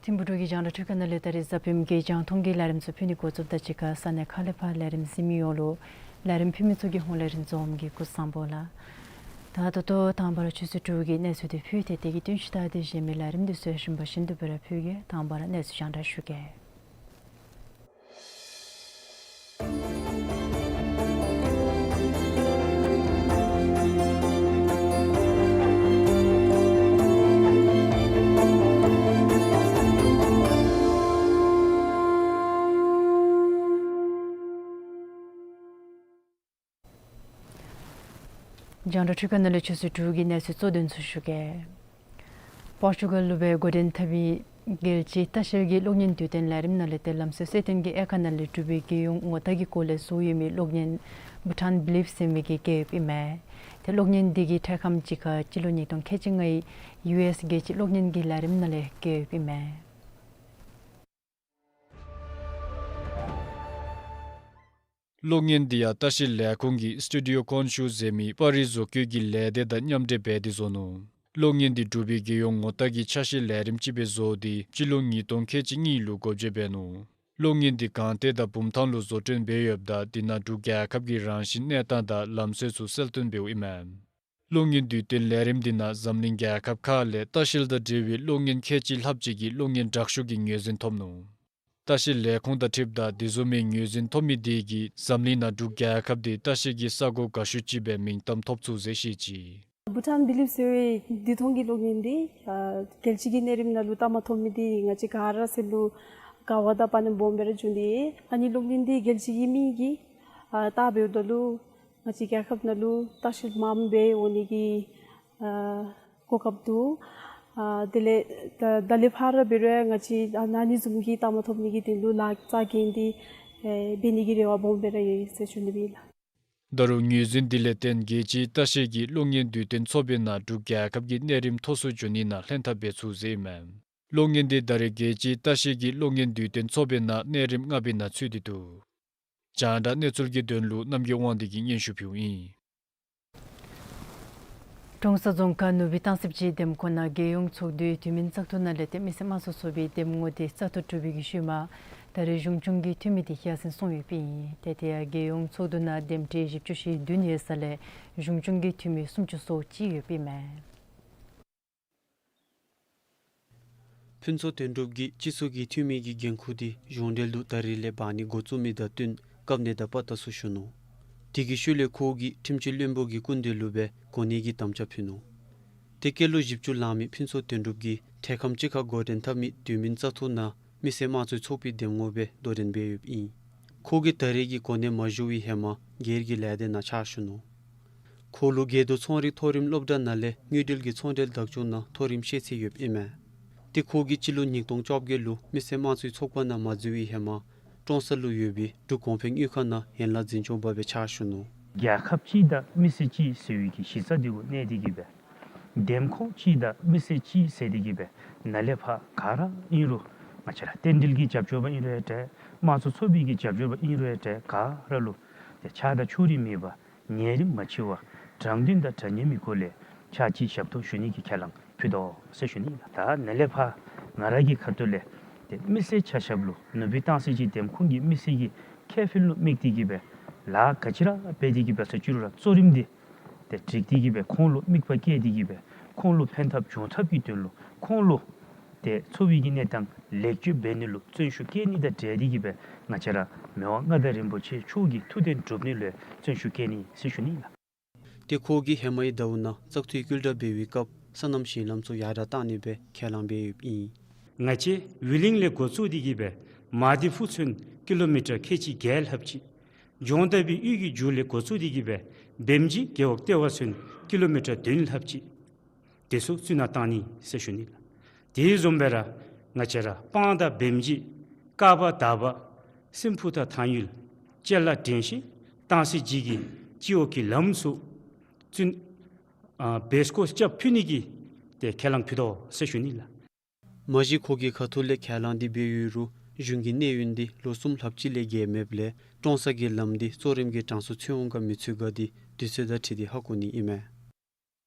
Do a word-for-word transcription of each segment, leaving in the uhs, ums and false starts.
ཐིམ་ཕུག་འབྲུག་གི་རྒྱང་བསྒྲགས་འཕྲུལ་ཁང་ནང་ལས་ད་རེས་གཟའ་སྤེནམ་གི་རྒྱང་མཐོང་གི་ལས་རིམ་ཚུ་ཕུལ་ནི་འགོ་བཙུགསཔ་དང་གཅིག་ཁར་ས་གནས་ཁག་ལས་ཕར་ལས་རིམ་གཟིགས་མི་ཡོངས་ལུ་ལས་རིམ་ཕུལ་མི་ཚུ་གི་ཧོངས་ལས་རིན་འཛོམས་ཀྱིས་སྐུ་གཟུགས་བཟང་པོ་ལགས། ད་ད་ལྟོ་དང་པ་ར་ཆུ་ཚོད་དྲུག་གི་གནས་ཚུལ་འདི་ཕུལ་ཏེ་དེ་གི་བསྟུན་གཞི་ལྟར་ཏེ་གཞན་མི་ལས་རིམ་འདི་ཚུ་ཡང་ཞིམ་པ་བཞིན་དུ་སྦེ་ར་ཕུལ་གེ། དང་པ་ར་གནས་ཚུལ་རྒྱང་བསྒྲགས་ཞུ་གེ། རྒྱང་བསྒྲགས་འཕྲུལ་ཁང་ནང་ལས་ཆུ་ཚོད་དྲུག་གི་གནས་ཚུལ་གཙོ་དོན་ཚུ་ཞུ་གེ། པོར་ཅུ་གཱལ་ལུ་སྦེ་འགོ་འདྲེན་འཐབ་མི་རྒྱལ་སྤྱིའི་ལྟ་བཤལ་གྱི་གློག་བརྙན་དུས་སྟོན་ལས་རིམ་ནང་ལས་ཏེ་ལམ་སྲོལ་གསལ་སྟོན་གྱི་དབྱེ་ཁག་ནང་ལས་འབྲུག་པའི་རྒྱལ་ཡོངས་ངོ་རྟགས་ཀྱི་སྐོར་ལས་བཟོ་ཡོད་མི་གློག་བརྙན་བྷུ་ཊཱན་བི་ལིབ་ཟེར་མི་གི་རྒྱལ་ཡོདཔ་ཨིན་མས། ཏེ་གློག་བརྙན་འདི་གི་འཕྲལ་ཁམས་ཅིག་ཁར་སྤྱི་ལོ་ཉིས་སྟོང་ཁལ་གཅིག་ལྔའི་ཡུ་ཨེསི་རྒྱལ་སྤྱིའི་གློག་བརྙན་གྱི་ལས་རིམ་ནང་ལས་རྒྱལ་ཡོདཔ་ཨིན་མས། གློག་བརྙན་འདི་ཡང་ལྟ་བཤལ་ལས་ཁུངས་ཀྱིས་སི་ཊུ་ཌི་ཡོ་ཀོན་ཤུ་ཟེར་མི་པར་རིས་བཟོ་བཀོད་ཀྱི་ལས་སྡེ་དང་མཉམ་འབྲེལ་འབད་དེ་བཟོ་ནུག། གློག་བརྙན་འདི་འབྲུག་པའི་རྒྱལ་ཡོངས་ངོ་རྟགས་ཀྱི་ཆ་ཤས་ལས་རིམ་ཅིག་སྦེ་བཟོ་སྟེ་སྤྱི་ལོ་ཉིས་སྟོང་ཁལ་གཅིག་གཉིས་ལུ་འགོ་འབྱེད་འབད་ནུག། གློག་བརྙན་འདི་སྒང་སྟེང་དང་བུམ་ཐང་ལུ་བཟོ་སྐྲུན་འབད་ཡོདཔ་ད་དེ་ནང་འབྲུག་རྒྱལ་ཁབ་ཀྱི་རང་བཞིན་གནས་སྟངས་དང་ལམ་སྲོལ་ཚུ་གསལ་སྟོན་འབདཝ་ཨིན་མས། གློག་བརྙན་དུས་སྟོན་ལས་རིམ་འདི་ནང་འཛམ་གླིང་རྒྱལ་ཁབ་ཁག་ལས་ལྟ་བཤལ་དང་འབྲེལ་བའི་གློག་བརྙན་ཁལ་གཅིག་ལྷགཔ་ཅིག་གིས་གློག་བརྙན་དྲག་ཤོས་ཀྱི་ངོས་འཛིན་ཐོབ་ནུག། ལྟ་བཤལ་ལས་ཁུངས་དང་འཁྲིལཝ་ད་དེ་བཟུམ་མའི་ངོས་འཛིན་ཐོབ་མི་དེ་གིས་འཛམ་གླིང་ནང་འབྲུག་རྒྱལ་ཁབ་འདི་ལྟ་བཤལ་གྱི་ས་གོ་དགའ་ཤོས་ཅིག་སྦེ་མིང་གཏམ་ཐོབ་ཚུགས་ཟེར་བཤད་ཅི། བྷུ་ཊཱན་བི་ལིབ་ཟེར་བའི་དུས་ཐུང་གི་གློག་བརྙན་འདི་ཨ་རྒྱལ་སྤྱི་གི་གནས་རིམ་ནང་ལུ་ལྟ་མ་ཐོབ་མི་འདི་ང་བཅས་ག་ར་ཟེར་རུང་དགའ་བ་དང་དཔའ་ཉམས་སྦོམ་སྦེ་ར་བྱུང་སྟེ། ཨ་ནི་གློག་བརྙན་འདི་རྒྱལ་སྤྱི་གི་མི་གིས་ཨ་ལྟ་འབདཝ་ད་ལུ་ང་བཅས་རྒྱལ་ཁབ་ནང་ལུ་ལྟ་བཤལ་མངམ་སྦེ་འོང་ནི་གི་ཨ་གོ་སྐབས་འདུག། ཨ་དེ་ལས་ད་ད་ལས་ཕར་འབད་རུང་ང་བཅས་ཨ་ཨ་ནི་བཟུམ་གྱི་ལྟ་མ་ཐོབ་ནི་གི་དོན་ལུ་ལཱ་རྩ་འགེངས་ཏེ་ཨེ་འབད་ནི་གི་རེ་བ་སྦོམ་སྦེ་ར་ཡོད་ཟེར་ཞུ་ནི་ཨིན་ལགས། ད་རུང་ངོས་འཛིན་འདི་ལས་བརྟེན་རྒྱལ་སྤྱིའི་ལྟ་བཤལ་གྱི་གློག་བརྙན་དུས་སྟོན་ཚོགས་པའི་ནང་འབྲུག་རྒྱལ་ཁབ་ཀྱི་གནས་རིམ་མཐོ་སུ་འགྱོ་ནི་ནང་ལྷན་ཐབས་འབད་ཚུགས་ཟེར་ཨིན་མས། གློག་བརྙན་འདི་ད་རེས་རྒྱལ་སྤྱིའི་ལྟ་བཤལ་གྱི་གློག་བརྙན་དུས་སྟོན་ཚོགས་པའི་ནང་གནས་རིམ་ལྔ་པའི་ནང་ཚུད་དེ་འདུག། རྒྱང་བསྒྲགས་གནས་ཚུལ་གྱི་དོན་ལུ་རྣམ་རྒྱལ་དབང་འདུས་ཀྱིས་སྙན་ཞུ་ཕུལཝ་ཨིན། ཀྲོང་གསར་རྫོང་ཁག་ནུབ་སྦིས་སྟང་སི་སྦྱིས་འདེམས་ཁོངས་ནང་རྒྱལ་ཡོངས་ཚོགས་འདུའི་དུས་མིན་བཙག་འཐུ་ནང་ལས་ཏེ་མི་སེར་དམངས་གཙོའི་ཚོགས་པའི་འདེམས་ངོ་འདི་བཙག་འཐུ་གྲུབ་པའི་གི་ཤུལ་མ་ད་རེས་གཞུང་སྐྱོང་གི་འཐུས་མི་འདི་ཡར་སེང་སོང་ཡོདཔ་ཨིན། ཏེ་དེ་ཡང་རྒྱལ་ཡོངས་ཚོགས་འདུ་ནང་འདེམས་ཁྲི་བཞི་བཅུ་ཞེ་བདུན་ཡོད་ས་ལས་གཞུང་སྐྱོང་གི་འཐུས་མི་སུམ་ཅུ་སོ་གཅིག་ཡོདཔ་ཨིན་མས། ཕུན་ཚོགས་དོན་གྲུབ་ཀྱིས་སྤྱི་ཚོགས་ཀྱི་འཐུས་མི་གི་འགན་ཁུར་འདི་གཞུང་འབྲེལ་དུ་ད་རིས་ལས་འབག་ནི་འགོ་བཙུགས་མི་དང་བསྟུན་སྐབས་གནས་དང་པ་ལྟ་ཚུལ་ཞུ་ནུག། དེ་གི་ཤུལ་ལས་ཁོ་གིས་ཁྲིམས་སྤྱི་བློན་པོ་གི་སྐུ་མདུན་ལུ་སྦེ་གོ་གནས་ཀྱི་དམ་བཅའ་ཕུལ་ནུག། ཏེ་སྐྱེས་ལོ་བཞི་བཅུ་ལང་མི་ཕུན་ཚོགས་དོན་གྲུབ་ཀྱིས་འཕྲལ་ཁམས་ཅིག་ཁར་འགོ་འདྲེན་འཐབ་མི་དུས་མིན་བཙག་འཐུ་ནང་མི་སེར་དམངས་གཙོའི་ཚོགས་པའི་འདེམས་ངོ་སྦེ་དོ་འགྲན་འབད་ཡོདཔ་ཨིན། ཁོ་གིས་ད་རེས་ཀྱི་གོ་གནས་མ་ཞུ་བའི་ཧེ་མ་སྒེར་གྱི་ལས་སྡེ་ནང་ཕྱག་ཞུ་ནུག། ཁོ་ལུ་དགེ་འདུན་ཚོང་རིག་མཐོ་རིམ་སློབ་གྲྭ་ནང་ལས་དངུལ་འབྲེལ་གྱི་ཚོང་འབྲེལ་བདག་སྐྱོང་ནང་མཐོ་རིམ་ཤེས་ཚད་ཡོདཔ་ཨིན་མས། ཏེ་ཁོ་གིས་སྤྱི་ལོ་ཉིས་སྟོང་བཅོ་བརྒྱད་ལུ་མི་སེར་དམངས་གཙོའི་ཚོགས་པ་ནང་མ་འཛུལ་བའི་ཧེ་མ་ཀྲོང་གསར་ལུ་ཡོད་པའི་འབྲུག་གོང་འཕེལ་དངུལ་ཁང་ནང་ཡན་ལག་འཛིན་སྐྱོང་པ་སྦེ་ཕྱག་ཞུ་ནུག། རྒྱལ་ཁབ་གཅིག་དང་མི་སེར་གཅིག་ཟེར་བའི་གི་གཞི་རྩ་འདི་གུ་གནས་ཏེ་གི་སྦེ་འདེམས་ཁོངས་གཅིག་དང་མི་སེར་གཅིག་ཟེར་ཏེ་གི་སྦེ་ནཱ་ལས་ཕར་ག་ར་ཨིན་རུང་ང་བཅས་ར་རྟེན་འབྲེལ་གྱི་རྒྱབ་སྐྱོར་པ་ཨིན་རུང་ཡང་འདྲ། དམངས་གཙོ་ཚོགས་པའི་གི་རྒྱབ་སྐྱོར་པ་ཨིན་རུང་ཡང་འདྲ། ག་ར་ལུ་ཏེ་ཆགས་སྡང་ཕྱོགས་རིས་མེད་པར་ཉེ་རིང་མ་ཕྱེ་བར་དྲང་བདེན་དང་འདྲ་མཉམ་གྱི་སྒོ་ལས་ཕྱག་ཕྱི་ཞབས་ཏོག་ཞུ་ནི་གི་ཁས་བླངས་ཕུལ་དོ་ཟེར་ཞུ་ནི་ལགས། ད་ནཱ་ལས་ཕར་ང་ར་གི་ཁ་ཐུག་ལས་ཏེ་མི་སེར་ཆ་ཁྱབ་ལུ་ནུབ་སྦིས་སྟང་སི་ཅིག་འདེམས་ཁོངས་ཀྱི་མི་སེར་གྱི་ཁེ་ཕན་ལུ་དམིགས་ཏེ་གི་སྦེ་ལཱ་ག་ཅི་ར་འབད་དེ་གི་སྦེ་ས་ཅི་རུང་ར་གཙོ་རིམ་འདི་ཏེ་སྒྲིག་སྟེ་གི་སྦེ་ཁོང་ལུ་དམིགས་པ་བསྐྱེད་དེ་གི་སྦེ་ཁོང་ལུ་ཕན་ཐབས་འབྱུང་ཐབས་ཀྱི་དོན་ལུ་ཁོང་ལུ་ཏེ་འཚོ་བའི་གི་གནས་སྟངས་ལེགས་བཅོས་འབད་ནི་ལུ་བརྩོན་ཤུགས་བསྐྱེད་ནི་དང་འབྲེལ་ཏེ་གི་སྦེ་ང་བཅས་ར་མི་དབང་མངའ་བདག་རིན་པོ་ཆེ་མཆོག་གི་ཐུགས་དོན་སྒྲུབ་ནི་ལུ་བརྩོན་ཤུགས་བསྐྱེད་ནི་ཟེར་ཞུ་ནི་ལགས། ཏེ་ཁོ་གིས་ཧེ་མའི་ཟླཝ་ནང་བཙག་འཐུའི་བསྐུལ་བསྒྲགས་འབད་བའི་སྐབས་སོ་ནམ་ཞིང་ལམ་ཚུ་ཡར་དྲག་གཏང་ནི་སྦེ་ཁས་བླངས་འབད་ཡོདཔ་ཨིན། ང་བཅས་ཝེ་ལིང་ལས་འགོ་བཙུགས་ཏེ་གི་སྦེ་མ་དི་ཕུ་ཚུན་ཀི་ལོ་མི་ཊར་ཁལ་གཅིག་བརྒྱད་ལྷགཔ་ཅིག། ལྗོངས་མདའ་སྦིས་གཡུས་ཀྱི་མཇུག་ལས་འགོ་བཙུགས་ཏེ་གི་སྦེ་བེམ་རྗེས་རྒེད་འོག་ལྟེ་བ་ཚུན་ཀི་ལོ་མི་ཊར་བདུན་ལྷགཔ་ཅིག་དེ་ཚུ་བཙུགས་ནང་གཏང་ནི་ཟེར་ཞུ་ནི་ལགས། དེ་བཟུམ་སྦེ་ར་ང་བཅས་ར་སྤང་དང་བེམ་རྗེས་ཀ་བ་དར་བ་སྲིན་ཕུ་དང་ཐང་ཡུལ་ཅེ་ལ་དྲན་ཤེས་སྟང་སི་ཅིག་གི་སྤྱི་འོག་གི་ལམ་ཚུ་བཙུགས་ཨ་བེ་སྐོར་རྐྱབ་ཕུལ་ནི་གི་ཏེ་ཁས་བླངས་ཕུལ་དོ་ཟེར་ཞུ་ནི་ལགས། མ་གཞི་ཁོ་གི་ཁ་ཐུག་ལས་ཁས་བླངས་འདི་འབད་ཡོད་རུང་གཞུང་གི་གནས་ཡུན་འདི་ལོ་གསུམ་ལྷགཔ་ཅིག་ལས་བརྒལ་མེདཔ་ལས་ཀྲོང་གསར་གྱི་ལམ་འདི་གཙོ་རིམ་གྱི་གྲངས་སུ་ཚུད་འོང་ག་མི་ཚུད་ག་འདི་དུས་ཚོད་དང་འཁྲིལ་ཏེ་ཧ་གོ་ནི་ཨིན་མས།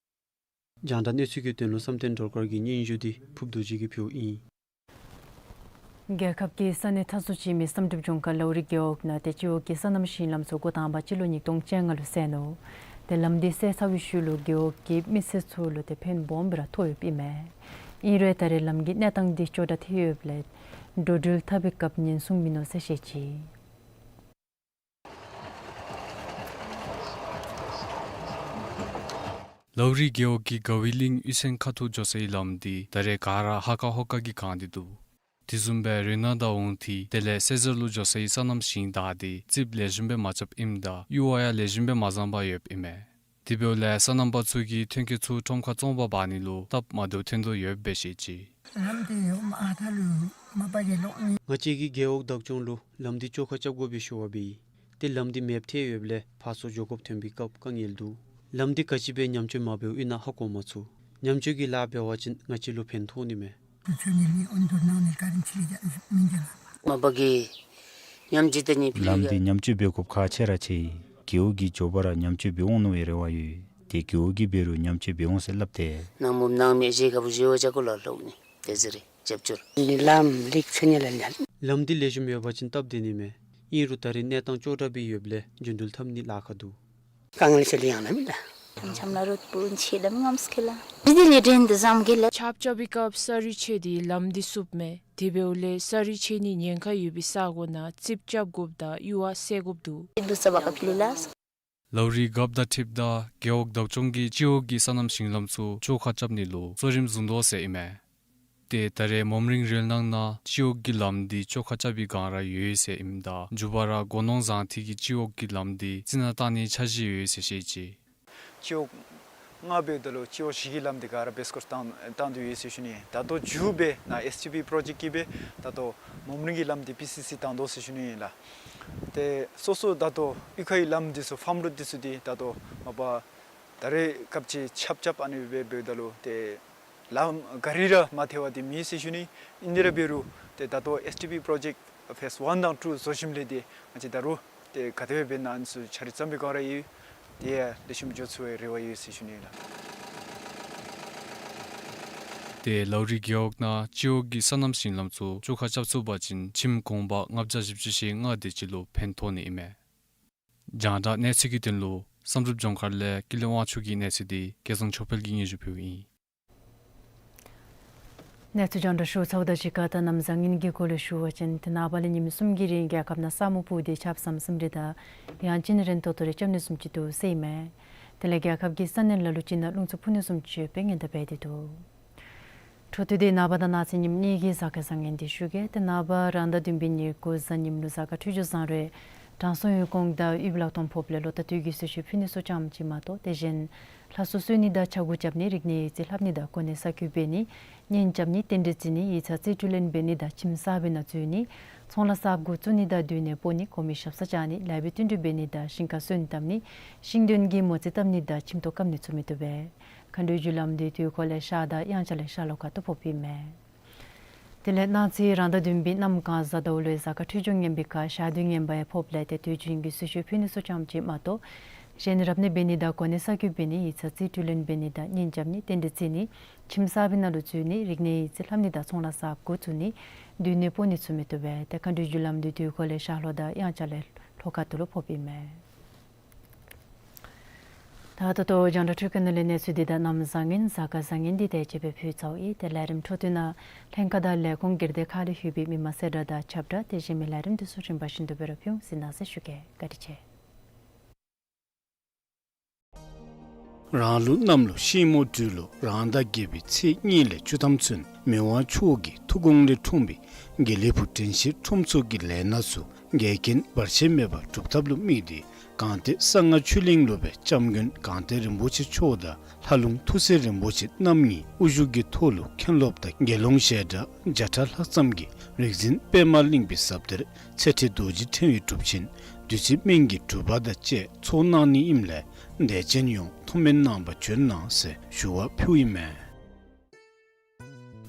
རྒྱང་བསྒྲགས་གནས་ཚུལ་གྱི་དོན་ལུ་བསམ་གཏན་སྒྲོལ་དཀར་གྱི་སྙན་ཞུ་འདི་ཕུརབ་རྡོ་རྗེ་གིས་ཕུལཝ་ཨིན། རྒྱལ་ཁབ་ཀྱི་ས་གནས་མཐའ་ཟུར་ཅིག་མི་བསམ་གྲུབ་ལྗོངས་མཁར་ལའུ་རི་རྒེད་འོག་ནང་ཏེ་སྤྱི་འོག་གི་སོ་ནམ་ཞིང་ལམ་ཚུ་འགོ་དང་པ་སྤྱི་ལོ་ཉིས་སྟོང་བཅོ་ལྔ་ལུ་བསལ་ནུག། ཏེ་ལམ་འདི་བསལ་ཚར་བའི་ཤུལ་ལུ་རྒེད་འོག་གི་མི་སེར་ཚུ་ལུ་ཏེ་ཕན་སྦོམ་སྦེ་ར་ཐོགས་ཡོདཔ་ཨིན་མས། ཨིན་རུང་ད་རེས་ལམ་གྱི་གནས་སྟངས་འདི་སྐྱོ་དྲགས་ཐལ་ཡོདཔ་ལས་འགྲོ་འགྲུལ་འཐབ་པའི་སྐབས་ཉེན་སྲུང་མིན་ནུག་ཟེར་བཤད་ཅི། ལའུ་རི་རྒེད་འོག་གི་དགའ་བའི་གླིང་གཡུས་ཚན་ཁ་ཐུག་འགྱོ་སའི་ལམ་འདི་ད་རེས་ག་ར་ཧ་ཀ་ཧོ་ཀ་གིས་གང་སྟེ་འདུག། དེ་བཟུམ་སྦེ་རི་ནང་དང་འོང་ཐིག་དེ་ལས་སེ་ཟར་ལུ་འགྱོ་སའི་སོ་ནམ་ཞིང་བདའ་སྟེ་རྩིགཔ་ལེགས་ཤོམ་སྦེ་མ་རྐྱབ་ཨིནམ་ད་གཡུར་བ་ཡང་ལེགས་ཤོམ་སྦེ་མ་བཟང་པར་ཡོདཔ་ཨིན་མས། དེ་འབདཝ་ལས་སོ་ནམ་པ་ཚུ་གིས་ཐོན་སྐྱེད་ཚུ་ཁྲོམ་ཁར་བཙོང་པར་འབག་ནི་ལུ་སྟབས་མ་བདེཝ་ཐོན་དོ་ཡོདཔ་སྦེ་བཤད་ཅི། ལམ་འདི་ཡོད་མ་ཨ་ཐ་ལུ་མ་པ་གི་ལོག་ནི། ང་བཅས་ཀྱི་རྒེད་འོག་བདག་སྐྱོང་ལུ་ལམ་འདི་བཅོ་ཁ་རྐྱབ་དགོ་པའི་ཞུ་བ་འབད་ཡི། ཏེ་ལམ་འདི་མེདཔ་ཐལ་ཡོདཔ་ལས་ཕར་ཚུར་འགྱོ་དགོཔ་ཐོན་པའི་སྐབས་དཀའ་ངལ་འདུག། ལམ་འདི་ག་ཅི་སྦེ་ཉམས་བཅོས་མ་འབདཝ་ཨིན་ན་ཧ་གོ་མ་ཚུགས། ཉམས་བཅོས་ཀྱི་ལཱ་འབད་བ་ཅིན་ང་བཅས་ལུ་ཕན་ཐོགས་ནི་མས། མ་པ་གིས་ཉམས་བཅོས་འབད་ནི་ཕུལ་ལམ་འདི་ཉམས་བཅོས་འབད་དགོཔ་ཁག་ཆེ་ར་ཆེ་ཡི། རྒེད་འོག་གི་མགྱོགས་པ་ར་ཉམས་བཅོས་འབད་འོང་མནོ་བའི་རེ་བ་ཡོད། ཏེ་རྒེད་འོག་གིས་འབད་རུང་ཉམས་བཅོས་འབད་འོང་ཟེར་སླབ་སྟེ། ནང་མོ་ནང་མི་བཞི་ག་བུ་བཞི་བ་ཅ་ཀུ་ལ་ལོག་ནི་དེ་ཟེར་རེ་རྒྱབ་སྐྱོར། ནི་ལམ་ལེགས་ཆ་ནི་ལ་ཉལ། ལམ་འདི་ལེགས་ཤོམ་ཡོད་པ་ཅིན་སྟབས་བདེ་ནི་མས། ཨིན་རུང་ད་རེས་གནས་སྟངས་སྐྱོ་དྲགས་སྦེ་ཡོདཔ་ལས་འགྲོ་འགྲུལ་འཐབ་ནི་ལཱ་ཁག་འདུག། དཀའ་ངལ་ཆེ་ལེ་ཡང་ན་མི་ད། ཆམ་ཆམ་ན་རུ་པུན་ཆེ་ལམ་ངམ་སྐེ་ལ། འདི་ལས་འདྲེན་དུ་ཟམ་གེ་ལ། ཆརཔ་རྐྱབ་པའི་སྐབས་ས་རུད་ཆད་དེ་ལམ་འདི་བསུབ་མས། དེ་འབདཝ་ལས་ས་རུད་ཆད་ནི་ཉེན་ཁ་ཡོད་པའི་ས་གོ་ནང་རྩིགཔ་རྐྱབ་དགོཔ་དང་གཡུར་བ་བསལ་དགོཔ་འདུག། འདུག་ས་བ་ཀ་ཕི་ལི་ལ། ལའུ་རི་རྒཔོ་དང་འཁྲིལཝ་ད་རྒེད་འོག་བདག་སྐྱོང་གིས་སྤྱི་འོག་གི་སོ་ནམ་ཞིང་ལམ་ཚུ་བཅོ་ཁ་རྐྱབ་ནི་ལུ་གཙོ་རིམ་བཟུང་དོ་ཟེར་ཨིན་མས། ཏེ་ད་རེས་མོམ་རིང་རོལ་ནང་ན་སྤྱི་འོག་གི་ལམ་འདི་བཅོ་ཁ་རྐྱབ་པའི་བསྒང་ར་ཡོད་ཟེར་ཨིནམ་ད་མཇུག་བར་ར་སྒོ་ནོར་བཟང་ཐིག་གིས་སྤྱི་འོག་གི་ལམ་འདི་རྩི་ནག་བཏང་ནིའི་འཆར་གཞི་ཡོད་ཟེར་བཤད་ཅི། སྤྱི་འོག་ལྔ་འབདཝ་ད་ལུ་སྤྱི་འོག་བཞི་གི་ལམ་འདི་ག་ར་བེ་སྐོར་བཏང་བཏང་དོ་ཡོད་ཟེར་ཞུ་ནི། ད་ལྟོ་མཇུག་སྦེ་ནཱ་ཨེས་ཊི་པི་པྲོ་ཇེཀཊ་ཀྱིས་སྦེ་ད་ལྟོ་མོམ་རིང་གི་ལམ་འདི་པི་སི་སི་བཏང་དོ་ཟེར་ཞུ་ནི་ཨིན་ལགས། ཏེ་སོ་སོ་ད་ལྟོ་གཡུས་ཁའི་ལམ་འདི་ཚུ་ཕཱམ་རོཌ་འདི་ཚུ་འདི་ད་ལྟོ་མ་པ་ད་རེས་སྐབས་ཅིག་ཆརཔ་རྐྱབ་ཨ་ནི་སྦེ་འབདཝ་ད་ལུ་ཏེ་ལམ་ག་རི་ར་མ་ཐལ་བ་འདི་མེད་ཟེར་ཞུ་ནི། ཨིན་དེ་ར་འབད་རུང་ཏེ་ད་ལྟོ་ཨེས་ཊི་པི་པྲོ་ཇེཀཊ་ཕེསི་ཝན་དང་ཊུ་བཟོ་ཞིནམ་ལས་ཏེ་ང་བཅས་ད་རུང་ཏེ་ག་དེ་སྦེ་འབད་ན་ཨ་ནི་ཚུ་ཆ་རོགས་བརྩམ་པའི་བསྒང་ར་ཡོད། དེ་ཡང་ལེགས་ཤོམ་འགྱོ་ཚུགས་པའི་རེ་བ་ཡོད་ཟེར་ཞུ་ནི་ལགས། ཏེ་ལའུ་རི་རྒེད་འོག་ནང་སྤྱི་འོག་གི་སོ་ནམ་ཞིང་ལམ་ཚུ་བཅོ་ཁ་རྐྱབ་ཚུགས་པ་ཅིན་ཁྱིམ་གུང་པ་ལྔ་བརྒྱ་བཞི་བཅུ་ཞེ་ལྔ་དེ་ཅིག་ལུ་ཕན་ཐོགས་ནི་ཨིན་མས། རྒྱང་བསྒྲགས་གནས་ཚུལ་གྱི་དོན་ལུ་བསམ་གྲུབ་ལྗོངས་མཁར་ལས་ཀུན་ལེགས་དབང་ཕྱུག་གི་གནས་ཚུལ་འདི་སྐལ་བཟང་ཆོས་འཕེལ་གྱིས་སྙན་ཞུ་ཕུལཝ་ཨིན། གནས་ཚུལ་རྒྱང་བསྒྲགས་ཞུ་ཚརཝ་དང་གཅིག་ཁར་ད་གནམ་བཟང་ངན་གྱི་སྐོར་ལས་ཞུ་བ་ཅིན་ཏེ་ནངས་པ་ལས་ཉིནམ་གསུམ་གྱི་རིང་རྒྱལ་ཁབ་ནང་ས་སྨུག་སྤུབས་ཏེ་ཆརཔ་ཟམ་ཟིམ་རེ་དང་ཡང་ཅིན་རན་ཏོག་ཏོ་རེ་རྐྱབ་ནི་བཟུམ་ཅིག་འདུག་ཟེར་ཨིན་མས། དེ་ལས་རྒྱལ་ཁབ་ཀྱི་ས་གནས་ལ་ལུ་ཅིག་ནང་རླུང་འཚུབ་འཕུ་ནི་བཟུམ་ཅིག་ཡོད་པའི་ཉེན་བརྡ་འབད་དེ་འདུག། འཕྲོ་མཐུད་དེ་ནངས་པ་དང་གནངས་ཚེ་ཉིནམ་གཉིས་ཀྱི་གཟའ་སྐར་བཟང་ངན་འདི་ཞུ་གེ། ཏེ་ནངས་པ་རང་ཟླ་བདུན་པའི་ཉེར་དགུ་གཟའ་ཉིམ་ལུ་གཟའ་སྐར་འཕྲོད་སྦྱོར་བཟང་རུང་དྲང་སྲོང་ཡོན་གོང་དང་ཡུལ་ལ་གཏོང་ཕོགཔ་ལས་ལོ་ད་དུས་ཀྱི་གསོལ་མཆོད་ཕུལ་ནི་ཚུ་ཙམ་ཅིག་མ་གཏོགས་དེ་གཞན་ ལྷ་གསོལ་གསོལ་ནི་དང་ཕྱག་གུ་རྐྱབ་ནི། རིག་གནས་ཡིག་རྩིས་ལྷབ་ནི་དང་གོ་གནས་གསར་བསྐོ་འབད་ནི། གཉེན་རྐྱབ་ནི། རྟེན་འབྲེལ་བརྩི་ནི། ཡིག་ཚང་རྩིས་སྤྲོད་ལེན་འབད་ནི་དང་ཁྱིམ་གསར་པའི་ནང་འཛུལ་ནི། ཚོང་ལཱ་གསརཔ་འགོ་བཙུགས་ནི་དང་སྡོད་གནས་སྤོ་ནི། གོང་མའི་ཞབས་སར་བཅར་ནི། ལཱ་འབད་བསྟུན་གྲོས་འབད་ནི་དང་ཞིང་ཁར་སོན་བཏབ་ནི། ཤིང་དོན་གྱི་མོ་རྩིས་བཏབ་ནི་དང་ཁྱིམ་ཐོག་བཀབ་ནི་ཚུ་མི་བཏུབ་པས། མཁའ་འགྲོའི་རྒྱུ་ལམ་འདི་དུས་འཁོར་ལས་ཤར་དང་དབྱངས་འཆར་ལས་ཤར་ལྷོ་ཁ་ཐུག་ཕོགཔ་ཨིན་མས། དེ་ལས་གནངས་ཚེ་རང་ཟླ་བདུན་པའི་གནམ་གང་གཟའ་ཟླཝ་ལུ་གཟའ་སྐར་འཕྲོད་སྦྱོར་ངན་པའི་ཁར་ཞག་དུས་ངན་པ་ཡང་ཕོགཔ་ལས་ཏེ་དུས་རྒྱུན་གྱི་གསོལ་མཆོད་ཕུལ་ནི་ཚུ་ཙམ་ཅིག་མ་གཏོགས་བཞེས་ནི་རབ་གནས་འབད་ནི་དང་གོ་གནས་གསར་བསྐོ་འབད་ནི། ཡིག་ཚང་རྩིས་སྤྲོད་ལེན་འབད་ནི་དང་གཉེན་རྐྱབ་ནི། རྟེན་འབྲེལ་བརྩི་ནི། ཁྱིམ་གསར་པའི་ནང་ལུ་འཛུལ་ནི། རིག་གནས་ཡིག་རྩིས་ལྷབ་ནི་དང་ཚོང་ལཱ་གསརཔ་འགོ་བཙུགས་ནི། སྡོད་གནས་སྤོ་ནི་ཚུ་མི་བཏུབ་པས། ཏེ་མཁའ་འགྲོའི་རྒྱུ་ལམ་འདི་དུས་འཁོར་ལས་ཤར་ལྷོ་དང་དབྱངས་འཆར་ལས་ལྷོ་ཁ་ཐུག་ལུ་ཕོགཔ་ཨིན་མས། ད་ད་ལྟོ་རྒྱང་བསྒྲགས་འཕྲུལ་ཁང་ནང་ལས་གནས་ཚུལ་འདི་དང་གནམ་བཟང་ངན་གཟའ་སྐར་བཟང་ངན་འདི་དེ་ཅིག་སྦེ་ཕུལ་ཚརཝ་ཨིན། ཏེ་ལས་རིམ་འཕྲོ་མཐུད་ནང་ལྷན་ཁག་དང་ལས་ཁུངས་སྒེར་སྡེ་ཁག་ལས་ཞུ་བའི་མི་མང་གསལ་བསྒྲགས་དང་ཁྱབ་བསྒྲགས་དེ་བཞིན་མི་ལས་རིམ་འདི་ཚུ་རིམ་པ་བཞིན་དུ་སྦེ་ར་ཕུལ་འོང་། གཟིགས་གནང་ཟེར་ཞུ་གེ། བཀའ་དྲིན་ཆེ། རང་ལུགས་གནམ་ལོ་ཤིང་མོ་སྦྲུལ་ལོ་རང་ཟླ་བརྒྱད་པའི་ཚེས་གཉིས་ལས་བཅུ་ཐམ་ཚུན་མི་དབང་མཆོག་གི་ཐུགས་དགོངས་ལས་འཁྲུངས་པའི་དགེ་ལེགས་ཕུག་དྲན་ཤེས་ཁྲོམ་ཚོགས་ཀྱི་ལས་སྣ་ཚུ་འགལ་རྐྱེན་བར་ཆད་མེད་པར་གྲུབ་ཐབས་ལུ་དམིགས་ཏེ་སྒང་སྟེང་གསང་སྔགས་ཆོས་གླིང་སློབ་དཔོན་སྐྱབས་མགོན་སྒང་སྟེང་རིན་པོ་ཆེ་མཆོག་དང་ལྷ་ལུང་ཐུགས་སྲས་རིན་པོ་ཆེ་རྣམ་གཉིས་དབུ་བཞུགས་ཀྱི་ཐོག་ལུ་མཁན་སློབ་དང་དགེ་སློང་ཞལ་གྲངས་བརྒྱ་ཕྲག་ལྷག་ཙམ་གྱིས་རིག་འཛིན་པདྨ་གླིང་པའི་ཟབ་གཏེར་ཚེ་ཁྲིད་རྡོ་རྗེ་ཕྲེང་བའི་གྲུབ་ཆེན་བདུད་རྩི་སྨན་གྱི་གྲུབ་པ་དང་བཅས་ཚོགས་གནང་ནི་ཨིནམ་ལས་དད་ཅན་ཡོངས་ཐུགས་སྨོན་གནང་བར་བྱོན་གནང་ཟེར་ཞུ་བ་ཕུལཝ་ཨིན་མས།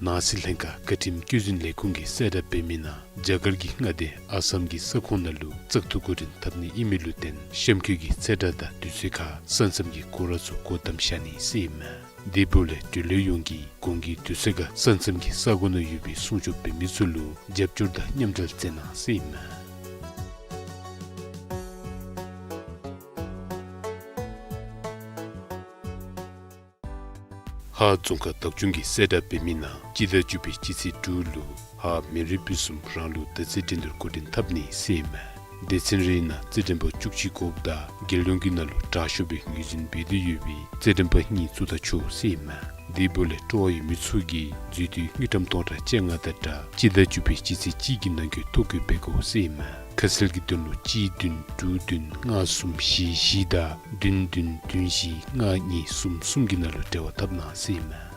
ནང་སྲིད་ལྷན་ཁག་བཀའ་ཁྲིམས་བཀོད་འཛིན་ལས་ཁུངས་ཀྱིས་གསལ་བསྒྲགས་འབད་མི་ནང་རྒྱ་གར་གྱི་མངའ་སྡེ་ཨ་སམ་གྱི་ས་ཁོངས་ནང་ལུ་བཙག་འཐུ་འགོ་འདྲེན་འཐབ་ནི་ཨིན་མི་ལུ་བརྟེན་གཤམ་འཁོད་ཀྱི་ཚེས་གྲངས་དང་དུས་ཚོད་ཁར་ས་མཚམས་ཀྱི་སྐོར་ར་ཚུ་སྒོ་བསྡམ་བཞག་ནི་ཟེར་ཨིན་མས། དེ་འབདཝ་ལས་འབྲེལ་ཡོད་ཡོངས་ཀྱིས་གོང་གི་དུས་ཚོད་ཁར་ས་མཚམས་ཀྱི་ས་གོ་ནང་ཡོད་པའི་སྲུང་སྐྱོབ་འབད་མི་ཚུ་ལུ་རྒྱབ་སྐྱོར་དང་མཉམ་འབྲེལ་མཛད་གནང་ཟེར་ཨིན་མས། ཧཱ་རྫོང་ཁག་བདག་སྐྱོང་གིས་གསལ་བསྒྲགས་འབད་མི་ནང་སྤྱི་ཟླ་བཅུ་པའི་སྤྱི་ཚེས་དྲུག་ལུ་ཧཱ་མི་རུས་སྦེལ་གསུམ་རང་ལུགས་དར་རྩེ་འགྲན་བསྡུར་འགོ་འདྲེན་འཐབ་ནི་ཟེར་ཨིན་མས། སྡེ་ཚན་རེའི་ནང་རྩེད་འགྲན་པ་བཅུ་གཅིག་དགོཔ་ད་རྒྱལ་ཡོངས་ཀྱི་ནང་ལུ་དྲག་ཤོས་སྦེ་ངོས་འཛིན་འབད་དོ་ཡོད་པའི་རྩེད་འགྲན་པ་གཉིས་བཙུགས་ད་ཆོག་ཟེར་ཨིན་མས། དེ་འབདཝ་ལས་སྤྲོ་བ་ཡོད་མི་ཚུ་གིས་འཛུལ་སྡུད་དངུལ་ཀྲམ་སྟོང་ཕྲག་བཅོ་ལྔ་དང་སྦྲགས་སྤྱི་ཟླ་བཅུ་པའི་སྤྱི་ཚེས་གཅིག་གི་ནང་འཁོད་ཐོ་བཀོད་འབད་དགོ་ཟེར་ཨིན་མས། ཁ་གསལ་གྱི་དོན་ལུ་གཅིག་བདུན་དྲུག་བདུན་ལྔ་གསུམ་བཞི་བཞི་དང་བདུན་བདུན་བདུན་བཞི་ལྔ་གཉིས་གསུམ་གསུམ་གྱི་ནང་ལུ་འབྲེལ་བ་འཐབ་གནང་ཟེར་ཨིན་མས།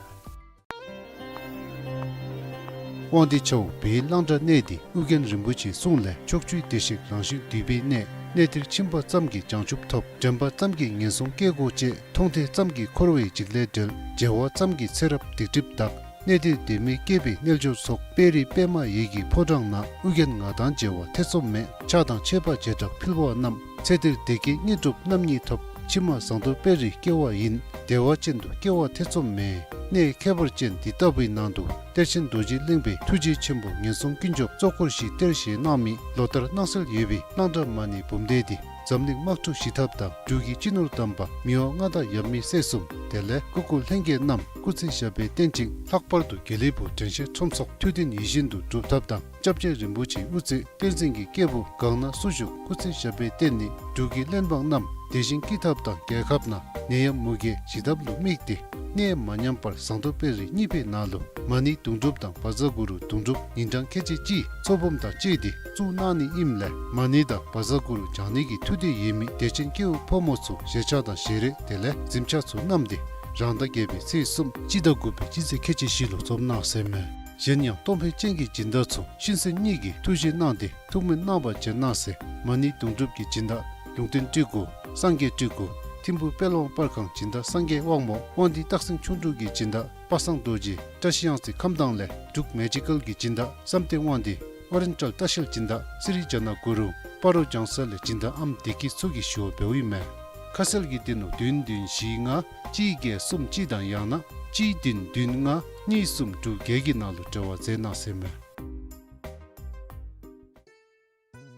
དབང་འདུས་ཆ་བོ་བོད་གླང་བྲག་གནས་འདི་ཨོ་རྒྱན་རིན་པོ་ཆེའི་གསུང་ལས་ཕྱོགས་བཅུའི་བདེ་གཤེགས་རང་བཞིན་འདུས་པའི་གནས། གནས་འདིར་ཕྱིན་པ་ཙམ་གྱིས་བྱང་ཆུབ་ཐོབ། དྲན་པ་ཙམ་གྱིས་ངན་སོང་སྐྱེ་སྒོ་བཅད། མཐོང་ཐོས་ཙམ་གྱིས་འཁོར་བའི་འཇིགས་ལས་བསྒྲལ། མཇལ་བ་ཙམ་གྱིས་ཚེ་རབས་སྡིག་སྒྲིབ་འདག། གནས་འདིར་དད་མོས་སྐྱེས་པའི་རྣལ་འབྱོར་ཚོགས། དཔལ་རི་པདྨ་འོད་ཀྱི་ཕོ་བྲང་ན། ཨོ་རྒྱན་ང་དང་མཇལ་བ་ཐེ་ཚོམ་མེད། ཕྱག་དང་མཆོད་པ་བྱེ་བྲག་ཕུལ་བ་རྣམས། ཚེ་འདིར་བདེ་སྐྱིད་དངོས་གྲུབ་རྣམ་གཉིས་ཐོབ། ཕྱི་མ་ཟངས་མདོག་དཔལ་རིར་སྐྱེ་བ་ཡིན། བདེ་བ་ཅན་དུ་སྐྱེ་བ་ཐེ་ཚོམ་མེད། གནས་ཁྱད་པར་ཅན་འདི་ལྟ་བུའི་ནང་དུ་གཏེར་ཆེན་རྡོ་རྗེ་གླིང་པའི་ཐུགས་རྗེ་ཆེན་པོ་ངན་སོང་ཀུན་སྐྱོབ་གཙོ་འཁོར་བཞིའི་གཏེར་བཞེས་གནང་མི་ལོ་ལྟར་སྣང་གསལ་ཡོད་པའི་གླང་བྲག་མ་ཎི་འབུམ་སྡེ་འདི་འཛམ་གླིང་དམག་འཁྲུག་ཞི་ཐབས་དང་འབྲུག་གི་སྤྱི་ནོར་དམ་པ་མི་དབང་མངའ་བདག་ཡབ་མེས་སྲས་གསུམ་དེ་ལས་སྐུ་འཁོར་ལྷན་རྒྱས་རྣམས་སྐུ་ཚེ་ཞབས་པད་བརྟན་ཅིང་ལྷག་པར་དུ་དགེ་ལེགས་ཕུག་དྲན་ཤེས་ཁྲོམ་ཚོགས་ཐུགས་དོན་ཡིད་བཞིན་དུ་འགྲུབ་ཐབས་དང་སྐྱབས་རྗེ་རིན་པོ་ཆེའི་དབུ་རྩེ་བསྟན་འཛིན་གྱི་སྐྱེས་བུ་གང་ན་སུ་བཞུགས་སྐུ་ཚེ་ཞབས་པད་བརྟན་ནི་འབྲུག་གི་བློན་འབངས་རྣམས་བདེ་ཞིང་སྐྱིད་ཐབས་དང་རྒྱལ་ཁབ་ནང་ནད་ཡམས་མུ་གེ་ཞི་ཐབས་ལུ་དམིགས་ཏེ་གནས་མ་ཉམས་པར་ཟངས་མདོག་དཔལ་རི་གཉིས་པའི་ནང་ལུ་མ་ཎི་དུང་སྒྲུབ་དང་བཛྲ་གུ་རུ་དུང་སྒྲུབ་ཉིན་གྲངས་ཁལ་གཅིག་གཅིག་ཚོགས་འབུམ་དང་བཅས་ཏེ་བཙུགས་གནང་ནི་ཨིནམ་ལས་མ་ཎི་དང་བཛྲ་གུ་རུ་བགྱང་ནི་གི་ཐུགས་འདོད་ཡོད་མི་དད་ཅན་སྐྱེ་བོ་ཕོ་མོ་ཚུ་བཞེས་ཆས་དང་བཞེས་རས་དེ་ལས་གཟིམ་ཆས་ཚུ་བསྣམས་ཏེ་རང་ཟླ་བརྒྱད་པའི་ཚེས་གསུམ་སྤྱི་ཟླ་དགུ་པའི་སྤྱི་ཚེས་ཁལ་གཅིག་བཞི་ལུ་འཛོམས་གནང་ཟེར་མས། གཞན་ཡང་གཏོང་ཕོད་ཅན་གྱི་སྦྱིན་བདག་ཚུ་གཤིན་གསོན་གཉིས་ཀྱིས་ཐུགས་བཞེས་གནང་སྟེ་ཐུགས་སྨོན་གནང་བར་བྱོན་གནང་ཟེར། མ་ཎི་དུང་སྒྲུབ་ཀྱི་སྦྱིན་བདག་ལུང་བསྟན་སྤྲུལ་སྐུ་སངས་རྒྱས་སྤྲུལ་སྐུ་ཐིམ་ཕུག་དཔལ་དབང་པར་ཁང་སྦྱིན་བདག་སངས་རྒྱས་དབང་མོ་དབང་འདུས་སྟག་སེང་ཁྱུང་འབྲུག་གི་སྦྱིན་བདག་པ་སངས་རྡོ་རྗེ་བཀྲ་ཤིས་གཡང་རྩེ་ཁམས་དྭངས་ལས་འབྲུག་མེ་ཇི་ཀལ་གྱི་སྦྱིན་བདག་བསམ་གཏན་དབང་འདུས་ཨོ་རེན་ཊལ་ལྟ་བཤལ་སྦྱིན་བདག་སི་རི་ཇ་ན་གུ་རུ་སྤ་རོ་ལྗང་ས་ལས་སྦྱིན་བདག་ཨམ་བདེ་སྐྱིད་ཚུ་གིས་ཞུ་བ་འབདཝ་ཨིན་མས། ཁ་གསལ་གྱི་དོན་ལུ་བདུན་བདུན་བཞི་ལྔ་གཅིག་བརྒྱད་གསུམ་གཅིག་དང་ཡང་ན་གཅིག་བདུན་བདུན་ལྔ་གཉིས་གསུམ་དྲུག་བརྒྱད་ཀྱི་ནང་ལུ་འབྲེལ་བ་མཛད་གནང་ཟེར་མས།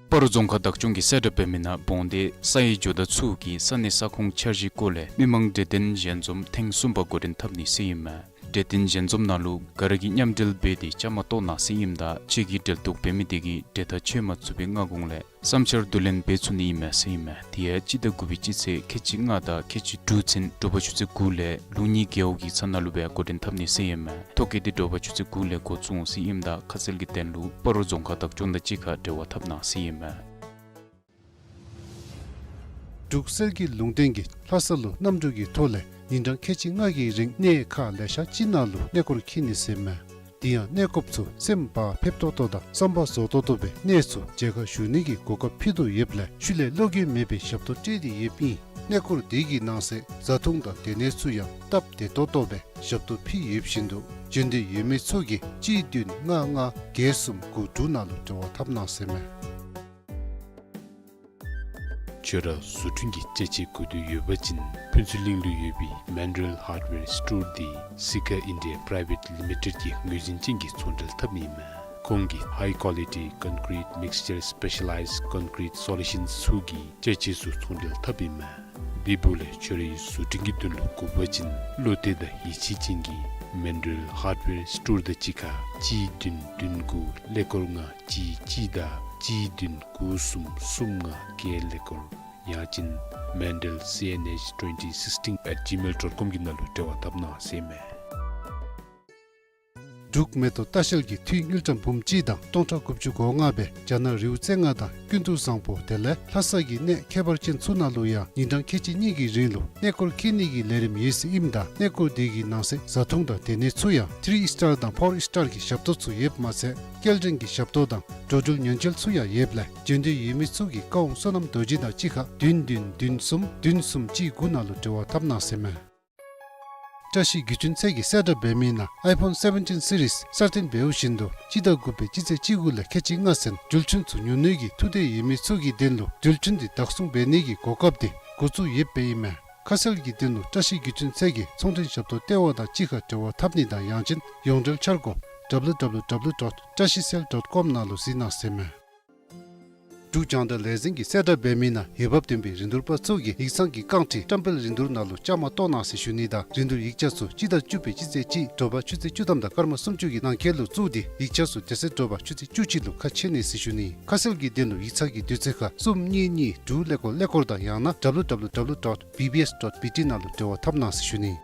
སྤ་རོ་རྫོང་ཁག་བདག་སྐྱོང་གིས་གསལ་བསྒྲགས་འབད་མི་ནང་བོང་སྡེ་ས་ཡི་ཇོ་བདག་ཚུ་གིས་ས་གནས་ས་ཁོངས་འཆར་གཞིའི་སྐོར་ལས་མི་མང་གྲོས་བསྟུན་ཞལ་འཛོམས་ཐེངས་གསུམ་པ་འགོ་འདྲེན་འཐབ་ནི་ཟེར་ཨིན་མས། གྲོས་བསྟུན་ཞལ་འཛོམས་ནང་ལུ་ག་ར་གིས་མཉམ་འབྲེལ་འབད་དེ་བཅའ་མར་གཏོགས་གནང་ཟེར་ཨིནམ་ད་ཁྱེད་ཀྱིས་འབྲེལ་གཏོགས་འབད་མི་དེ་གིས་གྲོས་ཐག་ཆོད་མ་ཚུགས་པའི་སྔ་གོང་ལས་བསམ་འཆར་བསྡུ་ལེན་འབད་ཚུགས་ནི་ཨིན་མས་ཟེར་ཨིན་མས། དེ་ཡང་སྤྱི་ཟླ་དགུ་པའི་སྤྱི་ཚེས་ཁལ་གཅིག་ལྔ་དང་ཁལ་གཅིག་དྲུག་ཚུན་དྲོ་པ་ཆུ་ཚོད་དགུ་ལས་ལུགས་གཉིས་རྒེད་འོག་གི་ཚ་ན་ལུ་སྦེ་འགོ་འདྲེན་འཐབ་ནི་ཟེར་ཨིན་མས། ཐོ་བཀོད་དེ་དྲོ་པ་ཆུ་ཚོད་དགུ་ལས་འགོ་བཙུགས་འོང་ཟེར་ཨིནམ་ད་ཁ་གསལ་གྱི་དོན་ལུ་སྤ་རོ་རྫོང་ཁག་བདག་སྐྱོང་དང་གཅིག་ཁར་འབྲེལ་བ་འཐབ་གནང་ཟེར་ཨིན་མས། འབྲུག་གསེར་གྱི་ལུང་བསྟན་གྱིས་ལྷ་ས་ལུ་གནམ་གྲུ་གི་ཐོག་ལས་ ཉིན་གྲངས་ཁལ་གཅིག་ལྔ་གི་རིང་གནས་ཁག་ལེ་ཤ་ཅིག་ནང་ལུ་གནས་སྐོར་འཁྱིད་ནི་ཟེར་མས། དེ་ཡང་གནས་སྐོརཔ་ཚུ་སེམས་བག་ཕེབས་ཏོག་ཏོ་དང་བསམ་པ་རྫོགས་ཏོག་ཏོ་སྦེ་གནས་ཚུ་མཇལ་ཁ་ཞུ་ནི་གི་གོ་སྐབས་ཕུལ་དོ་ཡོདཔ་ལས་ཤུལ་ལས་བློ་འགྱོད་མེད་པའི་ཞབས་ཏོག་སྤྲོད་དེ་ཡོདཔ་ཨིན། གནས་སྐོར་དེ་གི་ནང་གསེས་བཟའ་འཐུང་དང་སྡོད་གནས་ཚུ་ཡང་སྟབས་བདེ་ཏོག་ཏོ་སྦེ་ཞབས་ཏོག་ཕུལ་ཡོདཔ་བཞིན་དུ་འབྱོན་འདོད་ཡོད་མི་ཚུ་གིས་གཅིག་བདུན་ལྔ་ལྔ་བརྒྱད་གསུམ་དགུ་དྲུག་ནང་ལུ་འབྲེལ་བ་འཐབ་གནང་ཟེར་མས། ཁྱོད་ར་བཟོ་སྐྲུན་གྱི་ཅ་ཆས་དགོས་འདོད་ཡོད་པ་ཅིན་ཕུན་ཚོགས་གླིང་ལུ་ཡོད་པའི་མཱན་ཌེལ་ཧརཌ་ཝེར་སི་ཊོར་དེ་སི་ཁ་ཨིན་ཌི་ཡ་པི་རའི་ཝེཊ་ལི་མི་ཊེཌ་ཀྱི་ངོས་འཛིན་ཅན་གྱི་ཚོང་འབྲེལ་འཐབ་ཨིན་མས། ཁོང་གིས་ཧའི་ཀོ་ལི་ཊི་ཀོན་ཀྲིཊ་མིགས་ཅར་སི་པེ་ཤ་ལའིཛ་ཀོན་ཀྲིཊ་སོ་ལུ་ཤཱནསི་ཚུ་གི་ཅ་ཆས་ཚུ་ཚོང་འབྲེལ་འཐབ་ཨིན་མས། དེ་འབདཝ་ལས་ཁྱོད་རའི་བཟོ་སྐྲུན་གྱི་དོན་ལུ་དགོ་པ་ཅིན་བློ་གཏད་དང་ཡིད་ཆེས་ཅན་གྱི་མཱན་ཌེལ་ཧརཌ་ཝེར་སི་ཊོར་དང་གཅིག་ཁར་གཅིག་བདུན་བདུན་དགུ་ཀླད་ཀོར་ལྔ་གཅིག་གཅིག་དང་གཅིག་བདུན་དགུ་གསུམ་གསུམ་ལྔ་བརྒྱད་ཀླད་ཀོར། ཡང་ཅིན་མཱན་ཌེལ་སི་ཨེན་ཨེཆ་ཊུ་ཝེན་ཊི་སིགས་ཊིན་ཨེཊ་ཇི་མེལ་ཌོཊ་ཀོམ་གྱི་ནང་ལུ་འབྲེལ་བ་འཐབ་གནང་ཟེར་མས། འབྲུག་མེ་ཏོག་ལྟ་བཤལ་གྱི་འཐུས་དངུལ་ཀྲམ་འབུམ་གཅིག་དང་སྟོང་ཕྲག་དགུ་བཅུ་གོ་ལྔ་སྦེ་རྒྱ་ནག་རི་བོ་རྩེ་ལྔ་དང་ཀུན་ཏུ་བཟང་པོ་དེ་ལས་ལྷ་ས་གི་གནས་ཁྱད་པར་ཅན་ཚུ་ནང་ལུ་ཡང་ཉིན་གྲངས་ཁལ་གཅིག་གཉིས་ཀྱི་རིང་ལུ་གནས་སྐོར་འཁྱིད་ནི་གི་ལས་རིམ་ཡོད་ཟེར་ཨིནམ་ད་གནས་སྐོར་དེ་གི་ནང་གསེས་བཟའ་འཐུང་དང་སྡོད་གནས་ཚུ་ཡང་ཐིརི་སི་ཊར་དང་ཕོར་སི་ཊར་གྱི་ཞབས་ཏོག་ཚུ་ཡོདཔ་མ་ཚད་སྐྱེལ་འདྲེན་གྱི་ཞབས་ཏོག་དང་འགྲོ་འགྲུལ་ཉེན་བཅོལ་ཚུ་ཡང་ཡོདཔ་ལས་འབྱོན་འདོད་ཡོད་མི་ཚུ་གིས་བཀའ་དབང་བསོད་ནམས་རྡོ་རྗེ་དང་གཅིག་ཁར་བདུན་བདུན་བདུན་གསུམ་བདུན་གསུམ་གཅིག་དགུ་ནང་ལུ་འབྲེལ་བ་འཐབ་གནང་ཟེར་མས། བཀྲ་ཤིས་བརྒྱུད་འཕྲིན་ཚད་ཀྱི་གསལ་བསྒྲགས་འབད་མི་ནང་ཨའི་ཕོན་སེ་བེན་ཊིན་སི་རིསི་གསར་བཏོན་འབདཝ་བཞིན་དུ་སྤྱི་ཟླ་དགུ་པའི་སྤྱི་ཚེས་བཅུ་དགུ་ལས་ཁལ་གཅིག་ལྔ་ཚུན་འགྲུལ་འཕྲིན་ཚུ་ཉུང་གནོད་ཀྱིས་ཐུགས་འདོད་ཡོད་མི་ཚུ་གི་དོན་ལུ་འགྲུལ་འཕྲིན་དེ་བདག་བཟུང་འབད་ནི་གི་གོ་སྐབས་དེ་འགོ་བཙུགས་ཡོདཔ་ཨིན་མས། ཁ་གསལ་གྱི་དོན་ལུ་བཀྲ་ཤིས་བརྒྱུད་འཕྲིན་ཚད་ཀྱི་ཚོང་འབྲེལ་ཞབས་ཏོག་ལྟེ་བ་དང་གཅིག་ཁར་འབྲེལ་བ་འཐབ་ནི་དང་ཡང་ཅིན་ཡོངས་འབྲེལ་འཆར་སྒོ་ཌབ་ལུ་ཌབ་ལུ་ཌབ་ལུ་ཌོཊ་བཀྲ་ཤིས་སེལ་ཌོཊ་ཀོམ་ནང་ལུ་གཟིགས་གནང་ཟེར་མས། འབྲུག་རྒྱང་བསྒྲགས་ལས་འཛིན་གྱི་གསལ་བསྒྲགས་འབད་མི་ནང་འོས་འབབ་ལྡན་པའི་རིན་བསྡུར་པ་ཚུ་གིས་ཡིག་ཚང་གི་རྐང་ཁྲི་བཀྲམ་སྤེལ་རིན་བསྡུར་ནང་ལུ་བཅའ་མར་གཏོགས་གནང་ཟེར་ཞུ་ནི་དང་རིན་བསྡུར་ཡིག་ཆ་ཚུ་སྤྱི་ཟླ་བཅུ་པའི་སྤྱི་ཚེས་གཅིག་དྲོ་པ་ཆུ་ཚོད་བཅུ་ཐམ་དང་སྐར་མ་སུམ་ཅུ་གི་ནང་འཁོད་ལུ་བཙུགས་ཏེ་ཡིག་ཆ་ཚུ་དེ་ཚེ་དྲོ་པ་ཆུ་ཚོད་བཅུ་གཅིག་ལུ་ཁ་ཕྱེ་ནི་ཟེར་ཞུ་ནི། ཁ་གསལ་གྱི་དོན་ལུ་ཡིག་ཚང་གི་དུས་ཚོད་ཁར་གསུམ་གཉིས་གཉིས་དྲུག་ཀླད་ཀོར་ཀླད་ཀོར་དང་ཡང་ན་ཌབ་ལུ་ཌབ་ལུ་ཌབ་ལུ་ཌོཊ་བི་བི་ཨེསི་ཌོཊ་བི་ཊི་ནང་ལུ་འབྲེལ་བ་འཐབ་གནང་ཟེར་ཞུ་ནི།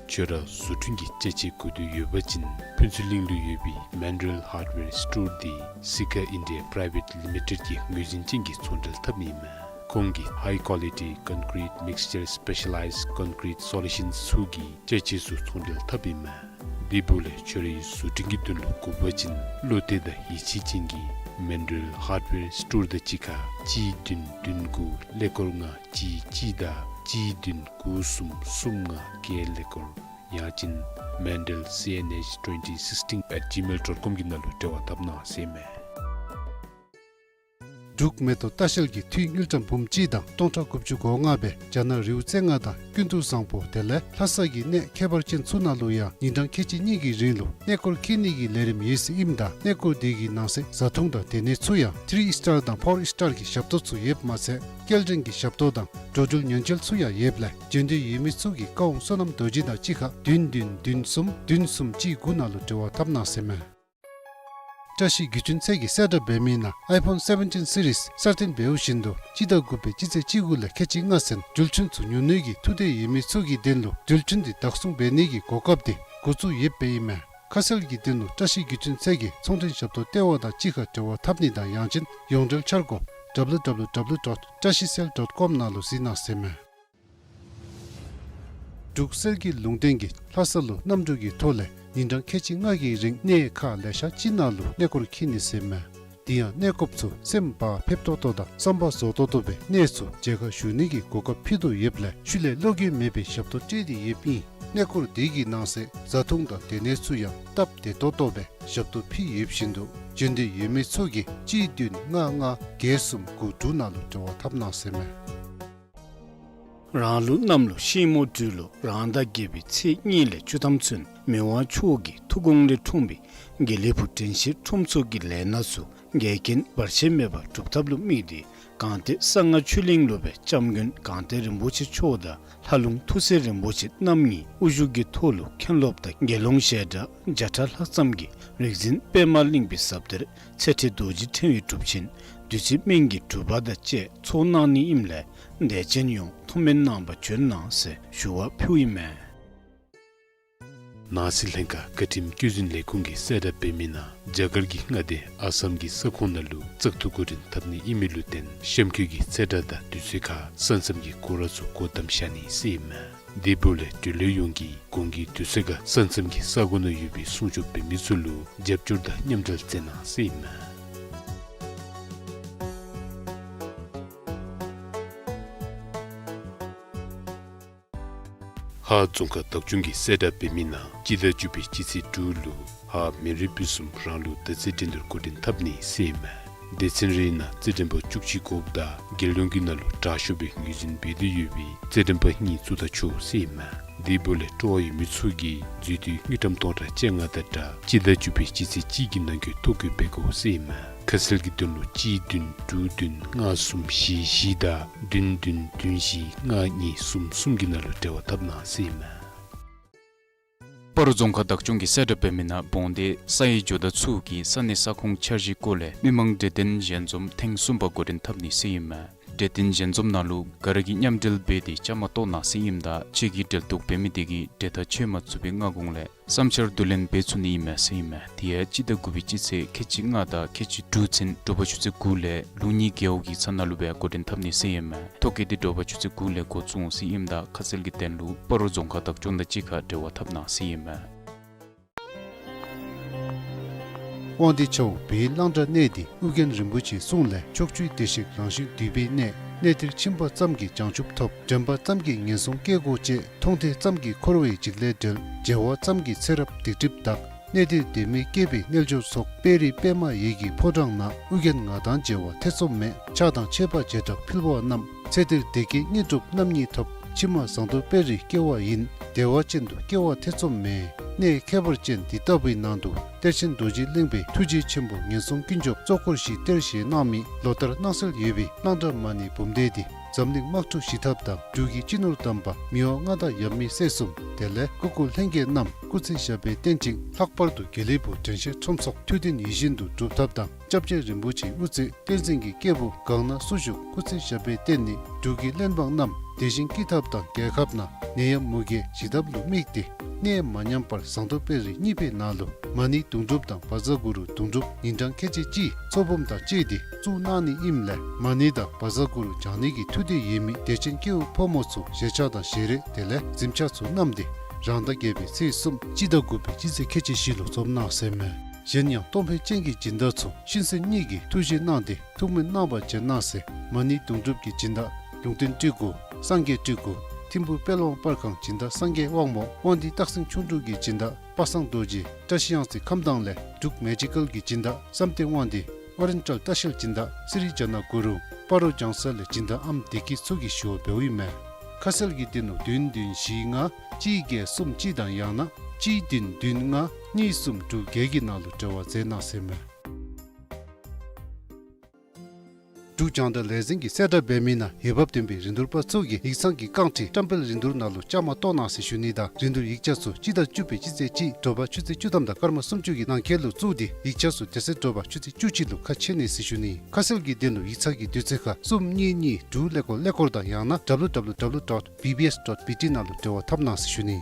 ཁྱོད་ར་བཟོ་སྐྲུན་གྱི་ཅ་ཆས་དགོས་འདོད་ཡོད་པ་ཅིན་ཕུན་ཚོགས་གླིང་ལུ་ཡོད་པའི་མཱན་ཌེལ་ཧརཌ་ཝེར་སི་ཊོར་དེ་སི་ཁ་ཨིན་ཌི་ཡ་པི་རའི་ཝེཊ་ལི་མི་ཊེཌ་ཀྱི་ངོས་འཛིན་ཅན་གྱི་ཚོང་འབྲེལ་འཐབ་ཨིན་མས། ཁོང་གིས་ཧའི་ཀོ་ལི་ཊི་ཀོན་ཀྲིཊ་མིགས་ཅར་སི་པེ་ཤ་ལའིཛ་ཀོན་ཀྲིཊ་སོ་ལུ་ཤཱནསི་ཚུ་གི་ཅ་ཆས་ཚུ་ཚོང་འབྲེལ་འཐབ་ཨིན་མས། དེ་འབདཝ་ལས་ཁྱོད་རའི་བཟོ་སྐྲུན་གྱི་དོན་ལུ་དགོ་པ་ཅིན་བློ་གཏད་དང་ཡིད་ཆེས་ཅན་གྱི་མཱན་ཌེལ་ཧརཌ་ཝེར་སི་ཊོར་དང་གཅིག་ཁར་གཅིག་བདུན་བདུན་དགུ་ཀླད་ཀོར་ལྔ་གཅིག་གཅིག་དང་གཅིག་བདུན་དགུ་གསུམ་གསུམ་ལྔ་བརྒྱད་ཀླད་ཀོར། ཡང་ཅིན་མཱན་ཌེལ་སི་ཨེན་ཨེཆ་ཊུ་ཝེན་ཊི་སིགས་ཊིན་ཨེཊ་ཇི་མེལ་ཌོཊ་ཀོམ་གྱི་ནང་ལུ་འབྲེལ་བ་འཐབ་གནང་ཟེར་མས། འབྲུག་མེ་ཏོག་ལྟ་བཤལ་གྱི་འཐུས་དངུལ་ཀྲམ་འབུམ་གཅིག་དང་སྟོང་ཕྲག་དགུ་བཅུ་གོ་ལྔ་སྦེ་རྒྱ་ནག་རི་བོ་རྩེ་ལྔ་དང་ཀུན་ཏུ་བཟང་པོ་དེ་ལས་ལྷ་ས་གི་གནས་ཁྱད་པར་ཅན་ཚུ་ནང་ལུ་ཡང་ཉིན་གྲངས་ཁལ་གཅིག་གཉིས་ཀྱི་རིང་ལུ་གནས་སྐོར་འཁྱིད་ནི་གི་ལས་རིམ་ཡོད་ཟེར་ཨིནམ་ད་གནས་སྐོར་དེ་གི་ནང་གསེས་བཟའ་འཐུང་དང་སྡོད་གནས་ཚུ་ཡང་ཐིརི་སི་ཊར་དང་ཕོར་སི་ཊར་གྱི་ཞབས་ཏོག་ཚུ་ཡོདཔ་མ་ཚད་སྐྱེལ་འདྲེན་གྱི་ཞབས་ཏོག་དང་འགྲོ་འགྲུལ་ཉེན་བཅོལ་ཚུ་ཡང་ཡོདཔ་ལས་འབྱོན་འདོད་ཡོད་མི་ཚུ་གིས་བཀའ་དབང་བསོད་ནམས་རྡོ་རྗེ་དང་གཅིག་ཁར་བདུན་བདུན་བདུན་གསུམ་བདུན་གསུམ་གཅིག་དགུ་ནང་ལུ་འབྲེལ་བ་འཐབ་གནང་ཟེར་མས། བཀྲ་ཤིས་བརྒྱུད་འཕྲིན་ཚད་ཀྱི་གསལ་བསྒྲགས་འབད་མི་ནང་ཨའི་ཕོན་སེ་བེན་ཊིན་སི་རིས་གསར་བཏོན་འབདཝ་བཞིན་དུ་སྤྱི་ཟླ་དགུ་པའི་སྤྱི་ཚེས་བཅུ་དགུ་ལས་ཁལ་གཅིག་ལྔ་ཚུན་འགྲུལ་འཕྲིན་ཚུ་ཉུང་གནོད་ཀྱིས་ཐུགས་འདོད་ཡོད་མི་ཚུ་གི་དོན་ལུ་འགྲུལ་འཕྲིན་དེ་བདག་བཟུང་འབད་ནི་གི་གོ་སྐབས་དེ་འགོ་བཙུགས་ཡོདཔ་ཨིན་མས། ཁ་གསལ་གྱི་དོན་ལུ་བཀྲ་ཤིས་བརྒྱུད་འཕྲིན་ཚད་ཀྱི་ཚོང་འབྲེལ་ཞབས་ཏོག་ལྟེ་བ་དང་གཅིག་ཁར་འབྲེལ་བ་འཐབ་ནི་དང་ཡང་ཅིན་ཡོངས་འབྲེལ་འཆར་སྒོ་ཌབ་ལུ་ཌབ་ལུ་ཌབ་ལུ་ཌོཊ་བཀྲ་ཤིས་སེལ་ཌོཊ་ཀོམ་ནང་ལུ་གཟིགས་གནང་ཟེར་མས། འབྲུག་གསེར་གྱི་ལུང་བསྟན་གྱིས་ལྷ་ས་ལུ་གནམ་གྲུ་གི་ཐོག་ལས་ཉིན་གྲངས་ཁལ་གཅིག་ལྔ་གི་རིང་གནས་ཁག་ལེ་ཤ་ཅིག་ནང་ལུ་གནས་སྐོར་འཁྱིད་ནི་ཟེར་མས། དེ་ཡང་གནས་སྐོརཔ་ཚུ་སེམས་བག་ཕེབས་ཏོག་ཏོ་དང་བསམ་པ་རྫོགས་ཏོག་ཏོ་སྦེ་གནས་ཚུ་མཇལ་ཁ་ཞུ་ནི་གི་གོ་སྐབས་ཕུལ་དོ་ཡོདཔ་ལས་ཤུལ་ལས་བློ་འགྱོད་མེད་པའི་ཞབས་ཏོག་སྤྲོད་དེ་ཡོདཔ་ཨིན། གནས་སྐོར་དེ་གི་ནང་གསེས་བཟའ་འཐུང་དང་སྡོད་གནས་ཚུ་ཡང་སྟབས་བདེ་ཏོག་ཏོ་སྦེ་ཞབས་ཏོག་ཕུལ་ཡོདཔ་བཞིན་དུ་འབྱོན་འདོད་ཡོད་མི་ཚུ་གིས་གཅིག་བདུན་ལྔ་ལྔ་བརྒྱད་གསུམ་དགུ་དྲུག་ནང་ལུ་འབྲེལ་བ་འཐབ་གནང་ཟེར་མས། རང་ལུགས་གནམ་ལོ་ཤིང་མོ་སྦྲུལ་ལོ་རང་ཟླ་བརྒྱད་པའི་ཚེས་གཉིས་ལས་བཅུ་ཐམ་ཚུན་མི་དབང་མཆོག་གི་ཐུགས་དགོངས་ལས་འཁྲུངས་པའི་དགེ་ལེགས་ཕུག་དྲན་ཤེས་ཁྲོམ་ཚོགས་ཀྱི་ལས་སྣ་ཚུ་འགལ་རྐྱེན་བར་ཆད་མེད་པར་སྒྲུབ་ཐབས་ལུ་དམིགས་ཏེ་སྒང་སྟེང་གསང་སྔགས་ཆོས་གླིང་ལུ་སྦེ་སྐྱབས་མགོན་སྒང་སྟེང་རིན་པོ་ཆེ་མཆོག་དང་ལྷ་ལུང་ཐུགས་སྲས་རིན་པོ་ཆེ་རྣམ་གཉིས་དབུ་བཞུགས་ཀྱི་ཐོག་ལུ་མཁན་སློབ་དང་དགེ་སློང་ཞལ་གྲངས་བརྒྱ་ཕྲག་ལྷག་ཙམ་གྱིས་རིག་འཛིན་པདྨ་གླིང་པའི་ཟབ་གཏེར་ཚད་ཁྲི་རྡོ་རྗེ་ཕྲེང་བའི་སྒྲུབ་ཆེན་བདུད་རྩི་སྨན་གྱི་སྒྲུབ་པ་དང་བཅས་ཚོགས་གནང་ནི་ཨིནམ་ལས་དད་ཅན་ཡོངས་ཐུགས་སྨོན་གནང་བར་བྱོན་གནང་ཟེར་ཞུ་བ་ཕུལཝ་ཨིན་མས། ནང་སྲིད་ལྷན་ཁག་བཀའ་ཁྲིམས་བཀོད་འཛིན་ལས་ཁུངས་ཀྱིས་གསལ་བསྒྲགས་འབད་མི་ནང་རྒྱ་གར་གྱི་མངའ་སྡེ་ཨ་སམ་གྱི་ས་ཁོངས་ནང་ལུ་བཙག་འཐུ་འགོ་འདྲེན་འཐབ་ནི་ཨིན་མི་ལུ་བརྟེན་གཤམ་འཁོད་ཀྱི་ཚེས་གྲངས་དང་དུས་ཚོད་ཁར་ས་མཚམས་ཀྱི་སྐོར་ར་ཚུ་སྒོ་བསྡམ་བཞག་ནི་ཟེར་ཨིན་མས། དེ་འབདཝ་ལས་འབྲེལ་ཡོད་ཡོངས་ཀྱིས་གོང་གི་དུས་ཚོད་ཁར་ས་མཚམས་ཀྱི་ས་གོ་ནང་ཡོད་པའི་སྲུང་སྐྱོབ་འབད་མི་ཚུ་ལུ་རྒྱབ་སྐྱོར་དང་མཉམ་འབྲེལ་མཛད་གནང་ཟེར་ཨིན་མས། ཧཱ་རྫོང་ཁག་བདག་སྐྱོང་གིས་གསལ་བསྒྲགས་འབད་མི་ནང་སྤྱི་ཟླ་བཅུ་པའི་སྤྱི་ཚེས་དྲུག་ལུ་ཧཱ་མི་རི་པུ་གསུམ་རང་ལུགས་དར་རྩེ་འགྲན་བསྡུར་འགོ་འདྲེན་འཐབ་ནི་ཟེར་ཨིན་མས། སྡེ་ཚན་རེའི་ནང་རྩེད་འགྲན་པ་བཅུ་གཅིག་དགོཔ་ད་རྒྱལ་ཡོངས་ཀྱི་ནང་ལུ་དྲག་ཤོས་སྦེ་ངོས་འཛིན་འབད་དེ་ཡོད་པའི་རྩེད་འགྲན་པ་གཉིས་བཙུགས་ད་ཆོག་ཟེར་ཨིན་མས། དེ་འབདཝ་ལས་སྤྲོ་བ་ཡོད་མི་ཚུ་གིས་མཛུབ་དུས་དངུལ་ཀྲམ་སྟོང་ཕྲག་བཅོ་ལྔ་དང་སྦྲགས་སྤྱི་ཟླ་བཅུ་པའི་སྤྱི་ཚེས་གཅིག་གི་ནང་འཁོད་ཐོ་བཀོད་འབད་དགོ་ཟེར་ཨིན་མས། ཁ་གསལ་གྱི་དོན་ལུ་གཅིག་བདུན་དྲུག་བདུན་ལྔ་གསུམ་བཞི་བཞི་དང་བདུན་བདུན་བདུན་བཞི་ལྔ་གཉིས་གསུམ་གསུམ་གྱི་ནང་ལུ་འབྲེལ་བ་འཐབ་གནང་ཟེར་ཨིན་མས། སྤ་རོ་རྫོང་ཁག་བདག་སྐྱོང་གིས་གསལ་བསྒྲགས་འབད་མི་ནང་བོང་སྡེ་ས་ཡི་ཇོ་བདག་ཚུ་གིས་ས་གནས་ས་ཁོངས་འཆར་གཞིའི་སྐོར་ལས་མི་མང་གྲོས་བསྟུན་ཞལ་འཛོམས་ཐེངས་གསུམ་པ་འགོ་འདྲེན་འཐབ་ནི་ཟེར་ཨིན་མས། གྲོས་བསྟུན་ཞལ་འཛོམས་ནང་ལུ་ག་ར་གིས་མཉམ་འབྲེལ་འབད་དེ་བཅའ་མར་གཏོགས་གནང་ཟེར་ཨིནམ་ད་ཕྱི་གི་འབྲེལ་གཏུག་འབད་མི་དེ་གིས་གྲོས་ཐག་ཆོད་མ་ཚུགས་པའི་སྔ་གོང་ལས་བསམ་འཆར་བསྡུ་ལེན་འབད་ཚུགས་ནི་ཨིན་མས་ཟེར་ཨིན་མས། དེ་ཡང་སྤྱི་ཟླ་དགུ་པའི་སྤྱི་ཚེས་ཁལ་གཅིག་ལྔ་དང་ཁལ་གཅིག་དྲུག་ཚུན་དྲོ་པ་ཆུ་ཚོད་དགུ་ལས་ལུགས་གཉིས་རྒེད་འོག་གི་ས་ནང་ལུ་སྦེ་འགོ་འདྲེན་འཐབ་ནི་ཟེར་ཨིན་མས། ཐོ་བཀོད་དེ་དྲོ་པ་ཆུ་ཚོད་དགུ་ལས་འགོ་བཙུགས་འོང་ཟེར་ཨིནམ་ད་ཁ་གསལ་གྱི་དོན་ལུ་སྤ་རོ་རྫོང་ཁག་བདག་སྐྱོང་དང་གཅིག་ཁར་འབྲེལ་བ་འཐབ་གནང་ཟེར་ཨིན་མས། དབང་འདུས་ཆ་འོག་བོད་ཡིག་བླང་དོར་གནས་འདི་ཨོ་རྒྱན་རིན་པོ་ཆེའི་གསུང་ལས་ཕྱོགས་བཅུའི་བདེ་གཤེགས་རང་བཞིན་འདུས་པའི་གནས། གནས་འདིར་ཕྱིན་པ་ཙམ་གྱིས་བྱང་ཆུབ་ཐོབ། དྲན་པ་ཙམ་གྱིས་ངན་སོང་སྐྱེ་སྒོ་བཅད། མཐོང་ཐོས་ཙམ་གྱིས་འཁོར་བའི་འཇིགས་ལས་བསྒྲལ། མཇལ་བ་ཙམ་གྱིས་ཚེ་རབས་སྡིག་སྒྲིབ་དག། གནས་འདིར་དད་མོས་སྐྱེས་པའི་རྣལ་འབྱོར་ཚོགས། དཔལ་རི་པདྨ་འོད་ཀྱི་ཕོ་བྲང་ན། ཨོ་རྒྱན་ང་དང་མཇལ་བ་ཐེ་ཚོམ་མེད། ཕྱག་དང་མཆོད་པ་བྱེ་བྲག་ཕུལ་བ་རྣམས། ཚེ་འདིར་བདེ་སྐྱིད་དངོས་གྲུབ་རྣམ་གཉིས་ཐོབ། ཕྱི་མ་ཟངས་མདོག་དཔལ་རིར་སྐྱེ་བ་ཡིན། བདེ་བ་ཅན་དུ་སྐྱེ་བ་ཐེ་ཚོམ་མེད། གནས་ཁྱད་པར་ཅན་འདི་ལྟ་བུའི་ནང་དུ་གཏེར་ཆེན་རྡོ་རྗེ་གླིང་པའི་ཐུགས་རྗེ་ཆེན་པོ་ངན་སོང་ཀུན་སྐྱོབ་གཙོ་འཁོར་བཞི་གཏེར་བཞེས་གནང་མི་ལོ་ལྟར་གནང་སྲོལ་ཡོད་པའི་གླང་བྲག་མ་ཎི་འབུམ་སྡེ་འདི་འཛམ་གླིང་དམག་འཁྲུག་ཞི་ཐབས་དང་། འབྲུག་གི་སྤྱི་ནོར་དམ་པ་མི་དབང་མངའ་བདག་ཡབ་མེས་སྲས་གསུམ། དེ་ལས་སྐུ་འཁོར་ལྷན་རྒྱས་རྣམས་སྐུ་ཚེ་ཞབས་པད་བརྟན་ཅིང་། ལྷག་པར་དུ་དགེ་ལེགས་ཕུག་དྲན་ཤེས་ཁྲོམ་ཚོགས་ཐུགས་འདུན་ཡིད་བཞིན་དུ་འགྲུབ་ཐབས་དང་། སྐྱབས་རྗེ་རིན་པོ་ཆེའི་དབུ་རྩེ་བསྟན་འཛིན་གྱི་སྐྱེས་བུ་གང་ན་སུ་བཞུགས་སྐུ་ཚེ་ཞབས་པད་བརྟན་ནི། འབྲུག་གི་གླེན་འབངས་རྣམས་བདེ་ཞིང་སྐྱིད་ཐབས་དང་། རྒྱལ་ཁབ་ནང་ནད་ཡམས་མུ་གེ་ཞི་ཐབས་ལུ་དམིགས་ཏེ། གནས་མ་ཉམས་པར་ཟངས་མདོག་དཔལ་རི་གཉིས་པའི་ནང་ལུ་མ་ཎི་དུང་སྒྲུབ་དང་བཛྲ་གུ་རུ་དུང་སྒྲུབ་ཉིན་གྲངས་ཁལ་གཅིག་གཅིག་ཚོགས་འབུམ་དང་བཅས་ཏེ་བཙུགས་གནང་ནི་ཨིནམ་ལས་མ་ཎི་དང་བཛྲ་གུ་རུ་བགྱང་ནི་གི་ཐུགས་འདོད་ཡོད་མི་དད་ཅན་སྐྱེ་བོ་ཕོ་མོ་ཚུ་ཞལ་ཆས་དང་ཞལ་རས་དེ་ལས་གཟིམ་ཆས་ཚུ་བསྣམས་ཏེ་རང་ཟླ་བརྒྱད་པའི་ཚེས་གསུམ་སྤྱི་ཟླ་དགུ་པའི་སྤྱི་ཚེས་ཁལ་གཅིག་བཞི་ལུ་འཛོམས་གནང་ཟེར་མས། གཞན་ཡང་གཏོང་ཕོད་ཅན་གྱི་སྦྱིན་བདག་ཚུ་ཤིང་སེང་གཉིས་ཀྱི་ཐུགས་བཞེད་གནང་སྟེ་ཐུགས་སྨོན་གནང་བར་བྱོན་གནང་ཟེར། མ་ཎི་དུང་སྒྲུབ་ཀྱི་སྦྱིན་བདག་ལུང་བསྟན་སྤྲུལ་སྐུ་སངས་རྒྱས་སྤྲུལ་སྐུ། ཐིམ་ཕུག་དཔལ་དབང་པར་ཁང་སྦྱིན་བདག་སངས་རྒྱས་དབང་མོ། དབང་འདུས་སྟག་སེང་ཁྱུང་འབྲུག་གི་སྦྱིན་བདག་པ་སངས་རྡོ་རྗེ། བཀྲ་ཤིས་གཡང་རྩེ་ཁམས་སྡང་ལས་འབྲུག་མེ་ཇི་ཀལ་གྱི་སྦྱིན་བདག་བསམ་གཏན་དབང་འདུས། ཨོ་རེན་ཊལ་ལྟ་བཤལ་སྦྱིན་བདག་སི་རི་ཇ་ན་གུ་རུ། སྤ་རོ་ལྗང་ས་ལས་སྦྱིན་བདག་ཨམ་བདེ་སྐྱིད་ཚུ་གིས་ཞུ་བ་འབདཝ་ཨིན་མས། ཁ་གསལ་གྱི་དོན་ལུ་བདུན་བདུན་བཞི་ལྔ་གཅིག་བརྒྱད་གསུམ་གཅིག་དང་ཡང་ན་གཅིག་བདུན་བདུན་ལྔ་གཉིས་གསུམ་དྲུག་བརྒྱད་ཀྱི་ནང་ལུ་འབྲེལ་བ་མཛད་གནང་ཟེར་མས། འབྲུག་རྒྱང་བསྒྲགས་ལས་འཛིན་གྱིས་གསལ་བསྒྲགས་འབད་མི་ནང་འོས་འབབ་ལྡན་པའི་རིན་བསྡུར་པ་ཚུ་གིས་ཡིག་ཚང་གི་རྐང་ཁྲི་བཀྲམ་སྤེལ་རིན་བསྡུར་ནང་ལུ་བཅའ་མར་གཏོགས་གནང་ཟེར་ཞུ་ནི་དང་རིན་བསྡུར་ཡིག་ཆ་ཚུ་སྤྱི་ཟླ་བཅུ་པའི་སྤྱི་ཚེས་གཅིག་དྲོ་པ་ཆུ་ཚོད་བཅུ་ཐམ་དང་སྐར་མ་སུམ་ཅུ་གི་ནང་འཁོད་ལུ་བཙུགས་ཏེ་ཡིག་ཆ་ཚུ་དེ་ཚེ་དྲོ་པ་ཆུ་ཚོད་བཅུ་གཅིག་ལུ་ཁ་ཕྱེ་ནི་ཟེར་ཞུ་ནི། ཁ་གསལ་གྱི་དོན་ལུ་ཡིག་ཚང་གི་དུས་ཚོད་ཁར་གསུམ་གཉིས་གཉིས་དྲུག་ཀླད་ཀོར་ཀླད་ཀོར་དང་ཡང་ན་W W W dot B B S dot B T ནང་ལུ་འབྲེལ་བ་འཐབ་གནང་ཟེར་ཞུ་ནི།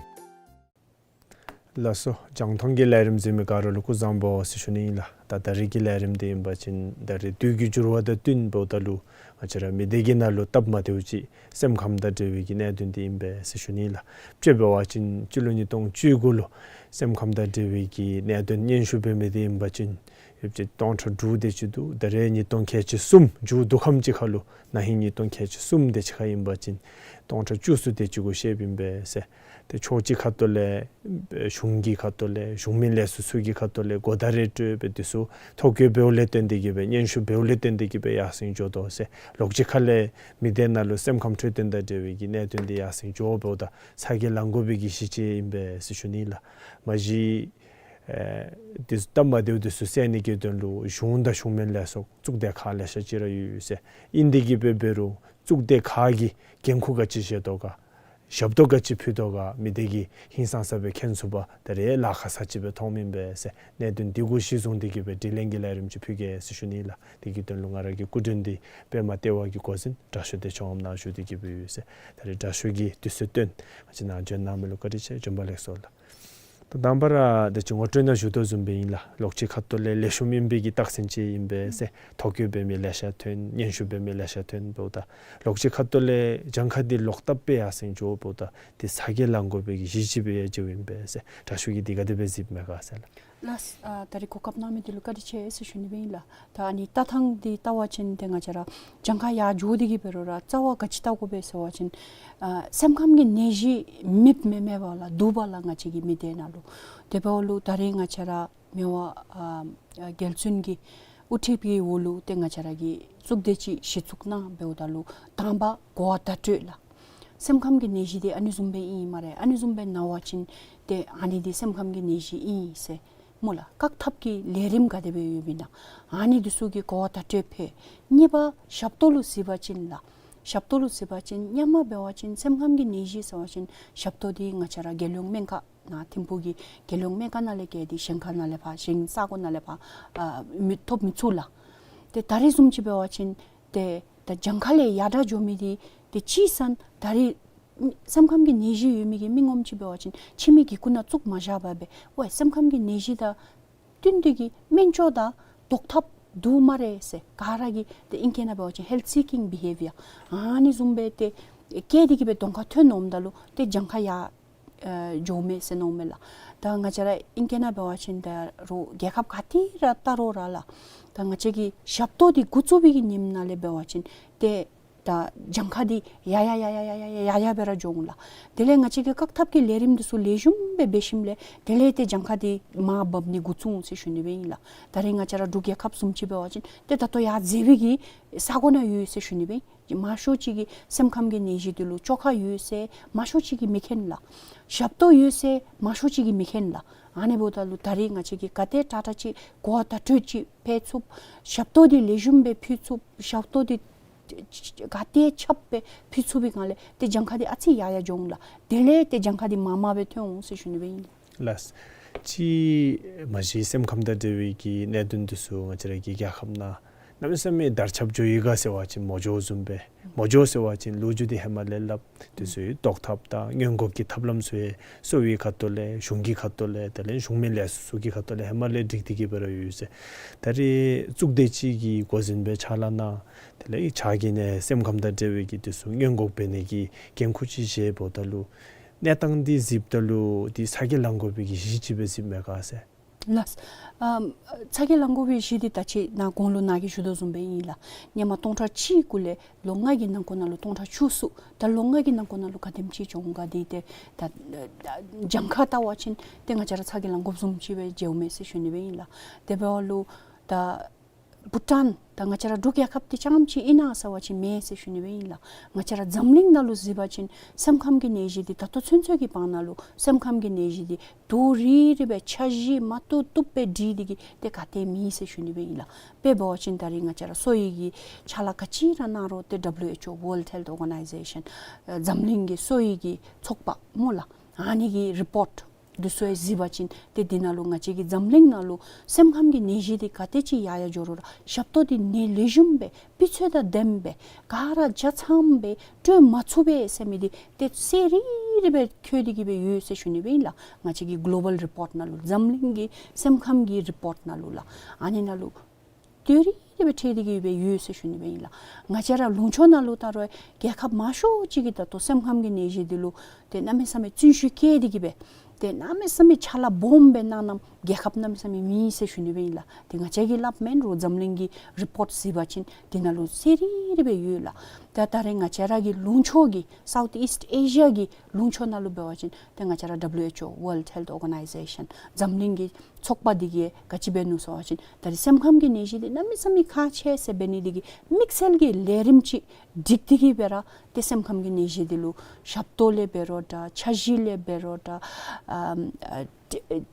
ལགས་སོ། རྒྱང་མཐོང་གི་ལས་རིམ་གཟིགས་མི་ག་ར་ལུ་སྐུ་གཟུགས་བཟང་པོ་ཟེར་ཞུ་ནི་ཨིན་ལགས། ད་ད་རེས་ཀྱི་ལས་རིམ་འདི་ཨིན་པ་ཅིན་ད་རེས་དུས་ཀྱི་འགྱུར་བ་དང་བསྟུན་འབདཝ་ད་ལུ་ང་བཅས་ར་མི་སྡེ་གི་ནང་ལུ་སྟབས་མ་བདེཝ་ཅིག་སེམས་ཁམས་དང་འབྲེལ་བའི་གི་གནད་དོན་འདི་ཨིན་པས་ཟེར་ཞུ་ནི་ཨིན་ལགས། དཔྱེ་འབད་བ་ཅིན་སྤྱི་ལོ་ཉིས་སྟོང་བཅུ་དགུ་ལུ་སེམས་ཁམས་དང་འབྲེལ་བའི་གི་གནད་དོན་སྙན་ཞུ་འབད་མི་འདི་ཨིན་པ་ཅིན་ཡོདཔ་ཅིག་སྟོང་ཕྲག་དྲུག་དེ་ཅིག་འདུག། ད་རེས་ཉིས་སྟོང་ཁལ་གཅིག་གསུམ་མཇུག་བསྡུ་ཁམས་ཅིག་ཁར་ལུ་ན་ཧིང་ཉིས་སྟོང་ཁལ་གཅིག་གསུམ་དེ་ཅིག་ཁར་ཨིན་པ་ཅིན་སྟོང་ཕྲག་བཅུ་གསུམ་དེ་ཅིག་གུ་བཤདཔ་ཨིན་པས་ཟེར། ཏེ་ཕྱོགས་གཅིག་ཁ་ཐུག་ལས་གཞུང་གི་ཁ་ཐུག་ལས་གཞུང་མིན་ལས་ཚོགས་ཚུ་གི་ཁ་ཐུག་ལས་གོ་བརྡ་རེ་སྤྲོད་སྦེ་འདི་ཚུ་ཐོ་བཀོད་འབདཝ་ལས་བརྟེན་ཏེ་གིས་སྦེ་སྙན་ཞུ་འབདཝ་ལས་བརྟེན་ཏེ་གིས་སྦེ་ཡར་སེང་འགྱོ་དོ་ཟེར། ལོགས་གཅིག་ཁ་ལས་མི་སྡེ་ནང་ལུ་སེམས་ཁམས་འཕྲོད་བསྟེན་དང་འབྲེལ་བའི་གི་གནད་དོན་འདི་ཡར་སེང་འགྱོ་འབདཝ་ད་ཚ་གྱང་ལང་དགོ་པའི་གི་གཞི་ཅིག་ཨིན་པས་ཟེར་ཞུ་ནི་ལགས། མ་གཞི་ཨེ་འདི་ཚུ་སྟབས་མ་བདེཝ་འདི་ཚུ་སེལ་ནི་གི་དོན་ལུ་གཞུང་དང་གཞུང་མིན་ལས་ཚོགས་གཙུག་སྡེ་ཁག་ལེ་ཤ་ཅིག་ར་ཡོད་ཡོད་ཟེར། ཨིན་ཏེ་གིས་སྦེ་འབད་རུང་གཙུག་སྡེ་ཁག་གིས་འགན་ཁུར་ག་ཅི་བཞེས་དོ་ག་ཞབས་ཏོག་ག་ཅི་ཕུལ་དོ་ག་མི་སྡེ་གིས་ཧིང་སངས་ས་སྦེ་མཁྱེན་ཚུགས་པར་ད་རེས་ལཱ་ཁག་ས་ཅིག་སྦེ་མཐོངམ་ཨིན་པས་ཟེར། གནད་དོན་འདི་གུ་གཞི་བཟུང་སྟེ་གིས་སྦེ་དྲི་ལན་གྱི་ལས་རིམ་ཅིག་ཕུལ་གེ་ཟེར་ཞུ་ནི་ལགས། དེ་གི་དོན་ལུ་ང་ར་གི་སྐུ་མགྲོན་འདི་པདྨ་ལྟེ་བ་གི་འགོ་འཛིན་དྲག་ཤོས་བདེ་མཆོག་ངམ་ནཱ་བཞུགས་ཏེ་གིས་སྦེ་ཡོད་ཟེར། ད་རེས་དྲག་ཤོས་ཀྱིས་དུས་ཚོད་བཏོན་ང་བཅས་ནཱ་བྱོན་གནང་མི་ལུ་བཀའ་དྲིན་ཆེ། བྱོན་པ་ལེགས་སོ་ལགས། དང་པ་ར་ད་ཅི་ངོ་སྤྲོད་ནང་ཞུ་དོ་བཟུམ་སྦེ་ཨིན་ལགས། ལོགས་ཅིག་ཁ་ཐུག་ལས་ལེགས་ཤོམ་ཨིན་པའི་གི་རྟགས་མཚན་ཅིག་ཨིན་པས་ཟེར། ཐོ་བཀོད་འབད་མི་ལེ་ཤ་ཐོན། སྙན་ཞུ་འབད་མི་ལེ་ཤ་ཐོན་འབདཝ་ད། ལོགས་ཅིག་ཁ་ཐུག་ལས་གྱངས་ཁ་འདི་ལོག་ལྟབ་སྦེ་ཡར་སེང་འགྱོ་འབདཝ་ད། འདི་ཚ་གྱང་ལང་དགོ་པའི་གི་གཞི་ཅིག་སྦེ་ཡང་མཇལཝ་ཨིན་པས་ཟེར། དྲག་ཤོས་ཀྱིས་འདི་ག་དེ་སྦེ་གཟིགསཔ་མས་ག་ཟེར་ལགས། ལགས། ཨ་ད་རིས་གོ་སྐབས་གནང་མི་འདི་ལུ་བཀའ་དྲིན་ཆེ་ཟེར་ཞུ་ནི་སྦེ་ཨིན་ལགས། ད་ཨ་ནི་ལྟ་ཐངས་འདི་བལྟ་བ་ཅིན་ཏེ་ང་བཅས་ར་གྱངས་ཁ་ཡར་འགྱོ་སྟེ་གི་འབད་རུང་ར་རྩ་བ་ག་ཅི་བལྟ་དགོ་པས་ཟེར་བ་ཅིན་ཨ་སེམས་ཁམས་ཀྱི་ནད་གཞི་མེདཔ་མེན་མས་པ་ལགས། འདུག་པ་ལགས། ང་བཅས་ཀྱི་མི་སྡེ་ནང་ལུ། དེ་འབདཝ་ལུ་ད་རིས་ང་བཅས་ར་མི་དབང་ཨ་རྒྱལ་བཙུན་གྱི་དབུ་ཁྲིད་ཀྱི་འོག་ལུ་ཏེ་ང་བཅས་ར་གིས་གཙུག་སྡེ་ཅིག་གཞི་བཙུགས་གནང་འབདཝ་ད་ལུ་དང་པ་གོ་བ་བརྡ་སྤྲོད་ལགས། སེམས་ཁམས་ཀྱི་ནད་གཞི་འདི་ཨ་ནི་བཟུམ་སྦེ་ཨིན་སྨ་རེ། ཨ་ནི་བཟུམ་སྦེ་ན་བ་ཅིན་ཏེ་ཨ་ནི་འདི་སེམས་ཁམས་ཀྱི་ནད་གཞི་ཨིན་ཟེར་སྨོ་ལགས། བཀག་ཐབས་ཀྱི་ལས་རིམ་ག་དེ་སྦེ་ཡོདཔ་ཨིན་ན། ཨ་ནི་འདི་ཚུ་གི་གོ་བ་བརྡ་སྤྲོད་ཕུལ། གཉིས་པ་ཞབས་ཏོག་ལུ་གཟིགས་པ་ཅིན་ལགས། ཞབས་ཏོག་ལུ་གཟིགས་པ་ཅིན་སྔོན་མ་འབད་བ་ཅིན་སེམས་ཁམས་ཀྱི་ནད་གཞི་ཟེར་བ་ཅིན་ཞབས་ཏོག་འདི་ང་བཅས་ར་རྒྱལ་ཡོངས་སྨན་ཁང་ནང་ཐིམ་ཕུག་གི་རྒྱལ་ཡོངས་སྨན་ཁང་ནང་ལས་བརྒལ་ཏེ་གཞན་ཁ་ནང་ལས་ཕར་གཞན་ས་གོ་ནང་ལས་ཕར་ཨ་མི་ཐོབ་མི་ཚུགས་ལགས། ཏེ་ད་རིས་བཟུམ་ཅིག་འབད་བ་ཅིན་ཏེ་ད་གྱངས་ཁ་ལས་ཡར་དྲག་འགྱོ་མི་འདི་ཏེ་ཅིག་ཟེར་ན་ད་རིས་སེམས་ཁམས་ཀྱི་ནད་གཞི་ཡོད་མི་གི་མི་ངོམ་ཅིག་འབད་བ་ཅིན་ཕྱི་མི་གི་གུ་ནང་བཙུགས་མ་བཞག་པར་སྦེ་ཝའི་སེམས་ཁམས་ཀྱི་ནད་གཞི་དང་བསྟུན་ཏེ་གི་སྨན་བཅོས་དང་བཟློག་ཐབས་འདུག་སྨ་རེ་ཟེར་ག་ར་གིས་ཏེ་ཨིང་སྐད་ནང་འབད་བ་ཅིན་help seeking behaviour ཨ་ནི་བཟུམ་སྦེ་ཏེ་བསྐྱེད་དེ་གི་སྦེ་གདོང་ཁར་ཐོན་འོངམ་ད་ལུ་ཏེ་གྱངས་ཁ་ཡར་ཨ་འགྱོཝ་མས་ཟེར་མནོཝ་མས་ལགས། ད་ང་བཅས་ར་ཨིང་སྐད་ནང་འབད་བ་ཅིན་ད་རུང་རྒྱལ་ཁབ་ག་ཏེ་ར་བལྟ་རུང་ར་ལགས། ད་ང་བཅས་ཀྱི་ཞབས་ཏོག་འདི་འགོ་བཙུགས་པའི་གི་ཉིནམ་ནང་ལས་འབད་བ་ཅིན་ཏེ་ད་གྱངས་ཁ་འདི་ཡར་ཡར་ཡར་ཡར་སྦེ་ར་འགྱོ་འོང་ལགས། དེ་ལས་ང་བཅས་ཀྱིས་བཀག་ཐབས་ཀྱི་ལས་རིམ་འདི་ཚུ་ལེགས་ཤོམ་སྦེ་འབད་ཞིནམ་ལས་དེ་ལས་ཏེ་གྱངས་ཁ་འདི་མར་འབབ་ནི་འགོ་བཙུགས་འོང་ཟེར་ཞུ་ནི་སྦེ་ཨིན་ལགས། ད་རིས་ང་བཅས་ར་འབྲུག་རྒྱལ་ཁབ་བཟུམ་ཅིག་འབད་བ་ཅིན་ཏེ་ད་ལྟོ་ཡར་འཛེགས་པའི་གི་ས་གོ་ནང་ཡོད་ཟེར་ཞུ་ནི་སྦེ་ཨིན། མང་ཤོས་ཅིག་གིས་སེམས་ཁམས་ཀྱི་ནད་གཞི་འདི་ལུ་བཅོས་ཁ་ཡོད་ཟེར་མང་ཤོས་ཅིག་གིས་མི་མཁྱེན་ལགས། ཞབས་ཏོག་ཡོད་ཟེར་མང་ཤོས་ཅིག་གིས་མི་མཁྱེན་ལགས། ཨ་ནི་འབདཝ་ད་ལུ་ད་རིས་ང་བཅས་ཀྱིས་ག་དེ་དྲག་དྲག་ཅིག་གོ་བ་བརྡ་སྤྲོད་ཅིག་ཕུལ་ཚུགས། ཞབས་ཏོག་འདི་ལེགས་ཤོམ་སྦེ་ཕུལ་ཚུགས། ཞབས་ཏོག་འདི་ག་དེ་ཁྱབ་སྦེ་ཕུལ་ཚུགས་པའི་སྒང་ལས་ཏེ་གྱངས་ཁ་འདི་ཨ་ཙི་ཡར་ཡར་འགྱོ་འོང་ལགས། དེ་ལས་ཏེ་གྱངས་ཁ་འདི་མར་མར་སྦེ་ཐོན་འོང་ཟེར་ཞུ་ནི་སྦེ་ཨིན། ལགས། ཅིག་མ་གཞི་སེམས་ཁམས་དང་འབྲེལ་བའི་གི་གནད་དོན་འདི་ཚུ་ང་བཅས་ར་གི་རྒྱལ་ཁབ་ནང་གནམ་མེད་ས་མེད་དར་ཁྱབ་འགྱོ་ཡི་ག་ཟེར་བ་ཅིན་མ་འགྱོཝ་བཟུམ་སྦེ། མ་འགྱོ་ཟེར་བ་ཅིན་ལོ་རྒྱུས་འདི་ཧེ་མ་ལས་སླབ། འདི་ཚུ་བཟློག་ཐབས་དང་སྔོན་འགོག་གི་ཐབས་ལམ་ཚུ་ཡང་གསོ་བའི་ཁ་ཐུག་ལས་གཞུང་གི་ཁ་ཐུག་ལས་དེ་ལས་གཞུང་མིན་ལས་ཚོགས་ཚུ་གི་ཁ་ཐུག་ལས་ཧེ་མ་ལས་སྒྲིག་སྟེ་གི་སྦེ་ར་ཡོད་ཟེར། ད་རིས་གཙུག་སྡེ་ཅིག་གིས་འགོ་འཛིན་སྦེ་ཕྱག་ལཱ་གནང་། དེ་ལས་ཕྱག་གི་ནི་སེམས་ཁམས་དང་འབྲེལ་བའི་གི་འདི་ཚུ་སྔོན་འགོག་འབད་ནི་གི་འགན་ཁུར་ཅིག་བཞེས་འབདཝ་ད་ལུ་གནས་སྟངས་འདི་གཟིགསཔ་ད་ལུ་འདི་ཚ་གྱང་ལང་དགོ་པའི་གི་གཞི་ཅིག་སྦེ་གཟིགསཔ་མས་ག་ཟེར། ལགས། ཨམ་ཚ་གྱང་ལང་དགོ་པའི་གཞི་འདི་ད་ཅི་ནཱ་གོང་ལུ་ནཱ་གིས་ཞུ་དོ་བཟུམ་སྦེ་ཨིན་ལགས། སྔོན་མ་སྟོང་ཕྲག་གཅིག་གུ་ལས་ལོ་ལྔ་གི་ནང་འཁོད་ནང་ལུ་སྟོང་ཕྲག་བཅུ་ཚུད། ད་ལོ་ལྔ་གི་ནང་འཁོད་ནང་ལུ་ག་དེམ་ཅིག་བྱུང་ག་འདི་ཏེ་ད་གྱངས་ཁ་བལྟ་བ་ཅིན་ཏེ་ང་བཅས་ར་ཚ་གྱང་ལང་དགོཔ་བཟུམ་ཅིག་སྦེ་མཇལཝ་མས་ཟེར་ཞུ་ནི་སྦེ་ཨིན་ལགས། དེ་འབདཝ་ལུ་ད་བྷུ་ཊཱན་ད་ང་བཅས་ར་འབྲུག་རྒྱལ་ཁབ་འདི་རྐྱངམ་ཅིག་ཨིན་ན་ཟེར་བ་ཅིན་མེན་ཟེར་ཞུ་ནི་སྦེ་ཨིན་ལགས། ང་བཅས་ར་འཛམ་གླིང་ནང་ལུ་གཟིགས་པ་ཅིན་སེམས་ཁམས་ཀྱི་ནད་གཞི་འདི་ད་ལྟོ་ཚུན་ཚོད་ཀྱི་བར་ན་ལུ་སེམས་ཁམས་ཀྱི་ནད་གཞི་འདི་དུས་རིང་རིང་སྦེ་འཆར་གཞི་མ་བཏུབ་བཏུབ་སྦེ་སྒྲིག་སྟེ་གི་ཏེ་ག་ཏེ་མེད་ཟེར་ཞུ་ནི་སྦེ་ཨིན་ལགས། དཔེ་འབད་བ་ཅིན་ད་རིས་ང་བཅས་ར་གསོ་བའི་གི་ཕྱག་ལཱ་ག་ཅི་ར་གནང་རུང་ཏེ་W H O World Health Organization ཨ་འཛམ་གླིང་གི་གསོ་བའི་གི་ཚོགས་པ་སྨོ་ལགས། ཨ་ནི་གི་རི་པོརཊ་འདི་ཚུ་ཡང་གཟིགས་པ་ཅིན་ཏེ་འདི་ནང་ལུ་ང་བཅས་ཀྱི་འཛམ་གླིང་ནང་ལུ་སེམས་ཁམས་ཀྱི་ནད་གཞི་འདི་ག་དེ་ཅིག་ཡར་ཡར་འགྱོ་རུང་ར་ཞབས་ཏོག་འདི་ནི་ལེགས་ཤོམ་སྦེ་སྤུས་ཚད་དང་ལྡནམ་སྦེ་ག་ར་ཆ་ཚང་སྦེ་སྤྲོད་མ་ཚུགས་པས་ཟེར་མི་འདི་ཏེ་གསལ་རི་རི་སྦེ་འཁོད་དེ་གི་སྦེ་ཡོད་ཟེར་ཞུ་ནི་སྦེ་ཨིན་ལགས། ང་བཅས་ཀྱི་གོ་ལོ་བཱལ་རི་པོརཊ་ནང་ལུ་འཛམ་གླིང་གི་སེམས་ཁམས་ཀྱི་རི་པོརཊ་ནང་ལུ་ལགས། ཨ་ནི་ནང་ལུ་དུས་རིང་རིང་སྦེ་འཁོད་དེ་གི་སྦེ་ཡོད་ཟེར་ཞུ་ནི་སྦེ་ཨིན་ལགས། ང་བཅས་ར་ལུང་ཕྱོགས་ནང་ལུ་ད་རུང་རྒྱལ་ཁབ་མང་ཤོས་ཅིག་གིས་ད་ལྟོ་སེམས་ཁམས་ཀྱི་ནད་གཞི་འདི་ལུ་ཏེ་གནམ་མེད་ས་མེད་བརྩོན་ཤུགས་བསྐྱེད་དེ་གི་སྦེ་ཏེ་གནམ་མེད་ས་མེད་ཕྱག་ལཱ་སྦོམ་སྦེ་གནང་གནངམ་རྒྱལ་ཁབ་གནམ་མེད་ས་མེད་མེད་ཟེར་ཞུ་ནི་སྦེ་ཨིན་ལགས། ཏེ་ང་བཅས་ཀྱིས་སླབ་མེན་རུང་འཛམ་གླིང་གི་རི་པོརཊ་གཟིགས་པ་ཅིན་འདི་ནང་ལུ་གསལ་རི་རི་སྦེ་ཡོད་ལགས། ད་ད་རེས་ང་བཅས་ར་གི་ལུང་ཕྱོགས་ཀྱི་South East Asia གི་ལུང་ཕྱོགས་ནང་ལུ་འབད་བ་ཅིན་ཏེ་ང་བཅས་ར་W H O World Health Organization འཛམ་གླིང་གི་ཚོགས་པ་འདི་གིས་ག་ཅི་འབད་ནུག་ཟེར་བ་ཅིན་ད་རིས་སེམས་ཁམས་ཀྱི་ནད་གཞི་འདི་གནམ་མེད་ས་མེད་ཁག་ཆེ་ཟེར་འབད་ནི་འདི་གིས་དམིགས་བསལ་གྱི་ལས་རིམ་ཅིག་སྒྲིག་སྟེ་གི་སྦེ་ར་ཏེ་སེམས་ཁམས་ཀྱི་ནད་གཞི་འདི་ལུ་ཞབས་ཏོག་ལས་འབད་རུང་འདྲ་འཆར་གཞི་ལས་འབད་རུང་འདྲ་ཨམ་ཨ་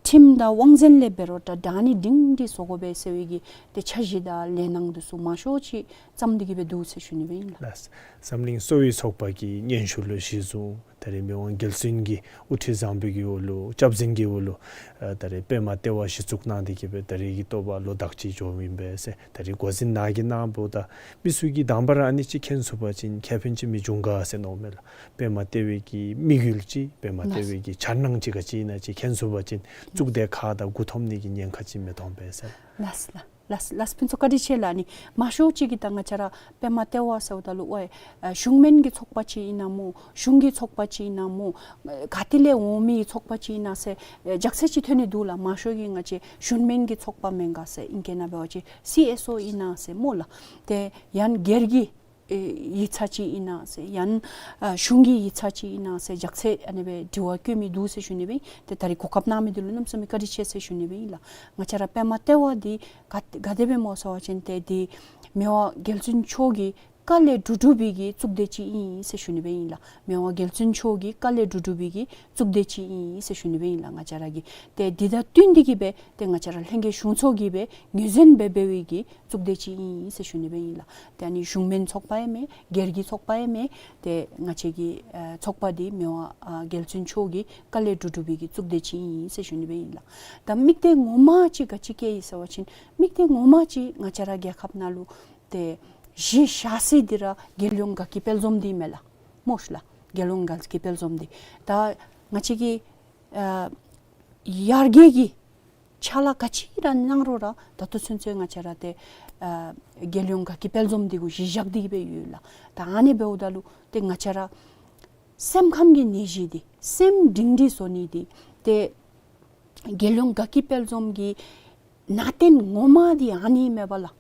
ཁྲིམས་དང་དབང་འཛིན་ལས་འབད་རུང་འདྲ་ད་ནི་སྒྲིང་སྒྲི་བཟོ་དགོ་པས་ཟེར་བའི་གི་ཏེ་འཆར་གཞི་དང་ལས་སྣང་འདི་ཚུ་མང་ཤོས་ཅིག་བརྩམས་ཏེ་གི་སྦེ་འདུག་ཟེར་ཞུ་ནི་སྦེ་ཨིན་ལགས། ལགས། འཛམ་གླིང་གསོ་བའི་ཚོགས་པ་གི་སྙན་ཞུ་ལུ་གཞི་བཟུང་ ད་རེས་མི་དབང་རྒྱལ་བཙུན་གྱི་དབུ་ཁྲིད་བཟང་པོའི་གི་འོག་ལུ་སྐྱབས་འཛིན་གྱི་འོག་ལུ་ཨ་ད་རེས་པདྨ་ལྟེ་བ་གཞི་བཙུགས་གནང་སྟེ་གི་སྦེ་ད་རེས་ཀྱི་ཐོག་ལུ་ལོ་དག་ཅིག་འགྱོཝ་ཨིན་པས་ཟེར། ད་རེས་འགོ་འཛིན་ནཱ་གི་གནང་འབདཝ་ད་མི་ཚུ་གིས་དང་པ་ར་ཨ་ནི་ཅིག་མཁྱེན་ཚུགས་པ་ཅིན་ཁེ་ཕན་ཅིག་མི་འབྱུང་ག་ཟེར་མནོཝ་མས་ལགས། པདྨ་ལྟེ་བའི་གི་དམིགས་ཡུལ་ཅིག་པདྨ་ལྟེ་བའི་གི་འཆར་སྣང་ཅིག་ག་ཅི་ཨིན་ན་ཅིག་མཁྱེན་ཚུགས་པ་ཅིན་གཙུག་སྡེ་ཁག་དང་མགུ་འཐོམ་ནི་གི་ཉེན་ཁ་ཅིག་མི་ཐོན་པས་ཟེར། ལགས་ལགས། ལགས་ལགས། ཕུན་ཚོགས་བཀའ་དྲིན་ཆེ་ལགས། ཨ་ནི་མང་ཤོས་ཅིག་གིས་ད་ང་བཅས་ར་པདྨ་ལྟེ་བ་ཟེརཝ་ད་ལུ་ཝའི་ཨ་གཞུང་མིན་གྱི་ཚོགས་པ་ཅིག་ཨིན་ན་སྨོ། གཞུང་གི་ཚོགས་པ་ཅིག་ཨིན་ན་སྨོ། ཨ་ག་ཏེ་ལས་འོང་མི་ཚོགས་པ་ཅིག་ཨིན་ན་ཟེར་ཨ་ཇག་ཚེ་ཅིག་ཐོན་ནི་འདུག་ལགས། མང་ཤོས་ཀྱིས་ང་བཅས་གཞུང་མིན་གྱི་ཚོགས་པ་མེན་ག་ཟེར། ཨིང་སྐད་ནང་འབད་བ་ཅིན་སི་ཨེསི་ཨོ་ཨིན་ན་ཟེར་སྨོ་ལགས། ཏེ་ཡང་སྒེར་གྱི་ཨེ་ཡིག་ཚང་ཅིག་ཨིན་ན་ཟེར་ཡང་ཨ་གཞུང་གི་ཡིག་ཚང་ཅིག་ཨིན་ན་ཟེར་ཇག་ཚེ་ཨ་ནི་སྦེ་དྲི་བ་བཀོད་མི་འདུག་ཟེར་ཞུ་ནི་སྦེ་ཨིན། ཏེ་ད་རེས་གོ་སྐབས་གནང་མི་འདི་ལུ་གནམ་མེད་ས་མེད་བཀའ་དྲིན་ཆེ་ཟེར་ཞུ་ནི་སྦེ་ཨིན་ལགས། ང་བཅས་ར་པདྨ་ལྟེ་བ་འདི་ག་ག་དེ་སྦེ་སྨོ་ཟེར་བ་ཅིན་ཏེ་འདི་མི་དབང་རྒྱལ་བཙུན་མཆོག་གི་བཀའ་ལས་གྲུབ་གྲུབ་པའི་གི་གཙུག་སྡེ་ཅིག་ཨིན་ཟེར་ཞུ་ནི་སྦེ་ཨིན་ལགས། མི་དབང་རྒྱལ་བཙུན་མཆོག་གི་བཀའ་ལས་གྲུབ་གྲུབ་པའི་གི་གཙུག་སྡེ་ཅིག་ཨིན་ཟེར་ཞུ་ནི་སྦེ་ཨིན་ལགས། ང་བཅས་ར་གི་ཏེ་འདི་དང་བསྟུན་ཏེ་གི་སྦེ་ཏེ་ང་བཅས་ར་ལྷན་རྒྱས་གཞུང་ཚོགས་ཀྱིས་སྦེ་ངོས་འཛིན་འབད་འབད་བའི་གི་གཙུག་སྡེ་ཅིག་ཨིན་ཟེར་ཞུ་ནི་སྦེ་ཨིན་ལགས། ཏེ་ཨ་ནི་གཞུང་མིན་ཚོགས་པ་ཡང་མེན། སྒེར་གྱི་ཚོགས་པ་ཡང་མེན། ཏེ་ང་བཅས་ཀྱི་ཨ་ཚོགས་པ་འདི་མི་དབང་ཨ་རྒྱལ་བཙུན་མཆོག་གི་བཀའ་ལས་གྲུབ་གྲུབ་པའི་གི་གཙུག་སྡེ་ཅིག་ཨིན་ཟེར་ཞུ་ནི་སྦེ་ཨིན་ལགས། ད་དམིགས་གཏད་ངོ་མ་ཅིག་ག་ཅི་གིས་ཨིན་ཟེར་བ་ཅིན་དམིགས་གཏད་ངོ་མ་ཅིག་ང་བཅས་ར་རྒྱལ་ཁབ་ནང་ལུ་ཏེ་གཞི་བཞག་ས་འདི་ར་རྒྱལ་ཡོངས་དགའ་སྐྱིད་དཔལ་འཛོམས་འདི་མས་ལགས། སྨོ་ཤ་ལགས། རྒྱལ་ཡོངས་དགའ་སྐྱིད་དཔལ་འཛོམས་འདི་ད་ང་བཅས་ཀྱི་ཨ་ཡར་རྒྱས་ཀྱི་ཕྱག་ལཱ་ག་ཅི་ར་གནང་རུང་ར་ད་ལྟོ་ཚུན་ཚོད་ང་བཅས་ར་ཏེ་ཨ་རྒྱལ་ཡོངས་དགའ་སྐྱིད་དཔལ་འཛོམས་འདི་གུ་གཞི་བཞག་སྟེ་གི་སྦེ་ཡོད་ལགས། ད་ཨ་ནི་འབདཝ་ད་ལུ་ཏེ་ང་བཅས་ར་སེམས་ཁམས་ཀྱི་ནད་གཞི་འདི་སེམས་སྒྲིང་སྒྲིང་བཟོ་ནི་འདི་ཏེ་རྒྱལ་ཡོངས་དགའ་སྐྱིད་དཔལ་འཛོམས་ཀྱི་ནང་རྟེན་ངོ་མ་འདི་ཨ་ནི་མས་པ་ལགས།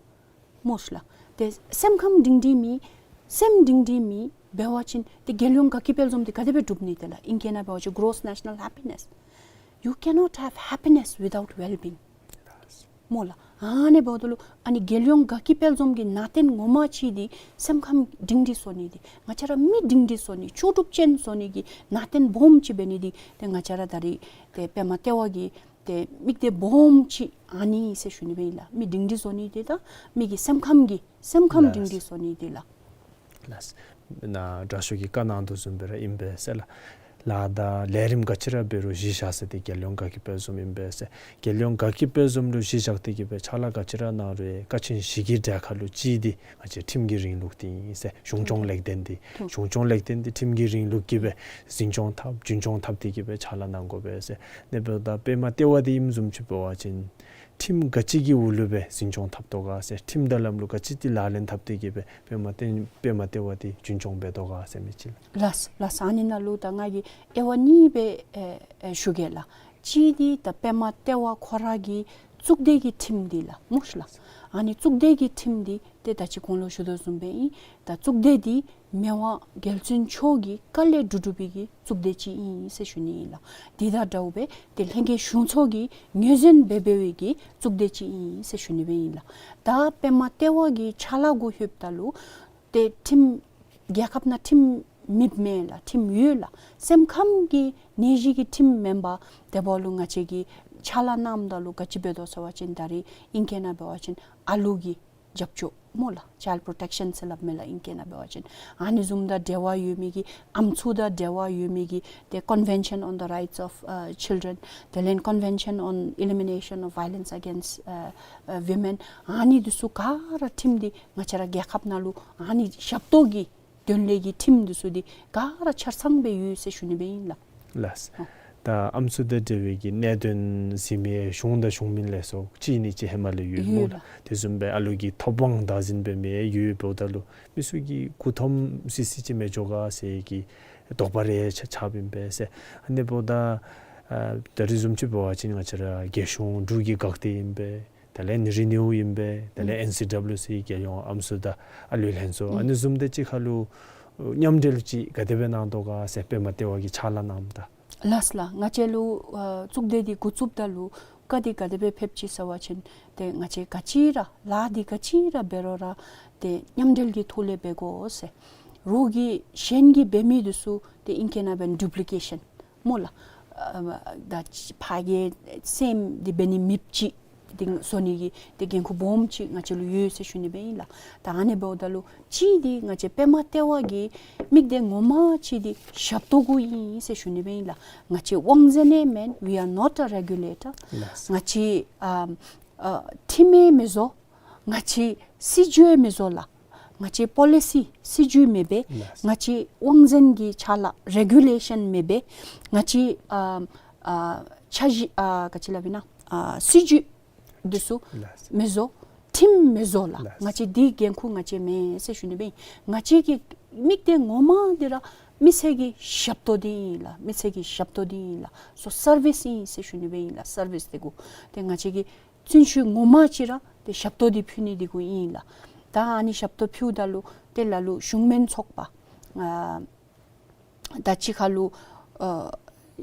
སྨོ་ཤ་ལགས། ཏེ་སེམས་ཁམས་སྒྲིང་སྒྲིང་མེད་སེམས་སྒྲིང་སྒྲིང་མེད་འབད་བ་ཅིན་ཏེ་རྒྱལ་ཡོངས་དགའ་སྐྱིད་དཔལ་འཛོམས་འདི་ག་དེ་སྦེ་འགྲུབ་ནི་ཏེ་ལགས། ཨིང་སྐད་ནང་འབད་བ་ཅིན་gross national happiness. You cannot have happiness without well-being. སྨོ་ལགས། ཨ་ནི་འབདཝ་ད་ལུ་ཨ་ནི་རྒྱལ་ཡོངས་དགའ་སྐྱིད་དཔལ་འཛོམས་ཀྱི་ནང་རྟེན་ངོ་མ་ཅིག་འདི་སེམས་ཁམས་སྒྲིང་སྒྲིང་བཟོ་ནི་འདི་ང་བཅས་ར་མི་སྒྲིང་སྒྲིང་བཟོ་ནི་ལྕོགས་གྲུབ་ཅན་བཟོ་ནི་གི་ནང་རྟེན་སྦོམ་ཅིག་འབད་ནི་འདི་ཏེ་ང་བཅས་ར་ད་རེས་ཏེ་པདྨ་ལྟེ་བ་གི་ཏེ་དམིགས་གཏད་སྦོམ་ཅིག་ཨ་ནི་ཨིན་ཟེར་ཞུ་ནི་སྦེ་ཨིན་ལགས། མི་སྒྲིང་སྒྲིང་བཟོ་ནི་འདི་དང་མི་གི་སེམས་ཁམས་ཀྱི་སེམས་ཁམས་ལགས། སྒྲིང་སྒྲིང་བཟོ་ནི་འདི་ལགས། ལགས། ནཱ་དྲག་ཤོས་ཀྱིས་བཀའ་གནང་དོ་བཟུམ་སྦེ་ར་ཨིན་པས་ཟེར་ལགས། ལཱ་དང་ལས་རིམ་ག་ཅི་ར་འབད་རུང་གཞི་བཞག་ས་འདི་རྒྱལ་ཡོངས་དགའ་སྐྱིད་དཔལ་འཛོམས་ཨིན་པས་ཟེར། རྒྱལ་ཡོངས་དགའ་སྐྱིད་དཔལ་འཛོམས་ལུ་གཞི་བཞག་སྟེ་གི་སྦེ་ཕྱག་ལཱ་ག་ཅི་ར་གནང་རུང་ཡང་ཀ་ཆེན་བཞི་གི་གྲལ་ཁར་ལུ་གཅིག་འདི་ང་བཅས་ཁྲིམས་ཀྱི་རིང་ལུགས་འདི་ཨིན་ཟེར། གཞུང་སྐྱོང་ལེགས་ལྡན་འདི་གཞུང་སྐྱོང་ལེགས་ལྡན་འདི་ཁྲིམས་ཀྱི་རིང་ལུགས་ཀྱི་སྦེ་འཛིན་སྐྱོང་འཐབ་རྒྱུན་སྐྱོང་འཐབ་སྟེ་གི་སྦེ་ཕྱག་ལཱ་གནང་དགོ་པས་ཟེར། ཨ་ནི་འབདཝ་ད་པདྨ་ལྟེ་བ་འདི་ཨིནམ་བཟུམ་ཅིག་འབད་བ་ཅིན་ཁྲིམས་ག་ཅི་གི་འོག་ལུ་སྦེ་འཛིན་སྐྱོང་འཐབ་དོ་ག་ཟེར། ཁྲིམས་དང་ལམ་ལུགས་ག་ཅི་འདི་ལག་ལེན་འཐབ་སྟེ་གི་སྦེ་པདྨ་ལྟེ་པདྨ་ལྟེ་བ་འདི་རྒྱུན་སྐྱོང་འབད་དོ་ག་ཟེར་མི་ཅིག་ལགས། ལགས་ལགས། ཨ་ནི་ནང་ལུ་ད་ང་གིས་དབྱེ་བ་གཉིས་སྦེ་ཨེ་ཨེ་ཞུ་གེ་ལགས། གཅིག་འདི་ད་པདྨ་ལྟེ་བ་ཁོ་ར་གི་གཙུག་སྡེ་གི་ཁྲིམས་འདི་ལགས། སྨོ་ཤ་ལགས། ཨ་ནི་གཙུག་སྡེ་གི་ཁྲིམས་འདི་ཏེ་ད་ཅི་གོང་ལུ་ཞུ་དོ་བཟུམ་སྦེ་ཨིན། ད་གཙུག་སྡེ་འདི་མི་དབང་རྒྱལ་བཙུན་མཆོག་གི་བཀའ་ལས་གྲུབ་གྲུབ་པའི་གི་གཙུག་སྡེ་ཅིག་ཨིན་ཟེར་ཞུ་ནི་ཨིན་ལགས། འདི་དང་འདྲཝ་སྦེ་ཏེ་ལྷན་རྒྱས་གཞུང་ཚོགས་ཀྱིས་ངོས་འཛིན་འབད་འབད་བའི་གི་གཙུག་སྡེ་ཅིག་ཨིན་ཟེར་ཞུ་ནི་སྦེ་ཨིན་ལགས། ད་པདྨ་ལྟེ་བ་གི་ཕྱག་ལཱ་གུ་ལྷོདཔ་ད་ལུ་ཏེ་ཁྲིམས་རྒྱལ་ཁབ་ནང་ཁྲིམས་མེདཔ་མེན་ལགས། ཁྲིམས་ཡོད་ལགས། སེམས་ཁམས་ཀྱི་ནད་གཞི་གི་ཁྲིམས་མེན་པར་དེ་འབདཝ་ལུ་ང་བཅས་ཀྱིས་ཕྱག་ལཱ་གནངམ་ད་ལུ་ག་ཅི་འབད་དོ་ཟེར་བ་ཅིན་ད་རེས་ཨིང་སྐད་ནང་འབད་བ་ཅིན་ཨ་ལུ་གི་རྒྱབ་སྐྱོར་སྨོ་ལགས། Child protection ཟེར་སླབ་མས་ལགས་ཨིང་སྐད་ནང་འབད་བ་ཅིན། ཨ་ནི་བཟུམ་དང་འབྲེལ་བ་ཡོད་མི་གི་ཨམ་སྲུ་དང་འབྲེལ་བ་ཡོད་མི་གི་ཏེ་Convention on the Rights of uh, Children དེ་ལས་Convention on Elimination of Violence Against uh, uh, Women ཨ་ནི་འདི་ཚུ་ག་ར་ཁྲིམས་འདི་ང་བཅས་ར་རྒྱལ་ཁབ་ནང་ལུ་ཨ་ནི་ཞབས་ཏོག་གི་དོན་ལས་ཀྱི་ཁྲིམས་འདི་ཚུ་འདི་ག་ར་ཆ་ཚང་སྦེ་ཡོད་ཟེར་ཞུ་ནི་སྦེ་ཨིན་ལགས། ལགས། ཨ་ད་ཨམ་སྲུ་དང་འབྲེལ་བའི་གི་གནད་དོན་གཟིགས་མི་གཞུང་དང་གཞུང་མིན་ལས་ཚོགས་གཅིག་ནི་གཅིག་ཧེ་མ་ལས་ཡོད་སྨོ་ཡོད་ལགས། ལགས། དེ་བཟུམ་སྦེ་ཨ་ལུ་གི་ཐོབ་དབང་བདག་འཛིན་འབད་མི་ཡོདཔ་ད་ལུ་མི་ཚུ་གིས་མགུ་འཐོམ་སི་སི་ཅིག་མི་འགྱོ་ག་ཟེར་གྱི་དོགས་པ་རེ་ཆགས་ཆགསཔ་ཨིན་པས་ཟེར། ཨ་ནི་འབདཝ་ད་ཨ་ད་རེས་བཟུམ་ཅིག་འབད་བ་ཅིན་ང་བཅས་ར་རྒྱལ་གཞུང་འབྲུག་གི་འགག་སྡེ་ཨིན་པས། དེ་ལས་ནི་རི་ནིའུ་ཨིན་པས། དེ་ལས་ཨེན་སི་ཌབ་ལིའུ་སི་རྒྱལ་ཡོངས་ཨམ་སྲུ་དང་ཨ་ལུའི་ལྷན་ཚོགས་ཨ་ནི་བཟུམ་དེ་ཅིག་ཁར་ལུ་མཉམ་འབྲེལ་ཅིག་ག་དེ་སྦེ་གནང་དོ་ག་ཟེར་པདྨ་ལྟེ་བ་གིས་ཕྱག་ལཱ་གནངམ་ད། ལགས་ལགས། ང་བཅས་ལུ་ཨ་གཙུག་སྡེ་འདི་འགོ་བཙུགསཔ་ད་ལུ་བཀའ་འདི་ག་དེ་སྦེ་ཕེབས་ཅི་ཟེར་བ་ཅིན་ཏེ་ང་བཅས་ག་ཅི་ར་ལཱ་འདི་ག་ཅི་ར་འབད་རུང་ར་ཏེ་མཉམ་འབྲེལ་གྱི་ཐོག་ལས་འབད་དགོ་ཟེར། རོགས་ཀྱིས་གཞན་གྱིས་འབད་མི་འདི་ཚུ་ཏེ་ཨིང་སྐད་ནང་འབད་བ་ཅིན་ཌུབ་ལི་ཀེ་ཤཱན་སྨོ་ལགས། ཨ་ད་ཕར་གྱི་སེམས་འདི་འབད་ནི་མེདཔ་ཅིག་ འདི་བཟོ་ནི་གི་ཏེ་འགན་ཁུར་སྦོམ་ཅིག་ང་བཅས་ལུ་ཡོད་ཟེར་ཞུ་ནི་སྦེ་ཨིན་ལགས། ད་ཨ་ནི་འབདཝ་ད་ལུ་གཅིག་འདི་ང་བཅས་པདྨ་ལྟེ་བ་གི་དམིགས་གཏད་ངོ་མ་གཅིག་འདི་ཞབས་ཏོག་གུ་ཨིན་ཟེར་ཞུ་ནི་སྦེ་ཨིན་ལགས། ང་བཅས་དབང་འཛིན་ཡང་མེན། We are not a regulator. ལགས། ང་བཅས་ཨ་ཨ་ཁྲིམས་ཡང་མི་བཟོ། ང་བཅས་སྲིད་བྱུས་ཡང་མི་བཟོ་ལགས། ང་བཅས་པོ་ལི་སི་སྲིད་བྱུས་མི་འབད། ལགས། ང་བཅས་དབང་འཛིན་གྱི་ཕྱག་ལཱ་རེ་གུ་ལེ་ཤཱན་མི་འབད། ང་བཅས་ཨ་ཨ་འཆར་གཞི་ཨ་ག་ཅི་སླབ་ཨིན་ན་ཨ་སྲིད་བྱུས་འདི་ཚུ་ལགས། མི་བཟོ། ཁྲིམས་མི་བཟོ་ལགས། ལགས། ང་བཅས་འདི་འགན་ཁུར་ང་བཅས་མེད་ཟེར་ཞུ་ནི་སྦེ་ཨིན། ང་བཅས་ཀྱི་དམིགས་གཏད་ངོ་མ་འདི་ར་མི་སེར་གྱི་ཞབས་ཏོག་འདི་ཨིན་ལགས། མི་སེར་གྱི་ཞབས་ཏོག་འདི་ཨིན་ལགས། སོ་སར་བིསི་ཨིན་ཟེར་ཞུ་ནི་སྦེ་ཨིན་ལགས། སར་བིསི་འདི་གུ་ཏེ་ང་བཅས་ཀྱི་བརྩོན་ཤུགས་ངོ་མ་ཅིག་ར་ཏེ་ཞབས་ཏོག་འདི་ཕུལ་ནི་འདི་གུ་ཨིན་ལགས། ད་ཨ་ནི་ཞབས་ཏོག་ཕུལཝ་ད་ལུ་ཏེ་ལ་ལུ་གཞུང་མིན་ཚོགས་པ་ཨ་ད་གཅིག་ཁར་ལུ་ཨ་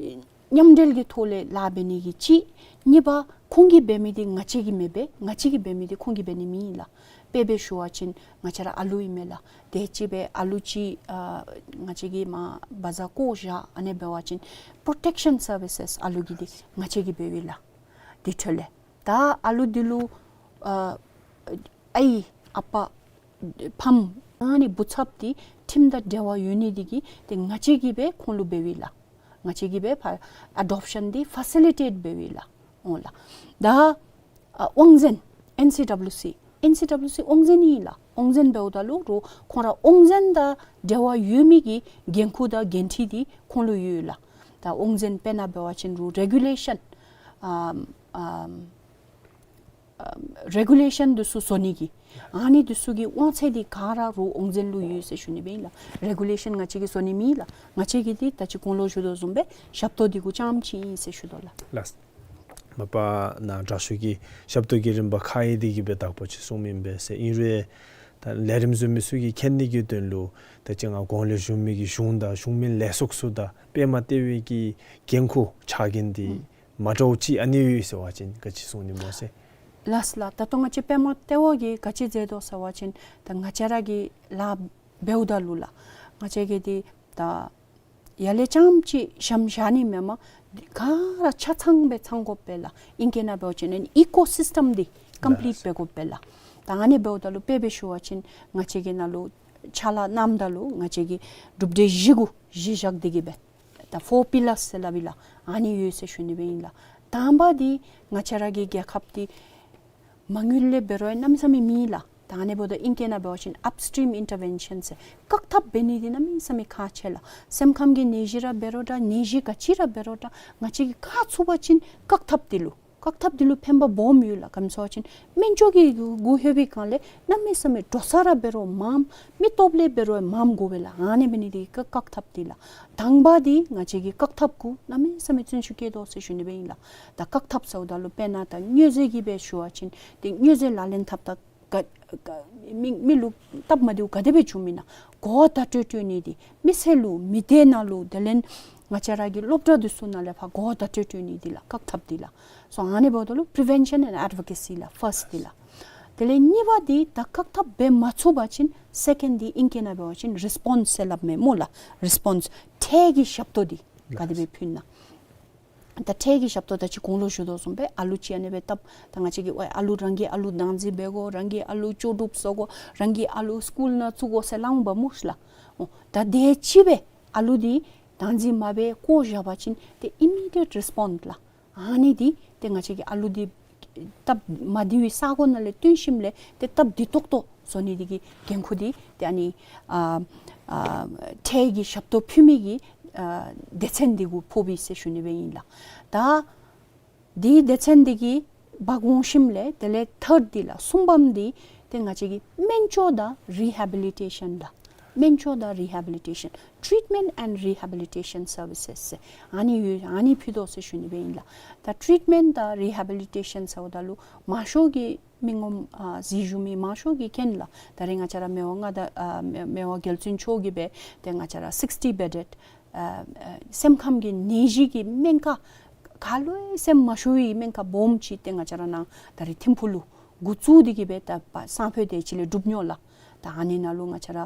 མཉམ་འབྲེལ་གྱི་ཐོག་ལས་ལཱ་འབད་ནི་གི་གཅིག། གཉིས་པ་ཁོང་གིས་འབད་མི་འདི་ང་བཅས་ཀྱིས་མི་འབད། ང་བཅས་ཀྱིས་འབད་མི་འདི་ཁོང་གིས་འབད་ནི་མེན་ལགས། དཔེ་སྦེ་ཞུ་བ་ཅིན་ང་བཅས་ར་ཨ་ལུ་ཨིན་མས་ལགས། དེ་ཅིག་སྦེ་ཨ་ལུ་ཅིག་ཨ་ང་བཅས་ཀྱིས་མར་བ་ཛར་བཀོ་བཞག་ཨ་ནི་འབད་བ་ཅིན་པྲོ་ཊེཀ་ཤཱན་སར་བི་སེསི་ཨ་ལུ་གི་འདི་ང་བཅས་ཀྱིས་འབདཝ་ཨིན་ལགས། དེ་འཕྲོ་ལས་ད་ཨ་ལུ་འདི་ལུ་ཨ་ཨའི་ཨ་པ་ཕམ་ཨ་ནི་བུ་ཚབ་འདི་ཁྲིམས་དང་འབྲེལ་བ་ཡོད་ནི་འདི་གིས་ཏེ་ང་བཅས་ཀྱིས་སྦེ་ཁོང་ལུ་འབདཝ་ཨིན་ལགས། ང་བཅས་ཀྱིས་སྦེ་ཕར་ཨ་ཌོབ་ཤཱན་འདི་ཕ་སི་ལི་ཊེཊ་འབདཝ་ཨིན་ལགས། འོང་ལགས། ད་ཨ་དབང་འཛིན་ཨེན་སི་ཌབ་ལིའུ་སི་ཨེན་སི་ཌབ་ལིའུ་སི་དབང་འཛིན་ཨིན་ལགས། དབང་འཛིན་འབདཝ་ད་ལུ་རོགས་ཁོང་ར་དབང་འཛིན་དང་འབྲེལ་བ་ཡོད་མི་གི་འགན་ཁུར་དང་འགན་འཁྲི་འདི་ཁོང་ལུ་ཡོད་ལགས། ད་དབང་འཛིན་དཔེར་ན་འབད་བ་ཅིན་རོགས་རེ་གུ་ལེ་ཤཱན་ཨམ་ཨམ་ཨམ་རེ་གུ་ལེ་ཤཱན་འདི་ཚུ་བཟོ་ནི་གི་ཨ་ནི་འདི་ཚུ་གི་དབང་ཚད་འདི་ག་ར་རོགས་དབང་འཛིན་ལུ་ཡོད་ཟེར་ཞུ་ནི་སྦེ་ཨིན་ལགས། རེ་གུ་ལེ་ཤཱན་ང་བཅས་ཀྱིས་བཟོ་ནི་མེན་ལགས། ང་བཅས་ཀྱིས་འདི་ད་ཅི་གོང་ལུ་ཞུ་དོ་བཟུམ་སྦེ་ཞབས་ཏོག་འདི་གུ་རྐྱངམ་ཅིག་ཨིན་ཟེར་ཞུ་དོ་ལགས། ལགས། མ་པ་ནཱ་དྲག་ཤོས་ཀྱིས་ཞབས་ཏོག་གི་རིམ་པ་ཁག་ཡོད་དེ་གིས་སྦེ་དག་པ་ཅིག་གསུངམ་ཨིན་པས་ཟེར། ཨིན་རུང་ད་ལས་རིམ་བཟོ་མི་ཚུ་གིས་མཁྱེན་ནི་གི་དོན་ལུ་ད་ཅི་ང་གོང་ལས་ཞུ་མི་གི་གཞུང་དང་གཞུང་མིན་ལས་ཚོགས་ཚུ་དང་པདྨ་ལྟེ་བའི་གི་འགན་ཁུར་ཕྱག་འགན་འདི་ཨུམ་མ་འདྲཝ་ཅིག་ཨ་ནི་ཡོད་ཟེར་བ་ཅིན་ག་ཅི་གསུང་ནི་སྨོ་ཟེར། ལགས་ལགས། ད་ལྟོ་ང་བཅས་པདྨ་ལྟེ་བ་གིས་ག་ཅི་མཛད་དོ་ཟེར་བ་ཅིན་ད་ང་བཅས་ར་གི་ལཱ་འབདཝ་ད་ལུ་ལགས། ང་བཅས་ཀྱིས་འདི་ད་ཡར་ལས་རྐྱངམ་ཅིག་ཞྭམོ་བཞག་ནི་མེན་པར་ག་ར་ཆ་ཚང་སྦེ་ཚང་དགོ་པས་ལགས། ཨིང་སྐད་ནང་འབད་བ་ཅིན་ཨི་ཀོ་སིསི་ཊམ་འདི་ཀམ་པི་ལིཊ་ལགས་འབད་དགོ་པས་ལགས། ད་ཨ་ནི་འབདཝ་ད་ལུ་དཔེ་སྦེ་ཞུ་བ་ཅིན་ང་བཅས་ཀྱི་ནང་ལུ་ཕྱག་ལཱ་གནངམ་ད་ལུ་ང་བཅས་ཀྱིས་གྲུབ་འབྲས་བཞི་གུ་གཞི་བཞག་སྟེ་གིས་སྦེ་ད་ཕོར་པི་ལརསི་ཟེར་སླབ་ཨིན་ལགས། ཨ་ནི་ཡོད་ཟེར་ཞུ་ནི་སྦེ་ཨིན་ལགས། དང་པ་འདི་ང་བཅས་ར་གི་རྒྱལ་ཁབ་འདི་མ་དངུལ་ལས་འབད་རུང་གནམ་མེད་ས་མེད་མེད་ལགས། ད་ཨ་ནི་འབདཝ་ད་ཨིང་སྐད་ནང་འབད་བ་ཅིན་ཨཔ་སི་ཊིམ་ཨིན་ཊར་བེན་ཤཱན་ཟེར་བཀག་ཐབས་འབད་ནི་འདི་གནམ་མེད་ས་མེད་ཁག་ཆེ་ལགས། སེམས་ཁམས་ཀྱི་ནད་གཞི་ར་འབད་རུང་འདྲ་ནད་གཞི་ག་ཅི་ར་འབད་རུང་འདྲ་ང་བཅས་ཀྱིས་བཀག་ཚུགས་པ་ཅིན་བཀག་ཐབས་འདི་ལུ་བཀག་ཐབས་འདི་ལུ་ཕན་པ་སྦོམ་ཡོད་ལགས། ག་ཅི་སྨོ་ཟེར་བ་ཅིན་སྨན་བཅོས་ཀྱི་གུ་ལྷོད་པའི་སྒང་ལས་གནམ་མེད་ས་མེད་འགྲོ་ས་ར་འབད་རུང་མངམ་མི་སྟོབས་ལས་འབད་རུང་མངམ་དགོ་པས་ལགས། ཨ་ནི་འབད་ནི་འདི་བཀག་བཀག་ཐབས་འདི་ལགས། དང་པ་འདི་ང་བཅས་ཀྱིས་བཀག་ཐབས་གུ་གནམ་མེད་ས་མེད་བརྩོན་ཤུགས་བསྐྱེད་དོ་ཟེར་ཞུ་ནི་སྦེ་ཨིན་ལགས། ད་བཀག་ཐབས་ཟེརཝ་ད་ལུ་དཔེར་ན་ད་མྱོས་རྫས་ཀྱི་སྦེ་ཞུ་བ་ཅིན་ཏེ་མྱོས་རྫས་ལག་ལེན་འཐབ་ད་ག་ག་མི་མི་ལུ་སྟབས་མ་བདེཝ་ག་དེ་སྦེ་བྱུངམ་ཨིན་ན་གོ་བརྡ་སྤྲོད་སྤྲོད་ནི་འདི་མི་སེར་ལུ་མི་སྡེ་ནང་ལུ་དེ་ལས་ང་བཅས་ར་གི་སློབ་གྲྭ་འདི་ཚུ་ནང་ལས་ཕར་གོ་བརྡ་སྤྲོད་སྤྲོད་ནི་འདི་ལགས་བཀག་ཐབས་འདི་ལགས། སོ་ཨ་ནི་འབདཝ་ད་ལུ་པི་རི་ཝེན་ཤཱན་ཨེནཌ་ཨེཌ་བོ་ཀེ་སི་ལགས་ཕརསཊ་འདི་ལགས། དེ་ལས་གཉིས་པ་འདི་ད་བཀག་ཐབས་འབད་མ་ཚུགས་པ་ཅིན་སེ་ཀེནཌ་འདི་ཨིང་སྐད་ནང་འབད་བ་ཅིན་རི་སི་པོནསི་ཟེར་སླབ་མས་སྨོ་ལགས། རི་སི་པོནསི་འཕྲལ་གྱི་ཞབས་ཏོག་འདི་ག་དེ་སྦེ་ཕུལ་ན། ད་འཕྲལ་གྱི་ཞབས་ཏོག་ད་ཅི་གོང་ལུ་ཞུ་དོ་བཟུམ་སྦེ་ཨ་ལུ་ཅིག་ཨ་ནི་སྦེ་བཏབ། ད་ང་བཅས་ཀྱིས་ཨ་ལུ་རང་གི་ཨ་ལུ་བདག་འཛིན་འབད་དགོ། རང་གི་ཨ་ལུ་ལྕོགས་གྲུབ་བཟོ་དགོ། རང་གི་ཨ་ལུ་སི་ཀུལ་ནང་བཙུགས་དགོ་ཟེར་སླབ་འོང་པ་སྨོ་ལགས། འོ་ད་དེ་ཅིག་སྦེ་ཨ་ལུ་འདི་བདག་འཛིན་མ་འབད་བཀོ་བཞག་པ་ཅིན་ཏེ་ཨི་མི་ཌི་ཡེཊ་རི་སི་པོནསི་ལགས། ཨ་ནི་འདི་ཏེ་ང་བཅས་ཀྱིས་ཨ་ལུ་འདི་སྟབས་མ་བདེ་བའི་ས་གོ་ནང་ལས་བཏོན་ཞིནམ་ལས་ཏེ་སྟབས་བདེ་ཏོག་ཏོ་བཟོ་ནི་འདི་གི་འགན་ཁུར་འདི་ཏེ་ཨ་ནི་ཨ་ཨ་འཕྲལ་གྱི་ཞབས་ཏོག་ཕུལ་མི་གི་ཨ་སྡེ་ཚན་འདི་གུ་ཕོགཔ་ཨིན་ཟེར་ཞུ་ནི་སྦེ་ཨིན་ལགས། ད་འདི་སྡེ་ཚན་འདི་གི་འབག་འོང་ཞིནམ་ལས་དེ་ལས་ཐརཌ་འདི་ལགས་གསུམ་པམ་འདི་ཏེ་ང་བཅས་ཀྱི་སྨན་བཅོས་དང་རི་ཧེ་བི་ལི་ཊེ་ཤཱན་ལགས། སྨན་བཅོས་དང་རི་ཧེ་བི་ལི་ཊེ་ཤཱན། ཊྲིཊ་མེནཊ་ཨེནཌ་རི་ཧེ་བི་ལི་ཊེ་ཤཱན་སར་བི་སེས་ཟེར་ཨ་ནི་ཡོད། ཨ་ནི་ཕུལ་དོ་ཟེར་ཞུ་ནི་སྦེ་ཨིན་ལགས། ད་ཊྲིཊ་མེནཊ་དང་རི་ཧེ་བི་ལི་ཊེ་ཤཱན་ཟེརཝ་ད་ལུ་མང་ཤོས་ཀྱིས་མི་ངོམ་ཨ་གཟིགས་བཞུགས་མི་མང་ཤོས་ཀྱིས་མཁྱེན་ལགས། ད་རེས་ང་བཅས་ར་མི་དབང་མངའ་བདག་ཨ་མི་མི་དབང་རྒྱལ་བཙུན་མཆོག་གིས་སྦེ་ཏེ་ང་བཅས་ར་སིགསི་ཊི་བེ་ཌེཌ་ཨ་ཨ་སེམས་ཁམས་ཀྱི་ནད་གཞི་གི་སྨན་ཁང་ག་ལུ་ཡང་སེམས་མ་ཤོར་བའི་སྨན་ཁང་སྦོམ་ཅིག་ཏེ་ང་བཅས་ར་ནཱ་ད་རེས་ཐིམ་ཕུག་ལུ་འགོ་བཙུགས་ཏེ་གིས་སྦེ་ད་པ་སང་ཕོད་དེ་ཅིག་ལས་གྲུབ་ནི་ལགས། ད་ཨ་ནི་ནང་ལུ་ང་བཅས་ར་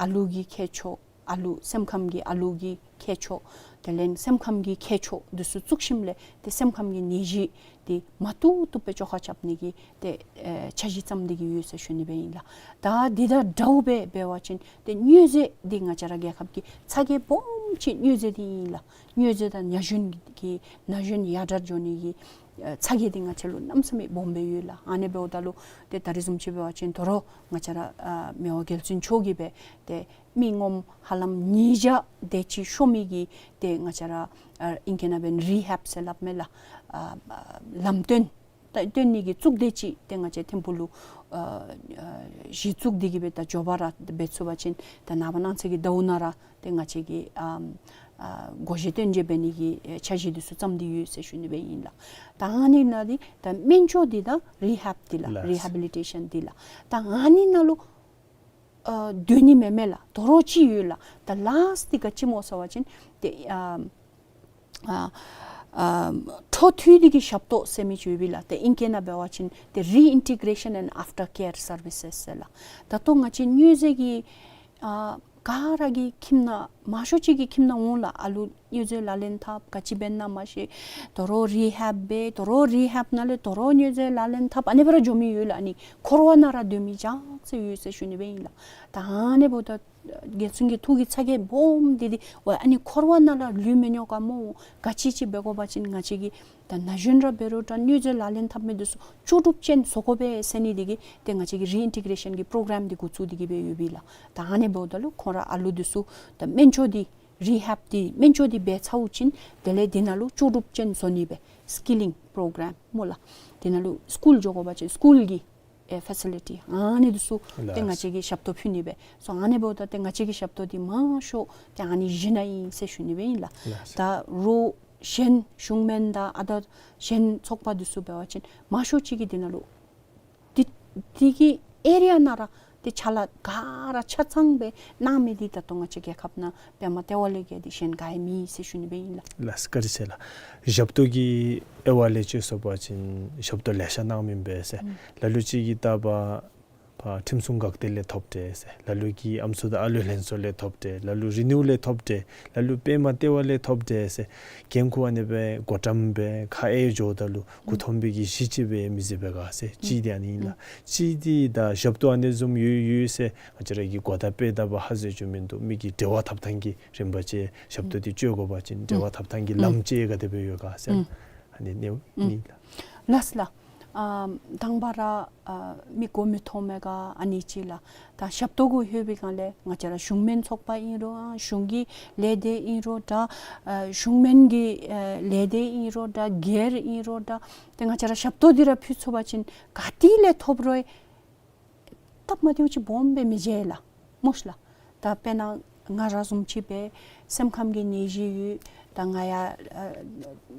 ཨ་ལུ་གི་ཁྱད་ཆོས་ ཨ་ལུ་སེམས་ཁམས་ཀྱི་ཨ་ལུ་གི་མཁས་མཆོག་དེ་ལས་སེམས་ཁམས་ཀྱི་མཁས་མཆོག་འདི་ཚུ་བཙུགས་ཞིནམ་ལས་ཏེ་སེམས་ཁམས་ཀྱི་ནད་གཞི་འདི་མ་བཏུབ་བཏུབ་སྦེ་བཅོ་ཁ་རྐྱབ་ནི་གི་ཏེ་ཨེ་འཆར་གཞི་བརྩམས་ཏེ་གི་ཡོད་ཟེར་ཞུ་ནི་སྦེ་ཨིན་ལགས། ད་འདི་དང་འདྲཝ་སྦེ་འབད་བ་ཅིན་ཏེ་མྱོས་རྫས་འདི་ང་བཅས་ར་རྒྱལ་ཁབ་ཀྱི་ཚ་གྱང་སྦོམ་ཅིག་མྱོས་རྫས་འདི་ཨིན་ལགས། མྱོས་རྫས་དང་ན་གཞོན་གྱི་ན་གཞོན་ཡར་དྲག་འགྱོ་ནི་གི་ཨེ་ཚ་གྱང་འདི་ང་བཅས་ལུ་གནམ་མེད་ས་མེད་སྦོམ་སྦེ་ཡོད་ལགས། ཨ་ནི་འབདཝ་ད་ལུ་ཏེ་ད་རིས་བཟུམ་ཅིག་འབད་བ་ཅིན་དོ་རུང་ང་བཅས་ར་ཨ་མི་དབང་རྒྱལ་བཙུན་མཆོག་གིས་སྦེ་ཏེ་མི་ངོམ་ཧ་ལམ་ཉིས་བརྒྱ་དེ་ཅིག་ཤོང་མི་གི་ཏེ་ང་བཅས་ར་ཨ་ཨིང་སྐད་ནང་འབད་བ་ཅིན་རི་ཧེབ་ཟེར་སླབ་མས་ལགས། ཨ་ཨ་ལམ་སྟོན་ད་སྟོན་ནི་གི་གཙུག་སྡེ་ཅིག་ཏེ་ང་བཅས་ཐིམ་ཕུག་ལུ་ཨ་ཨ་གཞི་བཙུགས་ཏེ་གི་སྦེ་ད་མགྱོགས་པ་ར་འབད་ཚུགས་པ་ཅིན་ད་ནངས་པ་གནངས་ཚེ་གི་ཟླཝ་ནང་ར་ཏེ་ང་བཅས་ཀྱིས་ཨ་ཨ་སྒོ་བཞི་སྟོན་བྱེད་འབད་ནི་གི་ཨེ་འཆར་གཞི་འདི་ཚུ་བརྩམས་ཏེ་ཡོད་ཟེར་ཞུ་ནི་སྦེ་ཨིན་ལགས། ད་ཨ་ནི་ནང་འདི་ད་སྨན་བཅོས་འདི་དང་རི་ཧེབ་འདི་ལགས། ལགས། རི་ཧེ་བི་ལི་ཊེ་ཤཱན་འདི་ལགས། ད་ཨ་ནི་ནང་ལུ་ཨ་སྡོད་ནི་མེན་མས་ལགས། དོ་རུང་ཅིག་ཡོད་ལགས། ད་ལཱསཊ་འདི་ག་ཅི་སྨོ་ཟེར་བ་ཅིན་ཏེ་ཨ་ཨ་ཨ་འཕྲོ་མཐུད་དེ་གི་ཞབས་ཏོག་ཟེར་མི་ཅིག་ཡོད་པས་ལགས། ཏེ་ཨིང་སྐད་ནང་འབད་བ་ཅིན་ཏེ་རི་ཨིན་ཊི་གེ་རེ་ཤཱན་ཨེནཌ་ཨེཕ་ཊར་ཀེར་སར་བི་སེས་ཟེར་ལགས། ད་ལྟོ་ང་བཅས་མྱོས་རྫས་ཀྱི་ཨ་ག་ར་གི་ཁྱིམ་ནང་མང་ཤོས་ཅིག་གི་ཁྱིམ་ནང་འོང་ལགས། ཨ་ལུ་མྱོས་རྫས་ལག་ལེན་འཐབ་ག་ཅི་འབད་ན་མ་ཤེས། དོ་རུང་རི་ཧེབ་འབད། དོ་རུང་རི་ཧེབ་ནང་ལས་དོ་རུང་མྱོས་རྫས་ལག་ལེན་འཐབ། ཨ་ནི་སྦེ་ར་འགྱོ་མི་ཡོད་ལགས། ཨ་ནི་འཁོར་བ་ནང་ར་སྡོད་མི་ཅིག་ཡོད་ཟེར་ཞུ་ནི་སྦེ་ཨིན་ལགས། ད་ཨ་ནི་འབདཝ་ད་རྒྱལ་བཙུན་གྱི་ཐུགས་ཀྱི་ཚ་གྱང་སྦོམ་འདི་འདི་ཝའི་ཨ་ནི་འཁོར་བ་ནང་ལུ་ལུས་མི་ཉོ་ག་སྨོ། ག་ཅི་ཅིག་འབད་དགོ་པ་ཅིན་ང་བཅས་ཀྱིས་ད་ན་གཞོན་ར་འབད་རུང་འདྲ་མྱོས་རྫས་ལག་ལེན་འཐབ་མི་འདི་ཚུ་ལྕོགས་གྲུབ་ཅན་བཟོ་དགོ་པས་ཟེར་ནི་འདི་གིས་ཏེ་ང་བཅས་ཀྱིས་རི་ཨིན་ཊི་གེ་རེ་ཤཱན་གྱི་པྲོ་གརམ་འདི་འགོ་བཙུགས་ཏེ་གི་སྦེ་ཡོད་པས་ལགས། ད་ཨ་ནི་འབདཝ་ད་ལུ་ཁོང་ར་ཨ་ལུ་འདི་ཚུ་ད་སྨན་བཅོས་འདི་རི་ཧེབ་འདི་སྨན་བཅོས་འདི་འབད་ཚརཝ་ཅིག་དེ་ལས་འདི་ནང་ལུ་ལྕོགས་གྲུབ་ཅན་བཟོ་ནི་སྦེ་སི་ཀི་ལིང་པྲོ་གརམ་སྨོ་ལགས། འདི་ནང་ལུ་སི་ཀུལ་འགྱོ་དགོ་པ་ཅིན་སི་ཀུལ་གྱི་ཨེ་ཕེ་སི་ལི་ཊི་ཨ་ནི་འདི་ཚུ་ཏེ་ལགས། ང་བཅས་ཀྱིས་ཞབས་ཏོག་ཕུལ་ནི་སྦེ་སོང་། ཨ་ནི་འབདཝ་ད་ཏེ་ང་བཅས་ཀྱི་ཞབས་ཏོག་འདི་མང་ཤོས་ཏེ་ཨ་ནི་བཞི་ནང་ཨིན་ཟེར་ཞུ་ནི་སྦེ་ཨིན་ལགས། ལགས། ད་རོགས་གཞན་གཞུང་སྨན་དང་ཨ་དང་གཞན་ཚོགས་པ་འདི་ཚུ་འབད་བ་ཅིན་མང་ཤོས་ཅིག་གིས་འདི་ནང་ལུ་འདི་འདི་གི་ཨེ་རི་ཡ་ནང་ར་ཏེ་ཅ་ལ་ག་ར་ཆ་ཚང་སྦེ་གནང་མི་འདི་ད་ལྟོ་ང་བཅས་རྒྱལ་ཁབ་ནང་པདྨ་ལྟེ་བ་ལས་བརྒལ་ཏེ་གཞན་ག་ཡང་མེད་ཟེར་ཞུ་ནི་སྦེ་ཨིན་ལགས། ལགས་སོ། བཀའ་དྲིན་ཆེ་ལགས། ཞབས་ཏོག་གི་དབྱེ་བ་ལས་ཅིག་སོང་པ་ཅིན་ཞབས་ཏོག་ལེ་ཤ་གནང་མི་ཨིན་པས་ཟེར། ཨུམ། ལ་ལུ་ཅིག་གིས་ད་པ་ཕར་ཁྲིམས་སྲུང་འགག་སྡེ་ལས་ཐོབ་སྟེ་ཟེར། ལ་ལུ་གིས་ཨམ་སྲུ་དང་ཨ་ལུ་ལྷན་ཚོགས་ལས་ཐོབ་སྟེ། ལ་ལུ་རི་ནིའུ་ལས་ཐོབ་སྟེ། ལ་ལུ་པདྨ་ལྟེ་བ་ལས་ཐོབ་སྟེ་ཟེར། འགན་ཁུར་ཨ་ནི་སྦེ་མགོ་བཀྲམ་སྦེ་ཁ་ཨེ་འགྱོཝ་ད་ལུ་མགུ་འཐོམ་པའི་གི་གཞི་ཅིག་སྦེ་མི་བཟོ་བས་ག་ཟེར། གཅིག་འདི་ཨ་ནི་ཨིན་ལགས། གཅིག་འདི་ད་ཞབས་ཏོག་ཨ་ནི་བཟུམ་ཡོད་ཡོད་ཟེར་ང་བཅས་ར་གིས་གོ་བརྡ་སྤེལ་ད་པ་ཧ་གོ་བཅུག་མིན་འདུག། མི་གི་འབྲེལ་བ་འཐབ་ཐངས་ཀྱི་རིམ་པ་ཅིག་ཞབས་ཏོག་འདི་སྤྱོད་དགོ་པ་ཅིན་འབྲེལ་བ་འཐབ་ཐངས་ཀྱི་ལམ་ཅིག་ག་དེ་སྦེ་ཡོད་ག་ཟེར། ཨ་ནི་ཨ་ནི་ཨིན་ལགས། ལགས་ལགས། ཨ་དང་པ་ར་ཨ་མི་མགུ་མི་འཐོམ་མི་ག་ཨ་ནི་ཅིག་ལགས། ད་ཞབས་ཏོག་གུ་ལྷོད་པའི་སྒང་ལས་ང་བཅས་ར་གཞུང་སྨན་ཚོགས་པ་ཨིན་རུང་ཨ་གཞུང་གི་ལས་སྡེ་ཨིན་རུང་འདྲ་ཨ་གཞུང་སྨན་གྱི་ཨ་ལས་སྡེ་ཨིན་རུང་འདྲ་སྒེར་ཨིན་རུང་འདྲ་ཏེ་ང་བཅས་ར་ཞབས་ཏོག་འདི་ར་ཕུལ་ཚུགས་པ་ཅིན་ག་ཏེ་ལས་ཐོབ་རུང་སྟབས་མ་བདེཝ་ཅིག་སྦོམ་སྦེ་མི་འབྱུང་ལགས། སྨོ་ཤ་ལགས། ད་དཔེར་ན་ང་ར་བཟུམ་ཅིག་སྦེ་སེམས་ཁམས་ཀྱི་ནད་གཞི་ཡོད། ད་ང་ཡང་ཨ་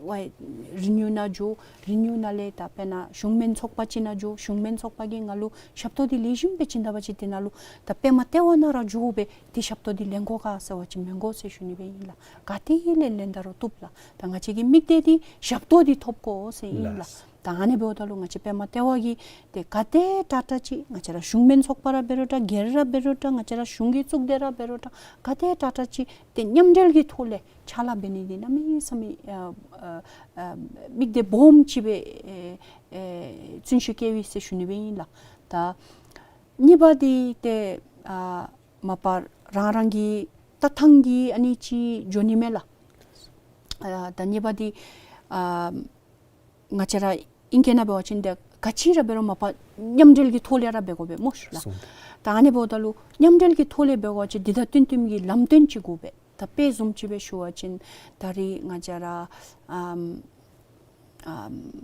ཝའི་རི་ནིའུ་ནང་འགྱོ། རི་ནིའུ་ནང་ལས་ད་དཔེར་ན་གཞུང་སྨན་ཚོགས་པ་ཅིག་ནང་འགྱོ། གཞུང་སྨན་ཚོགས་པ་གིས་ང་ལུ་ཞབས་ཏོག་འདི་ལེགས་ཤོམ་སྦེ་བྱིན་ད་པ་ཅིན་དེ་ནང་ལུ་ད་པདྨ་ལྟེ་བ་ནང་ར་འགྱོ་སྦེ་ཏེ་ཞབས་ཏོག་འདི་ལེན་དགོ་ག་ཟེར་བ་ཅིན་མི་དགོ་ཟེར་ཞུ་ནི་སྦེ་ཨིན་ལགས། ག་ཏེ་ལས་ལེན་ད་རུང་བཏུབ་ལགས། ད་ང་བཅས་ཀྱི་དམིགས་གཏད་འདི་ཞབས་ཏོག་འདི་ཐོབ་དགོ་ཟེར་ཨིན་ལགས། ལགས། ད་ཨ་ནི་འབདཝ་ད་ལུ་ང་བཅས་པདྨ་ལྟེ་བ་གིས་ཏེ་ག་དེ་དྲག་དྲག་ཅིག་ང་བཅས་ར་གཞུང་སྨན་ཚོགས་པ་ར་འབད་རུང་འདྲ་སྒེར་ར་འབད་རུང་འདྲ་ང་བཅས་ར་གཞུང་གི་གཙུག་སྡེ་ར་འབད་རུང་འདྲ་ག་དེ་དྲག་དྲག་ཅིག་ཏེ་མཉམ་འབྲེལ་གྱི་ཐོག་ལས་ཕྱག་ལཱ་འབད་ནི་འདི་གནམ་མེད་ས་མེད་ཨ་ཨ་དམིགས་གཏད་སྦོམ་ཅིག་སྦེ་ཨེ་ཨེ་བརྩོན་ཤུགས་བསྐྱེད་པས་ཟེར་ཞུ་ནི་སྦེ་ཨིན་ལགས། ད་གཉིས་པ་འདི་ཏེ་ཨ་མ་པ་རང་རང་གི་ལྟ་ཐངས་ཀྱིས་ཨ་ནི་ཅིག་འགྱོ་ནི་མས་ལགས། ཨ་ད་གཉིས་པ་འདི་ཨ་ང་བཅས་ར་ཨིང་སྐད་ནང་འབད་བ་ཅིན་ཏེ་ག་ཅི་ར་འབད་རུང་མ་པ་མཉམ་འབྲེལ་གྱི་ཐོག་ལས་ར་འབད་དགོ་པས་སྨོ་ཤ་ལགས། སོང་། ད་ཨ་ནི་འབདཝ་ད་ལུ་མཉམ་འབྲེལ་གྱི་ཐོག་ལས་འབད་དགོ་པ་ཅིན་འདི་དང་བསྟུན་བསྟུནམ་གྱི་ལམ་སྟོན་ཅིག་དགོ་པས། ད་དཔེ་བཟུམ་ཅིག་སྦེ་ཞུ་བ་ཅིན་ད་རིས་ང་བཅས་ར་ཨམ་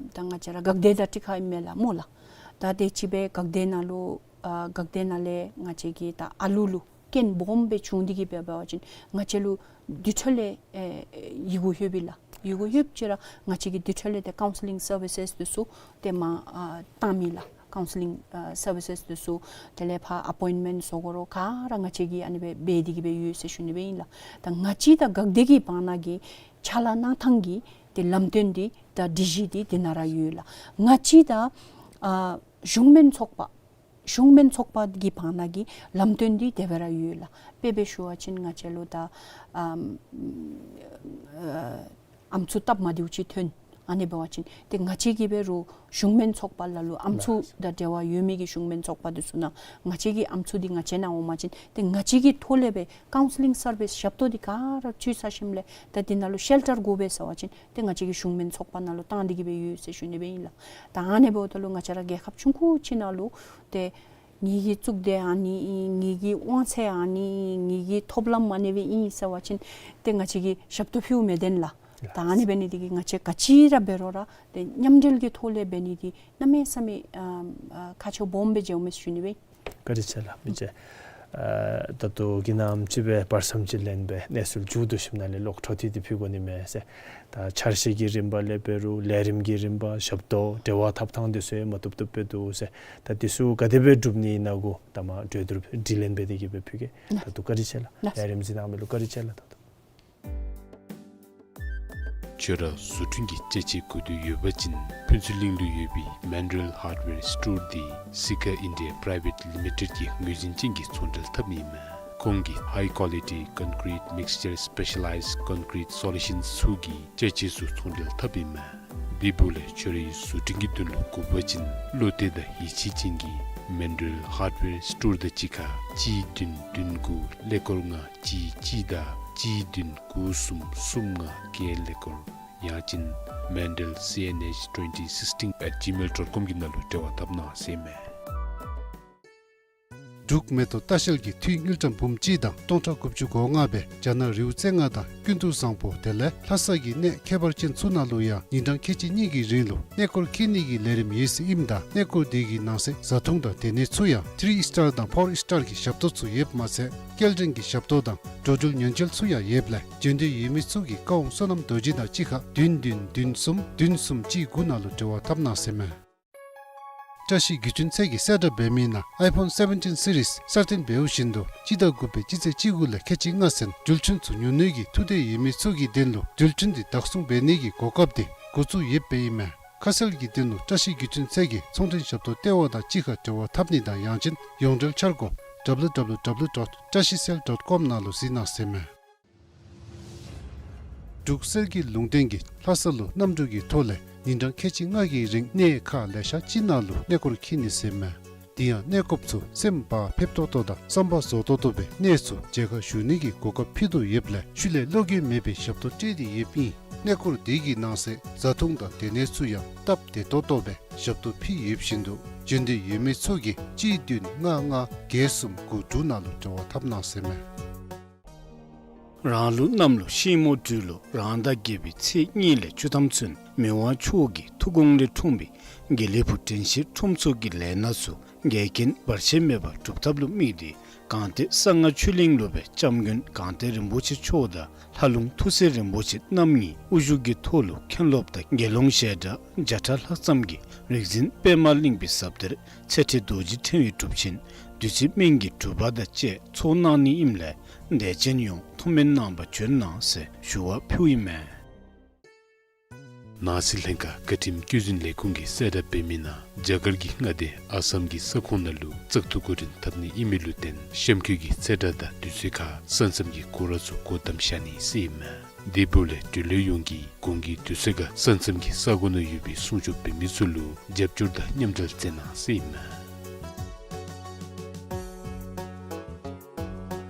ད་ང་བཅས་ར་འགག་སྡེ་དང་འཁྲིལ་ཁ་ཨིན་མས་ལགས་སྨོ་ལགས། ད་དེ་ཅིག་སྦེ་འགག་སྡེ་ནང་ལུ་ཨ་འགག་སྡེ་ནང་ལས་ང་བཅས་ཀྱི་ད་ཨ་ལུ་ལུ་རྐྱེན་སྦོམ་སྦེ་བྱུང་སྟེ་གི་སྦེ་འབད་བ་ཅིན་ང་བཅས་ལུ་དེ་འཕྲོ་ལས་ཨེ་ཡི་གུ་ལྷོད་པས་ལགས། ཡི་གུ་ལྷོདཔ་ཅིག་ར་ང་བཅས་ཀྱིས་དེ་འཕྲོ་ལས་ཏེ་ཀའུན་སི་ལིང་སར་བི་སེས་འདི་ཚུ་ཏེ་མར་ཨ་བཏང་མི་ལགས། ཀའུན་སི་ལིང་ཨ་སར་བི་སེས་འདི་ཚུ་དེ་ལས་ཕར་ཨ་པོའིནཊ་མེནཊ་བཟོ་དགོ་རུང་ག་ར་ང་བཅས་ཀྱིས་ཨ་ནི་སྦེ་འབད་དེ་གི་སྦེ་ཡོད་ཟེར་ཞུ་ནི་སྦེ་ཨིན་ལགས། ད་ང་བཅས་དང་འགག་སྡེ་གི་བར་ན་གི་ཕྱག་ལཱ་གནང་ཐངས་ཀྱི་ཏེ་ལམ་སྟོན་འདི་དང་སྒྲིག་གཞི་འདི་དེ་ནང་ར་ཡོད་ལགས། ང་བཅས་དང་ཨ་གཞུང་སྨན་ཚོགས་པ་ གཞུང་མིན་ཚོགས་པ་གི་བར་ན་གི་ལམ་སྟོན་འདི་དེ་སྦེ་ར་ཡོད་ལགས། དཔེ་སྦེ་ཞུ་བ་ཅིན་ང་བཅས་ལུ་ད་ཨམ་ཨ་ཨམ་སྲུ་སྟབས་མ་བདེཝ་ཅིག་ཐོན། ཨ་ནི་འབད་བ་ཅིན་ཏེ་ང་བཅས་ཀྱིས་འབད་རུང་གཞུང་མིན་ཚོགས་པ་ལ་ལུ་ཨམ་སྲུ་དང་འབྲེལ་བ་ཡོད་མི་གི་གཞུང་མིན་ཚོགས་པ་འདི་ཚུ་ནང་ང་བཅས་ཀྱི་ཨམ་སྲུ་འདི་ང་བཅས་ནང་འོང་པ་ཅིན་ཏེ་ང་བཅས་ཀྱི་ཐོག་ལས་སྦེ་ཀའུན་སི་ལིང་སར་བིསི་ཞབས་ཏོག་འདི་ག་ར་ཚུད་ཚར་ཞིནམ་ལས་ད་འདི་ནང་ལུ་ཤེལ་ཊར་དགོ་པས་ཟེར་བ་ཅིན་ཏེ་ང་བཅས་ཀྱི་གཞུང་མིན་ཚོགས་པ་ནང་ལུ་བཏང་སྟེ་གི་སྦེ་ཡོད་ཟེར་ཞུ་ནི་སྦེ་ཨིན་ལགས། ད་ཨ་ནི་འབདཝ་ད་ལུ་ང་བཅས་ར་རྒྱལ་ཁབ་ཆུང་ཀུ་ཅིག་ནང་ལུ་ཏེ་ངེ་གི་གཙུག་སྡེ་ཨ་ནི་ཨིན། ངེ་གི་དབང་ཚད་ཨ་ནི་ཨིན། ངེ་གི་ཐོབ་ལམ་ཨ་ནི་སྦེ་ཨིན་ཟེར་བ་ཅིན་ཏེ་ང་བཅས་ཀྱིས་ཞབས་ཏོག་ཕུལཝ་མི་བདེན་ལགས། ད་ཨ་ནི་འབད་ནི་འདི་གིས་ང་བཅས་ག་ཅི་ར་འབད་རུང་ར་ཏེ་མཉམ་འབྲེལ་གྱི་ཐོག་ལས་འབད་ནི་འདི་གནམ་མེད་ས་མེད་ཨ་ཨ་ཁག་ཆེཝ་སྦོམ་སྦེ་མཇལཝ་མས་ཞུ་ནི་སྦེ་ཨིན། བཀའ་དྲིན་ཆེ་ལགས། མི་རྗེ་ཨ་ད་ལྟོ་གི་ནམ་ཅིག་སྦེ་བར་མཚམས་ཅིག་ལེན་སྦེ་གནས་ཚུལ་མཇུག་བསྡུ་ཞིནམ་ལས་ལོག་འཕྲོ་མཐུད་དེ་ཕུལ་དགོ་ནི་མས་ཟེར། ད་འཆར་གཞི་གི་རིམ་པ་ལས་འབད་རུང་ལས་རིམ་གྱི་རིམ་པ་ཞབས་ཏོག་འབྲེལ་བ་ཐབས་ཐངས་འདི་ཚུ་ཡང་མ་བཏུབ་བཏུབ་སྦེ་འདུག་ཟེར། ད་འདི་ཚུ་ག་དེ་སྦེ་སྒྲུབ་ནི་ཨིན་ན་གུ་ད་མ་གྲོས་བསྡུར་དྲི་ལན་འབད་དེ་གི་སྦེ་ཕུལ་གེ། ད་ལྟོ་བཀའ་དྲིན་ཆེ་ལགས། ལས་རིམ་གཟིགས་གནང་མི་ལུ་བཀའ་དྲིན་ཆེ་ལགས། ད་ལྟོ་ཁྱོད་ར་བཟོ་སྐྲུན་གྱི་ཅ་ཆས་དགོས་འདོད་ཡོད་པ་ཅིན་ཕུན་ཚོགས་གླིང་ལུ་ཡོད་པའི་མཱན་ཌེལ་ཧརཌ་ཝེར་སི་ཊོར་འདི་སི་ཁ་ཨིན་ཌི་ཡ་པི་རའི་ཝེཊ་ལི་མི་ཊེཌ་ཀྱི་ངོས་འཛིན་ཅན་གྱི་ཚོང་འབྲེལ་འཐབ་ནི་ཨིན་མས། ཁོང་གིས་ཧའི་ཀོ་ལི་ཊི་ཀོན་ཀི་རིཊ་མིགས་ཅར་སི་པེ་ཤ་ལའིཛ་ཀོན་ཀི་རིཊ་སོ་ལུ་ཤཱནསི་ཚུ་གི་ཅ་ཆས་ཚུ་ཚོང་འབྲེལ་འཐབ་ཨིན་མས། དེ་འབདཝ་ལས་ཁྱོད་རའི་བཟོ་སྐྲུན་གྱི་དོན་ལུ་དགོ་པ་ཅིན་བློ་གཏད་དང་ཡིད་ཆེས་ཅན་གྱི་མཱན་ཌེལ་ཧརཌ་ཝེར་སི་ཊོར་དང་གཅིག་ཁར་གཅིག་བདུན་བདུན་དགུ་ཀླད་ཀོར་ལྔ་གཅིག་གཅིག་དང་གཅིག་བདུན་དགུ་གསུམ་གསུམ་ལྔ་བརྒྱད་ཀླད་ཀོར། ཡང་ཅིན་མཱན་ཌེལ་སི་ཨེན་ཨེཆ་ཊུ་ཝེན་ཊི་སིགས་ཊིན་ཨེཊ་ཇི་མེལ་ཌོཊ་ཀོམ་གྱི་ནང་ལུ་འབྲེལ་བ་འཐབ་གནང་ཟེར་ཨིན་མས། འབྲུག་མེ་ཏོག་ལྟ་བཤལ་གྱིས་འཐུས་དངུལ་ཀྲམ་འབུམ་གཅིག་དང་སྟོང་ཕྲག་དགུ་བཅུ་གོ་ལྔ་སྦེ་རྒྱ་ནག་རི་བོ་རྩེ་ལྔ་དང་ཀུན་ཏུ་བཟང་པོ་དེ་ལས་ལྷ་ས་གི་གནས་ཁྱད་པར་ཅན་ཚུ་ནང་ལུ་ཡང་ཉིན་གྲངས་ཁལ་གཅིག་གཉིས་ཀྱི་རིང་ལུ་གནས་སྐོར་འཁྱིད་ནི་གི་ལས་རིམ་ཡོད་ཟེར་ཨིནམ་ད་གནས་སྐོར་དེ་གི་ནང་གསེས་བཟའ་འཐུང་དང་སྡོད་གནས་ཚུ་ཡང་ཐི་རི་སི་ཊར་དང་ཕོར་སི་ཊར་གྱི་ཞབས་ཏོག་ཚུ་ཡོདཔ་མ་ཚད་སྐྱེལ་འདྲེན་གྱི་ཞབས་ཏོག་དང་འགྲོ་འགྲུལ་ཉེན་བཅོལ་ཚུ་ཡང་ཡོདཔ་ལས་འབྱོན་འདོད་ཡོད་མི་ཚུ་གིས་བཀའ་དབང་བསོད་ནམས་རྡོ་རྗེ་དང་གཅིག་ཁར་བདུན་བདུན་བདུན་གསུམ་བདུན་གསུམ་གཅིག་དགུ་ནང་ལུ་འབྲེལ་བ་འཐབ་གནང་ཟེར་མས། བཀྲ་ཤིས་བརྒྱུད་འཕྲིན་ཚད་ཀྱིས་གསལ་བསྒྲགས་འབད་མི་ནང་ཨའི་ཕོན་སེ་བེན་ཊིན་སི་རིསི་གསར་བཏོན་འབདཝ་བཞིན་དུ་སྤྱི་ཟླ་དགུ་པའི་སྤྱི་ཚེས་བཅུ་དགུ་ལས་ཁལ་གཅིག་ལྔ་ཚུན་འགྲུལ་འཕྲིན་ཚུ་ཉོ་ནི་གི་ཐུགས་འདོད་ཡོད་མི་ཚུ་གི་དོན་ལུ་འགྲུལ་འཕྲིན་འདི་བདག་བཟུང་འབད་ནི་གི་གོ་སྐབས་འདི་འགོ་བཙུགས་ཡོདཔ་ཨིན་མས། ཁ་གསལ་གྱི་དོན་ལུ་བཀྲ་ཤིས་བརྒྱུད་འཕྲིན་ཚད་ཀྱི་ཚོང་མགྲོན་ཞབས་ཏོག་ལྟེ་བ་དང་གཅིག་ཁར་འབྲེལ་བ་འཐབ་ནི་དང་ཡང་ཅིན་ཡོངས་འབྲེལ་འཆར་སྒོ་ཌབ་ལུ་ཌབ་ལུ་ཌབ་ལུ་ཌོཊ་བཀྲ་ཤིས་སེལ་ཌོཊ་ཀོམ་ནང་ལུ་གཟིགས་གནང་ཟེར་མས། འབྲུག་གསེར་གྱི་ལུང་བསྟན་གྱིས་ལྷ་ས་ལུ་གནམ་གྲུ་གི་ཐོག་ལས་ཉིན་གྲངས་ཁལ་གཅིག་ལྔ་གི་རིང་གནས་ཁག་ལེ་ཤ་ཅིག་ནང་ལུ་གནས་སྐོར་འཁྱིད་ནི་ཟེར་མས། དེ་ཡང་གནས་སྐོརཔ་ཚུ་སེམས་བག་ཕེབས་ཏོག་ཏོ་དང་བསམ་པ་རྫོགས་ཏོག་ཏོ་སྦེ་གནས་ཚུ་མཇལ་ཁ་ཞུ་ནི་གི་གོ་སྐབས་ཕུལ་དོ་ཡོདཔ་ལས་ཤུལ་ལས་བློ་འགྱོད་མེད་པའི་ཞབས་ཏོག་སྤྲོད་དེ་ཡོདཔ་ཨིན། གནས་སྐོར་དེ་གི་ནང་གསེས་བཟའ་འཐུང་དང་སྡོད་གནས་ཚུ་ཡང་སྟབས་བདེ་ཏོག་ཏོ་སྦེ་ཞབས་ཏོག་ཕུལ་ཡོདཔ་བཞིན་དུ་འབྱོན་འདོད་ཡོད་མི་ཚུ་གིས་གཅིག་བདུན་ལྔ་ལྔ་བརྒྱད་གསུམ་དགུ་དྲུག་ནང་ལུ་འབྲེལ་བ་འཐབ་གནང་ཟེར་མས། རང་ལུགས་གནམ་ལོ་ཤིང་མོ་སྦྲུལ་ལོ་རང་ཟླ་བརྒྱད་པའི་ཚེས་གཉིས་ལས་བཅུ་ཐམ་ཚུན་མི་དབང་མཆོག་གི་ཐུགས་དགོངས་ལས་འཁྲུངས་པའི་དགེ་ལེགས་ཕུག་དྲན་ཤེས་ཁྲོམ་ཚོགས་ཀྱི་ལས་སྣ་ཚུ་འགལ་རྐྱེན་བར་ཆད་མེད་པར་སྒྲུབ་ཐབས་ལུ་དམིགས་ཏེ་སྒང་སྟེང་གསང་སྔགས་ཆོས་གླིང་ལུ་སྦེ་སྐྱབས་མགོན་སྒང་སྟེང་རིན་པོ་ཆེ་མཆོག་དང་ལྷ་ལུང་ཐུགས་སྲས་རིན་པོ་ཆེ་རྣམ་གཉིས་དབུ་བཞུགས་ཀྱི་ཐོག་ལུ་མཁན་སློབ་དང་དགེ་སློང་ཞལ་གྲངས་བརྒྱ་ཕྲག་ལྷག་ཙམ་གྱིས་རིག་འཛིན་པདྨ་གླིང་པའི་ཟབ་གཏེར་ཚེ་ཁྲིད་རྡོ་རྗེ་ཕྲེང་བའི་སྒྲུབ་ཆེན་བདུད་རྩི་སྨན་གྱི་གྲུབ་པ་དང་བཅས་ཚོགས་གནང་ནི་ཨིནམ་ལས་དད་ཅན་ཡོངས་ཐུགས་སྨོན་གནང་བར་བྱོན་གནང་ཟེར་ཞུ་བ་ཕུལཝ་ཨིན་མས། ནང་སྲིད་ལྷན་ཁག་བཀའ་ཁྲིམས་བཀོད་འཛིན་ལས་ཁུངས་ཀྱིས་གསལ་བསྒྲགས་འབད་མི་ནང་རྒྱ་གར་གྱི་མངའ་སྡེ་ཨ་སམ་གྱི་ས་ཁོངས་ནང་ལུ་བཙག་འཐུ་འགོ་འདྲེན་འཐབ་ནི་ཨིན་མི་ལུ་བརྟེན་གཤམ་འཁོད་ཀྱི་ཚེས་གྲངས་དང་དུས་ཚོད་ཁར་ས་མཚམས་ཀྱི་སྐོར་ར་ཚུ་སྒོ་བསྡམས་བཞག་ནི་ཟེར་ཨིན་མས། དེ་འབདཝ་ལས་འབྲེལ་ཡོད་ཡོངས་ཀྱིས་གོང་གི་དུས་ཚོད་ཁར་ས་མཚམས་ཀྱི་ས་གོ་ནང་ཡོད་པའི་སྲུང་སྐྱོབ་འབད་མི་ཚུ་ལུ་རྒྱབ་སྐྱོར་དང་མཉམ་འབྲེལ་མཛད་གནང་ཟེར་ཨིན་མས།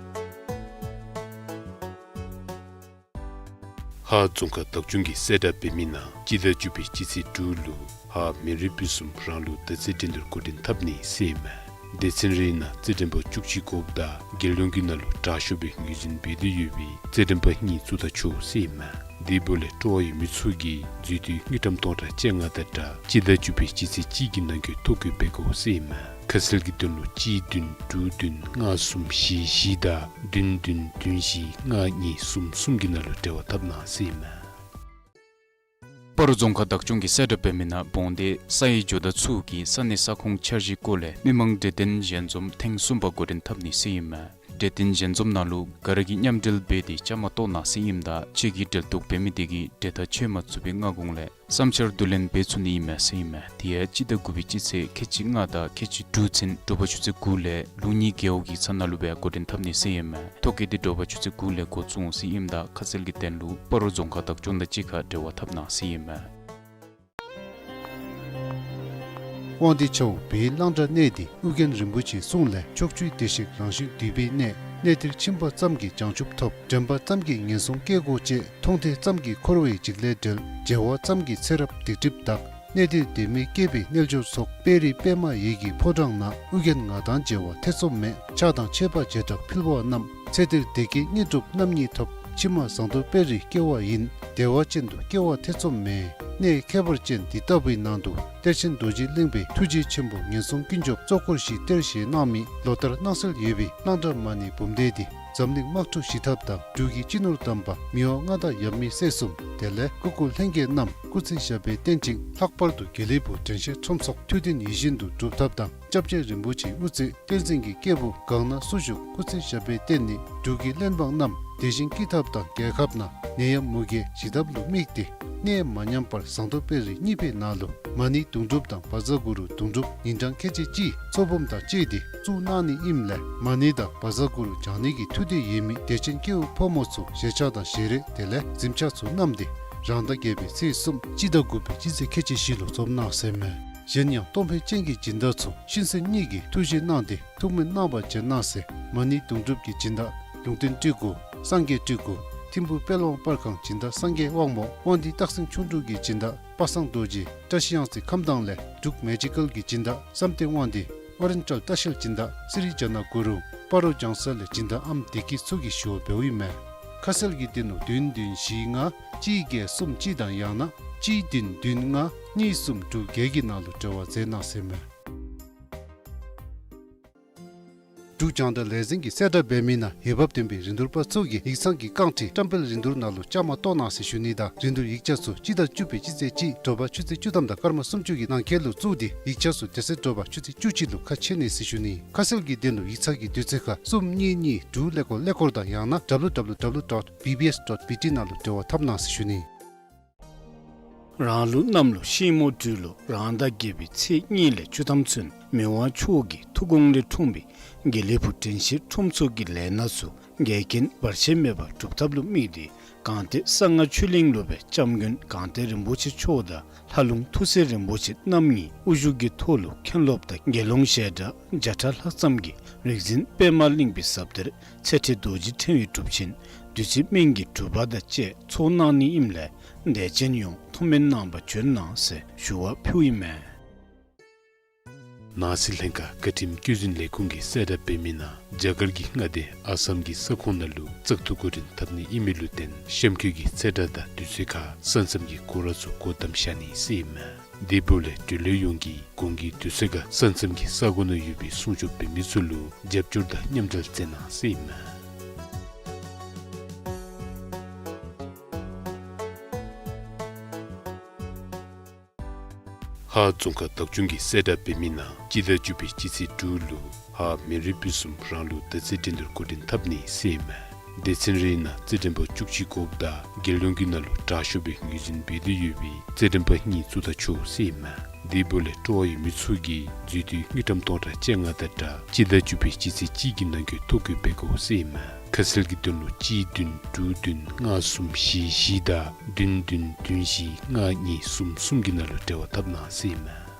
ཧཱ་རྫོང་ཁག་བདག་སྐྱོང་གིས་གསལ་བསྒྲགས་འབད་མི་ནང་སྤྱི་ཟླ་བཅུ་པའི་སྤྱི་ཚེས་དྲུག་ལུ་ཧཱ་མི་རི་ཕུན་སུམ་རང་ལུགས་དར་རྩེ་འགྲན་བསྡུར་འགོ་འདྲེན་འཐབ་ནི་ཟེར་ཨིན་མས། སྡེ་ཚན་རེའི་ནང་རྩེད་འགྲན་པ་བཅུ་གཅིག་དགོཔ་ད་རྒྱལ་ཡོངས་ཀྱི་ནང་ལུ་དྲག་ཤོས་སྦེ་ངོས་འཛིན་འབད་དེ་ཡོད་པའི་རྩེད་འགྲན་པ་གཉིས་བཙུགས་ད་ཆོག་ཟེར་ཨིན་མས། དེ་འབདཝ་ལས་སྤྲོ་བ་ཡོད་མི་ཚུ་གིས་འཛུལ་དུས་དངུལ་ཀྲམ་སྟོང་ཕྲག་བཅོ་ལྔ་དང་སྦྲགས་སྤྱི་ཟླ་བཅུ་པའི་སྤྱི་ཚེས་གཅིག་གི་ནང་འཁོད་ཐོ་བཀོད་འབད་དགོ་ཟེར་ཨིན་མས། ཁ་གསལ་གྱི་དོན་ལུ་གཅིག་བདུན་དྲུག་བདུན་ལྔ་གསུམ་བཞི་བཞི་དང་བདུན་བདུན་བདུན་བཞི་ལྔ་གཉིས་གསུམ་གསུམ་གྱི་ནང་ལུ་འབྲེལ་བ་འཐབ་གནང་ཟེར་ཨིན་མས། སྤ་རོ་རྫོང་ཁག་བདག་སྐྱོང་གིས་གསལ་བསྒྲགས་འབད་མི་ནང་འབོང་སྡེ་ས་ཡི་ཇོ་བདག་ཚུ་གིས་ས་གནས་ས་ཁོངས་འཆར་གཞིའི་སྐོར་ལས་མི་མང་གྲོས་བསྟུན་ཞལ་འཛོམས་ཐེངས་གསུམ་པ་འགོ་འདྲེན་འཐབ་ནི་ཟེར་ཨིན་མས། འབྲེལ་ཐོག་འགྲན་འཛོམས་ནང་ལུ་ག་ར་གིས་མཉམ་འབྲེལ་འབད་དེ་བཅའ་མར་གཏོགས་གནང་ཟེར་ཨིནམ་ད་ཁྱོད་ཀྱིས་འབྲེལ་གཏོགས་འབད་མི་དེ་གིས་འབྲེལ་ཐག་ཆོད་མ་ཚུགས་པའི་སྔ་གོང་ལས་བསམ་འཆར་བསྡུ་ལེན་འབད་ཚུགས་ནི་ཨིན་མས་ཟེར་ཨིན་མས། དེ་ཡང་སྤྱི་ཟླ་དགུ་པའི་སྤྱི་ཚེས་ཁལ་གཅིག་ལྔ་དང་ཁལ་གཅིག་དྲུག་ཚུན་དྲོ་པ་ཆུ་ཚོད་དགུ་ལས་ལུགས་གཉིས་རྒེད་འོག་གི་ཚང་ནང་ལུ་སྦེ་འགོ་འདྲེན་འཐབ་ནི་ཟེར་ཨིན་མས། ཐོ་བཀོད་དེ་དྲོ་པ་ཆུ་ཚོད་དགུ་ལས་འགོ་བཙུགས་འོང་ཟེར་ཨིནམ་ད་ཁ་གསལ་གྱི་དོན་ལུ་སྤ་རོ་རྫོང་ཁག་བདག་སྐྱོང་དང་གཅིག་ཁར་འབྲེལ་བ་འཐབ་གནང་ཟེར་ཨིན་མས། དབང་འདུས་ཆབ་འབངས་གླང་བྲག་གནས་འདི་ཨོ་རྒྱན་རིན་པོ་ཆེའི་གསུང་ལས་ཕྱོགས་བཅུའི་བདེ་གཤེགས་རང་བཞིན་འདུས་པའི་གནས། གནས་འདིར་ཕྱིན་པ་ཙམ་གྱིས་བྱང་ཆུབ་ཐོབ། དྲན་པ་ཙམ་གྱིས་ངན་སོང་སྐྱེ་སྒོ་བཅད། མཐོང་ཐོས་ཙམ་གྱིས་འཁོར་བའི་འཇིགས་ལས་བསྒྲལ། མཇལ་བ་ཙམ་གྱིས་ཚེ་རབས་སྡིག་སྒྲིབ་དག། གནས་འདིར་དད་མོས་སྐྱེས་པའི་རྣལ་འབྱོར་ཚོགས། དཔལ་རི་པདྨ་འོད་ཀྱི་ཕོ་བྲང་ན། ཨོ་རྒྱན་ང་དང་མཇལ་བ་ཐེ་ཚོམ་མེད། ཕྱག་དང་མཆོད་པ་བྱེ་བྲག་ཕུལ་བ་རྣམས། ཚེ་འདིར་བདེ་སྐྱིད་དངོས་གྲུབ་རྣམ་གཉིས་ཐོབ། ཕྱི་མ་ཟངས་མདོག་དཔལ་རིར་སྐྱེ་བ་ཡིན། བདེ་བ་ཅན་དུ་སྐྱེ་བ་ཐེ་ཚོམ་མེད། གནས་ཁྱད་པར་ཅན་འདི་ལྟ་བུའི་ནང་དུ་གཏེར་ཆེན་རྡོ་རྗེ་གླིང་པའི་ཐུགས་རྗེ་ཆེན་པོ་ངན་སོང་ཀུན་སྐྱོབ་གཙོ་འཁོར་བཞི་གཏེར་བཞེས་གནང་མི་ལོ་ལྟར་སྣང་གསལ་ཡོད་པའི་གླང་བྲག་མ་ཎི་འབུམ་སྡེ་འདི་འཛམ་གླིང་དམག་འཁྲུག་ཞི་ཐབས་དང་འབྲུག་གི་སྤྱི་ནོར་དམ་པ་མི་དབང་མངའ་བདག་ཡབ་མེས་སྲས་གསུམ་དེ་ལས་སྐུ་འཁོར་ལྷན་རྒྱས་རྣམས་སྐུ་ཚེ་ཞབས་པད་བརྟན་ཅིང་། ལྷག་པར་དུ་དགེ་ལེགས་ཕུག་དྲན་ཤེས་ཁྲོམ་ཚོགས་ཐུགས་འདུན་ཡིད་བཞིན་དུ་འགྲུབ་ཐབས་དང་། སྐྱབས་རྗེ་རིན་པོ་ཆེའི་དབུ་རྩེ་བསྟན་འཛིན་གྱི་སྐྱེས་བུ་གང་ན་སུ་བཞུགས་སྐུ་ཚེ་ཞབས་པད་བརྟན་ནི་འབྲུག་གི་གླེན་འབངས་རྣམས་བདེ་ཞིང་སྐྱིད་ཐབས་དང་། རྒྱལ་ཁབ་ནང་ནད་ཡམས་མུ་གེ་ཞི་ཐབས་ལུ་དམིགས་ཏེ་གནས་མ་ཉམས་པར་ཟངས་མདོག་དཔལ་རི་གཉིས་པའི་ནང་ལུ་མ་ཎི་དུང་སྒྲུབ་དང་བཛྲ་གུ་རུ་དུང་སྒྲུབ་ཉིན་གྲངས་ཁལ་གཅིག་གཅིག་ཚོགས་འབུམ་དང་བཅས་ཏེ་བཙུགས་གནང་ནི་ཨིནམ་ལས་མ་ཎི་དང་བཛྲ་གུ་རུ་བགྱང་ནི་གི་ཐུགས་འདོད་ཡོད་མི་དད་ཅན་སྐྱེ་བོ་ཕོ་མོ་ཚུ་ཞལ་ཆས་དང་ཞལ་རས་དེ་ལས་གཟིམ་ཆས་ཚུ་བསྣམས་ཏེ་རང་ཟླ་བརྒྱད་པའི་ཚེས་གསུམ་སྤྱི་ཟླ་དགུ་པའི་སྤྱི་ཚེས་ཁལ་གཅིག་བཞི་ལུ་འཛོམས་གནང་ཟེར་མས། གཞན་ཡང་གཏོང་ཕོད་ཅན་གྱི་སྦྱིན་བདག་ཚུ་གཤིན་གསོན་གཉིས་ཀྱི་ཐུགས་བཞེད་གནང་སྟེ་ཐུགས་སྨོན་གནང་བར་བྱོན་གནང་ཟེར། མ་ཎི་དུང་སྒྲུབ་ཀྱི་སྦྱིན་བདག་ལུང་བསྟན་སྤྲུལ་སྐུ་སངས་རྒྱས་སྤྲུལ་སྐུ་ཐིམ་ཕུག་དཔལ་དབང་པར་ཁང་སྦྱིན་བདག་སངས་རྒྱས་དབང་མོ། དབང་འདུས་སྟག་སེང་ཁྱུང་འབྲུག་གི་སྦྱིན་བདག་པ་སངས་རྡོ་རྗེ། བཀྲ་ཤིས་གཡང་རྩེ་ཁམས་དྭངས་ལས་འབྲུག་མེ་ཇི་ཀལ་གྱི་སྦྱིན་བདག་བསམ་གཏན་དབང་འདུས། ཨོ་རེན་ཊལ་ལྟ་བཤལ་སྦྱིན་བདག་སི་རི་ཛ་ན་གུ་རུ། སྤ་རོ་ལྗང་ས་ལས་སྦྱིན་བདག་ཨམ་བདེ་སྐྱིད་ཚུ་གིས་ཞུ་བ་འབདཝ་ཨིན་མས། ཁ་གསལ་གྱི་དོན་ལུ་བདུན་བདུན་བཞི་ལྔ་གཅིག་བརྒྱད་གསུམ་གཅིག་དང་ཡང་ན་གཅིག་བདུན་བདུན་ལྔ་གཉིས་གསུམ་དྲུག་བརྒྱད་ཀྱི་ནང་ལུ་འབྲེལ་བ་མཛད་གནང་ཟེར་མས། འབྲུག་རྒྱང་བསྒྲགས་ལས་འཛིན་གྱི་གསལ་བསྒྲགས་འབད་མི་ནང་འོས་འབབ་ལྡན་པའི་རིན་བསྡུར་པ་ཚུ་གིས་ཡིག་ཚང་གི་རྐང་ཁྲི་བཀྲམ་སྤེལ་རིན་བསྡུར་ནང་ལུ་བཅའ་མར་གཏོགས་གནང་ཟེར་ཞུ་ནི་དང་རིན་བསྡུར་ཡིག་ཆ་ཚུ་སྤྱི་ཟླ་བཅུ་པའི་སྤྱི་ཚེས་གཅིག་དྲོ་པ་ཆུ་ཚོད་བཅུ་ཐམ་དང་སྐར་མ་སུམ་ཅུ་གི་ནང་འཁོད་ལུ་བཙུགས་ཏེ་ཡིག་ཆ་ཚུ་དེ་ཚེ་དྲོ་པ་ཆུ་ཚོད་བཅུ་གཅིག་ལུ་ཁ་ཕྱེ་ནི་ཟེར་ཞུ་ནི། ཁ་གསལ་གྱི་དོན་ལུ་ཡིག་ཚང་གི་དུས་ཚོད་ཁར་གསུམ་གཉིས་གཉིས་དྲུག་ཀླད་ཀོར་ཀླད་ཀོར་དང་ཡང་ན་W W W dot B B S dot B T ནང་ལུ་འབྲེལ་བ་འཐབ་གནང་ཟེར་ཞུ་ནི། རང་ལུགས་གནམ་ལོ་ཤིང་མོ་སྦྲུལ་ལོ་རང་ཟླ་བརྒྱད་པའི་ཚེས་གཉིས་ལས་བཅུ་ཐམ་ཚུན་མི་དབང་མཆོག་གི་ཐུགས་དགོངས་ལས་འཁྲུངས་པའི་དགེ་ལེགས་ཕུག་དྲན་ཤེས་ཁྲོམ་ཚོགས་ཀྱི་ལས་སྣ་ཚུ་འགལ་རྐྱེན་བར་ཆད་མེད་པར་སྒྲུབ་ཐབས་ལུ་དམིགས་ཏེ་གངས་ཏི་གསང་སྔགས་ཆོས་གླིང་ལུ་སྦེ་སྐྱབས་མགོན་གངས་ཏི་རིན་པོ་ཆེ་མཆོག་དང་ལྷ་ལུང་ཐུགས་སྲས་རིན་པོ་ཆེ་རྣམ་གཉིས་དབུ་བཞུགས་ཀྱི་ཐོག་ལུ་མཁན་སློབ་དང་དགེ་སློང་ཞལ་གྲངས་བརྒྱ་ཕྲག་ལྷག་ཙམ་གྱིས་རིག་འཛིན་པདྨ་གླིང་པའི་ཟབ་གཏེར་ཚེ་ཁྲིད་རྡོ་རྗེ་ཕྲེང་བའི་སྒྲུབ་ཆེན་བདུད་རྩི་སྨན་གྱི་སྒྲུབ་པ་དང་བཅས་ཚོགས་གནང་ནི་ཨིནམ་ལས་དད་ཅན་ཡོངས་ཐུགས་སྨོན་གནང་བར་བྱོན་གནང་ཟེར་ཞུ་བ་ཕུལཝ་ཨིན་མས། ནང་སྲིད་ལྷན་ཁག་བཀའ་ཁྲིམས་བཀོད་འཛིན་ལས་ཁུངས་ཀྱི་གསལ་བསྒྲགས་འབད་མི་ནང་རྒྱ་གར་གྱི་མངའ་སྡེ་ཨ་སམ་གྱི་ས་ཁོངས་ནང་ལུ་བཙག་འཐུ་འགོ་འདྲེན་འཐབ་ནི་ཨིན་མི་ལུ་བརྟེན་གཤམ་འཁོད་ཀྱི་ཚེས་གྲངས་དང་དུས་ཚོད་ཁར་ས་མཚམས་ཀྱི་སྐོར་ར་ཚུ་སྒོ་བསྡམ་བཞག་ནི་ཟེར་ཨིན་མས། དེ་འབདཝ་ལས་འབྲེལ་ཡོད་ཡོངས་ཀྱིས་གོང་གི་དུས་ཚོད་ཁར་ས་མཚམས་ཀྱི་ས་གོ་ནང་ཡོད་པའི་སྲུང་སྐྱོབ་འབད་མི་ཚུ་ལུ་རྒྱབ་སྐྱོར་དང་མཉམ་འབྲེལ་མཛད་གནང་ཟེར་ཨིན་མས། ཧཱ་རྫོང་ཁག་བདག་སྐྱོང་གི་གསལ་བསྒྲགས་འབད་མི་ནང་སྤྱི་ཟླ་བཅུ་པའི་སྤྱི་ཚེས་དྲུག་ལུ་ཧཱ་མི་རིགས་ཕུན་སུམ་རང་ལུགས་དར་རྩེ་འགྲན་བསྡུར་འགོ་འདྲེན་འཐབ་ནི་ཟེར་ཨིན་མས། སྡེ་ཚན་རེའི་ནང་རྩེད་འགྲན་པ་བཅུ་གཅིག་དགོཔ་ད་རྒྱལ་ཡོངས་ཀྱི་ནང་ལུ་དྲག་ཤོས་སྦེ་ངོས་འཛིན་འབད་དོ་ཡོད་པའི་རྩེད་འགྲན་པ་གཉིས་བཙུགས་ད་ཆོག་ཟེར་ཨིན་མས། དེ་འབདཝ་ལས་སྤྲོ་བ་ཡོད་མི་ཚུ་གིས་འཛུལ་དུས་དངུལ་ཀྲམ་སྟོང་ཕྲག་བཅོ་ལྔ་དང་སྦྲགས་སྤྱི་ཟླ་བཅུ་པའི་སྤྱི་ཚེས་གཅིག་གི་ནང་འཁོད་ཐོ་བཀོད་འབད་དགོ་ཟེར་ཨིན་མས། ཁ་གསལ་གྱི་དོན་ལུ་གཅིག་བདུན་དྲུག་བདུན་ལྔ་གསུམ་བཞི་བཞི་དང་བདུན་བདུན་བདུན་བཞི་ལྔ་གཉིས་གསུམ་གསུམ་གྱི་ནང་ལུ་འབྲེལ་བ་འཐབ་གནང་ཟེར་ཨིན་མས།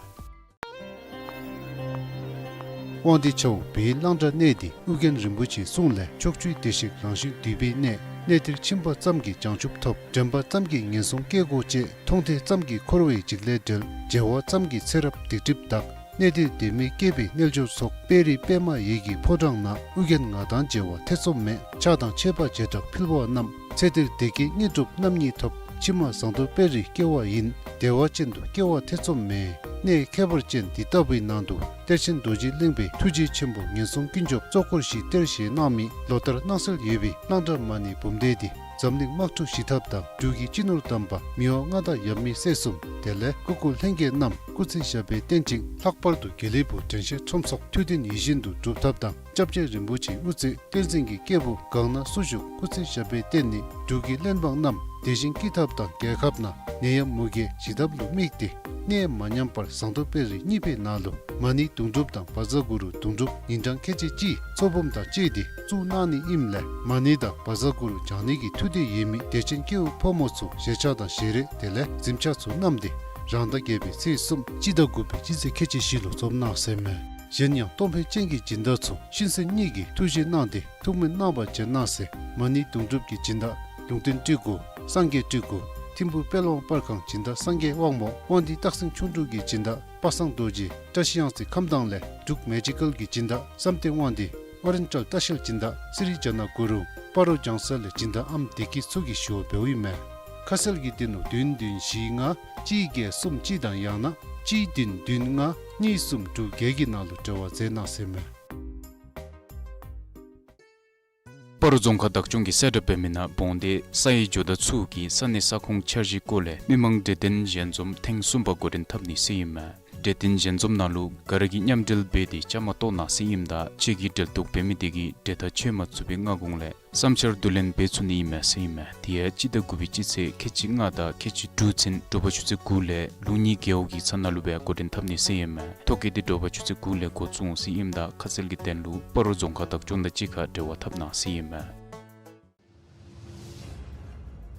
དབང་འདུས་ཆབ་འབངས་གླང་བྲག་གནས་འདི་ཨོ་རྒྱན་རིན་པོ་ཆེའི་གསུང་ལས་ཕྱོགས་བཅུའི་བདེ་གཤེགས་རང་བཞིན་འདུས་པའི་གནས། གནས་འདིར་ཕྱིན་པ་ཙམ་གྱིས་བྱང་ཆུབ་ཐོབ། དྲན་པ་ཙམ་གྱིས་ངན་སོང་སྐྱེ་སྒོ་བཅད། མཐོང་ཐོས་ཙམ་གྱིས་འཁོར་བའི་འཇིགས་ལས་བསྒྲལ། མཇལ་བ་ཙམ་གྱིས་ཚེ་རབས་སྡིག་སྒྲིབ་དག། གནས་འདིར་དད་མོས་སྐྱེས་པའི་རྣལ་འབྱོར་ཚོགས། དཔལ་རི་པདྨ་འོད་ཀྱི་ཕོ་བྲང་ན། ཨོ་རྒྱན་ང་དང་མཇལ་བ་ཐེ་ཚོམ་མེད། ཕྱག་དང་མཆོད་པ་བྱེ་བྲག་ཕུལ་བ་རྣམས། ཚེ་འདིར་བདེ་སྐྱིད་དངོས་གྲུབ་རྣམ་གཉིས་ཐོབ། ཕྱི་མ་ཟངས་མདོག་དཔལ་རིར་སྐྱེ་བ་ཡིན། བདེ་བ་ཅན་དུ་སྐྱེ་བ་ཐེ་ཚོམ་མེད། གནས་ཁྱད་པར་ཅན་འདི་ལྟ་བུའི་ནང་དུ་གཏེར་ཆེན་རྡོ་རྗེ་གླིང་པའི་ཐུགས་རྗེ་ཆེན་པོ་ངན་སོང་ཀུན་སྐྱོབ་གཙོ་འཁོར་བཞི་གཏེར་བཞེས་གནང་མི་ལོ་ལྟར་སྣང་གསལ་ཡོད་པའི་གླང་བྲག་མ་ཎི་འབུམ་སྡེ་འདི་ འཛམ་གླིང་དམག་འཁྲུག་ཞི་ཐབས་དང་འབྲུག་གི་སྤྱི་ནོར་དམ་པ་མི་དབང་མངའ་བདག་ཡབ་མེས་སྲས་གསུམ་དེ་ལས་སྐུ་འཁོར་ལྷན་རྒྱས་རྣམས་སྐུ་ཚེ་ཞབས་པད་བརྟན་ཅིང་ལྷག་པར་དུ་དགེ་ལེགས་ཕུག་དྲན་ཤེས་ཁྲོམ་ཚོགས་ཐུགས་དོན་ཡིད་བཞིན་དུ་འགྲུབ་ཐབས་དང་། སྐྱབས་རྗེ་རིན་པོ་ཆེ་དབུ་མཛད་བསྟན་འཛིན་གྱི་སྐྱེས་བུ་གང་ན་སུ་བཞུགས་སྐུ་ཚེ་ཞབས་པད་བརྟན་ནི་འབྲུག་གི་བློན་འབངས་རྣམས་བདེ་ཞིང་སྐྱིད་ཐབས་དང་རྒྱལ་ཁབ་ནང་ནད་ཡམས་མུ་གེ་ཞི་ཐབས་ལུ་དམིགས་ཏེ་གནས་མ་ཉམས་པར་ཟངས་མདོག་དཔལ་རི་གཉིས་པའི་ནང་ལུ་མ་ཎི་དུང་སྒྲུབ་དང་བཛྲ་གུ་རུ་དུང་སྒྲུབ་ཉིན་གྲངས་ཁལ་གཅིག་གཅིག་ཚོགས་འབུམ་དང་བཅས་ཏེ་བཙུགས་གནང་ནི་ཨིནམ་ལས་མ་ཎི་དང་བཛྲ་གུ་རུ་བགྱང་ནི་གི་ཐུགས་འདོད་ཡོད་མི་དད་ཅན་སྐྱེ་བོ་ཕོ་མོ་ཚུ་ཞལ་ཆས་དང་ཞལ་རས་དེ་ལས་གཟིམ་ཆས་ཚུ་བསྣམས་ཏེ་རང་ཟླ་བརྒྱད་པའི་ཚེས་གསུམ་སྤྱི་ཟླ་དགུ་པའི་སྤྱི་ཚེས་ཁལ་གཅིག་བཞི་ལུ་འཛོམས་གནང་ཟེར་མས། གཞན་ཡང་གཏོང་ཕོད་ཅན་གྱི་སྦྱིན་བདག་ཚུ་གཤིན་གསོན་གཉིས་ཀྱིས་ཐུགས་བཞེད་གནང་སྟེ་ཐུགས་སྨོན་གནང་བར་བྱོན་གནང་ཟེར། མ་ཎི་དུང་སྒྲུབ་ཀྱི་སྦྱིན་བདག་ལུང་བསྟན་སྤྲུལ་སྐུ། སངས་རྒྱས་སྤྲུལ་སྐུ། ཐིམ་ཕུག་དཔལ་དབང་པར་ཁང་སྦྱིན་བདག་སངས་རྒྱས་དབང་མོ། དབང་འདུས་སྟག་སེང་ཁྱུང་འབྲུག་གི་སྦྱིན་བདག་པ་སངས་རྡོ་རྗེ། བཀྲ་ཤིས་གཡང་རྩེ་ཁམས་དྭངས་ལས་འབྲུག་མེ་ཇི་ཀལ་གྱི་སྦྱིན་བདག་བསམ་གཏན་དབང་འདུས། ཨོ་རེན་ཊལ་ལྟ་བཤལ་སྦྱིན་བདག་སི་རི་ཇ་ན་གུ་རུ། སྤ་རོ་ལྗང་གསལ་ལས་སྦྱིན་བདག་ཨམ་བདེ་སྐྱིད་ཚུ་གིས་ཞུ་བ་འབདཝ་ཨིན་མས། ཁ་གསལ་གྱི་དོན་ལུ་བདུན་བདུན་བཞི་ལྔ་གཅིག་བརྒྱད་གསུམ་གཅིག་དང་ཡང་ན་གཅིག་བདུན་བདུན་ལྔ་གཉིས་གསུམ་དྲུག་བརྒྱད་ཀྱི་ནང་ལུ་འབྲེལ་བ་མཛད་གནང་ཟེར་མས། སྤ་རོ་རྫོང་ཁག་བདག་སྐྱོང་གིས་གསལ་བསྒྲགས་འབད་མི་ནང་འབོང་སྡེ་ས་ཡི་ཇོ་བདག་ཚུ་གིས་ས་གནས་ས་ཁོངས་འཆར་གཞིའི་སྐོར་ལས་མི་མང་གྲོས་བསྟུན་ཞལ་འཛོམས་ཐེངས་གསུམ་པ་འགོ་འདྲེན་འཐབ་ནི་ཟེར་ཨིན་མས། གྲོས་བསྟུན་ཞལ་འཛོམས་ནང་ལུ་ག་ར་གིས་མཉམ་འབྲེལ་འབད་དེ་བཅའ་མར་གཏོགས་གནང་ཟེར་ཨིནམ་ད་ཁྱེད་ཀྱིས་འབྲེལ་གཏོགས་འབད་མི་དེ་གིས་གྲོས་ཐག་ཆོད་མ་ཚུགས་པའི་སྔ་གོང་ལས་བསམ་འཆར་བསྡུ་ལེན་འབད་ཚུགས་ནི་ཨིན་མས་ཟེར་ཨིན་མས། དེ་ཡང་སྤྱི་ཟླ་དགུ་པའི་སྤྱི་ཚེས་ཁལ་གཅིག་ལྔ་དང་ཁལ་གཅིག་དྲུག་ཚུན་དྲོ་པ་ཆུ་ཚོད་དགུ་ལས་ལུགས་གཉིས་རྒེད་འོག་གི་ས་ནང་ལུ་སྦེ་འགོ་འདྲེན་འཐབ་ནི་ཟེར་ཨིན་མས། ཐོ་བཀོད་དེ་དྲོ་པ་ཆུ་ཚོད་དགུ་ལས་འགོ་བཙུགས་འོང་ཟེར་ཨིནམ་ད་ཁ་གསལ་གྱི་དོན་ལུ་སྤ་རོ་རྫོང་ཁག་བདག་སྐྱོང་དང་གཅིག་ཁར་འབྲེལ་བ་འཐབ་གནང་ཟེར་ཨིན་མས།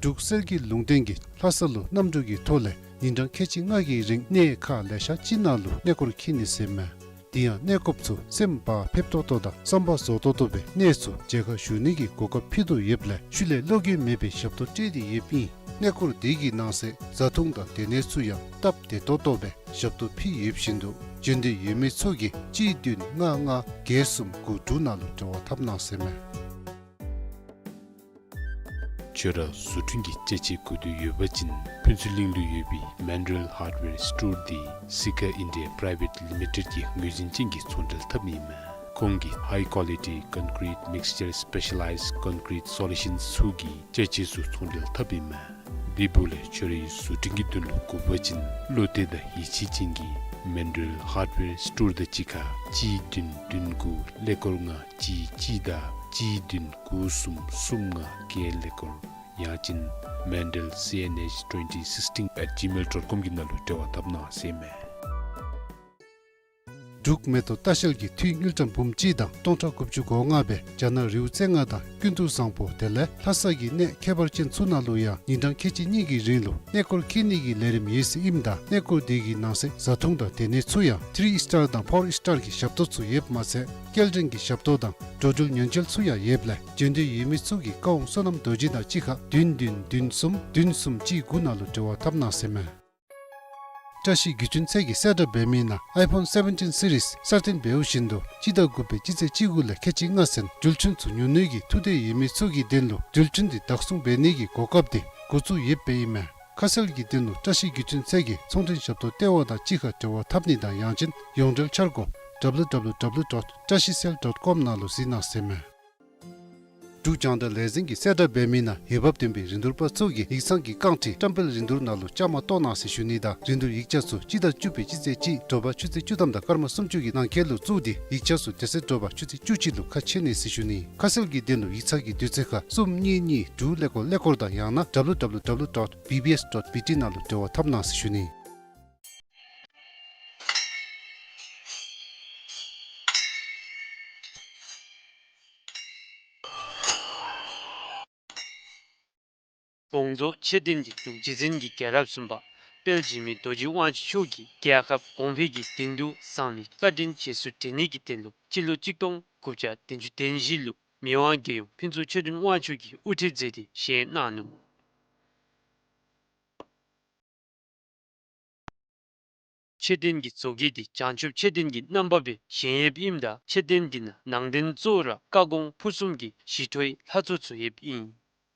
འབྲུག་གསེར་གྱི་ལུང་བསྟན་གྱིས་ལྷ་ས་ལུ་གནམ་གྲུ་གི་ཐོག་ལས་ཉིན་གྲངས་ཁལ་གཅིག་ལྔ་གི་རིང་གནས་ཁག་ལེ་ཤ་ཅིག་ནང་ལུ་གནས་སྐོར་འཁྱིད་ནི་ཟེར་མས། དེ་ཡང་གནས་སྐོརཔ་ཚུ་སེམས་བག་ཕེབས་ཏོག་ཏོ་དང་བསམ་པ་རྫོགས་ཏོག་ཏོ་སྦེ་གནས་ཚུ་མཇལ་ཁ་ཞུ་ནི་གི་གོ་སྐབས་ཕུལ་དོ་ཡོདཔ་ལས་ཤུལ་ལས་བློ་འགྱོད་མེད་པའི་ཞབས་ཏོག་སྤྲོད་དེ་ཡོདཔ་ཨིན། གནས་སྐོར་དེ་གི་ནང་གསེས་བཟའ་འཐུང་དང་སྡོད་གནས་ཚུ་ཡང་སྟབས་བདེ་ཏོག་ཏོ་སྦེ་ཞབས་ཏོག་ཕུལ་ཡོདཔ་བཞིན་དུ་འབྱོན་འདོད་ཡོད་མི་ཚུ་གིས་གཅིག་བདུན་ལྔ་ལྔ་བརྒྱད་གསུམ་དགུ་དྲུག་ནང་ལུ་འབྲེལ་བ་འཐབ་གནང་ཟེར་མས། ཁྱོད་ར་བཟོ་སྐྲུན་གྱི་ཅ་ཆས་དགོས་འདོད་ཡོད་པ་ཅིན་ཕུན་ཚོགས་གླིང་ལུ་ཡོད་པའི་མཱན་ཌེལ་ཧརཌ་ཝེར་སི་ཊོར་འདི་སི་ཀ་ཨིན་ཌི་ཡ་པི་རའི་ཝེཊ་ལི་མི་ཊེཌ་ཀྱི་ངོས་འཛིན་ཅན་གྱི་ཚོང་འབྲེལ་འཐབ་མི་ཨིན་མས། ཁོང་གིས་ཧའི་ཀོ་ལི་ཊི་ཀོན་ཀི་རིཊ་མིགས་ཅར་སི་པེ་ཤ་ལའིཛ་ཀོན་ཀི་རིཊ་སོ་ལུ་ཤཱན་ཚུ་གི་ཅ་ཆས་ཚུ་ཚོང་འབྲེལ་འཐབ་ཨིན་མས། དེ་འབདཝ་ལས་ཁྱོད་རའི་བཟོ་སྐྲུན་གྱི་དོན་ལུ་དགོ་པ་ཅིན་བློ་གཏད་དང་ཡིད་ཆེས་ཅན་གྱིས་མཱན་ཌེལ་ཧརཌ་ཝེར་སི་ཊོར་དང་གཅིག་ཁར་གཅིག་བདུན་བདུན་དགུ་ཀླད་ཀོར་ལྔ་གཅིག་གཅིག་དང་གཅིག་བདུན་དགུ་གསུམ་གསུམ་ལྔ་བརྒྱད་ཀླད་ཀོར། ཡང་ཅིན་མཱན་ཌེལ་སི་ཨེན་ཨེཆ་ཊུ་ཝེན་ཊི་སིགས་ཊིན་ཨེཊ་ཇི་མེལ་ཌོཊ་ཀོམ་གྱི་ནང་ལུ་འབྲེལ་བ་འཐབ་གནང་ཟེར་མས། འབྲུག་མེ་ཏོག་ལྟ་བཤལ་གྱིས་འཐུས་དངུལ་ཀྲམ་འབུམ་གཅིག་དང་སྟོང་ཕྲག་དགུ་བཅུ་གོ་ལྔ་སྦེ་རྒྱ་ནག་རི་བོ་རྩེ་ལྔ་དང་ཀུན་ཏུ་བཟང་པོ་དེ་ལས་ལྷ་ས་གི་གནས་ཁྱད་པར་ཅན་ཚུ་ནང་ལུ་ཡང་ཉིན་གྲངས་ཁལ་གཅིག་གཉིས་ཀྱི་རིང་ལུ་གནས་སྐོར་འཁྱིད་ནི་གི་ལས་རིམ་ཡོད་ཟེར་ཨིནམ་ད་གནས་སྐོར་དེ་གི་ནང་གསེས་བཟའ་འཐུང་དང་སྡོད་གནས་ཚུ་ཡང་ཐི་རི་སི་ཊར་དང་ཕོར་སི་ཊར་གྱི་ཞབས་ཏོག་ཚུ་ཡོདཔ་མ་ཚད་སྐྱེལ་འདྲེན་གྱི་ཞབས་ཏོག་དང་འགྲོ་འགྲུལ་ཉེན་བཅོལ་ཚུ་ཡང་ཡོདཔ་ལས་འབྱོན་འདོད་ཡོད་མི་ཚུ་གིས་བཀའ་དབང་བསོད་ནམས་རྡོ་རྗེ་དང་གཅིག་ཁར་བདུན་བདུན་བདུན་གསུམ་བདུན་གསུམ་གཅིག་དགུ་ནང་ལུ་འབྲེལ་བ་འཐབ་གནང་ཟེར་མས། བཀྲ་ཤིས་བརྒྱུད་འཕྲིན་ཚད་ཀྱིས་གསལ་བསྒྲགས་འབད་མི་ནང་ཨའི་ཕོན་སེ་བེན་ཊིན་སི་རིསི་གསར་བཏོན་འབདཝ་བཞིན་དུ་སྤྱི་ཟླ་དགུ་པའི་སྤྱི་ཚེས་བཅུ་དགུ་ལས་ཁལ་གཅིག་ལྔ་ཚུན་འགྲུལ་འཕྲིན་ཚུ་ཉོ་ནི་གི་ཐུགས་འདོད་ཡོད་མི་ཚུ་གི་དོན་ལུ་འགྲུལ་འཕྲིན་འདི་བདག་བཟུང་འབད་ནི་གི་གོ་སྐབས་འདི་འགོ་བཙུགས་ཡོདཔ་ཨིན་མས། ཁ་གསལ་གྱི་དོན་ལུ་བཀྲ་ཤིས་བརྒྱུད་འཕྲིན་ཚད་ཀྱི་ཚོང་འབྲེལ་ཞབས་ཏོག་ལྟེ་བ་དང་གཅིག་ཁར་འབྲེལ་བ་འཐབ་ནི་དང་ཡང་ཅིན་ཡོངས་འབྲེལ་འཆར་སྒོ་ཌབ་ལུ་ཌབ་ལུ་ཌབ་ལུ་ཌོཊ་བཀྲ་ཤིས་སེལ་ཌོཊ་ཀོམ་ནང་ལུ་གཟིགས་གནང་ཟེར་མས། འབྲུག་རྒྱང་བསྒྲགས་ལས་འཛིན་གྱིས་གསལ་བསྒྲགས་འབད་མི་ནང་འོས་འབབ་ལྡན་པའི་རིན་བསྡུར་པ་ཚུ་གིས་ཡིག་ཚང་གི་རྐང་ཁྲི་བཀྲམ་སྤེལ་རིན་བསྡུར་ནང་ལུ་བཅའ་མར་གཏོགས་གནང་ཟེར་ཞུ་ནི་དང་རིན་བསྡུར་ཡིག་ཆ་ཚུ་སྤྱི་ཟླ་བཅུ་པའི་སྤྱི་ཚེས་གཅིག་དྲོ་པ་ཆུ་ཚོད་བཅུ་ཐམ་དང་སྐར་མ་སུམ་ཅུ་གི་ནང་འཁོད་ལུ་བཙུགས་ཏེ་ཡིག་ཆ་ཚུ་དེ་ཚེ་དྲོ་པ་ཆུ་ཚོད་བཅུ་གཅིག་ལུ་ཁ་ཕྱེ་ནི་ཟེར་ཞུ་ནི། ཁ་གསལ་གྱི་དོན་ལུ་ཡིག་ཚང་གི་དུས་ཚོད་ཁར་གསུམ་གཉིས་གཉིས་དྲུག་ཀླད་ཀོར་ཀླད་ཀོར་དང་ཡང་ན་ཌབ་ལུ་ཌབ་ལུ་ཌབ་ལུ་ཌོཊ་བི་བི་ཨེསི་ཌོཊ་བི་ཊི་ནང་ལུ་འབྲེལ་བ་འཐབ་གནང་ཟེར་ཞུ་ནི། དགོངས་རྫོགས་མཆོད་རྟེན་འདི་འབྲུག་རྗེ་བཙུན་གྱི་རྒྱལ་རབས་གསུམ་པ་དཔལ་འཇིགས་མེད་རྡོ་རྗེ་དབང་ཕྱུག་མཆོག་གིས་རྒྱལ་ཁབ་གོང་འཕེལ་གྱི་དོན་དུ་བཟང་ལས་བཀའ་དྲིན་རྗེས་སུ་དྲན་ནི་གི་དོན་ལུ་སྤྱི་ལོ་གཅིག་སྟོང་དགུ་བརྒྱ་བདུན་ཅུ་དོན་བཞི་ལུ་མི་དབང་རྒྱལ་ཡུམ་ཕུན་ཚོགས་ཆོས་སྒྲོན་དབང་ཕྱུག་གིས་དབུ་ཁྲིད་མཛད་དེ་བཞེངས་གནང་ནུག། མཆོད་རྟེན་གྱི་བཟོ་བཀོད་འདི་བྱང་ཆུབ་མཆོད་རྟེན་གྱི་རྣམ་པ་སྦེ་བཞེངས་ཡོདཔ་ཨིནམ་ད་མཆོད་རྟེན་འདི་ནང་ནང་རྟེན་གཙོ་བོ་ར་བཀའ་དགོངས་ཕུར་གསུམ་གྱི་ཞི་ཁྲོའི་ལྷ་ཚོགས་ཚུ་ཡོདཔ་ཨིན།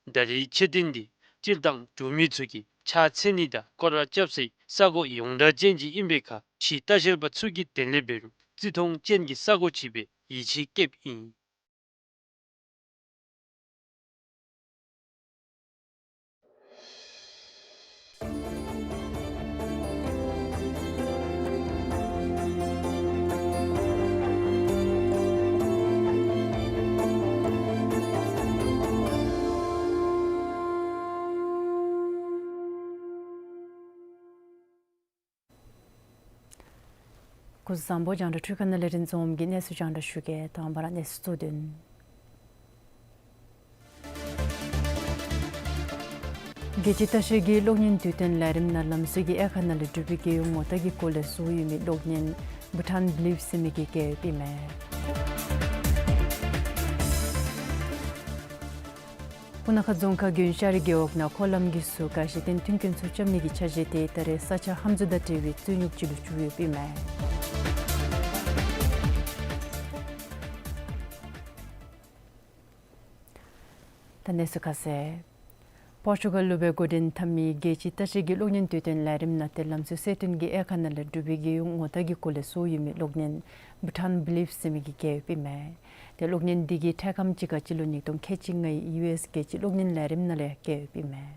ད་རེས་མཆོད་རྟེན་འདི་སྤྱིར་བཏང་འབྲུག་མི་ཚུ་གིས་ཕྱག་འཚལ་ནི་དང་སྐོར་ར་རྐྱབ་སའི་ས་གོ་ཡོངས་གྲགས་ཅན་ཅིག་ཨིན་པའི་ཁར་ཕྱིའི་ལྟ་བཤལ་པ་ཚུ་གིས་དེ་ལས་འབད་རུང་བརྩི་མཐོང་ཅན་གྱི་ས་གོ་ཅིག་སྦེ་ཡིད་ཆེས་བསྐྱེདཔ་ཨིན། སྐུ་གཟུགས་བཟང་པོ། རྒྱང་བསྒྲགས་འཕྲུལ་ཁང་ནང་ལས་རིན་འཛོམས་ཀྱིས་གནས་ཚུལ་རྒྱང་བསྒྲགས་ཞུ་གེ། དང་པ་ར་གནས་ཚུལ་གཙོ་དོན། རྒྱལ་སྤྱིའི་ལྟ་བཤལ་གྱི་གློག་བརྙན་དུས་སྟོན་ལས་རིམ་ནང་ལམ་སྲོལ་གྱི་དབྱེ་ཁག་ནང་ལས་འབྲུག་པའི་རྒྱལ་ཡོངས་ངོ་རྟགས་ཀྱི་སྐོར་ལས་བཟོ་ཡོད་མི་གློག་བརྙན་བྷུ་ཊཱན་བི་ལིབ་ཟེར་མི་གི་བཀལ་ཡོདཔ་ཨིན་མས། སྤུ་ན་ཁ་རྫོང་ཁག་དགོན་ཤར་རི་རྒེད་འོག་ནང་འཁོར་ལམ་གྱི་ཟུར་ཁར་གཞི་རྟེན་མཐུན་རྐྱེན་ཚུ་རྐྱབ་ནི་གི་འཆར་གཞི་དེ་ད་རེས་ས་ཆ་ཧམ་འཛུལ་དང་འབྲེལ་བའི་རྩོད་རྙོགས་ཅིག་ལུ་འགྱུར་ཡོདཔ་ཨིན་མས། ད་གནས་ཚུལ་ཁ་གསལ། པོར་ཅུ་གཱལ་ལུ་སྦེ་འགོ་འདྲེན་འཐབ་མི་རྒྱལ་སྤྱིའི་ལྟ་བཤལ་གྱི་གློག་བརྙན་དུས་སྟོན་ལས་རིམ་ནང་ཏེ་ལམ་སྲོལ་གསལ་སྟོན་གྱི་དབྱེ་ཁག་ནང་ལས་འབྲུག་པའི་རྒྱལ་ཡོངས་ངོ་རྟགས་ཀྱི་སྐོར་ལས་བཟོ་ཡོད་མི་གློག་བརྙན་བྷུ་ཊཱན་བི་ལིབ་ཟེར་མི་གི་བཀལ་ཡོདཔ་ཨིན་མས། ཏེ་གློག་བརྙན་འདི་གིས་འཕྲལ་ཁམས་ཅིག་ཁར་སྤྱི་ལོ་ཉིས་སྟོང་ཁལ་གཅིག་ལྔའི་ཡུ་ཨེསི་རྒྱལ་སྤྱིའི་གློག་བརྙན་ལས་རིམ་ནང་ལས་བཀལ་ཡོདཔ་ཨིན་མས།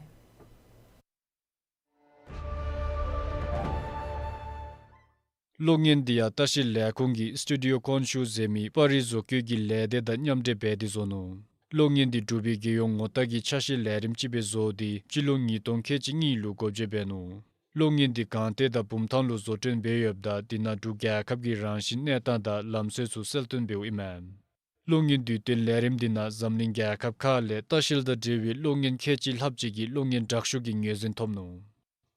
གློག་བརྙན་འདི་ཡང་ལྟ་བཤལ་ལས་ཁུངས་ཀྱིས་སི་ཊུ་ཌི་ཡོ་ཀོན་ཤུ་ཟེར་མི་པར་རིས་བཟོ་བཀོད་ཀྱི་ལས་སྡེ་དང་མཉམ་འབྲེལ་འབད་དེ་བཟོ་ནུག། གློག་བརྙན་འདི་འབྲུག་པའི་རྒྱལ་ཡོངས་ངོ་རྟགས་ཀྱི་ཆ་ཤས་ལས་རིམ་ཅིག་སྦེ་བཟོ་སྟེ་སྤྱི་ལོ་ཉིས་སྟོང་ཁལ་གཅིག་གཉིས་ལུ་འགོ་འབྱེད་འབད་ནུག། གློག་བརྙན་འདི་སྒང་སྟེང་དང་བུམ་ཐང་ལུ་བཟོ་སྐྲུན་འབད་ཡོདཔ་ད་དེ་ནང་འབྲུག་རྒྱལ་ཁབ་ཀྱི་རང་བཞིན་གནས་སྟངས་དང་ལམ་སྲོལ་ཚུ་གསལ་སྟོན་འབདཝ་ཨིན་མས། གློག་བརྙན་དུས་སྟོན་ལས་རིམ་འདི་ནང་འཛམ་གླིང་རྒྱལ་ཁབ་ཁག་ལས་ལྟ་བཤལ་དང་འབྲེལ་བའི་གློག་བརྙན་ཁལ་གཅིག་ལྷགཔ་ཅིག་གིས་གློག་བརྙན་དྲག་ཤོས་ཀྱི་ངོས་འཛིན་ཐོབ་ནུག།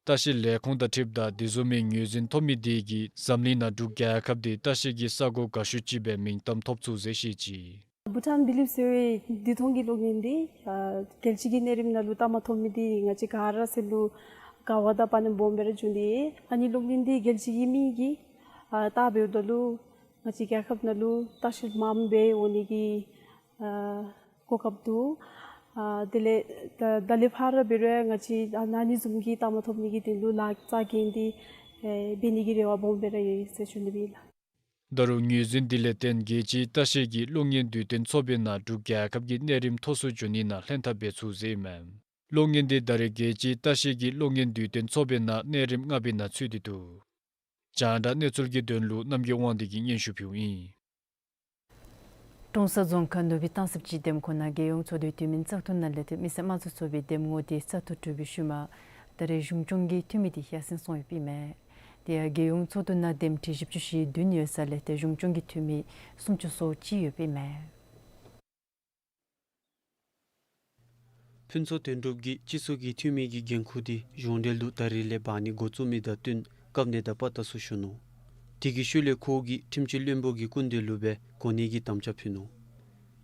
ལྟ་བཤལ་ལས་ཁུངས་དང་འཁྲིལཝ་ད་དེ་བཟུམ་མའི་ངོས་འཛིན་ཐོབ་མི་དེ་གིས་འཛམ་གླིང་ནང་འབྲུག་རྒྱལ་ཁབ་དེ་ལྟ་བཤལ་གྱི་ས་གོ་དགའ་ཤོས་ཅིག་སྦེ་མིང་གཏམ་ཐོབ་ཚུགས་ཟེར་བཤད་ཅི། བྷུ་ཊཱན་བི་ལིབ་ཟེར་བའི་དུས་ཐུང་གི་གློག་བརྙན་འདི་ཨ་རྒྱལ་སྤྱི་གི་གནས་རིམ་ནང་ལུ་ལྟ་མ་ཐོབ་མི་འདི་ང་བཅས་ག་ར་ཟེར་ལུ་དགའ་བ་དང་དཔའ་ཉམས་སྦོམ་སྦེ་ར་བྱུང་སྟེ། ཨ་ནི་གློག་བརྙན་འདི་རྒྱལ་སྤྱི་གི་མི་གིས་ཨ་ལྟ་འབདཝ་ད་ལུ་ང་བཅས་རྒྱལ་ཁབ་ནང་ལུ་ལྟ་བཤལ་མངམ་སྦེ་འོང་ནི་གི་ཨ་གོ་སྐབས་འདུག། ཨ་དེ་ལས་ད་ད་ལས་ཕར་འབད་རུང་ང་བཅས་ཨ་ཨ་ནི་བཟུམ་གྱི་ལྟ་མ་ཐོབ་ནི་གི་དོན་ལུ་ལཱ་རྩ་འགེངས་ཏེ་ཨེ་འབད་ནི་གི་རེ་བ་སྦོམ་སྦེ་ར་ཡོད་ཟེར་ཞུ་ནི་ཨིན་ལགས། ད་རུང་ངོས་འཛིན་འདི་ལས་བརྟེན་རྒྱལ་སྤྱིའི་ལྟ་བཤལ་གྱི་གློག་བརྙན་དུས་སྟོན་ཚོགས་པའི་ནང་འབྲུག་རྒྱལ་ཁབ་ཀྱི་གནས་རིམ་མཐོ་སུ་འགྱོ་ནི་ནང་ལྷན་ཐབས་འབད་ཚུགས་ཟེར་ཨིན་མས། གློག་བརྙན་འདི་ད་རེས་རྒྱལ་སྤྱིའི་ལྟ་བཤལ་གྱི་གློག་བརྙན་དུས་སྟོན་ཚོགས་པའི་ནང་གནས་རིམ་ལྔ་པའི་ནང་ཚུད་དེ་འདུག། རྒྱང་བསྒྲགས་གནས་ཚུལ་གྱི་དོན་ལུ་རྣམ་རྒྱལ་དབང་འདུས་ཀྱིས་སྙན་ཞུ་ཕུལཝ་ཨིན། ཀྲོང་གསར་རྫོང་ཁག་ནུབ་སྦིས་སྟང་སི་སྤྱི་འདེམས་ཁོངས་ནང་རྒྱལ་ཡོངས་ཚོགས་འདུའི་དུས་མིན་བཙག་འཐུ་ནང་ལས་ཏེ་མི་སེར་དམངས་གཙོའི་ཚོགས་པའི་འདེམས་ངོ་དེ་བཙག་འཐུ་གྲུབ་པའི་ཤུལ་མ་ད་རེས་གཞུང་སྐྱོང་གི་འཐུས་མི་དེ་ཡར་སེང་སོང་ཡོདཔ་ཨིན་མས། དེ་ཡང་རྒྱལ་ཡོངས་ཚོགས་འདུ་ནང་འདེམས་ཁྲི་བཞི་བཅུ་ཞེ་བདུན་ཡོད་ས་ལས་ཏེ་གཞུང་སྐྱོང་གི་འཐུས་མི་སུམ་ཅུ་སོ་གཅིག་ཡོདཔ་ཨིན་མས། ཕུན་ཚོགས་དོན་གྲུབ་ཀྱིས་སྤྱི་ཚོགས་ཀྱི་འཐུས་མི་གི་འགན་ཁུར་དེ་གཞུང་འབྲེལ་དུ་ད་རིས་ལས་འབག་ནི་འགོ་བཙུགས་མི་དང་བསྟུན་བཀའ་གནང་དང་པ་ལྟ་ཚུ་ཞུ་ནུག། དེ་གི་ཤུལ་ལས་ཁོ་གིས་ཁྲིམས་སྤྱི་བློན་པོ་གི་སྐུ་མདུན་ལུ་སྦེ་གོ་གནས་ཀྱི་དམ་བཅའ་ཕུལ་ནུག།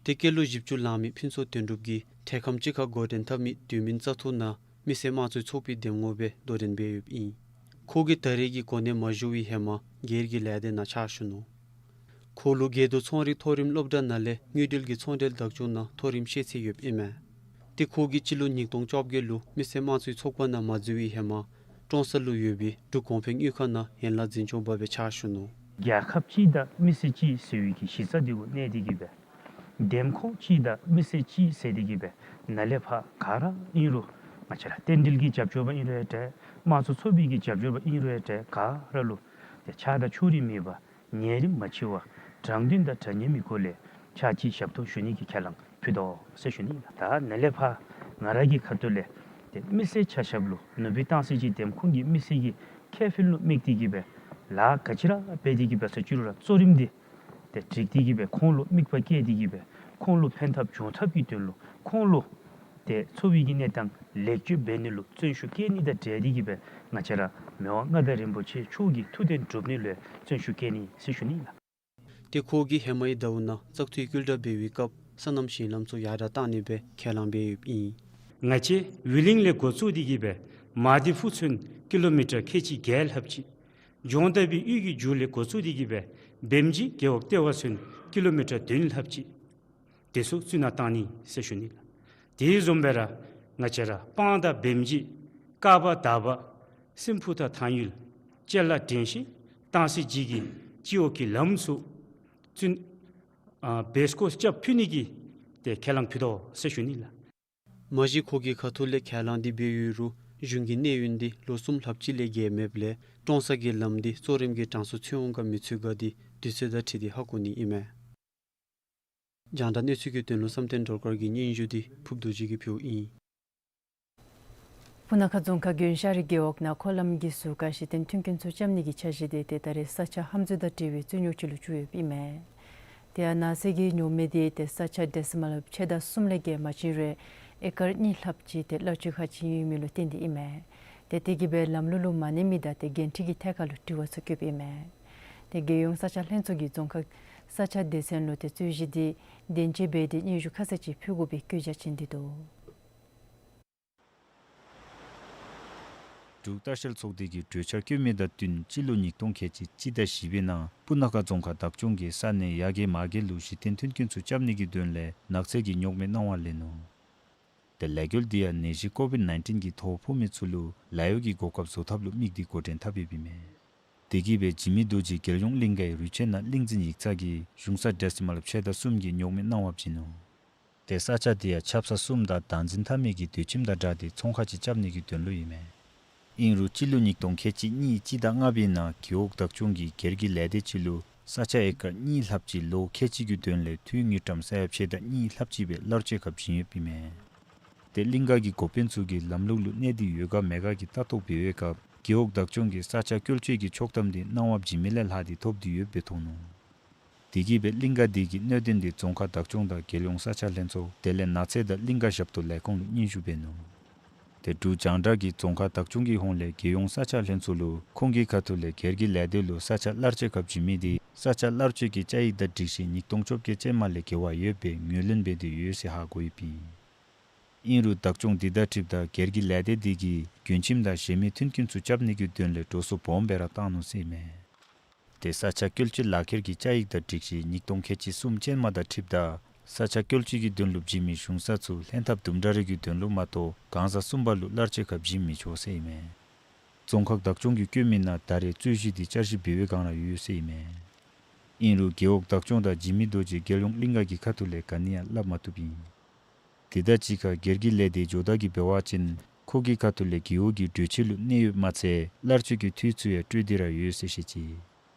དེ་སྐྱེས་ལོ་བཞི་བཅུ་ལང་མི་ཕུན་ཚོགས་དོན་གྲུབ་ཀྱིས་འཕྲལ་ཁམས་ཅིག་ཁར་འགོ་འདྲེན་འཐབ་མི་དུས་མིན་བཙག་འཐུ་ནང་མི་སེར་དམངས་གཙོའི་ཚོགས་པའི་འདེམས་ངོ་སྦེ་དོ་འགྲན་འབད་ཡོདཔ་ཨིན། ཁོ་གིས་ད་རེས་ཀྱི་གོ་གནས་མ་ཞུ་བའི་ཧེ་མ་སྒེར་གྱི་ལས་སྡེ་ནང་ཕྱག་ཞུ་ནུག། ཁོ་ལུ་དགེ་འདུན་ཚོང་རིག་མཐོ་རིམ་སློབ་གྲྭ་ནང་ལས་དངུལ་འབྲེལ་གྱི་ཚོང་འབྲེལ་བདག་སྐྱོང་ནང་མཐོ་རིམ་ཤེས་ཚད་ཡོདཔ་ཨིན་མས། དེ་ཁོ་གིས་སྤྱི་ལོ་ཉིས་སྟོང་བཅོ་བརྒྱད་ལུ་མི་སེར་དམངས་གཙོའི་ཚོགས་པ་ནང་མ་འཛུལ་བའི་ཧེ་མ་ཀྲོང་གསར་ལུ་ཡོད་པའི་འབྲུག་གོང་འཕེལ་དངུལ་ཁང་ནང་ཡན་ལག་འཛིན་སྐྱོང་པ་སྦེ་ཕྱག་ཞུ་ནུག། རྒྱལ་ཁབ་གཅིག་དང་མི་སེར་གཅིག་ཟེར་བའི་གི་གཞི་རྩ་དེ་གུ་གནས་ཏེ་གི་སྦེ་འདེམས་ཁོངས་གཅིག་དང་མི་སེར་གཅིག་ཟེར་ཏེ་གི་སྦེ་ནཱ་ལས་ཕར་ག་ར་ཨིན་རུང་ང་བཅས་ར་རྟེན་འབྲེལ་གྱི་རྒྱབ་སྐྱོར་པ་ཨིན་རུང་ཡང་འདྲ། དམངས་གཙོ་ཚོགས་པའི་གི་རྒྱབ་སྐྱོར་པ་ཨིན་རུང་ཡང་འདྲ། ག་ར་ལུ་ཏེ་ཆགས་སྡང་ཕྱོགས་རིས་མེད་པར་ཉམས་རིམ་མ་ཕྱེད་པར་དྲང་དོན་དང་འདྲ་མཉམ་གྱི་སྒོ་ལས་ཕྱག་ཕྱི་ཞབས་ཏོག་ཞུ་ནི་གི་ཁས་བླངས་ཕུལ་དོ་ཟེར་ཞུ་ནི་ལགས། ད་ནཱ་ལས་ཕར་ང་ར་གི་ཁ་ཐུག་ལས་ཏེ་མི་སེར་ཆ་ཁྱབ་ལུ་ནུབ་སྦིས་སྟང་སི་སྤྱི་འདེམས་ཁོངས་ཀྱི་མི་སེར་གྱི་ཁེ་ཕན་ལུ་དམིགས་ཏེ་གི་སྦེ་ལཱ་ག་ཅི་ར་འབད་དེ་གི་སྦེ་ཟེར་ཅི་རུང་ར་གཙོ་རིམ་འདི་ཏེ་སྒྲིག་སྟེ་གི་སྦེ་ཁོང་ལུ་དམིགས་པ་བསྐྱེད་དེ་གི་སྦེ་ཁོང་ལུ་ཕན་ཐབས་འབྱུང་ཐབས་ཀྱི་དོན་ལུ་ཁོང་ལུ་ཏེ་འཚོ་བའི་གི་གནས་སྟངས་ལེགས་བཅོས་འབད་ནི་ལུ་བརྩོན་ཤུགས་བསྐྱེད་ནི་དང་འབྲེལ་ཏེ་གི་སྦེ་ང་བཅས་ར་མི་དབང་མངའ་བདག་རིན་པོ་ཆེ་མཆོག་གི་ཐུགས་དོན་སྒྲུབ་ནི་ལུ་བརྩོན་ཤུགས་བསྐྱེད་ནི་ཟེར་ཞུ་ནི་ལགས། ཏེ་ཁོ་གིས་ཧེ་མའི་ཟླཝ་ནང་བཙག་འཐུའི་སྐུལ་ལྕག་འབད་བའི་སྐབས་སོ་ནམ་ཞིང་ལམ་ཚུ་ཡར་དྲག་གཏང་ནི་སྦེ་ཁས་བླངས་འབད་ཡོདཔ་ཨིན། ང་བཅས་ཝི་ལིང་ལས་འགོ་བཙུགས་ཏེ་གི་སྦེ་མ་ཏི་ཕུ་ཚུན་ཀི་ལོ་མི་ཊར་ཁལ་གཅིག་བརྒྱད་ལྷགཔ་ཅིག། ལྗོངས་མཐའ་བའི་ཡུལ་གྱི་མཇུག་ལས་འགོ་བཙུགས་ཏེ་གི་སྦེ་བེམ་ཇི་རྒེད་འོག་ལྟེ་བ་ཚུན་ཀི་ལོ་མི་ཊར་བདུན་ལྷགཔ་ཅིག། དེ་ཚུ་བཙུགས་ནང་གཏང་ནི་ཟེར་ཞུ་ནི་ལགས། དེ་བཟུམ་སྦེ་ར་ང་བཅས་ར་སྤང་དང་བེམ་ཇི་ཀ་པ་དར་བ་སིམ་ཕུ་ཐང་ཐང་ཡུལ་ཅ་ལ་དྲན་ཤེས་སྟང་སི་སྤྱི་གི་སྤྱི་འོག་གི་ལམ་ཚུ་བཙུགས་ཨ་བེ་སྐོར་རྐྱབ་ཕུལ་ནི་གི་ཏེ་ཁས་བླངས་ཕུལ་དོ་ཟེར་ཞུ་ནི་ལགས། མ་གཞི་ཁོ་གི་ཁ་ཐུག་ལས་ཁས་བླངས་འདི་འབད་ཡོད་རུང་གཞུང་གི་གནས་ཡུན་འདི་ལོ་གསུམ་ལྷགཔ་ཅིག་ལས་བརྒལ་མེདཔ་ལས་ཀྲོང་གསར་གྱི་ལམ་འདི་གཙོ་རིམ་གྱི་གྲངས་སུ་ཚུད་འོང་ག་མི་ཚུད་ག་འདི་དུས་ཚོད་དང་འཁྲིལ་ཏེ་ཧ་གོ་ནི་ཨིན་མས། རྒྱང་བསྒྲགས་གནས་ཚུལ་གྱི་དོན་ལུ་བསམ་གཏན་སྒྲོལ་དཀར་གྱི་སྙན་ཞུ་འདི་ཕུབ་རྡོ་རྗེ་གིས་ཕུལཝ་ཨིན། སྤུ་ན་ཁ་རྫོང་ཁག་དགོན་ཤར་རི་རྒེད་འོག་ནང་འཁོར་ལམ་གྱི་ཟུར་ཁར་གཞི་རྟེན་མཐུན་རྐྱེན་ཚུ་རྐྱབ་ནི་གི་འཆར་གཞི་དེ་ཏེ་ད་རེས་ས་ཆ་ཧམ་འཛུལ་དང་འབྲེལ་བའི་རྩོད་རྙོགས་ཅིག་ལུ་གྱུར་ཡོདཔ་ཨིན་མས། ཏེ་ཨ་ནགས་ཚལ་གྱི་རྙོག་མེ་དེ་ཏེ་ས་ཆ་ཌེ་སི་མཱལ་ཕྱེད་དང་གསུམ་ལས་བརྒལ་མ་བྱིན་རུང་ཨེ་ཀར་གཉིས་ལྷགཔ་ཅིག་ཏེ་གླར་སྤྱོད་ཁར་བྱིན་ཡོད་མི་ལུ་བརྟེན་ཏེ་ཨིན་མས། ཏེ་དེ་གིས་སྦེ་ལམ་ལུགས་ལུ་མ་གནས་མི་དང་ཏེ་འགན་འཁྲི་གི་ཐད་ཁར་ལུ་དྲི་བ་ཚུ་བཀོདཔ་ཨིན་མས། ཏེ་རྒྱལ་ཡོངས་ས་ཆ་ལྷན་ཚོགས་ཀྱིས་རྫོང་ཁག་ས་ཆ་སྡེ་ཚན་ལུ་ཏེ་རྩོད་གཞི་དེ་བདེན་དཔྱད་འབད་དེ་སྙན་ཞུ་ཁ་གསལ་ཅིག་ཕུལ་དགོ་པའི་བཀོད་རྒྱ་བྱིན་ཏེ་འདུག། འབྲུག་ལྟ་བཤལ་ཚོགས་སྡེ་གིས་གྲོས་འཆར་བཀོད་མི་དང་བསྟུན་སྤྱི་ལོ་ཉིས་སྟོང་ཁལ་གཅིག་གཅིག་དང་བཞི་པའི་ནང་སྤུ་ན་ཁ་རྫོང་ཁག་བདག་སྐྱོང་གི་ས་གནས་ཡ་གི་མ་གི་ལུ་གཞི་རྟེན་མཐུན་རྐྱེན་ཚུ་རྐྱབ་ནི་གི་དོན་ལས་ནགས་ཚལ་གྱི་རྙོག་མེ་གནང་བ་ལེན་ནུག། ཏེ་ལས་འགུལ་འདི་ཡང་ནད་གཞི་ཀོ་བིཌ་ནའིན་ཊིན་གྱི་ཐོ་ཕོག་མི་ཚུ་ལུ་ལཱ་གཡོག་གི་གོ་སྐབས་བཟོ་ཐབས་ལུ་དམིགས་ཏེ་འགོ་འདྲེན་འཐབ་ཡོདཔ་ཨིན་མས། དེ་གིས་སྦེ་འཇིགས་མེད་རྡོ་རྗེ་རྒྱལ་ཡོངས་གླིང་གའི་རུས་ཆེན་ནང་གླིང་འཛིན་ཡིག་ཚང་གིས་གཞུང་ས་ཌེ་སི་མཱལ་ཕྱེད་དང་གསུམ་གྱི་རྙོག་མེ་གནང་བ་བྱིན་ནུག། ཏེ་ས་ཆ་དེ་ཡང་ཆབ་གསང་གསུམ་དང་བདག་འཛིན་འཐབ་མི་གི་སྡོད་ཁྱིམ་དང་སྦྲགས་ཏེ་ཚོང་ཁང་ཅིག་རྐྱབ་ནི་གི་དོན་ལུ་ཨིན་མས། ཨིན་རུང་སྤྱི་ལོ་ཉིས་སྟོང་ཁལ་གཅིག་གཉིས་གཅིག་དང་ལྔ་པའི་ནང་རྒེད་འོག་བདག་སྐྱོང་གིས་སྒེར་གྱི་ལས་སྡེ་ཅིག་ལུ་ས་ཆ་ཨེ་ཀར་གཉིས་ལྷགཔ་ཅིག་ལོ་ཁལ་གཅིག་གི་དོན་ལས་འཐུས་དངུལ་ཀྲམ་ས་ཡ་ཕྱེད་དང་གཉིས་ལྷགཔ་ཅིག་སྦེ་གླར་སྤྱོད་ཁར་བྱིན་ཡོདཔ་ཨིན་མས། ཏེ་གླིང་ག་གི་འགོ་དཔོན་ཚུ་གིས་ལམ་ལུགས་ལུ་གནས་ཏེ་ཡོད་ག་མེད་ག་གི་ལྟ་རྟོག་འབད་བའི་སྐབས་རྒེད་འོག་བདག་སྐྱོང་གིས་ས་ཆ་བཀོལ་སྤྱོད་ཀྱི་ཆོག་ཐམ་དེ་གནང་བ་བྱིན་མི་ལས་ལྷག་སྟེ་ཐོབ་སྟེ་ཡོདཔ་སྦེ་མཐོང་ནུག། དེ་གིས་སྦེ་གླིང་ག་དེ་གིས་གནད་དོན་དེ་རྫོང་ཁག་བདག་སྐྱོང་དང་རྒྱལ་ཡོངས་ས་ཆ་ལྷན་ཚོགས་དེ་ལས་ནགས་ཚལ་དང་གླིང་ག་ཞབས་ཏོག་ལས་ཁུངས་ལུ་སྙན་ཞུ་འབད་ནུག། ཏེ་འབྲུག་རྒྱང་བསྒྲགས་ཀྱིས་རྫོང་ཁག་བདག་སྐྱོང་གི་ཧོངས་ལས་རྒྱལ་ཡོངས་ས་ཆ་ལྷན་ཚོགས་ལུ་ཁོང་གི་ཁ་ཐུག་ལས་སྒེར་གྱི་ལས་སྡེ་ལུ་ས་ཆ་གླར་སྤྱོད་ཁར་བྱིན་མི་དེ་ས་ཆ་གླར་སྤྱོད་ཀྱི་བཅའ་ཡིག་དང་སྒྲིག་གཞི་ཉིས་སྟོང་བཅོ་བརྒྱད་ཅན་མ་ལས་འགལ་བ་ཡོདཔ་སྦེ་ངོས་ལེན་འབད་དེ་ཡོད་ཟེར་ཧ་གོ་ཡོདཔ་ཨིན། ཨིན་རུང་བདག་སྐྱོང་དེ་དང་འཁྲིལཝ་ད་སྒེར་གྱི་ལས་སྡེ་དེ་གིས་གྱོན་ཁྱིམ་དང་གཞན་མི་མཐུན་རྐྱེན་ཚུ་རྐྱབ་ནི་གི་དོན་ལས་འགྲོ་སོང་སྦོམ་སྦེ་ར་བཏང་ནུག་ཟེར་ཨིན་མས། ཏེ་ས་ཆ་བཀོལ་སྤྱོད་ལག་ཁྱེར་གྱི་བཅའ་ཡིག་དང་སྒྲིག་གཞི་ཉིས་སྟོང་ཁལ་གཅིག་གསུམ་ཅན་མ་དང་འཁྲིལཝ་ད་ས་ཆ་བཀོལ་སྤྱོད་ཀྱི་དོན་ལུ་བྱིན་མི་གཞུང་ས་ཚུ་ལྷན་ཐབས་དུམ་གྲ་རེ་གི་དོན་ལུ་མ་གཏོགས་གང་ཟག་གསུམ་པ་ལུ་གླར་སྤྱོད་ཁར་བྱིན་མི་ཆོག་ཟེར་ཨིན་མས། རྫོང་ཁག་བདག་སྐྱོང་གིས་བཀོད་མི་ནང་ད་རེས་རྩོད་གཞི་དེ་བསྐྱར་ཞིབ་འབད་བའི་བསྒང་ར་ཡོད་ཟེར་ཨིན་མས། ཨིན་རུང་རྒེད་འོག་བདག་སྐྱོང་དང་འཇིགས་མེད་རྡོ་རྗེ་རྒྱལ་ཡོངས་གླིང་ག་གི་ཁ་ཐུག་ལས་ག་ནི་ཡང་སླབ་མ་བཏུབ་ཨིན། དེ་དང་གཅིག་ཁར་སྒེར་གྱི་ལས་སྡེ་ཇོ་བདག་གིས་འབད་བ་ཅིན་ཁོ་གི་ཁ་ཐུག་ལས་རྒེད་འོག་གི་གྲོས་ཆོད་ལུ་གནས་ཡོདཔ་མ་ཚད་གླར་སྤྱོད་ཀྱི་འཐུས་ཚུ་ཡང་སྤྲོད་དེ་ར་ཡོད་ཟེར་བཤད་ཅི།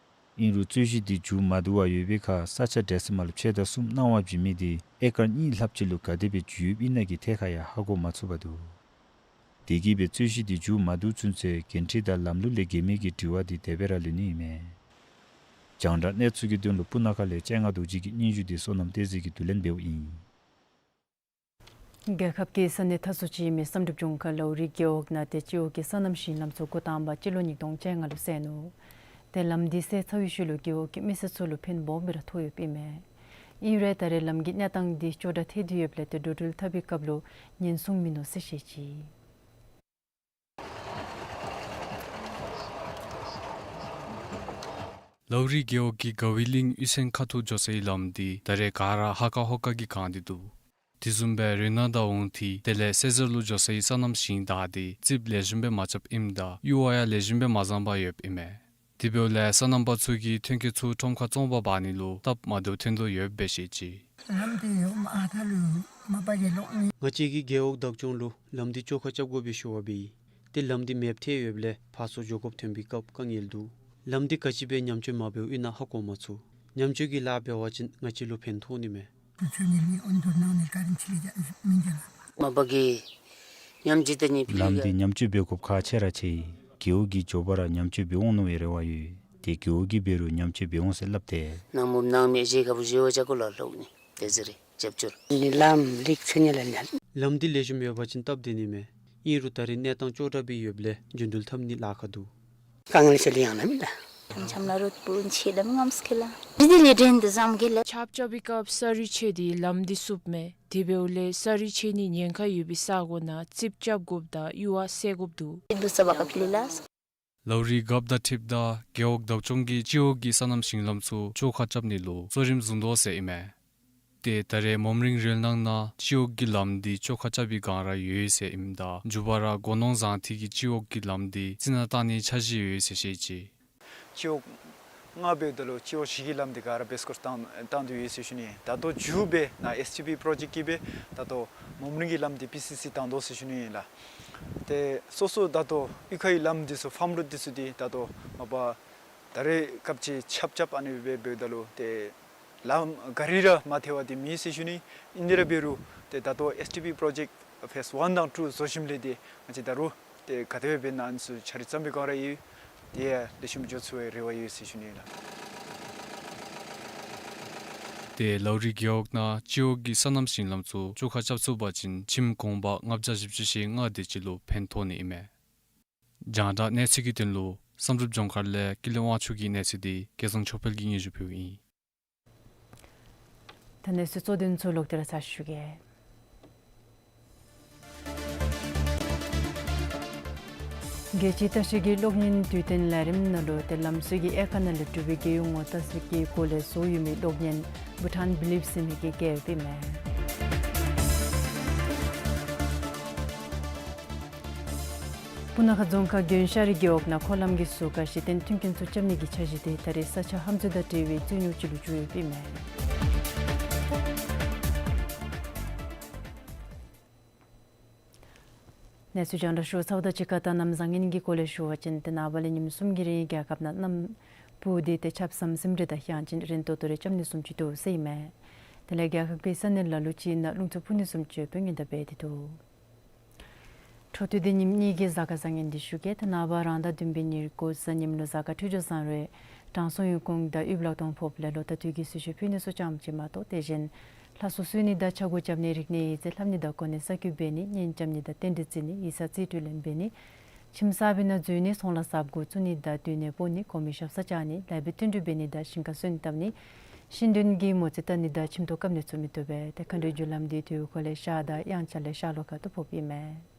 ཨིན་རུང་རྩོད་གཞི་དེ་མཇུག་མ་བསྡུ་བར་ཡོད་པའི་ཁར་ས་ཆ་ཌེ་སི་མཱལ་ཕྱེད་དང་གསུམ་གནང་བ་བྱིན་མི་དེ་ཨེ་ཀར་གཉིས་ལྷགཔ་ཅིག་ལུ་ག་དེ་སྦེ་འགྱུར་ཡོདཔ་ཨིན་ན་གི་ཐད་ཁར་ཡང་ཧ་གོ་མ་ཚུགས་པར་འདུག། དེ་གིས་སྦེ་རྩོད་གཞི་དེ་མཇུག་མ་བསྡུ་ཚུན་ཚོད་འགན་འཁྲི་དང་ལམ་ལུགས་ལས་འགལ་མི་གི་དྲི་བ་དེ་དེ་སྦེ་ར་ལུས་ནི་ཨིན་མས། རྒྱང་བསྒྲགས་གནས་ཚུལ་གྱི་དོན་ལུ་སྤུ་ན་ཁ་ལས་སྤྱན་སྔ་རྡོ་རྗེ་གི་སྙན་ཞུ་དེ་བསོད་ནམས་བསྟན་འཛིན་གྱིས་བསྡུ་ལེན་འབདཝ་ཨིན། རྒྱལ་ཁབ་ཀྱི་ས་གནས་མཐའ་ཟུར་ཅིག་ཨིན་མི་བསམ་གྲུབ་ལྗོངས་མཁར་ལའུ་རི་རྒེད་འོག་ནང་ཏེ་སྤྱི་འོག་གི་སོ་ནམ་ཞིང་ལམ་ཚུ་འགོ་དང་པ་སྤྱི་ལོ་ཉིས་སྟོང་བཅོ་ལྔ་ལུ་བསལ་ནུག། ཏེ་ལམ་འདི་བསལ་ཚར་བའི་ཤུལ་ལུ་རྒེད་འོག་གི་མི་སེར་ཚུ་ལུ་ཕན་སྦོམ་སྦེ་ར་ཐོགས་ཡོདཔ་ཨིན་མས། ཨིན་རུང་ད་རེས་ལམ་གྱི་གནས་སྟངས་འདི་སྐྱོ་དྲགས་ཐལ་ཏེ་ཡོདཔ་ལས་ཏེ་འགྲོ་འགྲུལ་འཐབ་པའི་སྐབས་ལུ་ཉེན་སྲུང་མིན་ནུག་ཟེར་བཤད་ཅི། ལའུ་རི་རྒེད་འོག་གི་དགའ་བའི་གླིང་གཡུས་ཚན་ཁ་ཐུག་འགྱོ་སའི་ལམ་འདི་ད་རེས་ག་ར་ཧ་ཀ་ཧོ་ཀ་གིས་གང་སྟེ་འདུག། དེ་བཟུམ་སྦེ་རོ་ནང་དང་ཝུན་ཐི་དེ་ལས་སེ་ཟར་ལུ་འགྱོ་སའི་སོ་ནམ་ཞིང་བདག་འདི་རྩིགཔ་ལེགས་ཤོམ་སྦེ་མ་རྐྱབ་ཨིནམ་ད་གཡུར་བ་ཡང་ལེགས་ཤོམ་སྦེ་མ་བཟང་པར་ཡོདཔ་ཨིན་མས། དེ་འབདཝ་ལས་སོ་ནམ་པ་ཚུ་གིས་ཐོན་སྐྱེད་ཚུ་ཁྲོམ་ཁར་བཙོང་པར་འབག་ནི་ལུ་སྟབས་མ་བདེཝ་ཐོན་དོ་ཡོདཔ་སྦེ་བཤད་ཅི། ལམ་འདི་ཡོད་མ་ཨ་ཐ་ལུ་མ་པ་གི་ལོག་ནི། ང་བཅས་ཀྱི་རྒེད་འོག་བདག་སྐྱོང་ལུ་ལམ་འདི་བཅོ་ཁ་རྐྱབ་དགོ་པའི་ཞུ་བ་འབད་ཡི། ཏེ་ལམ་འདི་མེདཔ་ཐལ་ཡོདཔ་ལས་ཕར་ཚུར་འགྱོ་དགོཔ་ཐོན་པའི་སྐབས་དཀའ་ངལ་འདུག། ལམ་འདི་ག་ཅི་སྦེ་ཉམས་བཅོས་མ་འབདཝ་ཨིན་ན་ཧ་གོ་མ་ཚུགས། ཉམས་བཅོས་ཀྱི་ལཱ་འབད་བ་ཅིན་ང་བཅས་ལུ་ཕན་ཐོགས་ནི་མས། མ་པ་གིས་ཉམས་བཅོས་འདི་ཉིད་ལམ་འདི་ཉམས་བཅོས་འབད་དགོཔ་ཁག་ཆེ་ར་ཆེ་ཡི། རྒེད་འོག་གི་མགྱོགས་པ་ར་ཉམས་བཅོས་འབད་འོང་ནི་བའི་རེ་བ་ཡོད། ཏེ་རྒེད་འོག་གིས་འབད་རུང་ཉམས་བཅོས་འབད་འོང་ཟེར་སླབ་སྟེ། ནང་མུབ་ནང་མེད་བཞེས་ཁ་བུ་བཞེས་བ་ཅ་ཀུ་ལ་ལོག་ནི་དེ་ཟེར་རེ་རྒྱབ་སྐྱོར། ནི་ལམ་ལིག་ཚེ་ཉེ་ལ་ཉལ། ལམ་འདི་ལེགས་ཤོམ་ཡོད་པ་ཅིན་སྟབས་བདེ་ནི་མས། ཨིན་རུང་ད་རེས་གནས་སྟངས་སྐྱོ་དྲགས་སྦེ་ཡོདཔ་ལས་རྒྱུ་འགྲུལ་འཐབ་ནི་ལཱ་ཁག་འདུག། དཀའ་ངལ་ཆེ་ལེ་ཡང་ན་མི་ལ། ཆམ་ལ་རོད་པུན་ཆེ་ལམ་ངམ་སྐེ་ལ། ཇི་དེ་ལས་འདྲེན་དུ་ཟམ་གེ་ལ། ཆརཔ་རྐྱབ་པའི་སྐབས་ས་རུད་ཆེ་སྟེ་ལམ་འདི་བསུབ་མས། དེ་འབདཝ་ལས་ས་རུད་ཆེ་ནི་ཉེན་ཁ་ཡོད་པའི་ས་གོ་ནང་རྩིགཔ་རྐྱབ་དགོཔ་དང་གཡུར་བ་བསལ་དགོཔ་འདུག། འདུག་ས་བ་ཀ་ཕི་ལི་ལ། ལའུ་རི་རྒཔོ་དང་འཁྲིལཝ་ད་རྒེད་འོག་བདག་སྐྱོང་གིས་སྤྱི་འོག་གི་སོ་ནམ་ཞིང་ལམ་ཚུ་བཅོ་ཁ་རྐྱབ་ནི་ལུ་གཙོ་རིམ་བཟུང་དོ་ཟེར་ཨིན་མས། ཏེ་ད་རེས་མོམ་རིང་རོལ་ནང་ནང་སྤྱི་འོག་གི་ལམ་འདི་བཅོ་ཁ་རྐྱབ་པའི་བསྒང་ར་ཡོད་ཟེར་ཨིནམ་ད་མཇུག་བར་ར་མགོ་གནོན་བཟང་ཐིག་གི་སྤྱི་འོག་གི་ལམ་འདི་རྩི་ནག་བཏང་ནིའི་འཆར་གཞི་ཡོད་ཟེར་བཤད་ཅི། སྤྱི་འོག་ལྔ་འབདཝ་ད་ལུ་སྤྱི་འོག་བཞི་གི་ལམ་འདི་ག་ར་བེས་ཀོརས་བཏང་བཏང་དོ་ཡོད་ཟེར་ཞུ་ནི། ད་ལྟོ་མཇུག་སྦེ་ནཱ་ཨེས་ཊི་པི་པྲོ་ཇེཀཊ་ཀྱིས་སྦེ་ད་ལྟོ་མོམ་རིང་གི་ལམ་འདི་པི་སི་སི་བཏང་དོ་ཟེར་ཞུ་ནི་ཨིན་ལགས། ཏེ་སོ་སོ་ད་ལྟོ་གཡུས་ཁའི་ལམ་འདི་ཚུ་ཕཱམ་རོཌ་འདི་ཚུ་འདི་ད་ལྟོ་མ་པ་ད་རེས་སྐབས་ཅིག་ཆརཔ་རྐྱབ་ཨ་ནི་སྦེ་འབདཝ་ད་ལུ་ཏེ་ལམ་ག་རི་ར་མ་ཐལ་བ་འདི་མེད་ཟེར་ཞུ་ནི། ཨིན་ཏེ་ར་འབད་རུང་ཏེ་ད་ལྟོ་ཨེས་ཊི་པི་པྲོ་ཇེཀཊ་ ཕེསི་ཝན་དང་ཊུ་བཟོ་ཞིནམ་ལས་ཏེ་ང་བཅས་ད་རུང་ཏེ་ག་དེ་སྦེ་འབད་ན་ཨ་ནི་ཚུ་འཆར་རིམ་བརྩམ་པའི་སྒང་ར་ཡོད། ཏེ་ལེགས་ཤོམ་འགྱོ་ཚུགས་པའི་རེ་བ་ཡོད་ཟེར་ཞུ་ནི་ལགས། ཏེ་ལའོ་རི་རྒེད་འོག་ནང་སྤྱི་འོག་གི་སོ་ནམ་ཞིང་ལམ་ཚུ་བཅོ་ཁ་རྐྱབ་ཚུགས་པ་ཅིན་ཁྱིམ་གུང་པ་ལྔ་བརྒྱ་བཞི་བཅུ་ཞེ་ལྔ་དེ་ཅིག་ལུ་ཕན་ཐོགས་ནི་ཨིན་མས། རྒྱང་བསྒྲགས་གནས་ཚུལ་གྱི་དོན་ལུ་བསམ་གྲུབ་ལྗོངས་མཁར་ལས་ཀུན་ལེགས་དབང་ཕྱུག་གི་གནས་ཚུལ་འདི་སྐལ་བཟང་ཆོས་འཕེལ་གྱིས་སྙན་ཞུ་ཕུལཝ་ཨིན། ད་གནས་ཚུལ་གཙོ་དོན་ཚུ་ལོག་སྟེ་ར་ཚར་ཞུ་གེ། རྒྱལ་སྤྱིའི་ལྟ་བཤལ་གྱི་གློག་བརྙན་དུས་སྟོན་ལས་རིམ་ནང་ལུ་ཏེ་ལམ་སྲོལ་གྱི་དབྱེ་ཁག་ནང་ལས་གྲུབ་པའི་རྒྱལ་ཡོངས་ངོ་ལྟ་ས་གི་སྒོ་ལས་བཟོ་ཡོད་མི་གློག་བརྙན་བྷུ་ཊཱན་བི་ལིབ་ཟེར་མི་གིས་བཀལ་ཡོདཔ་ཨིན་མས། སྤུ་ན་ཁ་རྫོང་ཁག་དགོན་ཤ་རི་རྒེད་འོག་ནང་འཁོར་ལམ་གྱི་ཟུར་ཁར་གཞི་རྟེན་མཐུན་རྐྱེན་ཚུ་རྐྱབ་ནི་གི་འཆར་གཞི་དེ་ད་རེས་ས་ཆ་ཧམ་འཛུལ་དང་འབྲེལ་བའི་རྩོད་རྙོགས་ཅིག་ལུ་འགྱུར་ཡོདཔ་ཨིན་མས། གནས་ཚུལ་རྒྱང་བསྒྲགས་ཞུ་ཚརཝ་དང་གཅིག་ཁར་ད་གནམ་བཟང་ངན་གྱི་སྐོར་ལས་ཞུ་བ་ཅིན་ཏེ་ནངས་པ་ལས་ཉིནམ་གསུམ་གྱི་རིང་རྒྱལ་ཁབ་ནང་གནམ་སྤུ་དེ་ཏེ་ཆརཔ་ཟམ་ཟིམ་རེ་དང་གཡང་ཅན་རན་ཏོག་ཏོ་རེ་རྐྱབ་ནི་བཟུམ་ཅིག་འདུག་ཟེར་ཨིན་མས། དེ་ལས་རྒྱལ་ཁབ་ཀྱི་ས་གནས་ལ་ལུ་ཅིག་ནང་རླུང་འཚུབ་འཕུ་ནི་བཟུམ་ཅིག་ཡོདཔ་སྨོན་ལམ་འབད་དེ་འདུག། འཕྲོ་མཐུད་དེ་ཉིནམ་གཉིས་ཀྱི་གཟའ་སྐར་བཟང་ངན་འདི་ཞུ་གེ། ཏེ་ནངས་པ་རང་ཟླ་བདུན་པའི་ཉེར་དགུ་གཟའ་ཉིམ་ལུ་གཟའ་སྐར་འཕྲོད་སྦྱོར་བཟང་རུང་དྲང་སྲོང་ཡོན་ཀོང་དང་ཡུལ་གློག་ཐོག་ཕོགཔ་ལས་ལོ་ཟླ་དུས་ཀྱི་གསོལ་མཆོད་ཕུལ་ནི་ཚུ་ཙམ་ཅིག་མ་གཏོགས་དེ་བཞིན་ལྷ་གསོལ་གསོལ་ནི་དང་ཕྱག་སྒོ་རྐྱབ་ནི་རིག་གནས་ཡིག་རྩིས་ལྷབ་ནི་དང་གོ་གནས་གསར་བསྐོ་འབད་ནི་གཉེན་རྐྱབ་ནི་དང་རྟེན་འབྲེལ་བརྩི་ནི་ཡིག་ཚང་རྩིས་སྤྲོད་ལེན་འབད་ནི་ཁྱིམ་གསརཔ་ནང་འཛུལ་ནི་ཚོང་ལཱ་གསརཔ་འགོ་བཙུགས་ནི་དང་སྡོད་གནས་སྤོ་ནི་གོང་མའི་ཞབས་སར་བཅར་ནི་ལཱ་འབད་བསྟུན་གྲོས་འབད་ནི་དང་ཞིང་ཁར་སོན་བཏབ་ནི་ཤིང་དོན་གྱི་མོ་རྩིས་བལྟ་ནི་དང་ཁྱིམ་ཐོག་བཀབ་ནི་ཚུ་མི་བཏུབ་པས། ཏེ་མཁའ་འགྲོའི་རྒྱུ་ལམ་འདི་དུས་འཁོར་ལས་ཤར་དང་དབྱངས་འཆར་ལས་ཤར་ལྷོ་ཁ་ཐུག་ཕོགཔ་ཨིན་མས།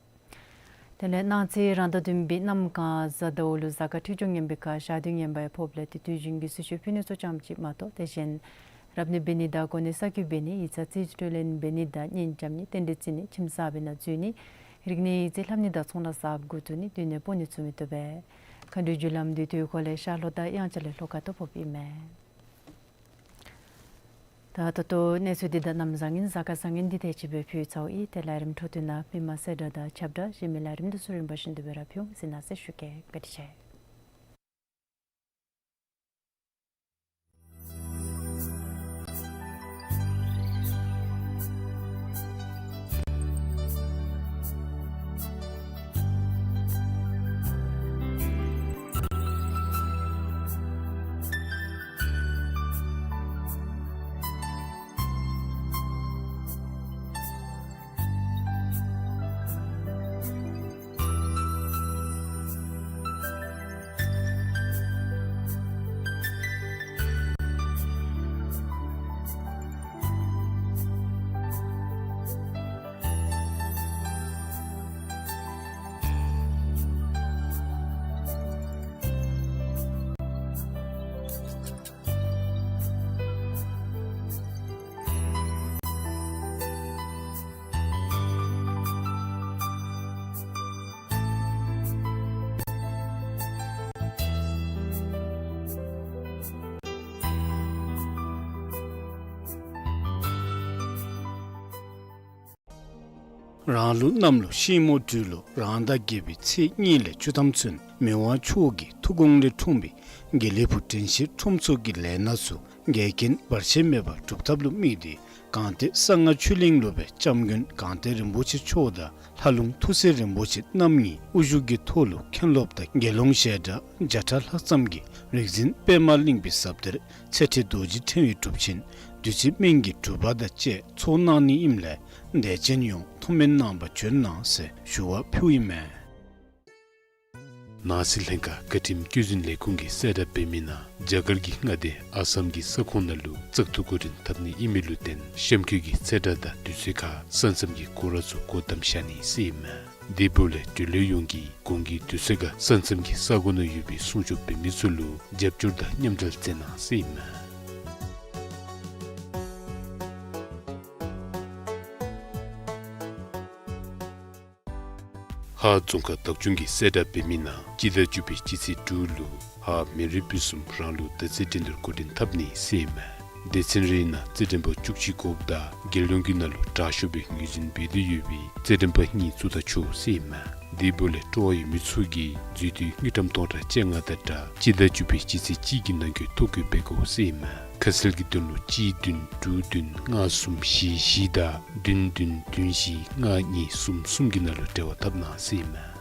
དེ་ལས་གནངས་ཚེ་རང་ཟླ་བདུན་པའི་གནམ་གང་གཟའ་ཟླཝ་ལུ་གཟའ་སྐར་འཕྲོད་སྦྱོར་ངན་པའི་ཁར་ཞག་དུས་ངན་པ་ཡང་ཕོགཔ་ལས་ཏེ་དུས་རྒྱུན་གྱི་གསོལ་མཆོད་ཕུལ་ནི་ཚུ་ཙམ་ཅིག་མ་གཏོགས་དེ་བཞིན་རབ་གནས་འབད་ནི་དང་གོ་གནས་གསར་བསྐོ་འབད་ནི་ཡིག་ཚང་རྩིས་སྤྲོད་ལེན་འབད་ནི་དང་གཉེན་རྐྱབ་ནི་རྟེན་འབྲེལ་བརྩི་ནི་ཁྱིམ་གསརཔ་ནང་འཛུལ་ནི་རིག་གནས་ཡིག་རྩིས་ལྷབ་ནི་དང་ཚོང་ལཱ་གསརཔ་འགོ་བཙུགས་ནི་སྡོད་གནས་སྤོ་ནི་ཚུ་མི་བཏུབ་པས། མཁའ་འགྲོའི་རྒྱུ་ལམ་འདི་དུས་འཁོར་ལས་ཤར་ལྷོ་དང་དབྱངས་འཆར་ལས་ལྷོ་ཁ་ཐུག་ཕོགཔ་ཨིན་མས། ད་ད་ལྟོ་གནས་ཚུལ་འདི་དང་གནམ་བཟང་ངན་གཟའ་སྐར་བཟང་ངན་འདི་དེ་ཅིག་སྦེ་ཕུལ་ཚརཝ་ཨིན། ཏེ་ལས་རིམ་འཕྲོ་མཐུད་ནང་མི་མང་གསལ་བསྒྲགས་དང་ཁྱབ་བསྒྲགས་གཞན་མི་ལས་རིམ་འདི་ཚུ་རིམ་པ་བཞིན་དུ་སྦེ་ར་ཕུལ་འོང་ཟེར་གནང་ཟེར་ཞུ་གེ། བཀའ་དྲིན་ཆེ། རང་ལུགས་གནམ་ལོ་ཤིང་མོ་སྦྲུལ་ལོ་རང་ཟླ་བརྒྱད་པའི་ཚེས་གཉིས་ལས་བཅུ་ཐམ་ཚུན་མི་དབང་མཆོག་གི་ཐུགས་དགོངས་ལས་འཁྲུངས་པའི་དགེ་ལེགས་ཕུག་དྲན་ཤེས་ཁྲོམ་ཚོགས་ཀྱི་ལས་སྣ་ཚུ་འགལ་རྐྱེན་བར་ཆད་མེད་པར་སྒྲུབ་ཐབས་ལུ་དམིགས་ཏེ་སྒང་སྟེང་གསང་སྔགས་ཆོས་གླིང་ལུ་སྦེ་སྐྱབས་མགོན་སྒང་སྟེང་རིན་པོ་ཆེ་མཆོག་དང་ལྷ་ལུང་ཐུགས་སྲས་རིན་པོ་ཆེ་རྣམ་གཉིས་དབུ་བཞུགས་ཀྱི་ཐོག་ལུ་མཁན་སློབ་དང་དགེ་སློང་ཞལ་གྲངས་བརྒྱ་ཕྲག་ལྷག་ཙམ་གྱིས་རིག་འཛིན་པདྨ་གླིང་པའི་ཟབ་གཏེར་ཚེ་ཁྲིད་རྡོ་རྗེ་ཕྲེང་བའི་སྒྲུབ་ཆེན་བདུད་རྩི་སྨན་གྱི་སྒྲུབ་པ་དང་བཅས་ཚོགས་གནང་ནི་ཨིནམ་ལས་དད་ཅན་ཡོངས་ཐུགས་སྨོན་གནང་བར་བྱོན་གནང་ཟེར་ཞུ་བ་ཕུལཝ་ཨིན་མས། ནང་སྲིད་ལྷན་ཁག་བཀའ་ཁྲིམས་བཀོད་འཛིན་ལས་ཁུངས་ཀྱིས་གསལ་བསྒྲགས་འབད་མི་ནང་རྒྱ་གར་གྱི་མངའ་སྡེ་ཨ་སམ་གྱི་ས་ཁོངས་ནང་ལུ་བཙག་འཐུ་འགོ་འདྲེན་འཐབ་ནི་ཨིན་མི་ལུ་བརྟེན་གཤམ་འཁོད་ཀྱི་ཚེས་གྲངས་དང་དུས་ཚོད་ཁར་ས་མཚམས་ཀྱི་སྐོར་ར་ཚུ་སྒོ་བསྡམས་བཞག་ནི་ཟེར་ཨིན་མས། དེ་འབདཝ་ལས་འབྲེལ་ཡོད་ཡོངས་ཀྱིས་གོང་གི་དུས་ཚོད་ཁར་ས་མཚམས་ཀྱི་ས་གོ་ནང་ཡོད་པའི་སྲུང་སྐྱོབ་འབད་མི་ཚུ་ལུ་རྒྱབ་སྐྱོར་དང་མཉམ་འབྲེལ་མཛད་གནང་ཟེར་ཨིན་མས། ཧཱ་རྫོང་ཁག་བདག་སྐྱོང་གིས་གསལ་བསྒྲགས་འབད་མི་ནང་སྤྱི་ཟླ་བཅུ་པའི་སྤྱི་ཚེས་དྲུག་ལུ་ཧཱ་མེ་རི་པུས་གསུམ་རང་ལུགས་ཟླ་ཚེས་འགྲན་བསྡུར་འགོ་འདྲེན་འཐབ་ནི་ཟེར་ཨིན་མས། སྡེ་ཚན་རེའི་ནང་རྩེད་འགྲན་པ་བཅུ་གཅིག་དགོཔ་ད་རྒྱལ་ཡོངས་ཀྱི་ནང་ལུ་དྲག་ཤོས་སྦེ་ངོས་འཛིན་འབད་དོ་ཡོད་པའི་རྩེད་འགྲན་པ་གཉིས་བཙུགས་ད་ཆོག་ཟེར་ཨིན་མས། དེ་འབདཝ་ལས་སྤྲོ་བ་ཡོད་མི་ཚུ་གིས་འཛུལ་དུས་དངུལ་ཀྲམ་སྟོང་ཕྲག་བཅོ་ལྔ་དང་སྦྲགས་སྤྱི་ཟླ་བཅུ་པའི་སྤྱི་ཚེས་གཅིག་གི་ནང་འཁོད་ཐོ་བཀོད་འབད་དགོ་ཟེར་ཨིན་མས། ཁ་གསལ་གྱི་དོན་ལུ་གཅིག་བདུན་དྲུག་བདུན་ལྔ་གསུམ་བཞི་བཞི་དང་བདུན་བདུན་བདུན་བཞི་ལྔ་གཉིས་གསུམ་གསུམ་གྱི་ནང་ལུ་འབྲེལ་བ་འཐབ་གནང་ཟེར་ཨིན་མས།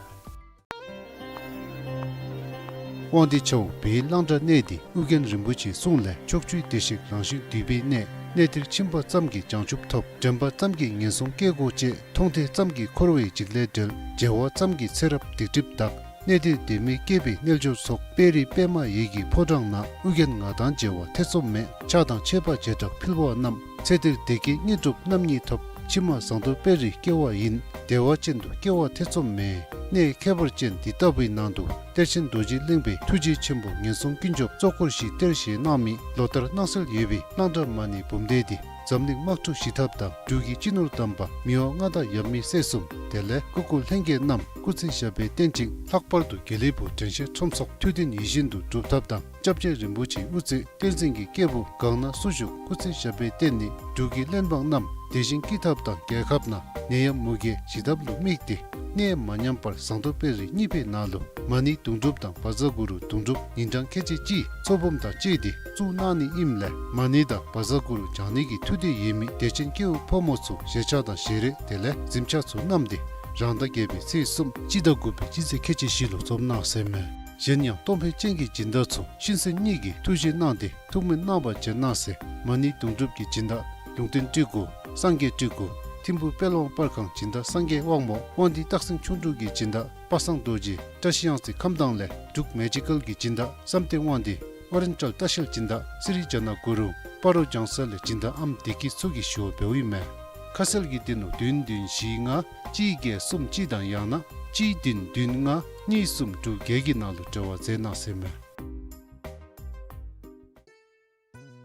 དབང་འདུས་ཆབ་འབངས་བོད་ཡུལ་གླང་བྲག་གནས་འདི་ཨོ་རྒྱན་རིན་པོ་ཆེའི་གསུང་ལས་ཕྱོགས་བཅུའི་བདེ་གཤེགས་རང་བཞིན་འདུས་པའི་གནས། གནས་འདིར་ཕྱིན་པ་ཙམ་གྱིས་བྱང་ཆུབ་ཐོབ། དྲན་པ་ཙམ་གྱིས་ངན་སོང་སྐྱེ་སྒོ་བཅད། མཐོང་ཐོས་ཙམ་གྱིས་འཁོར་བའི་འཇིགས་ལས་བསྒྲལ། མཇལ་བ་ཙམ་གྱིས་ཚེ་རབས་སྡིག་སྒྲིབ་འདག། གནས་འདིར་དད་མོས་སྐྱེས་པའི་རྣལ་འབྱོར་ཚོགས། དཔལ་རི་པདྨ་འོད་ཀྱི་ཕོ་བྲང་ན། ཨོ་རྒྱན་ང་དང་མཇལ་བར་ཐེ་ཚོམ་མེད། ཕྱག་དང་མཆོད་པ་བྱེ་བྲག་ཕུལ་བ་རྣམས། ཚེ་འདིར་བདེ་སྐྱིད་དངོས་གྲུབ་རྣམ་གཉིས་ཐོབ། ཕྱི་མ་ཟངས་མདོག་དཔལ་རིར་སྐྱེ་བ་ཡིན། བདེ་བ་ཅན་དུ་སྐྱེ་བར་ཐེ་ཚོམ་མེད། གནས་ཁྱད་པར་ཅན་འདི་ལྟ་བུའི་ནང་དུ་གཏེར་ཆེན་རྡོ་རྗེ་གླིང་པའི་ཐུགས་རྗེ་ཆེན་པོ་ངན་སོང་ཀུན་སྐྱོབ་གཙོ་འཁོར་བཞིའི་གཏེར་བཞེས་གནང་མི་ལོ་ལྟར་སྣང་གསལ་ཡོད་པའི་གླང་བྲག་མ་ཎི་འབུམ་སྡེ་འདི་འཛམ་གླིང་དམག་འཁྲུག་ཞི་ཐབས་དང་འབྲུག་གི་སྤྱི་ནོར་དམ་པ་མི་དབང་མངའ་བདག་ཡབ་མེས་སྲས་གསུམ། དེ་ལས་སྐུ་འཁོར་ལྷན་རྒྱས་རྣམས་སྐུ་ཚེ་ཞབས་པད་བརྟན་ཅིང་། ལྷག་པར་དུ་དགེ་ལེགས་ཕུག་དྲན་ཤེས་ཁྲོམ་སོགས་ཐུགས་འདུན་ཡིད་བཞིན་དུ་འགྲུབ་ཐབས་དང་། སྐྱབས་རྗེ་རིན་པོ་ཆེའི་དབུ་ཚད་བསྟན་འཛིན་གྱི་སྐྱེས་བུ་གང་ན་སུ་བཞུགས་སྐུ་ཚེ་ཞབས་པད་བརྟན་ནི། འབྲུག་གི་གླེན་པ་རྣམས་བདེ་ཞིང་སྐྱིད་ཐབས་དང་། རྒྱལ་ཁབ་ནང་ནད་ཡམས་མུ་གེ་ཞི་ཐབས་ལུ་དམིགས་ཏེ། གནས་མ་ཉམས་པར་ཟངས་མདོག་དཔལ་རི་གཉིས་པའི་ནང་ལུ་མ་ཎི་དུང་སྒྲུབ་དང་བཛྲ་གུ་རུ་དུང་སྒྲུབ་ཉིན་གྲངས་ཁལ་གཅིག་གཅིག་ཚོགས་འབུམ་དང་བཅས་ཏེ་བཙུགས་གནང་ནི་ཨིནམ་ལས། མ་ཎི་དང་བཛྲ་གུ་རུ་བགྱང་ནི་གི་ཐུགས་འདོད་ཡོད་མི་དད་ཅན་སྐྱེ་བོ་ཕོ་མོ་ཚུ་ཞལ་ཆས་དང་ཞལ་རས་དེ་ལས་གཟིམ་ཆས་ཚུ་བསྣམས་ཏེ་རང་ཟླ་བརྒྱད་པའི་ཚེས་གསུམ་སྤྱི་ཟླ་དགུ་པའི་སྤྱི་ཚེས་ཁལ་གཅིག་བཞི་ལུ་འཛོམས་གནང་ཟེར་མས། གཞན་ཡང་གཏོང་ཕོད་ཅན་གྱི་སྦྱིན་བདག་ཚུ་ཤིང་སེན་གཉིས་ཀྱི་ཐུགས་རྗེ་གནང་སྟེ་ཐུགས་སྨོན་གནང་བར་བྱོན་གནང་ཟེར། མ་ཎི་དུང་སྒྲུབ་ཀྱི་སྦྱིན་བདག་ལུང་བསྟན་སྤྲུལ་སྐུ། སངས་རྒྱས་སྤྲུལ་སྐུ། ཐིམ་ཕུག་དཔལ་དབང་པར་ཁང་སྦྱིན་བདག་སངས་རྒྱས་དབང་མོ། དབང་འདུས་སྟག་སེང་ཁྱུང་འབྲུག་གི་སྦྱིན་བདག་པ་སངས་རྡོ་རྗེ། བཀྲ་ཤིས་གཡང་རྩེ་ཁམས་དྭངས་ལས་འབྲུག་མེ་ཇི་ཀལ་གྱི་སྦྱིན་བདག་བསམ་གཏན་དབང་འདུས། ཨོ་རེན་ཊལ་ལྟ་བཤལ་སྦྱིན་བདག་སི་རི་ཇ་ན་གུ་རུ། སྤ་རོ་ལྗང་ས་ལས་སྦྱིན་བདག་ཨམ་བདེ་སྐྱིད་ཚུ་གིས་ཞུ་བ་འབདཝ་ཨིན་མས། ཁ་གསལ་གྱི་དོན་ལུ་བདུན་བདུན་བཞི་ལྔ་གཅིག་བརྒྱད་གསུམ་གཅིག་དང་ཡང་ན་གཅིག་བདུན་བདུན་ལྔ་གཉིས་གསུམ་དྲུག་བརྒྱད་ཀྱི་ནང་ལུ་འབྲེལ་བ་མཛད་གནང་ཟེར་མས།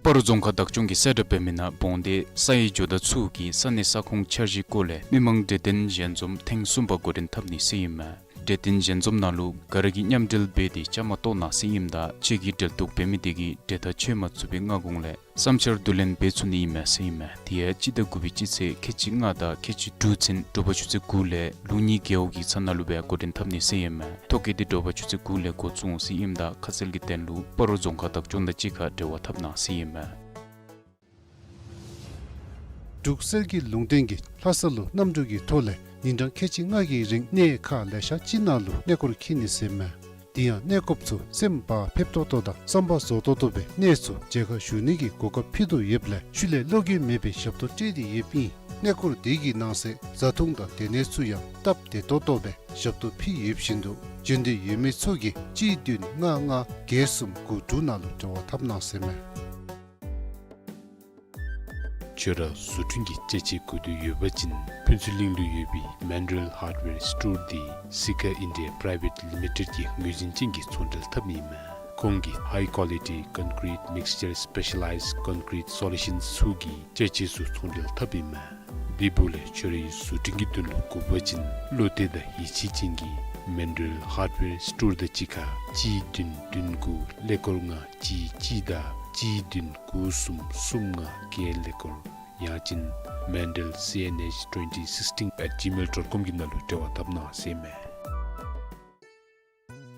སྤ་རོ་རྫོང་ཁག་བདག་སྐྱོང་གིས་གསལ་བསྒྲགས་འབད་མི་ནང་འབོང་སྡེ་ས་ཡི་ཇོ་བདག་ཚུ་གིས་ས་གནས་ས་ཁོངས་འཆར་གཞིའི་སྐོར་ལས་མི་མང་གྲོས་བསྟུན་ཞལ་འཛོམས་ཐེངས་གསུམ་པ་འགོ་འདྲེན་འཐབ་ནི་ཟེར་ཨིན་མས། གྲོས་བསྟུན་ཞལ་འཛོམས་ནང་ལུ་ག་ར་གིས་མཉམ་འབྲེལ་འབད་དེ་བཅའ་མར་གཏོགས་གནང་ཟེར་ཨིནམ་ད་ཁྱེད་ཀྱིས་འབྲེལ་གཏོགས་འབད་མི་དེ་གིས་གྲོས་ཐག་ཆོད་མ་ཚུགས་པའི་སྔ་གོང་ལས་བསམ་འཆར་བསྡུ་ལེན་འབད་ཚུགས་ནི་ཨིན་མས་ཟེར་ཨིན་མས། དེ་ཡང་སྤྱི་ཟླ་དགུ་པའི་སྤྱི་ཚེས་ཁལ་གཅིག་ལྔ་དང་ཁལ་གཅིག་དྲུག་ཚུན་དྲོ་པ་ཆུ་ཚོད་དགུ་ལས་ལུགས་གཉིས་རྒེད་འོག་གི་ཚང་ནང་ལུ་སྦེ་འགོ་འདྲེན་འཐབ་ནི་ཟེར་ཨིན་མས། ཐོ་བཀོད་འདི་དྲོ་པ་ཆུ་ཚོད་དགུ་ལས་འགོ་བཙུགས་འོང་ཟེར་ཨིནམ་ད་ཁ་གསལ་གྱི་དོན་ལུ་སྤ་རོ་རྫོང་ཁག་བདག་སྐྱོང་དང་གཅིག་ཁར་འབྲེལ་བ་འཐབ་གནང་ཟེར་ཨིན་མས། འབྲུག་གསེར་གྱི་ལུང་བསྟན་གྱིས་ལྷ་ས་ལུ་གནམ་གྲུ་གི་ཐོག་ལས་ཉིན་གྲངས་ཁལ་གཅིག་ལྔ་གི་རིང་གནས་ཁག་ལེ་ཤ་ཅིག་ནང་ལུ་གནས་སྐོར་འཁྱིད་ནི་ཟེར་མས། དེ་ཡང་གནས་སྐོརཔ་ཚུ་སེམས་བག་ཕེབས་ཏོག་ཏོ་དང་བསམ་པ་རྫོགས་ཏོག་ཏོ་སྦེ་གནས་ཚུ་མཇལ་ཁ་ཞུ་ནི་གི་གོ་སྐབས་ཕུལ་དོ་ཡོདཔ་ལས་ཤུལ་ལས་བློ་འགྱོད་མེད་པའི་ཞབས་ཏོག་སྤྲོད་དེ་ཡོདཔ་ཨིན། གནས་སྐོར་དེ་གི་ནང་གསེས་བཟའ་འཐུང་དང་སྡོད་གནས་ཚུ་ཡང་སྟབས་བདེ་ཏོག་ཏོ་སྦེ་ཞབས་ཏོག་ཕུལ་ཡོདཔ་བཞིན་དུ་བྱོན་འདོད་ཡོད་མི་ཚུ་གིས་གཅིག་བདུན་ལྔ་ལྔ་བརྒྱད་གསུམ་དགུ་དྲུག་ནང་ལུ་འབྲེལ་བ་འཐབ་གནང་ཟེར་མས། ཁྱོད་ར་བཟོ་སྐྲུན་གྱི་ཅ་ཆས་དགོས་འདོད་ཡོད་པ་ཅིན་ཕུན་ཚོགས་གླིང་ལུ་ཡོད་པའི་མཱན་ཌེལ་ཧརཌ་ཝེར་སི་ཊོར་འདི་སི་ཁ་ཨིན་ཌི་ཡ་པི་རའི་ཝེཊ་ལི་མི་ཊེཌ་ཀྱི་ངོས་འཛིན་ཅན་གྱི་ཚོང་འབྲེལ་འཐབ་ཨིན་མས། ཁོང་གིས་ཧའི་ཀོ་ལི་ཊི་ཀོན་ཀི་རིཊ་མིགས་ཅར་སི་པེ་ཤ་ལའིཛ་ཀོན་ཀི་རིཊ་སོ་ལུ་ཤཱན་ཚུ་གི་ཅ་ཆས་ཚུ་ཚོང་འབྲེལ་འཐབ་ཨིན་མས། དེ་འབདཝ་ལས་ཁྱོད་རའི་བཟོ་སྐྲུན་གྱི་དོན་ལུ་དགོ་པ་ཅིན་བློ་གཏད་དང་ཡིད་ཆེས་ཅན་གྱིས་མཱན་ཌེལ་ཧརཌ་ཝེར་སི་ཊོར་དང་གཅིག་ཁར་གཅིག་བདུན་བདུན་དགུ་ཀླད་ཀོར་ལྔ་གཅིག་གཅིག་དང་གཅིག་བདུན་དགུ་གསུམ་གསུམ་ལྔ་བརྒྱད་ཀླད་ཀོར་ཡང་ཅིན་མཱན་ཌེལ་སི་ཨེན་ཨེཆ་ཊུ་ཝེན་ཊི་སིགསི་ཊིན་ཨེཊ་ཇི་མེལ་ཌོཊ་ཀོམ་གྱི་ནང་ལུ་འབྲེལ་བ་འཐབ་གནང་ཟེར་མས།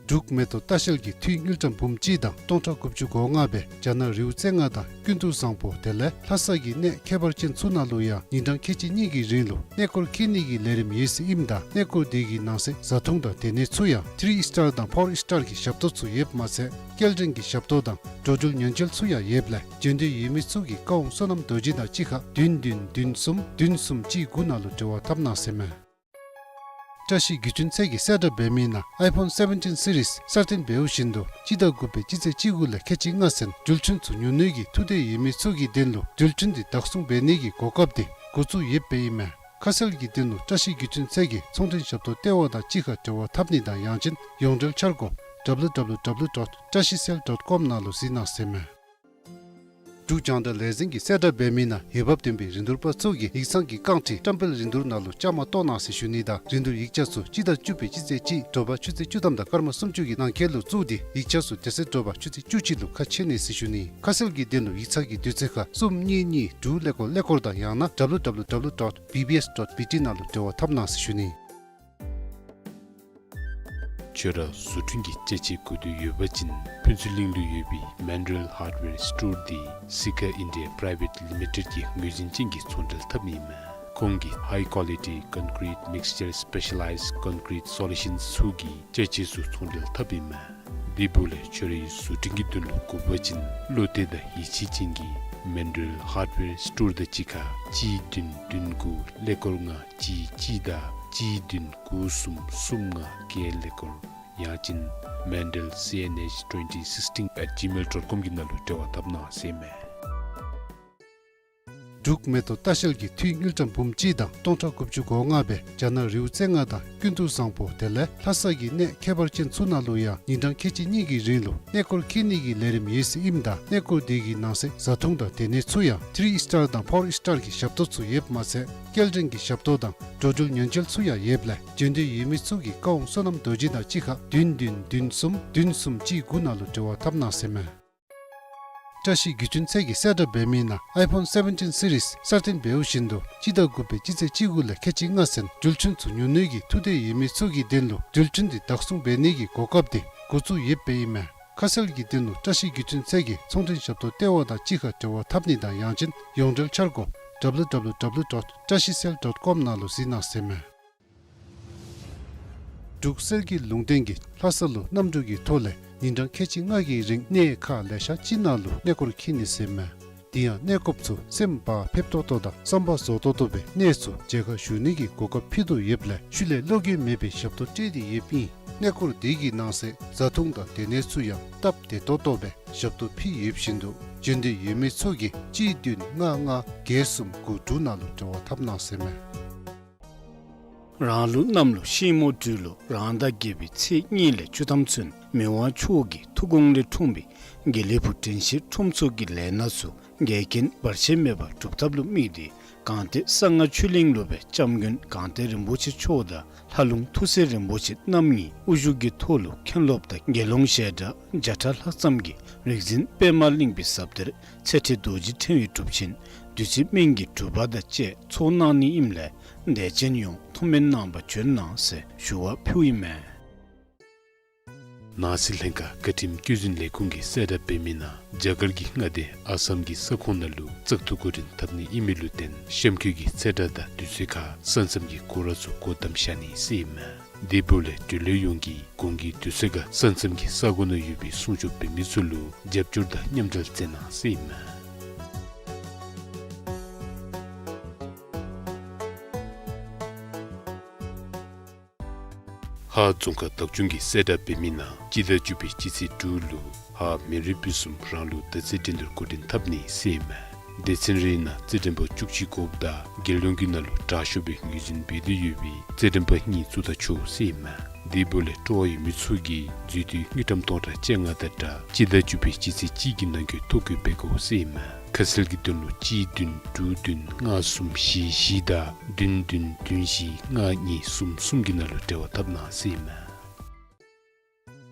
འབྲུག་མེ་ཏོག་ལྟ་བཤལ་གྱིས་འཐུས་དངུལ་ཀྲམ་འབུམ་གཅིག་དང་སྟོང་ཕྲག་དགུ་བཅུ་གོ་ལྔ་སྦེ་རྒྱ་ནག་རི་བོ་རྩེ་ལྔ་དང་ཀུན་ཏུ་བཟང་པོ་དེ་ལས་ལྷ་ས་གི་གནས་ཁྱད་པར་ཅན་ཚུ་ནང་ལུ་ཡང་ཉིན་གྲངས་ཁལ་གཅིག་གཉིས་ཀྱི་རིང་ལུ་གནས་སྐོར་འཁྱིད་ནི་གི་ལས་རིམ་ཡོད་ཟེར་ཨིནམ་ད་གནས་སྐོར་དེ་གི་ནང་གསེས་བཟའ་འཐུང་དང་སྡོད་གནས་ཚུ་ཡང་ཐི་རི་སི་ཊར་དང་ཕོར་སི་ཊར་གྱི་ཞབས་ཏོག་ཚུ་ཡོདཔ་མ་ཚད་སྐྱེལ་འདྲེན་གྱི་ཞབས་ཏོག་དང་འགྲོ་འགྲུལ་ཉེན་བཅོལ་ཚུ་ཡང་ཡོདཔ་ལས་བྱོན་འདོད་ཡོད་མི་ཚུ་གིས་བཀའ་དབང་བསོད་ནམས་རྡོ་རྗེ་དང་གཅིག་ཁར་བདུན་བདུན་བདུན་གསུམ་བདུན་གསུམ་གཅིག་དགུ་ནང་ལུ་འབྲེལ་བ་འཐབ་གནང་ཟེར་མས། བཀྲ་ཤིས་བརྒྱུད་འཕྲིན་ཚད་ཀྱིས་གསལ་བསྒྲགས་འབད་མི་ནང་ཨའི་ཕོན་སེ་བེན་ཊིན་སི་རིས་གསར་བཏོན་འབདཝ་བཞིན་དུ་སྤྱི་ཟླ་དགུ་པའི་སྤྱི་ཚེས་བཅུ་དགུ་ལས་ཁལ་གཅིག་ལྔ་ཚུན་འགྲུལ་འཕྲིན་ཚུ་ཉོ་ནི་གི་ཐུགས་འདོད་ཡོད་མི་ཚུ་གི་དོན་ལུ་འགྲུལ་འཕྲིན་འདི་བདག་བཟུང་འབད་ནི་གི་གོ་སྐབས་འདི་འགོ་བཙུགས་ཡོདཔ་ཨིན་མས། ཁ་གསལ་གྱི་དོན་ལུ་བཀྲ་ཤིས་བརྒྱུད་འཕྲིན་ཚད་ཀྱི་ཚོང་འབྲེལ་ཞབས་ཏོག་ལྟེ་བ་དང་གཅིག་ཁར་འབྲེལ་བ་འཐབ་ནི་དང་ཡང་ཅིན་ཡོངས་འབྲེལ་འཆར་སྒོ་ཌབ་ལུ་ཌབ་ལུ་ཌབ་ལུ་ཌོཊ་བཀྲ་ཤིས་སེལ་ཌོཊ་ཀོམ་ནང་ལུ་གཟིགས་གནང་ཟེར་མས། འབྲུག་རྒྱང་བསྒྲགས་ལས་འཛིན་གྱིས་གསལ་བསྒྲགས་འབད་མི་ནང་འོས་འབབ་ལྡན་པའི་རིན་བསྡུར་པ་ཚུ་གིས་ཡིག་ཚང་གི་རྐང་ཁྲི་བཀྲམ་སྤེལ་རིན་བསྡུར་ནང་ལུ་བཅའ་མར་གཏོགས་གནང་ཟེར་ཞུ་ནི་དང་རིན་བསྡུར་ཡིག་ཆ་ཚུ་སྤྱི་ཟླ་བཅུ་པའི་སྤྱི་ཚེས་གཅིག་དྲོ་པ་ཆུ་ཚོད་བཅུ་ཐམ་དང་སྐར་མ་སུམ་ཅུ་གི་ནང་འཁོད་ལུ་བཙུགས་ཏེ་ཡིག་ཆ་ཚུ་དེ་ཚེ་དྲོ་པ་ཆུ་ཚོད་བཅུ་གཅིག་ལུ་ཁ་ཕྱེ་ནི་ཟེར་ཞུ་ནི། ཁ་གསལ་གྱི་དོན་ལུ་ཡིག་ཚང་གི་དུས་ཚོད་ཁར་གསུམ་གཉིས་གཉིས་དྲུག་ཀླད་ཀོར་ཀླད་ཀོར་དང་ཡང་ན་ཌབ་ལུ་ཌབ་ལུ་ཌབ་ལུ་ཌོཊ་བི་བི་ཨེསི་ཌོཊ་བི་ཊི་ནང་ལུ་འབྲེལ་བ་འཐབ་གནང་ཟེར་ཞུ་ནི། ཁྱོད་ར་བཟོ་སྐྲུན་གྱི་ཅ་ཆས་དགོས་འདོད་ཡོད་པ་ཅིན་ཕུན་ཚོགས་གླིང་ལུ་ཡོད་པའི་མཱན་ཌེལ་ཧརཌ་ཝེར་སི་ཊོར་འདི་སི་ཁ་ཨིན་ཌི་ཡ་པི་རའི་ཝེཊ་ལི་མི་ཊེཌ་ཀྱི་ངོས་འཛིན་ཅན་གྱི་ཚོང་འབྲེལ་འཐབ་ནི་ཨིན་མས། ཁོང་གིས་ཧའི་ཀོ་ལི་ཊི་ཀོན་ཀི་རིཊ་མིགས་ཅར་སི་པེ་ཤ་ལའིཛ་ཀོན་ཀི་རིཊ་སོ་ལུ་ཤཱནསི་ཚུ་གི་ཅ་ཆས་ཚུ་ཚོང་འབྲེལ་འཐབ་ཨིན་མས། དེ་འབདཝ་ལས་ཁྱོད་རའི་བཟོ་སྐྲུན་གྱི་དོན་ལུ་དགོ་པ་ཅིན་བློ་གཏད་དང་ཡིད་ཆེས་ཅན་གྱིས་མཱན་ཌེལ་ཧརཌ་ཝེར་སི་ཊོར་དང་གཅིག་ཁར་གཅིག་བདུན་བདུན་དགུ་ཀླད་ཀོར་ལྔ་གཅིག་གཅིག་དང་གཅིག་བདུན་དགུ་གསུམ་གསུམ་ལྔ་བརྒྱད་ཀླད་ཀོར། ཡང་ཅིན་མཱན་ཌེལ་སི་ཨེན་ཨེཆ་ཊུ་ཝེན་ཊི་སིགས་ཊིན་ཨེཊ་ཇི་མེལ་ཌོཊ་ཀོམ་གྱི་ནང་ལུ་འབྲེལ་བ་འཐབ་གནང་ཟེར་ཨིན་མས། འབྲུག་མེ་ཏོག་ལྟ་བཤལ་གྱི་འཐུས་དངུལ་ཀྲམ་འབུམ་གཅིག་དང་སྟོང་ཕྲག་དགུ་བཅུ་གོ་ལྔ་སྦེ་རྒྱ་ནག་རི་བོ་རྩེ་ལྔ་དང་ཀུན་ཏུ་བཟང་པོ་དེ་ལས་ལྷ་ས་གི་གནས་ཁྱད་པར་ཅན་ཚུ་ནང་ལུ་ཡང་ཉིན་གྲངས་ཁལ་གཅིག་གཉིས་ཀྱི་རིང་ལུ་གནས་སྐོར་འཁྱིད་ནི་གི་ལས་རིམ་ཡོད་ཟེར་ཨིནམ་ད་གནས་སྐོར་དེ་གི་ནང་གསེས་བཟའ་འཐུང་དང་སྡོད་གནས་ཚུ་ཡང་ཐི་རི་སི་ཊར་དང་ཕོར་སི་ཊར་གྱི་ཞབས་ཏོག་ཚུ་ཡོདཔ་མ་ཚད་སྐྱེལ་འདྲེན་གྱི་ཞབས་ཏོག་དང་འགྲོ་འགྲུལ་ཉེན་བཅོལ་ཚུ་ཡང་ཡོདཔ་ལས་བྱོན་འདོད་ཡོད་མི་ཚུ་གིས་ཀ་ཝང་བསོད་ནམས་རྡོ་རྗེ་དང་གཅིག་ཁར་བདུན་བདུན་བདུན་གསུམ་བདུན་གསུམ་གཅིག་དགུ་ནང་ལུ་འབྲེལ་བ་འཐབ་གནང་ཟེར་ཨིན་མས། བཀྲ་ཤིས་བརྒྱུད་འཕྲིན་ཚད་ཀྱིས་གསལ་བསྒྲགས་འབད་མི་ནང་ཨའི་ཕོན་སེ་བེན་ཊིན་སི་རིསི་གསར་བཏོན་འབདཝ་བཞིན་དུ་སྤྱི་ཟླ་དགུ་པའི་སྤྱི་ཚེས་གཅིག་དགུ་ལས་ཁལ་གཅིག་ལྔ་ཚུན་འགྲུལ་འཕྲིན་ཚུ་ཉོ་ནི་གི་ཐུགས་འདོད་ཡོད་མི་ཚུ་གི་དོན་ལུ་འགྲུལ་འཕྲིན་དེ་བདག་བཟུང་འབད་ནི་གི་གོ་སྐབས་དེ་འགོ་བཙུགས་ཡོདཔ་ཨིན་མས། ཁ་གསལ་གྱི་དོན་ལུ་བཀྲ་ཤིས་བརྒྱུད་འཕྲིན་ཚད་ཀྱི་ཚོང་འབྲེལ་ཞབས་ཏོག་ལྟེ་བ་དང་གཅིག་ཁར་འབྲེལ་བ་འཐབ་ནི་དང་ཡང་ཅིན་ཡོངས་འབྲེལ་འཆར་སྒོ་ཌབ་ལུ་ཌབ་ལུ་ཌབ་ལུ་ཌོཊ་བཀྲ་ཤིས་སེལ་ཌོཊ་ཀོམ་ནང་ལུ་གཟིགས་གནང་ཟེར་ཨིན་མས། འབྲུག་གསེར་གྱི་ལུང་བསྟན་གྱིས་ལྷ་ས་ལུ་གནམ་གྲུ་གི་ཐོག་ལས་ཉིན་གྲངས་ཁལ་གཅིག་ལྔ་གི་རིང་གནས་ཁག་ལེ་ཤ་ཅིག་ནང་ལུ་གནས་སྐོར་འཁྱིད་ནི་ཟེར་ཨིན་མས། དེ་ཡང་གནས་སྐོརཔ་ཚུ་སེམས་བག་ཕེབས་ཏོག་ཏོ་དང་བསམ་པ་རྫོགས་ཏོག་ཏོ་སྦེ་གནས་ཚུ་མཇལ་ཁ་ཞུ་ནི་གི་གོ་སྐབས་ཕུལ་དོ་ཡོདཔ་ལས་ཤུལ་ལས་བློ་འགྱོད་མེད་པའི་ཞབས་ཏོག་སྤྲོད་དེ་ཡོདཔ་ཨིན། གནས་སྐོར་དེ་གི་ནང་གསེས་བཟའ་འཐུང་དང་སྡོད་གནས་ཚུ་ཡང་སྟབས་བདེ་ཏོག་ཏོ་སྦེ་ཞབས་ཏོག་ཕུལ་ཡོདཔ་བཞིན་དུ་བྱོན་འདོད་ཡོད་མི་ཚུ་གིས་གཅིག་བདུན་ལྔ་ལྔ་བརྒྱད་གསུམ་དགུ་དྲུག་ནང་ལུ་འབྲེལ་བ་འཐབ་གནང་ཟེར་ཨིན་མས། རང་ལུགས་གནམ་ལོ་ཤིང་མོ་སྦྲུལ་ལོ་རང་ཟླ་བརྒྱད་པའི་ཚེས་གཉིས་ལས་བཅུ་ཐམ་ཚུན་མི་དབང་མཆོག་གི་ཐུགས་དགོངས་ལས་འཁྲུངས་པའི་དགེ་ལེགས་ཕུག་དྲན་ཤེས་ཁྲོམ་ཚོགས་ཀྱི་ལས་སྣ་ཚུ་འགལ་རྐྱེན་བར་ཆད་མེད་པར་སྒྲུབ་ཐབས་ལུ་དམིགས་ཏེ་སྒང་སྟེང་གསང་སྔགས་ཆོས་གླིང་ལུ་སྦེ་སྐྱབས་མགོན་སྒང་སྟེང་རིན་པོ་ཆེ་མཆོག་དང་ལྷ་ལུང་ཐུགས་སྲས་རིན་པོ་ཆེ་རྣམ་གཉིས་དབུ་བཞུགས་ཀྱི་ཐོག་ལུ་མཁན་སློབ་དང་དགེ་སློང་ཞལ་གྲངས་བརྒྱ་ཕྲག་ལྷག་ཙམ་གྱིས་རིག་འཛིན་པདྨ་གླིང་པའི་ཟབ་གཏེར་ཚེ་ཁྲིད་རྡོ་རྗེ་ཕྲེང་བའི་སྒྲུབ་ཆེན་བདུད་རྩི་སྨན་གྱི་སྒྲུབ་པ་དང་བཅས་ཚོགས་གནང་ནི་ཨིནམ་ལས་དད་ཅན་ཡོངས་ཐུགས་སྨོན་གནང་བར་བྱོན་གནང་ཟེར་ཞུ་བ་ཕུལཝ་ཨིན་མས། ནང་སྲིད་ལྷན་ཁག་བཀའ་ཁྲིམས་བཀོད་འཛིན་ལས་ཁུངས་ཀྱིས་གསལ་བསྒྲགས་འབད་མི་ནང་རྒྱ་གར་གྱི་མངའ་སྡེ་ཨ་སམ་གྱི་ས་ཁོངས་ནང་ལུ་བཙག་འཐུ་འགོ་འདྲེན་འཐབ་ནི་ཨིན་མི་ལུ་བརྟེན་གཤམ་འཁོད་ཀྱི་ཚེས་གྲངས་དང་དུས་ཚོད་ཁར་ས་མཚམས་ཀྱི་སྐོར་ར་ཚུ་སྒོ་བསྡམ་བཞག་ནི་ཟེར་ཨིན་མས། དེ་འབདཝ་ལས་འབྲེལ་ཡོད་ཡོངས་ཀྱིས་གོང་གི་དུས་ཚོད་ཁར་ས་མཚམས་ཀྱི་ས་གོ་ནང་ཡོད་པའི་སྲུང་སྐྱོབ་འབད་མི་ཚུ་ལུ་རྒྱབ་སྐྱོར་དང་མཉམ་འབྲེལ་མཛད་གནང་ཟེར་ཨིན་མས། ཧཱ་རྫོང་ཁག་བདག་སྐྱོང་གིས་གསལ་བསྒྲགས་འབད་མི་ནང་སྤྱི་ཟླ་བཅུ་པའི་སྤྱི་ཚེས་དྲུག་ལུ་ཧཱ་མི་རིགས་ཕུན་སུམ་རང་ལུགས་དར་རྩེ་འགྲན་བསྡུར་འགོ་འདྲེན་འཐབ་ནི་ཟེར་ཨིན་མས། སྡེ་ཚན་རེའི་ནང་རྩེད་འགྲན་པ་བཅུ་གཅིག་དགོཔ་ད་རྒྱལ་ཡོངས་ཀྱི་ནང་ལུ་དྲག་ཤོས་སྦེ་ངོས་འཛིན་འབད་དོ་ཡོད་པའི་རྩེད་འགྲན་པ་གཉིས་བཙུགས་ད་ཆོག་ཟེར་ཨིན་མས། དེ་འབདཝ་ལས་སྤྲོ་བ་ཡོད་མི་ཚུ་གིས་འཛུལ་དུས་དངུལ་ཀྲམ་སྟོང་ཕྲག་བཅོ་ལྔ་དང་སྦྲགས་སྤྱི་ཟླ་བཅུ་པའི་སྤྱི་ཚེས་གཅིག་གི་ནང་འཁོད་ཐོ་བཀོད་འབད་དགོ་ཟེར་ཨིན་མས། ཁ་གསལ་གྱི་དོན་ལུ་གཅིག་བདུན་དྲུག་བདུན་ལྔ་གསུམ་བཞི་བཞི་དང་བདུན་བདུན་བདུན་བཞི་ལྔ་གཉིས་གསུམ་གསུམ་གྱི་ནང་ལུ་འབྲེལ་བ་འཐབ་གནང་ཟེར་ཨིན་མས།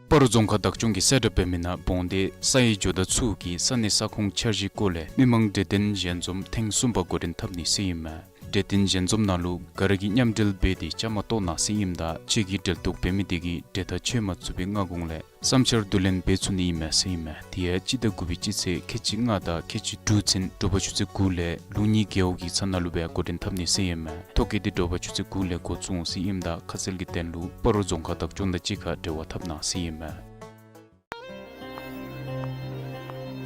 སྤ་རོ་རྫོང་ཁག་བདག་སྐྱོང་གིས་གསལ་བསྒྲགས་འབད་མི་ནང་བོང་སྡེ་ས་ཡི་ཇོ་བདག་ཚུ་གིས་ས་གནས་ས་ཁོངས་འཆར་གཞིའི་སྐོར་ལས་མི་མང་གྲོས་བསྟུན་ཞལ་འཛོམས་ཐེངས་གསུམ་པ་འགོ་འདྲེན་འཐབ་ནི་ཟེར་ཨིན་མས། གྲོས་བསྟུན་ཞལ་འཛོམས་ནང་ལུ་ག་ར་གིས་མཉམ་འབྲེལ་འབད་དེ་བཅའ་མར་གཏོགས་གནང་ཟེར་ཨིནམ་ད་ཁྱེད་ཀྱིས་འབྲེལ་གཏོགས་འབད་མི་དེ་གིས་གྲོས་ཐག་ཆོད་མ་ཚུགས་པའི་སྔ་གོང་ལས་བསམ་འཆར་བསྡུ་ལེན་འབད་ཚུགས་ནི་ཨིན་མས་ཟེར་ཨིན་མས། དེ་ཡང་སྤྱི་ཟླ་དགུ་པའི་སྤྱི་ཚེས་ཁལ་གཅིག་ལྔ་དང་ཁལ་གཅིག་དྲུག་ཚུན་དྲོ་པ་ཆུ་ཚོད་དགུ་ལས་ལུགས་གཉིས་རྒེད་འོག་གི་ས་ནང་ལུ་སྦེ་འགོ་འདྲེན་འཐབ་ནི་ཟེར་ཨིན་མས། ཐོ་བཀོད་དེ་དྲོ་པ་ཆུ་ཚོད་དགུ་ལས་འགོ་བཙུགས་འོང་ཟེར་ཨིནམ་ད་ཁ་གསལ་གྱི་དོན་ལུ་སྤ་རོ་རྫོང་ཁག་བདག་སྐྱོང་དང་གཅིག་ཁར་འབྲེལ་བ་འཐབ་གནང་ཟེར་ཨིན་མས།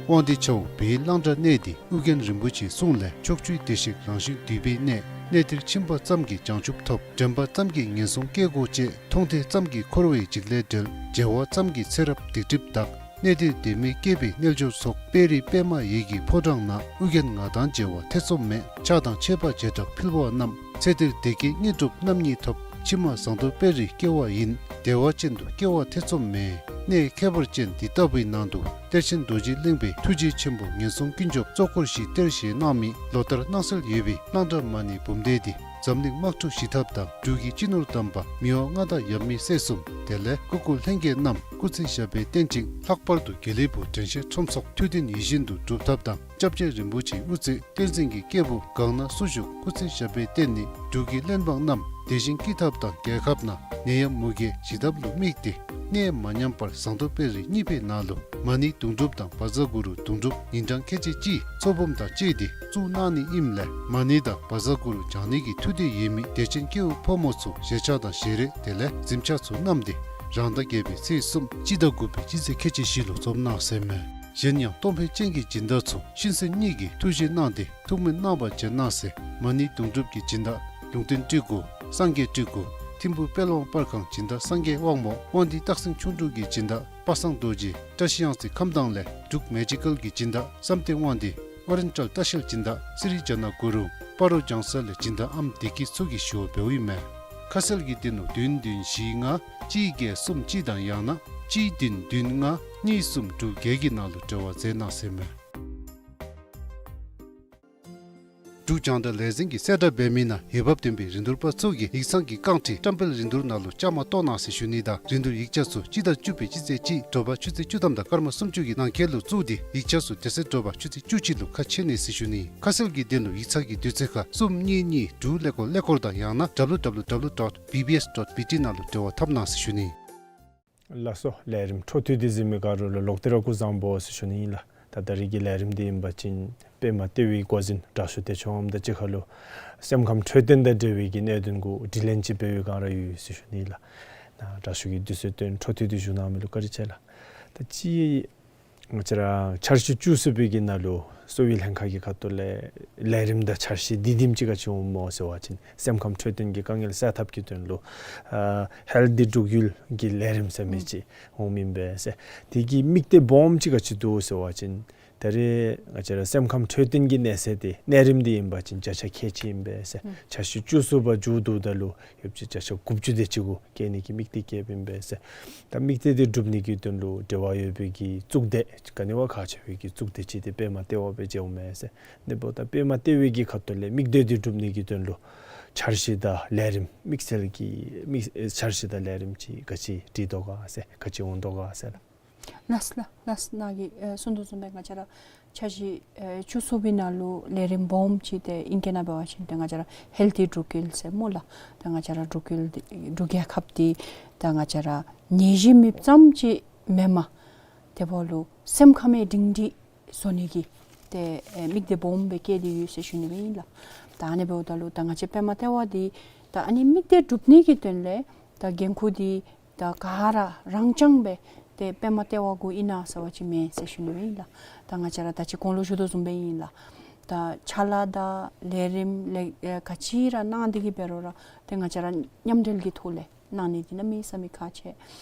དབང་འདུས་ཆབ་འབངས་གླང་བྲག་གནས་འདི་ཨོ་རྒྱན་རིན་པོ་ཆེའི་གསུང་ལས་ཕྱོགས་བཅུའི་བདེ་གཤེགས་རང་བཞིན་འདུས་པའི་གནས། གནས་འདིར་ཕྱིན་པ་ཙམ་གྱིས་བྱང་ཆུབ་ཐོབ། དྲན་པ་ཙམ་གྱིས་ངན་སོང་སྐྱེ་སྒོ་བཅད། མཐོང་ཐོས་ཙམ་གྱིས་འཁོར་བའི་འཇིགས་ལས་བསྒྲལ། མཇལ་བ་ཙམ་གྱིས་ཚེ་རབས་སྡིག་སྒྲིབ་དག། གནས་འདིར་དད་མོས་སྐྱེས་པའི་རྣལ་འབྱོར་ཚོགས། དཔལ་རི་པདྨ་འོད་ཀྱི་ཕོ་བྲང་ན། ཨོ་རྒྱན་ང་དང་མཇལ་བ་ཐེ་ཚོམ་མེད། ཕྱག་དང་མཆོད་པ་བྱེ་བྲག་ཕུལ་བ་རྣམས། ཚེ་འདིར་བདེ་སྐྱིད་དངོས་གྲུབ་རྣམ་གཉིས་ཐོབ། ཕྱི་མ་ཟངས་མདོག་དཔལ་རིར་སྐྱེ་བ་ཡིན། བདེ་བ་ཅན་དུ་སྐྱེ་བ་ཐེ་ཚོམ་མེད། གནས་ཁྱད་པར་ཅན་འདི་ལྟ་བུའི་ནང་དུ་གཏེར་ཆེན་རྡོ་རྗེ་གླིང་པའི་ཐུགས་རྗེ་ཆེན་པོ་ངན་སོང་ཀུན་སྐྱོབ་གཙོ་འཁོར་བཞིའི་གཏེར་བཞེས་གནང་མི་ལོ་ལྟར་སྣང་གསལ་ཡོད་པའི་གླང་བྲག་མ་ཎི་འབུམ་སྡེ་འདི་འཛམ་གླིང་དམག་འཁྲུག་ཞི་ཐབས་དང་འབྲུག་གི་སྤྱི་ནོར་དམ་པ་མི་དབང་མངའ་བདག་ཡབ་མེས་སྲས་གསུམ་དེ་ལས་སྐུ་འཁོར་ལྷན་རྒྱས་རྣམས་སྐུ་ཚེ་ཞབས་པད་བརྟན་ཅིང་ལྷག་པར་དུ་དགེ་ལེགས་ཕུག་དྲན་ཤེས་ཁྲོམ་ཚོགས་ཐུགས་བརྟན་ཡིད་བཞིན་དུ་སྒྲུབ་ཐབས་དང་། སྐྱབས་རྗེ་རིན་པོ་ཆེའི་དབུ་རྩེ་བསྟན་འཛིན་གྱི་སྐྱེས་བུ་གང་ན་སུ་བཞུགས་སྐུ་ཚེ་ཞབས་པད་བརྟན་ནས་འབྲུག་གི་བློན་འབངས་རྣམས་བདེ་ཞིང་སྐྱིད་ཐབས་དང་རྒྱལ་ཁབ་ནང་ ནད་ཡམས་མུ་གེ་ཞི་ཐབས་ལུ་དམིགས་ཏེ་གནས་མ་ཉམས་པར་ཟངས་མདོག་དཔལ་རི་གཉིས་པའི་ནང་ལུ་མ་ཎི་དུང་སྒྲུབ་དང་བཛྲ་གུ་རུ་དུང་སྒྲུབ་ཉིན་གྲངས་ཁལ་གཅིག་གཅིག་ཚོགས་འབུམ་དང་བཅས་ཏེ་བཙུགས་གནང་ནི་ཨིནམ་ལས་མ་ཎི་དང་བཛྲ་གུ་རུ་བགྱང་ནི་གི་ཐུགས་འདོད་ཡོད་མི་དད་ཅན་སྐྱེ་བོ་ཕོ་མོ་ཚུ་ཞལ་ཆས་དང་ཞལ་རས་དེ་ལས་གཟིམ་ཆས་ཚུ་བསྣམས་ཏེ་རང་ཟླ་བརྒྱད་པའི་ཚེས་གསུམ་སྤྱི་ཟླ་དགུ་པའི་སྤྱི་ཚེས་ཁལ་གཅིག་བཞི་ལུ་འཛོམས་གནང་ཟེར་མས། གཞན་ཡང་གཏོང་ཕོད་ཅན་གྱི་སྦྱིན་བདག་ཚུ་ཤིང་སེན་གཉིས་ཀྱི་ཐུགས་བཞེད་གནང་སྟེ་ཐུགས་སྨོན་གནང་བར་བྱོན་གནང་ཟེར། མ་ཎི་དུང་སྒྲུབ་ཀྱི་སྦྱིན་བདག་ལུང་བསྟན་སྤྲུལ་སྐུ་སངས་རྒྱས་སྤྲུལ་སྐུ་ཐིམ་ཕུ་དཔལ་དབང་པར་ཁང་སྦྱིན་བདག་སངས་རྒྱས་དབང་མོ་དབང་འདུས་སྟག་སེང་ཁྱུང་འབྲུག་གི་སྦྱིན་བདག་པ་སངས་རྡོ་རྗེ་བཀྲ་ཤིས་གཡང་རྩེ་ཁམས་དྭངས་ལས་འབྲུག་མེ་ཇི་ཀལ་གྱི་སྦྱིན་བདག་བསམ་གཏན་དབང་འདུས་ཨོ་རེན་ཊལ་ལྟ་བཤལ་སྦྱིན་བདག་སི་རི་ཇ་ན་གུ་རུ་སྤ་རོ་ལྗང་ས་ལས་སྦྱིན་བདག་ཨམ་བདེ་སྐྱིད་མཚོ་གིས་ཞུ་བ་འབདཝ་ཨིན་མས། ཁ་གསལ་གྱི་དོན་ལུ་བདུན་བདུན་བཞི་ལྔ་གཅིག་བརྒྱད་གསུམ་གཅིག་དང་ཡང་ན་གཅིག་བདུན་བདུན་ལྔ་གཉིས་གསུམ་དྲུག་བརྒྱད་ཀྱི་ནང་ལུ་འབྲེལ་བ་མཛད་གནང་ཟེར་མས། འབྲུག་རྒྱང་བསྒྲགས་ལས་འཛིན་གྱི་གསལ་བསྒྲགས་འབད་མི་ནང་འོས་འབབ་ལྡན་པའི་རིན་བསྡུར་པ་ཚུ་གིས་ཡིག་ཚང་གི་རྐང་ཁྲི་བཀྲམ་སྤེལ་རིན་བསྡུར་ནང་ལུ་བཅའ་མར་གཏོགས་གནང་ཟེར་ཞུ་ནི་དང་རིན་བསྡུར་ཡིག་ཆ་ཚུ་སྤྱི་ཟླ་བཅུ་པའི་སྤྱི་ཚེས་གཅིག་དྲོ་པ་ཆུ་ཚོད་བཅུ་ཐམ་དང་སྐར་མ་སུམ་ཅུ་གི་ནང་འཁོད་ལུ་བཙུགས་ཏེ་ཡིག་ཆ་ཚུ་དེ་ཚེ་དྲོ་པ་ཆུ་ཚོད་བཅུ་གཅིག་ལུ་ཁ་ཕྱེ་ནི་ཟེར་ཞུ་ནི། ཁ་གསལ་གྱི་དོན་ལུ་ཡིག་ཚང་གི་དུས་ཚོད་ཁར་གསུམ་གཉིས་གཉིས་དྲུག་ཀླད་ཀོར་ཀླད་ཀོར་དང་ཡང་ན་W W W dot B B S dot B T ནང་ལུ་འབྲེལ་བ་འཐབ་གནང་ཟེར་ཞུ་ནི། ལགས་སོ། ལས་རིམ་འཕྲོ་མཐུད་དེ་གཟིགས་མི་ག་ར་ལུ་ལོག་སྟེ་ར་སྐུ་གཟུགས་བཟང་པོ་ཟེར་ཞུ་ནི་ཨིན་ལགས། ད་ད་རིས་ཀྱི་ལས་རིམ་འདི་ཨིན་པ་ཅིན་པདྨ་ལྟེ་བའི་འགོ་འཛིན་དྲག་ཤོས་བདེ་མཆོག་དབངམོ་དང་གཅིག་ཁར་ལུ་སེམས་ཁམས་འཕྲོད་བསྟེན་དང་འབྲེལ་བའི་གི་གནད་དོན་གུ་དྲི་ལན་ཅིག་འབད་བའི་བསྒང་ར་ཡོད་ཟེར་ཞུ་ནི་ཨིན་ལགས། ད་དྲག་ཤོས་ཀྱིས་དུས་ཚོད་བཏོན་འཕྲོ་མཐུད་དེ་བཞུགས་གནང་མི་ལུ་བཀའ་དྲིན་ཆེ་ལགས། ད་ཅི་ང་བཅས་ར་འཆར་གཞི་བཅུ་གསུམ་པའི་གི་ནང་ལུ་གསོ་བའི་ལྷན་ཁག་གི་ཁ་ཐུག་ལས་ལས་རིམ་དང་འཆར་གཞི་འདི་དེམ་ཅིག་ག་ཅི་འོངམ་སྨོ་ཟེར་བ་ཅིན་སེམས་ཁམས་འཕྲོད་བསྟེན་གྱི་དཀའ་ངལ་སེལ་ཐབས་ཀྱི་དོན་ལུ་ཨ་ཧེལ་ཐི་འབྲུག་ཡུལ་གྱི་ལས་རིམ་ཟེར་མི་ཅིག་འོངམ་ཨིན་པས་ཟེར། དེ་གི་དམིགས་གཏད་སྦོམ་ཅིག་ག་ཅི་འདུག་ཟེར་བ་ཅིན་ད་རེས་ང་བཅས་ར་སེམས་ཁམས་འཕྲོད་བསྟེན་གྱི་གནས་ཚད་དེ་གནས་རིམ་འདི་ཨིན་པ་ཅིན་བརྒྱ་ཆ་ཁལ་གཅིག་ཨིན་པས་ཟེར། འཆར་གཞི་བཅུ་གསུམ་པ་མཇུག་བསྡུཝ་ད་ལུ་ཡོད་ཅིག་བརྒྱ་ཆ་དགུ་བཅུ་དེ་ཅིག་གུ་བསྐྱལ་ནི་གི་དམིགས་གཏད་བསྐྱེདཔ་ཨིན་པས་ཟེར། ད་དམིགས་གཏད་དེ་འགྲུབ་ནི་གི་དོན་ལུ་འབྲེལ་བ་ཡོད་པའི་གི་གཙུག་སྡེ་ག་ནི་བ་ཁག་ཆེ་བའི་གི་གཙུག་སྡེ་ཅིག་དེ་པདྨ་ལྟེ་བ་སྦེ་མཇལཝ་མས་ཟེར། དེ་འབདཝ་ད་པདྨ་ལྟེ་བའི་གི་ཁ་ཐུག་ལས་དམིགས་གཏད་དེ་འགྲུབ་ནི་གི་དོན་ལུ་འཆར་གཞི་དང་ལས་རིམ་དམིགས་བསལ་གྱི་དམིགས་འཆར་གཞི་དང་ལས་རིམ་ཅིག་ག་ཅི་སྒྲིག་དོ་ག་ཟེར་ག་ཅི་འོང་དོ་ག་ཟེར་ལགས། ལགས་ལགས་ལགས། ནཱ་གིས་ཨེ་གསུངས་དོ་བཟུམ་སྦེ་ང་བཅས་ར་འཆར་གཞི་ཨེ་བཅུ་གསུམ་པའི་ནང་ལུ་ལས་རིམ་སྦོམ་ཅིག་དེ་ཨིང་སྐད་ནང་འབད་བ་ཅིན་ཏེ་ང་བཅས་ར་ཧེལ་ཐི་འབྲུག་ཡུལ་ཟེར་སྨོ་ལགས། ཏེ་ང་བཅས་ར་འབྲུག་ཡུལ་འདི་འབྲུག་རྒྱལ་ཁབ་འདི་ད་ང་བཅས་ར་ནད་གཞི་མེདཔ་ཙམ་ཅིག་མེན་པར་དེ་འབདཝ་ལུ་སེམས་ཁམས་སྒྲིང་སྒྲིང་བཟོ་ནི་གི་ཏེ་ཨེ་དམིགས་གཏད་སྦོམ་སྦེ་བསྐྱེད་དེ་ཡོད་ཟེར་ཞུ་ནི་སྦེ་ཨིན་ལགས། ད་ཨ་ནི་འབདཝ་ད་ལུ་ད་ང་བཅས་པདྨ་ལྟེ་བ་འདི་ད་ཨ་ནི་དམིགས་གཏད་འགྲུབ་ནི་གི་དོན་ལས་ད་འགན་ཁུར་འདི་ད་ག་ར་རང་རྐྱང་སྦེ་ཏེ་པདྨ་ལྟེ་བ་གུ་ཨིན་ན་ཟེར་བ་ཅིན་མེན་ཟེར་ཞུ་ནི་སྦེ་ཨིན་ལགས། ད་ང་བཅས་ར་ད་ཅི་གོང་ལུ་ཞུ་དོ་བཟུམ་སྦེ་ཨིན་ལགས། ད་ཕྱག་ལཱ་དང་ལས་རིམ་ལས་ཨེ་ག་ཅི་ར་གནང་སྟེ་གི་འབད་རུང་ར་ཏེ་ང་བཅས་ར་མཉམ་འབྲེལ་གྱི་ཐོག་ལས་གནང་ནི་འདི་གནམ་མེད་ས་མེད་ཁག་ཆེ།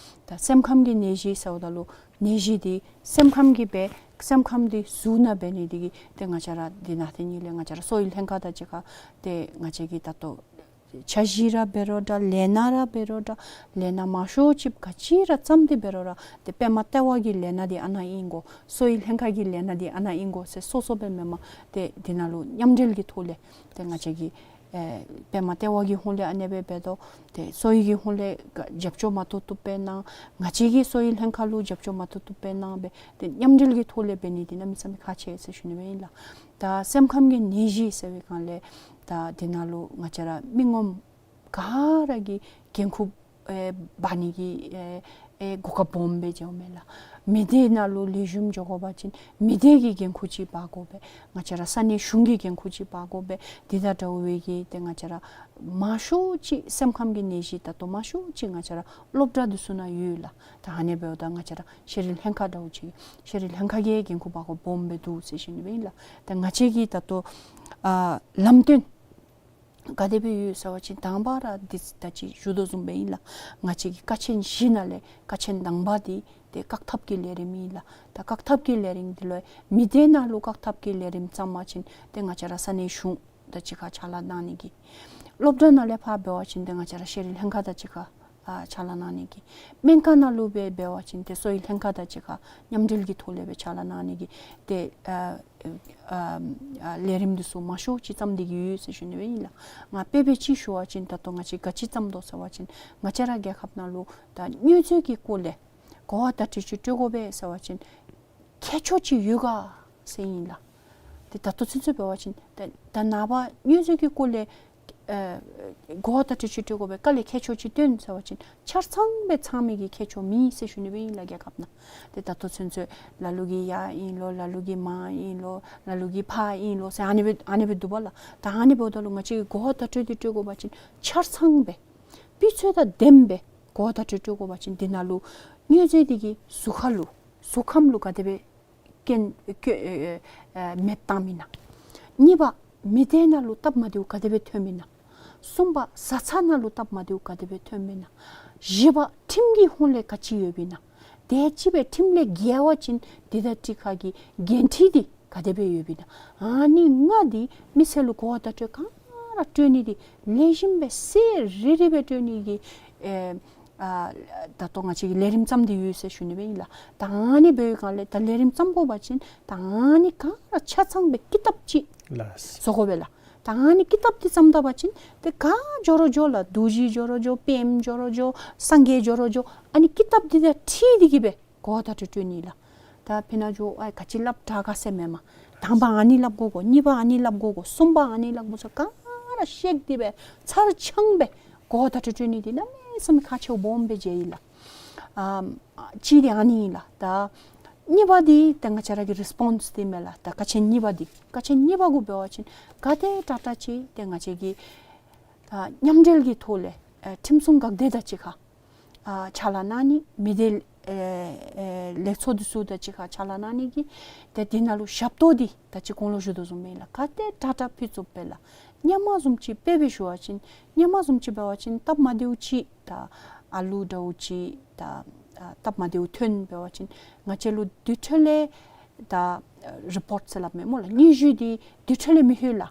ད་སེམས་ཁམས་ཀྱི་ནད་གཞི་ཟེརཝ་ད་ལུ་ནད་གཞི་འདི་སེམས་ཁམས་ཀྱི་སྦེ་སེམས་ཁམས་འདི་གཟུགས་ནང་འབད་ནི་འདི་གིས་ཏེ་ང་བཅས་ར་འདི་ནང་དེ་ཉིད་ལས་ང་བཅས་ར་གསོ་བའི་ལྷན་ཁག་དང་གཅིག་ཁར་ཏེ་ང་བཅས་ཀྱིས་ད་ལྟོ་འཆར་གཞི་ར་འབད་རུང་འདྲ་ལས་སྣ་ར་འབད་རུང་འདྲ་ལས་སྣ་མང་ཤོས་ཅིག་ག་ཅི་ར་བརྩམས་ཏེ་འབད་རུང་ར་ཏེ་པདྨ་ལྟེ་བ་གི་ལས་སྣ་འདི་ཨ་ནཱ་ཨིན་དགོ། གསོ་བའི་ལྷན་ཁག་གི་ལས་སྣ་འདི་ཨ་ནཱ་ཨིན་དགོ་ཟེར་སོ་སོ་སྦེ་མེན་པར་ཏེ་འདི་ནང་ལུ་མཉམ་འབྲེལ་གྱི་ཐོག་ལས་ཏེ་ང་བཅས་ཀྱིས་ཨེ་པདྨ་ལྟེ་བ་གི་ཧོངས་ལས་ཨ་ནེ་སྦེ་འབད་དོ། ཏེ་གསོ་བའི་གི་ཧོངས་ལས་རྒྱབ་སྐྱོར་མ་ཐུབ་ཐུབ་སྦེ་གནང་། ང་བཅས་ཀྱིས་གསོ་བའི་ལྷན་ཁག་ལུ་རྒྱབ་སྐྱོར་མ་ཐུབ་ཐུབ་སྦེ་གནང་སྦེ་ཏེ་མཉམ་འབྲེལ་གྱི་ཐོག་ལས་འབད་ནི་འདི་གནམ་མེད་ས་མེད་ཁག་ཆེ་ཟེར་ཞུ་ནི་སྦེ་ཨིན་ལགས། ད་སེམས་ཁམས་ཀྱི་ནད་གཞི་ཟེར་བའི་སྒང་ལས་ད་འདི་ནང་ལུ་ང་བཅས་ར་མི་ངོམ་ག་ར་གིས་འགན་ཁུར་ཨེ་འབག་ནི་གི་ཨེ་ཨེ་གོ་སྐབས་སྦོམ་སྦེ་མཇལཝ་མས་ལགས། མི་སྡེ་ནང་ལུ་ལེགས་ཤོམ་འགྱོ་དགོ་པ་ཅིན་མི་སྡེ་གི་འགན་ཁུར་ཅིག་འབག་དགོ་པས། ང་བཅས་ར་ས་གནས་གཞུང་གི་འགན་ཁུར་ཅིག་འབག་དགོ་པས། འདི་དང་འདྲཝ་སྦེ་གི་ཏེ་ང་བཅས་ར་མང་ཤོས་ཅིག་སེམས་ཁམས་ཀྱི་ནད་གཞི་ད་ལྟོ་མང་ཤོས་ཅིག་ང་བཅས་ར་སློབ་གྲྭ་འདི་ཚུ་ནང་ཡོད་ལགས། ད་ཨ་ནེ་འབདཝ་ད་ང་བཅས་ར་ཤེས་རིག་ལྷན་ཁག་འདྲཝ་ཅིག་ཤེས་རིག་ལྷན་ཁག་གིས་འགན་ཁུར་འབག་དགོཔ་སྦོམ་སྦེ་འདུག་ཟེར་ཞུ་ནི་སྦེ་ཨིན་ལགས། ད་ང་བཅས་ཀྱིས་ད་ལྟོ་ཨ་ལམ་སྟོན་ག་དེ་སྦེ་ཡོད་ཟེར་བ་ཅིན་དང་པ་ར་འདི་ད་ཅི་ཞུ་དོ་བཟུམ་སྦེ་ཨིན་ལགས། ང་བཅས་ཀྱི་ཀ་ཆེན་བཞི་ནང་ལས་ཀ་ཆེན་དང་པ་འདི་ཏེ་བཀག་ཐབས་ཀྱི་ལས་རིམ་ཨིན་ལགས། ད་བཀག་ཐབས་ཀྱི་ལས་རིམ་འདི་ལུ་མི་སྡེ་ནང་ལུ་བཀག་ཐབས་ཀྱི་ལས་རིམ་བརྩམ་པ་ཅིན་ཏེ་ང་བཅས་ར་ས་གནས་གཞུང་དང་གཅིག་ཁར་ཕྱག་ལཱ་གནང་ནི་གི། སློབ་གྲྭ་ནང་ལས་ཕར་འབད་བ་ཅིན་ཏེ་ང་བཅས་ར་ཤེས་རིག་ལྷན་ཁག་དང་གཅིག་ཁར་ཨ་ཕྱག་ལཱ་གནང་ནི་གི། སྨན་ཁང་ནང་ལུ་སྦེ་འབད་བ་ཅིན་ཏེ་གསོ་བའི་ལྷན་ཁག་དང་གཅིག་ཁར་མཉམ་འབྲེལ་གྱི་ཐོག་ལས་སྦེ་ཕྱག་ལཱ་གནང་ནི་གི་ཏེ་ཨ་ཨ་ཨ་ལས་རིམ་འདི་ཚུ་མང་ཤོས་ཅིག་བརྩམས་ཏེ་གི་ཡོད་ཟེར་ཞུ་ནི་སྦེ་ཨིན་ལགས། ང་དཔེ་སྦེ་ཅིག་ཞུ་བ་ཅིན་ད་ལྟོ་ང་བཅས་ག་ཅི་བརྩམས་དོ་ཟེར་བ་ཅིན་ང་བཅས་ར་རྒྱལ་ཁབ་ནང་ལུ་ད་མྱོས་རྫས་ཀྱི་སྐོར་ལས་གོ་བ་བརྡ་སྤྲོད་ཅིག་སྤྲོད་དགོ་པས་ཟེར་བ་ཅིན་མཁས་མཆོག་ཅིག་ཡོད་ག་ཟེར་ཨིན་ལགས། ཏེ་ད་ལྟོ་ཚུན་ཚོད་འབད་བ་ཅིན་ད་ད་ནངས་པ་མྱོས་རྫས་ཀྱི་སྐོར་ལས་ ཨེ་གོ་བརྡ་སྤྲོད་སྤྲོད་དགོ་པའི་དཀའ་ལས་ཁྱད་ཆོས་ཅིག་སྟོན་ཟེར་བ་ཅིན་ཆ་ཚང་སྦེ་ཚང་མི་གི་ཁྱད་ཆོས་མེད་ཟེར་ཞུ་ནི་སྦེ་ཨིན་ལགས། རྒྱལ་ཁབ་ནང་ཏེ་ད་ལྟོ་ཚུན་ཚོད་ལ་ལུ་གིས་ཡར་ཨིན་ལོ་ལ་ལུ་གིས་མར་ཨིན་ལོ་ལ་ལུ་གིས་ཕར་ཨིན་ལོ་ཟེར་ཨ་ནི་སྦེ་ཨ་ནི་སྦེ་འདུག་པ་ལགས། ད་ཨ་ནི་འབདཝ་ད་ལུ་ང་བཅས་ཀྱིས་གོ་བརྡ་སྤྲོད་དེ་སྤྲོད་དགོ་པ་ཅིན་ཆ་ཚང་སྦེ་སྤུས་ཚད་དང་ལྡནམ་སྦེ་གོ་བརྡ་སྤྲོད་སྤྲོད་དགོ་པ་ཅིན་འདི་ནང་ལུ་དངོས་རྫས་འདི་གིས་གཟུགས་ཁ་ལུ་གཟུགས་ཁམས་ལུ་ག་དེ་སྦེ་སྐྱོན་ཨེ་ཨེ་ཨེ་མེདཔ་བཏངམ་ཨིན་ན། གཉིས་པ་མི་སྡེ་ནང་ལུ་སྟབས་མ་བདེཝ་ག་དེ་སྦེ་ཐོནམ་ཨིན་ན། གསུམ་པ་བཟའ་ཚང་ནང་ལུ་སྟབས་མ་བདེཝ་ག་དེ་སྦེ་ཐོནམ་ཨིན་ན། བཞི་པ་ཁྲིམས་ཀྱི་ཧོང་ལས་ག་ཅི་ཡོདཔ་ཨིན་ན། དེ་ཅིག་སྦེ་ཁྲིམས་ལས་འགལ་བ་ཅིན་འདི་དང་འདི་ཁ་གི་འགན་འཁྲི་འདི་ག་དེ་སྦེ་ཡོདཔ་ཨིན་ན། ཨ་ནི་ལྔ་འདི་མི་སེར་ལུ་གོ་བརྡ་སྤྲོད་ག་ར་སྤྲོད་ནི་འདི་ལེགས་ཤོམ་སྦེ་གསལ་རི་རི་སྦེ་སྤྲོད་ནི་གི་ཨེ་ཨ་ད་ལྟོ་ང་བཅས་ཀྱིས་ལས་རིམ་བརྩམས་ཏེ་ཡོད་ཟེར་ཞུ་ནི་སྦེ་ཨིན་ལགས། ད་ཨ་ནི་འབད་བའི་སྒང་ལས་ད་ལས་རིམ་བརྩམ་དགོ་པ་ཅིན་ད་ཨ་ནི་ག་ར་ཆ་ཚང་སྦེ་ཀི་དེབ་ཅིག་ལགས། བཟོ་དགོ་པས་ལགས། ད་ཨ་ནི་ཀི་དེབ་འདི་བརྩམ་ད་པ་ཅིན་ཏེ་ག་འགྱོ་རུང་འགྱོ་ལགས། རྡོ་རྗེ་འགྱོ་རུང་འགྱོ་པདྨ་འགྱོ་རུང་འགྱོ་སངས་རྒྱས་འགྱོ་རུང་འགྱོ་ཨ་ནི་ཀི་དེབ་འདི་དང་འཁྲིལ་ཏེ་གིས་སྦེ་གོ་བརྡ་སྤྲོད་སྤྲོད་ནི་ལགས། ད་ཕི་ན་འགྱོ་ཨའི་ག་ཅི་སླབ་དྲག་ག་ཟེར་མེན་མས། དང་པ་ཨ་ནི་སླབ་དགོ་གོ། གཉིས་པ་ཨ་ནི་སླབ་དགོ་གོ། གསུམ་པ་ཨ་ནི་སླབ་དགོ་ཟེར་ག་ར་བཤད་དེ་སྦེ་ཚར་ཚང་སྦེ་གོ་བརྡ་སྤྲོད་སྤྲོད་ནི་འདི་གནམ་མེད་ས་མེད་ཁག་ཆེཝ་སྦོམ་སྦེ་མཇལ་ཡི་ལགས། ཨམ་གཅིག་འདི་ཨ་ནི་ཨིན་ལགས། ད་གཉིས་པ་འདི་ཏེ་ང་བཅས་ར་གི་རི་སི་པོནསི་འདི་མས་ལགས། ད་ཀ་ཆེན་གཉིས་པ་འདི་ཀ་ཆེན་གཉིས་པ་གུ་འབད་བ་ཅིན་ག་དེ་དྲག་དྲག་ཅིག་ཏེ་ང་བཅས་ཀྱི་ད་མཉམ་འབྲེལ་གྱི་ཐོག་ལས་ཨེ་ཁྲིམས་སྲུང་འགག་སྡེ་དང་གཅིག་ཁར་ཨ་ཕྱག་ལཱ་གནང་ནི། མི་སྡེ་ཨེ་ཨེ་ལས་ཚོགས་འདི་ཚུ་དང་གཅིག་ཁར་ཕྱག་ལཱ་གནང་ནི་གི་ཏེ་འདི་ནང་ལུ་ཞབས་ཏོག་འདི་ད་ཅི་གོང་ལུ་ཞུ་དོ་བཟུམ་སྦེ་ཨིན་ལགས། ག་དེ་དྲག་དྲག་ཕུལ་ཚུགས་པས་ལགས། སྔོན་མ་བཟུམ་ཅིག་དཔེ་སྦེ་ཞུ་བ་ཅིན་སྔོན་མ་བཟུམ་ཅིག་འབད་བ་ཅིན་སྟབས་མ་བདེཝ་ཅིག་ད་ཨ་ལུ་འདྲཝ་ཅིག་ད་ཨ་སྟབས་མ་བདེཝ་ཐོན་འབད་བ་ཅིན་ང་བཅས་ལུ་དེ་འཕྲོ་ལས་ད་ཨ་རི་པོརཊ་ཟེར་སླབ་མས་སྨོ་ལགས། སྙན་ཞུ་འདི་དེ་འཕྲོ་ལས་མི་ལྷོད་ལགས།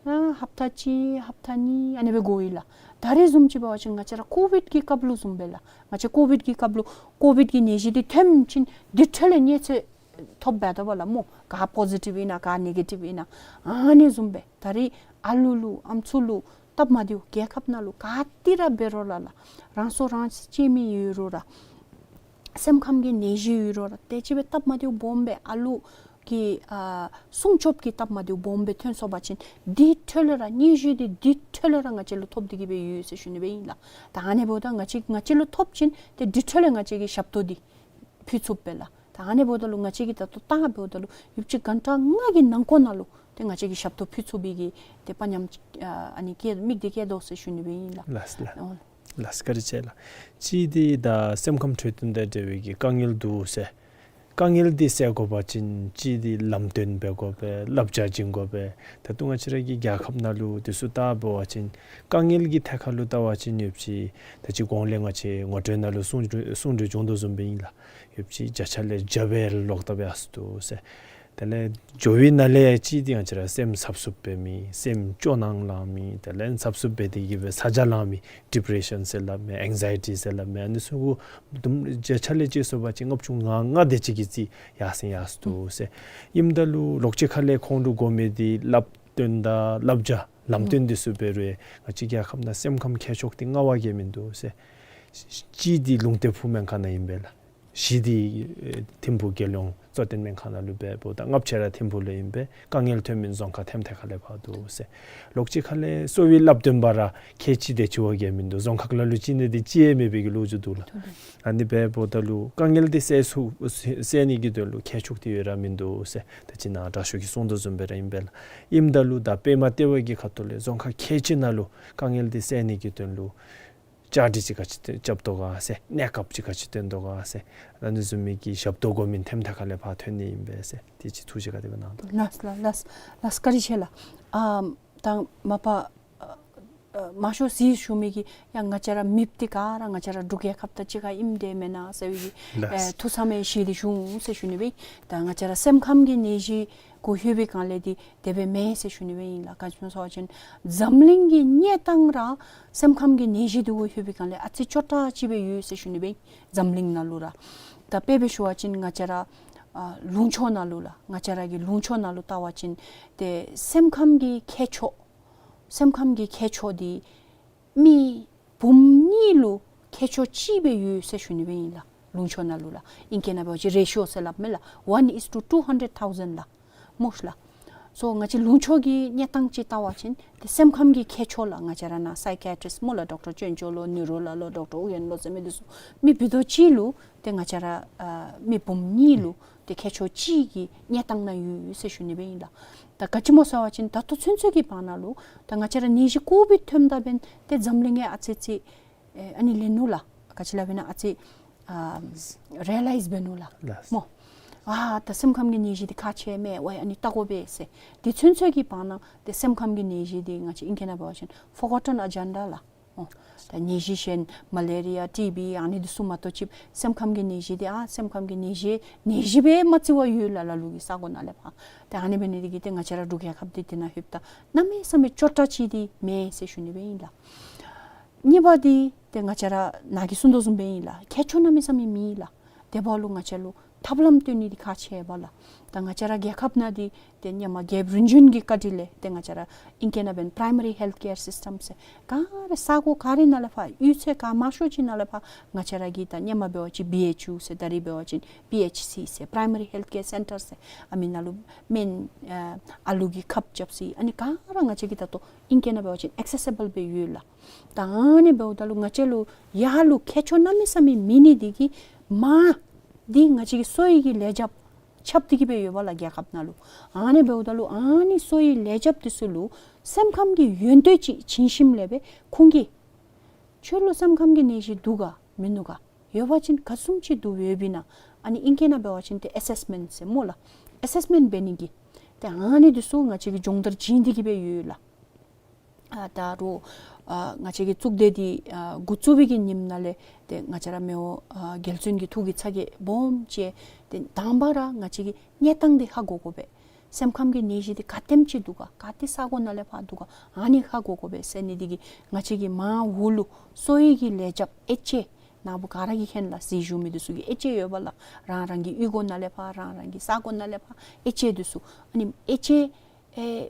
ཨ་ཧབ་ཏ་གཅིག་ཧབ་ཏ་གཉིས་ཨ་ནི་སྦེ་འགོར་ཡི་ལགས། ད་རེས་བཟུམ་ཅིག་འབད་བ་ཅིན་ང་བཅས་ར་ཀོ་བིཌ་ཀྱི་སྐབས་ལུ་བཟུམ་སྦེ་ལགས། ང་བཅས་ཀོ་བིཌ་ཀྱི་སྐབས་ལུ་ཀོ་བིཌ་ཀྱི་ནད་གཞི་འདི་ཐོན་ཞིནམ་དེ་འཕྲོ་ལས་གནས་ཚུལ་ཐོབ་འབད་དོ་བ་ལགས་སྨོ། ག་པོ་ཟི་ཊིབ་ཨིན་ན་ག་ནེ་གེ་ཊིབ་ཨིན་ན། ཨ་ནི་བཟུམ་སྦེ་ད་རེས་ཨ་ལུ་ལུ་ཨམ་སྲུ་ལུ་སྟབས་མ་བདེཝ་རྒྱལ་ཁབ་ནང་ལུ་ག་ཏེ་ར་འབད་རུང་ར་ལགས། རང་སྲོག་རང་གཅེས་མི་ཡོད་རུང་ར་སེམས་ཁམས་ཀྱི་ནད་གཞི་ཡོད་རུང་ར་དེ་ཅིག་སྦེ་སྟབས་མ་བདེཝ་སྦོམ་སྦེ་ཨ་ལུ་གི་ཨ་སྲུང་སྐྱོབ་ཀྱི་སྟབས་མ་བདེཝ་སྦོམ་སྦེ་ཐོན་སོང་པ་ཅིན་དེ་འཕྲོ་ལས་ར་སྙན་ཞུ་འདི་དེ་འཕྲོ་ལས་ར་ང་བཅས་ལུ་ཐོབ་སྟེ་གིས་སྦེ་ཡོད་ཟེར་ཞུ་ནི་སྦེ་ཨིན་ལགས། ད་ཨ་ནི་འབདཝ་ད་ང་བཅས་ང་བཅས་ལུ་ཐོབ་ཞིནམ་ཏེ་དེ་འཕྲོ་ལས་ང་བཅས་ཀྱིས་ཞབས་ཏོག་འདི་ཕུལ་ཚུགས་པས་ལགས། ད་ཨ་ནི་འབདཝ་ད་ལུ་ང་བཅས་ཀྱིས་ད་ལྟོ་བལྟ་འབདཝ་ད་ལུ་ཡུདཔ་ཅིག་གྷན་ཊ་ལྔ་གི་ནང་འཁོད་ནང་ལུ་ཏེ་ང་བཅས་ཀྱིས་ཞབས་ཏོག་ཕུལ་ཚུགས་པའི་གི་ཏེ་དཔའ་ཉམས་ཨ་ཨ་ནི་བསྐྱེད་དམིགས་འདི་བསྐྱེད་དོ་ཟེར་ཞུ་ནི་སྦེ་ཨིན་ལགས། ལགས་ལགས། ཨོ། ལགས་བཀའ་དྲིན་ཆེ་ལགས། གཅིག་འདི་ད་སེམས་ཁམས་འཕྲོད་བསྟེན་དང་འབྲེལ་བའི་གི་དཀའ་ངལ་འདུག་ཟེར། དཀའ་ངལ་འདི་སེལ་དགོ་པ་ཅིན་གཅིག་འདི་ལམ་སྟོན་འབད་དགོ་པས། བསླབ་བྱ་བྱིན་དགོ་པས། ད་ལྟོ་ང་བཅས་ར་གི་རྒྱལ་ཁབ་ནང་ལུ་འདི་ཚུ་བལྟ་འབད་བ་ཅིན་དཀའ་ངལ་གྱི་ཐད་ཁར་ལུ་བལྟ་བ་ཅིན་ཡོདཔ་ཅིག་ད་ཅི་གོང་ལས་ང་བཅས་ངོ་སྤྲོད་ནང་ལུ་གསུང་གྲོས་གསུང་གྲོས་བྱུང་དོ་བཟུམ་སྦེ་ཨིན་ལགས། ཡོདཔ་ཅིག་བརྒྱ་ཆ་ལས་བརྒྱ་སྦེ་ལོག་ལྟབ་ཡར་སོ་འདུག་ཟེར། དེ་ལས་འགྱོ་བའི་ནང་ལས་གཅིག་འདི་ང་བཅས་ར་སེམས་འཚབ་འཚུབ་འབད་མི་སེམས་སྐྱོ་སྣང་ལང་མི་དེ་ལས་འཚབ་འཚུབ་འབད་དེ་གིས་སྦེ་ཚ་གྱང་ལང་མི་ཌི་པི་རེ་ཤཱན་ཟེར་སླབ་མི་ཨེང་ཛའི་ཊི་ཟེར་སླབ་མི་ཨ་ནི་ཚུ་གུ་དུམ་བརྒྱ་ཆ་ལས་ཅིག་སོང་པ་ཅིན་ལྔ་བཅུ་ང་ལྔ་དེ་ཅིག་གི་རྩིས་ཡར་སེང་ཡར་སོ་འདུག་ཟེར། ཨིནམ་ད་ལུ་ལོགས་ཅིག་ཁ་ལས་ཁོང་ལུ་དགོ་མི་འདི་བསླབ་སྟོན་དང་བསླབ་བྱ་ལམ་སྟོན་འདི་ཚུ་འབད་རུང་ང་བཅས་རྒྱལ་ཁབ་ནང་སེམས་ཁམས་ཁྱད་ཆོས་འདི་མངའ་བ་གིས་མིན་འདུག་ཟེར། གཅིག་འདི་ལུང་སྟོན་ཕུག་སྨན་ཁང་ནང་ཨིན་པས་ལགས། བཞི་འདི་ཨེ་ཐིམ་ཕུག་རྒྱལ་ཡོངས་གཙོ་བསྟེན་སྨན་ཁང་ནང་ལུ་འབདཝ་ད་ལྔ་བཅུ་ར་ཐིམ་ཕུག་ལུ་ཨིན་པས། དཀའ་ངལ་ཐོན་མི་རྫོང་ཁག་ཐེམ་ཐེ་ཁ་ལས་ཕར་འདུག་ཟེར། ལོགས་ཅིག་ཁ་ལས་གསོ་བའི་བསླབ་སྟོན་པ་ར་ཁལ་གཅིག་དེ་ཅིག་བ་གིས་མིན་འདུག། རྫོང་ཁག་ལ་ལུ་གཅིག་ནི་དེ་ཅིག་ཡང་མེད་པའི་གི་ལོ་རྒྱུས་འདུག་ལགས། ཨ་ནི་འབདཝ་ད་ལུ་དཀའ་ངལ་འདི་སེལ་ཚུགས་སེལ་ནི་གི་དོན་ལུ་ཁྱད་ཆོས་འདི་ཡོད་ར་མིན་འདུག་ཟེར། ད་ཅི་ནཱ་དྲག་ཤོས་ཀྱིས་གསུངས་དོ་བཟུམ་སྦེ་ར་ཨིན་པས་ལགས། ཨིནམ་ད་ལུ་ད་པདྨ་ལྟེ་བ་གི་ཁ་ཐུག་ལས་རྫོང་ཁག་ཁལ་གཅིག་ནང་ལུ་དཀའ་ངལ་འདི་སེལ་ནི་གི་དོན་ལུ་བཅའ་སྒྲིག་ཅིག་ག་ཅི་རྐྱབ་དོ་ག་ཟེར། གནས་སྐབས་ཅིག་ག་ཅི་སྟོན་དོ་ག་ཟེར། ཨ་ནི་བཟུམ་མའི་གི་ཞབས་ཏོག་དགོ་མི་ཐེམ་ཐེ་ཁ་ལས་ཕར་ཐོན་ནི་ཨིན་པས་ཟེར། དེ་ཅིག་ཐུགས་བཞེད་ག་དེ་སྦེ་གནང་དོ། ལགས་ལགས་ལགས་ལགས། བཀའ་དྲིན་ཆེ་ལགས། ཨ་ད་མ་པ་ཨ་མང་ཤོས་ཅིག་ཞུ་མི་གི་ཡང་ང་བཅས་ར་མེདཔ་འདི་ག་ར་ང་བཅས་ར་འབྲུག་རྒྱལ་ཁབ་དང་གཅིག་ཁར་ཨིནམ་འདྲས་མེན་ན་ཟེར་བའི་གི་ལགས། ཨེ་ཐུགས་བསམ་ཡང་བཞེས་ཏེ་བཞུགས་ཟེར་ཞུ་ནི་སྦེ། ད་ང་བཅས་ར་སེམས་ཁམས་ཀྱི་ནད་གཞི་གུ་ལྷོད་པའི་སྒང་ལས་འདི་དེ་སྦེ་མེན་ཟེར་ཞུ་ནི་སྦེ་ཨིན་ལགས། ག་ཅི་སྨོ་ཟེར་བ་ཅིན་འཛམ་གླིང་གི་གནས་སྟངས་ར་སེམས་ཁམས་ཀྱི་ནད་གཞི་འདི་གུ་ལྷོད་པའི་སྒང་ལས་ཨ་ཙི་སྐྱོ་དྲགས་ཅིག་སྦེ་ཡོད་ཟེར་ཞུ་ནི་སྦེ་ཨིན། འཛམ་གླིང་ནང་ལུ་ར། ད་དཔེ་སྦེ་ཞུ་བ་ཅིན་ང་བཅས་ར་ཨ་ལུང་ཕྱོགས་ནང་ལུ་ལགས། ང་བཅས་ར་གི་ལུང་ཕྱོགས་ནང་ལུ་བལྟ་བ་ཅིན་ཏེ་སེམས་ཁམས་ཀྱི་ཁྱད་ཆོས་སེམས་ཁམས་ཀྱི་ཁྱད་ཆོས་འདི་མི་འབུམ་གཉིས་ལུ་ཁྱད་ཆོས་གཅིག་སྦེ་ཡོད་ཟེར་ཞུ་ནི་སྦེ་ཨིན་ལགས། ལུང་ཕྱོགས་ནང་ལུ་ལགས། ཨིང་སྐད་ནང་འབད་བ་ཅིན་རེ་ཤིའོ་ཟེར་སླབ་མས་ལགས། One is to two hundred thousand ལགས། སྨོ་ལགས། སོ་ང་བཅས་ལུང་ཕྱོགས་ཀྱི་གནས་སྟངས་ཅིག་བལྟ་བ་ཅིན་ཏེ་སེམས་ཁམས་ཀྱི་མཁས་མཆོག་ལགས་ང་བཅས་ར་ནཱ་སའི་ཀི་ཡ་ཊི་རིསཊ་སྨོ་ལགས། ཌོག་ཊར་ཅོན་ཅོ་ལོ་ནིའུ་རོ་ལགས་ལོ་ཌོག་ཊར་ཨུ་ཡོན་ལོ་ཟེར་མི་འདི་ཚུ་མི་བུ་དོ་ཅིག་ལུ་ཏེ་ང་བཅས་ར་ཨ་མི་འབུམ་གཉིས་ལུ་ཏེ་མཁས་མཆོག་གཅིག་གི་གནས་སྟངས་ནང་ཡོད་ཡོད་ཟེར་ཞུ་ནི་སྦེ་ཨིན་ལགས། ད་ག་ཅི་སྨོ་ཟེར་བ་ཅིན་ད་ལྟོ་ཚུན་ཚོད་ཀྱི་བར་ན་ལུ་ད་ང་བཅས་ར་ནད་གཞི་ཀོ་བིཌ་ཐོནམ་ད་འབདན་ཏེ་འཛམ་གླིང་ཡང་ཨ་ཙི་ཙི་ཨེ་ཨ་ནི་ལེན་ནུག་ལགས། ག་ཅི་སླབ་ཨིན་ན་ཨ་ཙི་ཨ་རི་ཡ་ལའིཛ་འབད་ནུག་ལགས། ལགས། སྨོ། ཨ་ད་སེམས་ཁམས་ཀྱི་ནད་གཞི་འདི་ཁག་ཆེ་མས། ཝའི་ཨ་ནི་བལྟ་དགོ་པས་ཟེར། དེ་ཚུན་ཚོད་ཀྱི་བར་ན་ཏེ་སེམས་ཁམས་ཀྱི་ནད་གཞི་འདི་ང་བཅས་ཨིང་སྐད་ནང་འབད་བ་ཅིན་ཕོར་གོ་ཊོན་ཨེ་ཇེན་ཌ་ལགས། ཨོ། ད་ནད་གཞི་གཞན་མ་ལེ་རི་ཡ་ཊི་བི་ཨ་ནི་འདི་ཚུ་མ་གཏོགས་ཅིག་སེམས་ཁམས་ཀྱི་ནད་གཞི་འདི་ཨ་སེམས་ཁམས་ཀྱི་ནད་གཞི་ནད་གཞི་སྦེ་མ་བརྩི་བར་ཡོད་ལགས། ལ་ལུ་གི་ས་གོ་ནང་ལས་ཕར། ཏེ་ཨ་ནི་འབད་ནི་འདི་གིས་ཏེ་ང་བཅས་ར་འབྲུག་རྒྱལ་ཁབ་འདི་འདི་ནང་ལྷོདཔ་ད་གནམ་མེད་ས་མེད་སྐྱོ་དྲགས་ཅིག་འདི་མེད་ཟེར་ཞུ་ནི་སྦེ་ཨིན་ལགས། གཉིས་པ་འདི་ཏེ་ང་བཅས་ར་ནཱ་གིས་གསུང་དོ་བཟུམ་སྦེ་ཨིན་ལགས། མཁས་མཆོག་གནམ་མེད་ས་མེད་མེད་ལགས། དེ་འབདཝ་ལུ་ང་བཅས་ལུ་ཐབས་ལམ་སྟོན་ནི་འདི་ཁག་ཆེ་བས་ལགས། ད་ང་བཅས་ར་རྒྱལ་ཁབ་ནང་འདི་ཏེ་སྔོན་མ་རྒྱལཔོ་རིམ་བྱོན་གྱི་བཀའ་དྲིན་ལས་ཏེ་ང་བཅས་ར་ཨིང་སྐད་ནང་འབདན་པ་རའི་མ་རི་ཧེལཐ་ཀེར་སིསི་ཊམ་ཟེར་ག་ར་ས་གོ་ག་ར་ནང་ལས་ཕར་གཡུས་ཚན་ག་མང་ཤོས་ཅིག་ནང་ལས་ཕར་ང་བཅས་ར་གི་ད་སྔོན་མ་འབད་བ་ཅིན་བི་ཨེཆ་ཡུ་ཟེར་ད་རིས་འབད་བ་ཅིན་པི་ཨེཆ་སི་ཟེར་པ་རའི་མ་རི་ཧེལཐ་ཀེར་སེན་ཊར་ཟེར་ཨ་མི་ནང་ལུ་སྨན་ཨ་ཨ་ལུ་གི་ཁབ་རྐྱབ་ས་ཨ་ནི་ག་ར་ང་བཅས་ཀྱི་ད་ལྟོ་ཨིང་སྐད་ནང་འབད་བ་ཅིན་ཨེག་སེ་སི་བཱལ་སྦེ་ཡོད་ལགས། ད་ཨ་ནི་འབདཝ་ད་ལུ་ང་བཅས་ལུ་ཡར་ལུ་མཁས་མཆོག་གནམ་མེད་ས་མེད་མེད་ནི་འདི་གིས་མར་འདི་ང་བཅས་ཀྱི་གསོ་བའི་གི་ལས་བྱེདཔ་ཁྱབ་སྟེ་གི་སྦེ་ཡོད་པས་ལགས་རྒྱལ་ཁབ་ནང་ལུ། ཨ་ནི་འབདཝ་ད་ལུ་ཨ་ནི་གསོ་བའི་ལས་བྱེདཔ་འདི་ཚུ་ལུ་སེམས་ཁམས་ཀྱི་ཡོན་ཏན་ཅིག་བྱིན་ཞིནམ་ལས་སྦེ་ཁོང་གིས་ཁྱོད་ལུ་སེམས་ཁམས་ཀྱི་ནད་གཞི་འདུག་ག་མིན་ནུག་ག། ཡོད་པ་ཅིན་ག་བཟུམ་ཅིག་འདུག་ཡོདཔ་ཨིན་ན། ཨ་ནི་ཨིང་སྐད་ནང་འབད་བ་ཅིན་ཏེ་ཨེ་སེསི་མེནཊ་ཟེར་སྨོ་ལགས། ཨེ་སེསི་མེནཊ་འབད་ནི་གི་ཏེ་ཨ་ནི་འདི་ཚུ་ང་བཅས་ཀྱིས་སྦྱོང་བརྡར་བྱིན་ཏེ་གི་སྦེ་ཡོད་ལགས། ཨ་ད་རུང་ཨ་ང་བཅས་ཀྱི་གཙུག་སྡེ་འདི་ཨ་འགོ་བཙུགས་པའི་གི་ཉིནམ་ནང་ལས་ཏེ་ང་བཅས་ར་མི་དབང་ཨ་རྒྱལ་བཙུན་གྱི་ཐུགས་ཀྱི་ཚ་གྱང་སྦོམ་ཅིག་ཏེ་དང་པ་ར་ང་བཅས་ཀྱི་གནས་སྟངས་འདི་ཧ་གོ་དགོ་པས། སེམས་ཁམས་ཀྱི་ནད་གཞི་འདི་ག་དེམ་ཅིག་འདུག་ག། ག་ཏེ་ས་གོ་ནང་ལས་ཕར་འདུག་ག། ཨ་ནི་ཧ་གོ་དགོ་པས་ཟེར་ནི་འདི་གིས་ང་བཅས་ཀྱི་མར་འོག་ལུ་གསོ་བའི་གི་ལས་བྱེདཔ་ཨེཆ་ཨེ་ནཱ་བུ་ག་ར་གིས་མཁྱེན་ལགས། གཟིགས་བཞུགས་མི་འདི་ཚུ་གི་ཨེཆ་ཨེ་ཡོད་པས་ལགས། རང་རང་གི་གཡུས་སྒོ་ནང་ལས་ཕར་རང་རང་གི་ས་གོ་ནང་ལས་ཕར་ཨེཆ་ཨེ་འདི་ཚུ་ཨ་ནི་ཨེཆ་ཨེ་ཨེ་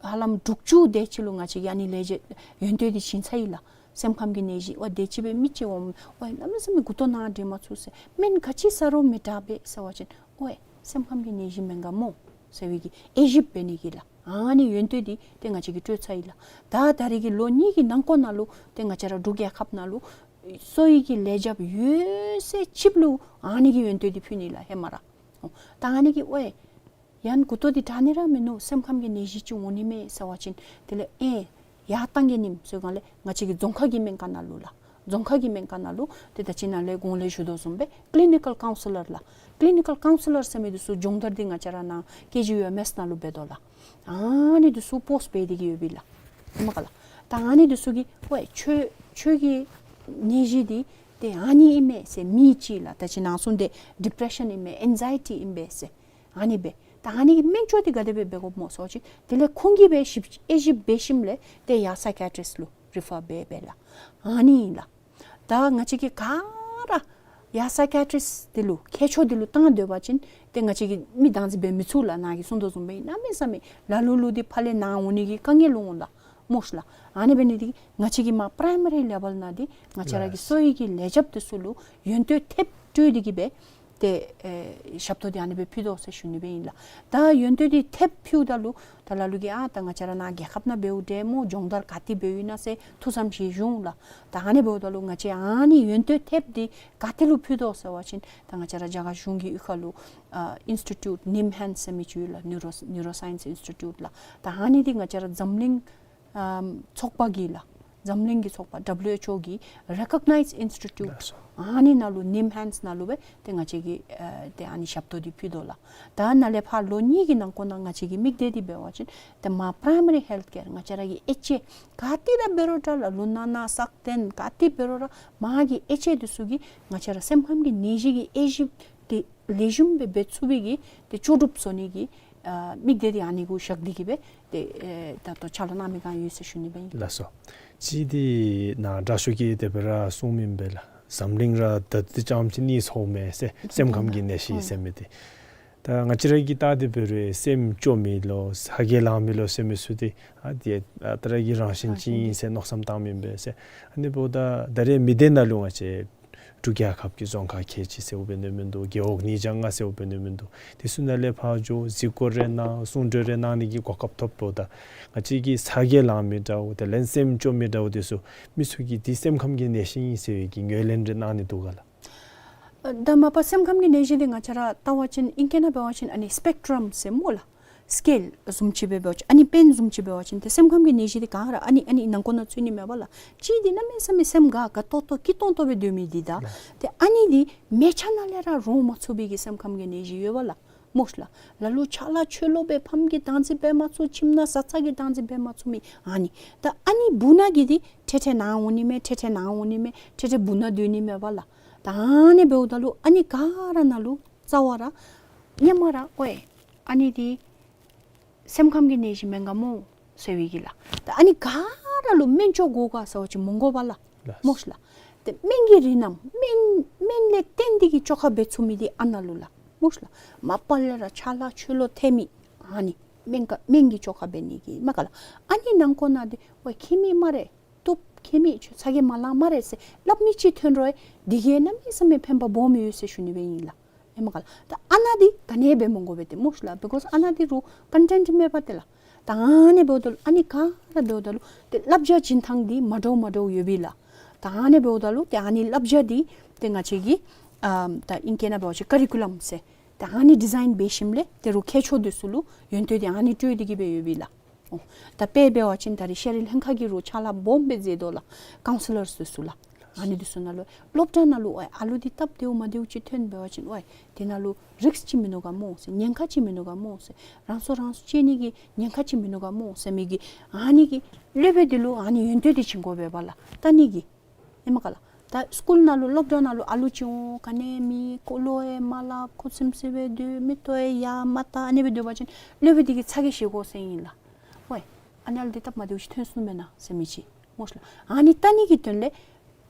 ཧ་ལམ་དྲུག་ཅུ་དེ་ཅིག་ལུ་ང་བཅས་ཀྱིས་ཨ་ནི་ལས་བྱེད་ཡོན་ཏན་འདི་བྱིན་ཚར་ཡི་ལགས། སེམས་ཁམས་ཀྱི་ནད་གཞི་ཝའི་དེ་ཅིག་སྦེ་མི་ཅིག་འོང་ཝའི་གནམ་མེད་ས་མེད་མགུ་ཏོ་ནཱ་འདྲེན་མ་ཚུགས་ཟེར། སྨན་ག་ཅི་ཟ་རུང་མི་དྲག་པས་ཟེར་བ་ཅིན་ཝའི་སེམས་ཁམས་ཀྱི་ནད་གཞི་མེན་ག་སྨོ་ཟེར་བའི་གི་དབྱེ་ཞིབ་འབད་ནི་གི་ལགས། ཨ་ནི་ཡོན་ཏན་འདི་ཏེ་ང་བཅས་ཀྱིས་སྤྲོད་ཚར་ཡི་ལགས། ད་ད་རིས་ཀྱི་ལོ་གཉིས་ཀྱི་ནང་འཁོད་ནང་ལུ་ཏེ་ང་བཅས་ར་འབྲུག་རྒྱལ་ཁབ་ནང་ལུ་གསོ་བའི་གི་ལས་བྱེདཔ་ཡོད་ཚད་ཅིག་ལུ་ཨ་ནི་གི་ཡོན་ཏན་འདི་ཕུལ་ནི་ལགས་ཧེ་མ་ར། ཨོ་ད་ཨ་ནི་གིས་ཝའི་ཡང་མགུ་ཏོ་འདི་དྲག་ནི་ར་མིན་ནུག། སེམས་ཁམས་ཀྱི་ནད་གཞི་ཅིག་འོང་ནི་མས་ཟེར་བ་ཅིན་དེ་ལས་ཨེ་ཡར་བཏང་གེ་ནིམ་ཟེར་སྒང་ལས་ང་བཅས་ཀྱི་རྫོང་ཁག་གི་སྨན་ཁང་ནང་ལུ་ལགས། རྫོང་ཁག་གི་སྨན་ཁང་ནང་ལུ་ཏེ་ད་ཅི་ནཱ་ལས་གོང་ལས་ཞུ་དོ་བཟུམ་སྦེ་ཀི་ལི་ནི་ཀཱལ་ཀའུན་སི་ལར་ལགས། ཀི་ལི་ནི་ཀཱལ་ཀའུན་སི་ལར་ཟེར་མི་འདི་ཚུ་སྦྱོང་བརྡར་འདི་ང་བཅས་ར་ནཱ་ཀེ་ཇི་ཡུ་ཨེམ་ཨེསི་ནང་ལུ་འབད་དོ་ལགས། ཨ་ནི་འདི་ཚུ་པོསཊ་འབད་དེ་གི་ཡོད་པས་ལགས། ཧེ་མ་ག་ལགས། ད་ཨ་ནི་འདི་ཚུ་གིས་ཝའི་ཁྱོད་ཁྱོད་ཀྱི་ནད་གཞི་འདི་ཏེ་ཨ་ནི་ཨིན་མས་ཟེར་མི་ཅིག་ལགས། ད་ཅི་ནཱ་གསུངས་ཏེ་ཌི་པི་རེ་ཤཱན་ཨིན་མས་ཨེང་ཛའི་ཊི་ཨིན་པས་ཟེར། ཨ་ནི་སྦེ། ད་ཨ་ནི་གི་སྨན་བཅོས་འདི་ག་དེ་སྦེ་འབད་དགོཔ་སྨོ་ཟེར་བ་ཅིན་དེ་ལས་ཁོང་གིས་སྦེ་ཞིབ་དབྱེ་ཞིབ་འབད་ཞིནམ་ལས་ཏེ་ཡར་སའི་ཀི་ཡ་ཊི་རིསཊ་ལུ་རི་ཕར་འབད་འབདཝ་ལགས། ཨ་ནི་ཨིན་ལགས། ད་ང་བཅས་ཀྱིས་ག་ར་ཡར་སའི་ཀི་ཡ་ཊི་རིསཊ་འདི་ལུ་མཁས་མཆོག་འདི་ལུ་བཏང་སྡོད་པ་ཅིན་ཏེ་ང་བཅས་ཀྱིས་མི་བདག་འཛིན་འབད་མི་ཚུགས་ལགས། ནཱ་གིས་གསུངས་དོ་བཟུམ་སྦེ་གནམ་མེད་ས་མེད་ལ་ལུ་ལུ་འདི་ཕར་ལས་ནཱ་འོང་ནི་གི་དཀའ་ངལ་འོང་ལགས། སྨོ་ཤི་ལགས། ཨ་ནི་འབད་ནི་འདི་ང་བཅས་ཀྱིས་མར་པ་རའི་མ་རི་ལེ་བཱལ་ནང་འདི་ང་བཅས་ར་གི་གསོ་བའི་གི་ལས་བྱེདཔ་འདི་ཚུ་ལུ་ཡོན་ཏན་ཐེབས་སྤྲོད་དེ་གི་སྦེ་ཏེ་ཨེ་ཞབས་ཏོག་འདི་ཨ་ནི་སྦེ་ཕུལ་དོ་ཟེར་ཞུ་ནི་སྦེ་ཨིན་ལགས། ད་ཡོན་ཏན་འདི་ཐེབས་ཕུལཝ་ད་ལུ་ད་ལ་ལུ་གིས་ཨ་ད་ང་བཅས་ར་ནཱ་རྒྱལ་ཁབ་ནང་འབདཝ་འདྲས་སྨོ། སྦྱོང་བརྡར་ག་ཏེ་འབདཝ་ཨིན་ན་ཟེར་ཐུགས་བསམ་བཞེས་བྱུང་ལགས། ད་ཨ་ནི་འབདཝ་ད་ལུ་ང་བཅས་ཨ་ནི་ཡོན་ཏན་ཐེབས་འདི་ག་ཏེ་ལུ་ཕུལ་དོ་ཟེར་བ་ཅིན་ད་ང་བཅས་ར་རྒྱ་གར་གཞུང་གི་གཡུས་ཁ་ལུ་ཨ་ཨིནསི་ཊི་ཊིའུཊ་ནིམ་ཧེནཌསི་ཟེར་མི་ཅིག་ཡོད་ལགས། ནིའུ་རོ་ནིའུ་རོ་སའིནསི་ཨིནསི་ཊི་ཊིའུཊ་ལགས། ད་ཨ་ནི་འདི་ང་བཅས་ར་འཛམ་གླིང་ཨམ་ཚོགས་པ་གིས་ལགས། འཛམ་གླིང་གི་ཚོགས་པ་ཌབ་ལུ་ཨེཆ་ཨོ་གི་རེ་ཀོག་ནའིཛ་ཨིནསི་ཊི་ཊིའུཊ་ལགས་སོ། ཨ་ནི་ནང་ལུ་ནིམ་ཧེནཌསི་ནང་ལུ་སྦེ་ཏེ་ང་བཅས་ཀྱིས་ཨ་ཏེ་ཨ་ནི་ཞབས་ཏོག་འདི་ཕུལ་དོ་ལགས། ད་ནཱ་ལས་ཕར་ལོ་གཉིས་ཀྱི་ནང་འཁོད་ནང་ང་བཅས་ཀྱི་དམིགས་གཏད་འདི་འབད་བ་ཅིན་ཏེ་མར་པ་རའི་མ་རི་ཧེལཐ་ཀེར་ང་བཅས་ར་གི་ཨེཆ་ཨེ་ག་ཏེ་ར་འབད་རུང་འདྲ་ལགས། ལུང་ནང་ན་སག་སྟེང་ག་ཏེ་འབད་རུང་ར་མར་གྱི་ཨེཆ་ཨེ་འདི་ཚུ་གིས་ང་བཅས་ར་སེམས་ཁམས་ཀྱི་ནད་གཞི་གི་དབྱེ་ཞིབ་འདི་ལེགས་ཤོམ་སྦེ་འབད་ཚུགས་པའི་གི་ཏེ་ལྕོགས་གྲུབ་བཟོ་ནི་གི་ཨ་དམིགས་གཏད་འདི་ཨ་ནི་གུ་བཞག་སྟེ་གི་སྦེ་ཏེ་ཨེ་ད་ལྟོ་ཕྱག་ལཱ་གནང་མི་གང་ཡོད་ཟེར་ཞུ་ནི་སྦེ་ཨིན། ལགས་སོ། ཅིག་འདི་ནཱ་དྲག་ཤོས་ཀྱིས་དེ་སྦེ་ར་གསུངས་མི་ཨིན་པས་ལགས། འཛམ་གླིང་ར་ད་འདི་ཙམ་ཅིག་གནས་ཚརཝ་མས་ཟེར། སེམས་ཁམས་ཀྱི་ནད་གཞི་ཟེར་མི་འདི། ད་ང་བཅས་ར་གིས་བལྟ་སྟེ་འབད་རུང་སེམས་སྐྱོ་མི་ལོ་ས་ག་ལང་མི་ལོ་ཟེར་མི་ཚུ་འདི་ཨ་འདི་ཨ་ད་ར་གི་རང་བཞིན་ཅིག་ཨིན་ཟེར་མནོ་བསམ་བཏང་མི་ཨིན་པས་ཟེར། ཨ་ནི་འབདཝ་ད་ད་རེས་མི་སྡེ་ནང་ལུ་ང་བཅས་ འབྲུག་རྒྱལ་ཁབ་ཀྱི་རྫོང་ཁག་ཁལ་གཅིག་ཟེརཝ་འབད་ནི་མིན་འདུག། རྒེད་འོག་ཉིས་བརྒྱ་ལྔ་ཟེརཝ་འབད་ནི་མིན་འདུག། དེ་ཚུ་ནང་ལས་ཕར་འགྱོ་གཟིགས་སྐོར་རེ་གནང་གསུང་གྲོས་རེ་གནང་ནི་གི་གོ་སྐབས་ཐོབ་འབདཝ་ད་ང་བཅས་ཀྱི་ས་དགེ་ལངས་མི་འདྲཝ་དེ་ལས་སེམས་སྐྱོ་མི་འདྲཝ་དེ་ཚུ་མི་ཚུ་གིས་འདི་སེམས་ཁམས་ཀྱི་ནད་གཞི་ཨིན་ཟེར་བའི་གི་ངོས་ལེན་རེ་གནང་ནི་འདུག་ག་ལགས། ཨ་ད་མ་པ་སེམས་ཁམས་ཀྱི་ནད་གཞི་འདི་ང་བཅས་ར་བལྟ་བ་ཅིན་ཨིང་སྐད་ནང་འབད་བ་ཅིན་ཨ་ནི་སི་པེག་ཊྲམ་ཟེར་སྨོ་ལགས། སི་ཀེལ་བཟུམ་ཅིག་སྦེ་འབད་བ་ཅིན་ཨ་ནི་པེན་བཟུམ་ཅིག་འབད་བ་ཅིན་ཏེ་སེམས་ཁམས་ཀྱི་ནད་གཞི་འདི་ག་ར་ཨ་ནི་ཨ་ནི་ནང་ཁོངས་ནང་ཚུད་ནི་མས་པ་ལགས། གཅིག་འདི་གནམ་མེད་ས་མེད་སེམས་དགའ་དགའ་ཏོག་ཏོ་སྐྱིད་ཏོང་ཏོ་སྦེ་སྡོད་མི་འདི་དང་། ལགས། ཏེ་ཨ་ནི་འདི་མལ་ཆ་ནང་ལས་ར་རོ་མ་ཚུགས་པའི་གི་སེམས་ཁམས་ཀྱི་ནད་གཞི་ཡོད་པ་ལགས། སྨོ་ལགས། ལ་ལུ་ཆ་ལ་ཆོས་ལུ་སྦེ་ཕམ་གྱི་བདག་འཛིན་འབད་མ་ཚུགས། ཁྱིམ་ནང་བཟའ་ཚང་གི་བདག་འཛིན་འབད་མ་ཚུགས་མི་ཨ་ནི། ད་ཨ་ནི་སྦུག་ན་གི་འདི་ཐེ་ཐེ་ནཱ་འོང་ནི་མས། ཐེ་ཐེ་ནཱ་འོང་ནི་མས། ཐེ་ཐེ་སྦུག་ན་སྡོད་ནི་མས་པ་ལགས། ད་ཨ་ནི་འབདཝ་ད་ལུ་ཨ་ནི་ག་ར་ནང་ལུ་རྩ་བ་ར་སྔོན་མ་ར་ཨོའི་ཨ་ནི་འདི་སེམས་ཁམས་ཀྱི་ནད་གཞི་མེན་ག་སྨོ་ཟེར་བའི་གི་ལགས། ད་ཨ་ནི་ག་ར་ལུ་སྨན་བཅོས་དགོ་ག་ཟེར་བ་ཅིན་མི་དགོ་པ་ལགས། ལགས། སྨོ་ལགས། ཏེ་སྨན་གྱི་རིགས་རྣམས་སྨན་སྨན་ལས་བརྟེན་ཏེ་གི་བཅོས་ཁ་འབད་ཚུགས་མི་འདི་ཨ་ནཱ་ལུ་ལགས། སྨོ་ལགས། མ་པ་ལས་ར་ཆ་ལ་ཆོས་ལུ་ཐལ་མི་ཨ་ནི་སྨན་ག་སྨན་གྱི་བཅོས་ཁ་འབད་ནི་གི་མས་ག་ལགས། ཨ་ནི་ནང་ཁོངས་ནང་འདི་ཨོའི་ཁྱད་མེད་སྨ་རེ། བཏུབ། ཁྱད་མེད། ཁྱོད་ཚ་གྱང་མ་ལང་སྨ་རེ་ཟེར་སླབ་མི་ཅིག་ཐོན་རུང་འདི་གིས་གནམ་མེད་ས་མེད་ཕན་པ་སྦོམ་ཡོད་ཟེར་ཞུ་ནི་སྦེ་ཨིན་ལགས། ཨེ་མས་ག་ལགས། ད་ཨ་ནཱ་འདི་ག་ནི་སྦེ་མི་དགོ་པས་ཏེ་སྨོ་ལགས། བི་ཀོསི་ཨ་ནཱ་འདི་རུང་ཀོན་ཊེནཊི་མེད་པ་ཏེ་ལགས། ད་ཨ་ནི་འབདཝ་ད་ལུ་ཨ་ནི་ག་ར་འབདཝ་ད་ལུ་ཏེ་བསླབ་བྱ་བྱིན་ཐངས་འདི་མ་འདྲཝ་མ་འདྲཝ་ཡོད་པས་ལགས། ད་ཨ་ནི་འབདཝ་ད་ལུ་ཏེ་ཨ་ནི་བསླབ་བྱ་འདི་ཏེ་ང་བཅས་ཀྱིས་ཨ་ད་ཨིང་སྐད་ནང་འབད་བ་ཅིན་ཀ་རི་ཀུ་ལམ་ཟེར་ཏེ་ཨ་ནི་ཌི་ཛའིན་འབད་ཞིནམ་ལས་ཏེ་རུང་མཁས་མཆོག་འདི་ཚུ་ལུ་ཡོན་ཏན་འདི་ཨ་ནི་སྤྲོད་དེ་གི་སྦེ་ཡོད་པས་ལགས། ཨོ། ད་དཔེ་འབད་བ་ཅིན་ད་རེས་ཤེས་རིག་ལྷན་ཁག་གིས་རུང་ཕྱག་ལཱ་སྦོམ་སྦེ་མཛད་དོ་ལགས། ཀའུན་སི་ལར་འདི་ཚུ་ལགས། ཨ་ནི་འདི་ཚུ་ནང་ལུ་སློབ་གྲྭ་ནང་ལུ་ཨོའི་ཨ་ལུ་འདི་སྟབས་བདེཝ་མ་བདེཝ་ཅིག་ཐོན་འབད་བ་ཅིན་ཨོའི་འདི་ནང་ལུ་རིསཀ་ཅིག་མིན་ནུག་ག་སྨོ་ཟེར། ཉེན་ཁ་ཅིག་མིན་ནུག་ག་སྨོ་ཟེར། རང་སྲོག་རང་སྲོག་གཅོད་ནི་གི་ཉེན་ཁ་ཅིག་མིན་ནུག་ག་སྨོ་ཟེར་མི་གི་ཨ་ནི་གི་སློབ་དཔོན་འདི་ལུ་ཨ་ནི་ཡོན་ཏན་འདི་བྱིན་དགོ་པས་པ་ལགས། ད་ཨ་ནི་གི་ཨེ་མས་ག་ལགས། ད་སི་ཀུལ་ནང་ལུ་སློབ་གྲྭ་ནང་ལུ་ཨ་ལུ་ཅིག་འོང་ག་ནི་མེད། སྐོར་ལུ་ཡང་མ་སླབ། ཁུ་སིམ་སི་སྦེ་སྡོད། མིག་ཏོ་ཡར་མར་བལྟ། ཨ་ནི་སྦེ་སྡོད་པ་ཅིན་སློབ་དཔོན་འདི་གིས་ཚ་གྱང་བཞེས་དགོ་ཟེར་ཨིན་ལགས། ཝའི་ཨ་ནཱ་ལུ་འདི་སྟབས་མ་བདེཝ་ཅིག་ཐོན་སོང་མེན་ན་ཟེར་མི་ཅིག་སྨོ་ལགས། ཨ་ནི་བལྟ་ནི་གི་དོན་ལས་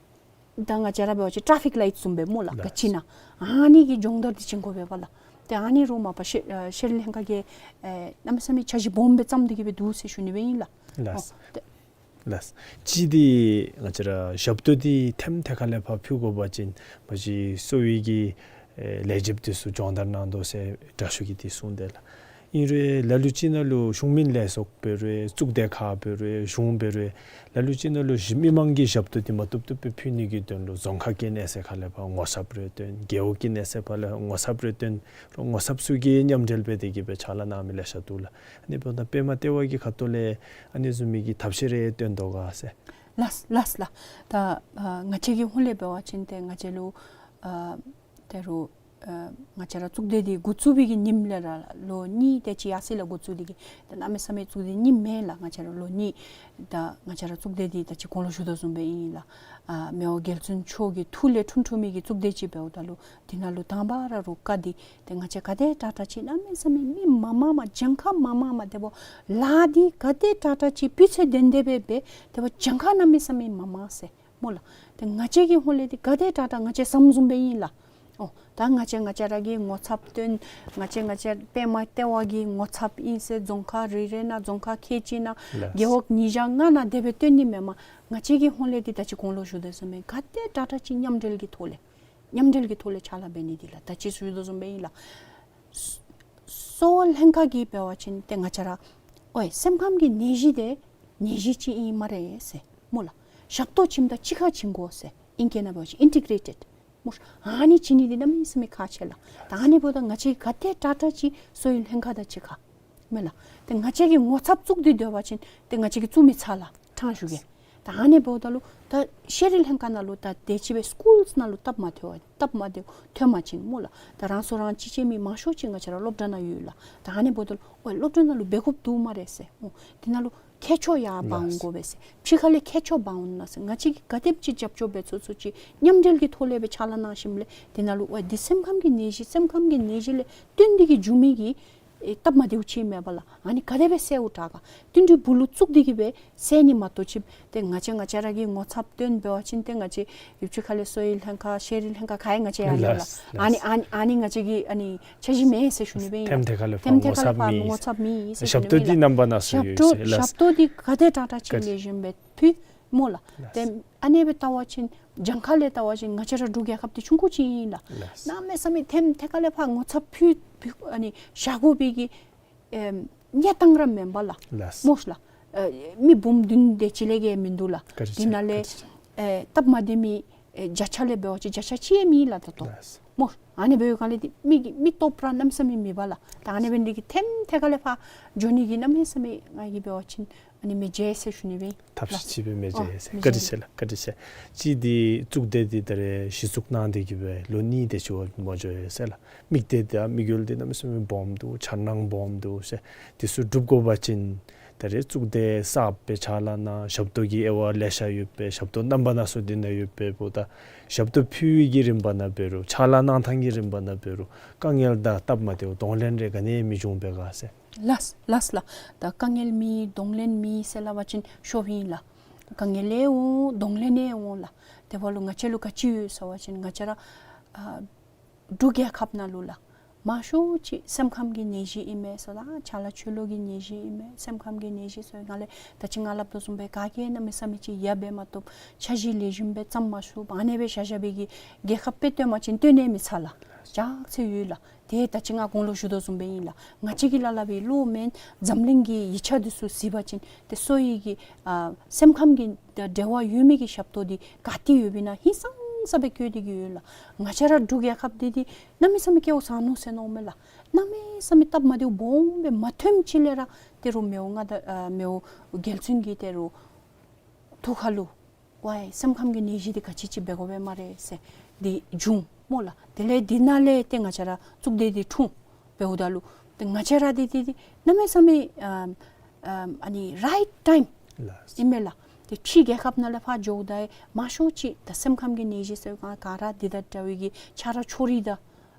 ད་ང་བཅས་ར་འབད་བ་ཅིན་ཊ་རེ་ཕིག་ལའིཊ་བཟུམ་སྦེ་སྨོ་ལགས། ལགས། ག་ཅི་ཨིན་ན་ཨ་ནི་གི་སྦྱོང་བརྡར་འདི་བྱིན་དགོ་པས་པ་ལགས། ཏེ་ཨ་ནི་རུང་མ་པ་ཤེ་ཨ་ཤེས་རིག་ལྷན་ཁག་གིས་ཨེ་གནམ་མེད་ས་མེད་འཆར་གཞི་སྦོམ་སྦེ་བརྩམས་ཏེ་གི་སྦེ་འདུག་ཟེར་ཞུ་ནི་སྦེ་ཨིན་ལགས། ལགས། ཨོ་ཏེ་ལགས། གཅིག་འདི་ང་བཅས་ར་ཞབས་ཏོག་འདི་ཐེམ་ཐེ་ཁ་ལས་ཕར་ཕུལ་དགོ་པ་ཅིན་མ་གཞི་གསོ་བའི་གི་ཨེ་ལས་བྱེདཔ་འདི་ཚུ་སྦྱོང་བརྡར་གནང་དོ་ཟེར་དྲག་ཤོས་ཀྱིས་འདི་གསུངས་དེས་ལགས། ཨིན་རུང་ལ་ལུ་ཅིག་ནང་ལུ་གཞུང་མིན་ལས་ཚོགས་འབད་རུང་གཙུག་སྡེ་ཁག་འབད་རུང་གཞུང་འབད་རུང་ལ་ལུ་ཅིག་ནང་ལུ་མི་མང་གི་ཞབས་ཏོག་འདི་མ་བཏུབ་བཏུབ་སྦེ་ཕུལ་ནི་གི་དོན་ལུ་རྫོང་ཁག་གི་གནས་ཚད་ཁ་ལས་ཕར་ངོ་ཚབ་རེ་བཏོན། རྒེད་འོག་གི་གནས་ཚད་ཕར་ལས་ངོ་ཚབ་རེ་བཏོན། རོགས་ངོ་ཚབ་ཚུ་གིས་མཉམ་འབྲེལ་འབད་དེ་གི་སྦེ་ཕྱག་ལཱ་གནང་མི་ལེ་ཤ་འདུག་ལགས། ཨ་ནི་འབདཝ་ད་པདྨ་ལྟེ་བ་གི་ཁ་ཐུག་ལས་ཨ་ནི་བཟུམ་མའི་གི་ཐབས་ཤེས་རེ་བཏོན་དོ་ག་ཟེར། ལགས་ལགས་ལགས། ད་ཨ་ང་བཅས་ཀྱི་ཧོངས་ལས་འབད་བ་ཅིན་ཏེ་ང་བཅས་ལུ་ཨ་ད་རུང་ཨ་ང་བཅས་ར་གཙུག་སྡེ་འདི་འགོ་བཙུགས་པའི་གི་ཉིནམ་ལས་ར་ལོ་གཉིས་དེ་ཅིག་ཡར་སོང་ཡི་ལགས། འགོ་བཙུགས་ཏེ་གི་ད་གནམ་མེད་ས་མེད་གཙུག་སྡེ་གཉིས་མེན་ལགས། ང་བཅས་ར་ལོ་གཉིས་ད་ང་བཅས་ར་གཙུག་སྡེ་འདི་ད་ཅི་གོང་ལུ་ཞུ་དོ་བཟུམ་སྦེ་ཨིན་ལགས། ཨ་མི་དབང་རྒྱལ་བཙུན་མཆོག་གི་ཐུགས་ལས་འཁྲུངས་འཁྲུངས་མི་གི་གཙུག་སྡེ་ཅིག་འབདཝ་ད་ལུ་འདི་ནང་ལུ་དང་པ་ར་རུང་བཀའ་འདི་ཏེ་ང་བཅས་ག་དེ་དྲག་དྲག་ཅིག་གནམ་མེད་ས་མེད་མི་མང་མང་མ་གྱངས་ཁ་མང་མང་མ་དེ་འབདཝ་ལཱ་འདི་ག་དེ་དྲག་དྲག་ཅིག་སྤུས་ཚད་ལྡན་ཏེ་སྦེ་འབད་དེ་འབདཝ་གྱངས་ཁ་གནམ་མེད་ས་མེད་མང་མང་ཟེར་སྨོ་ལགས། ཏེ་ང་བཅས་ཀྱི་ཧོངས་ལས་འདི་ག་དེ་དྲག་དྲག་ང་བཅས་བསམ་བཟུམ་སྦེ་ཨིན་ལགས། ཨོ་ད་ང་བཅས་ང་བཅས་ར་གིས་ངོ་ཚབ་བཏོན། ང་བཅས་ང་བཅས་པདྨ་ལྟེ་བ་གི་ངོ་ཚབ་ཨིན་ཟེར་རྫོང་ཁག་རེ་རེ་ནང་རྫོང་ཁག་ཁལ་གཅིག་ནང་ལགས། རྒེད་འོག་ཉིས་བརྒྱ་ལྔ་ནང་དེ་སྦེ་བཏོན་ནི་མེན་མས། ང་བཅས་ཀྱི་ཧོངས་ལས་འདི་ད་ཅི་གོང་ལུ་ཞུ་དོ་བཟུམ་སྦེ་ག་དེ་དྲག་དྲག་ཅིག་མཉམ་འབྲེལ་གྱི་ཐོག་ལས་མཉམ་འབྲེལ་གྱི་ཐོག་ལས་ཕྱག་ལཱ་འབད་ནི་འདི་ལགས། ད་ཅི་ཞུ་དོ་བཟུམ་སྦེ་ཨིན་ལགས། གསོ་བ་ལྷན་ཁག་གིས་འབད་བ་ཅིན་ཏེ་ང་བཅས་ར་ཨོའི་སེམས་ཁམས་ཀྱི་ནད་གཞི་འདི་ནད་གཞི་ཅིག་ཨིན་སྨ་རེ་ཟེར་སྨོ་ལགས། ཞབས་ཏོག་བྱིནམ་ད་གཅིག་ཁར་བྱིན་དགོ་ཟེར་ཨིང་སྐད་ནང་འབད་བ་ཅིན་ཨིན་ཊི་གྲེ་ཊེཌ་སྨོ། ཨ་ནི་བྱིན་ནི་འདི་གནམ་མེད་ས་མེད་ཁག་ཆེ་ལགས། ད་ཨ་ནི་འབདཝ་ད་ང་བཅས་ག་དེ་དྲག་དྲག་ཅིག་གསོ་བའི་ལྷན་ཁག་དང་གཅིག་ཁར་མེན་ལགས། ཏེ་ང་བཅས་ཀྱིས་ངོ་ཚབ་བཙུགས་ཏེ་སྡོད་པ་ཅིན་ཏེ་ང་བཅས་ཀྱིས་བཙུགས་མི་ཚར་ལགས། ཕྲང་ཞུ་གེ། ད་ཨ་ནི་འབདཝ་ད་ལུ་ད་ཤེས་རིག་ལྷན་ཁག་ནང་ལུ་ད་དེ་ཅིག་སྦེ་སི་ཀུལསི་ནང་ལུ་སྟབས་མ་བདེཝ་སྟབས་མ་བདེཝ་ཐོན་པ་ཅིན་སྨོ་ལགས། ད་རང་སྲོག་རང་གཅོད་བྱིན་མི་མང་ཤོས་ཅིག་ང་བཅས་ར་སློབ་གྲྭ་ནང་ཡོད་ལགས། ད་ཨ་ནི་འབདཝ་ད་ལུ་ཨོའི་སློབ་གྲྭ་ནང་ལུ་འབད་དགོཔ་འདུག་སྨ་རེ་ཟེར་སྨོ། འདི་ནང་ལུ་མཁས་མཆོག་ཡར་འབག་འོང་དགོ་པས་ཟེར། ཕྱི་ཁ་ལས་མཁས་མཆོག་འབག་འོང་ན་ཟེར། ང་བཅས་ཀྱིས་ག་དེམ་ཅིག་རྒྱབ་སྐྱོར་འབད་ཚུགས་ཚུགས་ཅིག་མཉམ་འབྲེལ་གྱི་ཐོག་ལས་སྦེ་ཕྱག་ལཱ་གནང་ཞིནམ་ལས་འདི་ནང་ལུ་ཨོའི་འདི་སེམས་ཁམས་ཀྱི་ནད་གཞི་སེམས་ཁམས་ཀྱི་ནད་གཞི་ལས་བརྟེན་ཏེ་གི་འབྱུང་མི་གི་ཨེ་སྟབས་མ་བདེཝ་ཅིག་མེན་པ་ལགས། ཨ་ནི་ག་དེ་སྦེ་སེལཝ་དྲག་ག་བསྟུན་གྲོས་སྦུག་ལུ་བཙུགས་ཏེ་གི་སྦེ་སེལ་ནི་མ་གཏོགས་ཅིག་ཏེ་ང་བཅས་ང་བཅས་ར་གིས་ངོ་ཚབ་བཏོན་འབད་བ་ཅིན་ཏེ་ང་བཅས་ཡུལ་གྱི་ཁ་ལས་གསོ་བའི་ལྷན་ཁག་ཤེས་རིག་ལྷན་ཁག་ག་ཡང་ང་བཅས་ཡར་ལས་ལགས། ལགས། ཨ་ནི་ཨ་ནི་ཨ་ནི་ང་བཅས་ཀྱི་ཨ་ནི་འཆར་གཞི་མེད་ཟེར་ཞུ་ནི་སྦེ་ཨིན་ལགས། ཐེམ་ཐེ་ཁ་ལས་ཐེམ་ཐེ་ཁ་ལས་ཕར་ངོ་ཚབ་མེད་ཟེར་ཞུ་ནི་སྦེ་ཨིན་ལགས། ཞབས་ཏོག་འདི་རྣམ་པ་སྣ་ཚོགས་ཡོད་ཟེར་ལགས། ཞབས་ཏོག་འདི་ག་དེ་དྲག་དྲག་ཅིག་ལེགས་ཤོམ་སྦེ་ཕུལ། སྨོ་ལགས། ལགས། ཏེ་ཨ་ནི་སྦེ་བལྟ་བ་ཅིན་གྱངས་ཁ་ལས་བལྟ་བ་ཅིན་ང་བཅས་ར་འབྲུག་རྒྱལ་ཁབ་འདི་ཆུང་ཀུ་ཅིག་ཨིན་ལགས། ལགས། གནམ་མེད་ས་མེད་ཐེམ་ཐེ་ཀ་ལས་ཕར་ངོ་ཚབ་ཕུལ་ཕུལ་ཨ་ནི་བཞག་དགོ་པའི་གི་ཨེམ་གནས་སྟངས་ར་མེན་པ་ལགས། ལགས། སྨོ་ལགས། ཨེ་མི་འབུམ་བདུན་དེ་ཅིག་ལས་བརྒལ་མིན་འདུག་ལགས། བཀའ་དྲིན་ཆེ། དེ་ནང་ལས་བཀའ་དྲིན་ཆེ། ཨེ་སྟབས་མ་བདེ་མི་ཨེ་བརྒྱ་ཆ་ལས་འབད་བ་ཅིན་བརྒྱ་ཆ་གཅིག་ཡང་མེད་ལགས་ད་ལྟོ། ལགས། སྨོ། ཨ་ནི་འབད་བའི་སྒང་ལས་འདི་མི་གི་མི་སྟོབས་ར་གནམ་མེད་ས་མེད་མེད་པ་ལགས། ད་ཨ་ནི་འབད་ནི་དེ་གིས་ཐེམ་ཐེ་ཀ་ལས་ཕར་འགྱོ་ནི་གི་གནམ་མེད་ས་མེད་ང་གིས་འབད་བ་ཅིན་ཨ་ནི་མི་མཇལ་ཟེར་ཞུ་ནི་སྦེ་ཨིན། ཐབས་ཤེས་ཅིག་སྦེ་མི་མཇལ་ཟེར། ཨོ་མི་མཇལ། བཀའ་དྲིན་ཆེ་ལགས། བཀའ་དྲིན་ཆེ། གཅིག་འདི་གཙུག་སྡེ་འདི་ད་རེས་གཞི་བཙུགས་གནང་སྟེ་གི་སྦེ་ལོ་གཉིས་དེ་ཅིག་འོང་འགྱོ་ཡི་ཟེར་ལགས། དམིགས་གཏད་དང་དམིགས་ཡུལ་འདི་གནམ་མེད་ས་མེད་སྦོམ་འདུག། འཆར་སྣང་སྦོམ་འདུག་ཟེར། འདི་ཚུ་འགྲུབ་དགོ་པ་ཅིན་ད་རེས་གཙུག་སྡེ་གསརཔ་སྦེ་ཕྱག་ལཱ་གནང་ཞབས་ཏོག་གི་དབྱེ་བ་ལེ་ཤ་ཡོད་པས། ཞབས་ཏོག་རྣམ་པ་སྣ་ཚོགས་འདི་ནང་ཡོད་པས། འབདཝ་ད་ཞབས་ཏོག་ཕུལ་བའི་གི་རིམ་པ་ནང་འབད་རུང་ཕྱག་ལཱ་གནང་ཐངས་ཀྱི་རིམ་པ་ནང་འབད་རུང་དཀའ་ངལ་དང་སྟབས་མ་བདེཝ་གདོང་ལེན་རེ་ག་ནི་ཡང་མི་འབྱུང་པས་ག་ཟེར། ལགས་ལགས་ལགས། ད་དཀའ་ངལ་མེད་གདོང་ལེན་མེད་ཟེར་སླབ་པ་ཅིན་ཤོབ་ཨིན་ལགས། དཀའ་ངལ་ཡང་འོང་གདོང་ལེན་ཡང་འོང་ལགས། དེ་འབདཝ་ལུ་ང་བཅས་ལུ་ག་ཅི་ཡོད་ཟེར་བ་ཅིན་ང་བཅས་ར་ཨ་འབྲུག་རྒྱལ་ཁབ་ནང་ལུ་ལགས་མང་ཤོས་ཅིག་སེམས་ཁམས་ཀྱི་ནད་གཞི་ཨིན་མས་ཟེར་དང་ཆ་ལ་ཆོས་ལུགས་ཀྱི་ནད་གཞི་ཨིན་མས། སེམས་ཁམས་ཀྱི་ནད་གཞི་ཟེར་བའི་སྒང་ལས་ད་ཅི་ང་སླབ་དོ་བཟུམ་སྦེ་ག་གིས་གནམ་མེད་ས་མེད་ཅིག་ཡ་འབད་མ་བཏུབ། འཆར་གཞི་ལེགས་ཤོམ་སྦེ་བརྩམ་མ་ཚུགསཔ། ཨ་ནི་སྦེ་བཞག་བཞག་པའི་གི་རྒྱལ་ཁབ་དཔེ་སྟོན་པ་ཅིན་སྟོན་ནི་མི་ཚར་ལགས། ཅག་ཚེ་ཡོད་ལགས། ཏེ་ད་ཅི་ང་གོང་ལུ་ཞུ་དོ་བཟུམ་སྦེ་ཨིན་ལགས། ང་བཅས་ཀྱིས་སླབ་སླབ་པའི་བློ་མེན་འཛམ་གླིང་གི་ཡིག་ཆ་འདི་ཚུ་གཟིགས་པ་ཅིན་ཏེ་སོ་ཡི་གི་ཨ་སེམས་ཁམས་ཀྱི་འབྲེལ་བ་ཡོད་མི་གི་ཞབས་ཏོག་འདི་ག་ཏེ་ཡོདཔ་ཨིན་ན་ཧིང་སངས་ས་སྦེ་བཀོད་དེ་གི་ཡོད་ལགས། ང་བཅས་ར་འབྲུག་རྒྱལ་ཁབ་འདི་འདི་གནམ་མེད་ས་མེད་སྐལཝ་བཟང་ནུག་ཟེར་མནོཝ་མས་ལགས། གནམ་མེད་ས་མེད་སྟབས་མ་བདེཝ་སྦོམ་སྦེ་མ་ཐོནམ་ཅིག་ལས་ར་ཏེ་རུང་མི་དབང་མངའ་བདག་ཨ་མི་དབང་རྒྱལ་བཙུན་གྱི་ཏེ་རུང་ཐུགས་ཁ་ལུ་ཝའི་སེམས་ཁམས་ཀྱི་ནད་གཞི་འདི་ག་ཅི་ཅིག་འབད་དགོ་པས་སྨ་རེ་ཟེར་འདི་བྱུང་སྨོ་ལགས། དེ་ལས་འདི་ནང་ལས་ཏེ་ང་བཅས་ར་གཙུག་སྡེ་འདི་འཁྲུངས། འབདཝ་ད་ལུ་ཏེ་ང་བཅས་ར་འདི་འདི་འདི་གནམ་མེད་ས་མེད་ཨ་ཨ་ཨ་ནི་རའིཊ་ཊའིམ་ལགས། ཨིན་མས་ལགས། ཏེ་ཕྱི་རྒྱལ་ཁབ་ནང་ལས་ཕར་འགྱོཝ་ད་མང་ཤོས་ཅིག་ད་སེམས་ཁམས་ཀྱི་ནད་གཞི་ཟེར་བའི་སྒང་ག་ར་འདི་དང་འདྲ་བའི་གི་ཆ་ར་ཕྱོགས་རིས་དང་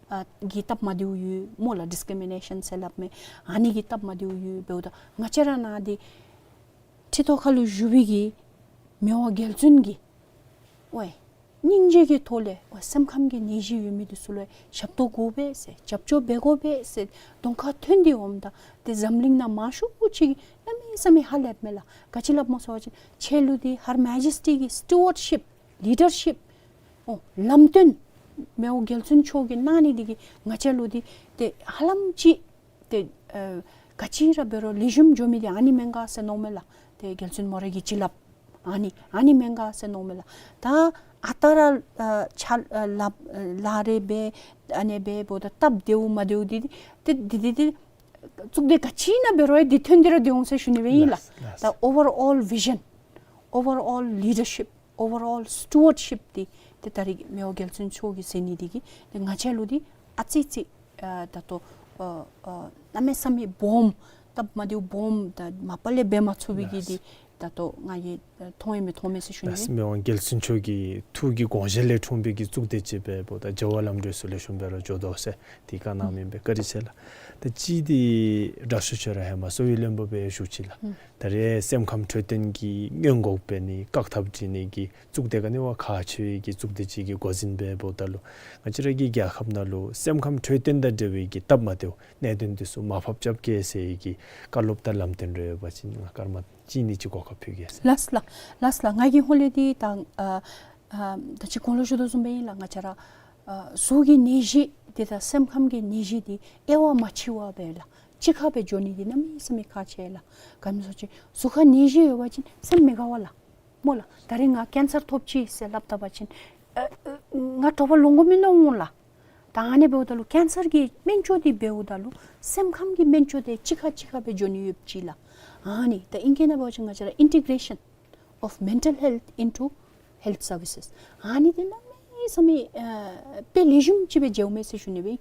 ཨ་གི་སྟབས་མ་བདེཝ་ཡོད་སྨོ་ལགས། ཌིསི་ཀི་རི་མི་ནེ་ཤཱན་ཟེར་སླབ་མི་ཨ་ནི་གི་སྟབས་མ་བདེཝ་ཡོད། འབདཝ་ད་ང་བཅས་ར་ནང་འདི་ཁྲི་ཐོག་ཁ་ལུ་བཞུགས་པའི་གི་མི་དབང་རྒྱལ་བཙུན་གྱིས་ཝའི་སྙིང་རྗེ་གི་ཐོག་ལས་ཝའི་སེམས་ཁམས་ཀྱི་ནད་གཞི་ཡོད་མི་འདི་ཚུ་ལུ་ཞབས་ཏོག་དགོ་པས་ཟེར་རྒྱབ་སྐྱོར་འབད་དགོ་པས་ཟེར་གདོང་ཁར་ཐོན་ཏེ་འོངམ་ད་ཏེ་འཛམ་གླིང་ནང་མང་ཤོས་ཅིག་གནམ་མེད་ས་མེད་ཧ་ལས་མས་ལགས། ག་ཅི་སླབ་སྨོ་ཟེར་བ་ཅིན་ཁྱེད་ལུ་འདི་ཧར་མེ་ཇེསི་ཊི་གི་སི་ཊུ་ཝརཌ་ཤིཔ་ལི་ཌར་ཤིཔ་ཨོ་ལམ་སྟོན་མི་དབང་རྒྱལ་བཙུན་མཆོག་གིས་གནང་ནི་འདི་གིས་ང་བཅས་ལུ་འདི་ཏེ་ཧ་ལམ་ཅིག་ཏེ་ཨ་ག་ཅི་ར་འབད་རུང་ལེགས་ཤོམ་འགྱོ་མི་འདི་ཨ་ནི་མེན་ག་ཟེར་མནོཝ་མས་ལགས། ཏེ་རྒྱལ་བཙུན་མོ་རའི་གི་བྱིན་རླབས་ཨ་ནི་ཨ་ནི་མེན་ག་ཟེར་མནོཝ་མས་ལགས། ད་ཨ་རྟག་ར་ཨ་ཕྱག་ཨ་ལཱ་ལཱ་རེ་འབད་ཨ་ནི་འབདཝ་ད་སྟབས་བདེཝ་མ་བདེཝ་འདི་ཏེ་འདི་འདི་འདི་གཙུག་སྡེ་ག་ཅི་ནང་འབད་རུང་འདི་ཐོན་ཏེ་ར་འདི་འོང་ཟེར་ཞུ་ནི་སྦེ་ཨིན་ལགས། ལགས་ལགས། ད་ཨོ་ཝར་ཨོལ་བི་ཞཱན་ཨོ་ཝར་ཨོལ་ལི་ཌར་ཤིཔ་ཨོ་ཝར་ཨོལ་སི་ཊུ་ཝརཌ་ཤིཔ་འདི་ཏེ་ད་རེས་མི་དབང་རྒྱལ་བཙུན་མཆོག་གིས་མཛད་ནི་འདི་གིས་ཏེ་ང་བཅས་ལུ་འདི་ཨ་ཙི་ཙི་ཨ་ད་ལྟོ་ཨ་ཨ་གནམ་མེད་ས་མེད་སྦོམ་སྟབས་མ་བདེཝ་སྦོམ་ད་མ་པ་ལས་འབད་མ་ཚུགས་པའི་གི་ལགས། འདི་ད་ལྟོ་ང་གིས་མཐོང་ཡང་མི་མཐོང་མས་ཟེར་ཞུ་ནི། ལགས། མི་དབང་རྒྱལ་བཙུན་མཆོག་གི་ཐུགས་ཀྱི་དགོངས་བཞེད་ལས་འཁྲུངས་པའི་གི་གཙུག་སྡེ་ཅིག་འབདཝ་ད་རྒྱལ་བ་ལམ་འགྲོ་ཚུ་ལེགས་ཤོམ་སྦེ་ར་འགྱོ་དོ་ཟེར་འདི་བཀའ་གནངམ་ཨིན་པས། བཀའ་དྲིན་ཆེ་ལགས། ད་ཅི་འདི་དྲག་ཤོས་ཁྱོད་ར་ཧེ་མ་གསོ་བའི་བློན་པོ་སྦེ་བཞུགས་ཅི་ལགས། ཨུམ། ད་རེས་སེམས་ཁམས་འཕྲོད་བསྟེན་གྱི་སྔོན་འགོག་འབད་ནི་བཀག་ཐབས་འབད་ནི་གི་གཙུག་སྡེ་ག་ནི་བ་ཁག་ཆེ་བའི་གི་གཙུག་སྡེ་ཅིག་གི་འགོ་འཛིན་འབདཝ་ད་ལུ་ང་བཅས་ར་གི་རྒྱལ་ཁབ་ནང་ལུ་སེམས་ཁམས་འཕྲོད་བསྟེན་དང་འབྲེལ་བའི་གི་སྟབས་མ་བདེཝ་གནད་དོན་འདི་ཚུ་མར་ཕབ་རྐྱབ་གེ་ཟེར་བའི་གི་བཀའ་སློབ་དང་ལམ་སྟོན་རེ་ཡོད་པ་ཅིན་ང་སྐར་མ་གཅིག་གཉིས་ཅིག་གོ་སྐབས་ཕུལ་གེ་ཟེར། ལགས་ལགས། ལགས་ལགས། ང་གི་ཧོང་ལས་འདི་ད་ཨ་ཨ་ད་ཅི་གོང་ལུ་ཞུ་དོ་བཟུམ་སྦེ་ཨིན་ལགས། ང་བཅས་ར་ཨ་གཟུགས་ཀྱི་ནད་གཞི་འདི་དང་སེམས་ཁམས་ཀྱི་ནད་གཞི་འདི་དབྱེ་བ་མ་ཕྱེ་བར་སྦེ་ལགས་གཅིག་ཁར་སྦེ་འགྱོ་ནི་འདི་གནམ་མེད་ས་མེད་ཁག་ཆེ་ལགས། ག་ཅི་སྨོ་ཟེར་བ་ཅིན་གཟུགས་ཁར་ནད་གཞི་ཡོད་པ་ཅིན་སེམས་མི་དགའ་བས་ལགས། སྨོ་ལགས། ད་རེས་ང་ཀེན་སར་ཐོབ་ཅི་ཟེར་སླབ་ད་པ་ཅིན་ཨ་ཨ་ང་དྲོ་པ་ལོང་དགོ་མི་མནོ་འོང་ལགས། ད་ཨ་ནི་འབདཝ་ད་ལུ་ཀེན་སར་གྱི་སྨན་བཅོས་འདི་འབདཝ་ད་ལུ་སེམས་ཁམས་ཀྱི་སྨན་བཅོས་འདི་གཅིག་ཁར་གཅིག་ཁར་སྦེ་འགྱོ་ནི་ཡོདཔ་ཅིག་ལགས། ཨ་ནི་ད་ཨིང་སྐད་ནང་འབད་བ་ཅིན་ང་བཅས་ར་integration of mental health into health services ཨ་ནི་འདི་གནམ་མེད་ས་མེད་ཨ་དཔེ་ལེགས་ཤོམ་ཅིག་སྦེ་མཇལཝ་མས་ཟེར་ཞུ་ནི་སྦེ།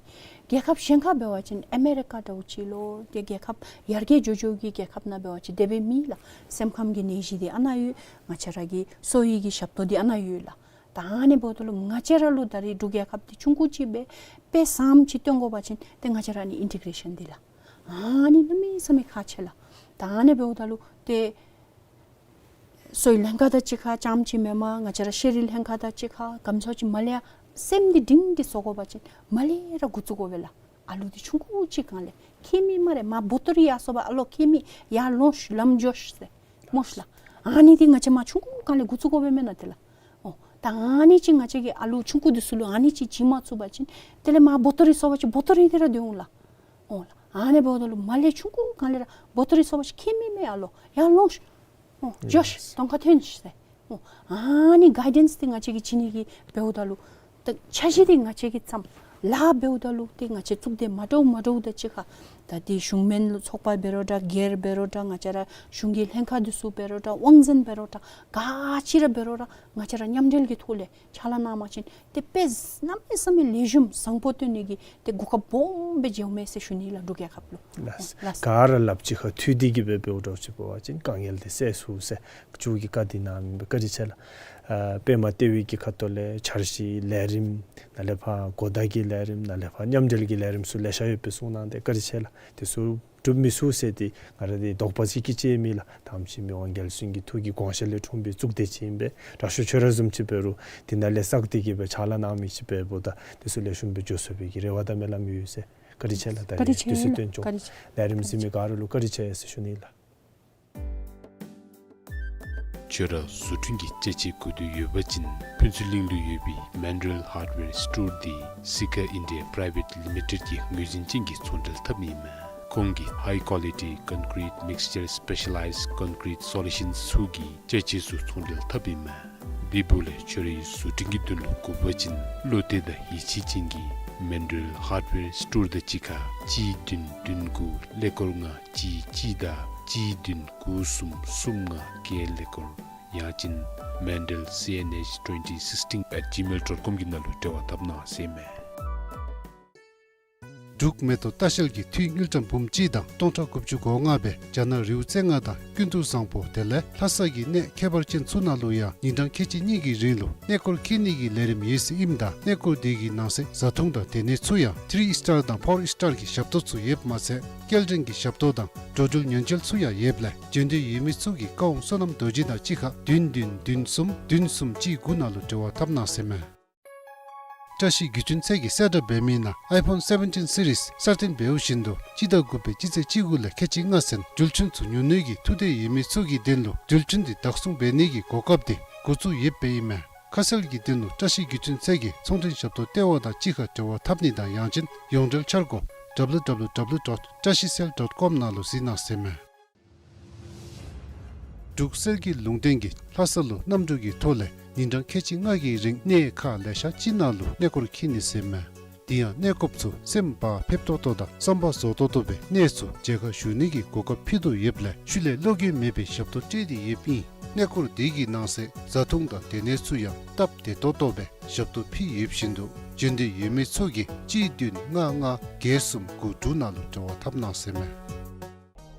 རྒྱལ་ཁབ་གཞན་ཁར་འབད་བ་ཅིན་ཨ་མེ་རི་ཀ་འདྲཝ་ཅིག་ལོ་ཏེ་རྒྱལ་ཁབ་ཡར་རྒྱས་འགྱོ་འགྱོ་གི་རྒྱལ་ཁབ་ནང་འབད་བ་ཅིན་དེ་སྦེ་མེད་ལགས། སེམས་ཁམས་ཀྱི་ནད་གཞི་འདི་ཨ་ནཱ་ཡོད། ང་བཅས་ར་གི་གསོ་བའི་གི་ཞབས་ཏོག་འདི་ཨ་ནཱ་ཡོད་ལགས། ད་ཨ་ནི་འབདཝ་ད་ལུ་ང་བཅས་ར་ལུ་ད་རེས་འབྲུག་རྒྱལ་ཁབ་འདི་ཆུང་ཀུ་ཅིག་སྦེ་དཔེ་བཟངམ་ཅིག་སྟོན་དགོ་པ་ཅིན་ཏེ་ང་བཅས་ར་ནི་ཨིན་ཊི་གྲེ་ཤཱན་འདི་ལགས། ཨ་ནི་གནམ་མེད་ས་མེད་ཁག་ཆེ་ལགས། ད་ཨ་ནི་འབདཝ་ད་ལུ་ཏེ་གསོ་བའི་ལྷན་ཁག་དང་གཅིག་ཁར་རྐྱངམ་ཅིག་མེན་པར་ང་བཅས་ར་ཤེས་རིག་ལྷན་ཁག་དང་གཅིག་ཁར་ག་ཅི་ཟེར་བ་ཅིན་མར་ལས་ཡར་སེམས་འདི་འདྲེན་ཏེ་བཟོ་དགོ་པ་ཅིན་མར་ལས་ར་འགོ་བཙུགས་དགོ་པས་ལགས། ཨ་ལུ་འདི་ཆུང་ཀུ་ཅིག་སྒང་ལས་ཁྱད་མེད་སྨ་རེ། མར་བོ་ཏོ་རི་ཡར་སོང་པ་ཨ་ལོ་ཁྱད་མེད་ཡར་ལོངས་ཤིག་ལམ་འགྱོ་ཤིག་ཟེར་སྨོ་ཤིག་ལགས། ཨ་ནི་འདི་ང་བཅས་མར་ཆུང་ཀུ་སྒང་ལས་འགོ་བཙུགས་དགོ་པས་མེན་ན་དེ་ལགས། འོ་ད་ཨ་ནི་ཅིག་ང་བཅས་ཀྱིས་ཨ་ལུ་ཆུང་ཀུ་འདི་ཚུ་ལུ་ཨ་ནི་ཅིག་བྱིན་མ་ཚུགས་པ་ཅིན་དེ་ལས་མར་བོ་ཏོ་རི་སོང་པ་ཅིན་བོ་ཏོ་རི་འདི་ར་སྡོད་འོང་ལགས། འོ་ལགས། ཨ་ནི་འབདཝ་ད་ལུ་མར་ལས་ཆུང་ཀུ་སྒང་ལས་ར་བོ་ཏོ་རི་སོང་པ་ཅིན་ཁྱད་མེད་མས་ཨ་ལོ། ཡར་ལོངས་ཤིག། འོ་འགྱོ་ཤིག། དོང་ཁར་ཐོན་ཤིག་ཟེར། འོ་ཨ་ནི་གའི་ཌེནསི་འདི་ང་བཅས་ཀྱིས་བྱིན་ནི་གི་འབདཝ་ད་ལུ་ད་འཆར་གཞི་འདི་ང་བཅས་ཀྱིས་བརྩམས། ལཱ་འབདཝ་ད་ལུ་ཏེ་ང་བཅས་གཙུག་སྡེ་མ་འདྲཝ་མ་འདྲཝ་དང་གཅིག་ཁར་ད་འདི་གཞུང་མིན་ཚོགས་པ་འབད་རུང་འདྲ་སྒེར་འབད་རུང་འདྲ་ང་བཅས་ར་གཞུང་གི་ལྷན་ཁག་འདི་ཚུ་འབད་རུང་འདྲ་དབང་འཛིན་འབད་རུང་འདྲ་ག་ཅི་ར་འབད་རུང་འདྲ་ང་བཅས་ར་མཉམ་འབྲེལ་གྱི་ཐོག་ལས་ཕྱག་ལཱ་གནང་པ་ཅིན་ཏེ་དཔེ་གནམ་མེད་ས་མེད་ལེགས་ཤོམ་བཟང་པོ་སྟོན་ནི་གི་ཏེ་གོ་སྐབས་སྦོམ་སྦེ་འཇལཝ་མས་ཟེར་ཞུ་ནི་ལགས་འབྲུག་རྒྱལ་ཁབ་ལུ། ལགས། ལགས། ག་ར་ལགཔ་གཅིག་ཁར་མཐུད་དེ་གིས་སྦེ་འབདཝ་འདྲཝ་ཅིག་འབད་བ་ཅིན་དཀའ་ངལ་འདི་སེལ་ཚུགས་ཟེར་མཇུག་གི་བཀའ་འདི་གནངམ་ཨིན་པས། བཀའ་དྲིན་ཆེ་ལགས། ཨ་པདྨ་ལྟེ་བའི་གི་ཁ་ཐུག་ལས་འཆར་གཞི་ལས་རིམ་ནཱ་ལས་ཕར་གོ་བརྡ་གི་ལས་རིམ་ནཱ་ལས་ཕར་མཉམ་འབྲེལ་གྱི་ལས་རིམ་ཚུ་ལེ་ཤ་ཡོད་པའི་གསུང་གནང་སྟེ་བཀའ་དྲིན་ཆེ་ལགས། དེ་ཚུ་འགྲུབ་མི་ཚུགས་ཟེར་ཏེ་ང་ར་འདི་དོགས་པ་ཅིག་གིས་ཅིག་མེད་ལགས། དམ་ཅན་མི་དབང་རྒྱལ་བཙུན་གྱི་ཐུགས་ཀྱི་དགོངས་ཞལ་ལས་འཁྲུངས་པའི་གཙུག་སྡེ་ཅིག་ཨིན་པས། དྲག་ཤོས་ཁྱོད་ར་བཟུམ་ཅིག་འབད་རུང་འདི་ནང་ལས་བསགས་ཏེ་གིས་སྦེ་ཕྱག་ལཱ་གནང་མི་ཅིག་འབདཝ་ད་དེ་ཚུ་ལེགས་ཤོམ་སྦེ་འགྱོ་ཚུགས་པའི་གི་རེ་བ་དང་སྨོན་ལམ་ཡོད་ཟེར། བཀའ་དྲིན་ཆེ་ལགས། ད་བཀའ་དྲིན་ཆེ་དུས་ཚོད་ལགས། བཏོན་ཆོག། བཀའ་དྲིན་ཆེ། ལས་རིམ་གཟིགས་མི་ག་ར་ལུ་བཀའ་དྲིན་ཆེ་ཟེར་ཞུ་ནི་ལགས། ཁྱོད་ར་བཟོ་སྐྲུན་གྱི་ཅ་ཆས་དགོས་འདོད་ཡོད་པ་ཅིན་ཕུན་ཚོགས་གླིང་ལུ་ཡོད་པའི་མཱན་ཌེལ་ཧཱརཌ་ཝེར་སི་ཊོར་འདི་སི་ཀ་ཨིན་ཌི་ཡ་པི་རའི་ཝེཊ་ལི་མི་ཊེཌ་ཀྱི་ངོས་འཛིན་ཅན་གྱི་ཚོང་འབྲེལ་འཐབ་ནི་ཨིན་མས། ཁོང་གིས་ཧའི་ཀོ་ལི་ཊི་ཀོན་ཀི་རིཊ་མིགས་ཅར་སི་པེ་ཤ་ལའིཛ་ཀོན་ཀི་རིཊ་སོ་ལུ་ཤཱནསི་ཚུ་གི་ཅ་ཆས་ཚུ་ཚོང་འབྲེལ་འཐབ་ཨིན་མས། དེ་འབདཝ་ལས་ཁྱོད་རའི་བཟོ་སྐྲུན་གྱི་དོན་ལུ་དགོ་པ་ཅིན་བློ་གཏད་དང་ཡིད་ཆེས་ཅན་གྱི་མཱན་ཌེལ་ཧཱརཌ་ཝེར་སི་ཊོར་དང་གཅིག་ཁར་གཅིག་བདུན་བདུན་དགུ་ཀླད་ཀོར་ལྔ་གཅིག་གཅིག་དང་གཅིག་བདུན་དགུ་གསུམ་གསུམ་ལྔ་བརྒྱད་ཀླད་ཀོར། ཡང་ཅིན་མཱན་ཌེལ་སི་ཨེན་ཨེཆ་ཊུ་ཝེན་ཊི་སིགས་ཊིན་ཨེཊ་ཇི་མེལ་ཌོཊ་ཀོམ་གྱི་ནང་ལུ་འབྲེལ་བ་འཐབ་གནང་ཟེར་ཨིན་མས། འབྲུག་མེ་ཏོག་ལྟ་བཤལ་གྱིས་འཐུས་དངུལ་ཀྲམ་འབུམ་གཅིག་དང་སྟོང་ཕྲག་དགུ་བཅུ་གོ་ལྔ་སྦེ་རྒྱ་ནག་རི་བོ་རྩེ་ལྔ་དང་ཀུན་ཏུ་བཟང་པོ་དེ་ལས་ལྷ་ས་གི་གནས་ཁྱད་པར་ཅན་ཚུ་ནང་ལུ་ཡང་ཉིན་གྲངས་ཁལ་གཅིག་གཉིས་ཀྱི་རིང་ལུ་གནས་སྐོར་འཁྱིད་ནི་གི་ལས་རིམ་ཡོད་ཟེར་ཨིནམ་ད་གནས་སྐོར་དེ་གི་ནང་གསེས་བཟའ་འཐུང་དང་སྡོད་གནས་ཚུ་ཡང་ཐི་རི་སི་ཊར་དང་ཕོར་སི་ཊར་གྱི་ཞབས་ཏོག་ཚུ་ཡོདཔ་མ་ཚད་སྐྱེལ་འདྲེན་གྱི་ཞབས་ཏོག་དང་འགྲོ་འགྲུལ་ཉེན་བཅོལ་ཚུ་ཡང་ཡོདཔ་ལས་བྱོན་འདོད་ཡོད་མི་ཚུ་གིས་བཀའ་དབང་བསོད་ནམས་རྡོ་རྗེ་དང་གཅིག་ཁར་བདུན་བདུན་བདུན་གསུམ་བདུན་གསུམ་གཅིག་དགུ་ནང་ལུ་འབྲེལ་བ་འཐབ་གནང་ཟེར་ཨིན་མས། བཀྲ་ཤིས་བརྒྱུད་འཕྲིན་ཚད་ཀྱིས་གསལ་བསྒྲགས་འབད་མི་ནང་ཨའི་ཕོན་སེ་བེན་ཊིན་སི་རིསི་གསར་བཏོན་འབདཝ་བཞིན་དུ་སྤྱི་ཟླ་དགུ་པའི་སྤྱི་ཚེས་བཅུ་དགུ་ལས་ཁལ་གཅིག་ལྔ་ཚུན་འགྲུལ་འཕྲིན་ཚུ་ཉོ་ནི་གི་ཐུགས་འདོད་ཡོད་མི་ཚུ་གི་དོན་ལུ་འགྲུལ་འཕྲིན་འདི་བདག་བཟུང་འབད་ནི་གི་གོ་སྐབས་འདི་འགོ་བཙུགས་ཡོདཔ་ཨིན་མས། ཁ་གསལ་གྱི་དོན་ལུ་བཀྲ་ཤིས་བརྒྱུད་འཕྲིན་ཚད་ཀྱི་ཚོང་འབྲེལ་ཞབས་ཏོག་ལྟེ་བ་དང་གཅིག་ཁར་འབྲེལ་བ་འཐབ་ནི་དང་ཡང་ཅིན་ཡོངས་འབྲེལ་འཆར་སྒོ་ཌབ་ལུ་ཌབ་ལུ་ཌབ་ལུ་ཌོཊ་བཀྲ་ཤིས་སེལ་ཌོཊ་ཀོམ་ནང་ལུ་གཟིགས་གནང་ཟེར་ཨིན་མས། འབྲུག་གསེར་གྱི་ལུང་བསྟན་གྱིས་ལྷ་ས་ལུ་གནམ་གྲུ་གི་ཐོག་ལས་ཉིན་གྲངས་ཁལ་གཅིག་ལྔ་གི་རིང་གནས་ཁག་ལེ་ཤ་ཅིག་ནང་ལུ་གནས་སྐོར་འཁྱིད་ནི་ཟེར་ཨིན་མས། དེ་ཡང་གནས་སྐོརཔ་ཚུ་སེམས་བག་ཕེབས་ཏོག་ཏོ་དང་བསམ་པ་རྫོགས་ཏོག་ཏོ་སྦེ་གནས་ཚུ་མཇལ་ཁ་ཞུ་ནི་གི་གོ་སྐབས་ཕུལ་དོ་ཡོདཔ་ལས་ཤུལ་ལས་བློ་འགྱོད་མེད་པའི་ཞབས་ཏོག་སྤྲོད་དེ་ཡོདཔ་ཨིན། གནས་སྐོར་དེ་གི་ནང་གསེས་བཟའ་འཐུང་དང་སྡོད་གནས་ཚུ་ཡང་སྟབས་བདེ་ཏོག་ཏོ་སྦེ་ཞབས་ཏོག་ཕུལ་ཡོདཔ་བཞིན་དུ་བྱོན་འདོད་ཡོད་མི་ཚུ་གིས་གཅིག་བདུན་ལྔ་ལྔ་བརྒྱད་གསུམ་དགུ་དྲུག་ནང་ལུ་འབྲེལ་བ་འཐབ་གནང་ཟེར་ཨིན་མས།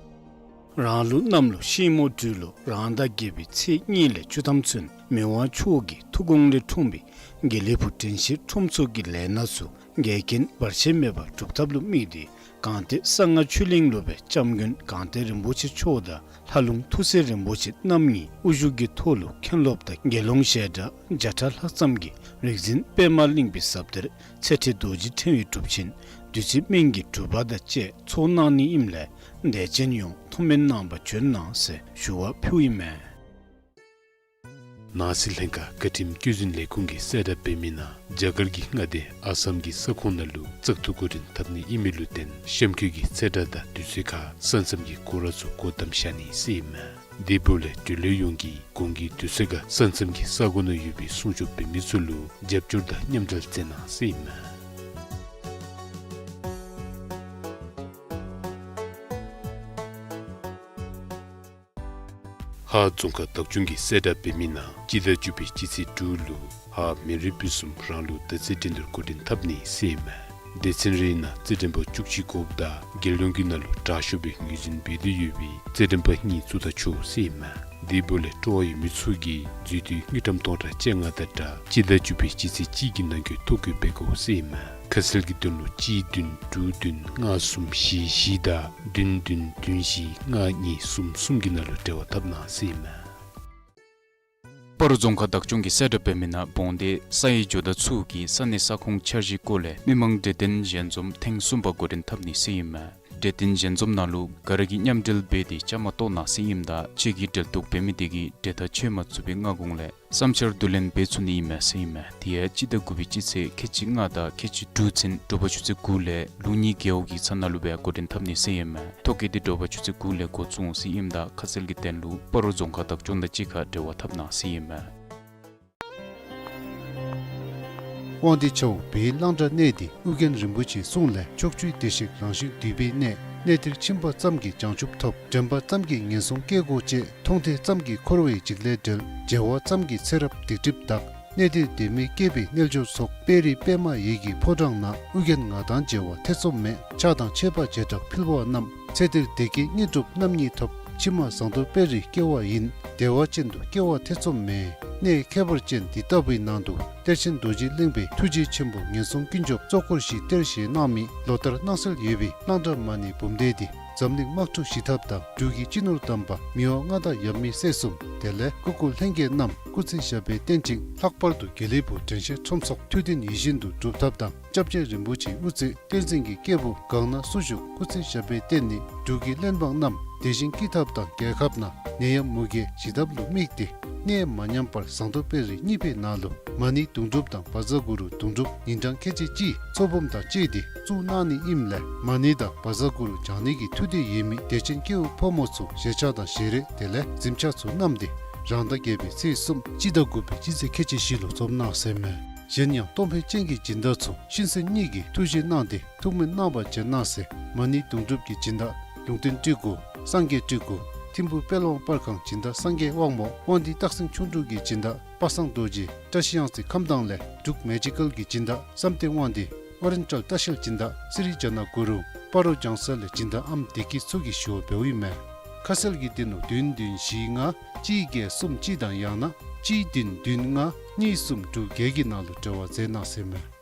རང་ལུགས་གནམ་ལོ་ཤིང་མོ་སྦྲུལ་ལོ་རང་ཟླ་བརྒྱད་པའི་ཚེས་གཉིས་ལས་བཅུ་ཐམ་ཚུན་མི་དབང་མཆོག་གི་ཐུགས་དགོངས་ལས་འཁྲུངས་པའི་དགེ་ལེགས་ཕུག་དྲན་ཤེས་ཁྲོམ་ཚོགས་ཀྱི་ལས་སྣ་ཚུ་འགལ་རྐྱེན་བར་ཆད་མེད་པར་སྒྲུབ་ཐབས་ལུ་དམིགས་ཏེ་སྒང་སྟེང་གསང་སྔགས་ཆོས་གླིང་ལུ་སྦེ་སྐྱབས་མགོན་སྒང་སྟེང་རིན་པོ་ཆེ་མཆོག་དང་ལྷ་ལུང་ཐུགས་སྲས་རིན་པོ་ཆེ་རྣམ་གཉིས་དབུ་བཞུགས་ཀྱི་ཐོག་ལུ་མཁན་སློབ་དང་དགེ་སློང་ཞལ་གྲངས་བརྒྱ་ཕྲག་ལྷག་ཙམ་གྱིས་རིག་འཛིན་པདྨ་གླིང་པའི་ཟབ་གཏེར་ཚེ་ཁྲིད་རྡོ་རྗེ་ཕྲེང་བའི་སྒྲུབ་ཆེན་བདུད་རྩི་སྨན་གྱི་སྒྲུབ་པ་དང་བཅས་ཚོགས་གནང་ནི་ཨིནམ་ལས་དད་ཅན་ཡོངས་ཐུགས་སྨོན་གནང་བར་བྱོན་གནང་ཟེར་ཞུ་བ་ཕུལཝ་ཨིན་མས། ནང་སྲིད་ལྷན་ཁག་བཀའ་ཁྲིམས་བཀོད་འཛིན་ལས་ཁུངས་ཀྱིས་གསལ་བསྒྲགས་འབད་མི་ནང་རྒྱ་གར་གྱི་མངའ་སྡེ་ཨ་སམ་གྱི་ས་ཁོངས་ནང་ལུ་བཙག་འཐུ་འགོ་འདྲེན་འཐབ་ནི་ཨིན་མི་ལུ་བརྟེན་གཤམ་འཁོད་ཀྱི་ཚེས་གྲངས་དང་དུས་ཚོད་ཁར་ས་མཚམས་ཀྱི་སྐོར་ར་ཚུ་སྒོ་བསྡམས་བཞག་ནི་ཟེར་ཨིན་མས། དེ་འབདཝ་ལས་འབྲེལ་ཡོད་ཡོངས་ཀྱིས་གོང་གི་དུས་ཚོད་ཁར་ས་མཚམས་ཀྱི་ས་གོ་ནང་ཡོད་པའི་སྲུང་སྐྱོབ་འབད་མི་ཚུ་ལུ་རྒྱབ་སྐྱོར་དང་མཉམ་འབྲེལ་མཛད་གནང་ཟེར་ཨིན་མས། ཧཱ་རྫོང་ཁག་བདག་སྐྱོང་གིས་གསལ་བསྒྲགས་འབད་མི་ནང་སྤྱི་ཟླ་བཅུ་པའི་སྤྱི་ཚེས་དྲུག་ལུ་ཧཱ་མི་རིགས་ཕུན་སུམ་རང་ལུགས་དར་རྩེད་འགྲན་བསྡུར་འགོ་འདྲེན་འཐབ་ནི་ཟེར་ཨིན་མས། སྡེ་ཚན་རེའི་ནང་རྩེད་འགྲན་པ་བཅུ་གཅིག་དགོཔ་ད་རྒྱལ་ཡོངས་ཀྱི་ནང་ལུ་དྲག་ཤོས་སྦེ་ངོས་འཛིན་འབད་དོ་ཡོད་པའི་རྩེད་འགྲན་པ་གཉིས་བཙུགས་ད་ཆོག་ཟེར་ཨིན་མས། དེ་འབདཝ་ལས་སྤྲོ་བ་ཡོད་མི་ཚུ་གིས་འཛུལ་སྡུད་དངུལ་ཀྲམ་སྟོང་ཕྲག་བཅོ་ལྔ་དང་སྦྲགས་སྤྱི་ཟླ་བཅུ་པའི་སྤྱི་ཚེས་གཅིག་གི་ནང་འཁོད་ཐོ་བཀོད་འབད་དགོ་ཟེར་ཨིན་མས། ཁ་གསལ་གྱི་དོན་ལུ་གཅིག་བདུན་དྲུག་བདུན་ལྔ་གསུམ་བཞི་བཞི་དང་བདུན་བདུན་བདུན་བཞི་ལྔ་གཉིས་གསུམ་གསུམ་གྱི་ནང་ལུ་འབྲེལ་བ་འཐབ་གནང་ཟེར་ཨིན་མས། སྤ་རོ་རྫོང་ཁག་བདག་སྐྱོང་གིས་གསལ་བསྒྲགས་འབད་མི་ནང་བོང་སྡེ་ས་ཡི་ཇོ་བདག་ཚུ་གི་ས་གནས་ས་ཁོངས་འཆར་གཞིའི་སྐོར་ལས་མི་མང་གྲོས་བསྟུན་ཞལ་འཛོམས་ཐེངས་གསུམ་པ་འགོ་འདྲེན་འཐབ་ནི་ཟེར་ཨིན་མས། འབྲས་ལྡན་ཞལ་འཛོམས་ནང་ལུ་ག་ར་གིས་མཉམ་འབྲེལ་འབད་དེ་བཅའ་མར་གཏོགས་གནང་ཟེར་ཨིནམ་ད་ཁྱེད་ཀྱིས་འབྲེལ་གཏོགས་འབད་མི་དེ་གིས་འབྲེལ་ཐག་ཆོད་མ་ཚུགས་པའི་སྔ་གོང་ལས་བསམ་འཆར་བསྡུ་ལེན་འབད་ཚུགས་ནི་ཨིན་མས་ཟེར་ཨིན་མས། དེ་ཡང་སྤྱི་ཟླ་དགུ་པའི་སྤྱི་ཚེས་ཁལ་གཅིག་ལྔ་དང་ཁལ་གཅིག་དྲུག་ཚུན་དྲོ་པ་ཆུ་ཚོད་དགུ་ལས་ལུགས་གཉིས་རྒེད་འོག་གི་ཚ་ནང་ལུ་སྦེ་འགོ་འདྲེན་འཐབ་ནི་ཟེར་ཨིན་མས། ཐོ་བཀོད་དེ་དྲོ་པ་ཆུ་ཚོད་དགུ་ལས་འགོ་བཙུགས་འོང་ཟེར་ཨིནམ་ད་ཁ་གསལ་གྱི་དོན་ལུ་སྤ་རོ་རྫོང་ཁག་བདག་སྐྱོང་དང་གཅིག་ཁར་འབྲེལ་བ་འཐབ་གནང་ཟེར་ཨིན་མས། དབང་འདུས་ཆབ་འབངས་གླང་བྲག་གནས་འདི་ཨོ་རྒྱན་རིན་པོ་ཆེའི་གསུང་ལས་ཕྱོགས་བཅུའི་བདེ་གཤེགས་རང་བཞིན་འདུས་པའི་གནས། གནས་འདིར་ཕྱིན་པ་ཙམ་གྱིས་བྱང་ཆུབ་ཐོབ། དྲན་པ་ཙམ་གྱིས་ངན་སོང་སྐྱེ་སྒོ་བཅད། མཐོང་ཐོས་ཙམ་གྱིས་འཁོར་བའི་འཇིགས་ལས་བསྒྲལ། མཇལ་བ་ཙམ་གྱིས་ཚེ་རབས་སྡིག་སྒྲིབ་འདག། གནས་འདིར་དད་མོས་སྐྱེས་པའི་རྣལ་འབྱོར་ཚོགས། དཔལ་རི་པདྨ་འོད་ཀྱི་ཕོ་བྲང་ན། ཨོ་རྒྱན་ང་དང་མཇལ་བ་ཐེ་ཚོམ་མེད། ཕྱག་དང་མཆོད་པ་བྱེ་བྲག་ཕུལ་བ་རྣམས། ཚེ་འདིར་བདེ་སྐྱིད་དངོས་གྲུབ་རྣམ་གཉིས་ཐོབ། ཕྱི་མ་ཟངས་མདོག་དཔལ་རིར་སྐྱེ་བ་ཡིན། བདེ་བ་ཅན་དུ་སྐྱེ་བ་ཐེ་ཚོམ་མེད། གནས་ཁྱད་པར་ཅན་འདི་ལྟ་བུའི་ནང་དུ་གཏེར་ཆེན་རྡོ་རྗེ་གླིང་པའི་ཐུགས་རྗེ་ཆེན་པོ་ངན་སོང་ཀུན་སྐྱོབ་གཙོ་འཁོར་བཞི་གཏེར་བཞེས་གནང་མི་ལོ་ལྟར་སྣང་གསལ་ཡོད་པའི་གླང་བྲག་མ་ཎི་འབུམ་སྡེ་འདི་འཛམ་གླིང་དམག་འཁྲུག་ཞི་ཐབས་དང་འབྲུག་གི་སྤྱི་ནོར་དམ་པ་མི་དབང་མངའ་བདག་ཡབ་མེས་སྲས་གསུམ་དེ་ལས་སྐུ་འཁོར་ལྷན་རྒྱས་རྣམས་སྐུ་ཚེ་ཞབས་པད་བརྟན་ཅིང་། ལྷག་པར་དུ་དགེ་ལེགས་ཕུག་དྲན་ཤེས་ཁྲོམ་ཚོགས་ཐུགས་འདུན་ཡིད་བཞིན་དུ་འགྲུབ་ཐབས་དང་། སྐྱབས་རྗེ་རིན་པོ་ཆེའི་དབུ་རྩེ་བསྟན་འཛིན་གྱི་སྐྱེས་བུ་གང་ན་སུ་བཞུགས་སྐུ་ཚེ་ཞབས་པད་བརྟན་ནས་འབྲུག་གི་བློན་འབངས་རྣམས་བདེ་ཞིང་སྐྱིད་ཐབས་དང་། རྒྱལ་ཁབ་ནང་ནད་ཡམས་མུ་གེ་ཞི་ཐབས་ལུ་དམིགས་ཏེ་གནས་མ་ཉམས་པར་ཟངས་མདོག་དཔལ་རི་གཉིས་པའི་ནང་ལུ་མ་ཎི་དུང་སྒྲུབ་དང་བཛྲ་གུ་རུ་དུང་སྒྲུབ་ཉིན་གྲངས་ཁལ་གཅིག་གཅིག་ཚོགས་འབུམ་དང་བཅས་ཏེ་བཙུགས་གནང་ནི་ཨིནམ་ལས་མ་ཎི་དང་བཛྲ་གུ་རུ་བགྱང་ནི་གི་ཐུགས་འདོད་ཡོད་མི་དད་ཅན་སྐྱེ་བོ་ཕོ་མོ་ཚུ་ཞལ་ཆས་དང་ཞལ་རས་དེ་ལས་གཟིམ་ཆས་ཚུ་བསྣམས་ཏེ་རང་ཟླ་བརྒྱད་པའི་ཚེས་གསུམ་སྤྱི་ཟླ་དགུ་པའི་སྤྱི་ཚེས་ཁལ་གཅིག་བཞི་ལུ་འཛོམས་གནང་ཟེར་མས། གཞན་ཡང་གཏོང་ཕོད་ཅན་གྱི་སྦྱིན་བདག་ཚུ་གཤིན་གསོན་གཉིས་ཀྱི་ཐུགས་བཞེད་གནང་སྟེ་ཐུགས་སྨོན་གནང་བར་བྱོན་གནང་ཟེར། མ་ཎི་དུང་སྒྲུབ་ཀྱི་སྦྱིན་བདག་ལུང་བསྟན་སྤྲུལ་སྐུ་སངས་རྒྱས་སྤྲུལ་སྐུ་ཐིམ་ཕུག་དཔལ་དབང་པར་ཁང་སྦྱིན་བདག་སངས་རྒྱས་དབང་མོ། དབང་འདུས་སྟག་སེང་ཁྱུང་འབྲུག་གི་སྦྱིན་བདག་པ་སངས་རྡོ་རྗེ། བཀྲ་ཤིས་གཡང་རྩེ་ཁམས་དྭངས་ལས་འབྲུག་མེ་ཇི་ཀལ་གྱི་སྦྱིན་བདག་བསམ་གཏན་དབང་འདུས། ཨོ་རེན་ཊལ་ལྟ་བཤལ་སྦྱིན་བདག་སི་རི་ཇ་ན་གུ་རུ། སྤ་རོ་རྒྱང་སར་ལས་སྦྱིན་བདག་ཨམ་བདེ་སྐྱིད་ཚུ་གིས་ཞུ་བ་འབདཝ་ཨིན་མས། ཁ་གསལ་གྱི་དོན་ལུ་བདུན་བདུན་བཞི་ལྔ་གཅིག་བརྒྱད་གསུམ་གཅིག་དང་ཡང་ན་གཅིག་བདུན་བདུན་ལྔ་གཉིས་གསུམ་དྲུག་བརྒྱད་ཀྱི་ནང་ལུ་འབྲེལ་བ་མཛད་གནང་ཟེར་མས།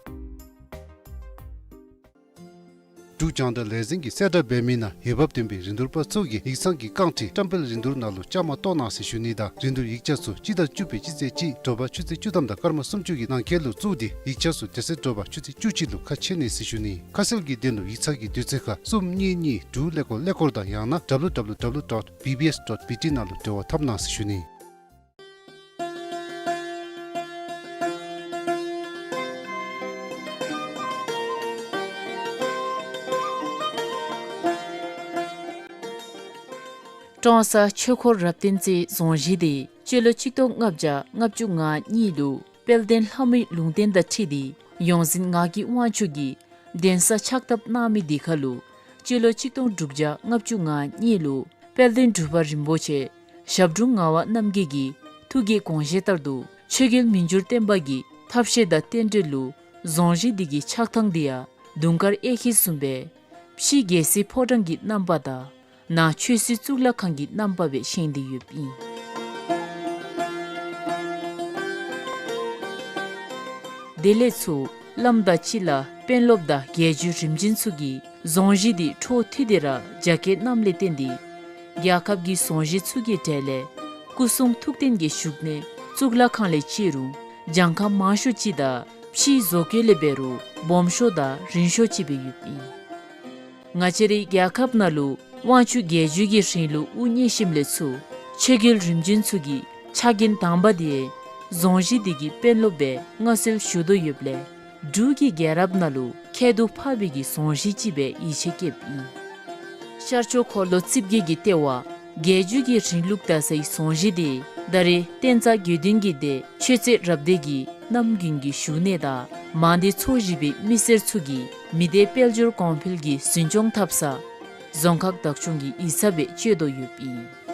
འབྲུག་རྒྱང་བསྒྲགས་ལས་འཛིན་གྱིས་གསལ་བསྒྲགས་འབད་མི་ནང་འོས་འབབ་ལྡན་པའི་རིན་བསྡུར་པ་ཚུ་གིས་ཡིག་ཚང་གི་རྐང་ཁྲི་བཀྲམ་སྤེལ་རིན་བསྡུར་ནང་ལུ་བཅའ་མར་གཏོགས་གནང་ཟེར་ཞུ་ནི་དང་རིན་བསྡུར་ཡིག་ཆ་ཚུ་སྤྱི་ཟླ་བཅུ་པའི་སྤྱི་ཚེས་གཅིག་དྲོ་པ་ཆུ་ཚོད་བཅུ་ཐམ་དང་སྐར་མ་སུམ་ཅུ་གི་ནང་འཁོད་ལུ་བཙུགས་ཏེ་ཡིག་ཆ་ཚུ་དེ་ཚེ་དྲོ་པ་ཆུ་ཚོད་བཅུ་གཅིག་ལུ་ཁ་ཕྱེ་ནི་ཟེར་ཞུ་ནི། ཁ་གསལ་གྱི་དོན་ལུ་ཡིག་ཚང་གི་དུས་ཚོད་ཁར་གསུམ་གཉིས་གཉིས་དྲུག་ཀླད་ཀོར་ཀླད་ཀོར་དང་ཡང་ན་W W W dot B B S dot B T ནང་ལུ་འབྲེལ་བ་འཐབ་གནང་ཟེར་ཞུ་ནི། ཀྲོང་གསར་ཆོས་འཁོར་རབ་བརྟན་རྩེའི་རྫོང་གཞིས་དེ་སྤྱི་ལོ་ཆིག་སྟོང་ལྔ་བརྒྱ་ལྔ་བཅུ་ང་གཉིས་ལུ་དཔལ་ལྡན་ལྷ་མོའི་ལུང་བསྟན་དང་འཁྲིལ་ཏེ་ཡོངས་འཛིན་ངག་གི་དབང་ཕྱུག་གིས་གདན་ས་ཕྱག་བཏབ་གནང་མི་དེ་ཁར་ལུ་སྤྱི་ལོ་ཆིག་སྟོང་དྲུག་བརྒྱ་ལྔ་བཅུ་ང་གཉིས་ལུ་དཔལ་ལྡན་འབྲུག་པ་རིན་པོ་ཆེ་ཞབས་དྲུང་ངག་དབང་རྣམ་རྒྱལ་གྱི་ཐུགས་ཀྱི་དགོངས་བཞེད་ལྟར་དུ་ཆོས་རྒྱལ་མི་འགྱུར་བརྟན་པ་གི་ཐབས་ཤེས་དང་རྟེན་འབྲེལ་ལུ་རྫོང་གཞིས་དེ་གི་ཆགས་ཐངས་དེ་ཡང་དུང་དཀར་གཡས་འཁྱིལ་བཟུམ་སྦེ་ཕྱི་རྒྱལ་སྲིད་ཕོ་བྲང་གི་རྣམ་པ་དང་ནང་ཆོས་སྲིད་གཙུག་ལག་ཁང་གི་རྣམ་པ་སྦེ་བཞེངས་ཏེ་ཡོདཔ་ཨིན། དེ་ལས་ཚུར་བླམ་དང་སྤྱི་བླ་དཔོན་སློབ་དང་རྒྱལ་བརྒྱུད་རིམ་བྱོན་ཚུ་གིས་རྫོང་གཞིས་དེ་འཕྲོ་མཐུད་དེ་ར་རྒྱ་སྐྱེད་གནངམ་ལས་བརྟེན་ཏེ་རྒྱལ་ཁབ་ཀྱི་རྫོང་གཞིས་ཚུ་གི་གྲས་ལས་སྐུ་གསུང་ཐུགས་རྟེན་གྱི་བཞུགས་གནས་གཙུག་ལག་ཁང་ལས་བརྩི་རུང་གྱངས་ཁ་མང་ཤོས་ཅིག་དང་ཕྱིའི་བཟོ་བཀོད་ལས་འབད་རུང་སྦོམ་ཤོས་དང་རིང་ཤོས་ཅིག་སྦེ་ཡོདཔ་ཨིན། ང་བཅས་རའི་རྒྱལ་ཁབ་ནང་ལུ་དབང་ཕྱུག་རྒྱལ་བརྒྱུད་ཀྱི་རིང་ལུགས་དབུ་བརྙེས་ཞིནམ་ལས་ཚུར་ཆོས་རྒྱལ་རིམ་བྱོན་ཚུ་གི་ཕྱག་འགན་དང་པ་དེ་རྫོང་གཞིས་དེ་གི་དཔོན་སློབ་སྦེ་མངའ་གསོལ་ཞུ་དོ་ཡོདཔ་ལས་འབྲུག་གི་རྒྱལ་རབས་ནང་ལུ་ཁྱད་དུ་འཕགས་པའི་གི་རྫོང་གཞིས་ཅིག་སྦེ་ཡིད་ཆེས་བསྐྱེདཔ་ཨིན། ཤར་ཕྱོགས་འཁོར་ལོ་རྩིབས་བརྒྱད་ཀྱི་ལྟེ་བ་རྒྱལ་བརྒྱུད་ཀྱི་རིང་ལུགས་དར་སའི་རྫོང་གཞིས་དེ་ད་རེས་བསྟན་རྩ་དགེ་འདུན་གྱི་སྡེ་ཆོས་རྩེ་རབ་སྡེ་གི་གནམ་དགུན་གྱི་བཞུགས་གནས་དང་མང་སྡེ་ཚོ་བཞི་པའི་མི་སེར་ཚུ་གིས་མི་སྡེ་དཔལ་འབྱོར་གོང་འཕེལ་གྱི་འཛིན་སྐྱོང་འཐབ་ས་རྫོང་ཁག་བདག་སྐྱོང་གི་ཡིག་ཚང་སྦེ་སྤྱོད་དོ་ཡོདཔ་ཨིན།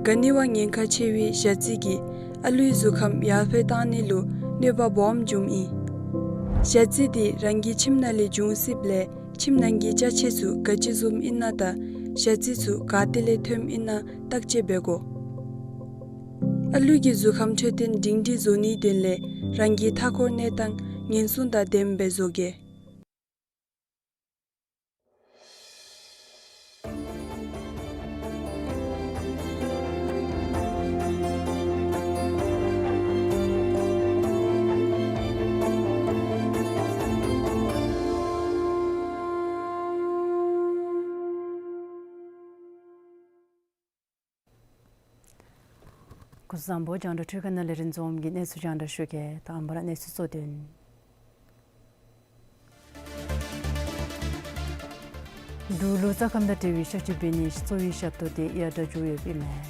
ག་ནི་བ་ཉེན་ཁ་ཆེ་བའི་ཞ་རྩི་གིས་ཨ་ལུའི་གཟུགས་ཁམས་ཡར་འཕེལ་བཏང་ནི་ལུ་གནོད་པ་སྦོམ་འབྱུངམ་ཨིན། ཞ་རྩི་འདི་རང་གི་ཁྱིམ་ནང་ལས་འབྱུང་སྲིདཔ་ལས་ཁྱིམ་ནང་གི་ཅ་ཆས་ཚུ་ག་ཅི་བཟུམ་ཨིན་ན་དང་ཞ་རྩི་ཚུ་ག་ཏེ་ལས་ཐོནམ་ཨིན་ན་བརྟག་དཔྱད་འབད་དགོ། ཨ་ལུ་གི་གཟུགས་ཁམས་འཕྲོད་བསྟེན་སྒྲིང་སྒྲིང་བཟོ་ནིའི་དོན་ལས་རང་གི་མཐའ་འཁོར་གནས་སྟངས་ཉེན་སྲུང་དང་ལྡནམ་སྦེ་བཟོ་གེ། སྐུ་གཟུགས་བཟང་པོ། རྒྱང་བསྒྲགས་འཕྲུལ་ཁང་ནང་ལས་རིན་འཛོམས་ཀྱིས་གནས་ཚུལ་རྒྱང་བསྒྲགས་ཞུ་གེ། ད་ཨམ་བ་ར་གནས་ཚུལ་གཙོ་དོན། འབྲུག་ལུ་རྩྭ་ཁམས་དང་འབྲེལ་བའི་གཤག་བཅོས་འབད་ནིའི་གསོ་བའི་ཞབས་ཏོག་དེ་ཡར་དྲག་འགྱོ་ཡོདཔ་ཨིན་མས།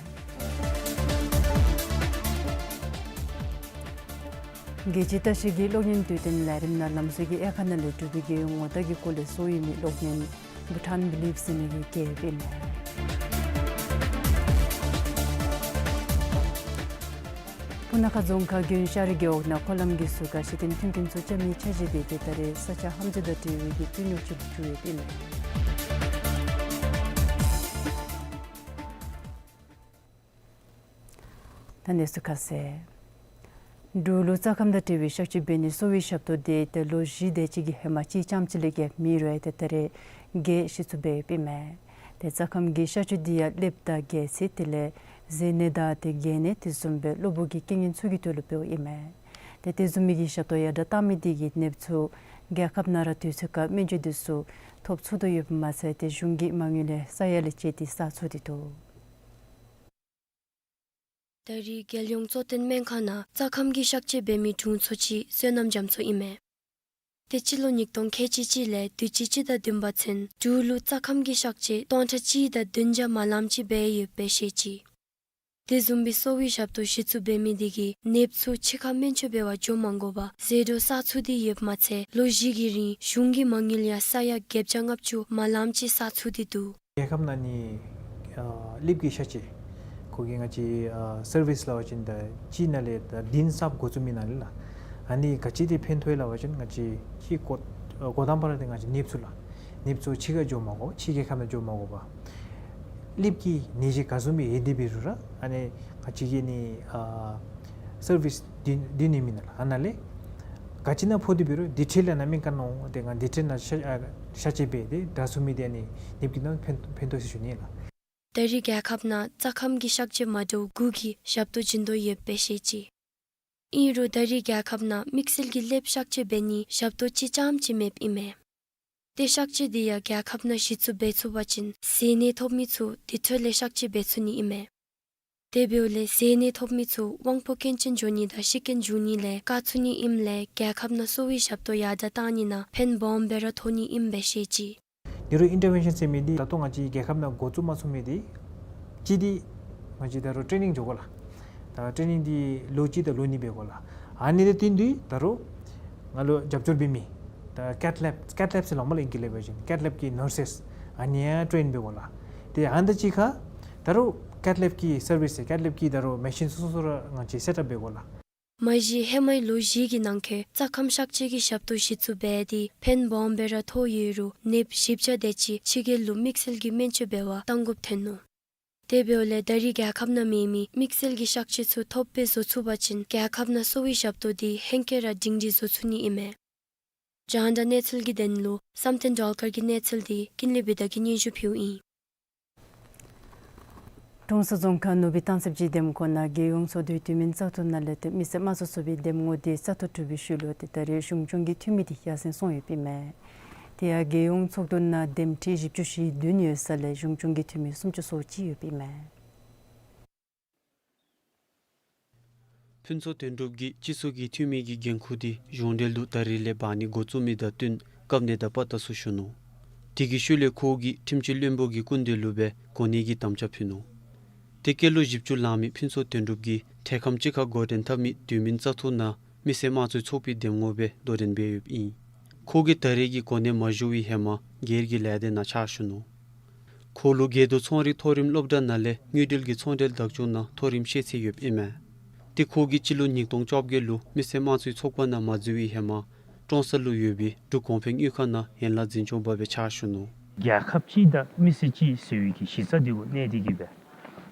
རྒྱལ་སྤྱིའི་ལྟ་བཤལ་གྱི་གློག་བརྙན་དུས་སྟོན་ལས་རིམ་ནང་ལམ་བཟོ་གི་དབྱེ་ཁག་ནང་ལས་གྲུབ་པའི་རྒྱལ་ཡོངས་ངོ་རྟགས་ཀྱི་སྐོར་ལས་གསོ་བའི་མི་གློག་བརྙན་བྷུ་ཊཱན་བི་ལིབ་ཟེར་མི་གི་རྒྱལ་ཡོདཔ་ཨིན་མས། སྤུ་ན་ཁ་རྫོང་ཁག་དགོན་ཤར་རྒེད་འོག་ནང་འཁོར་ལམ་གྱི་ཟུར་ཁར་གཞི་རྟེན་མཐུན་རྐྱེན་ཚུ་རྐྱབ་མི་འཆར་གཞི་དེ་ཏེ་ད་རེས་ས་ཆ་ཧམ་འཛུལ་དང་འབྲེལ་བའི་གི་རྩོད་རྙོགས་ཅིག་འགྱོ་ཡོདཔ་ཨིན་མས། ད་གནས་ཚུལ་ཁ་གསལ། འབྲུག་ལུ་རྩྭ་ཁམས་དང་འབྲེལ་བའི་གཤག་བཅོས་འབད་ནིའི་གསོ་བའི་ཞབས་ཏོག་དེ་ཏེ་ལོ་བཞི་དེ་ཅིག་གི་ཧེ་མ་གཅིག་རྐྱངམ་ཅིག་ལས་བརྒལ་མེད་རུང་ཏེ་ད་རེས་བརྒལ་གཞི་བཙུགས་འབད་ཡོདཔ་ཨིན་མས། ཏེ་རྩྭ་ཁམས་ཀྱི་གཤག་བཅོས་འདི་ཡང་སླེབས་དང་རྒྱལ་ཚད་དེ་ལས་ཟས་གནས་དང་ཏེ་རྒལ་གནས་དེ་བཟུམ་སྦེ་གློ་བུར་གྱི་རྐྱེན་ངན་ཚུ་གི་དོན་ལུ་འབདཝ་ཨིན་མས། ཏེ་དེ་བཟུམ་མའི་གི་ཞབས་ཏོག་ཡར་དྲག་བཏང་མི་དེ་གིས་ནདཔ་ཚུ་རྒྱལ་ཁབ་ནང་ར་དུས་ཚོད་ཁར་སྨན་བཅོས་དེ་ཚུ་ཐོབ་ཚུགས་དོ་ཡོདཔ་མ་ཚད་ཏེ་གཞུང་གིས་མ་དངུལ་ལས་ས་ཡ་ལས་བཅད་དེ་བསག་ཚུགས་ཏེ་འདུག། ད་རེས་རྒྱལ་ཡོངས་གཙོ་བསྟེན་སྨན་ཁང་ནང་རྩྭ་ཁམས་ཀྱི་གཤག་བཅོས་འབད་མི་དྲུང་འཚོ་ཅིག་བསོད་ནམས་རྒྱ་མཚོ་ཨིན་མས། ཏེ་སྤྱི་ལོ་ཉིས་སྟོང་ཁལ་གཅིག་གཅིག་ལས་དུས་ཅི་སྤྱི་ཟླ་བདུན་པ་ཚུན་འབྲུག་ལུ་རྩྭ་ཁམས་ཀྱི་གཤག་བཅོས་སྟོང་ཕྲག་གཅིག་དང་བདུན་བརྒྱ་མ་ལམ་ཅིག་འབད་ཡོདཔ་སྦེ་བཤད་ཅི། དེ་བཟུམ་སྦེ་གསོ་བའི་ཞབས་ཏོག་གཞི་བཙུགས་འབད་མི་དེ་གིས་ནདཔ་ཚུ་ཕྱི་ཁར་སྨན་བཅོས་འབད་བར་འགྱོ་མ་དགོ་པར་ཟད་འགྲོ་བསག་ཚུགས་ཏེ་ཡོདཔ་མ་ཚད་ལོ་བཞི་གི་རིང་གཞུང་གི་མ་དངུལ་ཡང་ས་ཡ་བརྒྱད་བརྒྱ་ལྔ་བཅུ་མ་ལམ་ཅིག་བསག་ཚུགས་ཏེ་འདུག། རྒྱལ་ཁབ་ནང་ནི་ཨ་ལེབ་ཀྱི་གཤག་བཅོས་ཁོ་གི་ང་བཅས་ཨ་སར་བིསི་སླབ་པ་ཅིན་ད་ཅི་ནང་ལས་ད་འདི་ནི་གསརཔ་འགོ་བཙུགས་མི་ནང་ལས་ལགས། ཨ་ནི་ག་ཅི་དེ་ཕན་ཐོགས་ཡོད་སླབ་པ་ཅིན་ང་བཅས་ཅིག་འགོ་ཨ་འགོ་དང་པ་ར་དེ་ང་བཅས་ནདཔ་ཚུ་ལགས། ནདཔ་ཚུ་ཕྱི་ཁར་འགྱོ་མ་དགོ། ཕྱི་རྒྱལ་ཁབ་ནང་འགྱོ་མ་དགོ་པར་ལེབ་ཀྱི་ནད་གཞི་ག་བཟུམ་སྦེ་ཡོད་དེ་འབད་རུང་ར་ཨ་ནི་ང་བཅས་ཀྱི་ནི་ཨ་སར་བིསི་འདི་འདི་ནི་མི་ནང་ལགས། ཨ་ནཱ་ལས་ག་ཅི་ནང་ཕོག་སྟེ་འབད་རུང་འདི་འཕྲལ་ལས་ནཱ་མི་ཀ་ནོ་དེ་ང་འདི་འཕྲལ་ནཱ་གཤག་ཨ་གཤག་བཅོས་འབད་དེ་དྲག་ཚུགས་མི་དེ་ནི་ནདཔ་ཀྱི་ནང་ཕན་ཕན་ཐོགས་ཟེར་ཞུ་ནི་ལགས། ད་རེས་རྒྱལ་ཁབ་ནང་རྩྭ་ཁམས་ཀྱི་གཤག་བཅོས་མ་འདྲཝ་དགུ་གི་ཞབས་ཏོག་བྱིན་དོ་ཡོདཔ་སྦེ་བཤད་ཅི། ཨིན་རུང་ད་རེས་རྒྱལ་ཁབ་ནང་དམིགས་བསལ་གྱི་ལེབ་གཤག་བཅོས་འབད་ནི་ཞབས་ཏོག་གཅིག་རྐྱངམ་ཅིག་མེདཔ་ཨིན་མས། ཏེ་གཤག་བཅོས་འདི་ཡང་རྒྱལ་ཁབ་ནང་གཞི་བཙུགས་འབད་ཚུགས་པ་ཅིན་ཟས་གནས་ཐོབ་མི་ཚུ་དེ་འཕྲོ་ལས་གཤག་བཅོས་འབད་ཚུགས་ནི་ཨིན་མས། དེ་འབདཝ་ལས་ཟས་གནས་ཐོབ་མི་ཚུ་དབང་པོ་སྐྱོན་ཅན་འགྱོ་ནི་དང་ཤི་རྐྱེན་འབྱུང་ནི་ལས་བཀག་ཚུགས་ནི་ཨིནམ་ལས་རྒྱལ་ཁབ་ནང་གསོ་བའི་ཞབས་ཏོག་ཡར་དྲག་བཏང་ནི་ནང་ཕན་སྦོམ་སྦེ་ར་ཐོགས་ནི་ཨིནམ་སྦེ་བཤད་ཅི། ནེ་རོ་ཨིན་ཊར་ཝེན་ཤཱན་ཟེར་མི་འདི་ད་ལྟོ་ང་བཅས་རྒྱལ་ཁབ་ནང་འགོ་བཙུགས་མ་ཚུགས་མི་འདི་གཅིག་འདི་ང་བཅས་ད་རུང་ཊེ་ནིང་འགྱོ་དགོ་ལགས། ད་ཊེ་ནིང་འདི་ལོ་གཅིག་དང་ལོ་གཉིས་འབད་དགོ་ལགས། ཨ་ནི་དང་བསྟུན་ཏེ་ད་རུང་ང་ལུ་རྒྱབ་སྐྱོར་འབད་མི་ད་ཀེཐ་ལེབ་ཀེཐ་ལེབ་ཟེར་སླབ་མས་ལགས་ཨིང་སྐད་ལས་འབད་བ་ཅིན་ཀེཐ་ལེབ་ཀྱི་ནར་སེསི་ཨ་ནི་ཡང་ཊེན་འབད་དགོ་ལགས། ཏེ་ཨ་ནི་དང་གཅིག་ཁར་ད་རུང་ཀེཐ་ལེབ་ཀྱི་སར་བིསི་ཀེཐ་ལེབ་ཀྱི་ད་རུང་མེ་ཤིན་སོ་སོ་ར་ང་བཅས་སེཊ་ཨཔ་འབད་དགོ་ལགས། མ་གཞི་ཧེ་མའི་ལོ་བཞི་གི་ནང་འཁོད་རྩྭ་ཁམས་གཤག་བཅོས་ཀྱི་ཞབས་ཏོག་གཞི་བཙུགས་འབད་དེ་ཕན་སྦོམ་སྦེ་ར་ཐོགས་ཡོད་རུང་ནདཔ་བཞི་བརྒྱ་དེ་ཅིག་ཕྱི་རྒྱལ་ལུ་དམིགས་བསལ་གྱི་སྨན་བཅོས་འབད་བར་གཏང་དགོཔ་ཐོན་ནུག། དེ་འབདཝ་ལས་ད་རེས་རྒྱལ་ཁབ་ནང་མེད་མི་དམིགས་བསལ་གྱི་གཤག་བཅོས་ཚུ་ཐོབ་སྦེ་བཟོ་ཚུགས་པ་ཅིན་རྒྱལ་ཁབ་ནང་གསོ་བའི་ཞབས་ཏོག་འདི་ཧེང་སྐལ་ར་སྒྲིང་སྒྲིང་བཟོ་ཚུགས་ནི་ཨིན་མས། རྒྱང་བསྒྲགས་གནས་ཚུལ་གྱི་དོན་ལུ་བསམ་གཏན་སྒྲོལ་དཀར་གྱི་གནས་ཚུལ་འདི་ཀུན་ལེགས་བི་དྷ་གིས་སྙན་ཞུ་ཕུལཝ་ཨིན། ཀྲོང་གསར་རྫོང་ཁག་ནུབ་སྦིས་གཏམ་ཚདཔ་ཀྱི་འདེམས་ཁོངས་ནང་རྒྱལ་ཡོངས་ཚོགས་འདུའི་དུས་མིན་བཙག་འཐུ་ནང་ལས་ཏེ་མི་སེར་དམངས་གཙོ་ཚོགས་པའི་འདེམས་ངོ་དེ་བཙག་འཐུ་གྲུབ་པའི་ཤུལ་ལུ་ཏེ་ད་རེས་གཞུང་སྐྱོང་གི་འཐུས་མི་དེ་ཡར་སེང་སོང་ཡོདཔ་ཨིན་མས། དེ་ཡང་རྒྱལ་ཡོངས་ཚོགས་འདུ་ནང་འདེམས་ཁྲི་བཞི་བཅུ་ཞེ་བདུན་ཡོད་ས་ལས་གཞུང་སྐྱོང་གི་འཐུས་མི་སུམ་ཅུ་སོ་གཅིག་ཡོདཔ་ཨིན་མས། ཕུན་ཚོགས་དོན་གྲུབ་ཀྱིས་སྤྱི་ཚོགས་ཀྱི་འཐུས་མི་གི་འགན་ཁུར་དེ་གཞུང་འབྲེལ་དུ་ད་རེས་ལས་འབག་ནི་འགོ་བཙུགས་མི་དང་བསྟུན་བཀའ་གནང་དང་པ་ལྟ་ཚུལ་ཞུ་ནུག། དེ་གི་ཤུལ་ལས་ཁོ་གིས་ཁྲིམས་སྤྱི་བློན་པོ་གི་སྐུ་མདུན་ལུ་སྦེ་གོ་གནས་ཀྱི་དམ་བཅའ་ཕུལ་ནུག། ཏེ་སྐྱེས་ལོ་བཞི་བཅུ་ལང་མི་ཕུན་ཚོགས་དོན་གྲུབ་ཀྱིས་ཐེངས་ཁམས་གཅིག་ཁར་འགོ་འདྲེན་འཐབ་མི་དུས་མིན་བཙག་འཐུ་ནང་མི་སེར་དམངས་གཙོའི་ཚོགས་པའི་འདེམས་ངོ་སྦེ་དོ་འགྲན་འབད་ཡོདཔ་ཨིན། ཁོ་གིས་ད་རེས་ཀྱི་གོ་གནས་མ་ཞུ་བའི་ཧེ་མ་སྒེར་གྱི་ལས་སྡེ་ནང་ཕྱག་ཞུ་ནུག། ཁོ་ལུ་དགེ་འདུན་ཚོང་རིག་མཐོ་རིམ་སློབ་གྲྭ་ནང་ལས་དངུལ་འབྲེལ་གྱི་ཚོང་འབྲེལ་བདག་སྐྱོང་ནང་མཐོ་རིམ་ཤེས་ཚད་ཡོདཔ་ཨིན་མས། ཏེ་ཁོ་གིས་སྤྱི་ལོ་ཉིས་སྟོང་བཅོ་བརྒྱད་ལུ་མི་སེར་དམངས་གཙོའི་ཚོགས་པ་ནང་མ་འཛུལ་བའི་ཧེ་མ་ཀྲོང་གསར་ལུ་ཡོད་པའི་འབྲུག་གོང་འཕེལ་དངུལ་ཁང་ནང་ཡན་ལག་འཛིན་སྐྱོང་འབད་བའི་ཕྱག་ཞུ་ནུག། རྒྱལ་ཁབ་གཅིག་དང་མི་སེར་གཅིག་ཟེར་བའི་གི་གཞི་རྩ་འདི་གུ་གནས་ཏེ་གི་སྦེ་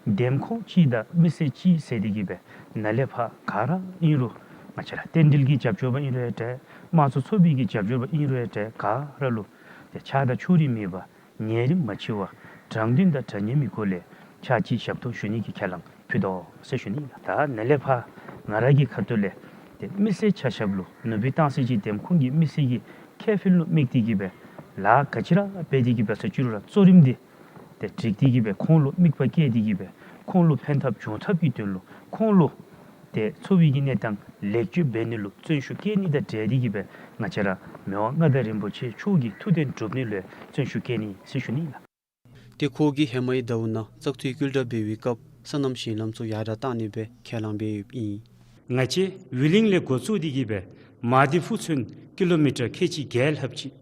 འདེམས་ཁོངས་གཅིག་དང་མི་སེར་གཅིག་ཟེར་ཏེ་གི་སྦེ་ནཱ་ལས་ཕར་ག་ར་ཨིན་རུང་ང་བཅས་ར་རྟེན་འབྲེལ་གྱི་རྒྱབ་སྐྱོར་པ་ཨིན་རུང་ཡང་འདྲ། དམངས་གཙོ་ཚོགས་པའི་གི་རྒྱབ་སྐྱོར་པ་ཨིན་རུང་ཡང་འདྲ། ག་ར་ལུ་ཏེ་ཆགས་སྡང་ཕྱོགས་རིས་མེད་པར་ཉེ་རིང་མ་ཕྱེ་བར་དྲང་བདེན་དང་འདྲ་མཉམ་གྱི་སྒོ་ལས་ཕྱག་ཕྱིད་ཞབས་ཏོག་ཞུ་ནི་གི་ཁས་བླངས་ཕུལ་དོ་ཟེར་ཞུ་ནི་ལགས། ད་ནཱ་ལས་ཕར་ང་ར་གི་ཁ་ཐུག་ལས་ཏེ་མི་སེར་ཆ་ཁྱབ་ལུ་ནུབ་སྦིས་ཏང་སྲིད་ཀྱི་འདེམས་ཁོངས་ཀྱི་མི་སེར་གྱི་ཁེ་ཕན་ལུ་དམིགས་ཏེ་གི་སྦེ་ལཱ་ག་ཅི་ར་འབད་དེ་གི་སྦེ་ས་ཅི་རུང་ར་གཙོ་རིམ་འདི་ཏེ་སྒྲིག་སྟེ་གི་སྦེ་ཁོང་ལུ་དམིགས་པ་བསྐྱེད་དེ་གི་སྦེ་ཁོང་ལུ་ཕན་ཐབས་འབྱུང་ཐབས་ཀྱི་དོན་ལུ་ཁོང་ལུ་ཏེ་འཚོ་བའི་གི་གནས་སྟངས་ལེགས་བཅོས་འབད་ནི་ལུ་བརྩོན་ཤུགས་བསྐྱེད་ནི་དང་འབྲེལ་ཏེ་གི་སྦེ་ང་བཅས་ར་མི་དབང་མངའ་བདག་རིན་པོ་ཆེ་མཆོག་གི་ཐུགས་དོན་སྒྲུབ་ནི་ལུ་བརྩོན་ཤུགས་བསྐྱེད་ནི་ཟེར་ཞུ་ནི་ལགས། ཏེ་ཁོ་གིས་ཧེ་མའི་ཟླཝ་ནང་བཙག་འཐུའི་སྐུལ་དྲགས་འབད་བའི་སྐབས་སོ་ནམ་ཞིང་ལམ་ཚུ་ཡར་དྲགས་བཏང་ནི་སྦེ་ཁས་བླངས་འབད་ཡོདཔ་ཨིན། ང་བཅས་ཝི་ལིང་ལས་འགོ་བཙུགས་ཏེ་གི་སྦེ་མ་ཏི་ཕུ་ཚུན་ཀི་ལོ་མི་ཊར་ཁལ་གཅིག་བརྒྱད་ལྷགཔ་ཅིག།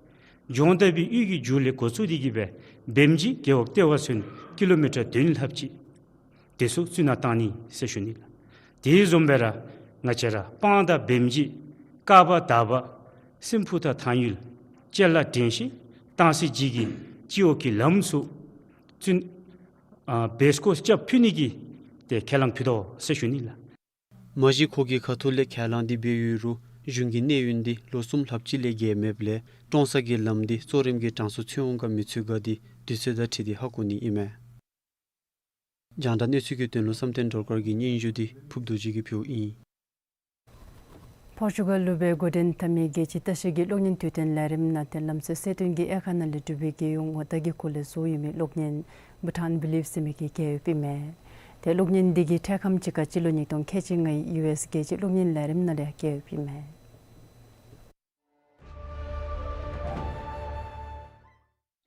ལྗོངས་མཐའ་བའི་ཡུལ་གྱི་མཇུག་ལས་འགོ་བཙུགས་ཏེ་གི་སྦེ་བེམ་རྗེ་རྒེད་འོག་ལྟེ་བ་ཚུན་ཀི་ལོ་མི་ཊར་བདུན་ལྷགཔ་ཅིག། དེ་ཚུ་བཙུགས་ནང་བཏང་ནི་ཟེར་ཞུ་ནི་ལགས། དེ་བཟུམ་སྦེ་ར་ང་བཅས་ར་སྤང་དང་བེམ་རྗེ་ཀ་བ་དར་བ་སྲིན་ཕུ་དང་ཐང་ཡུལ་ཅ་ལ་དྲན་ཤེས་སྟང་སི་ཇི་གི་སྤྱི་འོག་གི་ལམ་ཚུ་བཙུགས་ཨ་བེ་སྐོར་རྐྱབ་ཕུལ་ནི་གི་ཏེ་ཁས་བླངས་ཕུལ་དོ་ཟེར་ཞུ་ནི་ལགས། མ་གཞི་ཁོ་གི་ཁ་ཐུག་ལས་ཁས་བླངས་འདི་འབད་ཡོད་རུང་གཞུང་གི་གནས་ཡུན་འདི་ལོ་གསུམ་ལྷགཔ་ཅིག་ལས་བརྒལ་མེདཔ་ལས་ཀྲོང་གསར་གྱི་ལམ་འདི་གཙོ་རིམ་གྱི་གྲངས་སུ་ཚུད་འོང་ག་མི་ཚུད་ག་འདི་དུས་ཚོད་དང་འཁྲིལ་ཏེ་ཧ་གོ་ནི་ཨིན་མས། རྒྱང་བསྒྲགས་གནས་ཚུལ་གྱི་དོན་ལུ་བསམ་གཏན་སྒྲོལ་དཀར་གྱི་སྙན་ཞུ་འདི་ཕུབ་རྡོ་རྗེ་གིས་ཕུལཝ་ཨིན། པོར་ཅུ་གཱལ་ལུ་སྦེ་འགོ་འདྲེན་འཐབ་མི་རྒྱལ་སྤྱིའི་ལྟ་བཤལ་གྱི་གློག་བརྙན་དུས་སྟོན་ལས་རིམ་ནང་ཏེ་ལམ་སྲོལ་གསལ་སྟོན་གྱི་དབྱེ་ཁག་ནང་ལས་འབྲུག་པའི་རྒྱལ་ཡོངས་ངོ་རྟགས་ཀྱི་སྐོར་ལས་བཟོ་ཡོད་མི་གློག་བརྙན་བྷུ་ཊཱན་བི་ལིབ་ཟེར་མི་གི་རྒྱལ་ཡོདཔ་ཨིན་མས། ཏེ་གློག་བརྙན་འདི་གི་འཕྲལ་ཁམས་ཅིག་ཁར་སྤྱི་ལོ་ཉིས་སྟོང་ཁལ་གཅིག་ལྔའི་ཡུ་ཨེསི་རྒྱལ་སྤྱིའི་གློག་བརྙན་ལས་རིམ་ནང་ལས་རྒྱལ་ཡོདཔ་ཨིན་མས།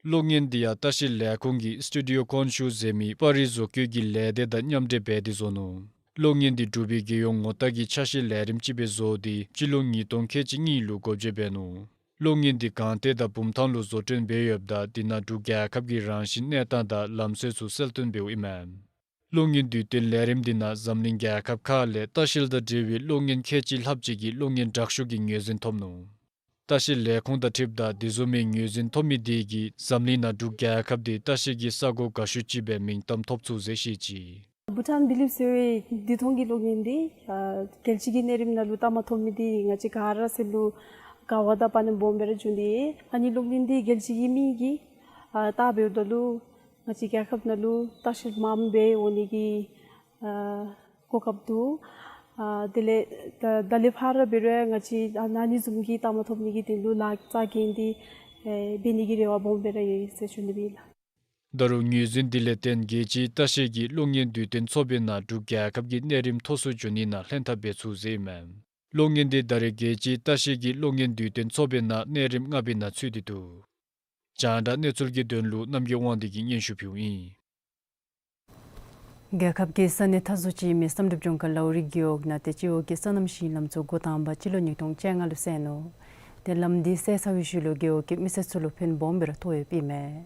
གློག་བརྙན་འདི་ཡང་ལྟ་བཤལ་ལས་ཁུངས་ཀྱིས་སི་ཊུ་ཌི་ཡོ་ཀོན་ཤུ་ཟེར་མི་པར་རིས་བཟོ་བཀོད་ཀྱི་ལས་སྡེ་དང་མཉམ་འབྲེལ་འབད་དེ་བཟོ་ནུག། གློག་བརྙན་འདི་འབྲུག་པའི་རྒྱལ་ཡོངས་ངོ་རྟགས་ཀྱི་ཆ་ཤས་ལས་རིམ་ཅིག་སྦེ་བཟོ་སྟེ་སྤྱི་ལོ་ཉིས་སྟོང་ཁལ་གཅིག་གཉིས་ལུ་འགོ་འབྱེད་འབད་ནུག། གློག་བརྙན་འདི་སྒང་སྟེང་དང་བུམ་ཐང་ལུ་བཟོ་སྐྲུན་འབད་ཡོདཔ་ད་འདི་ནང་འབྲུག་རྒྱལ་ཁབ་ཀྱི་རང་བཞིན་གནས་སྟངས་དང་ལམ་སྲོལ་ཚུ་གསལ་སྟོན་འབདཝ་ཨིན་མས། གློག་བརྙན་དུས་སྟོན་ལས་རིམ་འདི་ནང་འཛམ་གླིང་རྒྱལ་ཁབ་ཁག་ལས་ལྟ་བཤལ་དང་འབྲེལ་བའི་གློག་བརྙན་ཁལ་གཅིག་ལྷགཔ་ཅིག་གིས་གློག་བརྙན་དྲག་ཤོས་ཀྱི་ངོས་འཛིན་ཐོབ་ནུག། ལྟ་བཤལ་ལས་ཁུངས་དང་འཁྲིལཝ་ད་དེ་བཟུམ་མའི་ངོས་འཛིན་ཐོབ་མི་དེ་གིས་འཛམ་གླིང་ནང་འབྲུག་རྒྱལ་ཁབ་དེ་ལྟ་བཤལ་གྱི་ས་གོ་དགའ་ཤོས་ཅིག་སྦེ་མིང་གཏམ་ཐོབ་ཚུགས་ཟེར་བཤད་ཅི། བྷུ་ཊཱན་བི་ལིབ་ཟེར་བའི་དུས་ཐུང་གི་གློག་བརྙན་འདི་ཨ་རྒྱལ་སྤྱི་གི་གནས་རིམ་ནང་ལུ་རྟགས་མ་ཐོབ་མི་འདི་ང་བཅས་ག་ར་ཚུ་ལུ་དགའ་བ་དང་དཔའ་ཉམས་སྦོམ་སྦེ་ར་བྱུང་སྟེ། ཨ་ནི་གློག་བརྙན་འདི་རྒྱལ་སྤྱི་གི་མི་གིས་ཨ་བལྟ་འབདཝ་ད་ལུ་ང་བཅས་རྒྱལ་ཁབ་ནང་ལུ་ལྟ་བཤལ་མངམ་སྦེ་འོང་ནི་གི་ཨ་གོ་སྐབས་འདུག། ཨ་དེ་ལས་ད་ད་ལས་ཕར་འབད་རུང་ང་བཅས་ཨ་ཨ་ནི་བཟུམ་གྱི་རྟགས་མ་ཐོབ་ནི་གི་དོན་ལུ་ལཱ་རྩ་འགེངས་ཏེ་ཨེ་འབད་ནི་གི་རེ་བ་སྦོམ་སྦེ་ར་ཡོད་ཟེར་ཞུ་ནི་ཨིན་ལགས། ད་རུང་ངོས་འཛིན་འདི་ལས་བརྟེན་རྒྱལ་སྤྱིའི་ལྟ་བཤལ་གྱི་གློག་བརྙན་དུས་སྟོན་ཚོགས་པའི་ནང་འབྲུག་རྒྱལ་ཁབ་ཀྱི་གནས་རིམ་མཐོ་སུ་འགྱོ་ནི་ནང་ལྷན་ཐབས་འབད་ཚུགས་ཟེར་ཨིན་མས། གློག་བརྙན་འདི་ད་རེས་རྒྱལ་སྤྱིའི་ལྟ་བཤལ་གྱི་གློག་བརྙན་དུས་སྟོན་ཚོགས་པའི་ནང་གནས་རིམ་ལྔ་པའི་ནང་ཚུད་དེ་འདུག། རྒྱང་བསྒྲགས་གནས་ཚུལ་གྱི་དོན་ལུ་རྣམ་རྒྱལ་དབང་འདུས་ཀྱིས་སྙན་ཞུ་ཕུལཝ་ཨིན། རྒྱལ་ཁབ་ཀྱི་ས་གནས་མཐའ་ཟུར་ཅིག་ཨིན་མི་བསམ་གྲུབ་ལྗོངས་ཁ་ལའུ་རི་རྒེད་འོག་ནང་ཏེ་སྤྱི་འོག་གི་སོ་ནམ་ཞིང་ལམ་ཚུ་འགོ་དང་པ་སྤྱི་ལོ་ཉིས་སྟོང་བཅོ་ལྔ་ལུ་བསལ་ནུག། ཏེ་ལམ་འདི་བསལ་ཚར་བའི་ཤུལ་ལུ་རྒེད་འོག་གི་མི་སེར་ཚུ་ལུ་ཕན་སྦོམ་སྦེ་ར་ཐོགས་ཡོདཔ་ཨིན་མས།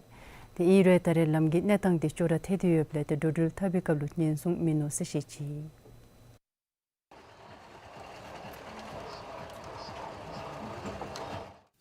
ཏེ་ཨིན་རུང་ད་རེས་ལམ་གྱི་གནས་སྟངས་འདི་སྐྱོ་དྲགས་ཐལ་ཏེ་ཡོདཔ་ལས་ཏེ་འགྲོ་འགྲུལ་འཐབ་པའི་སྐབས་ལུ་ཉེན་སྲུང་མིན་ནུག་ཟེར་བཤད་ཅི།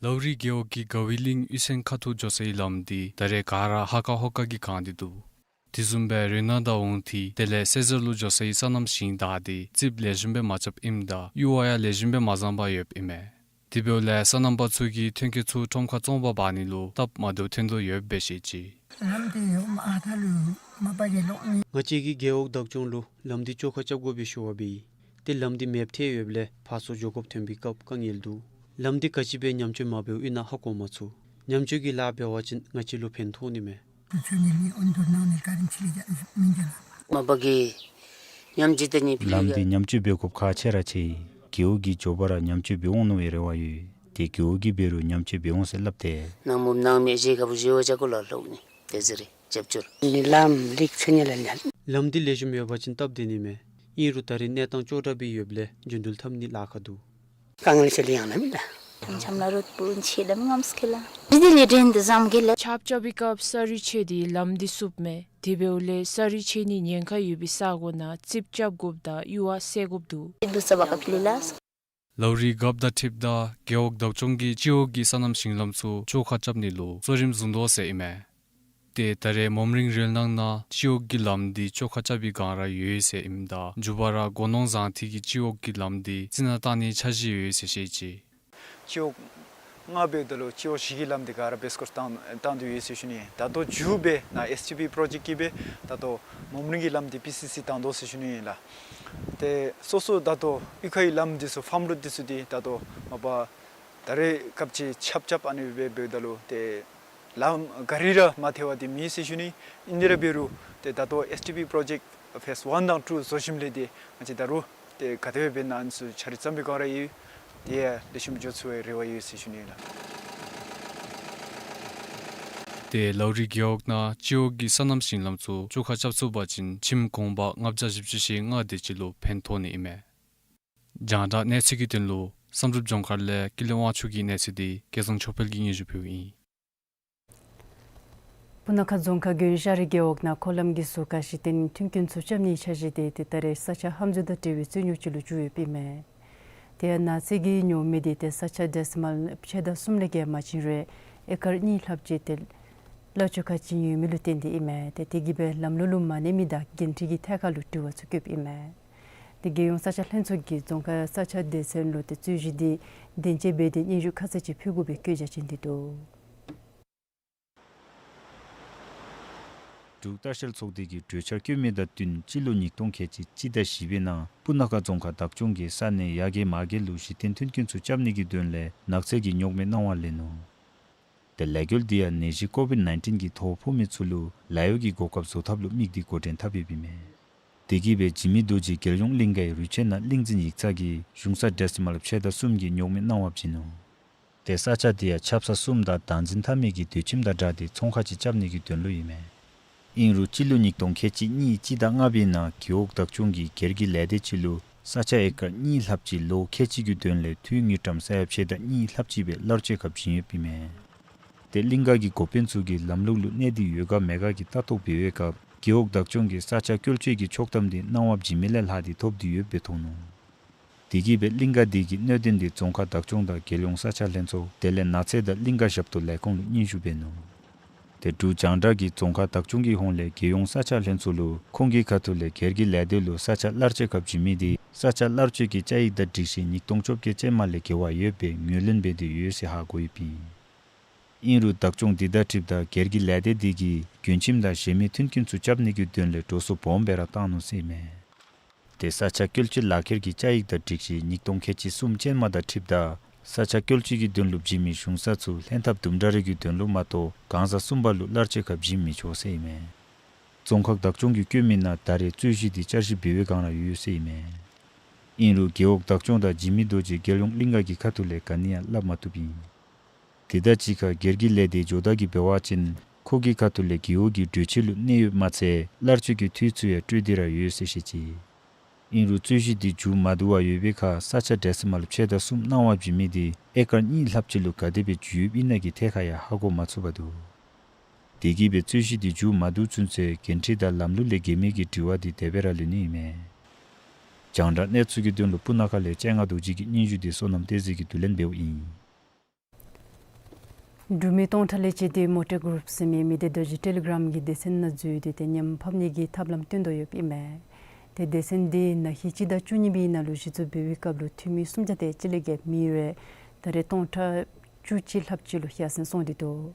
ལའུ་རི་རྒེད་འོག་གི་དགའ་བའི་གླིང་གཡུས་ཚན་ཁ་ཐུག་འགྱོ་སའི་ལམ་འདི་ད་རེས་ག་ར་ཧ་ཀ་ཧོ་ཀ་གིས་གང་སྟེ་འདུག། དེ་བཟུམ་སྦེ་རོ་ནང་དང་ཝུན་ཐི་དེ་ལས་སེ་ཟར་ལུ་འགྱོ་སའི་སོ་ནམ་ཞིང་བདའ་སྟེ་རྩིགཔ་ལེགས་ཤོམ་སྦེ་མ་རྐྱབ་ཨིནམ་ད་གཡུར་བ་ཡང་ལེགས་ཤོམ་སྦེ་མ་བཟང་པར་ཡོདཔ་ཨིན་མས། དེ་འབདཝ་ལས་སོ་ནམ་པ་ཚུ་གིས་ཐོན་སྐྱེད་ཚུ་ཁྲོམ་ཁར་བཙོང་པར་འབག་ནི་ལུ་སྟབས་མ་བདེཝ་ཐོན་དོ་ཡོདཔ་སྦེ་བཤད་ཅི། ལམ་འདི་ཡོད་མ་ཨ་ཐ་ལུ་མ་པ་གི་ལོག་ནི། ང་བཅས་ཀྱིས་རྒེད་འོག་བདག་སྐྱོང་ལུ་ལམ་འདི་བཅོ་ཁ་རྐྱབ་དགོ་པའི་ཞུ་བ་འབད་ཡི། ཏེ་ལམ་འདི་མེདཔ་ཐལ་ཡོདཔ་ལས་ཕར་ཚུར་འགྱོ་དགོཔ་ཐོན་པའི་སྐབས་དཀའ་ངལ་འདུག། ལམ་འདི་ག་ཅི་སྦེ་ཉམས་བཅོས་མ་འབདཝ་ཨིན་ན་ཧ་གོ་མ་ཚུགས། ཉམས་བཅོས་ཀྱི་ལཱ་འབད་བ་ཅིན་ང་བཅས་ལུ་ཕན་ཐོགས་ནི་མས། མ་པ་གིས་ཉམས་བཅོས་འབད་ནི་ཕུལ་ལམ་འདི་ཉམས་བཅོས་འབད་དགོཔ་ཁག་ཆེ་ར་ཆེ་ཡི། རྒེད་འོག་གི་འབྱོར་པ་ར་ཉམས་བཅོས་འབད་འོང་ནི་བའི་རེ་བ་ཡོད། ཏེ་རྒེད་འོག་གིས་འབད་རུང་ཉམས་བཅོས་འབད་འོང་ཟེར་སླབ་སྟེ། ནང་མུབ་ནང་མེད་བཞེས་ཁ་བུ་བཞེས་བ་ཅ་ཀུ་ལ་ལོག་ནི་དེ་ཟེར་རེ་རྒྱབ་སྐྱོར། ནི་ལམ་ལིག་ཚུ་ནི་ལ་ནི། ལམ་འདི་ལེགས་ཤོམ་ཡོད་པ་ཅིན་སྟབས་བདེ་ནི་མས། ཨིན་རུང་ད་རེས་གནས་སྟངས་སྐྱོ་དྲགས་སྦེ་ཡོདཔ་ལས་རྒྱུ་འགྲུལ་འཐབ་ནི་ལཱ་ཁག་འདུག། དཀའ་ངལ་ཆེ་ལེ་ཡང་ན་མི་ད། ཁྱམས་ཁྱམས་ནང་རོགས་པོ་ཆེ་དམ་ངམ་སྐྱེ་ལ། རི་དེ་ལས་འདྲེན་དུ་བཟང་གི་ལ། ཆརཔ་རྐྱབ་པའི་སྐབས་ས་རུད་ཆེ་སྟེ་ལམ་འདི་བསུབ་མས། དེ་འབདཝ་ལས་ས་རུད་ཆེ་ནི་ཉེན་ཁ་ཡོད་པའི་ས་གོ་ནང་རྩིགཔ་རྐྱབ་དགོཔ་དང་ཡུར་བ་བསལ་དགོཔ་འདུག། དེ་འདུག་ས་བ་ཀ་ཕི་ལི་ལ། ལའུ་རིའི་རྒཔོ་དང་འཁྲིལཝ་ད་རྒེད་འོག་བདག་སྐྱོང་གིས་སྤྱི་འོག་གི་སོ་ནམ་ཞིང་ལམ་ཚུ་བཅོ་ཁ་རྐྱབ་ནི་ལུ་གཙོ་རིམ་བཟུང་དོ་ཟེར་ཨིན་མས། ཏེ་ད་རེས་མོམ་རིང་རོལ་ནང་ན་སྤྱི་འོག་གི་ལམ་འདི་བཅོ་ཁ་རྐྱབ་པའི་སྒང་ར་ཡོད་ཟེར་ཨིནམ་ད་མཇུག་བར་ར་སྒོ་ནོར་བཟང་ཐིག་གི་སྤྱི་འོག་གི་ལམ་འདི་རྩི་ནག་བཏང་ནིའི་འཆར་གཞི་ཡོད་ཟེར་བཤད་ཅི། སྤྱི་འོག་ལྔ་འབདཝ་ད་ལུ་སྤྱི་འོག་བཞི་གི་ལམ་འདི་ག་ར་བེ་སྐོར་བཏང་བཏང་དོ་ཡོད་ཟེར་ཞུ་ནི། ད་ལྟོ་མཇུག་སྦེ་ནཱ་ཨེསི་ཊི་པི་པྲོ་ཇེཀཊ་གིས་སྦེ་ད་ལྟོ་མོམ་རིང་གི་ལམ་འདི་པི་སི་སི་བཏང་དོ་ཟེར་ཞུ་ནི་ཨིན་ལགས། ཏེ་སོ་སོ་ད་ལྟོ་གཡུས་ཁའི་ལམ་འདི་ཚུ་ཕཱམ་རོཌ་འདི་ཚུ་འདི་ད་ལྟོ་མ་པ་ད་རེས་སྐབས་ཅིག་ཆརཔ་རྐྱབ་ཨ་ནི་སྦེ་འབདཝ་ད་ལུ་ཏེ་ལམ་ག་རི་ར་མ་ཐལ་བ་འདི་མེད་ཟེར་ཞུ་ནི། ཨིན་དེ་ར་འབད་རུང་ཏེ་ད་ལྟོ་ཨེསི་ཊི་པི་པྲོ་ཇེཀཊ་ཕེསི་ཝན་དང་ཊུ་བཟོ་ཞིནམ་ལས་ཏེ་ང་བཅས་ད་རུང་ཏེ་ག་དེ་སྦེ་འབད་ན་ཨ་ནི་ཚུ་འཆར་རིམ་བརྩམ་པའི་སྒང་ར་ཡོད། དེ་ཡང་ལེགས་ཤོམ་འགྱོ་ཚུགས་པའི་རེ་བ་ཡོད་ཟེར་ཞུ་ནི་ལགས། ཏེ་ལའུ་རི་རྒེད་འོག་ནང་སྤྱི་འོག་གི་སོ་ནམ་ཞིང་ལམ་ཚུ་བཅོ་ཁ་རྐྱབ་ཚུགས་པ་ཅིན་ཁྱིམ་གུང་པ་ལྔ་བརྒྱ་བཞི་བཅུ་ཞེ་ལྔ་དེ་ཅིག་ལུ་ཕན་ཐོགས་ནི་ཨིན་མས། རྒྱང་བསྒྲགས་གནས་ཚུལ་གྱི་དོན་ལུ་བསམ་གྲུབ་ལྗོངས་མཁར་ལས་ཀུན་ལེགས་དབང་ཕྱུག་གི་གནས་ཚུལ་འདི་སྐལ་བཟང་ཆོས་འཕེལ་གྱིས་སྙན་ཞུ་ཕུལཝ་ཨིན། སྤུ་ན་ཁ་རྫོང་ཁག་དགོན་ཤར་རི་རྒེད་འོག་ནང་འཁོར་ལམ་གྱི་ཟུར་ཁར་གཞི་རྟེན་མཐུན་རྐྱེན་ཚུ་རྐྱབ་ནིའི་འཆར་གཞི་དེ་ཏེ་ད་རེས་ས་ཆ་ཧམ་འཛུལ་དང་འབྲེལ་བའི་རྩོད་རྙོགས་ཅིག་ལུ་འགྱུར་ཡོདཔ་ཨིན་མས། དེ་ཡང་ནགས་ཚལ་གྱི་རྙོག་མེ་དེ་ཏེ་ས་ཆ་ཌེ་སི་མཱལ་ཕྱེད་དང་གསུམ་ལས་བརྒལ་མ་བྱིན་རུང་ཨེ་ཀར་གཉིས་ལྷགཔ་ཅིག་ཏེ་གླར་སྤྱོད་ཁར་བྱིན་ཡོད་མི་ལུ་བརྟེན་ཏེ་ཨིན་མས། ཏེ་དེ་གིས་སྦེ་ལམ་ལུགས་ལུ་མ་གནས་མི་དང་འགན་འཁྲི་གི་ཐད་ཁར་ལུ་དྲི་བ་ཚུ་བཀོདཔ་ཨིན་མས། ཏེ་རྒྱལ་ཡོངས་ས་ཆ་ལྷན་ཚོགས་ཀྱིས་རྫོང་ཁག་ས་ཆ་སྡེ་ཚན་ལུ་ཏེ་རྩོད་གཞི་འདི་བདེན་དཔྱད་འབད་དེ་སྙན་ཞུ་ཁ་ཙ་ཅིག་ཕུལ་དགོ་པའི་བཀོད་རྒྱ་བྱིན་ཏེ་འདུག། འབྲུག་ལྟ་བཤལ་ཚོགས་སྡེ་གིས་གྲོས་འཆར་བཀོད་མི་དང་བསྟུན་སྤྱི་ལོ་ཉིས་སྟོང་ཁལ་གཅིག་གཅིག་དང་བཞི་པའི་ནང་སྤུ་ན་ཁ་རྫོང་ཁག་བདག་སྐྱོང་གིས་ས་གནས་ཡར་རྒྱས་མར་རྒྱས་ལུ་གཞི་རྟེན་མཐུན་རྐྱེན་ཚུ་རྐྱབ་ནི་གི་དོན་ལས་ནགས་ཚལ་གྱི་རྙོག་མེ་གནང་བ་ལེན་ནུག། ཏེ་ལས་འགུལ་འདི་ཡང་ནད་གཞི་ཀོ་བིཌ་ནའིན་ཊིན་གྱིས་ཐོ་ཕོག་མི་ཚུ་ལུ་ལཱ་གཡོག་གི་གོ་སྐབས་བཟོ་ཐབས་ལུ་དམིགས་ཏེ་འགོ་འདྲེན་འཐབ་ཡོདཔ་ཨིན་མས། དེ་གིས་སྦེ་འཇིགས་མེད་རྡོ་རྗེ་རྒྱལ་ཡོངས་གླིང་གའི་རུས་ཆེན་ནང་གླིང་འཛིན་ཡིག་ཚང་གིས་གཞུང་ས་ཌེ་སི་མཱལ་ཕྱེད་དང་གསུམ་གྱི་རྙོག་མེ་གནང་བ་བྱིན་ནུག། ཏེ་ས་ཆ་དེ་ཡང་ཆབ་གསང་གསུམ་དང་བདག་འཛིན་འཐབ་མི་གི་སྡོད་ཁྱིམ་དང་སྦྲགས་ཏེ་ཚོང་ཁང་ཅིག་རྐྱབ་ནི་གི་དོན་ལུ་ཨིན་མས། ཨིན་རུང་སྤྱི་ལོ་ཉིས་སྟོང་ཁལ་གཅིག་གཉིས་གཅིག་དང་ལྔ་པའི་ནང་རྒེད་འོག་བདག་སྐྱོང་གིས་སྒེར་གྱི་ལས་སྡེ་ཅིག་ལུ་ས་ཆ་ཨེ་ཀར་གཉིས་ལྷགཔ་ཅིག་ལོ་ཁལ་གཅིག་གི་དོན་ལས་འཐུས་དངུལ་ཀྲམ་ས་ཡ་ཕྱེད་དང་གཉིས་ལྷགཔ་ཅིག་སྦེ་གླར་སྤྱོད་ཁར་བྱིན་ཡོདཔ་ཨིན་མས། ཏེ་གླིང་ག་གི་འགོ་དཔོན་ཚུ་གིས་ལམ་ལུགས་ལུ་གནས་ཏེ་ཡོད་ག་མེད་ག་གི་ལྟ་རྟོག་འབད་བའི་སྐབས་རྒེད་འོག་བདག་སྐྱོང་གིས་ས་ཆ་བཀོལ་སྤྱོད་ཀྱི་ཆོག་ཐམ་འདི་གནང་བ་བྱིན་མི་ལས་ལྷག་སྟེ་ཐོབ་སྟེ་ཡོདཔ་སྦེ་མཐོང་ནུག། དེ་གིས་སྦེ་གླིང་ག་དེ་གིས་གནད་དོན་འདི་རྫོང་ཁག་བདག་སྐྱོང་དང་རྒྱལ་ཡོངས་ས་ཆ་ལྷན་ཚོགས་དེ་ལས་ནགས་ཚལ་དང་གླིང་ག་ཞབས་ཏོག་ལས་ཁུངས་ལུ་སྙན་ཞུ་འབད་ནུག། ཏེ་འབྲུག་རྒྱང་བསྒྲགས་ཀྱིས་རྫོང་ཁག་བདག་སྐྱོང་གི་ཧོངས་ལས་རྒྱལ་ཡོངས་ས་ཆ་ལྷན་ཚོགས་ལུ་ཁོང་གི་ཁ་ཐུག་ལས་སྒེར་གྱི་ལས་སྡེ་ལུ་ས་ཆ་གླར་སྤྱོད་ཁར་བྱིན་མི་དེ་ས་ཆ་གླར་སྤྱོད་ཀྱི་བཅའ་ཡིག་དང་སྒྲིག་གཞི་ཉིས་སྟོང་བཅོ་བརྒྱད་ཅན་མ་ལས་འགལ་བ་ཡོདཔ་སྦེ་ངོས་ལེན་འབད་དེ་ཡོད་ཟེར་ཧ་གོ་ཡོདཔ་ཨིན། ཨིན་རུང་བདག་སྐྱོང་དེ་དང་འཁྲིལཝ་ད་སྒེར་གྱི་ལས་སྡེ་དེ་གིས་མགྱོན་ཁྱིམ་དང་གཞན་མི་མཐུན་རྐྱེན་ཚུ་རྐྱབ་ནི་གི་དོན་ལས་འགྲོ་སོང་སྦོམ་སྦེ་ར་བཏང་ནུག་ཟེར་ཨིན་མས། ཏེ་ས་ཆ་བཀོལ་སྤྱོད་ལག་ཁྱེར་གྱི་བཅའ་ཡིག་དང་སྒྲིག་གཞི་ཉིས་སྟོང་ཁལ་གཅིག་གསུམ་ཅན་མ་དང་འཁྲིལཝ་ད་ས་ཆ་བཀོལ་སྤྱོད་ཀྱི་དོན་ལུ་བྱིན་མི་གཞུང་ས་ཚུ་ལྷན་ཐབས་དུམ་གྲ་རེ་གི་དོན་ལུ་མ་གཏོགས་གང་ཟག་གསུམ་པ་ལུ་གླར་སྤྱོད་ཁར་བྱིན་མི་ཆོག་ཟེར་ཨིན་མས། རྫོང་ཁག་བདག་སྐྱོང་གིས་བཀོད་མི་ནང་ད་རེས་རྩོད་གཞི་དེ་བསྐྱར་ཞིབ་འབད་བའི་སྒང་ར་ཡོད་ཟེར་ཨིན་མས། ཨིན་རུང་རྒེད་འོག་བདག་སྐྱོང་དང་འཇིགས་མེད་རྡོ་རྗེ་རྒྱལ་ཡོངས་གླིང་ག་གི་ཁ་ཐུག་ལས་ག་ནི་ཡང་སླབ་མ་བཏུབ་ཨིན། དེ་དང་གཅིག་ཁར་སྒེར་གྱི་ལས་སྡེ་ཇོ་བདག་གིས་འབད་བ་ཅིན་ཁོ་གི་ཁ་ཐུག་ལས་རྒེད་འོག་གི་གྲོས་ཆོད་ལུ་གནས་ཡོདཔ་མ་ཚད་གླར་སྤྱོད་ཀྱི་འཐུས་ཚུ་ཡང་སྤྲོད་དེ་ར་ཡོད་ཟེར་བཤད་ཅི། ཨིན་རུང་རྩོད་གཞི་དེ་མཇུག་མ་བསྡུ་བར་ཡོད་པའི་ཁར་ས་ཆ་ཌེ་སི་མཱལ་ཕྱེད་དང་གསུམ་གནང་བ་བྱིན་མི་དེ་ཨེ་ཀར་གཉིས་ལྷགཔ་ཅིག་ལུ་ག་དེ་སྦེ་འགྱུར་ཡོདཔ་ཨིན་ན་གི་ཐད་ཁར་ཡང་ཧ་གོ་མ་ཚུགས་པར་འདུག། དེ་གིས་སྦེ་རྩོད་གཞི་དེ་མཇུག་མ་བསྡུ་ཚུན་ཚོད་འགན་འཁྲི་དང་ལམ་ལུགས་ལས་འགལ་མི་གི་དྲི་བ་དེ་དེ་སྦེ་ར་ལུས་ནི་ཨིན་མས། རྒྱང་བསྒྲགས་གནས་ཚུལ་གྱི་དོན་ལུ་སྤུ་ན་ཁ་ལས་སྤྱན་སྔ་རྡོ་རྗེ་གི་སྙན་ཞུ་དེ་བསོད་ནམས་བསྟན་འཛིན་གྱིས་བསྡུ་ལེན་འབདཝ་ཨིན། འབྲུག་མི་སྟོང་ཕྲག་ལས་བཅད་དེ་མོ་ཊ་གུ་རུབ་ཟེར་མི་མི་སྡེ་རྡོ་རྗེ་ཊེ་ལི་གྲམ་གྱི་སྡེ་ཚན་ནང་འཛུལ་ཏེ་ཏེ་ཉམས་ཕབ་ནི་གི་ཐབས་ལམ་སྟོན་དོ་ཡོདཔ་ཨིན་མས། ཏེ་སྡེ་ཚན་འདི་ན་ཧིང་སྤྱི་ཟླ་བཅུ་གཉིས་པའི་ནང་ལུ་གཞི་བཙུགས་འབད་བའི་སྐབས་ལུ་འཐུས་མི་སུམ་བརྒྱ་དེ་ཅིག་ལས་བརྒལ་མེད་རུང་ད་རེས་སྟོང་ཕྲག་བཅུ་གཅིག་ལྷགཔ་ཅིག་ལུ་ཡར་སེང་སོང་སྟེ་འདུག།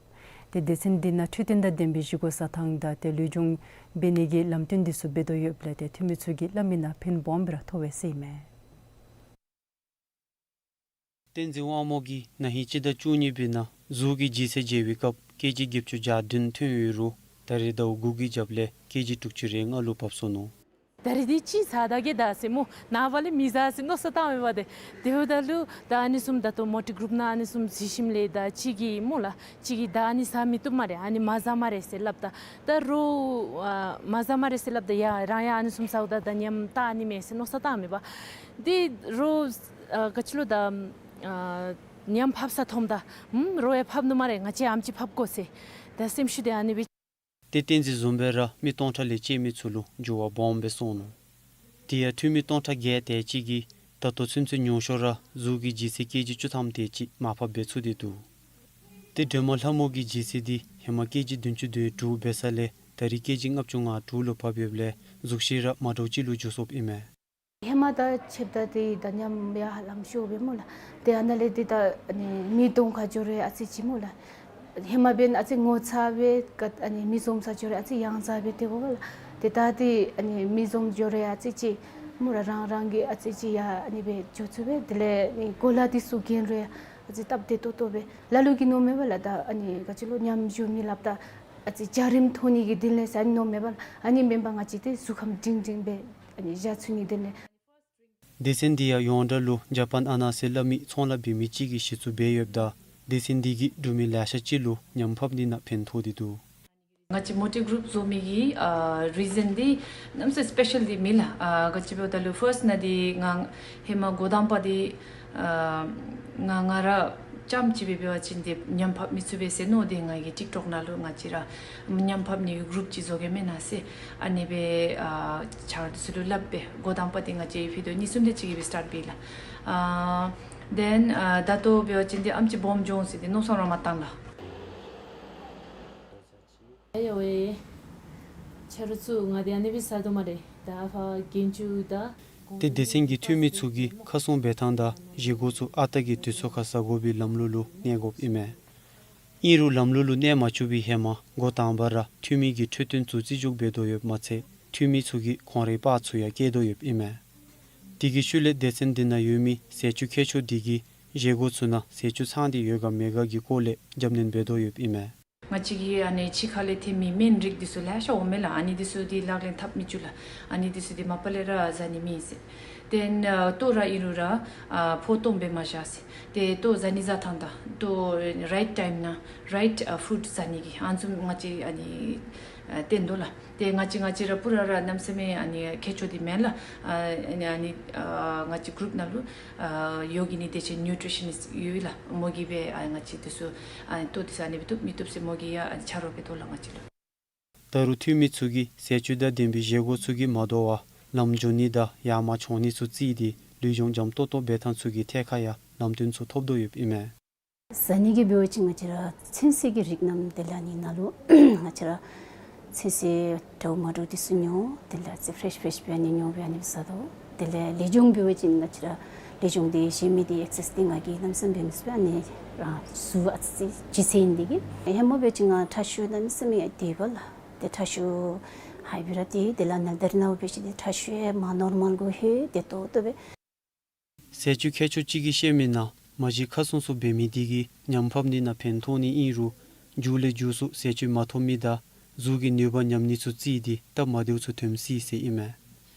ཏེ་སྡེ་ཚན་འདི་ནང་འཕྲོད་བསྟེན་དང་ལྡན་པའི་བཞེས་སྒོ་བཟའ་ཐངས་དང་ཏེ་ལུས་སྦྱོང་འབད་ནི་གི་ལམ་སྟོན་འདི་ཚུ་འབད་དོ་ཡོདཔ་ལས་ཏེ་འཐུས་མི་ཚུ་གིས་སླབ་མི་ནང་ཕན་སྦོམ་སྦེ་ར་ཐོགས་པས་ཟེར་ཨིན་མས། བསྟན་འཛིན་དབང་མོ་གིས་ན་ཧིང་སྤྱི་ཟླ་བཅུ་གཉིས་པའི་ནང་གཟུགས་ཀྱི་ལྗིད་ཚད་འཇལ་བའི་སྐབས་ཀེ་ཇི་བརྒྱད་ཅུ་གྱ་བདུན་ཐོན་ཡོད་རུང་ད་རེས་ཟླཝ་དགུ་གི་རྒྱབ་ལས་ཀེ་ཇི་དྲུག་ཅུ་རེ་ལྔ་ལུ་བབས་སོ་ནུག། ད་རེས་འདི་ཅིག་ཟ་ད་གེ་ད་ཟེར་སྨོ། ནངས་པ་ལས་མི་ཟ་ཟེར་མནོ་བསམ་བཏང་མི་འབད་དེ། དེ་འབདཝ་ད་ལུ་ད་ཨ་ནི་བཟུམ་ད་ལྟོ་མོ་ཊ་གུ་རུབ་ནང་ཨ་ནི་བཟུམ་གཟིགས་ཞིནམ་ལས་ད་ཅིག་གིས་སྨོ་ལགས། ཅིག་གིས་ད་ཨ་ནི་ཟ་མི་བཏུབ་སྨ་རེ། ཨ་ནི་མ་ཟ་སྨ་རེ་ཟེར་སླབ་ད། ད་རོགས་ཨ་མ་ཟ་སྨ་རེ་ཟེར་སླབ་ད་ཡ་རང་ཡང་ཨ་ནི་བཟུམ་ཟཝ་ད་ད་ཉམས་བཏང་ནི་མས་ཟེར་མནོ་བསམ་བཏང་མི་འབད། འདི་རོགས་ཨ་ག་ཅི་ལོ་ད་ཨ་ ཉམས་ཕབ་ས་མཐོངམ་ད་ཨམ་རོགས་ཡང་ཕབ་ནུག་སྨ་རེ། ང་བཅས་ཨམ་ཅིག་ཕབ་དགོ་ཟེར་ད་སེམས་ཤུགས་འདི་ཨ་ནི་སྦེ། ཏེ་བསྟན་འཛིན་བཟུམ་སྦེ་ར་མི་སྟོང་ཕྲག་ལས་བཅད་མི་ཚུ་ལུ་འགྱུར་བ་སྦོམ་སྦེ་སོང་ནུག། དེ་ཡང་འཐུས་མི་སྟོང་ཕྲག་བརྒྱད་དེ་ཅིག་གིས་ད་ལྟོ་ཚུན་ཚོད་ཉུང་ཤོས་ར་གཟུགས་ཀྱི་ལྗིད་ཚད་ཀེ་ཇི་བཅུ་ཐམ་དེ་ཅིག་མར་ཕབ་འབད་ཚུགས་ཏེ་འདུག། ཏེ་སྒྲོལ་མ་ལྷ་མོ་གི་ལྗིད་ཚད་འདི་ཧེ་མ་ཀེ་ཇི་བདུན་ཅུ་དོན་དྲུག་འབད་ས་ལས་ད་རིས་ཀེ་ཇི་ལྔ་བཅུ་ང་དྲུག་ལུ་ཕབ་ཡོདཔ་ལས་གཟུགས་གཞི་ར་མ་འདྲཝ་ཅིག་ལུ་འགྱུར་སོཔ་ཨིན་མས། ཧེ་མ་དང་ཕྱདཔ་ད་ཏེ་ད་ཉམས་ཡར་ལངམ་ཤོས་སྦེ་སྨོ་ལགས། ཏེ་ཨ་ནཱ་ལས་ཏེ་ད་ཨ་ནི་མིག་གདོང་ཁར་འགྱོ་རུང་ཨ་ཙི་ཅིག་སྨོ་ལགས། ཧེ་མ་འབདན་ཨ་ཙི་ངོ་ཚ་སྦེ་ཀ་ཨ་ནི་མིག་འཛུམ་ས་འགྱོ་རུང་ཨ་ཙི་ཡང་ཚ་སྦེ་སྡོདཔ་ལགས། ཏེ་ད་ཏེ་ཨ་ནི་མིག་འཛུམ་འགྱོ་རུང་ཨ་ཙི་ཅིག་སྨོ་ར་རང་རང་གིས་ཨ་ཙི་ཅིག་ཡར་ཨ་ནི་སྦེ་འགྱོ་ཚུགས་པས། དེ་ལས་ནི་གོ་ལ་འདི་ཚུ་གྱོན་རུང་ཨ་ཙི་སྟབས་བདེ་ཏོག་ཏོ་སྦེ་ལ་ལུ་གིས་མནོཝ་མས་པ་ལགས། ད་ཨ་ནི་ག་ཅི་ལོ་ཉམས་འགྱོ་མི་སླབ་ད་ཨ་ཙི་འཇའ་རིསམོ་མཐོང་ནི་གི་དོན་ལས་ཟེར་ཨ་ནི་མནོཝ་མས་པ་ལགས། ཨ་ནི་མེན་པར་ང་བཅས་ཏེ་གཟུགས་ཁམས་སྒྲིང་སྒྲིང་སྦེ་ཨ་ནི་བཞག་ཚུགས་ནི་དོན་ལས། སྡེ་ཚན་འདི་ཡང་ཡོངས་གྲགས་ལུ་ཇ་པཱན་ཨ་ན་ཟེར་སླབ་མི་ཚོང་ལཱ་འབད་མི་ཅིག་གིས་གཞི་བཙུགས་འབད་ཡོདཔ་ད་སྡེ་ཚན་འདི་གིས་འབྲུག་མི་ལེ་ཤ་ཅིག་ལུ་ཉམས་ཕབ་ནི་ནང་ཕན་ཐོགས་ཏེ་འདུག། ང་བཅས་མོ་ཊི་གུ་རུབ་བཟོ་མི་གི་ཨ་རི་ཛན་འདི་གནམ་མེད་ས་མེད་སི་པེ་ཤལ་འདི་མེད་ལགས། ཨ་ག་ཅི་འབདཝ་ད་ལུ་ཕརསཊ་ནང་འདི་ང་ཧེ་མ་འགོ་དང་པ་འདི་ཨ་ང་ང་ར་རྐྱངམ་ཅིག་སྦེ་འབད་བ་ཅིན་ཏེ་ཉམས་ཕབ་མི་ཚུགས་པས་ཟེར་མནོ་སྟེ་ང་གིས་ཊིཀ་ཊོཀ་ནང་ལུ་ང་བཅས་ར་ཉམས་ཕབ་ནི་གུ་རུབ་ཅིག་བཟོ་གེ་མེན་ན་ཟེར་ཨ་ནི་སྦེ་ཨ་ཆ་རོགས་འདི་ཚུ་ལུ་སླབ་སྦེ་འགོ་དང་པ་འདི་ང་བཅས་བི་ཌིའོ་གཉིས་གསུམ་དེ་ཅིག་གིས་སྦེ་སི་ཊཱཊ་འབད་ལགས། ཨ་དེན་ཨ་ད་ལྟོ་འབད་བ་ཅིན་ཏེ་ཨམ་ཅིག་སྦོམ་འགྱོ་འོང་ཟེར་ཏེ་མནོ་བསམ་ར་མ་བཏང་ལགས། ཨ་ཡ་ཝེ། ཆ་རོགས་ཚུ་ང་འདི་ཨ་ནི་སྦེ་ཟ་དོ་སྨ་རེ། ད་ཕར་གྱོན་བཅུག་ད། ཏེ་སྡེ་ཚན་གྱི་འཐུས་མི་ཚུ་གིས་ཁ་སྲུང་འབད་ཐངས་དང་བཞེས་སྒོ་ཚུ་ཨ་རྟག་གི་དུས་ཚོད་ཁར་ཟ་དགོ་པའི་ལམ་ལུགས་ལུ་གནས་དགོཔ་ཨིན་མས། ཨིན་རུང་ལམ་ལུགས་ལུ་གནས་མ་བཅུག་པའི་ཧེ་མ་འགོ་དང་པ་ར་འཐུས་མི་གི་འཕྲོད་བསྟེན་ཚུ་རྩིས་འཇོག་འབད་དོ་ཡོདཔ་མ་ཚད་འཐུས་མི་ཚུ་གིས་ཁོང་རའི་པར་ཚུ་ཡང་བཀལ་དོ་ཡོདཔ་ཨིན་མས། དེ་གི་ཤུལ་ལས་སྡེ་ཚན་འདི་ནང་ཡོད་མི་ཟས་བཅུད་མཁས་མཆོག་འདི་གིས་བཞེས་སྒོ་ཚུ་ནང་ཟས་བཅུད་ཚང་སྟེ་ཡོད་ག་མེད་ག་གི་སྐོར་ལས་རྒྱབ་སྣོན་འབད་དོ་ཡོདཔ་ཨིན་མས། ང་བཅས་ཀྱི་ཨ་ནི་ཕྱི་ཁ་ལས་ཐོན་མི་སྨན་རིགས་འདི་ཚུ་ལེ་ཤ་འོང་མས་ལགས། ཨ་ནི་འདི་ཚུ་འདི་ལག་ལེན་འཐབ་མི་བཅུག་ལགས། ཨ་ནི་འདི་ཚུ་འདི་མ་པ་ལས་ར་ཟ་ནི་མེད་ཟེར། ཏེ་ཨ་ལྟོ་ར་ཨིན་རུང་ར་ཨ་ཕོ་སྟོངམ་སྦེ་མ་བཞག་ཟེར། ཏེ་ལྟོ་ཟ་ནི་ཟ་ཐངས་དང་ལྟོ་རའིཊ་ཊའིམ་ནང་རའིཊ་ཨ་ཕུཌ་ཟ་ནི་གི་ཨ་ནི་ཚུ་ང་བཅས་ཨ་ནི་ཨ་སྟོན་དོ་ལགས། ཏེ་ང་བཅས་ང་བཅས་ར་པུ་ར་ར་གནམ་མེད་ས་མེད་ཨ་ནི་མཁས་མཆོག་འདི་མེན་ལགས། ཨ་ཨ་ནི་ཨ་ནི་ཨ་ང་བཅས་གུ་རུབ་ནང་ལུ་ཨ་ཡོ་གི་ནི་དེ་ཅིག་ནིའུ་ཊི་རི་ཤ་ནིསཊ་ཡོད་ལགས། མོ་གིས་སྦེ་ཨ་ང་བཅས་འདི་ཚུ་ཨ་ལྟོ་འདི་ཚུ་ཨ་ནི་སྦེ་བཏུབ་མི་བཏུབ་ཟེར་མོ་གིས་ཡང་ཨ་ནི་ཆ་རོགས་འབད་དོ་ལགས་ང་བཅས་ལུ། ད་རུང་འཐུས་མི་ཚུ་གིས་ཟས་བཅུད་དང་ལྡན་པའི་བཞེས་སྒོ་ཚུ་གིས་མ་དོ་བར་ལམ་འགྱོ་ནི་དང་ཡར་མར་མཆོང་ནི་ཚུ་བརྩིས་ཏེ་ལུས་སྦྱོང་འཇམ་ཏོག་ཏོ་འབད་ཐངས་ཚུ་གི་ཐད་ཁར་ཡང་ལམ་སྟོན་ཚུ་ཐོབ་དོ་ཡོདཔ་ཨིན་མས། ཟ་ནི་གི་འབད་བ་ཅིན་ང་བཅས་ར་ཚོད་བསྲེ་གི་རིགས་རྣམས་དེ་ལས་ནི་ནང་ལུ་ང་བཅས་ར་ཚོད་བསྲེ་འདྲཝ་མ་འདྲཝ་འདི་ཚུ་ཉོ། དེ་ལས་ཨ་ཙི་ཕེ་རེཤ་ཕེ་རེཤ་སྦེ་ཨ་ནི་ཉོ་སྦེ་ཨ་ནི་སྦེ་ཟ་དོ། དེ་ལས་ལུས་སྦྱོང་འབད་བ་ཅིན་ང་བཅས་ར་ལུས་སྦྱོང་འདི་བཞེས་མི་འདི་ཨེག་སར་སའིཛ་འདི་ང་གིས་གནམ་མེད་ས་མེད་འབད་མི་ཚུགས་པས། ཨ་ནི་རང་གཟུགས་ཨ་ཙི་ལྗིད་ཚད་ཨིན་དེ་གིས། ཧེ་མ་འབད་བ་ཅིན་ང་ཁྲག་ཤུགས་གནམ་མེད་ས་མེད་ཡར་ལྟ་བས་ལགས། ཏེ་ཁྲག་ཤུགས་ཧའི་སྦེ་ར་སྟེ་དེ་ལས་ནཱ་ད་རིས་ནངས་པ་འབད་བ་ཅིན་ཏེ་ཁྲག་ཤུགས་ཡང་མར་ནོར་མཱལ་གུ་ལྷོད་དེ་ཏོག་ཏོ་སྦེ། ཟས་བཅུད་མཁས་མཆོག་ཅིག་གིས་བཤད་མི་ནང་མ་གཞི་ཁ་སྲུང་ཚུ་འབད་མི་འདི་གིས་ཉམས་ཕབ་ནི་ནང་ཕན་ཐོགས་ནི་ཨིན་རུང་མཇུག་ལས་མཇུག་སུ་ཟས་བཅུད་མ་ཐོབ་མི་དང་གཟུགས་ཀྱི་ནུས་པ་ཉམས་ནི་ཚུ་བརྩིས་ཏེ་སྟབས་མ་བདེཝ་ཚུ་ཐོན་སྲིད་ཟེར་ཨིན་མས།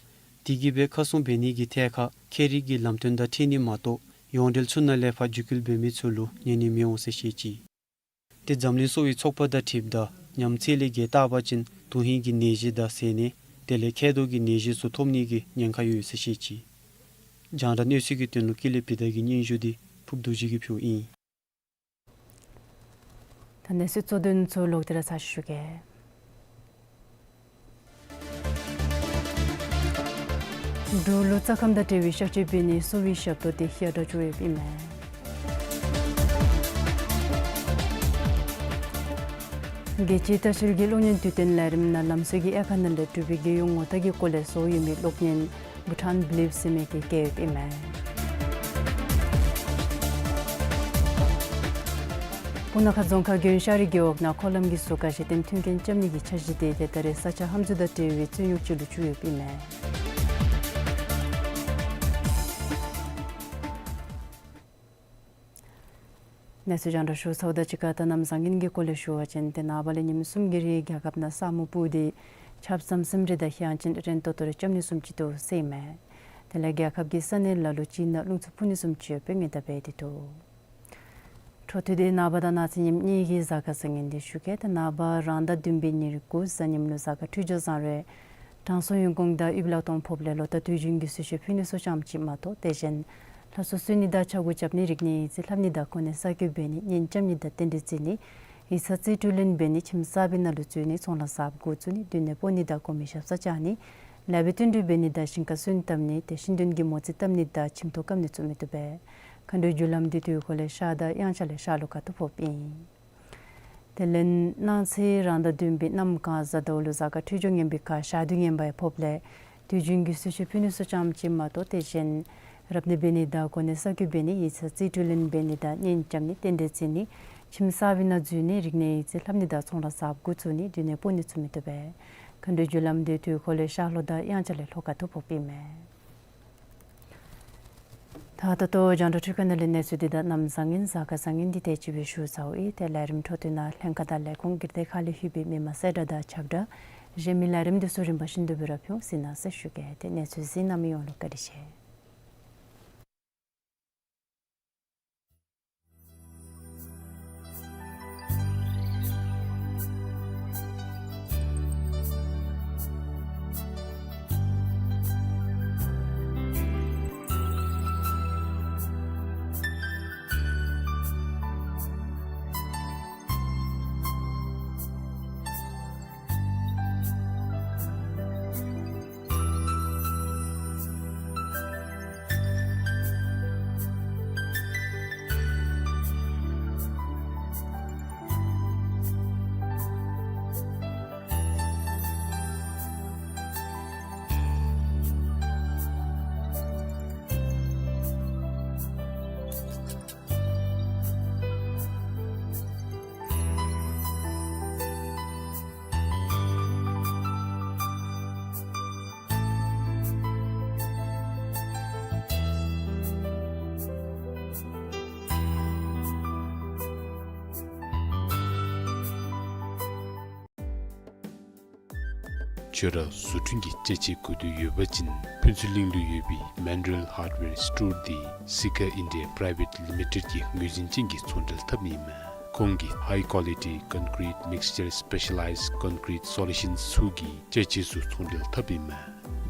དེ་གིས་སྦེ་ཁ་སྲུང་འབད་ནི་གི་ཐད་ཁར་མཁས་རིག་གི་ལམ་སྟོན་དང་འཁྲིལ་ནི་མ་གཏོགས་ཡོངས་འབྲེལ་ཚུ་ནང་ལས་ཕར་བརྒྱུད་སྐུལ་འབད་མི་ཚུ་ལུ་ཉན་ནི་མི་འོང་ཟེར་བཤད་ཅི། ཏེ་འཛམ་གླིང་གསོ་བའི་ཚོགས་པ་དང་འཁྲིལཝ་ད་ཉམས་ཚད་ལས་བརྒལ་བཏང་པ་ཅིན་དོན་ཧིང་གི་ནད་གཞི་དང་ཟས་ནད་དེ་ལས་མཁལ་རྡོག་གི་ནད་གཞི་ཚུ་ཐོབ་ནི་གི་ཉེན་ཁ་ཡོད་ཟེར་བཤད་ཅི། རྒྱང་བསྒྲགས་གནས་ཚུལ་གྱི་དོན་ལུ་ཀུན་ལེགས་བི་དྷ་གི་སྙན་ཞུ་འདི་ཕུརབ་རྡོ་རྗེ་གིས་ཕུལཝ་ཨིན། ད་གནས་ཚུལ་གཙོ་དོན་ཚུ་ལོག་སྟེ་ར་ཚར་ཞུ་གེ། འབྲུག་ལུ་རྩྭ་ཁམས་དང་འབྲེལ་བའི་གཤག་བཅོས་འབད་ནིའི་གསོ་བའི་ཞབས་ཏོག་དེ་ཧེང་ཆེ་བཅུག་ཡོདཔ་ཨིན་མས། རྒྱལ་སྤྱིའི་ལྟ་བཤལ་གྱི་གློག་བརྙན་དུས་སྟོན་ལས་རིམ་ནང་ལམ་སྲོལ་གྱི་དབྱེ་ཁག་ནང་ལས་འབྲུག་པའི་རྒྱལ་ཡོངས་ངོ་རྟགས་ཀྱི་སྐོར་ལས་བཟོ་ཡོད་མི་གློག་བརྙན་བྷུ་ཊཱན་བི་ལིབ་ཟེར་མི་དེ་བཀལ་ཡོདཔ་ཨིན་མས། སྤུ་ན་ཁ་རྫོང་ཁག་དགོན་ཤ་རི་རྒེད་འོག་ནང་འཁོར་ལམ་གྱི་ཟུར་ཁར་གཞི་རྟེན་མཐུན་རྐྱེན་རྐྱབ་ནི་གི་འཆར་གཞི་དེ་ཏེ་ད་རེས་ས་ཆ་ཧམ་འཛུལ་དང་འབྲེལ་བའི་རྩོད་རྙོགས་ཅིག་ལུ་འགྱུར་ཡོདཔ་ཨིན་མས། གནས་ཚུལ་རྒྱང་བསྒྲགས་ཞུ་ཚརཝ་དང་གཅིག་ཁར་ད་གནམ་བཟང་ངན་གྱི་སྐོར་ལས་ཞུ་བ་ཅིན་ཏེ་ནངས་པ་ལས་ཉིནམ་གསུམ་གྱི་རིང་རྒྱལ་ཁབ་ནང་ས་སྨུག་སྤུབས་ཏེ་ཆརཔ་ཙམ་ཙམ་རེ་དང་ཧེང་ཆེན་རན་ཏོག་ཏོ་རེ་རྐྱབ་ནི་བཟུམ་ཅིག་འདུག་ཟེར་ཨིན་མས། དེ་ལས་རྒྱལ་ཁབ་ཀྱི་ས་གནས་ལ་ལུ་ཅིག་ནང་རླུང་འཚུབ་འཕུ་ནི་བཟུམ་ཅིག་ཡོད་པའི་ཉེན་བརྡ་འབད་དེ་འདུག། འཕྲོ་མཐུད་དེ་ནངས་པ་དང་གནངས་ཚེ་ཉིནམ་གཉིས་ཀྱི་གཟའ་སྐར་བཟང་ངན་དེ་ཞུ་གེ། ཏེ་ནངས་པ་རང་ཟླ་བདུན་པའི་ཉེར་དགུ་གཟའ་ཉིམ་ལུ་གཟའ་སྐར་འཕྲོད་སྦྱོར་བཟང་རུང་དྲང་སྲོང་ཡོན་གོང་དང་ཡུལ་ལ་གཏོང་ཕོགཔ་ལས་ལོ་རྟགས་དུས་རྒྱུན་གྱི་གསོལ་མཆོད་ཕུལ་ནི་ཚུ་ཙམ་ཅིག་མ་གཏོགས་དེ་གཞན་ ལྷ་གསོལ་གསོལ་ནི་དང་ཕྱག་གུ་རྐྱབ་ནི། རིག་གནས་ཡིག་རྩིས་ལྷབ་ནི་དང་གོ་གནས་གསར་བསྐོ་འབད་ནི། གཉེན་རྐྱབ་ནི་དང་རྟེན་འབྲེལ་བརྩི་ནི། ཡིག་ཚང་རྩིས་སྤྲོད་ལེན་འབད་ནི། ཁྱིམ་གསར་པའི་ནང་ལུ་འཛུལ་ནི། ཚོང་ལཱ་གསརཔ་འགོ་བཙུགས་ནི། མདུན་ནད་ཕོག་ནི་དང་གོ་མེད་ཞབས་སར་བཅར་ནི། ལཱ་འབད་བསྟུན་གྲོས་འབད་ནི་དང་ཞིང་ཁར་སོན་བཏབ་ནི། དེ་བཞིན་དོན་གྱི་མོ་རྩིས་བཏབ་ནི་དང་ཁྱིམ་ཐོག་བཀབ་ནི་བཙུགས་མི་བཏུབ་པས། མཁའ་འགྲོའི་རྒྱུ་ལམ་འདི་དུས་འཁོར་ལས་ཤར་དང་དབྱངས་འཆར་ལས་ཤར་ལྷོ་ཁ་ཐུག་ཕོགཔ་ཨིན། དེ་ལས་གནངས་ཚེ་རང་ཟླ་བདུན་པའི་གནམ་གང་གཟའ་ཟླཝ་ལུ་གཟའ་སྐར་འཕྲོད་སྦྱོར་ངན་པའི་ཁར་ཞག་དུས་ངན་པ་ཡང་ཕོགཔ་ལས་དུས་རྒྱུན་གྱི་གསོལ་མཆོད་ཕུལ་ནི་ཚུ་ཙམ་ཅིག་མ་གཏོགས། དེ་བཞིན་རབ་གནས་འབད་ནི་དང་གོ་གནས་གསར་བསྐོ་འབད་ནི། ཡིག་ཚང་རྩིས་སྤྲོད་ལེན་འབད་ནི་དང་གཉེན་རྐྱབ་ནི། རྟེན་འབྲེལ་བརྩི་ནི། ཁྱིམ་གསར་པའི་ནང་འཛུལ་ནི། རིག་གནས་ཡིག་རྩིས་ལྷབ་ནི་དང་ཚོང་ལཱ་གསརཔ་འགོ་བཙུགས་ནི། མདུན་ནད་ཕོག་ནི་བཙུགས་མི་བཏུབ་པས། མཁའ་འགྲོའི་རྒྱུ་ལམ་འདི་དུས་འཁོར་ལས་ཤར་ལྷོ་དང་དབྱངས་འཆར་ལས་ལྷོ་ཁ་ཐུག་ཕོགཔ་ཨིན་མས། ད་ད་ལྟོ་རྒྱང་བསྒྲགས་འཕྲུལ་ཁང་ནང་ལས་གནས་ཚུལ་འདི་དང་གནམ་བཟང་ངན་གཟའ་སྐར་བཟང་ངན་འདི་དེ་ཅིག་སྦེ་ཞུ་ཚརཝ་ཨིན། ཏེ་ལས་རིམ་འཕྲོ་མཐུད་ནང་ལྷན་ཁག་དང་ལས་ཁུངས་སྒེར་སྡེ་ཁག་ལས་ལྷོད་པའི་མི་མང་གསལ་བསྒྲགས་དང་ཁྱབ་བསྒྲགས་གཞན་མི་ལས་རིམ་འདི་ཚུ་རིམ་པ་བཞིན་དུ་སྦེ་ར་ཕུལ་ཟེར་གནང་ཟེར་ཞུ་གེ། ཏེ་གནས་ཚུལ་གཟིགས་གནང་མི་ཡོངས་ལུ་བཀའ་དྲིན་ཆེ། ཁྱོད་ར་བཟོ་སྐྲུན་གྱི་ཅ་ཆས་དགོས་འདོད་ཡོད་པ་ཅིན་ཕུན་ཚོགས་གླིང་ལུ་ཡོད་པའི་Mandrel Hardware Store འདི་Sika India Private Limited གི་ངོས་འཛིན་ཅན་གྱི་ཚོང་འབྲེལ་འཐབ་ནི་ཨིན་མས། ཁོང་གིས་high quality concrete mixture, specialized concrete solutions ཚུ་གི་ཅ་ཆས་ཚུ་ཚོང་འབྲེལ་འཐབ་ཨིན་མས།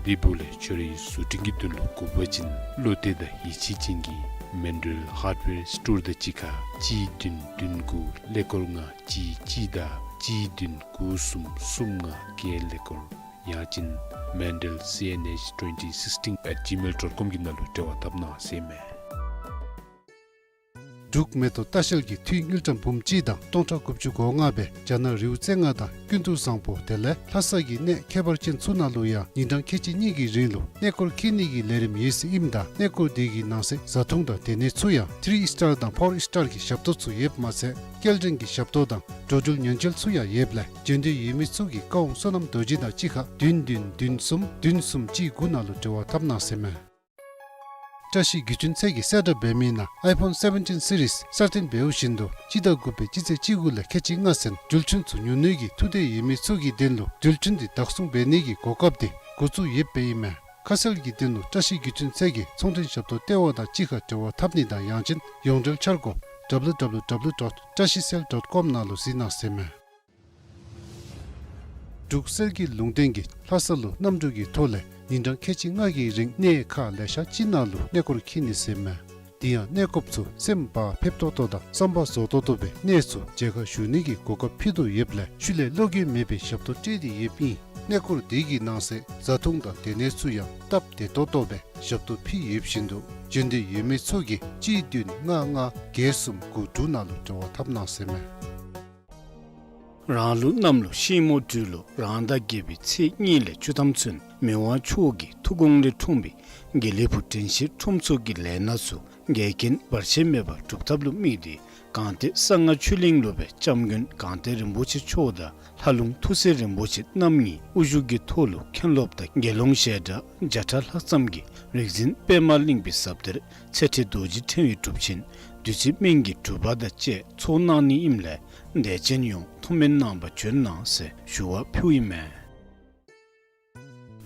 དེ་འབདཝ་ལས་ཁྱོད་རའི་བཟོ་སྐྲུན་གྱི་དོན་ལུ་དགོ་པ་ཅིན་བློ་གཏད་དང་ཡིད་ཆེས་ཅན་གྱི་Mandrel Hardware Store དང་གཅིག་ཁར་གཅིག་བདུན་བདུན་དགུ་ཀླད་ཀོར་ལྔ་གཅིག་གཅིག་དང་གཅིག་བདུན་དགུ་གསུམ་གསུམ་ལྔ་བརྒྱད་ཀླད་ཀོར། ཡང་ཅིན་mandrel C N H twenty sixteen at gmail dot com གི་ནང་ལུ་འབྲེལ་བ་འཐབ་གནང་ཟེར་ཨིན་མས། འབྲུག་མེ་ཏོག་ལྟ་བཤལ་གྱིས་འཐུས་དངུལ་ཀྲམ་འབུམ་གཅིག་དང་སྟོང་ཕྲག་དགུ་བཅུ་གོ་ལྔ་སྦེ་རྒྱ་ནག་རི་བོ་རྩེ་ལྔ་དང་ཀུན་ཏུ་བཟང་པོ་དེ་ལས་ལྷ་ས་གི་གནས་ཁྱད་པར་ཅན་ཚུ་ནང་ལུ་ཡང་ཉིན་གྲངས་ཁལ་གཅིག་གཉིས་ཀྱི་རིང་ལུ་གནས་སྐོར་འཁྱིད་ནི་གི་ལས་རིམ་ཡོད་ཟེར་ཨིནམ་ད་གནས་སྐོར་དེ་གི་ནང་གསེས་བཟའ་འཐུང་དང་སྡོད་གནས་ཚུ་ཡང་ཐི་རི་སི་ཊར་དང་ཕོར་སི་ཊར་གྱི་ཞབས་ཏོག་ཚུ་ཡོདཔ་མ་ཚད་སྐྱེལ་འདྲེན་གྱི་ཞབས་ཏོག་དང་འགྲོ་འགྲུལ་ཉེན་བཅོལ་ཚུ་ཡང་ཡོདཔ་ལས་བྱོན་འདོད་ཡོད་མི་ཚུ་གིས་བཀའ་དབང་བསོད་ནམས་རྡོ་རྗེ་དང་གཅིག་ཁར་བདུན་བདུན་བདུན་གསུམ་བདུན་གསུམ་གཅིག་དགུ་ནང་ལུ་འབྲེལ་བ་འཐབ་གནང་ཟེར་ཨིན་མས། བཀྲ་ཤིས་བརྒྱུད་འཕྲིན་ཚད་ཀྱིས་གསལ་བསྒྲགས་འབད་མི་ནང་iPhone seventeen series གསར་བཏོན་འབདཝ་བཞིན་དུ་སྤྱི་ཟླ་དགུ་པའི་སྤྱི་ཚེས་བཅུ་དགུ་ལས་ཁལ་གཅིག་ལྔ་ཚུན་འགྲུལ་འཕྲིན་ཚུ་ཉོ་ནི་གི་ཐུགས་འདོད་ཡོད་མི་ཚུ་གི་དོན་ལུ་འགྲུལ་འཕྲིན་འདི་བདག་བཟུང་འབད་ནི་གི་གོ་སྐབས་འདི་འགོ་བཙུགས་ཡོདཔ་ཨིན་མས། ཁ་གསལ་གྱི་དོན་ལུ་བཀྲ་ཤིས་བརྒྱུད་འཕྲིན་ཚད་ཀྱི་ཚོང་མགྲོན་ཞབས་ཏོག་ལྟེ་བ་དང་གཅིག་ཁར་འབྲེལ་བ་འཐབ་ནི་དང་ཡང་ཅིན་ཡོངས་འབྲེལ་འཆར་སྒོ་W W W dot trashicell dot com ནང་ལུ་གཟིགས་གནང་ཟེར་ཨིན་མས། འབྲུག་གསེར་གྱི་ལུང་བསྟན་གྱིས་ལྷ་ས་ལུ་གནམ་གྲུ་གི་ཐོག་ལས་ཉིན་གྲངས་ཁལ་གཅིག་ལྔ་གི་རིང་གནས་ཁག་ལེ་ཤ་ཅིག་ནང་ལུ་གནས་སྐོར་འཁྱིད་ནི་ཟེར་ཨིན་མས། དེ་ཡང་གནས་སྐོརཔ་ཚུ་སེམས་བག་ཕེབས་ཏོག་ཏོ་དང་བསམ་པ་རྫོགས་ཏོག་ཏོ་སྦེ་གནས་ཚུ་མཇལ་ཁ་ཞུ་ནི་གི་གོ་སྐབས་ཕུལ་དོ་ཡོདཔ་ལས་ཤུལ་ལས་བློ་འགྱོད་མེད་པའི་ཞབས་ཏོག་སྤྲོད་དེ་ཡོདཔ་ཨིན། གནས་སྐོར་དེ་གི་ནང་གསེས་བཟའ་འཐུང་དང་སྡོད་གནས་ཚུ་ཡང་སྟབས་བདེ་ཏོག་ཏོ་སྦེ་ཞབས་ཏོག་ཕུལ་ཡོདཔ་བཞིན་དུ་བྱོན་འདོད་ཡོད་མི་ཚུ་གིས་གཅིག་བདུན་ལྔ་ལྔ་བརྒྱད་གསུམ་དགུ་དྲུག་ནང་ལུ་འབྲེལ་བ་འཐབ་གནང་ཟེར་ཨིན་མས། རང་ལུགས་གནམ་ལོ་ཤིང་མོ་སྦྲུལ་ལོ་རང་ཟླ་བརྒྱད་པའི་ཚེས་གཉིས་ལས་བཅུ་ཐམ་ཚུན་མི་དབང་མཆོག་གི་ཐུགས་དགོངས་ལས་འཁྲུངས་པའི་དགེ་ལེགས་ཕུག་དྲན་ཤེས་ཁྲོམ་ཚོགས་ཀྱི་ལས་སྣ་ཚུ་འགལ་རྐྱེན་བར་ཆད་མེད་པར་སྒྲུབ་ཐབས་ལུ་དམིགས་ཏེ་གངས་ཏི་གསང་སྔགས་ཆོས་གླིང་ལུ་སྦེ་སྐྱབས་མགོན་གངས་ཏི་རིན་པོ་ཆེ་མཆོག་དང་ལྷ་ལུང་ཐུགས་སྲས་རིན་པོ་ཆེ་རྣམ་གཉིས་དབུ་བཞུགས་ཀྱི་ཐོག་ལུ་མཁན་སློབ་དང་དགེ་སློང་ཞལ་གྲངས་བརྒྱ་ཕྲག་ལྷག་ཙམ་གྱིས་རིག་འཛིན་པདྨ་གླིང་པའི་ཟབ་གཏེར་ཚད་ཁྲི་རྡོ་རྗེ་ཕྲེང་བའི་སྒྲུབ་ཆེན་བདུད་རྩི་སྨན་གྱི་སྒྲུབ་པ་དང་བཅས་ཚོགས་གནང་ནི་ཨིནམ་ལས་དད་ཅན་ཡོངས་ཐུགས་སྨོན་གནང་བར་བྱོན་གནང་ཟེར་ཞུ་བ་ཕུལཝ་ཨིན་མས།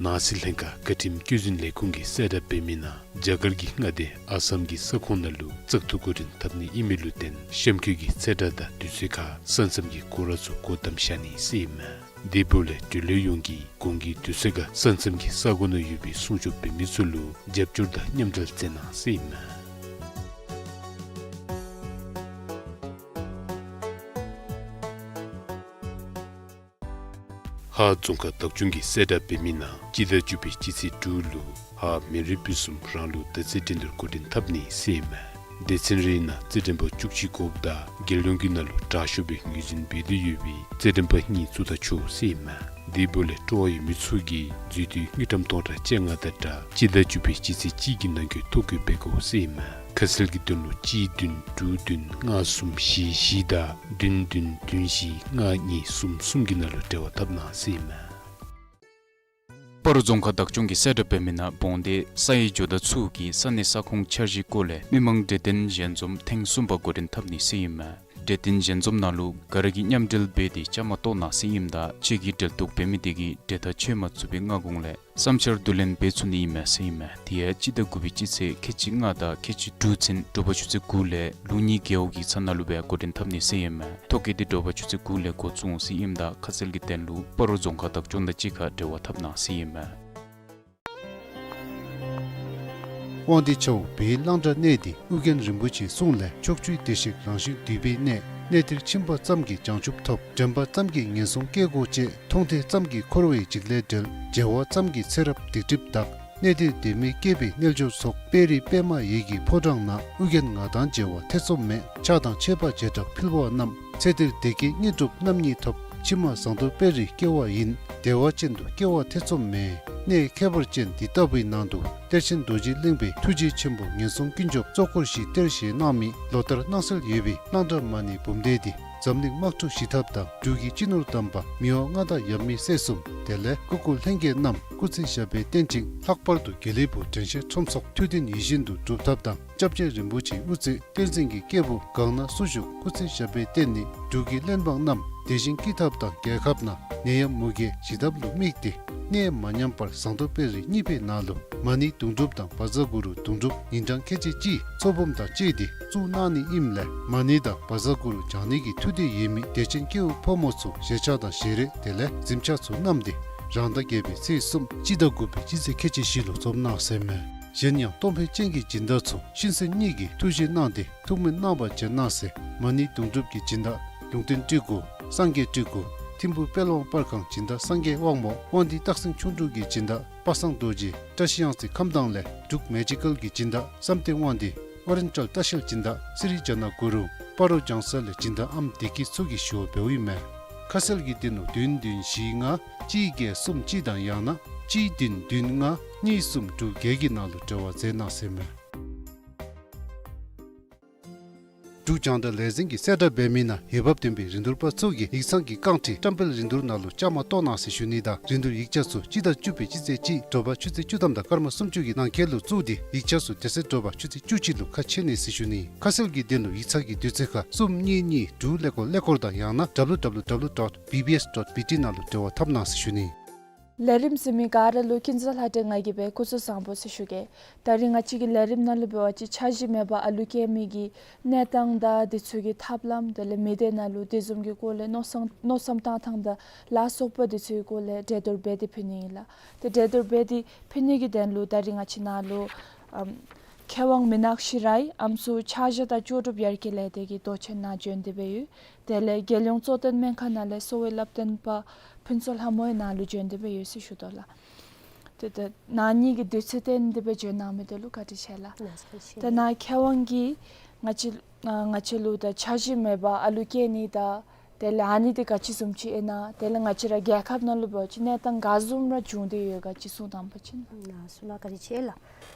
ནང་སྲིད་ལྷན་ཁག་བཀའ་ཁྲིམས་བཀོད་འཛིན་ལས་ཁུངས་ཀྱིས་གསལ་བསྒྲགས་འབད་མི་ནང་རྒྱ་གར་གྱི་མངའ་སྡེ་ཨ་སམ་གྱི་ས་ཁོངས་ནང་ལུ་བཙག་འཐུ་འགོ་འདྲེན་འཐབ་ནི་ཨིན་མི་ལུ་བརྟེན་གཤམ་འཁོད་ཀྱི་ཚེས་གྲངས་དང་དུས་ཚོད་ཁར་ས་མཚམས་ཀྱི་སྐོར་ར་ཚུ་སྒོ་བསྡམ་བཞག་ནི་ཟེར་ཨིན་མས། དེ་འབདཝ་ལས་འབྲེལ་ཡོད་ཡོངས་ཀྱིས་གོང་གི་དུས་ཚོད་ཁར་ས་མཚམས་ཀྱི་ས་གོ་ནང་ཡོད་པའི་སྲུང་སྐྱོབ་འབད་མི་ཚུ་ལུ་རྒྱབ་སྐྱོར་དང་མཉམ་འབྲེལ་མཛད་གནང་ཟེར་ཨིན་མས། ཨ་རྫོང་ཁག་བདག་སྐྱོང་གིས་གསལ་བསྒྲགས་འབད་མི་ནང་སྤྱི་ཟླ་བཅུ་པའི་སྤྱི་ཚེས་དྲུག་ལུ་ཧཱ་མི་རི་སྦིས་གསུམ་རང་ལུགས་དར་རྩེ་འགྲན་བསྡུར་འགོ་འདྲེན་འཐབ་ནི་ཟེར་ཨིན་མས། སྡེ་ཚན་རེའི་ནང་རྩེད་འགྲན་པ་བཅུ་གཅིག་དགོཔ་ད་རྒྱལ་ཡོངས་ཀྱི་ནང་ལུ་དྲག་ཤོས་སྦེ་ངོས་འཛིན་འབད་དོ་ཡོད་པའི་རྩེད་འགྲན་པ་གཉིས་བཙུགས་ད་ཆོག་ཟེར་ཨིན་མས། དེ་འབདཝ་ལས་སྤྲོ་བ་ཡོད་མི་ཚུ་གིས་འཛུལ་དུས་དངུལ་ཀྲམ་སྟོང་ཕྲག་བཅོ་ལྔ་དང་སྦྲགས་སྤྱི་ཟླ་བཅུ་པའི་སྤྱི་ཚེས་གཅིག་གི་ནང་འཁོད་ཐོ་བཀོད་འབད་དགོ་ཟེར་ཨིན་མས། ཁ་གསལ་གྱི་དོན་ལུ་གཅིག་བདུན་དྲུག་བདུན་ལྔ་གསུམ་བཞི་བཞི་དང་བདུན་བདུན་བདུན་བཞི་ལྔ་གཉིས་གསུམ་གསུམ་གྱི་ནང་ལུ་འབྲེལ་བ་འཐབ་གནང་ཟེར་ཨིན་མས། སྤ་རོ་རྫོང་ཁག་བདག་སྐྱོང་གིས་གསལ་བསྒྲགས་འབད་མི་ནང་འབོང་སྡེ་ས་ཡི་ཇོ་བདག་ཚུ་གིས་ས་གནས་ས་ཁོངས་འཆར་གཞིའི་སྐོར་ལས་མི་མང་གྲོས་བསྟུན་ཞལ་འཛོམས་ཐེངས་གསུམ་པ་འགོ་འདྲེན་འཐབ་ནི་ཟེར་ཨིན་མས། གྲོས་བསྟུན་ཞལ་འཛོམས་ནང་ལུ་ག་ར་གིས་མཉམ་འབྲེལ་འབད་དེ་བཅའ་མར་གཏོགས་གནང་ཟེར་ཨིནམ་ད་ཁྱེད་ཀྱིས་འབྲེལ་གཏོགས་འབད་མི་དེ་གིས་གྲོས་ཐག་བཅད་མ་ཚུགས་པའི་སྔ་གོང་ལས་བསམ་འཆར་བསྡུ་ལེན་འབད་ཚུགས་ནི་ཨིན་མས་ཟེར་ཨིན་མས། དེ་ཡང་སྤྱི་ཟླ་དགུ་པའི་སྤྱི་ཚེས་ཁལ་གཅིག་ལྔ་དང་ཁལ་གཅིག་དྲུག་ཚུན་དྲོ་པ་ཆུ་ཚོད་དགུ་ལས་ལུགས་གཉིས་རྒེད་འོག་གི་ཚ་ནང་ལུ་སྦེ་འགོ་འདྲེན་འཐབ་ནི་ཟེར་ཨིན་མས། ཐོ་བཀོད་དེ་དྲོ་པ་ཆུ་ཚོད་དགུ་ལས་འགོ་བཙུགས་འོང་ཟེར་ཨིནམ་ད་ཁ་གསལ་གྱི་དོན་ལུ་སྤ་རོ་རྫོང་ཁག་བདག་སྐྱོང་དང་གཅིག་ཁར་འབྲེལ་བ་འཐབ་གནང་ཟེར་ཨིན་མས། དབང་འདུས་ཆ་འོག་བོད་ཡིག་གླང་དར་གནས་འདི་ཨོ་རྒྱན་རིན་པོ་ཆེའི་གསུང་ལས་ཕྱོགས་བཅུའི་བདེ་གཤེགས་རང་བཞིན་འདུས་པའི་གནས། གནས་འདིར་ཕྱིན་པ་ཙམ་གྱིས་བྱང་ཆུབ་ཐོབ། དྲན་པ་ཙམ་གྱིས་ངན་སོང་སྐྱེ་སྒོ་བཅད། མཐོང་ཐོས་ཙམ་གྱིས་འཁོར་བའི་འཇིགས་ལས་བསྒྲལ། མཇལ་བ་ཙམ་གྱིས་ཚེ་རབས་སྡིག་སྒྲིབ་དག། གནས་འདིར་སྡོད་མི་སྐྱེས་པའི་རྣལ་འབྱོར་ཚོགས། དཔལ་རི་པདྨ་འོད་ཀྱི་ཕོ་བྲང་ན། ཨོ་རྒྱན་ང་དང་མཇལ་བ་ཐེ་ཚོམ་མེད། ཕྱག་དང་མཆོད་པ་བྱེ་བྲག་ཕུལ་བ་རྣམས། ཚེ་འདིར་བདེ་སྐྱིད་དངོས་གྲུབ་རྣམ་གཉིས་ཐོབ། ཕྱི་མ་ཟངས་མདོག་དཔལ་རིར་སྐྱེ་བ་ཡིན། བདེ་བ་ཅན་དུ་སྐྱེ་བ་ཐེ་ཚོམ་མེད། གནས་ཁྱད་པར་ཅན་འདི་ལྟ་བུའི་ནང་དུ་གཏེར་ཆེན་རྡོ་རྗེ་གླིང་པའི་ཐུགས་རྗེ་ཆེན་པོ་ངན་སོང་ཀུན་སྐྱོབ་གཙོ་འཁོར་བཞི་གཏེར་བཞེས་གནང་མི་ལོ་ལྟར་སྣང་གསལ་ཡོད་པའི་གླང་དར་མ་ཎི་འབུམ་སྡེ་འདི་འཛམ་གླིང་དམག་འཁྲུག་ཞི་ཐབས་དང་འབྲུག་གི་སྤྱི་ནོར་དམ་པ་མི་དབང་མངའ་བདག་ཡབ་མེས་སྲས་གསུམ་དེ་ལས་སྐུ་འཁོར་ལྷན་རྒྱས་རྣམས་སྐུ་ཚེ་ཞབས་པད་བརྟན་ཅིང་ལྷག་པར་དུ་དགེ་ལེགས་བུ་དྲན་ཤེས་ཁྲོམ་ཚོགས་ཐུགས་དོན་ཡིད་བཞིན་དུ་འགྲུབ་ཐབས་དང་། སྐྱབས་རྗེ་རིན་པོ་ཆེའི་དབུ་རྩེ་བསྟན་འཛིན་གྱི་སྐྱེས་བུ་གང་ན་སུ་བཞུགས་སྐུ་ཚེ་ཞབས་པད་བརྟན་ནི་འབྲུག་གི་བློན་འབངས་རྣམས་བདེ་ཞིང་སྐྱིད་ཐབས་དང་རྒྱལ་ཁབ་ནང་ནད་ཡམས་མུ་གེ་ཞི་ཐབས་ལུ་དམིགས་ཏེ་གནས་མ་ཉམས་པར་ཟངས་མདོག་དཔལ་རི་གཉིས་པའི་ནང་ལུ་མ་ཎི་དུང་སྒྲུབ་དང་བཛྲ་གུ་རུ་དུང་སྒྲུབ་ཉིན་གྲངས་ཁལ་གཅིག་གཅིག་ཚོགས་འབུམ་དང་བཅས་ཏེ་བཙུགས་གནང་ནི་ཨིནམ་ལས་མ་ཎི་དང་བཛྲ་གུ་རུ་བགྱང་ནི་གི་ཐུགས་འདོད་ཡོད་མི་དད་ཅན་སྐྱེ་བོ་ཕོ་མོ་ཚུ་བཞེས་ཆ་དང་བཞེས་རས་དེ་ལས་གཟིམ་ཆ་ཚུ་བསྣམས་ཏེ་རང་ཟླ་བརྒྱད་པའི་ཚེས་གསུམ་སྤྱི་ཟླ་དགུ་པའི་སྤྱི་ཚེས་ཁལ་གཅིག་བཞི་ལུ་འཛོམས་གནང་ཟེར་མས། གཞན་ཡང་གཏོང་ཕོད་ཅན་གྱི་སྦྱིན་བདག་ཚུ་གཤིན་གསོན་གཉིས་ཀྱིས་ཐུགས་བཞེས་གནང་སྟེ་ཐུགས་སྨོན་གནང་བར་བྱོན་གནང་ཟེར། མ་ཎི་དུང་སྒྲུབ་ཀྱི་སྦྱིན་བདག་ལུང་བསྟན་སྤྲུལ་སྐུ་སངས་རྒྱས་སྤྲུལ་སྐུ་ཐིམ་ཕུ་དཔལ་དབང་པར་ཁང་སྦྱིན་བདག་སངས་རྒྱས་དབང་མོ་དབང་འདུས་སྟག་སེང་ཁྱུང་འབྲུག་གི་སྦྱིན་བདག་པ་སངས་རྡོ་རྗེ་བཀྲ་ཤིས་གཡང་རྩེ་ཁམས་སྡང་ལས་འབྲུག་མེ་ཇི་ཀལ་གྱི་སྦྱིན་བདག་བསམ་གཏན་དབང་འདུས་ཨོ་རེན་ཊལ་ལྟ་བཤལ་སྦྱིན་བདག་སི་རི་ཇ་ན་གུ་རུ་སྤ་རོ་ལྗང་ས་ལས་སྦྱིན་བདག་ཨམ་བདེ་སྐྱིད་ཚུ་གིས་ཞུ་བ་འབདཝ་ཨིན་མས། ཁ་གསལ་གྱི་དོན་ལུ་བདུན་བདུན་བཞི་ལྔ་གཅིག་བརྒྱད་གསུམ་གཅིག་དང་ཡང་ན་གཅིག་བདུན་བདུན་ལྔ་གཉིས་གསུམ་དྲུག་བརྒྱད་ཀྱི་ནང་ལུ་འབྲེལ་བ་མཛད་གནང་ཟེར་མས། འབྲུག་རྒྱང་བསྒྲགས་ལས་འཛིན་གྱིས་གསལ་བསྒྲགས་འབད་མི་ནང་འོས་འབབ་ལྡན་པའི་རིན་བསྡུར་པ་ཚུ་གིས་ཡིག་ཚང་གི་རྐང་ཁྲི་བཀྲམ་སྤེལ་རིན་བསྡུར་ནང་ལུ་བཅའ་མར་གཏོགས་གནང་ཟེར་ཞུ་ནི་དང་རིན་བསྡུར་ཡིག་ཆ་ཚུ་སྤྱི་ཟླ་བཅུ་པའི་སྤྱི་ཚེས་གཅིག་དྲོ་པ་ཆུ་ཚོད་བཅུ་ཐམ་དང་སྐར་མ་སུམ་ཅུ་གི་ནང་འཁོད་ལུ་བཙུགས་ཏེ་ཡིག་ཆ་ཚུ་དེ་ཚེ་དྲོ་པ་ཆུ་ཚོད་བཅུ་གཅིག་ལུ་ཁ་ཕྱེ་ནི་ཟེར་ཞུ་ནི། ཁ་གསལ་གྱི་དོན་ལུ་ཡིག་ཚང་གི་དུས་ཚོད་ཁར་གསུམ་གཉིས་གཉིས་དྲུག་ཀླད་ཀོར་ཀླད་ཀོར་དང་ཡང་ན་W W W dot B B S dot B T ནང་ལུ་འབྲེལ་བ་འཐབ་གནང་ཟེར་ཞུ་ནི། ལས་རིམ་གཟིགས་མི་ག་ར་ལུ་ཀུན་བཟང་ལྷ་སྒྲོན་ང་གིས་སྦེ་སྐུ་གཟུགས་བཟང་པོ་ཟེར་ཞུ་གེ། ད་རིས་ང་བཅས་ཀྱི་ལས་རིམ་ནང་ལུ་འབད་བ་ཅིན་འཆར་གཞི་མེད་པར་ཨ་ལུ་སྐྱེ་མི་གི་གནས་སྟངས་དང་དེ་ཚུ་གི་ཐབས་ལམ་དེ་ལས་མི་སྡེ་ནང་ལུ་དེ་བཟུམ་གྱི་སྐོར་ལས་མནོ་བསམ་མནོ་བསམ་བཏང་ཐངས་དང་ལ་སོགས་པ་དེ་ཚུ་གི་སྐོར་ལས་གྲོས་བསྡུར་འབད་དེ་ཕུལ་ནི་ཨིན་ལགས། ཏེ་གྲོས་བསྡུར་འབད་དེ་ཕུལ་ནི་གི་དོན་ལུ་ད་རིས་ང་བཅས་ནང་ལུ་ཨམ་མཁས་དབང་མི་ནག་ཤི་ར་ཡི་ཨམ་སྲུ་ཕྱག་བཞེས་དང་ལྕོགས་གྲུབ་ཡར་རྒྱས་ལས་སྡེ་གི་མདོ་ཆེན་ནང་བྱོན་ཏེ་སྦེ་ཡོད། དེ་ལས་རྒྱལ་ཡོངས་གཙོ་བསྟེན་སྨན་ཁང་ནང་ལས་གསོ་བའི་བསླབ་སྟོན་པ་ཕུན་ཚོགས་ལྷ་མོ་ཡང་ནཱ་ལུ་བྱོན་ཏེ་སྦེ་ཡོད་ཟེར་ཞུ་དོ་ལགས། ཏེ་ད་ནཱ་གཉིས་ཀྱིས་དུས་ཚོད་བཏོན་ཏེ་སྦེ་བྱོན་གནང་མི་དེ་ལུ་བཀའ་དྲིན་ཆེ་ལགས། ལགས་སོ། ད་ནཱ་མཁས་དབང་གིས་ང་བཅས་ང་བཅས་ལུ་ད་འཆར་གཞི་མེད་པར་ཨ་ལུ་སྐྱེ་ནི་དང་དེ་ལས་ཨ་ནི་དེ་ག་ཅི་བཟུམ་ཅིག་ཨིན་ན་དེ་ལས་ང་བཅས་ར་རྒྱལ་ཁབ་ནང་ལུ་འབད་བ་ཅིན་གནས་སྟངས་ག་བཟུམ་ར་བྱུང་སྟེ་ཡོད་ག་ཅིག་གསུང་དང་པ་ཅིན། ལགས་སོ་ལགས། བཀའ་དྲིན་ཆེ་ལགས།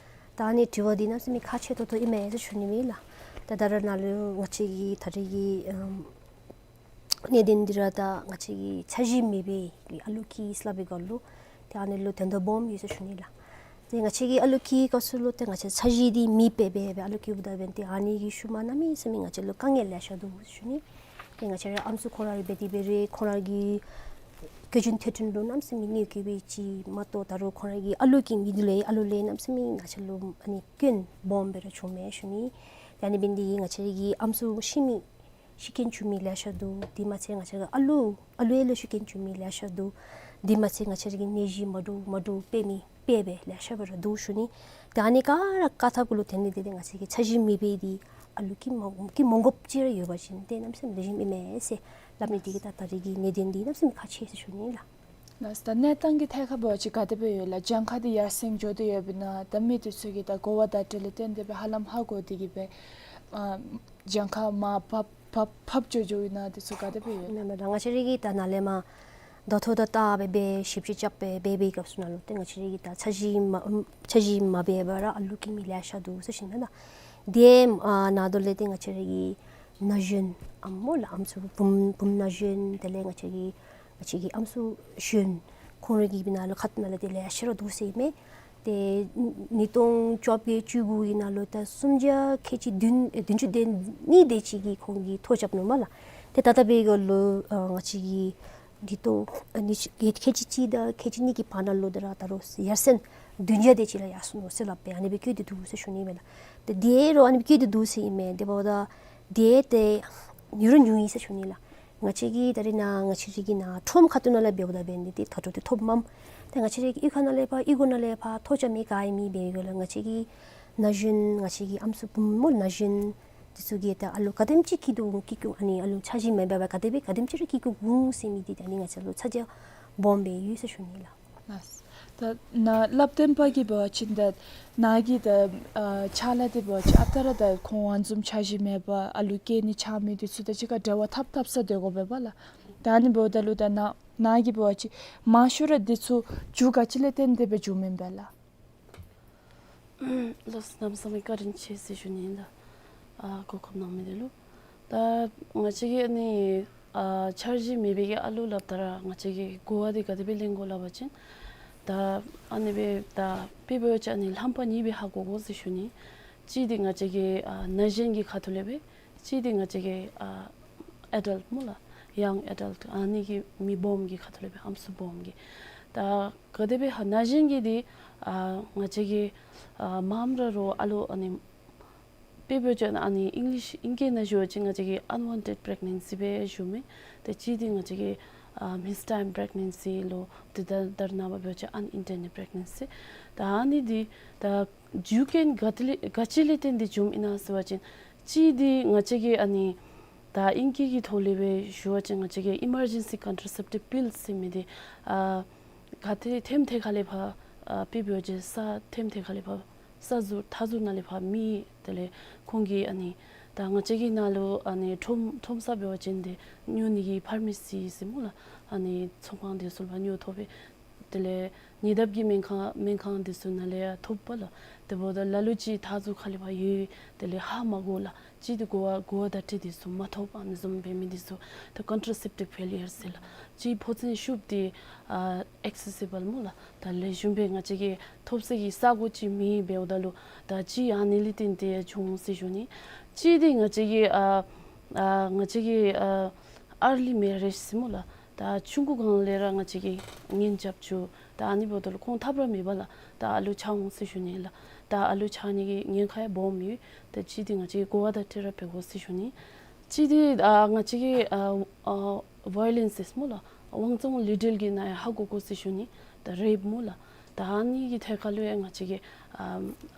ད་ཨ་ནི་དྲི་བ་འདི་གནམ་མེད་ས་མེད་ཁག་ཆེ་ཏོག་ཏོ་ཨིན་མས་ཟེར་ཞུ་ནི་ཨིན་ལགས། ད་ད་རེས་ནཱ་ལུ་ང་བཅས་ཀྱི་ད་རེས་ཀྱི་ཨམ་གནད་དོན་འདི་ར་ད་ང་བཅས་ཀྱི་འཆར་གཞི་མེད་པའི་ཨ་ལུ་སྐྱེས་སླབ་པའི་སྐོར་ལུ་ཏེ་ཨ་ནི་ལུ་དོན་དག་སྦོམ་ཡོད་ཟེར་ཞུ་ནི་ལགས། ཏེ་ང་བཅས་ཀྱི་ཨ་ལུ་སྐྱེས་སྐབས་སུ་ལུ་ཏེ་ང་བཅས་འཆར་གཞི་འདི་མེདཔ་སྦེ་སྦེ་ཨ་ལུ་སྐྱེསཝ་ད་འབདན་ཏེ་ཨ་ནི་གི་ཤུལ་མ་གནམ་མེད་ས་མེད་ང་བཅས་ལུ་དཀའ་ངལ་ལེ་ཤ་འདུག་ཟེར་ཞུ་ནི། ཏེ་ང་བཅས་ར་ཨམ་སྲུ་ཁོང་ར་ར་འབད་དེ་འབད་རུང་ཁོང་ར་གི་བཀོལ་སྤྱོད་འཐུས་ཚང་ལུ་གནམ་མེད་ས་མེད་གནོད་སྐྱེལ་བའི་ཅིག་མ་གཏོགས་ད་རུང་ཁོང་ར་གི་ཨ་ལུ་སྐྱེ་མི་འདི་ལས་ཨ་ལུ་ལས་གནམ་མེད་ས་མེད་ང་བཅས་ལུ་ཨ་ནི་སྐྱོན་སྦོམ་སྦེ་ར་བྱུངམ་མས་ཞུ་ནི། ཏེ་ཨ་ནི་འབདན་འདི་ང་བཅས་ར་གི་ཨམ་སྲུ་ཤི་མི་ཤི་རྐྱེན་བྱུང་མི་ལེ་ཤ་འདུག། དེ་མ་ཚད་ང་བཅས་ར་གི་ཨ་ལུ་ཨ་ལུ་ཡང་ལུ་ཤི་རྐྱེན་བྱུང་མི་ལེ་ཤ་འདུག། དེ་མ་ཚད་ང་བཅས་ར་གི་ནད་གཞི་མ་འདྲཝ་མ་འདྲཝ་འཕེལ་མི་འཕེལ་སྦེ་ལེ་ཤ་སྦེ་ར་འདུག་ཞུ་ནི། ཏེ་ཨ་ནི་ག་ར་བཀག་ཐབས་གུ་ལུ་དེ་ནི་དེ་ཏེ་ང་བཅས་ཀྱི་འཆར་གཞི་མེད་པའི་འདི་ཨ་ལུ་སྐྱེ་མ་སྐྱེ་མ་དགོཔ་ཅིག་ར་ཡོད་པ་ཅིན་ཏེ་གནམ་མེད་ས་མེད་ལེགས་ཤོམ་ཨིན་མས་ཟེར་སླབ་ནི་འདི་གིས་ད་ད་རེས་ཀྱི་གནད་དོན་འདི་གནམ་མེད་ས་མེད་ཁག་ཆེ་ཟེར་ཞུ་ནི་ལགས། ལགས། ད་གནས་སྟངས་ཀྱི་ཐད་ཁར་འབད་བ་ཅིན་ག་དེ་སྦེ་ཡོད་ལགས། གྱངས་ཁ་འདི་ཡར་སེང་འགྱོ་སྟེ་ཡོདཔ་ཨིན་ན། ད་མི་འདི་ཚུ་གིས་ད་གོ་བ་བརྡ་སྤྲོད་ལས་བརྟེན་ཏེ་སྦེ་ཧ་ལམ་ཧ་གོ་སྟེ་གིས་སྦེ་ཨ་གྱངས་ཁ་མར་ཕབ་ཕབ་ཕབ་འགྱོ་འགྱོཝ་ཨིན་ན་འདི་ཚུ་ག་དེ་སྦེ་ཡོད་ལགས། མེན་མེན། ད་ང་བཅས་ར་གིས་ད་ནཱ་ལས་མར་ད་ཐོ་ད་ད་སྦེ་སྦེ་ཞིབ་དཔྱད་རྐྱབ་སྦེ་འབད་བའི་སྐབས་སུ་ནང་ལུ་ཏེ་ང་བཅས་ར་གིས་ད་འཆར་གཞི་མ་འཆར་གཞི་མ་འབད་བར་ཨ་ལུ་སྐྱེ་མི་ལེ་ཤ་འདུག་ཟེར་ཞུ་ནི་ལགས། དེ་ཨ་ནང་དོག་ལས་ཏེ་ང་བཅས་ར་གི་ན་གཞོན་ཨམ་སྨོ་ལགས། ཨམ་སྲུ་བུམོ་བུམོ་ན་གཞོན་དེ་ལས་ང་བཅས་ཀྱི་ང་བཅས་ཀྱི་ཨམ་སྲུ་གཞོན་ཁོང་ར་གི་ནང་ལུ་ཁ་ཐུག་ནང་ལས་ཏེ་ལེ་ཤ་ར་འདུག་ཟེར་མས། ཏེ་ཉིས་སྟོང་བཅོ་བརྒྱད་བཅུ་དགུ་གི་ནང་ལུ་ད་སུམ་བརྒྱ་ཁལ་གཅིག་བདུན་བདུན་ཅུ་དོན་གཉིས་དེ་ཅིག་གིས་ཁོང་གིས་ཐོ་རྐྱབ་ནུག་སྨོ་ལགས། ཏེ་ད་ལྟོ་འབད་བའི་སྐབས་ལུ་ཨ་ང་བཅས་ཀྱི་ཉིས་སྟོང་ཨ་ཉི་ཤུ་ཁལ་གཅིག་གཅིག་དང་ཁལ་གཅིག་གཉིས་ཀྱི་བར་ན་ལུ་ད་ར་ད་རུང་ཡར་སེང་བདུན་བརྒྱ་དེ་ཅིག་ལུ་ཡར་སོང་ནུག་ཟེར་སླབ་སྦེ་ཨ་ནི་སྦེ་བཀོད་དེ་འདུག་ཟེར་ཞུ་ནི་མས་ལགས། ཏེ་དེ་རུང་ཨ་ནི་སྦེ་བཀོད་དེ་འདུག་ཟེར་ཨིན་མས། དེ་འབདཝ་ད་དེ་ཏེ་ཉུང་རུང་ཉུང་ཡི་ཟེར་ཞུ་ནི་ལགས། ང་བཅས་ཀྱི་ད་རེས་ནཱ་ང་བཅས་ར་གི་ནཱ་ཁྲོམ་ཁ་ཐུག་ནང་ལས་འབདཝ་ད་འབད་ནི་འདི་ད་ལྟོ་འདི་ཐོབ་མས། ཏེ་ང་བཅས་ར་གི་གཡུས་ཁ་ནང་ལས་ཕར་གཡུས་སྒོ་ནང་ལས་ཕར་ཐོ་རྐྱབ་མི་ག་ཨིན་མི་འབད་བའི་སྐབས་ལུ་ང་བཅས་ཀྱི་ན་གཞོན་ང་བཅས་ཀྱི་ཨམ་སྲུ་བུམོ་ན་གཞོན་འདི་ཚུ་གིས་ད་ཨ་ལུ་ག་དེམ་ཅིག་སྐྱེ་འདུག་སྐྱེ་འགྱོ་ཨ་ནི་ཨ་ལུ་འཆར་གཞི་མེད་པར་ག་དེ་སྦེ་ག་དེམ་ཅིག་ར་སྐྱེ་འགྱོ་འོང་ཟེར་མི་འདི་ད་ཨ་ནི་ང་བཅས་ལུ་ཚ་གྱང་སྦོམ་སྦེ་ཡོད་ཟེར་ཞུ་ནི་ལགས། ལགས། ད་ནཱ་སླབ་སྟོན་པ་གིས་འབད་བ་ཅིན་ད་ནཱ་གི་ད་ཨ་ཕྱག་ལཱ་འདི་འབད་བ་ཅིན་ཨ་རྟག་ར་ད་ཁོང་ཨ་ནི་བཟུམ་འཆར་གཞི་མེད་པར་ཨ་ལུ་སྐྱེ་ནི་ཆགས་མི་འདི་ཚུ་དང་གཅིག་ཁར་འབྲེལ་བ་འཐབ་འཐབ་ས་སྡོད་དགོ་པས་པ་ལགས། ད་ཨ་ནི་འབདཝ་ད་ལུ་ད་ནཱ་ནཱ་གིས་འབད་བ་ཅིན་མང་ཤོས་ར་འདི་ཚུ་རྒྱུ་ག་ཅི་ལས་བརྟེན་ཏེ་སྦེ་འགྱོཝ་མས་པ་ལགས། ལགས་སོ། གནམ་མེད་ས་མེད་བཀའ་དྲིན་ཆེ་ཟེར་ཞུ་ནི་ཨིན་ལགས། ཨ་གོ་སྐབས་གནང་མི་འདི་ལུ། ད་ང་བཅས་ཀྱིས་ཨ་ནི་ཨ་འཆར་གཞི་མེད་པའི་གི་ཨ་ལུ་སླབ་ད་ར་ང་བཅས་ཀྱིས་གོ་བ་འདི་ག་དེ་སྦེ་ལེན་དགོ་སླབ་པ་ཅིན་ད་ཨ་ནི་སྦེ་ད་དཔེ་འབད་བ་ཅིན་ཨ་ནི་ལྷམ་པ་གཉིས་སྦེ་ཧ་གོ་དགོ་ཟེར་ཞུ་ནི། གཅིག་འདི་ང་བཅས་ཀྱི་ཨ་ན་གཞོན་གྱི་ཁ་ཐུག་ལས་སྦེ། གཅིག་འདི་ང་བཅས་ཀྱི་ཨ་ཨེ་ཌལཊ་སྨོ་ལགས། ཡང་ཨེ་ཌལཊ་ཨ་ནི་གི་མི་སྦོམ་གྱི་ཁ་ཐུག་ལས་སྦེ་ཨམ་སྲུ་སྦོམ་གྱི། ད་ག་དེ་སྦེ་ཧ་ན་གཞོན་གྱི་འདི་ཨ་ང་བཅས་ཀྱི་ཨ་མངམ་ར་རོགས་ཨ་ལུ་ཨ་ནི་དཔེ་འབད་བ་ཅིན་ཨ་ནི་ཨིང་ལིཤ་ཨིང་སྐད་ནང་ཞུ་བ་ཅིན་ང་བཅས་ཀྱིས་ཨན་ཝཱན་ཊེཌ་པི་རེག་ནེན་སི་སྦེ་ཞུཝ་མས། ད་གཅིག་འདི་ང་བཅས་ཀྱིས་ཨ་མིས་ཊའིམ་པི་རེག་ནེན་སི་ལོ། ཏེ་ད་ད་རེས་ནངས་པ་འབད་བ་ཅིན་ཨན་ཨིན་ཊེན་ཌེཌ་པི་རེག་ནེན་སི། ད་ཨ་ནི་འདི་ད་རྒྱུ་རྐྱེན་ག་ཏེ་ལས་ག་ཅི་ལས་བརྟེན་ཏེ་འབྱུངམ་ཨིན་ན་ཟེར་བ་ཅིན་གཅིག་འདི་ང་བཅས་ཀྱིས་ཨ་ནི་ད་ཨིང་སྐད་ཀྱི་ཐོག་ལས་སྦེ་ཞུ་བ་ཅིན་ང་བཅས་ཀྱིས་ཨི་མར་ཇེན་སི་ཀོན་ཊ་ར་སེབ་ཊིབ་པིལ་ཟེར་མི་འདི་ཨ་ག་ཏེ་ཐེམ་ཐེ་ཁ་ལས་ཕར་ཨ་དཔེ་འབད་བ་ཅིན་ས་ཐེམ་ཐེ་ཁ་ལས་ཕར་ས་ཟུར་མཐའ་ཟུར་ནང་ལས་ཕར་མི་དེ་ལས་ཁོང་གིས་ཨ་ནི་ད་ང་བཅས་ཀྱི་ནང་ལུ་ཨ་ནི་ཁྲོམ་ཁྲོམ་ས་འབད་བ་ཅིན་ཏེ་ཉོ་ནི་གི་ཕར་མ་སི་ཟེར་སྨོ་ལགས། ཨ་ནི་ཚོང་ཁང་འདི་ཚུ་ལས་ཕར་ཉོ་ཐོབ་པས། དེ་ལས་ཉེ་འདབས་ཀྱི་སྨན་ཁང་སྨན་ཁང་འདི་ཚུ་ནང་ལས་ཡང་ཐོབ་པས་ལགས། དེ་འབདཝ་ད་ལ་ལུ་ཅིག་མཐའ་ཟུར་ཁ་ལས་ཕར་ཡོད། དེ་ལས་ཧ་མ་གོ་ལགས། ཅིག་འདི་གོ་བ་གོ་བ་བརྡ་སྤྲོད་འདི་ཚུ་མ་ཐོབ། ཨ་ནི་བཟུམ་འབད་མི་འདི་ཚུ་ད་ཀོན་ཊ་ར་སེབ་ཊིབ་ཕེ་ལི་ཡར་ཟེར་ལགས། ཅིག་ཕོ་མཚན་ཤུབས་འདི་ཨ་ཨེག་སེ་སི་བཱལ་སྨོ་ལགས། ད་ལེགས་ཤོམ་སྦེ་ང་བཅས་ཀྱིས་ཐོབ་ས་གི་ས་གོ་ཅིག་མེད། འབདཝ་ད་ལུ་ད་ཅིག་ཨ་ནི་ལས་བརྟེན་ཏེ་འབྱུང་ཟེར་ཞུ་ནི། ཅིག་འདི་ང་བཅས་ཀྱི་ཨ་ཨ་ང་བཅས་ཀྱི་ཨ་ཨར་ལི་མེ་རེཇ་ཟེར་སྨོ་ལགས། ད་ཆུང་ཀུ་སྒང་ལས་ར་ང་བཅས་ཀྱིས་གཉེན་རྐྱབ་བཅུག། ད་ཨ་ནི་འབདཝ་ད་ལུ་ཁོང་ཐབས་ར་མེད་པས་ལགས། ད་ཨ་ལུ་ཆགས་འོང་ཟེར་ཞུ་ནི་ལགས། ད་ཨ་ལུ་ཆགས་ནི་གི་ཉེན་ཁ་ཡང་སྦོམ་ཡོད། ད་ཅིག་འདི་ང་བཅས་ཀྱིས་གོ་བ་བརྡ་སྤྲོད་ར་འབད་དགོ་ཟེར་ཞུ་ནི། ཅིག་འདི་ཨ་ང་བཅས་ཀྱིས་ཨ་ཨ་ཝའི་ལེནསི་ཟེར་སྨོ་ལགས། དབང་བཙོང་ལུས་འབྲེལ་གྱི་ནང་ཡང་ཧ་གོ་དགོ་ཟེར་ཞུ་ནི། ད་རེབ་སྨོ་ལགས། ད་ཨ་ནི་གི་ཐད་ཁར་ལུ་ཡང་ང་བཅས་ཀྱིས་ཨ་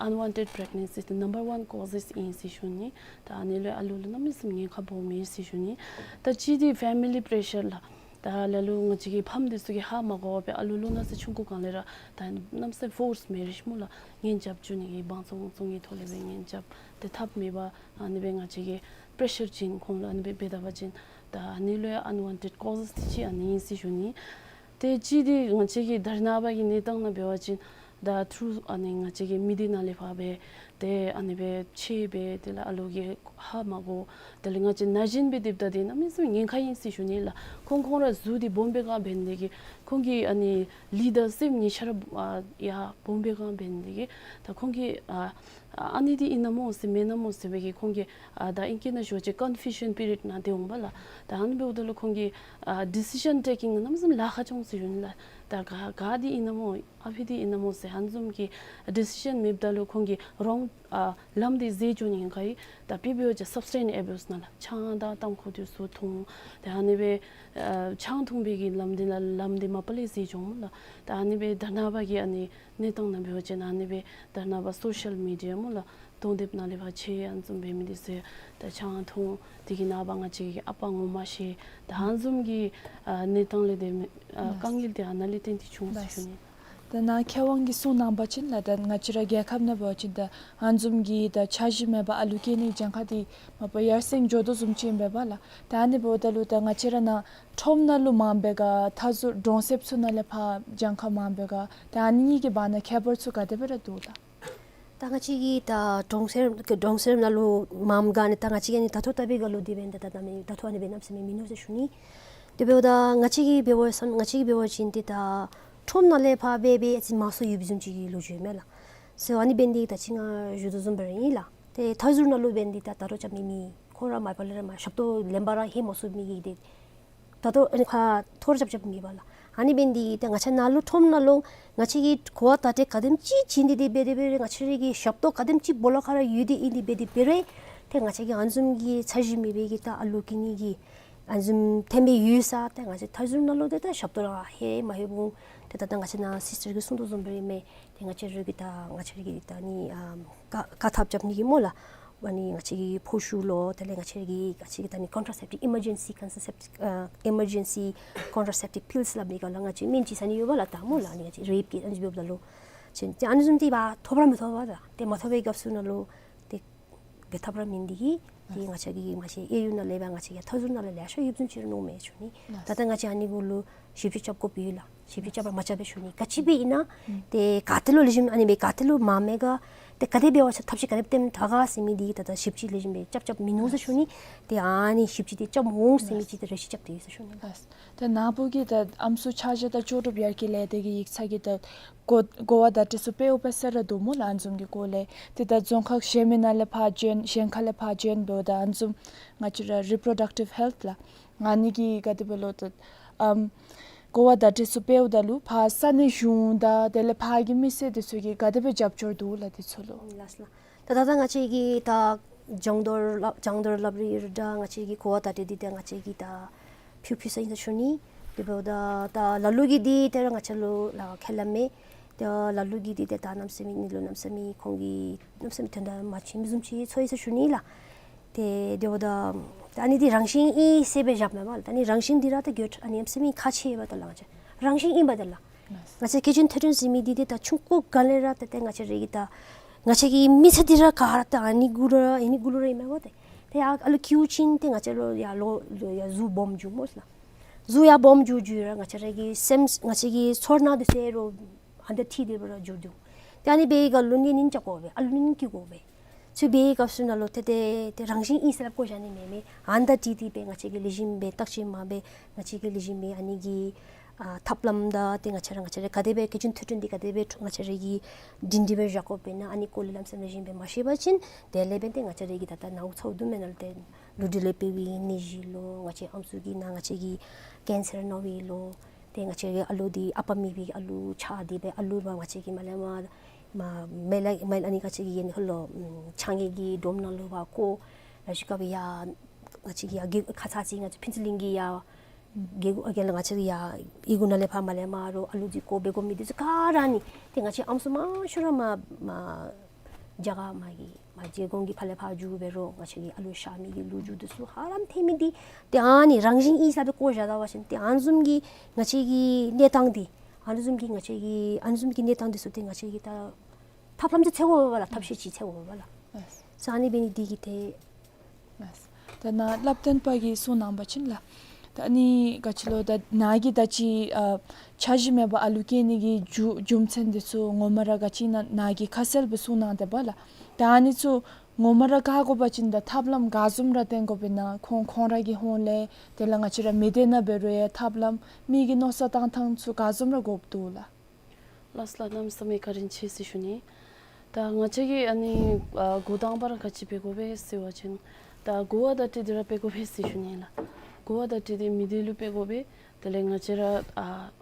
ཨན་ཝཱན་ཊེཌ་པི་རེག་ནེན་སི་འདི་ནམ་བར་ཝཱན་ཀོ་ཟེས་ཨིན་ཟེར་ཞུ་ནི། ད་ཨ་ནི་ལུ་ཡང་ཨ་ལུ་ལུ་གནམ་མེད་ས་མེད་ཉེན་ཁ་སྦོམ་ཨིན་ཟེར་ཞུ་ནི། ད་ཅིག་འདི་ཕེ་མི་ལི་པི་རེ་ཤར་ལགས། ད་ལ་ལུ་ང་བཅས་ཀྱི་ཕམ་འདི་ཚུ་གིས་ཧ་མ་གོ་བར་སྦེ་ཨ་ལུ་ལུ་ནང་སེ་ཆུང་ཀུ་སྒང་ལས་ར་ད་གནམ་མེད་ས་མེད་ཕོརསི་མེ་རེཇ་སྨོ་ལགས། གཉེན་རྐྱབ་བཅུག་ནི་གི་དབང་བཙོང་དབང་བཙོང་གི་ཐོག་ལས་སྦེ་གཉེན་རྐྱབ་སྟེ་ཐབས་མེད་པར་ཨ་ནི་སྦེ་ང་བཅས་ཀྱིས་པི་རེ་ཤར་བྱིན་ཁོང་ལུ་ཨ་ནི་སྦེ་འབད་ད་པ་ཅིན་ད་ཨ་ནི་ལུ་ཡང་ཨན་ཝཱན་ཊེཌ་ཀོ་ཟེས་འདི་ཅིག་ཨ་ནི་ཨིན་ཟེར་ཞུ་ནི། ཏེ་ཅིག་འདི་ང་བཅས་ཀྱི་ད་རེས་ནངས་པ་གི་གནས་སྟངས་ནང་འབད་བ་ཅིན་ད་ཐུར་ཨ་ནི་ང་བཅས་ཀྱི་མི་སྡེ་ནང་ལས་ཕར་སྦེ་ཏེ་ཨ་ནི་སྦེ་ཆད་སྦེ་དེ་ལས་ཨ་ལུ་གིས་ཧ་མ་གོ། དེ་ལས་ང་བཅས་ན་གཞོན་སྦེ་སྡོདཔ་ད་འདི་གནམ་མེད་ས་མེད་ཉེན་ཁ་ཨིན་ཟེར་ཞུ་ནི་ལགས། ཁོང་ཁོང་ར་གཟུགས་འདི་སྦོམ་པའི་སྒང་འབད་ནི་དེ་གིས་ཁོང་གི་ཨ་ནི་ལུས་དང་སེམས་གཉིས་ཆ་ར་ཨ་ཡར་སྦོམ་པའི་སྒང་འབད་ནི་དེ་གིས་ད་ཁོང་གིས་ཨ་ཨ་ནི་འདི་ཨིན་ན་སྨོ་ཟེར་མེན་ན་སྨོ་ཟེར་བའི་གི་ཁོང་གིས་ཨ་ད་ཨིང་སྐད་ནང་ཞུ་བ་ཅིན་ཀོན་ཕིའུ་ཤཱན་པི་རི་ཡོཌ་ནང་སྡོད་འོང་པ་ལགས། ད་ཨ་ནི་འབདཝ་ད་ལུ་ཁོང་གི་ཨ་ཌི་སི་ཤཱན་ཊེ་ཀིང་གནམ་མེད་ས་མེད་ལཱ་ཁག་འགྱོ་འོང་ཟེར་ཞུ་ནི་ལགས། ད་ག་ག་འདི་ཨིན་ན་སྨོ། ཨ་ཕི་འདི་ཨིན་ན་མོ་ཟེར་ཧན་ཛུམ་གྱིས་ཌི་སི་ཤཱན་མེདཔ་ད་ལུ་ཁོང་གིས་རོང་ཨ་ལམ་འདི་ཟད་འགྱོ་ནི་ཨིན་ག་ཡི། ད་དཔེ་འབད་བ་ཅིན་སབ་སི་ཊེན་ཨེ་བིའུསི་ནང་ལུ་ཆང་དང་ཏམ་ཁུ་འདི་ཚུ་འཐུང་། ད་ཨ་ནི་སྦེ་ཨ་ཆང་འཐུང་པའི་གི་ལམ་འདི་ནང་ལམ་འདི་མ་པ་ལས་ཟད་འགྱོ་སྨོ་ལགས། ད་ཨ་ནི་སྦེ་དར་ནག་པ་གི་ཨ་ནི་གནས་སྟངས་ནང་འབད་བ་ཅིན་ཨ་ནི་སྦེ་དར་ནག་པ་སོ་ཤལ་མི་ཌི་ཡ་སྨོ་ལགས། གདོང་དེབ་ནང་ལས་ཕར་ཕྱེ་ཨ་ནི་བཟུམ་འབད་མི་འདི་ཚུ་ད་ཆང་འཐུང་། དེ་གི་ནངས་པ་ང་བཅས་ཀྱི་ཨ་པ་ངོ་མ་ཤེས། ད་ཨ་ནི་བཟུམ་གྱི་ཨ་གནས་སྟངས་ལས་འདས་མི་ཨ་དཀའ་ངལ་འདི་ཨ་ནཱ་ལས་བརྟེན་ཏེ་བྱུང་ཟེར་ཞུ་ནི། ད་ནཱ་མཁས་དབང་གིས་གསུངས་གནང་བ་ཅིན་ལགས། ད་ང་བཅས་ར་རྒྱལ་ཁབ་ནང་འབད་བ་ཅིན་ད་ཨ་ནི་བཟུམ་གྱི་ད་འཆར་གཞི་མེད་པར་ཨ་ལུ་སྐྱེ་ནི་གྱངས་ཁ་འདི་མ་པ་ཡར་སེང་འགྱོ་དོ་བཟུམ་ཅིག་ཨིན་པས་ལགས། ད་ཨ་ནི་འབདཝ་ད་ལུ་ད་ང་བཅས་ར་ནཱ་ཁྲོམ་ནང་ལུ་མངམ་འབད་ག་མཐའ་ཟུར་གྲོང་གསེབ་ཚུ་ནང་ལས་ཕར་གྱངས་ཁ་མངམ་འབད་ག་ད་ཨ་ནི་གཉིས་ཀྱི་བར་ན་ཁྱད་པར་ཚུ་ག་དེ་སྦེ་ར་འདུག་ལགས། ད་ང་བཅས་ཀྱི་ད་གྲོང་གསེབ་གྲོང་གསེབ་ནང་ལུ་མངམ་ག་ནི་ད་ང་བཅས་ཀྱི་ནི་ད་ལྟོ་ལྟ་བུའི་ག་ལུ་འདི་འབདན་ད་ད་ད་མི་ད་ལྟོ་ཨ་ནི་སྦེ་གནམ་མེད་ས་མེད་མིན་ནུག་ཟེར་ཞུ་ནི། དེ་འབདཝ་ད་ང་བཅས་ཀྱིས་འབད་བ་ས་ང་བཅས་ཀྱིས་འབད་བ་ཅིན་ཏེ་ད་ཁྲོམ་ནང་ལས་ཕར་འབད་འབད་ཨ་ཙི་མང་སུ་ཡོདཔ་བཟུམ་ཅིག་གི་ལོ་རྒྱུས་མས་ལགས། ཟེར་ཨ་ནི་འབདན་འདི་ད་ཅི་ང་ཞུ་དོ་བཟུམ་སྦེ་ར་ཨིན་ལགས། ཏེ་མཐའ་ཟུར་ནང་ལུ་འབདན་འདི་ད་ད་རུང་རྐྱབ་མི་མེད། ཁོང་ར་མ་པ་ལས་ར་མ་ཞབས་ཏོག་ལེན་པར་ར་ལྷོད་མ་ཚུགས་མི་གི་འདི་ད་ལྟོ་ཨ་ནི་ཁ་ཐོར་རྐྱབ་རྐྱབ་མེད་པས་ལགས། ཨ་ནི་འབདན་འདི་ཏེ་ང་བཅས་ནཱ་ལུ་ཁྲོམ་ནང་ལུ་ང་བཅས་ཀྱིས་གོ་བ་བརྡ་སྤྲོད་ག་དེམ་ཅིག་བྱིན་ཏེ་འདི་འབད་དེ་འབད་རུང་ང་བཅས་ར་གི་ཞབས་ཏོག་ག་དེམ་ཅིག་སྦོ་ལོགས་ཁར་ར་ཡོད་དེ་ཨིན་དེ་འབད་དེ་འབད་རུང་ཏེ་ང་བཅས་ཀྱི་ཨ་ནི་བཟུམ་གྱི་འཆར་གཞི་མེད་པའི་གི་ད་ཨ་ལུ་སྐྱེ་ནི་གི་ཨ་ནི་བཟུམ་ཐོན་པའི་ཡུལ་ས་ཏེ་ང་བཅས་མཐའ་ཟུར་ནང་ལུ་ཏེ་ད་ཞབས་ཏོག་ར་ལྷོད་མ་ལྷོད་འོང་། ཏེ་ད་ད་ང་བཅས་ནཱ་སིས་ཊར་གྱིས་གསུངས་དོ་བཟུམ་སྦེ་ར་མས། ཏེ་ང་བཅས་ར་གི་ད་ང་བཅས་ར་གི་ད་ནི་ཨམ་ཀ་ཀ་ཐབ་རྐྱབ་ནི་གི་སྨོ་ལགས། ཨ་ནི་ང་བཅས་ཀྱི་ཕོ་ཤུ་ལོ་དེ་ལས་ང་བཅས་ར་གི་ང་བཅས་ཀྱི་ད་ནི་ཀོན་ཊ་སེབ་ཊིབ་ཨི་མར་ཇེན་སི་ཀོན་ཊ་སེབ་ཊིབ་ཨ་ཨི་མར་ཇེན་སི་ཀོན་ཊ་སེབ་ཊིབ་པིལསི་སླབ་མི་ག་ལགས། ང་བཅས་སྨན་ཅིག་ཟ་ནི་ཡོད་པས་ལགས། ད་སྨོ་ལགས་ཨ་ནི་ང་བཅས་རེབ་ཀྱི་ཨ་ནི་འབདཝ་ད་ལུ་ཅིན་ཏེ་ཨ་ནི་བཟུམ་འདི་ཕར་ཐོབ་ར་མི་ཐོབ་པས་ད། ཏེ་མ་ཐོབ་པའི་སྐབས་སུ་ནང་ལུ་ཏེ་འབད་ཐབས་ར་མེད་འདི་གིས་ཏེ་ང་བཅས་ཀྱི་ང་བཅས་གཡས་གཡོན་ནང་ལས་འབད་ང་བཅས་ཀྱི་མཐའ་ཟུར་ནང་ལས་ལེ་ཤ་ཡོདཔ་བཟུམ་ཅིག་ར་མནོཝ་མས་ཞུ་ནི། ད་ལྟོ་ང་བཅས་ཨ་ནི་གུ་ལུ་ཞིབ་དཔྱད་རྐྱབ་དགོཔ་ཡོད་ལགས། ཞིབ་དཔྱད་རྐྱབ་པ་མ་རྐྱབ་པས་ཞུ་ནི། ག་ཅི་སྦེ་ཨིན་ན་ཏེ་ག་ཏེ་ལུ་ལེགས་ཤོམ་ཨ་ནི་སྦེ་ག་ཏེ་ལུ་མ་མེད་ག་ཏེ་ག་དེ་འབད་བ་ཅིན་ཐབས་ཤེས་ག་དེ་སྦེ་བཏོན་དྲག་ག་ཟེར་མི་འདི་ད་ལྟོ་ཞིབ་དཔྱད་ལེགས་ཤོམ་སྦེ་རྐྱབ་རྐྱབ་མིན་ནུག་ཟེར་ཞུ་ནི། ཏེ་ཨ་ནི་ཞིབ་དཔྱད་འདི་རྐྱབ་འོང་ཟེར་མི་ཅིག་ཏེ་རེ་ཞིག་རྐྱབ་སྟེ་ཡོད་ཟེར་ཞུ་ནི། ལགས། ད་ནཱ་བུ་གིས་ད་ཨམ་སྲུ་ཆ་བཞག་དང་ལྕོགས་གྲུབ་ཡར་རྒྱས་ལས་སྡེ་གི་ཡིག་ཚང་གི་ད་གོ་གོ་བ་བརྡ་སྤྲོད་ཚུ་སྤེལཝ་སྦེ་ཟེར་ར་འདུག་སྨོ་ལགས། ཨ་ནི་བཟུམ་གྱི་སྐོར་ལས་ཏེ་ད་རྫོང་ཁག་གཞན་མི་ནང་ལས་ཕར་བྱོན་གཞན་ཁ་ལས་ཕར་བྱོན་འབདཝ་ད་ཨ་ནི་བཟུམ་ང་བཅས་ར་རི་པོརོ་ཌག་ཊིབ་ཧེལཐ་ལགས། ཨ་ནི་གི་ག་དེ་སྦེ་ལོ་ད་ཨམ་གོ་བ་བརྡ་སྤྲོད་ཚུ་སྤེལཝ་ད་ལུ་ཕར་ས་གནས་གཞུང་དང་དེ་ལས་ཕར་གྱི་མི་སེར་འདི་ཚུ་གིས་ག་དེ་སྦེ་རྒྱབ་སྐྱོར་འདུག་ལགས་འདི་ཚུ་ལུ། ལགས་ལགས། ད་ད་ད་ང་བཅས་ཀྱིས་ད་སྦྱོང་བརྡར་སླབ་སྦྱོང་བརྡར་སླབ་རི་ར་ད་ང་བཅས་ཀྱིས་གོ་བ་བརྡ་སྤྲོད་འདི་ད་ང་བཅས་ཀྱིས་ད་ཕུལ་ཕུལ་ས་ཨིན་ཟེར་ཞུ་ནི། དེ་འབདཝ་ད་ད་ལ་ལུ་གིས་འདི་ཏེ་ར་ང་བཅས་ལུ་ལགས་ཁས་ལེན་མེད། ད་ལ་ལུ་གིས་འདི་ཏེ་ད་གནམ་མེད་ས་མེད་ནི་ལུ་གནམ་མེད་ས་མེད་ཁོང་གིས་གནམ་མེད་ས་མེད་དོན་དག་མ་ཆེ་མི་བཟུམ་ཅིག་ཚོར་ཡི་ཟེར་ཞུ་ནི་ལགས། ཏེ་དེ་འབདཝ་ད་ད་ཨ་ནི་འདི་རང་བཞིན་ཨིན་ཟེར་སྦེ་བཞགཔ་མེན་པ་ལགས། ད་ཨ་ནི་རང་བཞིན་འདི་ར་ད་གྱོད་ཨ་ནི་གནམ་མེད་ས་མེད་ཁག་ཆེ་བས་ད་ལགས། ང་བཅས་རང་བཞིན་ཨིན་པས་ད་ལགས། ང་བཅས་སྐྱེ་ཅན་ཐོས་གྲོལ་ཟེར་མི་འདི་ཏེ་ད་ཆུང་ཀུ་ག་ལས་ར་ད་ཏེ་ང་བཅས་ར་གི་ད་ང་བཅས་ཀྱི་མི་ཚེ་འདི་ར་ག་ར་ད་ཨ་ནི་གུ་ར་ཨ་ནི་གུ་ལུ་ར་ཨིན་མས་པ་ཏེ། ཏེ་ཡར་ཨ་ལུ་སྐྱེ་བ་ཅིན་ཏེ་ང་བཅས་ལུ་ཡར་ལོ་ཡར་གཟུགས་སྦོམ་འགྱོཝ་སྨོ་ལགས། གཟུགས་ཡར་སྦོམ་འགྱོ་འགྱོ་ར་ང་བཅས་ར་གི་སེམས་ང་བཅས་ཀྱི་ཚོར་སྣང་འདི་ཚུ་ར་ཧན་ཏེ་ཐིག་སྟེ་སྦེ་ར་འགྱོ་འགྱོ། ཏེ་ཨ་ནི་འབད་བའི་སྐབས་ལུ་གཉེན་ཉེཝ་དགོ་པས། ཨ་ལུ་གཉེན་སྐྱེ་དགོ་པས། ཚུ་འབད་བའི་སྐབས་སུ་ནང་ལུ་ཏེ་ཏེ་ཏེ་རང་བཞིན་ཨིན་ཟེར་སླབ་བཀོ་བཞག་ནི་མེད་མེད། ཧན་ཏེ་ཏིག་ཏིག་སྦེ་ང་བཅས་ཀྱིས་ལེགས་ཤོམ་སྦེ་བརྟག་དཔྱད་མ་འབད་ང་བཅས་ཀྱིས་ལེགས་ཤོམ་སྦེ་ཨ་ནི་གི་ཨ་ཐབས་ལམ་དང་ཏེ་ང་བཅས་ར་ང་བཅས་ར་ག་དེ་སྦེ་སྐྱེ་ཅན་ཐོས་གྲོལ་འདི་ག་དེ་སྦེ་ང་བཅས་ར་གིས་སྒྲིང་སྒྲི་སྦེ་བཞག་དགོ་པས་ན་ཨ་ནི་སྐོར་ལས་ལམ་སེམས་ལེགས་ཤོམ་སྦེ་མ་ཤེས་པ་ཅིན་དེ་ལས་འབདན་ཏེ་ང་བཅས་ར་གི་ད་ལྟོ་ནཱ་འུ་ཚོ་དུམ་མེན་ན་ལུ་ཏེ་ལུ་འདི་ལས་འཕེལ་བའི་ནད་གཞི་ལོ་ང་བཅས་ཨམ་སྲུ་གི་ནང་ང་བཅས་ཀྱི་ཀེན་སར་ན་བའི་ལོ། ཏེ་ང་བཅས་ཀྱི་ཨ་ལུ་འདི་ཨ་པ་མེད་པའི་ཨ་ལུ་ཆགས་ཏེ་སྦེ་ཨ་ལུ་མ་ང་བཅས་ཀྱི་མ་ལས་མ་མ་མེ་ལ་མེ་ལ་ཨ་ནི་ང་བཅས་ཀྱི་ཡན་ཧོ་ལོ་ཨམ་ཆང་གི་གི་སྒྲོམ་ནང་ལུ་ཕར་བཀོ། ལ་ཤུ་ཀ་བི་ཡ་ང་བཅས་ཀྱི་ཡ་གི་ཁ་ཚ་ཅིག་ང་བཅས་ཕུན་ཚོགས་གླིང་གི་ཡ་གི་གུ་ཨ་གི་ལ་ང་བཅས་ཀྱི་ཡ་ཨི་གུ་ནང་ལས་ཕར་མ་ལས་མ་རོགས་ཨ་ལུ་འདི་བཀོ་སྦེ་བཀོ་མི་འདི་ཚུ་ག་ར་ནི་ཏེ་ང་བཅས་ཨམ་སྲུ་མང་ཤོས་ར་མ་མ་རྒྱ་གར་མ་གི་མ་རྗེ་གོང་གི་ཕར་ལས་ཕར་འགྱོ་འབད་རུང་ང་བཅས་ཀྱི་ཨ་ལུ་ཤ་མི་གི་ལོ་རྒྱུས་འདི་ཚུ་ཧ་ལམ་ཐོན་མི་འདི་ཏེ་ཨ་ནི་རང་བཞིན་ཨིན་ཟེར་སྦེ་བཀོ་བཞག་ད་པ་ཅིན་ཏེ་ཨ་ནི་བཟུམ་གྱི་ང་བཅས་ཀྱི་གནས་སྟངས་འདི་ཨ་ནི་བཟུམ་གྱི་ང་བཅས་ཀྱི་ཨ་ནི་བཟུམ་གྱི་གནས་སྟངས་འདི་ཚུ་ཏེ་ང་བཅས་ཀྱིས་ད་ཐབས་ལམ་ཅིག་འཚོལ་དགོ་པས་ལགས། ཐབས་ཤེས་ཅིག་འཚོལ་དགོ་པས་ལགས། ས་ཨ་ནི་འབད་ནི་འདི་གིས་ཏེ། ལགས། ད་ནཱ་བསླབ་སྟོན་པ་གིས་གསུངས་གནང་བ་ཅིན་ལགས། ད་ཨ་ནི་ག་ཅི་ལོ་ད་ནཱ་གིས་ད་ཅི་ཨ་འཆར་གཞི་མེད་པར་ཨ་ལུ་སྐྱེ་ནི་གི་རྒྱུ་རྒྱུ་མཚན་འདི་ཚུ་ངོ་མ་ར་ག་ཅི་ཨིན་ན་ནཱ་གིས་ཁ་གསལ་སྦེ་གསུངས་གནང་དེས་པ་ལགས། ད་ཨ་ནི་ཚུ་ངོ་མ་ར་བཀག་དགོ་པ་ཅིན་ད་ཐབས་ལམ་ག་བཟུམ་ར་བཏོན་དགོ་པས་ན་ཁོང་ཁོང་ར་གི་ཧོངས་ལས་དེ་ལས་ང་བཅས་ར་མི་སྡེ་ནང་འབད་རུང་ཡང་ཐབས་ལམ་མི་གི་མནོ་བསམ་བཏང་ཐངས་ཚུ་ག་བཟུམ་ར་དགོཔ་འདུག་ལགས། ལགས་སོ་ལགས། གནམ་མེད་ས་མེད་བཀའ་དྲིན་ཆེ་ཟེར་ཞུ་ནི། ད་ང་བཅས་ཀྱིས་ཨ་ནི་ཨ་འགོ་དང་པ་ར་ག་ཅི་འབད་དགོ་པས་ཟེར་བ་ཅིན་ད་གོ་བ་བརྡ་སྤྲོད་འདི་ར་སྤེལ་དགོ་པས་ཟེར་ཞུ་ནི་ལགས། གོ་བ་བརྡ་སྤྲོད་འདི་མི་སྡེ་ལུ་སྤེལ་དགོ་པས། དེ་ལས་ང་བཅས་ར་ཨ་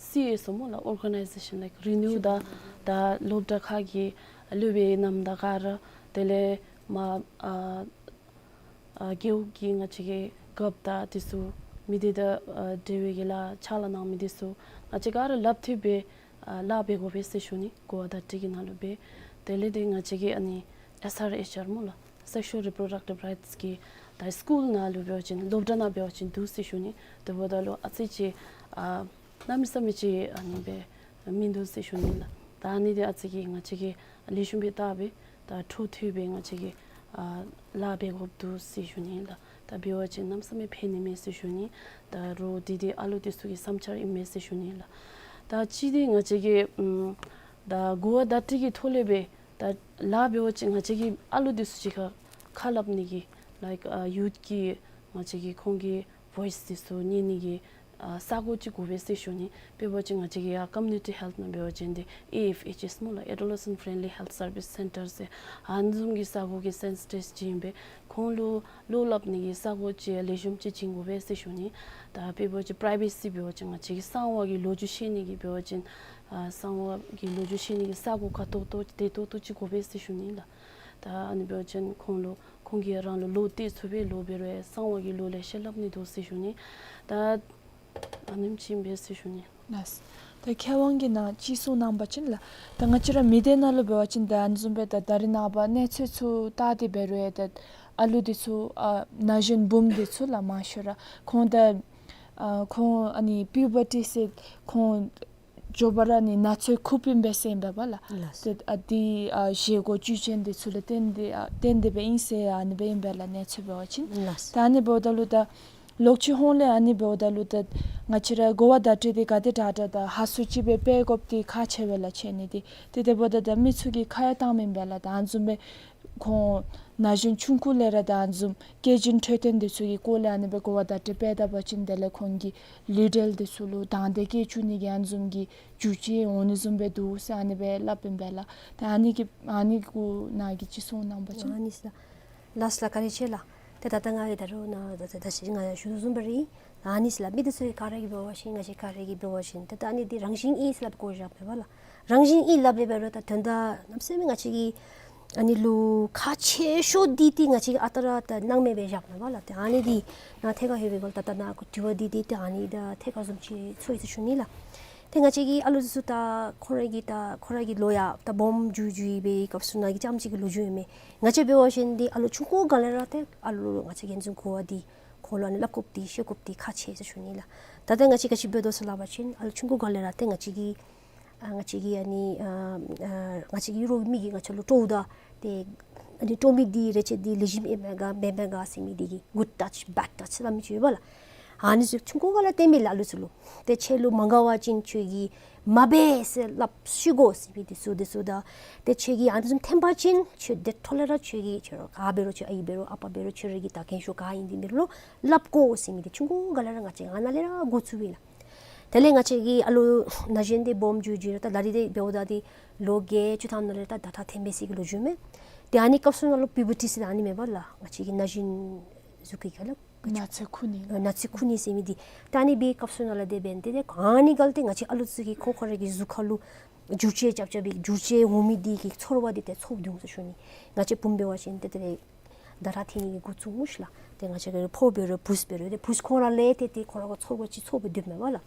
སི་ཨེསི་ཨོ་སྨོ་ལགས། Organization like Renew དང་ད་སློབ་གྲྭ་ཁག་གི་སློབ་དཔོན་རྣམས་དང་ག་ར་དེ་ལས་མར་ཨ་ཨ་རྒེད་འོག་གི་ང་བཅས་ཀྱི་རྒཔོ་དང་དེ་ཚུ་མི་སྡེ་དང་ཨ་འབྲེལ་བའི་གི་ལཱ་ཕྱག་ལཱ་གནང་མི་དེ་ཚུ་ང་བཅས་ག་ར་ལགཔ་མཐུད་སྦེ་ཨ་ལཱ་འབད་དགོ་པས་ཟེར་ཞུ་ནི། གོ་བ་བརྡ་སྤྲོད་ཀྱི་ནང་ལུ་སྦེ། དེ་ལས་ཏེ་ང་བཅས་ཀྱི་ཨ་ནི་ཨེསི་ཨར་ཨེཆ་ཨར་སྨོ་ལགས། Sexual Reproductive Rights གི་ད་སི་ཀུལ་ནང་ལུ་འབད་བ་ཅིན་སློབ་གྲྭ་ནང་འབད་བ་ཅིན་འདུག་ཟེར་ཞུ་ནི། དེ་འབདཝ་ད་ལུ་ཨ་ཙི་ཅིག་ཨ་གནམ་མེད་ས་མེད་ཅིག་ཨ་ནི་སྦེ་མིན་འདུག་ཟེར་ཞུ་ནི་ལགས། ད་ཨ་ནི་འདི་ཨ་ཙི་ཅིག་ང་བཅས་ཀྱིས་ལེགས་ཤོམ་སྦེ་བལྟ་སྦེ་ད་འཕྲོ་མཐུད་སྦེ་ང་བཅས་ཀྱིས་ཨ་ལཱ་འབད་དགོཔ་འདུག་ཟེར་ཞུ་ནི་ལགས། ད་འབད་བ་ཅིན་གནམ་མེད་ས་མེད་ཕན་ནི་མས་ཟེར་ཞུ་ནི། ད་རོགས་འདི་འདི་ཨ་ལུ་འདི་ཚུ་གི་བསམ་འཆར་ཨིན་མས་ཟེར་ཞུ་ནི་ལགས། ད་གཅིག་འདི་ང་བཅས་ཀྱིས་ཨམ་ད་གོ་བ་བརྡ་སྤྲོད་ཀྱི་ཐོག་ལས་སྦེ་ད་ལཱ་འབད་བ་ཅིན་ང་བཅས་ཀྱི་ཨ་ལུ་འདི་ཚུ་གཅིག་ཁར་ཁ་སླབ་ནི་གི་like ཨ་ཡུཐ་གི་ང་བཅས་ཀྱི་ཁོང་གི་བོའིསི་འདི་ཚུ་ཉན་ནི་གི་ཨ་ས་གོ་ཅིག་དགོ་པས་ཟེར་ཞུ་ནི། འབད་བ་ཅིན་ང་བཅས་ཀྱི་ཡར་ཀོ་མིའུ་ནི་ཊི་ཧེལཐ་ནང་འབད་བ་ཅིན་འདི་ཨེ་ཨེཕ་ཨེཆ་ཨེསི་སྨོ་ལགས། Adolescent Friendly Health Service Center ཟེར་ཨ་ནི་བཟུམ་གྱི་ས་གོ་གི་སེན་སི་ཊིབ་ཅིག་ཨིན་པས། ཁོང་ལུ་བློ་སླབ་ནི་གི་ས་གོ་ཅིག་ལེགས་ཤོམ་ཅིག་བྱིན་དགོ་པས་ཟེར་ཞུ་ནི། ད་འབད་བ་ཅིན་པ་རའི་ཝེ་སི་འབད་བ་ཅིན་ང་བཅས་ཀྱི་གསང་བ་གི་ལོ་རྒྱུས་བཤད་ནི་གི་འབད་བ་ཅིན་ཨ་གསང་བ་གི་ལོ་རྒྱུས་བཤད་ནི་གི་ས་གོ་ཁ་ཏོག་ཏོ་བདེ་ཏོག་ཏོ་ཅིག་དགོ་པས་ཟེར་ཞུ་ནི་ལགས། ད་ཨ་ནི་འབད་བ་ཅིན་ཁོང་ལུ་ཁོང་གིས་རང་ལུ་བློ་གཏད་ཚུགས་པའི་ལོ་འབད་རུང་གསང་བ་གི་ལོ་ལེ་ཤ་སླབ་ནི་འདུག་ཟེར་ཞུ་ནི། ད་ཨ་ནེམ་ཅིག་ཨིན་པས་ཟེར་ཞུ་ནི། ལགས། ད་མཁས་དབང་གིས་ནཱ་ཅིག་གསུངས་གནང་བ་ཅིན་ལགས། ད་ང་བཅས་ར་མི་སྡེ་ནང་ལུ་འབད་བ་ཅིན་ད་ཨ་ནི་བཟུམ་སྦེ་ད་ད་རེས་ནངས་པ་གནས་ཚུལ་ཚུ་བལྟ་སྟེ་འབད་རུང་ཡང་ད་ཨ་ལུ་འདི་ཚུ་ཨ་ན་གཞོན་བུམོ་འདི་ཚུ་ལགས་མང་ཤོས་ར་ཁོང་ད་ཨ་ཁོང་ཨ་ནི་པིའུ་བར་ཊི་ཟེར་ཁོང་མགྱོགས་པ་ར་ཨ་ནི་ན་ཚོད་ཁུག་པའི་སྦེ་ཟེར་ཨིན་པས་ལགས། ལགས། ཏེ་ཨ་འདི་ཨ་བཞེས་སྒོ་བཅུད་ཅན་འདི་ཚུ་ལུ་བརྟེན་ཏེ་ཨ་བརྟེན་ཏེ་སྦེ་ཨིན་ཟེར་ཨ་ནི་སྦེ་ཨིན་པས་ལགས་གནས་ཚུལ་འབད་བ་ཅིན། ལགས། ད་ཨ་ནི་འབདཝ་ད་ལུ་ད་ལོག་ཅིག་ཧོངས་ལས་ཨ་ནི་འབདཝ་ད་ལུ་ད་ང་བཅས་ར་གོ་བ་བརྡ་སྤྲོད་འདི་ག་དེ་དྲག་དྲག་ད་ཧ་སུ་ཅིག་སྦེ་སྤེལ་དགོཔ་འདི་ཁག་ཆེ་བས་ལགས་ཆེ་ནི་འདི། ཏེ་དེ་འབདཝ་ད་ད་མི་ཚུ་གིས་ཁ་ཡང་བཏངམ་ཨིན་པས་ལགས། ད་ཨ་ནི་བཟུམ་སྦེ་ཁོང་ན་གཞོན་ཆུང་ཀུ་ལས་ར་ད་ཨ་ནི་བཟུམ་སྐྱེ་རྒྱུན་འཕྲོད་བསྟེན་འདི་ཚུ་གི་སྐོར་ལས་ཨ་ནི་སྦེ་གོ་བ་བརྡ་སྤྲོད་སྤེལ་ད་པ་ཅིན་དེ་ལས་ཁོང་གི་ལུས་འབྲེལ་འདི་ཚུ་ལུ་དང་འདོད་སྐྱེ་བཅུག་ནི་གི་ཨ་ནི་བཟུམ་གྱི་རྒྱུ་རྐྱེན་འོང་ནི་བཟུམ་སྦེ་འདུག་ཟེར་ཨ་ནི་སྦེ་སླབ་ཨིན་པས་ལགས། ད་ཨ་ནི་གི་ཨ་ནི་གུ་ནཱ་གིས་ཅིག་གསུང་གནང་བ་ཅིན། ཨ་ནི་ལགས། ལགས་ལགས་བཀའ་དྲིན་ཆེ་ལགས། ཏེ་ད་ལྟོ་ང་གིས་ད་རུང་ནཱ་ད་ད་ད་ཅི་ང་ཞུ་དོ་བཟུམ་སྦེ་ར་ཨིན། ཨ་ནི་ལགས་མི་འདི་ཚུ་ག་ར་གིས་འབད་བ་ཅིན་ང་བཅས་ག་ར་གིས་འབད་བ་ཅིན་ཏེ་ད་ཨ་ནི་འདི་རང་བཞིན་ཨིན་ཟེར་སླབ་དགོ་བཞག་མེན་པ་ལགས། རང་བཞིན་ཨིན་སླབ་སྦེ་འབད་རུང་ད་དོན་དག་གནམ་མེད་ས་མེད་ང་བཅས་ཀྱི་ཨ་ནི་ལུ་ཁག་ཆེ་ཤོས་འདི་ཏེ་ང་བཅས་ཀྱིས་ཨ་རྟག་ར་ད་སྣང་མེད་སྦེ་བཞག་མེན་པ་ལགས། ཏེ་ཨ་ནི་འདི་ནཱ་ཐད་ཀར་ལྷོད་པའི་སྒང་ལུ་ད་ད་ནཱ་དྲི་བ་འདི་འདི་ཏེ་ཨ་ནི་ད་ཐད་ཀར་བཟུམ་ཅིག་ཚོར་ཡི་ཟེར་ཞུ་ནི་ལགས། ཏེ་ང་བཅས་ཀྱི་ཨ་ལུ་འདི་ཚུ་ད་ཁོང་ར་གི་ད་ཁོང་ར་གི་ལོ་ཡང་ད་སྦོམ་འགྱོ་འགྱོ་བའི་སྐབས་སུ་ནཱ་གི་རྐྱངམ་ཅིག་གི་ལོ་རྒྱུས་ཨིན་མས། ང་བཅས་འབད་བ་ཅིན་འདི་ཨ་ལུ་ཆུང་ཀུ་སྒང་ལས་ར་ཏེ་ཨ་ལུ་ང་བཅས་ཀྱིས་ཨ་ནི་བཟུམ་གོ་བ་འདི་ཁོང་ལུ་ཨ་ནི་སླབ་དགོཔ་འདི་བཤད་དགོཔ་འདི་ཁག་ཆེ་ཟེར་ཞུ་ནི་ལགས། ད་ལྟོ་ང་བཅས་ག་ཅི་འབད་དོ་ཟེར་སླབ་པ་ཅིན་ཨ་ལུ་ཆུང་ཀུ་སྒང་ལས་ར་ཏེ་ང་བཅས་ཀྱི་ཨ་ང་བཅས་ཀྱི་ཨ་ནི་ཨ་ཨ་ང་བཅས་ཀྱི་རོགས་མི་གིས་ང་བཅས་ལུ་སྤྲོ་བ་ད་ཏེ་ཨ་ནི་སྤྲོ་མི་འདི་རེ་ཆེ་འདི་ལེགས་ཤོམ་ཨིན་མས་ག་མེན་མས་ག་ཟེར་མི་འདི་གི་good touch bad touch ཟེར་སླབ་མི་ཅིག་ཡོད་པ་ལགས། ཨ་ནི་ཚུ་ཆུང་ཀུ་སྒང་ལས་སྟོན་མི་ལགས་ཨ་ལུ་ཚུ་ལུ། ཏེ་ཁྱོད་ལུ་མ་དགའ་བ་ཅིན་ཁྱོད་ཀྱིས་མ་འབད་ཟེར་སླབ་ཤི་དགོ་ཟེར་མི་འདི་ཚུ་འདི་ཚུ་ད། ཏེ་ཁྱོད་ཀྱིས་ཨ་ནི་བཟུམ་འཐེན་པ་ཅིན་ཁྱོད་དེ་འཕྲོ་ལས་ར་ཁྱོད་ཀྱིས་ཁྱོད་ར་ག་འབད་རུང་ཁྱོད་ཨའི་འབད་རུང་ཨ་པ་འབད་རུང་ཁྱོད་ར་གི་ད་རྒན་ཤོས་ག་ཨིན་འདི་འབད་རུང་སླབ་དགོ་ཟེར་མི་འདི་ཆུང་ཀུ་སྒང་ལས་ར་ང་བཅས་ཨ་ནཱ་ལས་ར་འགོ་བཙུགས་པས་ལགས། དེ་ལས་ང་བཅས་ཀྱི་ཨ་ལུ་ན་གཞོན་འདི་སྦོམ་འགྱོ་འགྱོ་ར་ད་ད་རིས་འདི་འབདཝ་ད་འདི་ལོ་བརྒྱད་ཅུ་ཐམ་ནང་ལས་ད་ད་ད་ཐོན་པའི་ས་གི་ལོ་རྒྱུས་མས། ཏེ་ཨ་ནི་སྐབས་སུ་ནང་ལུ་པིའུ་བར་ཊི་ཟེར་ཨ་ནི་མེན་པ་ལགས། ང་བཅས་ཀྱི་ན་གཞོན་གཟུགས་ཀྱི་ག་ལགས། ན་ཚོད་ཁུག་ནི། ཨ་ན་ཚོད་ཁུག་ནི་ཟེར་མི་འདི། ད་ཨ་ནི་སྦེ་སྐབས་སུ་ནང་ལས་དེ་འབདན་ཏེ་ཏེ་ཨ་ནི་སྒང་ལས་ཏེ་ང་བཅས་ཨ་ལུ་ཚུ་གིས་ཁོ་ཁོ་ར་གི་གཟུགས་ཁར་ལུ་འགྱུར་བཅོས་རྐྱབ་རྐྱབ་པའི་འགྱུར་བཅོས་འོང་མི་འདི་གི་ཚོར་བ་འདི་ཏེ་ཚོར་སྡོད་འོང་ཟེར་ཞུ་ནི། ང་བཅས་བུམོ་འབད་བ་ཅིན་ཏེ་དེ་ལས་ད་ར་འཐེན་ནི་གི་འགོ་བཙུགས་འོང་ཤིག་ལགས། ཏེ་ང་བཅས་ཀྱི་ཕོ་འབད་རུང་བུཚ་འབད་རུང་ཏེ་བུཚ་ཁོང་ར་ལས་ཏེ་ཏེ་ཁོང་ར་གི་ཚོར་བ་ཅིག་ཚོར་སྡོདཔ་མས་པ་ལགས།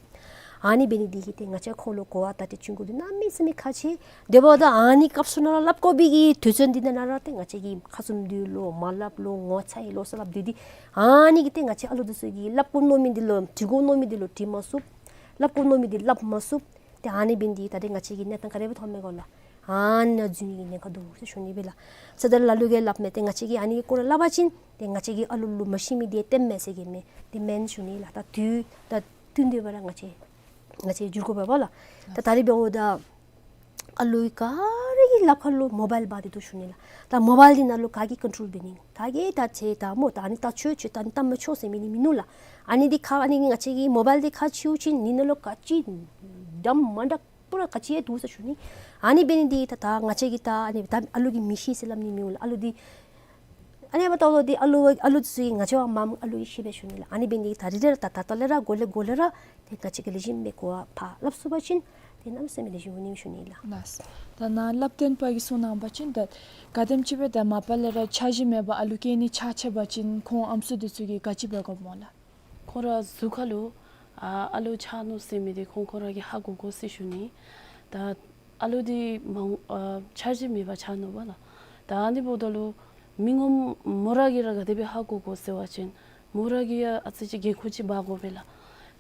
ཨ་ནི་འབད་ནི་འདི་གིས་ཏེ་ང་བཅས་ཁོང་ལུ་གོ་བ་བརྡ་སྤྲོད་བྱིན་དགོཔ་འདི་གནམ་མེད་ས་མེད་ཁག་ཆེ། དེ་འབདཝ་ད་ཨ་ནི་སྐབས་སུ་ནང་ལུ་སླབ་དགོ་པའི་གི་དུས་ཚོད་འདི་ནང་ན་ར་ཏེ་ང་བཅས་ཀྱིས་ཁ་བཙུམ་སྡོད་ལོ་མ་སླབ་ལོ་ངོ་ཚ་ཡི་ལོ་ཟེར་སླབ་སྡོད་དེ་ཨ་ནི་གིས་ཏེ་ང་བཅས་ཨ་ལུ་འདི་ཚུ་གིས་སླབ་དགོ་མནོ་མི་འདི་ལུ་དྲི་དགོ་མནོ་མི་འདི་ལུ་དྲི་མ་ཚུགས། སླབ་དགོ་མནོ་མི་འདི་སླབ་མ་ཚུགས། ཏེ་ཨ་ནི་འབད་ནི་འདི་ད་ཏེ་ང་བཅས་ཀྱི་གནས་སྟངས་ག་དེ་སྦེ་ཐོནམ་མས་གོ་ལགས། ཨ་ནཱ་འཛུལ་ནི་གི་ཉེན་ཁ་འདུག་ཟེར་ཞུ་ནི་སྦེ་ལགས། ས་ད་ལ་ལུ་གིས་སླབ་མས། ཏེ་ང་བཅས་ཀྱིས་ཨ་ནི་གི་སྐོར་ལས་སླབ་པ་ཅིན་ཏེ་ང་བཅས་ཀྱིས་ཨ་ལུ་ལུ་མ་ཤེས་མི་འདི་སྟོནམ་མས་ཟེར་གྱི་མས། དེ་མེན་ཞུ་ནི་ལགས། ད་དུས་ད་བསྟུན་ཏེ་སྦེ་ར་ང་བཅས་ང་བཅས་འགྱུར་དགོ་པས་པ་ལགས། ད་ད་རིས་འབདཝ་ད་ཨ་ལུ་ག་ར་གི་ལགཔ་ཁར་ལུ་མོ་བཱའིལ་འབག་སྟེ་འདུག་ཞུ་ནི་ལགས། ད་མོ་བཱའིལ་འདི་ནང་ལུ་ག་གིས་ཀོན་ཊོལ་འབད་ནི། ད་གིས་ད་ཅིག་ད་སྨོ་ད་ཨ་ནི་ལྟ་ཆོག་ཅིག་ད་ཨ་ནི་ལྟ་མི་ཆོག་ཟེར་མི་འདི་མིན་ནུག་ལགས། ཨ་ནི་འདི་ཁ་ཨ་ནི་ང་བཅས་ཀྱི་མོ་བཱའིལ་འདི་ཁ་ཕྱེ་བ་ཅིན་འདི་ནང་ལུ་ག་ཅི་འདྲ་མ་འདྲཝ་པུ་ར་ག་ཅི་ཡང་འདུག་ཟེར་ཞུ་ནི། ཨ་ནི་འབད་ནི་འདི་ད་ད་ང་བཅས་ཀྱིས་ད་ཨ་ནི་ད་ཨ་ལུ་གིས་མི་ཤེས་ཟེར་སླབ་ནི་མི་འོང་ལགས། ཨ་ལུ་འདི་ ཨ་ནི་འབདཝ་ད་ལུ་འདི་ཨ་ལུ་ཨ་ལུ་ཚུ་གིས་ང་བཅས་བ་མམ་ཨ་ལུ་ཡང་ཤེས་པས་ཞུ་ནི་ལགས། ཨ་ནི་འབད་ནི་འདི་གིས་ད་རིས་ལས་ར་ད་ད་ལྟོ་ལས་ར་འགོ་ལས་འགོ་ལས་ར་ཏེ་ང་བཅས་ཀྱིས་ལེགས་ཤོམ་སྦེ་གོ་བ་ཕར་སླབ་ཚུགས་པ་ཅིན་ཏེ་གནམ་མེད་ས་མེད་ལེགས་ཤོམ་འོང་ནི་ཞུ་ནི་ལགས། ལགས། ད་ནཱ་བསླབ་སྟོན་པ་གིས་གསུང་གནང་བ་ཅིན་ད་ག་དེམ་ཅིག་སྦེ་ད་མ་པ་ལས་ར་འཆར་གཞི་མེད་པར་ཨ་ལུ་སྐྱེ་ནི་ཆགས་ཆགས་པ་ཅིན་ཁོང་ཨམ་སྲུ་འདི་ཚུ་གིས་ག་ཅི་འབད་དགོཔ་སྨོ་ལགས། ཁོང་ར་གཟུགས་ཁ་ལུ་ཨ་ཨ་ལུ་ཆགས་ནུག་ཟེར་མི་འདི་ཁོང་ཁོང་ར་གིས་ཧ་གོ་དགོ་ཟེར་ཞུ་ནི། ད་ཨ་ལུ་འདི་མང་ཨ་འཆར་གཞི་མེད་པར་ཆགས་ནུག་པ་ལགས། ད་ཨ་ནི་འབདཝ་ད་ལུ་མི་ངོམ་མོ་ར་གིས་ར་ག་དེ་སྦེ་ཧ་གོ་དགོ་ཟེར་བ་ཅིན་མོ་ར་གིས་ཡང་ཨ་ཙི་ཅིག་འགན་ཁུར་ཅིག་འབག་དགོ་པས་ལགས།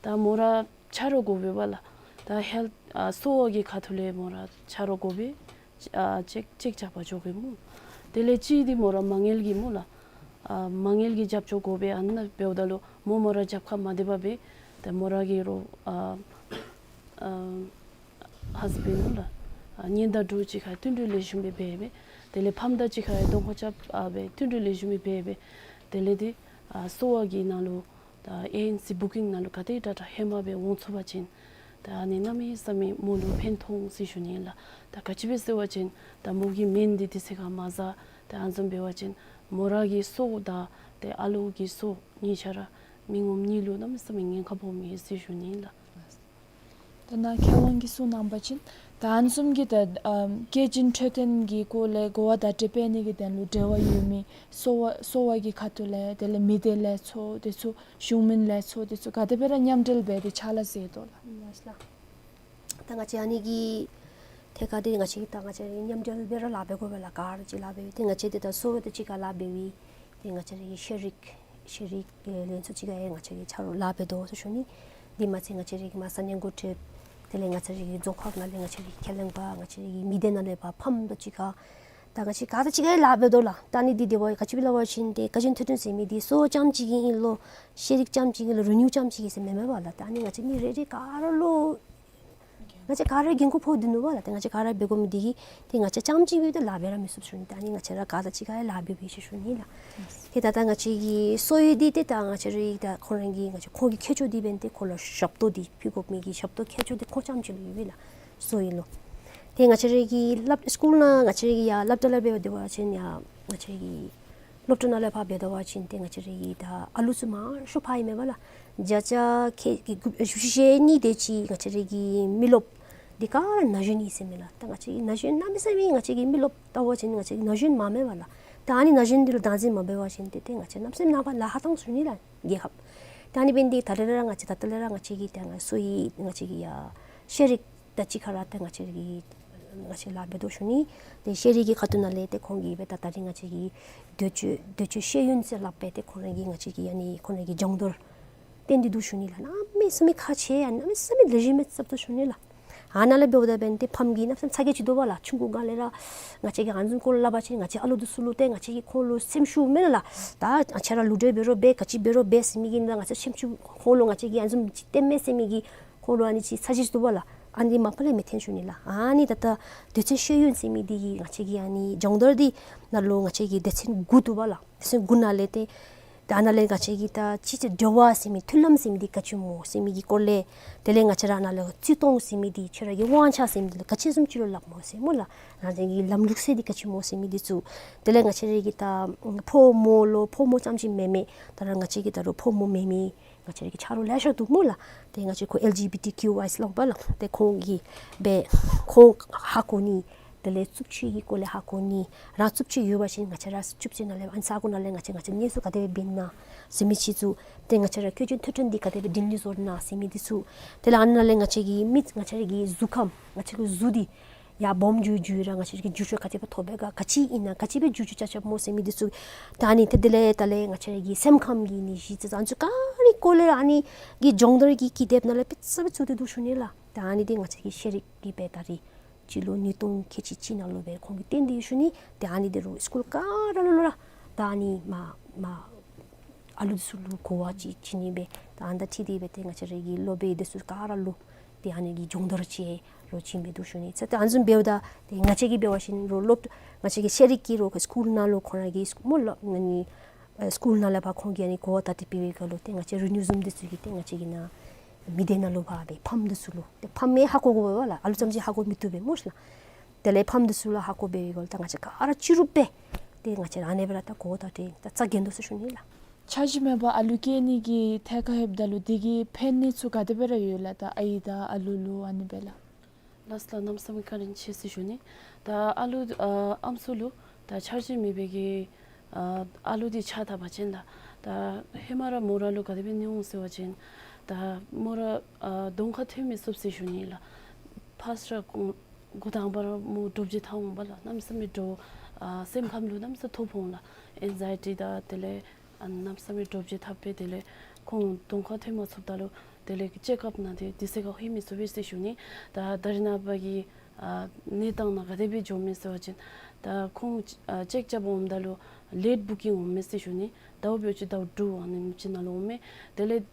ད་མོ་ར་ཆ་རོགས་དགོ་པས་པ་ལགས། ད་ཧེལཐ་ཨ་གསོ་བ་གི་ཁ་ཐུག་ལས་མོ་ར་ཆ་རོགས་དགོ་པས། ཨ་ཅེཀ་ཅེཀ་རྐྱབ་པར་འགྱོ་དགོ་སྨོ། དེ་ལས་གཅིག་འདི་མོ་ར་མ་དངུལ་གྱི་སྨོ་ལགས། ཨ་མ་དངུལ་གྱི་རྒྱབ་སྐྱོར་དགོ་པས། ཨ་ནཱ་འབདཝ་ད་ལུ་མོ་མོ་ར་རྒྱབ་ཁར་མ་སྡོད་པར་སྦེ་ཏེ་མོ་ར་གི་རོགས་ཨ་ཨ་ཧཱས་བེནཌ་སྨོ་ལགས། ཨ་གཉེན་དང་འཁྲུག་ཅིག་ཁར་བསྟུན་གྲོས་ལེགས་ཤོམ་སྦེ་འབད་སྦེ་དེ་ལས་ཕམ་དང་གཅིག་ཁར་གདོང་ཁར་རྐྱབ་ཨ་སྦེ་བསྟུན་གྲོས་ལེགས་ཤོམ་སྦེ་འབད་སྦེ་དེ་ལས་འདི་ཨ་གསོ་བ་གི་ནང་ལུ་ད་ཨེ་ཨེན་སི་བུ་ཀིང་ནང་ལུ་ག་དེ་དྲག་དྲག་ཧེ་མ་སྦེ་འོང་ཚུགས་པ་ཅིན་ད་ཨ་ནི་གནམ་མེད་ས་མེད་མོ་ལུ་ཕན་ཐོགས་འོང་ཟེར་ཞུ་ནི་ལགས། ད་ག་ཅི་སྦེ་ཟེར་བ་ཅིན་ད་མོ་གི་སྨན་འདི་དུས་ཚོད་ཁར་མ་བཟའ་ད་ཨ་ནི་བཟུམ་འབད་བ་ཅིན་མོ་ར་གི་སྲོག་དང་ཏེ་ཨ་ལུ་གི་སྲོག་གཉིས་ཆ་ར་མི་ངོམ་གཉིས་ལུ་གནམ་མེད་ས་མེད་ཉེན་ཁ་སྦོམ་ཨིན་ཟེར་ཞུ་ནི་ལགས། ད་ནཱ་མཁས་དབང་གིས་གསུང་གནང་བ་ཅིན་ད་ཨ་ནི་བཟུམ་གྱི་ད་ཨམ་སྐྱེ་ཅན་འཕྲོད་བསྟེན་གྱི་སྐོར་ལས་གོ་བ་བརྡ་སྤྲོད་འབད་ནི་གི་དོན་ལུ་འབྲེལ་བ་ཡོད་མི་གསོ་བ་གསོ་བ་གི་ཁ་ཐུག་ལས་དེ་ལས་མི་སྡེ་ལས་ཚོགས་དེ་ཚུ་གཞུང་མིན་ལས་ཚོགས་དེ་ཚུ་ག་དེ་སྦེ་ར་མཉམ་འབྲེལ་འབད་དེ་ཕྱག་ལཱ་མཛད་དོ་ལགས། ལགས་ལགས། ད་ང་བཅས་ཨ་ནི་གི་ཐད་ཁར་འདི་ང་བཅས་ཀྱིས་ད་ང་བཅས་མཉམ་འབྲེལ་སྦེ་ར་ལཱ་འབད་དགོ་པས་ལགས། ག་ར་གཅིག་ཁར་ལཱ་འབད་དེ་ང་བཅས་འདི་ད་གསོ་བ་དང་གཅིག་ཁར་ལཱ་འབད་བའི་ཏེ་ང་བཅས་རའི་ཤེས་རིག་ཤེས་རིག་ལས་ཚོགས་ཅིག་ཁར་ཡང་ང་བཅས་ཀྱིས་ཆ་རོགས་ལཱ་འབད་དོ་ཟེར་ཞུ་ནི། དེ་མ་ཚད་ང་བཅས་རའི་མ་ས་གནས་འགོ་ཁྲིདཔ་དེ་ལས་ང་བཅས་རའི་རྫོང་ཁག་ནང་ལས་ང་བཅས་རའི་ཁས་ལེན་པ་ང་བཅས་རའི་མི་སྡེ་ནང་ལས་ཕར་ཕམ་དང་གཅིག་ཁར་ད་ང་བཅས་ག་ར་གཅིག་ཁར་ཡང་ལཱ་འབད་དོ་ལགས། ད་ཨ་ནི་འདི་དེ་བ་ག་ཅི་སྦེ་སླབ་པ་ཅིན་ཏེ་སྐྱེ་ཅན་འཕྲོད་བསྟེན་ཟེར་མི་འདི་གསོ་བ་རྐྱངམ་གཅིག་གི་ཨིན་ལོ་ཤེས་རིག་རྐྱངམ་གཅིག་གི་ཨིན་ལོ་རི་ནིའུ་རྐྱངམ་གཅིག་གི་ཟེར་མེན་མས་པ་ལགས། ད་ཨ་ནི་ང་བཅས་མི་རེ་རེ་ག་ར་ལུ་ང་བཅས་ག་ར་འགན་ཁུར་ཕོག་སྡོད་ནུག་པ་ལགས། ཏེ་ང་བཅས་ག་ར་འབད་དགོ་མི་འདི་གིས་ཏེ་ང་བཅས་རྐྱངམ་གཅིག་སྦེ་ཏེ་ལཱ་འབད་ར་མི་ཚུགས་ཞུ་ནི། ད་ཨ་ནི་ང་བཅས་ར་ག་ར་གཅིག་ཁར་ཡང་ལཱ་འབད་འབད་ཞུ་ཞུ་ནི་ལགས། ཏེ་ད་ད་ང་བཅས་ཀྱི་གསོ་བའི་འདི་ཏེ་ད་ང་བཅས་རའི་ད་ཁོང་ར་གི་ང་བཅས་ཁོང་གི་ཁྱད་ཆོས་འདི་འབདན་ཏེ་ཁོང་ལུ་ཞབས་ཏོག་འདི་ཕུལ་དགོ་མི་གི་ཞབས་ཏོག་ཁྱད་ཆོས་འདི་ཁོང་རྐྱངམ་གཅིག་ལུ་ཡོད་པས་ལགས། གསོ་བའི་ལུ་ཏེ་ང་བཅས་རའི་གི་སློབ་སི་ཀུལ་ནང་ང་བཅས་རའི་གི་ཡར་སློབ་གྲྭ་ལས་འབད་བ་འབད་བ་ཅིན་ཡར་ང་བཅས་རའི་གི་སློབ་གྲྭ་ནང་ལས་ཕར་འབད་བ་ཅིན་ཏེ་ང་བཅས་རའི་གི་ད་ཨ་ལུ་ཚུ་མང་ཤོས་ཕར་ཨིན་མས་པ་ལགས། བརྒྱ་ཆ་ཁལ་གྱི་དགུ་བཅུ་ཞེ་གཉིས་དེ་ཅིག་ང་བཅས་རའི་གི་མི་རློབས་འདི་ག་ར་ན་གཞོན་ཨིན་ཟེར་མས་ལགས། ད་ང་བཅས་ཀྱི་ན་གཞོན་གནམ་མེད་ས་མེད་ང་བཅས་ཀྱི་མི་རློབས་ལྟ་བ་ཅིན་ང་བཅས་ཀྱི་ན་གཞོན་མང་མས་པ་ལགས། ད་ཨ་ནི་ན་གཞོན་འདི་ལུ་བདག་འཛིན་མ་འབད་བ་ཅིན་ཏེ་ཏེ་ང་བཅས་གནམ་མེད་ས་མེད་ནངས་པ་ལཱ་ཧ་ཐང་ཚུགས་ནི་ལགས་རྒྱལ་ཁབ། ད་ཨ་ནི་འབདན་འདི་ད་རེས་ར་ང་བཅས་ད་ལྟོ་ལས་ར་ང་བཅས་ཀྱི་ད་ང་གསོ་བའི་ང་བཅས་ཀྱི་ཡར་ཤེས་རིག་དང་གཅིག་ཁར་ར་ཏེ་ང་བཅས་ཀྱིས་ང་བཅས་ལཱ་འབད་དོ་ཞུ་ནི། ཏེ་ཤེས་རིག་གི་ཁ་ཐུག་ནང་ལས་ཏེ་ཁོང་གིས་འབད་ད་ད་རིས་ང་བཅས་ཀྱི་འདོད་སྤྱོད་འདོད་སྤྱོད་ཤེས་ཡོན་ཟེར་སླབ་སྦེ་ཏེ་ཁོང་ར་གིས་ང་བཅས་ཀྱི་ཨ་ནི་ཁོང་ར་གི་སྦྱོང་བརྡར་བསྟན་ཏེ་འདུག་ཞུ་ནི་ལགས། གནམ་མེད་ས་མེད་ཁག་ཆེ་ཡང་གནམ་མེད་ས་མེད་ལེགས་ཤོམ་སྦེ་རྐྱབ་དོ་ཞུ་ནི་ལགས། ཨ་ནཱ་ལས་འབདཝ་ད་འབདན་ཏེ་ཕམ་གྱིས་གནམ་མེད་ས་མེད་ཚ་གྱང་ཅིག་འདུག་པ་ལགས། ཆུང་ཀུ་སྒང་ལས་ར་ང་བཅས་ཀྱིས་ཨ་ནི་བཟུམ་སྐོར་ལས་སླབ་པ་ཅིན་ང་བཅས་ཨ་ལུ་འདི་ཚུ་ལུ་ཏེ་ང་བཅས་ཀྱིས་ཁོང་ལུ་སེམས་ཤུགས་མེད་ལགས། ད་ང་བཅས་ར་ལུ་འདྲེན་འབད་རུང་འབད་ག་ཅི་འབད་རུང་འབད་ཟེར་མི་གི་ནང་ང་བཅས་སེམས་ཤུགས་ཁོང་ལུ་ང་བཅས་ཀྱིས་ཨ་ནི་བཟུམ་ཅིག་སྟོན་མས་ཟེར་མི་གི་ཁོང་ལུ་ཨ་ནི་ཅིག་ཚ་གྱང་ཅིག་འདུག་པ་ལགས། ཨ་ནི་མ་པ་ལས་མི་འཐོན་ཞུ་ནི་ལགས། ཨ་ནི་ད་ལྟོ་འདོད་སྤྱོད་ཤེས་ཡོན་ཟེར་མི་འདི་གིས་ང་བཅས་ཀྱི་ཨ་ནི་སྦྱོང་བརྡར་འདི་ནང་ལུ་ང་བཅས་ཀྱི་སྡེ་ཚན་དགུ་འདུག་པ་ལགས། སྡེ་ཚན་དགུ་ནང་ལས་ཏེ་ད་ནཱ་ལས་ང་བཅས་ཀྱི་ད་སྤྱི་ཚེ་འབྲེལ་བ་ཟེར་མི་མཐུན་ལམ་ཟེར་མི་འདི་ག་ཅི་སྨོ་ཟེར་མི་གི་སྐོར་ལས་དེ་ལས་ང་བཅས་ར་ནཱ་ལས་བརྩི་མཐོང་ཟེར་མི་འདི་ཁྱོད་ར་གི་དབང་ཆ་ཟེར་མི་འདི་ལུ་ག་ཅི་བཟུམ་ཅིག་ལུ་སླབ་སྨོ་ཟེར་སྨོ་ལགས། རང་བཞིན་གྱི་ལམ་ལུགས་ཟེར་འདི་ག་ཅི་སྨོ་ཟེར་མི་འདི་ཚུ། དེ་ལས་ང་བཅས་ར་གི་ད་ཕོ་མོ་ལུ་ཕོ་མོ་རྐྱངམ་ཅིག་མེན་མས། ད་རུང་ང་བཅས་ཀྱི་ད་རུང་ཕོ་མོ་མེན་མི་ང་བཅས་ར་གི་ཆ་རོགས་ལེ་ཤ་འདུག་སྨོ་ལགས། ཏེ་ང་བཅས་ཁོ་ཨེལ་ཇི་བི་ཊི་ཀིའུ་ཨའི་ཟེར་སླབ་པ་ལགས། ཏེ་ཁོང་གིས་འབད་ཁོང་ཧ་གོ་ནི། དེ་ལས་རྩུབ་སྤྱོད་ཀྱི་སྐོར་ལས་ཧ་གོ་ནི། རང་རྩུབ་སྤྱོད་ཡོད་པ་ཅིན་ང་བཅས་ར་རྩུབ་སྤྱོད་ནང་ལས་ཨ་ནི་ས་གོ་ནང་ལས་ང་བཅས་ང་བཅས་གཉེན་སྲུང་ག་དེ་སྦེ་འབད་ན་ཟེར་མི་ཅིག་ཚུ། ཏེ་ང་བཅས་ར་སྐྱེ་ཅན་འཕྲོད་བསྟེན་འདི་ག་དེ་སྦེ་འདི་ནི་བཟོ་ན་ཟེར་མི་འདི་ཚུ། དེ་ལས་ཨ་ནཱ་ལས་ང་བཅས་ཀྱི་མི་ང་བཅས་ར་གི་གཟུགས་ཁམས་ང་བཅས་ཀྱི་གཟུགས་འདི་ཡར་སྦོམ་འགྱོ་འགྱོ་ར་ང་བཅས་ཀྱི་འགྱུར་བཅོས་ག་དེ་སྦེ་ཐོབ་པས་ག་ག་ཅི་ཨིན་ན་ག་ཅི་སྦེ་འགྱུར་བཅོས་རྐྱབ་རྐྱབ་སྨོ་ཟེར་མི་འདི་ཚུ། ད་ཨ་ནི་ཏེ་དེ་ལས་ད་ལས་ང་བཅས་ར་གི་སེམས་ཁམས་ཀྱི་ནད་གཞི་ཅིག་ཨ་ནི་ཚུ་ག་ར་གི་སྐོར་ལས་ཨ་ནི་གི་སྦྱོང་བརྡར་གྱི་ཀི་དེབ་ནང་ལས་དཔེ་ཚུ་དཔེ་ཚུ་ཏེ་འདུག་ཞུ་ནི་ལགས། ད་ཨ་ནི་འདི་ང་བཅས་ཀྱི་ཤེས་རིག་གི་སྦེ་ད་རིས་སྤྱི་ལོ་ཉིས་སྟོང་ཁལ་གཅིག་གཅིག་ནང་ལུ་སྦེ་ཁོང་གིས་བཏོན་ཏེ་ཡོད་ཞུ་ནི། ཏེ་ཨ་ནི་འདི་རུང་སི་ཀུལ་ག་ར་ལུ་ལུ་ར་ད་ཨ་ནི་མ་མ་ཨ་ལུ་འདི་ཚུ་ལུ་གོ་བ་ཅིག་བྱིན་ནི་སྦེ་ད་ཨ་ནི་དང་འཁྲིལ་ཏེ་སྦེ་ཏེ་ང་བཅས་ར་གི་སློབ་དཔོན་འདི་ཚུ་ག་ར་ལུ་ཏེ་ཨ་ནི་གི་སྦྱོང་བརྡར་ཅིག་རོགས་བྱིན་སྦེ་འདུག་ཞུ་ནི། ཚེ་ཏེ་ཨ་ནི་བཟུམ་འབདཝ་ད་ཏེ་ང་བཅས་ཀྱིས་འབད་བ་ཅིན་རོགས་སློབ་ང་བཅས་ཀྱི་ཤེས་རིག་གི་རོགས་སི་ཀུལ་ནང་ལུ་ཁོང་ར་གི་སི་ཀུལ་མོ་ལགས་ཨ་ནི་ཨ་སི་ཀུལ་ནང་ལས་ཕར་ཁོང་གིས་ཨ་ནི་གོ་བརྡ་དེ་སྤེལ་བའི་སྐབས་ལུ་ཏེ་ང་བཅས་རི་ནིའུ་ཟུམ་འདི་ཚུ་གིས་ཏེ་ང་བཅས་ཀྱི་ནཱ་མི་སྡེ་ནང་ལུ་ཕར་སྦེ་ཕམ་འདི་ཚུ་ལུ་ཏེ་ཕམ་ཡང་ཧ་གོ་དགོ་པས་ལགས། ཨ་ལུ་ཙམ་ཅིག་ཧ་གོ་མི་བཏུབ་པས་སྨོ་ཤེ་ལགས། དེ་ལས་ཕམ་འདི་ཚུ་ལུ་ཧ་གོ་སྦེ་འབད་བའི་སྐབས་ལུ་ད་ང་བཅས་ག་ར་སྤྱི་རུབ་སྦེ་ ཏེ་ང་བཅས་ར་ཨ་ནི་སྦེ་ར་ད་གོ་བརྡ་སྤྲོད་ད་རྩ་འགེངས་དོ་ཟེར་ཞུ་ནི་ལགས། འཆར་གཞི་མེད་པར་ཨ་ལུ་སྐྱེ་ནི་གི་ཐད་ཁར་ལྷོདཔ་ད་ལུ་དེ་གི་ཕན་གནོད་ཚུ་ག་དེ་སྦེ་ར་ཡོད་ལགས། ད་ཨའི་དང་ཨ་ལུ་ལུ་ཨ་ནི་སྦེ་ལགས། ལགས་སོ་ལགས། གནམ་མེད་ས་མེད་བཀའ་དྲིན་ཆེ་ཟེར་ཞུ་ནི། ད་ཨ་ལུ་ཨ་ཨམ་སྲུ་ལུ་ད་འཆར་གཞི་མེད་པའི་གི་ཨ་ཨ་ལུ་འདི་ཆགས་ད་པ་ཅིན་ལགས། ད་ཧེ་མ་ར་མོ་ར་ལུ་ག་དེ་སྦེ་ནི་འོང་ཟེར་བ་ཅིན་ད་མོ་ར་ཨ་གདོང་ཁར་ཐོན་མི་ཚུགས་ཟེར་ཞུ་ནི་ལགས། ཕར་སི་ཊི་ར་འགོ་འགོ་དང་པ་ར་མོ་འདྲོག་བྱེལ་འཐབ་འོང་པ་ལགས། གནམ་མེད་ས་མེད་འདྲོག་ཨ་སེམས་ཁམས་ལུ་གནམ་མེད་ས་མཐོ་ཕོག་འོང་ལགས། ཨེང་ཛའི་ཊི་དང་དེ་ལས་ཨ་གནམ་མེད་ས་མེད་འདྲོག་བྱེལ་འཐབ་སྦེ་དེ་ལས་ཁོང་གདོང་ཁར་ཐོན་མ་ཚུགསཔ་ད་ལུ་དེ་ལས་ཅེཀ་ཨཔ་ནང་དེ་དུས་ཚོད་ཁར་ལྷོད་མི་ཚུགས་པས་ཟེར་ཞུ་ནི། ད་ད་རེས་ནངས་པ་གི་ཨ་གནས་སྟངས་ནང་ག་དེ་སྦེ་འགྱོཝ་མས་ཟེར་བ་ཅིན་ད་ཁོང་ཨ་ཅེཀ་རྐྱབ་འོངམ་ད་ལུ་ལེཊ་བུ་ཀིང་འོངམ་མས་ཟེར་ཞུ་ནི། ཟླཝ་འབདཝ་ཅིག་ཟླཝ་དྲུག་ཨ་ནེམ་ཅིག་ནང་ལུ་འོངམ་མས། དེ་ལས་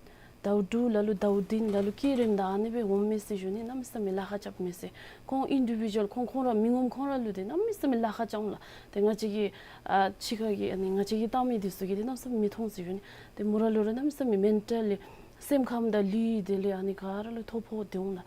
ཟླཝ་དྲུག་ལ་ལུ་ཟླཝ་བདུན་ལ་ལུ་སྐྱེ་རནམ་ད་ཨ་ནི་སྦེ་འོངམ་མས་ཟེར་ཞུ་ནི། གནམ་མེད་ས་མེད་ལཱ་ཁག་རྐྱབ་མས་ཟེར། ཁོང་ཨིན་ཌི་བི་ཌུ་ཨལ་ཁོང་ཁོང་ར་མི་ངོམ་ཁོང་ར་ལུ་དེ་གནམ་མེད་ས་མེད་ལཱ་ཁག་རྐྱབ་འོང་ལགས། ཏེ་ང་བཅས་ཀྱི་ཨ་ཕྱི་ཁ་གི་ཨ་ནི་ང་བཅས་ཀྱིས་བལྟ་མི་འདི་ཚུ་གིས་དེ་གནམ་མེད་ས་མེད་མི་མཐོང་ཟེར་ཞུ་ནི། ཏེ་མོ་ར་ལུ་ར་གནམ་མེད་ས་མེད་མེན་ཊལ་ལི་སེམས་ཁམས་དང་ལུས་དེ་ལས་ཨ་ནི་ག་ར་ལུ་ཐོ་ཕོག་སྟེ་འོང་ལགས།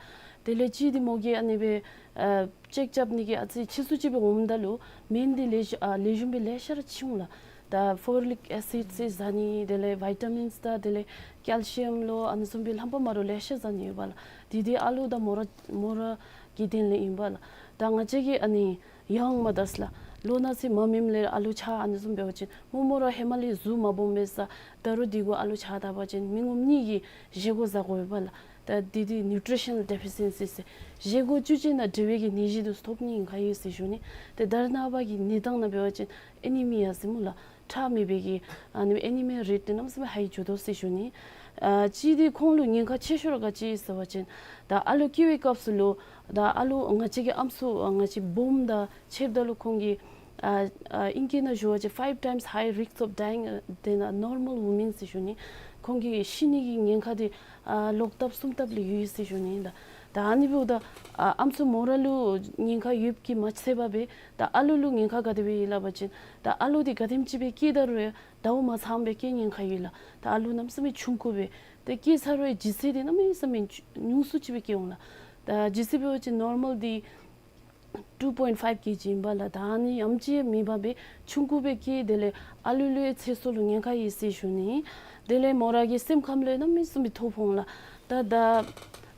དེ་ལས་གཅིག་འདི་མོ་གིས་ཨ་ནི་སྦེ་ཨ་ཅེཀ་རྐྱབ་ནི་གི་ཨ་ཙི་ཕྱིས་སུ་ཅིག་སྦེ་འོངམ་ད་ལུ་སྨན་འདི་ལེགས་ཤོམ་ཨ་ལེགས་ཤོམ་སྦེ་ལེ་ཤ་ར་ཅིག་འོང་ལགས། ད་ཕོ་ལིག་ཨེ་སིཌ་ཟེར་ཟ་ནི་དེ་ལས་བི་ཊ་མིནསི་དང་དེ་ལས་ཀེལ་ཤི་ཡམ་ལོ་ཨ་ནི་བཟུམ་སྦེ་རྣམ་པ་མ་འདྲཝ་ལེ་ཤ་ཟ་ནི་ཡོད་པ་ལགས། དེ་དེ་ཨ་ལུ་དང་མོ་ར་མོ་ར་གི་དོན་ལས་ཨིན་པ་ལགས། ད་ང་བཅས་ཀྱིས་ཨ་ནི་ཡང་མ་དྲགས་ལགས། ལོ་ན་ཚོད་མ་སྨིནམ་ལས་ཨ་ལུ་ཆགས་ཨ་ནི་བཟུམ་འབད་བ་ཅིན་མོ་མོ་ར་ཧེ་མ་ལས་གཟུགས་མ་སྦོམ་པས་ས། ད་རུང་དེ་གུ་ཨ་ལུ་ཆགས་ད་པ་ཅིན་མི་ངོམ་གཉིས་ཀྱིས་བཞེས་སྒོ་བཟའ་དགོ་པས་ལགས། ད་དེ་དེ་ནིའུ་ཊི་རི་ཤ་ནཱལ་ཌེ་ཕི་ཤེན་སི་ཟེར་བཞེས་སྒོ་བཅུད་ཅན་དང་འབྲེལ་བའི་གི་ནད་གཞི་དེ་ཚུ་ཐོབ་ནི་ཨིན་ཁ་ཡོད་ཟེར་ཞུ་ནི། ཏེ་ད་རེས་ནངས་པ་གི་གནས་སྟངས་ནང་འབད་བ་ཅིན་ཨེ་ནི་མི་ཡ་ཟེར་སྨོ་ལགས། ཁྲག་མེད་པའི་གི་ཨ་ནི་ཨེ་ནི་མི་ཡ་རེཊ་དེ་གནམ་མེད་ས་མེད་ཧའི་འགྱོ་དོ་ཟེར་ཞུ་ནི། ཨ་གཅིག་འདི་ཁོང་ལུ་ཉེན་ཁ་ཆེ་ཤོས་ར་ག་ཅི་ཟེར་བ་ཅིན་ད་ཨ་ལུ་སྐྱེ་བའི་སྐབས་སུ་ལུ་ད་ཨ་ལུ་ང་བཅས་ཀྱི་ཨམ་སྲུ་ཨ་ང་བཅས་སྦོམ་དང་ཕྱདཔ་ད་ལུ་ཁོང་གི་ཨ་ཨ་ཨིང་སྐད་ནང་ཞུ་བ་ཅིན་five times high risk of dying than a normal woman ཟེར་ཞུ་ནི། ཁོང་གི་ཤི་ནི་གི་ཉེན་ཁ་དེ་ཨ་ལོག་ལྟབ་གསུམ་ལྟབ་ལས་ཡོད་ཟེར་ཞུ་ནི་ལགས། ད་ཨ་ནི་འབདཝ་ད་ཨ་ཨམ་སྲུ་མོ་ར་ལུ་ཉེན་ཁ་ཡོདཔ་གིས་མ་ཚད་པར་སྦེ་ད་ཨ་ལུ་ལུ་ཉེན་ཁ་ག་དེ་སྦེ་ཡོད་ལགས་པ་ཅིན་ད་ཨ་ལུ་འདི་ག་དེམ་ཅིག་སྦེ་སྐྱེ་ད་རུང་ཟླཝ་མ་ཚངམ་སྦེ་སྐྱེ་ཉེན་ཁ་ཡོད་ལགས། ད་ཨ་ལུ་གནམ་མེད་ས་མེད་ཆུང་ཀུ་སྦེ་ཏེ་སྐྱེ་ཚར་བའི་ལྗིད་ཚད་འདི་གནམ་མེད་ས་མེད་ཆུ་ཉུང་སུ་ཅིག་སྦེ་སྐྱེ་འོང་ལགས། ད་ལྗིད་ཚད་འབད་བ་ཅིན་ནོར་མཱལ་འདི་two point five ཀེ་ཇི་ཨིན་པ་ལགས། ད་ཨ་ནི་ཡང་ཅིན་མེད་པར་སྦེ་ཆུང་ཀུ་སྦེ་སྐྱེ། དེ་ལས་ཨ་ལུ་ལུ་ཡང་ཚེ་སྲོག་ལུ་ཉེན་ཁ་ཡོད་ཟེར་ཞུ་ནི། དེ་ལས་མོ་ར་གི་སེམས་ཁམས་ལུ་ཡང་གནམ་མེད་ས་མེད་ཐོ་ཕོག་འོང་ལགས། ད་ད་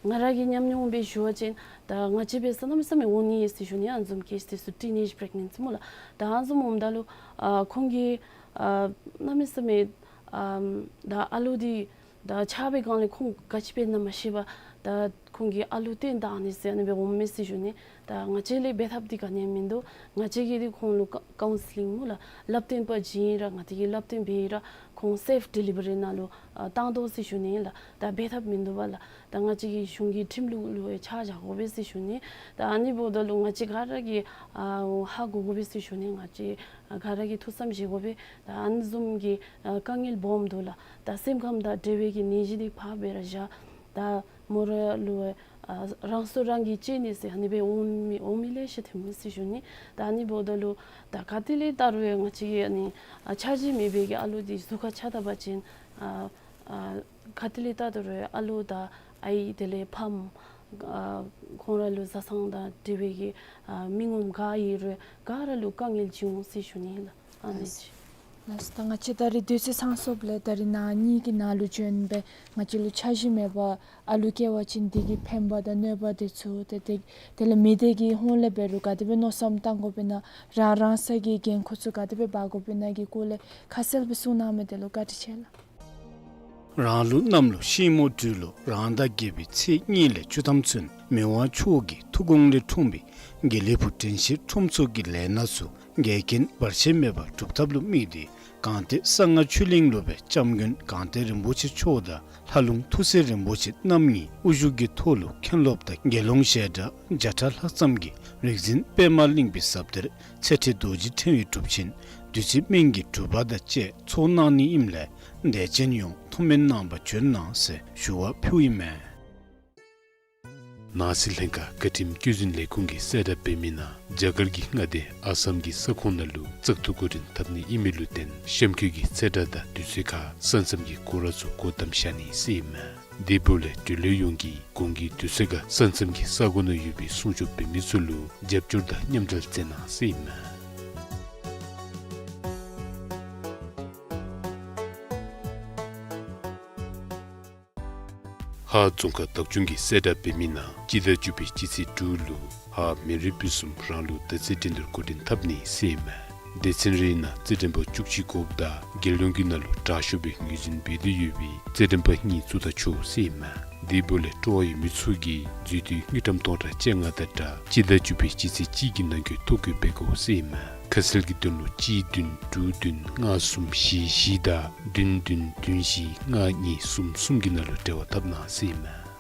ང་ར་གི་ཉམས་མྱོང་སྦེ་ཞུ་བ་ཅིན་ད་ང་བཅས་འབད་ས་གནམ་མེད་ས་མེད་འོང་ནི་ཡོད་ཟེར་ཞུ་ནི། ཨ་ནི་བཟུམ་ཀེ་སི་དེ་ཚུ་ཊིན་ཨེཇ་པི་རེག་ནེནཊ་སི་སྨོ་ལགས། ད་ཨ་ནི་བཟུམ་འོངམ་ད་ལུ་ཨ་ཁོང་གིས་ཨ་གནམ་མེད་ས་མེད་ཨ་ད་ཨ་ལུ་འདི་ད་ཆགས་པའི་སྒང་ལས་ཁོང་ག་ཅི་འབད་ན་མ་ཤེས་པར་ད་ཁོང་གིས་ཨ་ལུ་བཏོན་བཏང་ནི་ཟེར་ཨ་ནི་སྦེ་འོངམ་མས་ཟེར་ཞུ་ནི། ད་ང་བཅས་ལས་འབད་ཐབས་འདི་ག་ནི་ཡང་མིན་འདུག། ང་བཅས་ཀྱིས་འདི་ཁོང་ལུ་ཀ་ཀའུན་སི་ལིང་སྨོ་ལགས། བསླབ་སྟོན་པ་བྱིན་ར་ང་བཅས་ཀྱིས་བསླབ་སྟོན་འབད་ར་ཁོང་སེཕ་ཌི་ལི་བ་རི་ནང་ལུ་ཨ་བཏང་དོ་ཟེར་ཞུ་ནི་ལགས། ད་འབད་ཐབས་མིན་འདུག་པ་ལགས། ད་ང་བཅས་ཀྱིས་གཞུང་གི་ཁྲིམས་ལུགས་ལུ་ཡང་ཆ་བཞག་དགོ་པས་ཟེར་ཞུ་ནི། ད་ཨ་ནི་འབདཝ་ད་ལུ་ང་བཅས་ག་ར་གིས་ཨ་ཧ་གོ་དགོ་པས་ཟེར་ཞུ་ནི། ང་བཅས་ཨ་ག་ར་གིས་ཐུགས་བསམ་བཞེས་དགོ་པས། ད་ཨ་ནི་བཟུམ་གྱི་ཨ་དཀའ་ངལ་སྦོམ་འདུག་ལགས། ད་སེམས་ཁམས་དང་འབྲེལ་བའི་གི་ནད་གཞི་འདི་ཕར་སྦེ་ར་བཞག། ད་མོ་ར་ལུ་ཨ་རང་སྲོག་རང་གིས་བཅད་ནི་ཟེར་ཨ་ནི་སྦེ་འོང་མི་འོང་མི་ལེ་ཤ་ཐོན་མས་ཟེར་ཞུ་ནི། ད་ཨ་ནི་འབདཝ་ད་ལུ་ད་ག་ཏེ་ལས་བལྟ་རུང་ཡང་ང་བཅས་ཀྱི་ཨ་ནི་ཨ་འཆར་གཞི་མེད་པའི་གི་ཨ་ལུ་འདི་གཟུགས་ཁར་ཆགས་ད་པ་ཅིན་ཨ་ཨ་ག་ཏེ་ལས་བལྟ་རུང་ཨ་ལུ་དང་ཨའི་དེ་ལས་ཕམ་ཨ་ཁོང་ར་ལུ་བཟའ་ཚང་དང་འབྲེལ་བའི་གི་ཨ་མི་ངོམ་ག་ཨིན་རུང་ག་ར་ལུ་དཀའ་ངལ་ཅིག་འོང་ཟེར་ཞུ་ནི་ལགས། ཨ་ནི་ཅིག། ལགས་སོ། ད་ང་བཅས་ད་རིས་དུས་ཚོད་ཚང་སོངམ་ལས་ད་རིས་ནཱ་ངེ་གི་ནང་ལུ་བྱོན་སྦེ་ང་བཅས་ལུ་འཆར་གཞི་མེད་པར་ཨ་ལུ་སྐྱེ་བ་ཅིན་དེ་གི་ཕན་པ་དང་གནོད་པ་དེ་ཚུ་ཏེ་དེ་དེ་ལས་མི་སྡེ་གི་ཧོངས་ལས་འབད་རུང་ག་དེ་སྦེ་མནོ་བསམ་བཏང་དགོཔ་ཨིན་ན་རང་རང་སོའི་གི་འགན་ཁུར་ཚུ་ག་དེ་སྦེ་འབག་དགོཔ་ཨིན་ན་གི་སྐོར་ལས་ཁ་གསལ་སྦེ་གསུང་གནང་མི་དེ་ལུ་བཀའ་དྲིན་ཆེ་ལགས། རང་ལུགས་གནམ་ལོ་ཤིང་མོ་སྦྲུལ་ལོ་རང་ཟླ་བརྒྱད་པའི་ཚེས་གཉིས་ལས་བཅུ་ཐམ་ཚུན་མི་དབང་མཆོག་གི་ཐུགས་དགོངས་ལས་འཁྲུངས་པའི་དགེ་ལེགས་ཕུག་དྲན་ཤེས་ཁྲོམ་ཚོགས་ཀྱི་ལས་སྣ་ཚུ་འགལ་རྐྱེན་བར་ཆད་མེད་པར་སྒྲུབ་ཐབས་ལུ་དམིགས་ཏེ་སྒང་སྟེང་གསང་སྔགས་ཆོས་གླིང་ལུ་སྦེ་སྐྱབས་མགོན་སྒང་སྟེང་རིན་པོ་ཆེ་མཆོག་དང་ལྷ་ལུང་ཐུགས་སྲས་རིན་པོ་ཆེ་རྣམ་གཉིས་དབུ་བཞུགས་ཀྱི་ཐོག་ལུ་མཁན་སློབ་དང་དགེ་སློང་ཞལ་གྲངས་བརྒྱ་ཕྲག་ལྷག་ཙམ་གྱིས་རིག་འཛིན་པདྨ་གླིང་པའི་ཟབ་གཏེར་ཚེ་ཁྲིད་རྡོ་རྗེ་ཕྲེང་བའི་སྒྲུབ་ཆེན་བདུད་རྩི་སྨན་གྱི་སྒྲུབ་པ་དང་བཅས་ཚོགས་གནང་ནི་ཨིནམ་ལས་དད་ཅན་ཡོངས་ཐུགས་སྨོན་གནང་བར་བྱོན་གནང་ཟེར་ཞུ་བ་ཕུལཝ་ཨིན་མས། ནང་སྲིད་ལྷན་ཁག་བཀའ་ཁྲིམས་བཀོད་འཛིན་ལས་ཁུངས་ཀྱིས་གསལ་བསྒྲགས་འབད་མི་ནང་རྒྱ་གར་གྱི་མངའ་སྡེ་ཨ་སམ་གྱི་ས་ཁོངས་ནང་ལུ་བཙག་འཐུ་འགོ་འདྲེན་འཐབ་ནི་ཨིན་མི་ལུ་བརྟེན་གཤམ་འཁོད་ཀྱི་ཚེས་གྲངས་དང་དུས་ཚོད་ཁར་ས་མཚམས་ཀྱི་སྐོར་ར་ཚུ་སྒོ་བསྡམ་བཞག་ནི་ཟེར་ཨིན་མས། དེ་འབདཝ་ལས་འབྲེལ་ཡོད་ཡོངས་ཀྱིས་གོང་གི་དུས་ཚོད་ཁར་ས་མཚམས་ཀྱི་ས་གོ་ནང་ཡོད་པའི་སྲུང་སྐྱོབ་འབད་མི་ཚུ་ལུ་རྒྱབ་སྐྱོར་དང་མཉམ་འབྲེལ་མཛད་གནང་ཟེར་ཨིན་མས། ཧཱ་རྫོང་ཁག་བདག་སྐྱོང་གིས་གསལ་བསྒྲགས་འབད་མི་ནང་སྤྱི་ཟླ་བཅུ་པའི་སྤྱི་ཚེས་དྲུག་ལུ་ཧཱ་མི་རི་སྦིས་གསུམ་རང་ལུགས་ཟླ་ཚེས་འགྲན་བསྡུར་འགོ་འདྲེན་འཐབ་ནི་ཟེར་ཨིན་མས། སྡེ་ཚན་རེའི་ནང་རྩེད་འགྲན་པ་བཅུ་གཅིག་དགོཔ་དང་རྒྱལ་ཡོངས་ཀྱི་ནང་ལུ་དྲག་ཤོས་སྦེ་ངོས་འཛིན་འབད་དོ་ཡོད་པའི་རྩེད་འགྲན་པ་གཉིས་བཙུགས་ད་ཆོག་ཟེར་ཨིན་མས། དེ་འབདཝ་ལས་སྤྲོ་བ་ཡོད་མི་ཚུ་གིས་འཛུལ་དུས་དངུལ་ཀྲམ་སྟོང་ཕྲག་བཅོ་ལྔ་དང་སྦྲགས་སྤྱི་ཟླ་བཅུ་པའི་སྤྱི་ཚེས་གཅིག་གི་ནང་འཁོད་ཐོ་བཀོད་འབད་དགོ་ཟེར་ཨིན་མས། ཁ་གསལ་གྱི་དོན་ལུ་གཅིག་བདུན་དྲུག་བདུན་ལྔ་གསུམ་བཞི་བཞི་དང་བདུན་བདུན་བདུན་བཞི་ལྔ་གཉིས་གསུམ་གསུམ་གྱི་ནང་ལུ་འབྲེལ་བ་འཐབ་གནང་ཟེར་ཨིན་མས།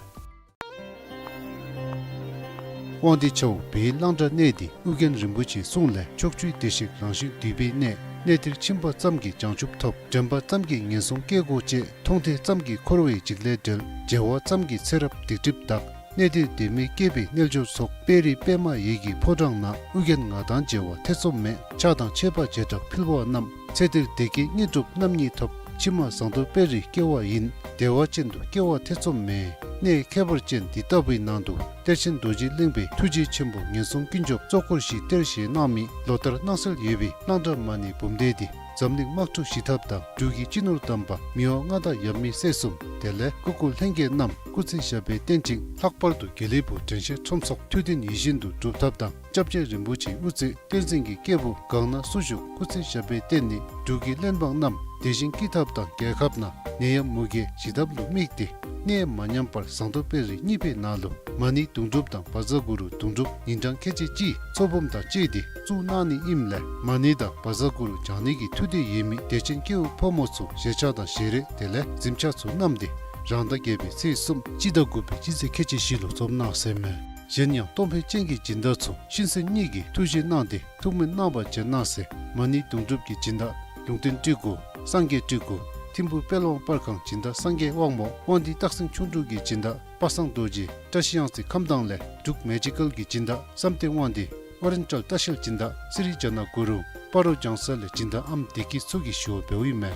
དབང་འདུས་ཆབ་འབད་བའི་གླང་བྲག་གནས་འདི་ཨོ་རྒྱན་རིན་པོ་ཆེའི་གསུང་ལས་ཕྱོགས་བཅུའི་བདེ་གཤེགས་རང་བཞིན་འདུས་པའི་གནས། གནས་འདིར་ཕྱིན་པ་ཙམ་གྱིས་བྱང་ཆུབ་ཐོབ། དྲན་པ་ཙམ་གྱིས་ངན་སོང་སྐྱེ་སྒོ་བཅད། མཐོང་ཐོས་ཙམ་གྱིས་འཁོར་བའི་འཇིགས་ལས་བསྒྲལ། མཇལ་བ་ཙམ་གྱིས་ཚེ་རབས་སྡིག་སྒྲིབ་འདག། གནས་འདིར་སྡོད་མི་སྐྱེས་པའི་རྣལ་འབྱོར་ཚོགས། དཔལ་རི་པདྨ་འོད་ཀྱི་ཕོ་བྲང་ན། ཨོ་རྒྱན་ང་དང་མཇལ་བ་ཐེ་ཚོམ་མེད། ཕྱག་དང་མཆོད་པ་བྱེ་བྲག་ཕུལ་བ་རྣམས། ཚེ་འདིར་བདེ་སྐྱིད་དངོས་གྲུབ་རྣམ་གཉིས་ཐོབ། ཕྱི་མ་ཟངས་མདོག་དཔལ་རིར་སྐྱེ་བ་ཡིན། བདེ་བ་ཅན་དུ་སྐྱེ་བ་ཐེ་ཚོམ་མེད། གནས་ཁྱད་པར་ཅན་འདི་ལྟ་བུའི་ནང་དུ་གཏེར་ཆེན་རྡོ་རྗེ་གླིང་པའི་ཐུགས་རྗེ་ཆེན་པོ་ངན་སོང་ཀུན་སྐྱོབ་གཙོ་འཁོར་བཞི་གཏེར་བཞེས་གནང་མི་ལོ་ལྟར་གནང་སྲོལ་ཡོད་པའི་གླང་བྲག་མ་ཎི་འབུམ་སྡེ་འདི་འཛམ་གླིང་དམག་འཁྲུག་ཞི་ཐབས་དང་། འབྲུག་གི་སྤྱི་ནོར་དམ་པ་མི་དབང་མངའ་བདག་ཡབ་མེས་སྲས་གསུམ། དེ་ལས་སྐུ་འཁོར་ལྷན་རྒྱས་རྣམས་སྐུ་ཚེ་ཞབས་པད་བརྟན་ཅིང་། ལྷག་པར་དུ་དགེ་ལེགས་ཕུག་དྲན་ཤེས་ཁྲོམ་ཚོགས་ཐུགས་དོན་ཡིད་བཞིན་དུ་འགྲུབ་ཐབས་དང་། སྐྱབས་རྗེ་རིན་པོ་ཆེའི་དབུ་རྩེ་བསྟན་འཛིན་གྱི་སྐྱེས་བུ་གང་ན་སུ་བཞུགས་སྐུ་ཚེ་ཞབས་པད་བརྟན་ནས་འབྲུག་གི་བློན་འབངས་རྣམས་བདེ་ཞིང་སྐྱིད་ཐབས་དང་། རྒྱལ་ཁབ་ནང་ནད་ཡམས་མུ་གེ་ཞི་ཐབས་ལུ་དམིགས་ཏེ་གནས་མ་ཉམས་པར་ཟངས་མདོག་དཔལ་རི་གཉིས་པའི་ནང་ལུ་མ་ཎི་དུང་སྒྲུབ་དང་བཛྲ་གུ་རུ་དུང་སྒྲུབ་ཉིན་གྲངས་ཁལ་གཅིག་གཅིག་ཚོགས་འབུམ་དང་བཅས་ཏེ་བཙུགས་གནང་ནི་ཨིནམ་ལས་མ་ཎི་དང་བཛྲ་གུ་རུ་བགྱང་ནི་གི་ཐུགས་འདོད་ཡོད་མི་དད་ཅན་སྐྱེ་བོ་ཕོ་མོ་ཚུ་བཞེས་ཆས་དང་བཞེས་རས་དེ་ལས་གཟིམ་ཆས་ཚུ་བསྣམས་ཏེ་རང་ཟླ་བརྒྱད་པའི་ཚེས་གསུམ་སྤྱི་ཟླ་དགུ་པའི་སྤྱི་ཚེས་ཁལ་གཅིག་བཞི་ལུ་འཛོམས་གནང་ཟེར་མས། གཞན་ཡང་གཏོང་ཕོད་ཅན་གྱི་སྦྱིན་བདག་ཚུ་གཤིན་གསོན་གཉིས་ཀྱིས་ཐུགས་བཞེས་གནང་སྟེ་ཐུགས་སྨོན་གནང་བར་བྱོན་གནང་ཟེར། མ་ཎི་དུང་སྒྲུབ་ཀྱི་སྦྱིན་བདག་ལུང་བསྟན་སྤྲུལ་སྐུ་སངས་རྒྱས་སྤྲུལ་སྐུ། ཐིམ་ཕུག་དཔལ་དབང་པར་ཁང་སྦྱིན་བདག་སངས་རྒྱས་དབང་མོ། དབང་འདུས་སྟག་སེང་ཁྱུང་འབྲུག་གི་སྦྱིན་བདག་པ་སངས་རྡོ་རྗེ། བཀྲ་ཤིས་གཡང་རྩེ་ཁམས་དྭངས་ལས་འབྲུག་མེ་ཇི་ཀལ་གྱི་སྦྱིན་བདག་བསམ་གཏན་དབང་འདུས། ཨོ་རེན་ཊལ་ལྟ་བཤལ་སྦྱིན་བདག་སི་རི་ཇ་ན་གུ་རུ། སྤ་རོ་ལྗང་ས་ལས་སྦྱིན་བདག་ཨམ་བདེ་སྐྱིད་ཚུ་གིས་ཞུ་བ་འབདཝ་ཨིན་མས།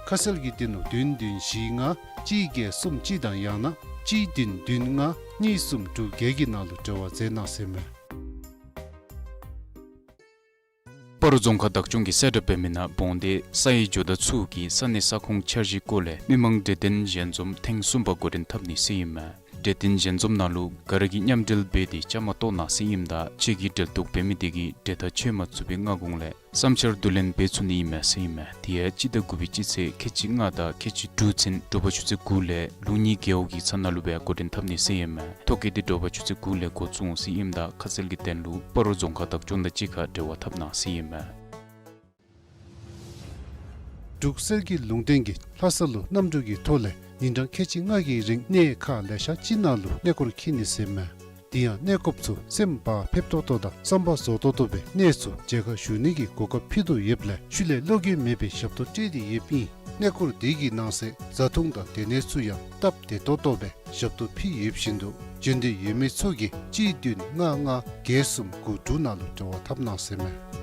ཁ་གསལ་གྱི་དོན་ལུ་བདུན་བདུན་བཞི་ལྔ་གཅིག་བརྒྱད་གསུམ་གཅིག་དང་ཡང་ན་གཅིག་བདུན་བདུན་ལྔ་གཉིས་གསུམ་དྲུག་བརྒྱད་ཀྱི་ནང་ལུ་འབྲེལ་བ་མཛད་གནང་ཟེར་མས། སྤ་རོ་རྫོང་ཁག་བདག་སྐྱོང་གིས་གསལ་བསྒྲགས་འབད་མི་ནང་འབོང་སྡེ་ས་ཡི་ཇོ་བདག་ཚུ་གིས་ས་གནས་ས་ཁོངས་འཆར་གཞིའི་སྐོར་ལས་མི་མང་གྲོས་བསྟུན་ཞལ་འཛོམས་ཐེངས་གསུམ་པ་འགོ་འདྲེན་འཐབ་ནི་ཟེར་ཨིན་མས། གྲོས་བསྟུན་ཞལ་འཛོམས་ནང་ལུ་ག་ར་གིས་མཉམ་འབྲེལ་འབད་དེ་བཅའ་མར་གཏོགས་གནང་ཟེར་ཨིནམ་ད་ཁྱེད་ཀྱིས་འབྲེལ་གཏོགས་འབད་མི་དེ་གིས་གྲོས་ཐག་ཆོད་མ་ཚུགས་པའི་སྔ་གོང་ལས་བསམ་འཆར་བསྡུ་ལེན་འབད་ཚུགས་ནི་ཨིན་མས་ཟེར་ཨིན་མས། དེ་ཡང་སྤྱི་ཟླ་དགུ་པའི་སྤྱི་ཚེས་ཁལ་གཅིག་ལྔ་དང་ཁལ་གཅིག་དྲུག་ཚུན་དྲོ་པ་ཆུ་ཚོད་དགུ་ལས་ལུགས་གཉིས་རྒེད་འོག་གི་ཚབ་ནང་ལུ་སྦེ་འགོ་འདྲེན་འཐབ་ནི་ཟེར་ཨིན་མས། ཐོ་བཀོད་དེ་དྲོ་པ་ཆུ་ཚོད་དགུ་ལས་འགོ་བཙུགས་འོང་ཟེར་ཨིནམ་ད་ཁ་གསལ་གྱི་དོན་ལུ་སྤ་རོ་རྫོང་ཁག་བདག་སྐྱོང་དང་གཅིག་ཁར་འབྲེལ་བ་འཐབ་གནང་ཟེར་ཨིན་མས། འབྲུག་གསེར་གྱི་ལུང་བསྟན་གྱིས་ལྷ་ས་ལུ་གནམ་གྲུ་གི་ཐོག་ལས་ཉིན་གྲངས་ཁལ་གཅིག་ལྔ་གི་རིང་གནས་ཁག་ལེ་ཤ་ཅིག་ནང་ལུ་གནས་སྐོར་འཁྱིད་ནི་ཟེར་ཨིན་མས། དེ་ཡང་གནས་སྐོརཔ་ཚུ་སེམས་བག་ཕེབས་ཏོག་ཏོ་དང་བསམ་པ་རྫོགས་ཏོག་ཏོ་སྦེ་གནས་ཚུ་མཇལ་ཁ་ཞུ་ནི་གི་གོ་སྐབས་ཕུལ་དོ་ཡོདཔ་ལས་ཤུལ་ལས་བློ་འགྱོད་མེད་པའི་ཞབས་ཏོག་སྤྲོད་དེ་ཡོདཔ་ཨིན། གནས་སྐོར་དེ་གི་ནང་གསེས་བཟའ་འཐུང་དང་སྡོད་གནས་ཚུ་ཡང་སྟབས་བདེ་ཏོག་ཏོ་སྦེ་ཞབས་ཏོག་ཕུལ་ཡོདཔ་བཞིན་དུ་འབྱོན་འདོད་ཡོད་མི་ཚུ་གིས་གཅིག་བདུན་ལྔ་ལྔ་བརྒྱད་གསུམ་དགུ་དྲུག་ནང་ལུ་འབྲེལ་བ་འཐབ་གནང་ཟེར་ཨིན་མས།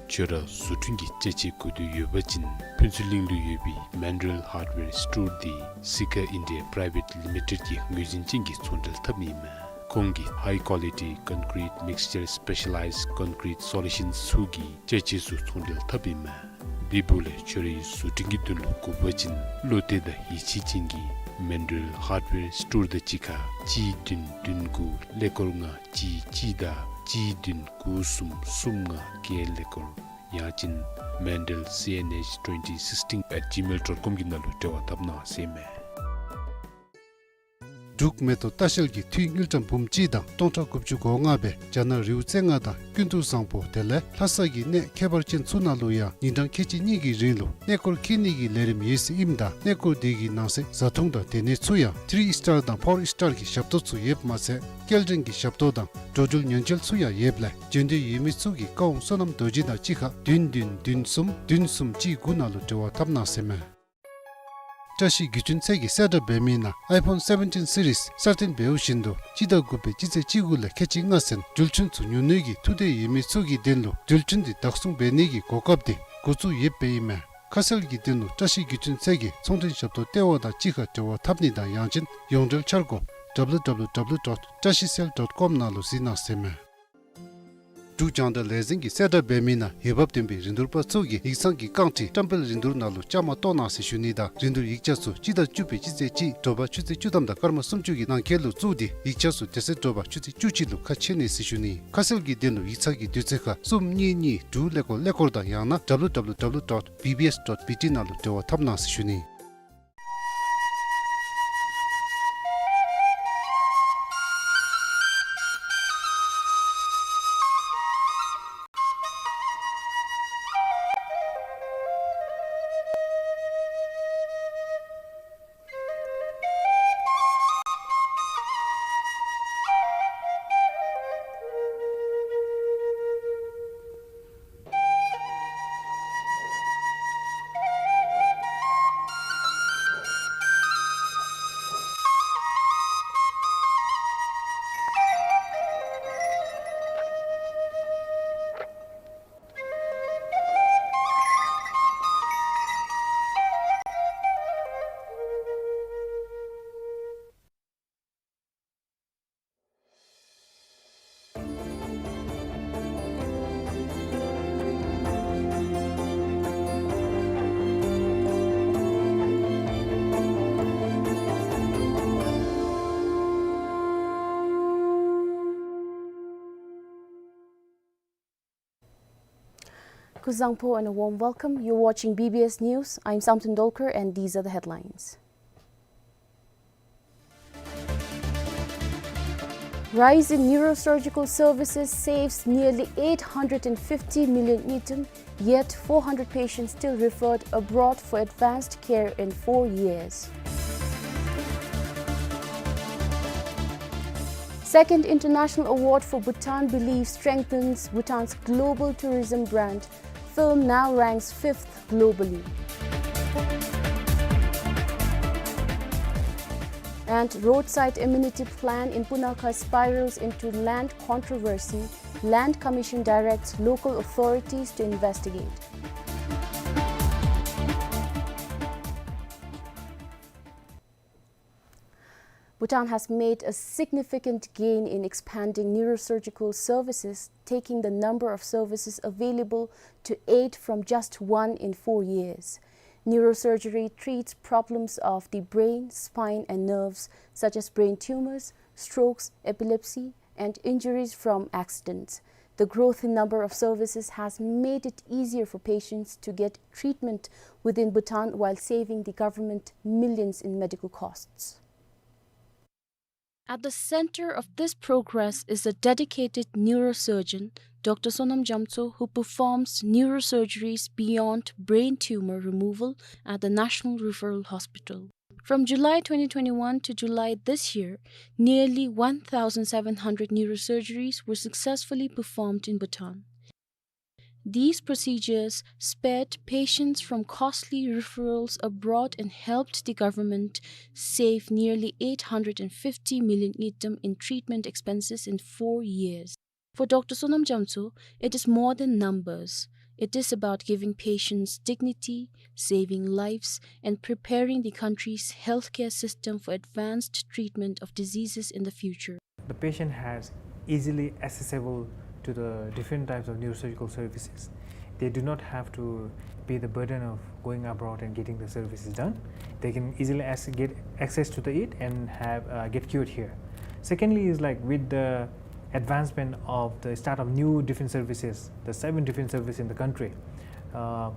ཁྱོད་ར་བཟོ་སྐྲུན་གྱི་ཅ་ཆས་དགོས་འདོད་ཡོད་པ་ཅིན་ཕུན་ཚོགས་གླིང་ལུ་ཡོད་པའི་མཱན་ཌེལ་ཧརཌ་ཝེར་སི་ཊོར་འདི་སི་ཀ་ཨིན་ཌི་ཡ་པི་རའི་ཝེཊ་ལི་མི་ཊེཌ་ཀྱི་ངོས་འཛིན་ཅན་གྱི་ཚོང་འབྲེལ་འཐབ་ནི་ཨིན་མས། ཁོང་གིས་ཧའི་ཀོ་ལི་ཊི་ཀོན་ཀི་རིཊ་མིགས་ཅར་སི་པེ་ཤ་ལའིཛ་ཀོན་ཀི་རིཊ་སོ་ལུ་ཤཱནསི་ཚུ་གི་ཅ་ཆས་ཚུ་ཚོང་འབྲེལ་འཐབ་ཨིན་མས། དེ་འབདཝ་ལས་ཁྱོད་རའི་བཟོ་སྐྲུན་གྱི་དོན་ལུ་དགོ་པ་ཅིན་བློ་གཏད་དང་ཡིད་ཆེས་ཅན་གྱི་མཱན་ཌེལ་ཧརཌ་ཝེར་སི་ཊོར་དང་གཅིག་ཁར་གཅིག་བདུན་བདུན་དགུ་ཀླད་ཀོར་ལྔ་གཅིག་གཅིག་དང་གཅིག་བདུན་དགུ་གསུམ་གསུམ་ལྔ་བརྒྱད་ཀླད་ཀོར་ཡང་ཅིན་མཱན་ཌེལ་སི་ཨེན་ཨེཆ་ཊུ་ཝེན་ཊི་སིགས་ཊིན་ཨེཊ་ཇི་མེལ་ཌོཊ་ཀོམ་གྱི་ནང་ལུ་འབྲེལ་བ་འཐབ་གནང་ཟེར་ཨིན་མས། འབྲུག་མེ་ཏོག་ལྟ་བཤལ་གྱིས་འཐུས་དངུལ་ཀྲམ་འབུམ་གཅིག་དང་སྟོང་ཕྲག་དགུ་བཅུ་གོ་ལྔ་སྦེ་རྒྱ་ནག་རི་བོ་རྩེ་ལྔ་དང་ཀུན་ཏུ་བཟང་པོ་དེ་ལས་ལྷ་ས་གི་གནས་ཁྱད་པར་ཅན་ཚུ་ནང་ལུ་ཡང་ཉིན་གྲངས་ཁལ་གཅིག་གཉིས་ཀྱི་རིང་ལུ་གནས་སྐོར་འཁྱིད་ནི་གི་ལས་རིམ་ཡོད་ཟེར་ཨིནམ་ད་གནས་སྐོར་དེ་གི་ནང་གསེས་བཟའ་འཐུང་དང་སྡོད་གནས་ཚུ་ཡང་ཐི་རི་སི་ཊར་དང་ཕོར་སི་ཊར་གྱི་ཞབས་ཏོག་ཚུ་ཡོདཔ་མ་ཚད་སྐྱེལ་འདྲེན་གྱི་ཞབས་ཏོག་དང་འགྲོ་འགྲུལ་ཉེན་བཅོལ་ཚུ་ཡང་ཡོདཔ་ལས་འབྱོན་འདོད་ཡོད་མི་ཚུ་གིས་བཀའ་དབང་བསོད་ནམས་རྡོ་རྗེ་དང་གཅིག་ཁར་བདུན་བདུན་བདུན་གསུམ་བདུན་གསུམ་གཅིག་དགུ་ནང་ལུ་འབྲེལ་བ་འཐབ་གནང་ཟེར་ཨིན་མས། བཀྲ་ཤིས་བརྒྱུད་འཕྲིན་ཚད་ཀྱིས་གསལ་བསྒྲགས་འབད་མི་ནང་ཨའི་ཕོན་སེ་བེན་ཊིན་སི་རིས་གསར་བཏོན་འབདཝ་བཞིན་དུ་སྤྱི་ཟླ་དགུ་པའི་སྤྱི་ཚེས་བཅུ་དགུ་ལས་ཁལ་གཅིག་ལྔ་ཚུན་འགྲུལ་འཕྲིན་ཚུ་ཉོ་ནི་གི་ཐུགས་འདོད་ཡོད་མི་ཚུ་གི་དོན་ལུ་འགྲུལ་འཕྲིན་འདི་བདག་བཟུང་འབད་ནི་གི་གོ་སྐབས་འདི་འགོ་བཙུགས་ཡོདཔ་ཨིན་མས། ཁ་གསལ་གྱི་དོན་ལུ་བཀྲ་ཤིས་བརྒྱུད་འཕྲིན་ཚད་ཀྱི་ཚོང་དོན་ཞབས་ཏོག་ལྟེ་བ་དང་གཅིག་ཁར་འབྲེལ་བ་འཐབ་ནི་དང་ཡང་ཅིན་ཡོངས་འབྲེལ་འཆར་སྒོ་ཌབ་ལུ་ཌབ་ལུ་ཌབ་ལུ་ཌོཊ་བཀྲ་ཤིས་སེལ་ཌོཊ་ཀོམ་ནང་ལུ་གཟིགས་གནང་ཟེར་ཨིན་མས། འབྲུག་རྒྱང་བསྒྲགས་ལས་འཛིན་གྱི་གསལ་བསྒྲགས་འབད་མི་ནང་འོས་འབབ་ལྡན་པའི་རིན་བསྡུར་པ་ཚུ་གིས་ཡིག་ཚང་གི་རྐང་ཁྲི་བཀྲམ་སྤེལ་རིན་བསྡུར་ནང་ལུ་བཅའ་མར་གཏོགས་གནང་ཟེར་ཞུ་ནི་དང་། རིན་བསྡུར་ཡིག་ཆ་ཚུ་སྤྱི་ཟླ་བཅུ་པའི་སྤྱི་ཚེས་གཅིག་དྲོ་པ་ཆུ་ཚོད་བཅུ་ཐམ་དང་སྐར་མ་སུམ་ཅུ་གི་ནང་འཁོད་ལུ་བཙུགས་ཏེ་ཡིག་ཆ་ཚུ་དེ་ཚེ་དྲོ་པ་ཆུ་ཚོད་བཅུ་གཅིག་ལུ་ཁ་ཕྱེ་ནི་ཟེར་ཞུ་ནི། ཁ་གསལ་གྱི་དོན་ལུ་ཡིག་ཚང་གི་དུས་ཚོད་ཁར་གསུམ་གཉིས་གཉིས་དྲུག་ཀླད་ཀོར་ཀླད་ཀོར་དང་ཡང་ན་W W W dot B B S dot B T ནང་ལུ་འབྲེལ་བ་འཐབ་གནང་ཟེར་ཞུ་ནི། Kuzuzangpo and a warm welcome. You're watching B B S News. I'm Samten Dolkar and these are the headlines. Rise in neurosurgical services saves nearly eight hundred and fifty million ngultrum, yet four hundred patients still referred abroad for advanced care in four years. Second international award for Bhutan belief strengthens Bhutan's global tourism brand. Film now ranks fifth globally. And roadside amenity plan in Punakha spirals into land controversy. Land Commission directs local authorities to investigate. Bhutan has made a significant gain in expanding neurosurgical services, taking the number of services available to eight from just one in four years. Neurosurgery treats problems of the brain, spine, and nerves, such as brain tumors, strokes, epilepsy, and injuries from accidents. The growth in number of services has made it easier for patients to get treatment within Bhutan while saving the government millions in medical costs. At the center of this progress is a dedicated neurosurgeon, Doctor Sonam Jamtso, who performs neurosurgeries beyond brain tumor removal at the National Referral Hospital. From July twenty twenty-one to July this year, nearly one thousand seven hundred neurosurgeries were successfully performed in Bhutan. These procedures spared patients from costly referrals abroad and helped the government save nearly eight hundred and fifty million ngultrum in treatment expenses in four years. For Doctor Sonam Jamtso, it is more than numbers. It is about giving patients dignity, saving lives, and preparing the country's healthcare system for advanced treatment of diseases in the future. The patient has easily accessible to the different types of neurosurgical services. They do not have to bear the burden of going abroad and getting the services done. They can easily ac-, get access to the it and have, uh, get cured here. Secondly, is like with the advancement of the start of new different services, the seven different services in the country, uh,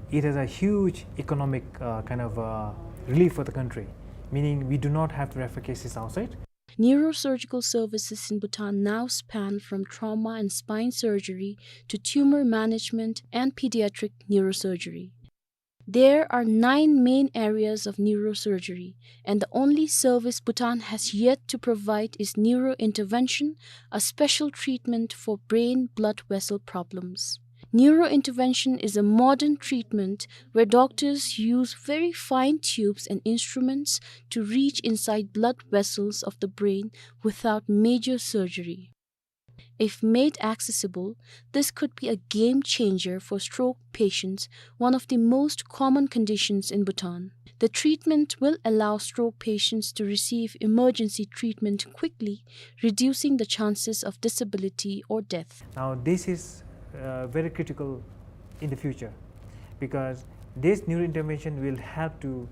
it has a huge economic, uh, kind of, uh, relief for the country, meaning we do not have to refer cases outside. Neurosurgical services in Bhutan now span from trauma and spine surgery to tumor management and pediatric neurosurgery. There are nine main areas of neurosurgery, and the only service Bhutan has yet to provide is neurointervention, a special treatment for brain blood vessel problems. Neurointervention is a modern treatment where doctors use very fine tubes and instruments to reach inside blood vessels of the brain without major surgery. If made accessible, this could be a game changer for stroke patients, one of the most common conditions in Bhutan. The treatment will allow stroke patients to receive emergency treatment quickly, reducing the chances of disability or death. Now, this is, uh, very critical in the future, because this neurointervention will help to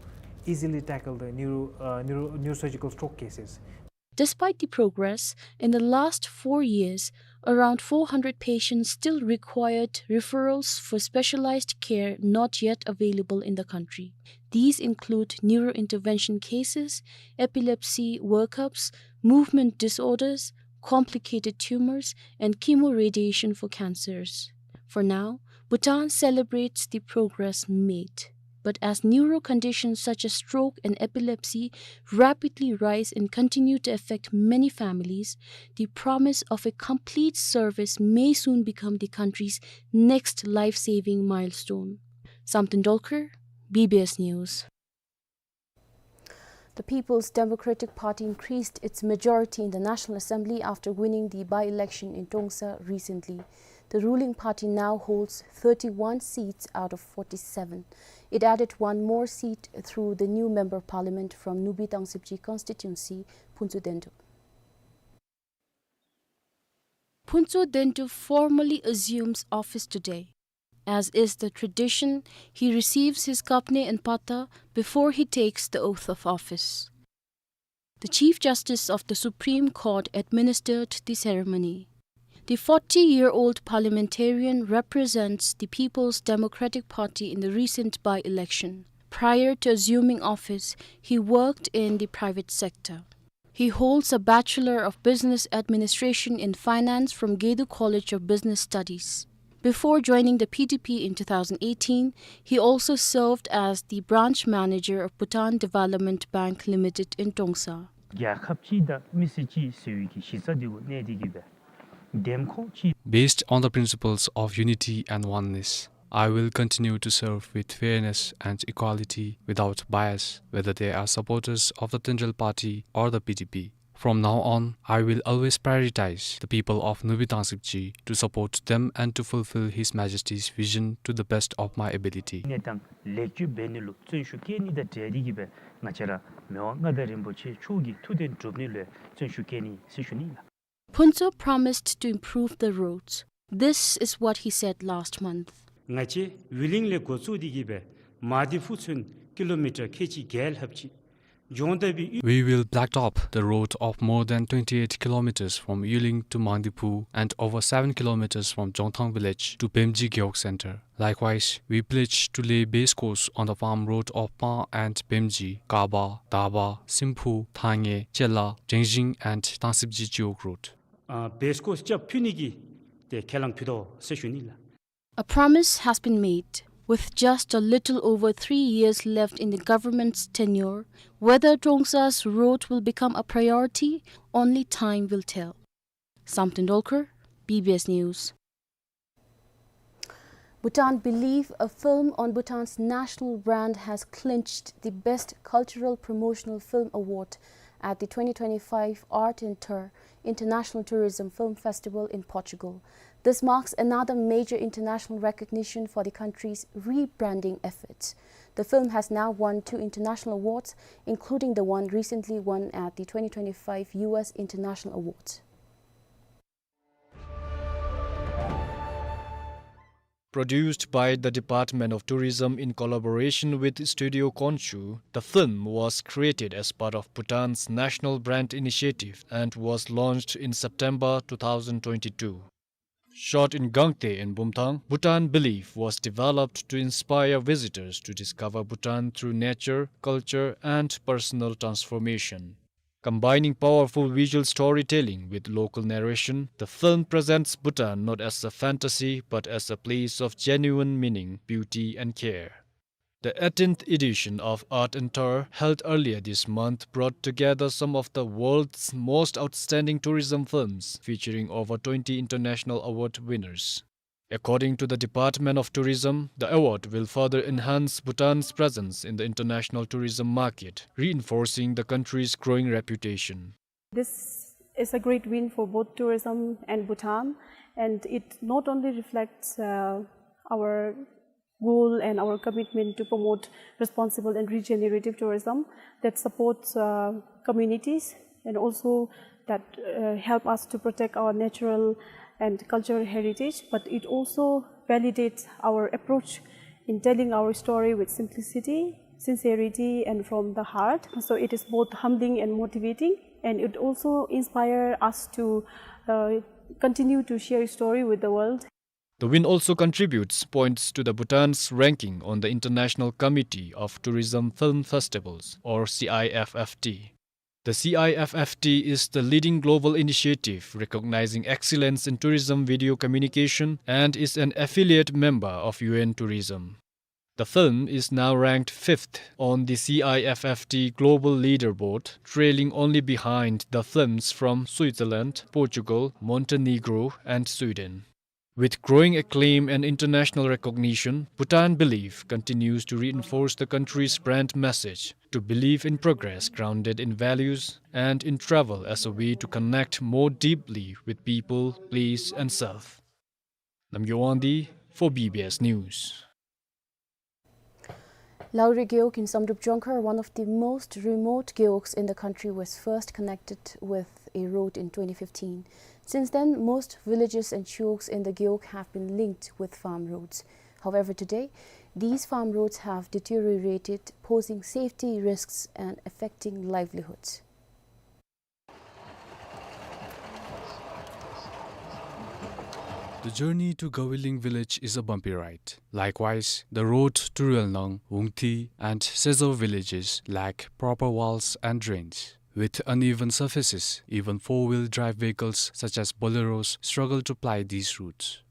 easily tackle the neuro-, uh, neuro-, neurosurgical stroke cases. Despite the progress, in the last four years, around four hundred patients still required referrals for specialized care not yet available in the country. These include neurointervention cases, epilepsy workups, movement disorders, complicated tumors, and chemoradiation for cancers. For now, Bhutan celebrates the progress made. But as neuro conditions such as stroke and epilepsy rapidly rise and continue to affect many families, the promise of a complete service may soon become the country's next life-saving milestone. Samten Dolkar, B B S News. The People's Democratic Party increased its majority in the National Assembly after winning the by-election in Trongsa recently. The ruling party now holds thirty-one seats out of forty-seven. It added one more seat through the new Member of Parliament from Nubi Tangsibji constituency, Phuntsho Dendu. Phuntsho Dendu formally assumes office today. As is the tradition, he receives his kapne and pata before he takes the oath of office. The Chief Justice of the Supreme Court administered the ceremony. The forty-year-old parliamentarian represents the People's Democratic Party in the recent by-election. Prior to assuming office, he worked in the private sector. He holds a Bachelor of Business Administration in Finance from Gedu College of Business Studies. Before joining the P D P in two thousand eighteen, he also served as the branch manager of Bhutan Development Bank Limited in Trongsa. རྒྱལ་ཁབ་གཅིག་དང་མི་སེར་གཅིག་ཟེར་བའི་གི་གཞི་རྩ་འདི་གུ་གནས་ཏེ་གི་སྦེ་འདེམས་ཁོངས་གཅིག། Based on the principles of unity and oneness, I will continue to serve with fairness and equality without bias, whether they are supporters of the Tendrel Party or the P D P. From now on, I will always prioritize the people of Nubi Tangsibji to support them and to fulfill His Majesty's vision to the best of my ability. གནས་སྟངས་ལེགས་བཅོས་འབད་ནི་ལུ་བརྩོན་ཤུགས་བསྐྱེད་ནི་དང་འབྲེལ་ཏེ་གི་སྦེ་ང་བཅས་ར་མི་དབང་མངའ་བདག་རིན་པོ་ཆེ་མཆོག་གི་ཐུགས་འདུན་སྒྲུབ་ནི་ལུ་བརྩོན་ཤུགས་བསྐྱེད་ནི་ཟེར་ཞུ་ནི་ལགས། Phuntsho promised to improve the roads. This is what he said last month. ང་བཅས་ཝི་ལིང་ལས་འགོ་བཙུགས་ཏེ་གི་སྦེ་མང་ཌི་ཕུ་ཚུན་ཀི་ལོ་མི་ཊར་ཁལ་གཅིག་བརྒྱད་ལྷགཔ་ཅིག་ཇོང་ད་བི་ཡུ། We will blacktop the road of more than twenty-eight kilometers from Yuling to Mangdiphu and over seven kilometers from Jongthang village to Bemji Gewog Center. Likewise, we pledge to lay base course on the farm road of Pang and Bemji, Kaba, Daba, Simphu, Thangye, Chela, Drengjing and Tangsibji Gewog Road. ཨ་བེས་ཀོརསི་རྐྱབ་ཕུལ་ནི་གི་ཏེ་ཁས་བླངས་ཕུལ་དོ་ཟེར་ཞུ་ནི་ལགས། A promise has been made. With just a little over three years left in the government's tenure, whether Trongsa's road will become a priority, only time will tell. Samten Dolkar, B B S News. Bhutan Believe, a film on Bhutan's national brand, has clinched the Best Cultural Promotional Film Award at the twenty twenty-five Art in Tur International Tourism Film Festival in Portugal. This marks another major international recognition for the country's rebranding efforts. The film has now won two international awards, including the one recently won at the twenty twenty-five U S International Awards. Produced by the Department of Tourism in collaboration with Studio Khonshu, the film was created as part of Bhutan's National Brand Initiative and was launched in September two thousand twenty-two. Shot in Gangte in Bumthang, Bhutan Believe was developed to inspire visitors to discover Bhutan through nature, culture, and personal transformation. Combining powerful visual storytelling with local narration, the film presents Bhutan not as a fantasy, but as a place of genuine meaning, beauty, and care. The eighteenth edition of Art in Tur, held earlier this month, brought together some of the world's most outstanding tourism films, featuring over twenty international award winners. According to the Department of Tourism, the award will further enhance Bhutan's presence in the international tourism market, reinforcing the country's growing reputation. This is a great win for both tourism and Bhutan, and it not only reflects, uh, our goal and our commitment to promote responsible and regenerative tourism that supports, uh, communities and also that, uh, help us to protect our natural and cultural heritage, but it also validates our approach in telling our story with simplicity, sincerity, and from the heart. So it is both humbling and motivating, and it also inspires us to, uh, continue to share story with the world. The win also contributes points to the Bhutan's ranking on the International Committee of Tourism Film Festivals, or C I F F T. The C I F F T is the leading global initiative recognizing excellence in tourism video communication and is an affiliate member of U N Tourism. The film is now ranked fifth on the C I F F T global leaderboard, trailing only behind the films from Switzerland, Portugal, Montenegro, and Sweden. With growing acclaim and international recognition, Bhutan Believe continues to reinforce the country's brand message to believe in progress grounded in values and in travel as a way to connect more deeply with people, place, and self. Namgyo Wangdi for B B S News. Lauri Gewog in Samdrup Jongkhar, one of the most remote gewogs in the country, was first connected with a road in twenty fifteen. Since then, most villages and chiwogs in the gewog have been linked with farm roads. However, today, these farm roads have deteriorated, posing safety risks and affecting livelihoods. The journey to Gawiling village is a bumpy ride. Likewise, the road to Ruelnang, Wungthi, and Sezo villages lack proper walls and drains. With uneven surfaces, even four-wheel drive vehicles such as Boleros struggle to ply these routes.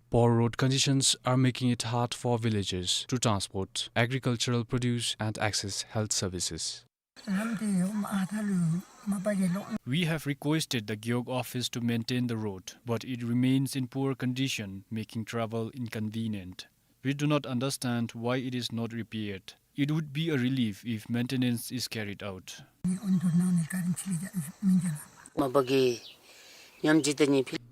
Poor road conditions are making it hard for villagers to transport agricultural produce and access health services. We have requested the gewog office to maintain the road, but it remains in poor condition, making travel inconvenient. We do not understand why it is not repaired. It would be a relief if maintenance is carried out.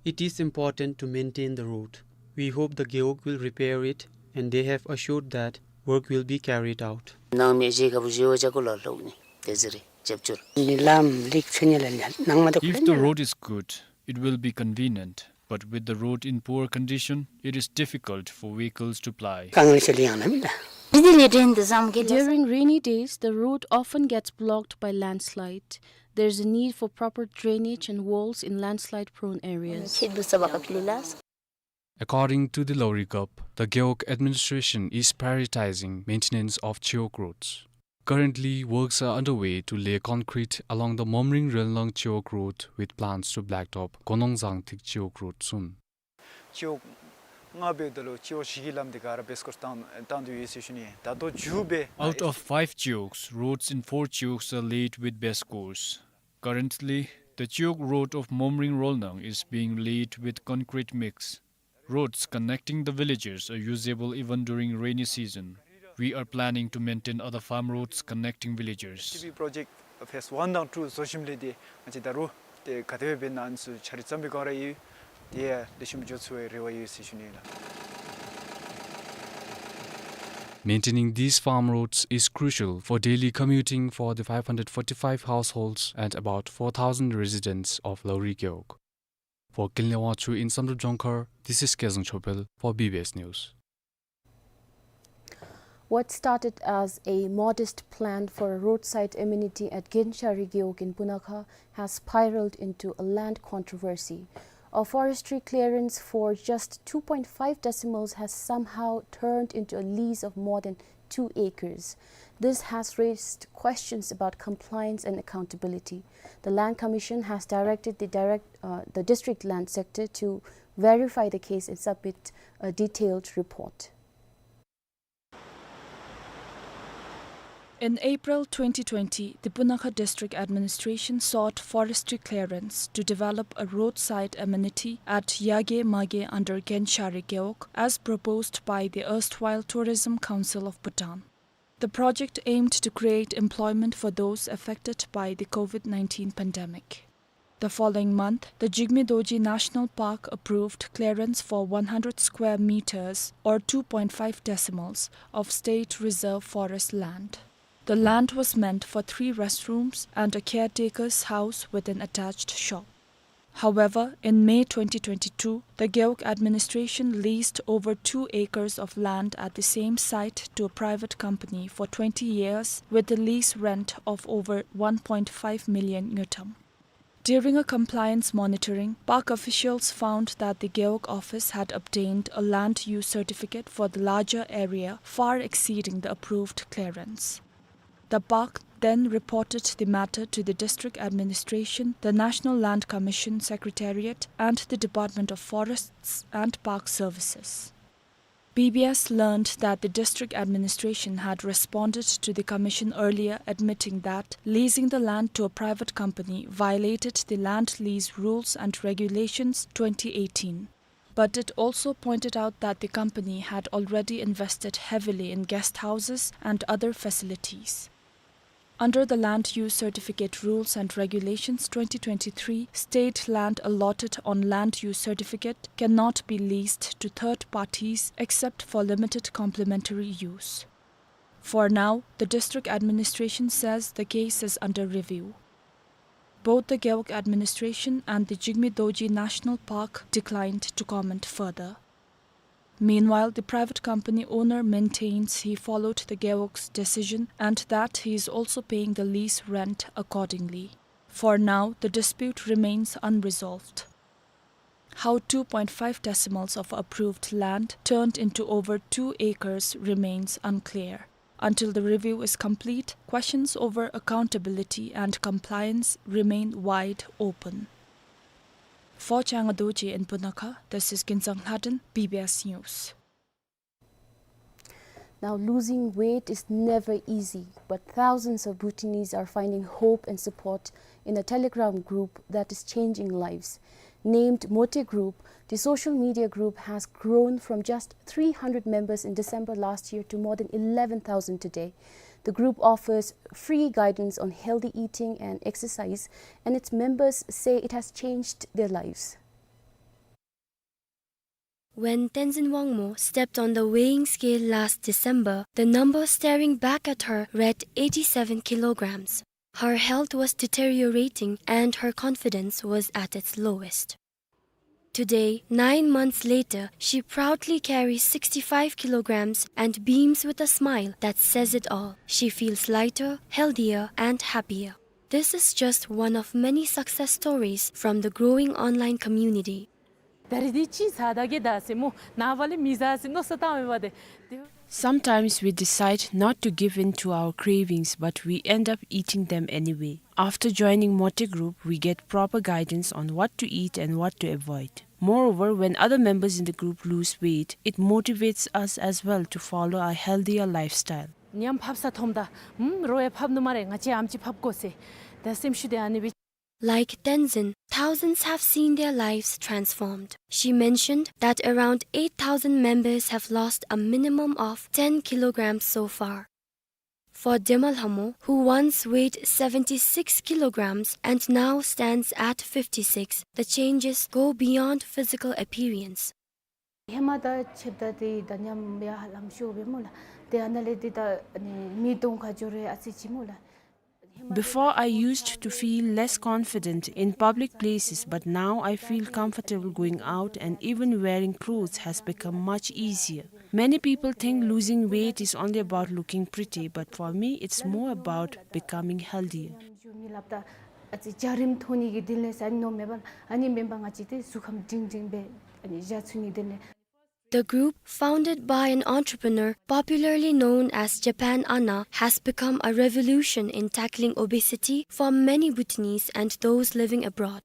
It is important to maintain the road. We hope the gewog will repair it, and they have assured that work will be carried out. If the road is good, it will be convenient, but with the road in poor condition, it is difficult for vehicles to ply. During rainy days, the road often gets blocked by landslide. There is a need for proper drainage and walls in landslide-prone areas. According to the Lauri Gewog, the gewog administration is prioritizing maintenance of chiwog roads. Currently, works are underway to lay concrete along the Momring Relnang chiwog road with plans to blacktop Gonong Zangthik chiwog road soon. Out of five chiwogs, roads in four chiwogs are laid with best course. Currently, the chiwog road of Momring Rolnang is being laid with concrete mix. Roads connecting the villages are usable even during rainy season. We are planning to maintain other farm roads connecting villages. T B project phase one དང two བཟོ་ཞིནམ་ལས་ཏེ་ང་བཅས་ད་རུང་ཏེ་ག་དེ་སྦེ་འབད་ན་ཨ་ནི་ཚུ་འཆར་རྩོམ་སྦེ་ག་ར་ཡོད། ཏེ་ལེགས་ཤོམ་འགྱོ་ཚུགས་པའི་རེ་བ་ཡོད་ཟེར་ཞུ་ནི་ལགས། Maintaining these farm roads is crucial for daily commuting for the five hundred forty-five households and about four thousand residents of Lauri Gewog. For Kinley Wangchuk in Samdrup Jongkhar, this is Kezang Chopel for B B S News. What started as a modest plan for a roadside amenity at Genshari Gewog in Punakha has spiraled into a land controversy. A forestry clearance for just two point five decimals has somehow turned into a lease of more than two acres. This has raised questions about compliance and accountability. The Land Commission has directed the direct, uh, the district land sector to verify the case and submit a detailed report. In April twenty twenty, the Punakha District Administration sought forestry clearance to develop a roadside amenity at Yage Mage under Genshari Gewog, as proposed by the erstwhile Tourism Council of Bhutan. The project aimed to create employment for those affected by the COVID nineteen pandemic. The following month, the Jigme Dorji National Park approved clearance for one hundred square meters, or two point five decimals, of state reserve forest land. The land was meant for three restrooms and a caretaker's house with an attached shop. However, in May twenty twenty-two, the Gewog administration leased over two acres of land at the same site to a private company for twenty years, with a lease rent of over one point five million ngultrum. During a compliance monitoring, park officials found that the Gewog office had obtained a land use certificate for the larger area, far exceeding the approved clearance. The park then reported the matter to the district administration, the National Land Commission Secretariat, and the Department of Forests and Park Services. B B S learned that the district administration had responded to the commission earlier, admitting that leasing the land to a private company violated the Land Lease Rules and Regulations twenty eighteen. But it also pointed out that the company had already invested heavily in guest houses and other facilities. Under the Land Use Certificate Rules and Regulations twenty twenty-three, state land allotted on land use certificate cannot be leased to third parties except for limited complementary use. For now, the district administration says the case is under review. Both the Gewog administration and the Jigme Dorji National Park declined to comment further. Meanwhile, the private company owner maintains he followed the Gewog's decision and that he is also paying the lease rent accordingly. For now, the dispute remains unresolved. How two point five decimals of approved land turned into over two acres remains unclear. Until the review is complete, questions over accountability and compliance remain wide open. For Changa Dorji in Punakha, this is Kinzang Lhaden, B B S News. Now, losing weight is never easy, but thousands of Bhutanese are finding hope and support in a Telegram group that is changing lives. Named Mote Group, the social media group has grown from just three hundred members in December last year to more than eleven thousand today. The group offers free guidance on healthy eating and exercise, and its members say it has changed their lives. When Tenzin Wangmo stepped on the weighing scale last December, the number staring back at her read eighty-seven kilograms. Her health was deteriorating and her confidence was at its lowest. Today, nine months later, she proudly carries sixty-five kilograms and beams with a smile that says it all. She feels lighter, healthier, and happier. This is just one of many success stories from the growing online community. ད་རེས་འདི་ཅིག་ཟ་ད་གེ་ད་ཟེར་མོ་ནངས་པ་ལས་མི་ཟ་ཟེར་མནོ་བསམ་བཏང་མེད་པ་དེ། Sometimes we decide not to give in to our cravings, but we end up eating them anyway. After joining Mote Group, we get proper guidance on what to eat and what to avoid. Moreover, when other members in the group lose weight, it motivates us as well to follow a healthier lifestyle. ཉམས་ཕབ་ས་མཐོངམ་ད། ཧུམ། རོགས་ཡང་ཕབ་ནུག་སྨ་རེ། ང་བཅས་ཨམ་ཅིག་ཕབ་དགོ་ཟེར། ད་སེམས་ཤུགས་དེ་ཨ་ནི་སྦེ། Like Tenzin, thousands have seen their lives transformed. She mentioned that around eight thousand members have lost a minimum of ten kilograms so far. For Dema Lhamo, who once weighed seventy-six kilograms and now stands at fifty-six, the changes go beyond physical appearance. ཧེ་མ་ད་ཆེབ་ད་དེ་ད་ཉམས་ཡང་ཧ་ལམ་ཤོར་བས་མོ་ལགས། དེ་ཨ་ནཱ་ལས་དེ་ད་ཨ་ནི་མི་གདོང་ཁར་འགྱོ་རུང་ཨ་ཙི་ཅིག་མོ་ལགས། Before, I used to feel less confident in public places, but now I feel comfortable going out, and even wearing clothes has become much easier. Many people think losing weight is only about looking pretty, but for me, it's more about becoming healthier. ཨ་ཙི་འཇའ་རིསམོ་མཐོང་ནི་གི་དོན་ལས་ཟེར་ཨ་ནི་མནོཝ་མེན་པ། ཨ་ནི་མེན་པ་ང་བཅས་དེ་གཟུགས་ཁམས་སྒྲིང་སྒྲིང་སྦེ་ཨ་ནི་བཞག་ཚུགས་ནི་དོན་ལས། The group, founded by an entrepreneur popularly known as Japan Anna, has become a revolution in tackling obesity for many Bhutanese and those living abroad.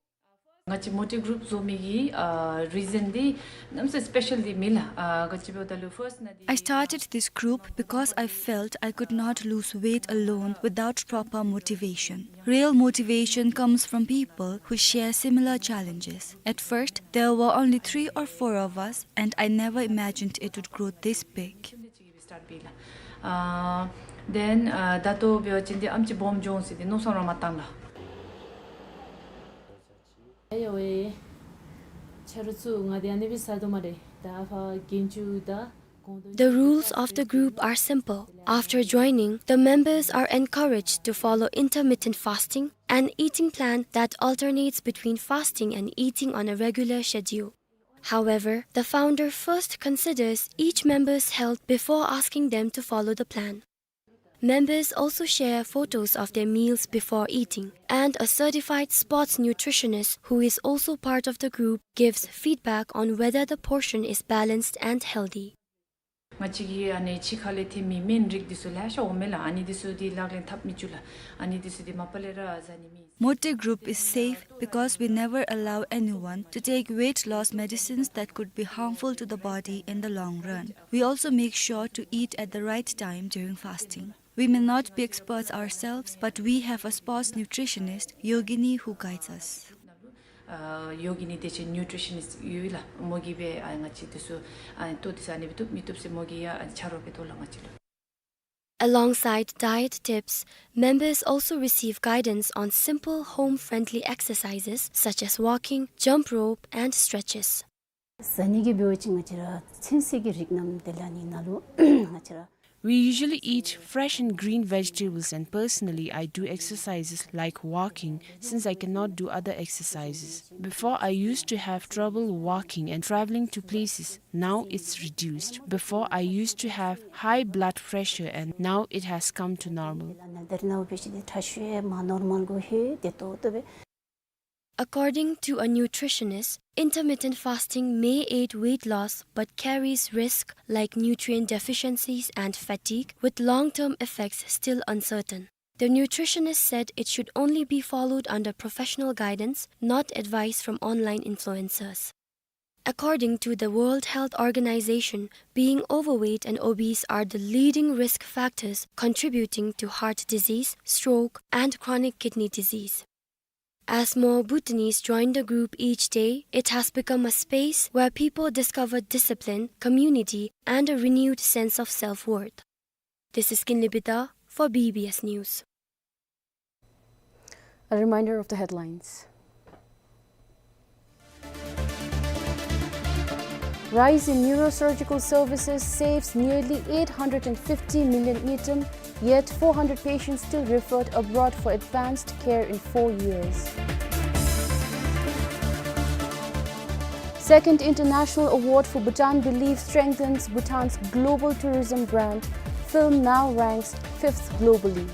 ང་བཅས་མོ་ཊི་གུ་རུབ་བཟོ་མི་གི་ཨ་རི་ཛཱན་འདི་གནམ་མེད་ས་མེད་སི་པེ་ཤལ་འདི་མེད་ལགས། ཨ་ག་ཅི་འབདཝ་ད་ལུ་ཕརསཊ་ནང་འདི། I started this group because I felt I could not lose weight alone without proper motivation. Real motivation comes from people who share similar challenges. At first, there were only three or four of us, and I never imagined it would grow this big. ཨ་དེན་ཨ་ད་ལྟོ་འབད་བ་ཅིན་འདི་ཨམ་ཅིག་སྦོམ་འགྱོ་འོང་ཟེར་འདི་མནོ་བསམ་ར་མ་བཏང་ལགས། ཨེ་ཡོ་ཝེ། ཆ་རོགས་ཚུ་ང་དེ་ཨ་ནི་སྦེ་ཟ་དོ་སྨ་རེ། ད་ཕར་རྒྱན་ཅུ་དང་གོང་དུ། The rules of the group are simple. After joining, the members are encouraged to follow intermittent fasting, an eating plan that alternates between fasting and eating on a regular schedule. However, the founder first considers each member's health before asking them to follow the plan. Members also share photos of their meals before eating, and a certified sports nutritionist who is also part of the group gives feedback on whether the portion is balanced and healthy. ང་བཅས་ཀྱིས་ཨ་ནི་ཕྱི་ཁ་ལས་ཐོན་མི་སྨན་རིགས་འདི་ཚུ་ལེ་ཤ་འོང་མས་ལགས། ཨ་ནི་འདི་ཚུ་འདི་ལག་ལེན་འཐབ་མི་བཅུག་ལགས། ཨ་ནི་འདི་ཚུ་འདི་མ་པ་ལས་ར་ཟ་ནི་མེད། Moti group is safe because we never allow anyone to take weight loss medicines that could be harmful to the body in the long run. We also make sure to eat at the right time during fasting. We may not be experts ourselves, but we have a sports nutritionist, Yogini, who guides us. ཨ་ཡོ་གི་ནི་དེ་ཅིག་ནིའུ་ཊི་ཤ་ནིསཊ་ཡོད་ལགས། མོ་གིས་སྦེ་ཨ་ང་བཅས་དེ་ཚུ་ཨ་ལྟོ་དེ་ཚུ་ཨ་ནི་སྦེ་བཏུབ་མི་བཏུབ་ཟེར་མོ་གིས་ཡང་ཨ་ཆ་རོགས་འབད་དོ་ལགས་ང་བཅས་ལུ། Alongside diet tips, members also receive guidance on simple home-friendly exercises such as walking, jump rope, and stretches. ཟ་ནི་གི་འབད་བ་ཅིན་ང་བཅས་ར་ཚོད་བསྲེ་གི་རིགས་རྣམས་དེ་ལས་ནི་ནང་ལུ་ང་བཅས་ར། We usually eat fresh and green vegetables, and personally, I do exercises like walking since I cannot do other exercises. Before, I used to have trouble walking and traveling to places. Now it's reduced. Before, I used to have high blood pressure, and now it has come to normal. According to a nutritionist, intermittent fasting may aid weight loss but carries risk like nutrient deficiencies and fatigue, with long-term effects still uncertain. The nutritionist said it should only be followed under professional guidance, not advice from online influencers. According to the World Health Organization, being overweight and obese are the leading risk factors contributing to heart disease, stroke, and chronic kidney disease. As more Bhutanese join the group each day, it has become a space where people discover discipline, community, and a renewed sense of self-worth. This is Kinley Bida for B B S News. A reminder of the headlines. Rise in neurosurgical services saves nearly eight hundred and fifty million ngultrum, yet four hundred patients still referred abroad for advanced care in four years. Second International Award for Bhutan Belief strengthens Bhutan's global tourism brand. Film now ranks fifth globally.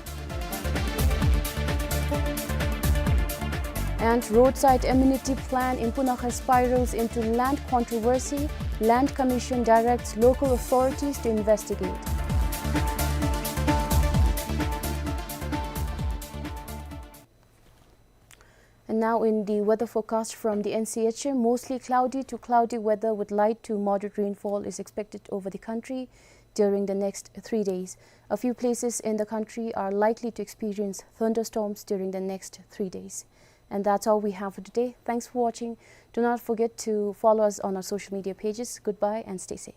And roadside amenity plan in Punakhar spirals into land controversy, Land Commission directs local authorities to investigate. And now in the weather forecast from the N C H M, mostly cloudy to cloudy weather with light to moderate rainfall is expected over the country during the next three days. A few places in the country are likely to experience thunderstorms during the next three days. And that's all we have for today. Thanks for watching. Do not forget to follow us on our social media pages. Goodbye and stay safe.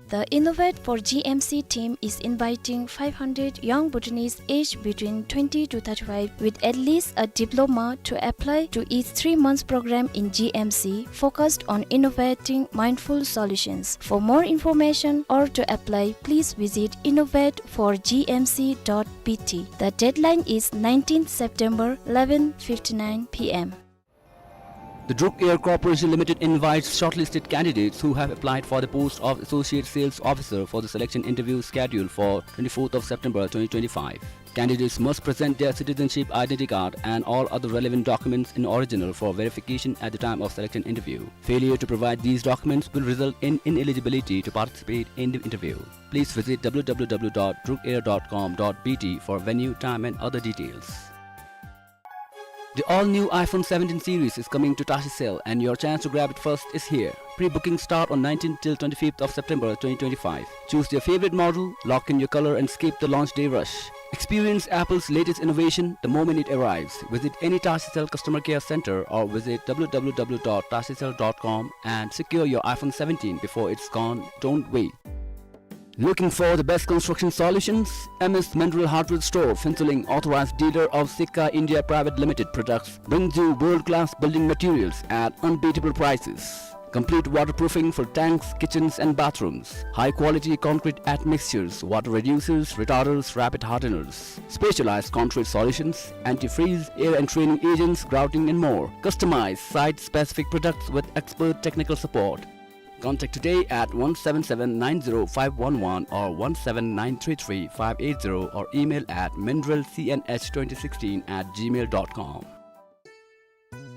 The Innovate for G M C team is inviting five hundred young Bhutanese aged between twenty to thirty-five with at least a diploma to apply to its three months program in G M C focused on innovating mindful solutions. For more information or to apply, please visit innovate for G M C dot B T. The deadline is nineteenth September, eleven fifty-nine P M. The Druk Air Corporation Limited invites shortlisted candidates who have applied for the post of Associate Sales Officer for the selection interview scheduled for twenty-fourth of September twenty twenty-five. Candidates must present their citizenship identity card and all other relevant documents in original for verification at the time of selection interview. Failure to provide these documents will result in ineligibility to participate in the interview. Please visit W W W dot druk air dot com dot B T for venue, time and other details. The all-new iPhone seventeen series is coming to Tashicel, and your chance to grab it first is here. Pre-booking start on nineteenth till twenty-fifth of September twenty twenty-five. Choose your favorite model, lock in your color, and skip the launch day rush. Experience Apple's latest innovation the moment it arrives. Visit any Tashicel customer care center or visit W W W dot tashicel dot com and secure your iPhone seventeen before it's gone. Don't wait. Looking for the best construction solutions? M S Mineral Hardware Store, Phuentsholing, authorized dealer of Sika India Private Limited products, brings you world-class building materials at unbeatable prices. Complete waterproofing for tanks, kitchens and bathrooms. High-quality concrete admixtures, water reducers, retarders, rapid hardeners. Specialized concrete solutions, antifreeze, air entraining agents, grouting and more. Customize site-specific products with expert technical support. Contact today at one seven seven nine zero five one one or one seven nine three three five eight zero or email at mineral C N H twenty sixteen at gmail dot com.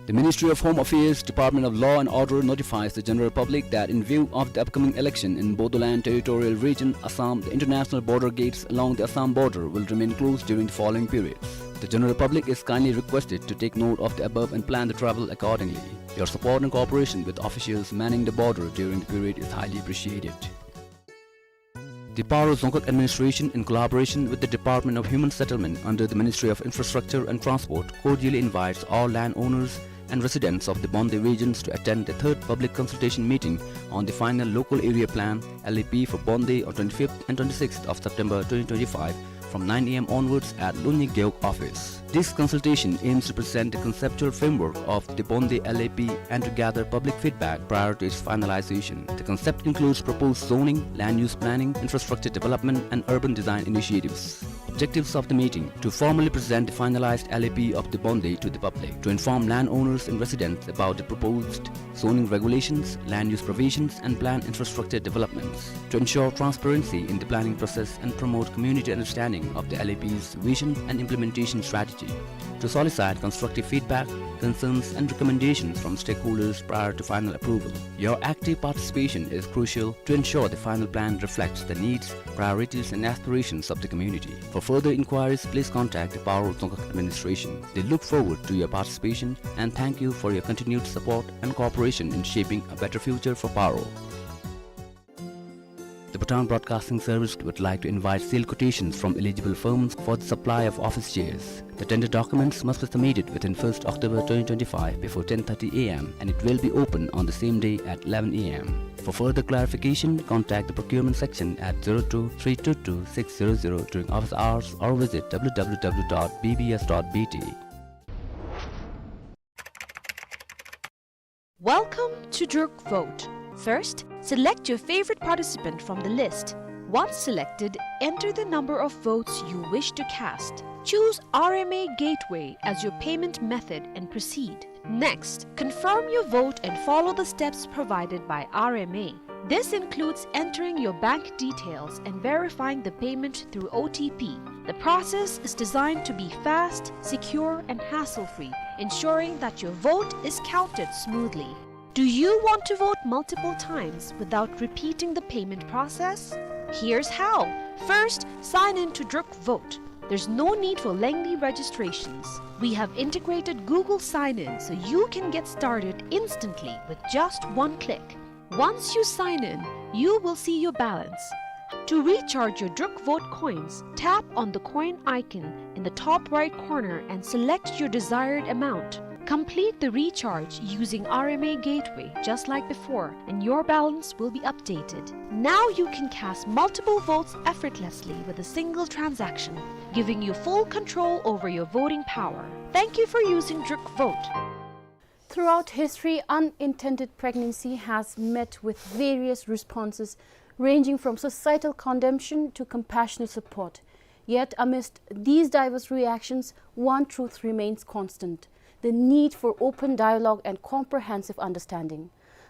The Ministry of Home Affairs, Department of Law and Order notifies the general public that in view of the upcoming election in Bodoland Territorial Region, Assam, the international border gates along the Assam border will remain closed during the following periods. The general public is kindly requested to take note of the above and plan the travel accordingly. Your support and cooperation with officials manning the border during the period is highly appreciated. The Paro Dzongkhag Administration, in collaboration with the Department of Human Settlement under the Ministry of Infrastructure and Transport, cordially invites all landowners and residents of the Bonde regions to attend the third public consultation meeting on the final local area plan, L A P, for Bonde on twenty-fifth and twenty-sixth of September twenty twenty-five from nine A M onwards at Lunyi Gewog office. This consultation aims to present the conceptual framework of the Bonde L A P and to gather public feedback prior to its finalization. The concept includes proposed zoning, land use planning, infrastructure development, and urban design initiatives. Objectives of the meeting: to formally present the finalized L A P of the Bonde to the public, to inform landowners and residents about the proposed zoning regulations, land use provisions, and planned infrastructure developments, to ensure transparency in the planning process and promote community understanding of the L A P's vision and implementation strategy, to solicit constructive feedback, concerns, and recommendations from stakeholders prior to final approval. Your active participation is crucial to ensure the final plan reflects the needs, priorities, and aspirations of the community. For further inquiries, please contact the Paro Dzongkhag Administration. They look forward to your participation and thank you for your continued support and cooperation in shaping a better future for Paro. The Bhutan Broadcasting Service would like to invite sale quotations from eligible firms for the supply of office chairs. The tender documents must be submitted within first October twenty twenty-five before ten thirty A M and it will be open on the same day at eleven A M. For further clarification, contact the procurement section at zero two three two two six zero zero during office hours or visit W W W dot B B S dot B T. Welcome to Druk Vote. First, select your favorite participant from the list. Once selected, enter the number of votes you wish to cast. Choose R M A Gateway as your payment method and proceed. Next, confirm your vote and follow the steps provided by R M A. This includes entering your bank details and verifying the payment through O T P. The process is designed to be fast, secure, and hassle-free, ensuring that your vote is counted smoothly. Do you want to vote multiple times without repeating the payment process? Here's how. First, sign in to Druk Vote. There's no need for lengthy registrations. We have integrated Google Sign-In so you can get started instantly with just one click. Once you sign in, you will see your balance. To recharge your Druk Vote coins, tap on the coin icon in the top right corner and select your desired amount. Complete the recharge using R M A Gateway just like before, and your balance will be updated. Now you can cast multiple votes effortlessly with a single transaction, giving you full control over your voting power. Thank you for using Druk Vote. Throughout history, unintended pregnancy has met with various responses, ranging from societal condemnation to compassionate support. Yet, amidst these diverse reactions, one truth remains constant: the need for open dialogue and comprehensive understanding.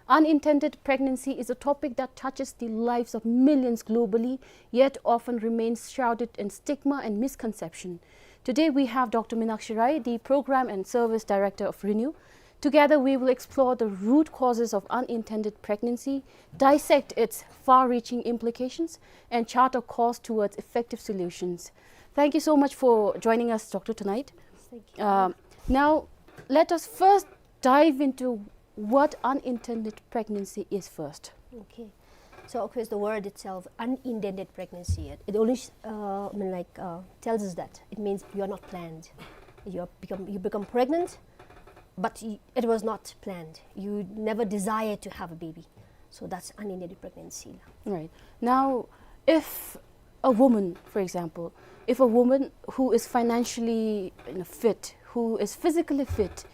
Unintended pregnancy is a topic that touches the lives of millions globally, yet often remains shrouded in stigma and misconception. Today, we have Doctor Minakshi Rai, the Program and Service Director of RENEW. Together, we will explore the root causes of unintended pregnancy, dissect its far-reaching implications, and chart a course towards effective solutions. Thank you so much for joining us, Doctor, tonight. Thank you. Um, now, let us first dive into what unintended pregnancy is first. Okay. So, of course, the word itself, unintended pregnancy, it, it only, uh, I mean, like, uh, tells us that it means you are not planned. You are become, you become pregnant, but y-, it was not planned. You never desired to have a baby. So that's unintended pregnancy. Right. Now, If a woman, for example, if a woman who is financially, you know, fit, who is physically fit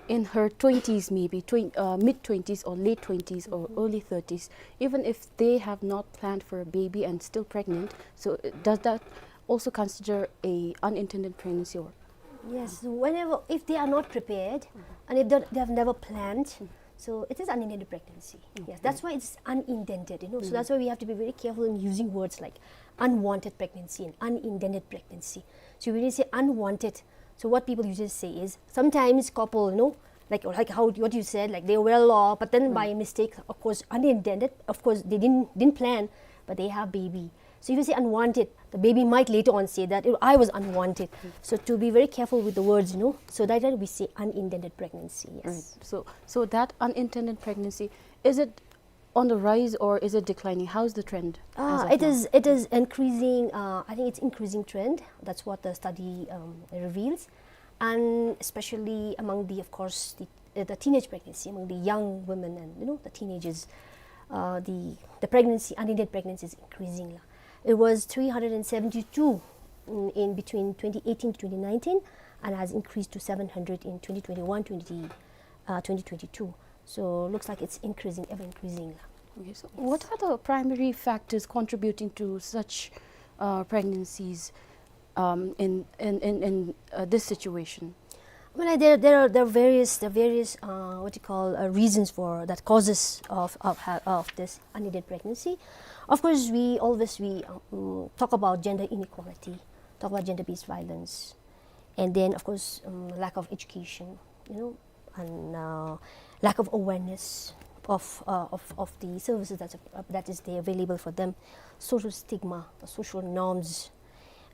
in her twenties, maybe twen- uh, mid twenties or late twenties or early thirties, even if they have not planned for a baby and still pregnant, so uh, does that also consider a unintended pregnancy? Or Yes, whenever, if they are not prepared and if they, they have never planned, so it is unintended pregnancy. Yes, that's why it's unintended, you know. So that's why we have to be very careful in using words like unwanted pregnancy and unintended pregnancy. So when you say unwanted, so what people usually say is sometimes couple, you know, like, like how, what you said, like, they're well off, but then by mistake, of course, unintended, of course, they didn't, didn't plan, but they have baby. So if you say unwanted, the baby might later on say that, "Oh, I was unwanted." So to be very careful with the words, you know. So that time we say unintended pregnancy. Yes. Right. So, so that unintended pregnancy, is it on the rise or is it declining? How's the trend? Ah, it is, it is increasing. Uh, I think it's increasing trend. That's what the study um, reveals, and especially among the, of course, the, uh, the teenage pregnancy among the young women and, you know, the teenagers. Uh, the the pregnancy, unintended pregnancy, is increasing lah. It was three hundred and seventy-two in, in between twenty eighteen to twenty nineteen, and has increased to seven hundred in twenty twenty-one, twenty, uh, twenty twenty-two. So looks like it's increasing, ever increasing lah. Okay, so what are the primary factors contributing to such uh, pregnancies um, in, in, in, in uh, this situation? Well, there, there are, there are various, there are various uh, what you call uh, reasons for that, causes of of, ha- of this unintended pregnancy. Of course, we always we um, talk about gender inequality, talk about gender-based violence, and then, of course, um, lack of education, you know, and uh, lack of awareness of uh, of of the services that uh, that is there available for them, social stigma, the social norms,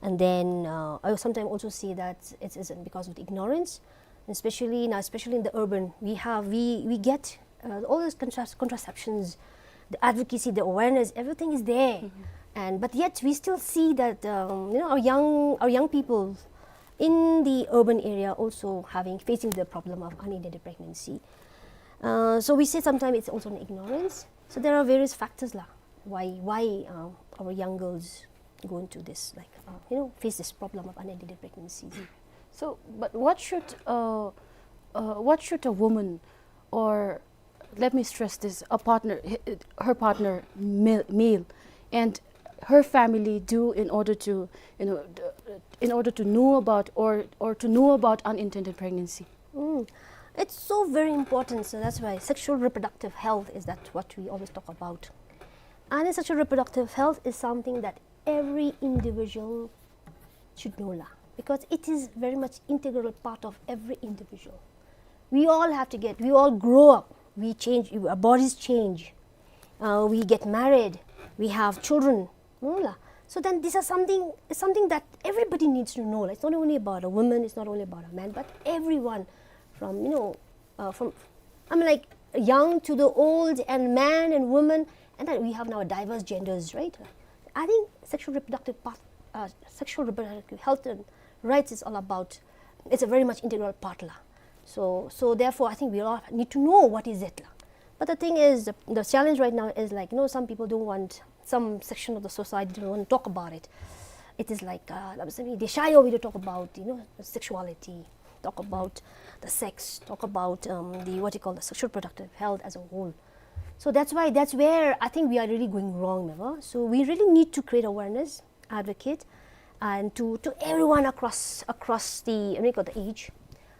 and then uh, I sometimes also see that it is because of the ignorance, especially now, especially in the urban, we have we we get uh, all these contras- contraceptions, the advocacy, the awareness, everything is there, and but yet we still see that um, you know, our young our young people in the urban area also having, facing the problem of unintended pregnancy. Uh, so we say sometimes it's also an ignorance. So there are various factors lah, why why um, our young girls go into this, like, uh, you know, face this problem of unintended pregnancies. So, but what should uh, uh, what should a woman, or let me stress this, a partner, h- her partner, male, male, and her family do in order to, you know, d- in order to know about or or to know about unintended pregnancy? Mm. It's so very important. So that's why sexual reproductive health is that what we always talk about. And sexual reproductive health is something that every individual should know lah, because it is very much integral part of every individual. We all have to get, we all grow up, we change, our bodies change, uh, we get married, we have children, no lah. So then these are something, something that everybody needs to know lah. It's not only about a woman, it's not only about a man, but everyone, from, you know, uh, from, I mean, like, young to the old, and man and woman, and then we have now diverse genders, right? I think sexual reproductive part, uh, sexual reproductive health and rights is all about, it's a very much integral part lah. So, so therefore, I think we all need to know what is it lah. But the thing is, the, the challenge right now is, like, you know, some people don't want, some section of the society don't want to talk about it. It is like uh, they shy away to talk about, you know, sexuality, talk about the sex, talk about um, the, what you call, the sexual reproductive health as a whole. So that's why, that's where I think we are really going wrong, never. So we really need to create awareness, advocate, and to, to everyone across across the, I mean, the age,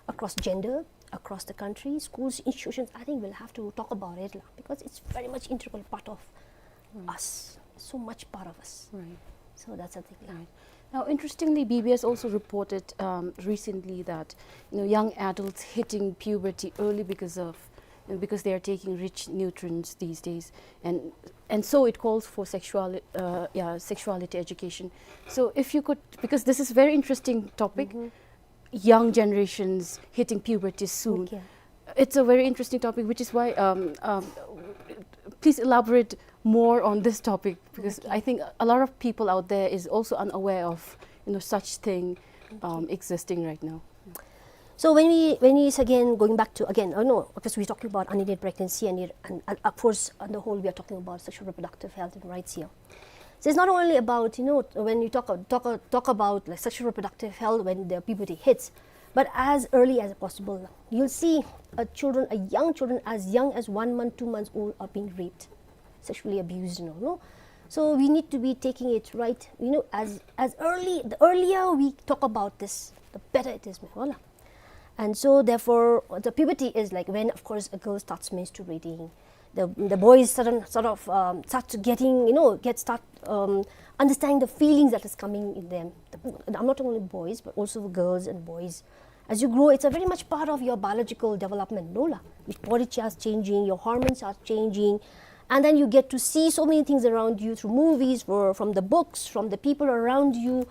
across gender, across the country, schools, institutions. I think we'll have to talk about it lah, because it's very much integral part of us, so much part of us. Right. So that's the thing lah. Right. Now, interestingly, B B S also reported um, recently that, you know, young adults hitting puberty early because of, you know, because they are taking rich nutrients these days, and and so it calls for sexual uh, yeah, sexuality education. So if you could, because this is very interesting topic, young generations hitting puberty soon. Okay. It's a very interesting topic, which is why um, um, please elaborate more on this topic, because I think a lot of people out there is also unaware of, you know, such thing um, existing right now. So when we, when we is again going back to, again, oh no, because we're talking about unintended pregnancy and, it, and uh, of course on the whole we are talking about sexual reproductive health and rights here. So it's not only about, you know, when you talk, talk, talk about, like, sexual reproductive health when the puberty hits, but as early as possible. You'll see, uh, children, uh, young children as young as one month, two months old are being raped, sexually abused, you know, no? So we need to be taking it right, you know, as, as early, the earlier we talk about this, the better it is, ma'am. Voilà. And so therefore, the puberty is, like, when, of course, a girl starts menstruating, the, the boys sudden, sort of, um, start to getting, you know, get, start, um, understanding the feelings that is coming in them. I'm not only boys, but also girls and boys. As you grow, it's a very much part of your biological development, no la? Your body starts changing, your hormones are changing, and then you get to see so many things around you through movies, for, from the books, from the people around you,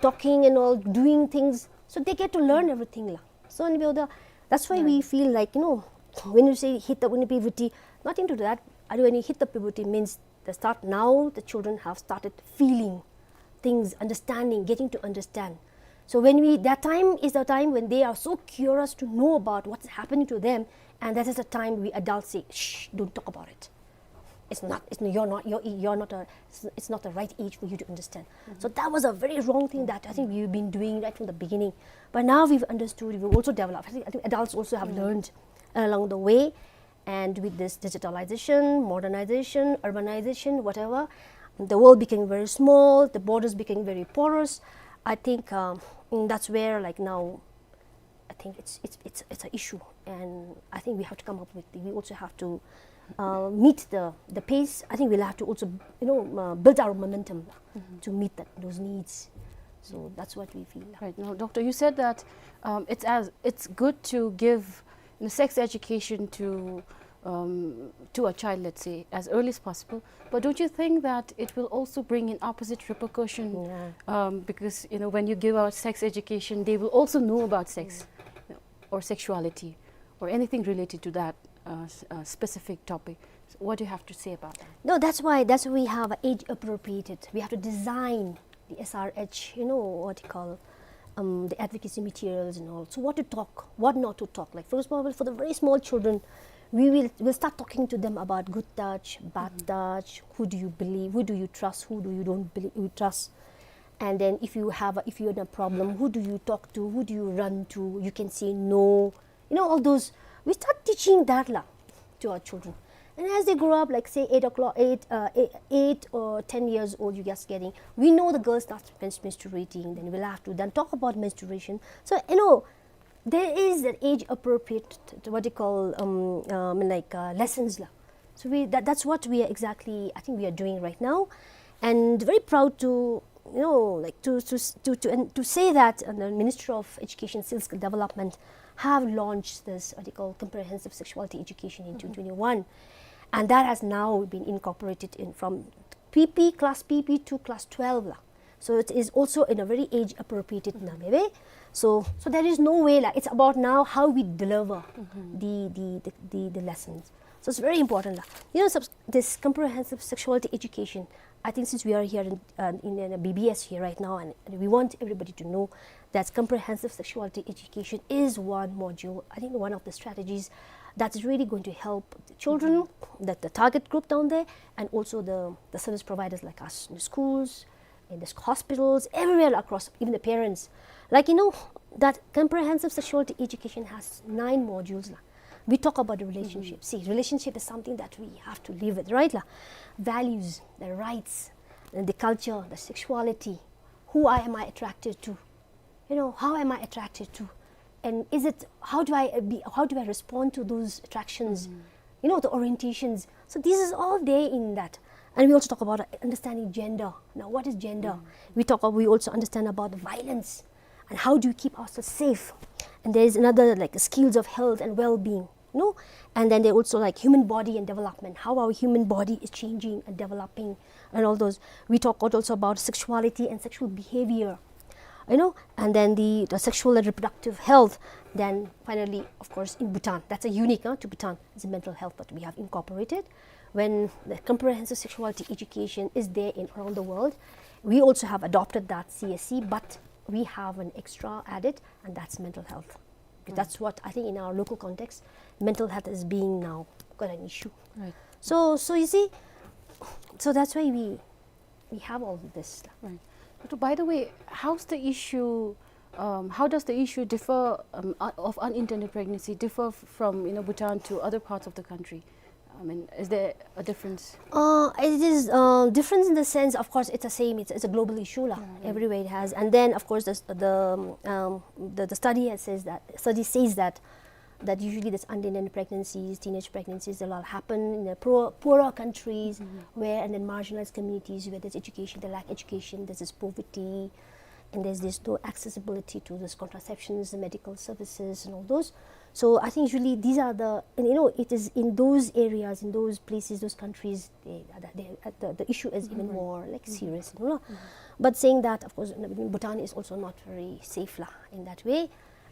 talking and all, doing things. So they get to learn everything la. So, and we are the, that's why we feel like, you know, when you say hit the, when puberty, nothing to do that. When you hit the puberty means the start now, the children have started feeling things, understanding, getting to understand. So when we, that time is the time when they are so curious to know about what's happening to them, and that is the time we adults say, "Shh, don't talk about it. It's not, it's, you're not, you're, you're not a, it's, it's not the right age for you to understand." So that was a very wrong thing that I think we've been doing right from the beginning. But now we've understood, we've also developed. I think, I think adults also have learned along the way. And with this digitalization, modernization, urbanization, whatever, the world became very small, the borders became very porous. I think, um, mm, that's where, like, now, I think it's, it's, it's, it's an issue. And I think we have to come up with, we also have to, uh, meet the, the pace. I think we'll have to also, you know, uh, build our momentum to meet that, those needs. So that's what we feel. Right. Now, Doctor, you said that, um, it's as, it's good to give, you know, sex education to, um, to a child, let's say, as early as possible. But don't you think that it will also bring in opposite repercussion? Yeah. Um, because, you know, when you give out sex education, they will also know about sex, you know, or sexuality, or anything related to that, uh, s-, uh, specific topic. So what do you have to say about that? No, that's why, that's why we have age appropriated. We have to design the S R H, you know, what you call, um, the advocacy materials and all. So what to talk, what not to talk. Like, for example, for the very small children, we will, we'll start talking to them about good touch, bad touch, who do you believe, who do you trust, who do you don't believe, you trust. And then if you have a, if you're in a problem, who do you talk to, who do you run to? You can say no. You know, all those, we start teaching that la to our children. And as they grow up, like, say, eight o'clock, eight, uh, eight, eight or ten years old, you just getting, we know the girl starts mens-, menstruating, then we'll have to then talk about menstruation. So, you know, there is that age appropriate, what you call, um, um, like, uh, lessons la. So we, that, that's what we are exactly, I think we are doing right now. And very proud to, you know, like, to, to, to, to, and to say that, uh, the Ministry of Education, Skill Development have launched this, what they call, comprehensive sexuality education in twenty twenty-one. And that has now been incorporated in from P P, class P P to class twelve la. So it is also in a very age appropriated manner. So, so there is no way la. It's about now how we deliver the, the, the, the, the lessons. So it's very important la. You know, subs-, this comprehensive sexuality education, I think since we are here in, uh, in, in a B B S here right now, and, and we want everybody to know that comprehensive sexuality education is one module, I think one of the strategies that is really going to help the children, that the target group down there, and also the, the service providers like us in the schools, in the hospitals, everywhere across, even the parents. Like, you know, that comprehensive sexuality education has nine modules la. We talk about the relationship. See, relationship is something that we have to live with, right la? Values, the rights, and the culture, the sexuality. Who I, am I attracted to? You know, how am I attracted to? And is it, how do I, uh, be, how do I respond to those attractions? You know, the orientations. So this is all there in that. And we also talk about, uh, understanding gender. Now, what is gender? We talk, we also understand about the violence and how do you keep ourselves safe. And there is another, like, skills of health and well-being, no? And then they also, like, human body and development, how our human body is changing and developing and all those. We talk also about sexuality and sexual behavior, you know, and then the, the sexual and reproductive health. Then finally, of course, in Bhutan, that's a unique, uh, to Bhutan, is the mental health that we have incorporated. When the comprehensive sexuality education is there in around the world, we also have adopted that C S E, but we have an extra added, and that's mental health. That's what I think in our local context, mental health is being now quite an issue. Right. So, so you see, so that's why we, We have all this. Right. But by the way, how's the issue, um, how does the issue differ, um, uh, of unintended pregnancy differ f-, from, you know, Bhutan to other parts of the country? I mean, is there a difference? Uh, it is, uh, difference in the sense, of course, it's the same. It's, it's a global issue, la. Yeah, right. Everywhere it has. And then, of course, the, the, um, the, the study has says that, study says that, that usually this unintended pregnancies, teenage pregnancies, they all happen in the poor, poorer countries, mm-hmm, where, and then marginalized communities where there's education, they lack education, there's this poverty, and there's, there's no accessibility to this contraceptions, the medical services, and all those. So I think usually these are the, and, you know, it is in those areas, in those places, those countries, they, they, the, the issue is even, right, more, like, mm-hmm, serious, you know. Mm-hmm. But saying that, of course, you know, Bhutan is also not very safe, la, in that way.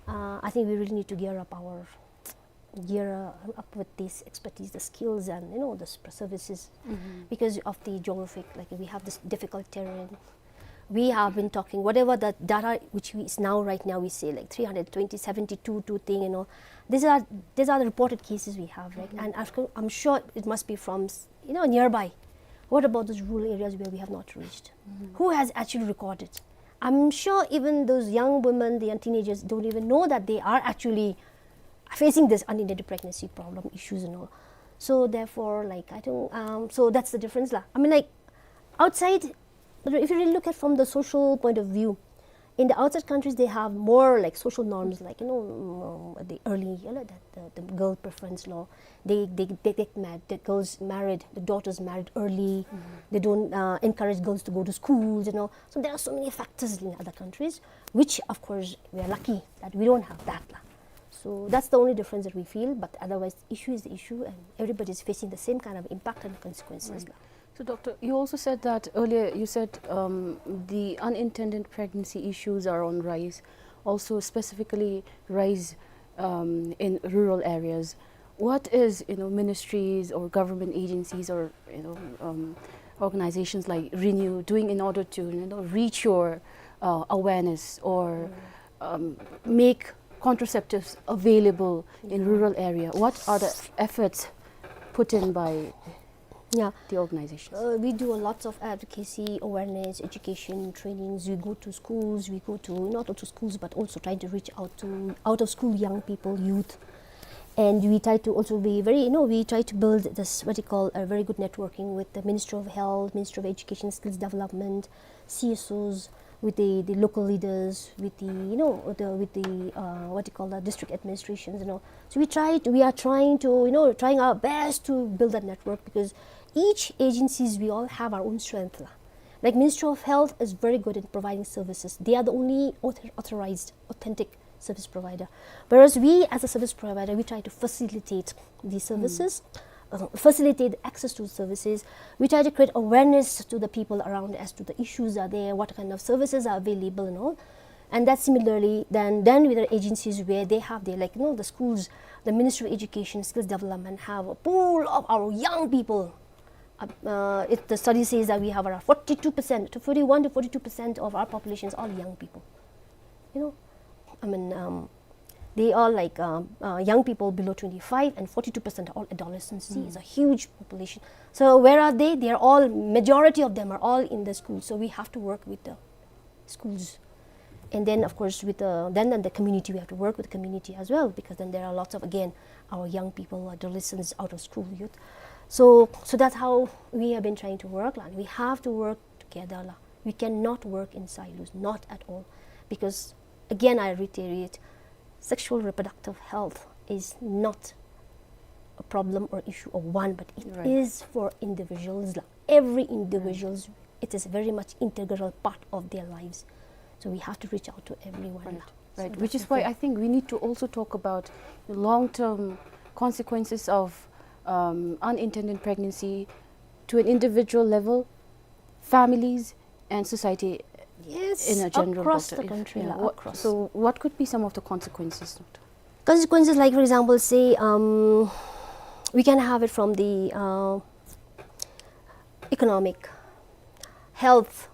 Uh, I think we really need to gear up our, gear, uh, up with this expertise, the skills, and, you know, the s-, services, mm-hmm, because of the geographic, like, we have this difficult terrain. We have been talking, whatever the data which we, is now, right now, we say, like, three hundred twenty, seventy-two, two thing, you know. These are, these are the reported cases we have, right? Mm-hmm. And I've co-, I'm sure it must be from s-, you know, nearby. What about those rural areas where we have not reached? Mm-hmm. Who has actually recorded? I'm sure even those young women, the young teenagers don't even know that they are actually facing this unintended pregnancy problem issues and all. So therefore, like, I think, um, so that's the difference, la. I mean, like, outside, but if you really look at from the social point of view, in the outside countries, they have more, like, social norms, like, you know, um, the early, you know, the, the, the girl preference law. They, they, they get married, the girls married, the daughters married early. Mm-hmm. They don't, uh, encourage girls to go to schools, you know. So there are so many factors in other countries, which, of course, we are lucky that we don't have that, la. So that's the only difference that we feel, but otherwise, the issue is the issue, and everybody is facing the same kind of impact and consequences, la. Right. So, Doctor, you also said that earlier, you said, um, the unintended pregnancy issues are on rise, also specifically rise, um, in rural areas. What is, you know, ministries or government agencies or, you know, um, organizations like Renew doing in order to, you know, reach your, uh, awareness or, mm, um, make contraceptives available in, yeah, rural area? What are the efforts put in by, yeah, the organizations? Uh, we do a lots of advocacy, awareness, education, trainings. We go to schools, we go to, not only to schools, but also trying to reach out to out of school young people, youth. And we try to also be very, you know, we try to build this, what you call, a very good networking with the Ministry of Health, Ministry of Education, Skills Development, C S Os, with the, the local leaders, with the, you know, with the, with the, uh, what you call that, district administrations, you know. So we try to, we are trying to, you know, trying our best to build that network, because each agencies, we all have our own strength, la. Like, Ministry of Health is very good in providing services. They are the only author-, authorized, authentic service provider. Whereas we, as a service provider, we try to facilitate these, mm, services, uh, facilitate access to services. We try to create awareness to the people around as to the issues are there, what kind of services are available and all. And that similarly, then, then with the agencies where they have their, like, you know, the schools, the Ministry of Education, Skills Development have a pool of our young people. Uh, uh, it, the study says that we have around forty-two percent, to forty-one to forty-two percent of our population is all young people. You know, I mean, um, they are, like, um, uh, young people below twenty-five, and forty-two percent are all adolescents. See, it's a, mm, huge population. So where are they? They are all, majority of them are all in the school. So we have to work with the schools. And then, of course, with the, then, then the community, we have to work with the community as well, because then there are lots of, again, our young people, adolescents, out of school youth. So, so that's how we have been trying to work, la. We have to work together, la. We cannot work in silos, not at all. Because, again, I reiterate, sexual reproductive health is not a problem or issue of one, but it, right, is for individuals, la. Every, right, individuals, it is very much integral part of their lives. So we have to reach out to everyone, right, la. So, right, that's, which is why, okay, I think we need to also talk about the long-term consequences of, um, unintended pregnancy to an individual level, families, and society, yes, in a general, across, Doctor, the country, yeah, la, what, across. So what could be some of the consequences, Doctor? Consequences, like, for example, say, um, we can have it from the, uh, economic, health.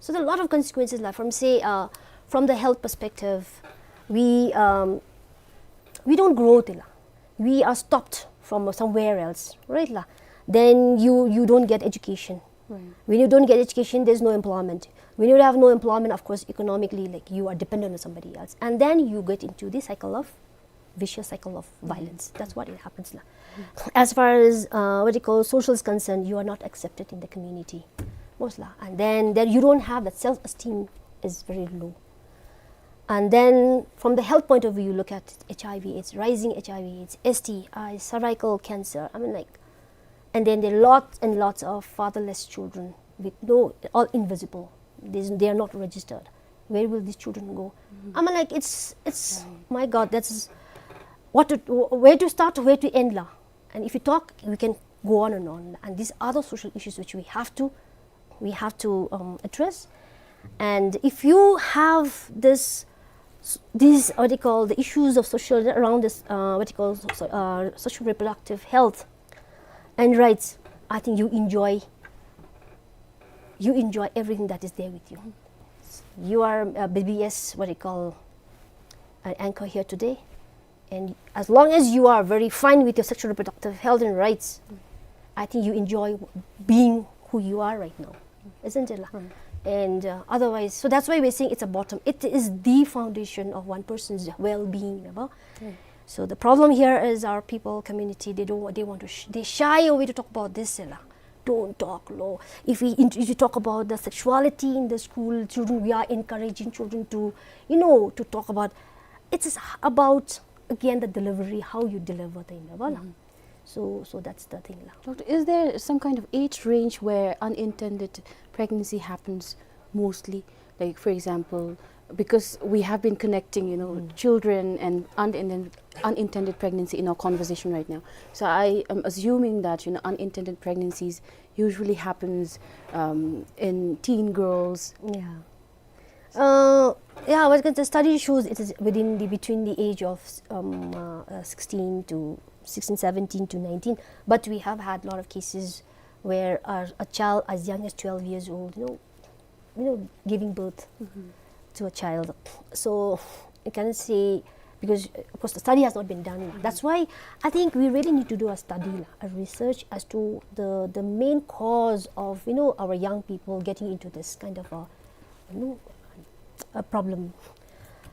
So there are a lot of consequences, like, from, say, uh, from the health perspective, we, um, we don't grow, te la. We are stopped from somewhere else, right, la? Then you, you don't get education. When you don't get education, there's no employment. When you have no employment, of course, economically, like, you are dependent on somebody else. And then you get into the cycle of, vicious cycle of violence. That's what it happens la. As far as, uh, what you call, social is concerned, you are not accepted in the community. Most la. And then, then you don't have that self-esteem is very low. And then from the health point of view, you look at H I V AIDS, rising H I V AIDS, S T I, cervical cancer. I mean, like, and then there are lots and lots of fatherless children with no, all invisible. There's, they are not registered. Where will these children go? I mean, like, it's, it's, my God, that's what to, where to start, where to end la. And if you talk, we can go on and on. And these are the social issues which we have to, we have to, um, address. And if you have this, s-, these, what you call, the issues of social, around this, uh, what you call, so, uh, social reproductive health and rights, I think you enjoy, you enjoy everything that is there with you. You are a B B S, what you call, an anchor here today. And as long as you are very fine with your sexual reproductive health and rights, I think you enjoy being who you are right now, isn't it la? And, uh, otherwise, so that's why we're saying it's a bottom. It is the foundation of one person's well-being, never? So the problem here is our people, community, they don't, they want to, sh-, they shy away to talk about this la. Don't talk lo. If we int-, if you talk about the sexuality in the school, children, we are encouraging children to, you know, to talk about. It's about, again, the delivery, how you deliver the, never la. So, so that's the thing la. Doctor, is there some kind of age range where unintended pregnancy happens mostly? Like, for example, because we have been connecting, you know, children and unintended, unintended pregnancy in our conversation right now. So I am assuming that, you know, unintended pregnancies usually happens, um, in teen girls. Yeah. Uh, yeah, I was going to, study shows it is within the, between the age of, um, uh, uh, sixteen to sixteen, seventeen to nineteen. But we have had a lot of cases where a, a child as young as twelve years old, you know, you know, giving birth to a child. So you can say, because, uh, of course, the study has not been done. That's why I think we really need to do a study la, a research as to the, the main cause of, you know, our young people getting into this kind of a, you know, a problem.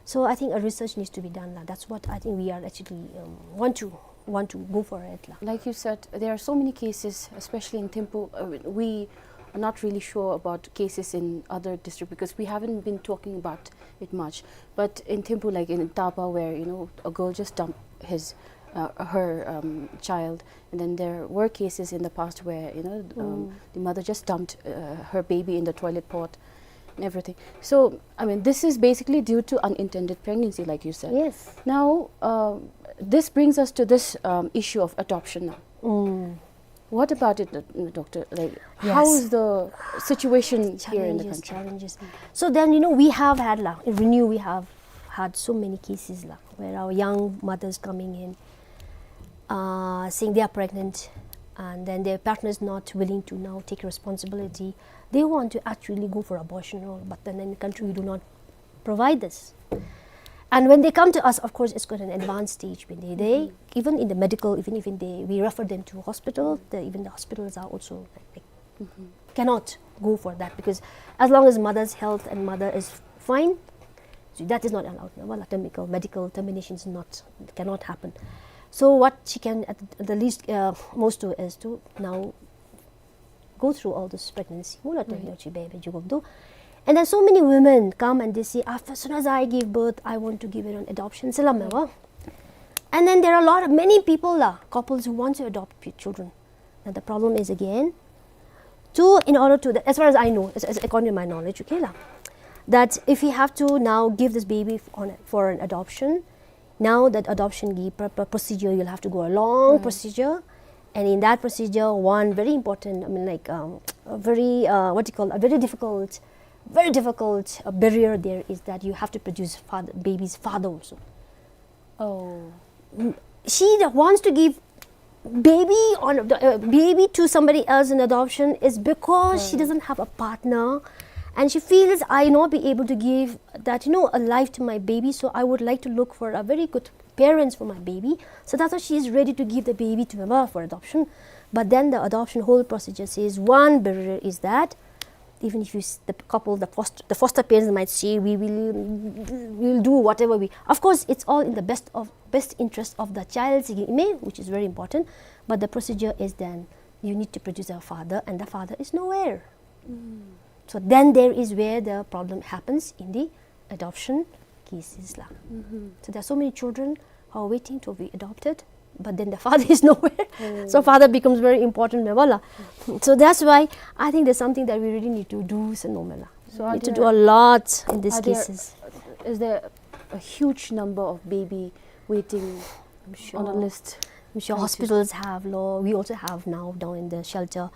So I think a research needs to be done la. That's what I think we are actually, um, want to, want to go for it la. Like you said, there are so many cases, especially in Thimphu. Uh, we are not really sure about cases in other district because we haven't been talking about it much. But in Thimphu, like in Taba, where, you know, a girl just dumped his, uh, her, um, child, and then there were cases in the past where, you know, um, the mother just dumped, uh, her baby in the toilet pot and everything. So, I mean, this is basically due to unintended pregnancy, like you said. Yes. Now, um, this brings us to this, um, issue of adoption now. What about it, uh, doctor? Like, how is the situation here in the country? Challenges, challenges. So then, you know, we have had la, in Renew, we have had so many cases la, where our young mothers coming in, uh, saying they are pregnant, and then their partner is not willing to now take responsibility. They want to actually go for abortion, or, but then in the country we do not provide this. And when they come to us, of course, it's quite an advanced stage. When they, they even in the medical, even, even they, we refer them to hospital. The, even the hospitals are also like, like, cannot go for that, because as long as mother's health and mother is fine, so that is not allowed. No, well, medical, medical termination is not, cannot happen. So what she can at the least, uh, most do is to now go through all this pregnancy. Mula tengyo chi baby jugub do. And then so many women come and they say, "After, as soon as I give birth, I want to give it on adoption." Salam wa. And then there are a lot of, many people la, couples who want to adopt p-, children. Now the problem is again, to, in order to, as far as I know, as, as according to my knowledge, okay la, that if we have to now give this baby f-, on, for an adoption, now that adoption gi-, pr-, pr-, procedure, you'll have to go a long procedure. And in that procedure, one very important, I mean, like, um, a very, uh, what do you call, a very difficult, very difficult, uh, barrier there is that you have to produce father, baby's father also. Oh. Mm, she that wants to give baby on the, uh, baby to somebody else in adoption is because she doesn't have a partner, and she feels, "I not be able to give that, you know, a life to my baby, so I would like to look for a very good parents for my baby." So that's why she is ready to give the baby to Myanmar for adoption. But then the adoption whole procedure says one barrier is that even if you s- the couple, the foster, the foster parents might say, "We will, we will do whatever we." Of course, it's all in the best of best interest of the child, which is very important. But the procedure is then you need to produce a father, and the father is nowhere. So then there is where the problem happens in the adoption cases la. So there are so many children who are waiting to be adopted, but then the father is nowhere. So father becomes very important, me bala. So that's why I think there's something that we really need to do, so no mela. So are need to do there a lot in these are there cases. Is there a huge number of baby waiting I'm sure. On a list? I'm sure hospitals have lo. We also have now down in the shelter.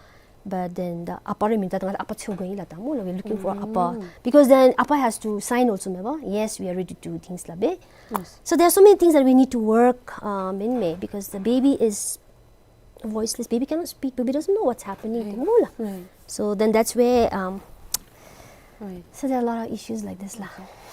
But then the apa re minta tanga apa chu going la tamu la. We're looking for apa because then apa has to sign also, me ba. Yes, we are ready to do things la be. Yes. So there are so many things that we need to work um, in me because the baby is voiceless. Baby cannot speak. Baby doesn't know what's happening. Right. Tamu la. Right. So then that's where um, Right. So there are a lot of issues like this la.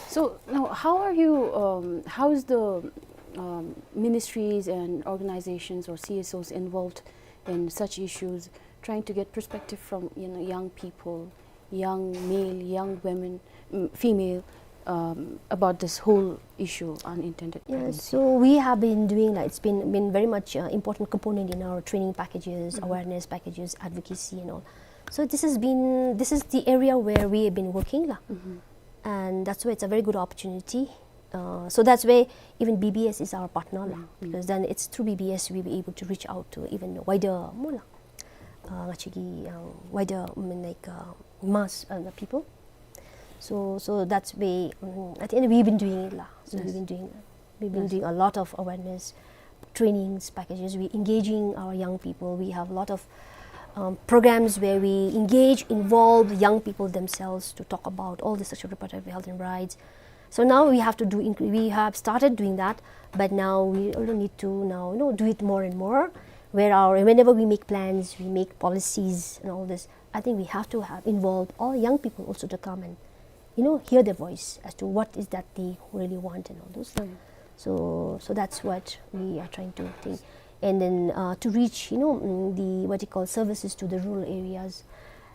So now, how are you? Um, how is the um, ministries and organizations or C S Os involved in such issues, trying to get perspective from you know young people, young male, young women, mm, female, um, about this whole issue unintended Yeah, pregnancy? So we have been doing like it's been been very much uh, important component in our training packages, awareness packages, advocacy and all. So this has been this is the area where we have been working la. And that's why it's a very good opportunity. Uh, so that's why even B B S is our partner la, because then it's through B B S we be able to reach out to even wider mo la, uh, actually uh, wider I mean, like uh, mass uh, the people. So so that's way um, at the end we've been doing it la. So we've been doing we've been doing a lot of awareness trainings packages. We engaging our young people. We have a lot of um, programs where we engage, involve young people themselves to talk about all the sexual reproductive health and rights. So now we have to do. Inc- we have started doing that, but now we also need to now you know do it more and more. Where our whenever we make plans, we make policies and all this. I think we have to have involve all young people also to come and you know hear their voice as to what is that they really want and all those. So so that's what we are trying to think. And then uh, to reach you know mm, the what you call services to the rural areas,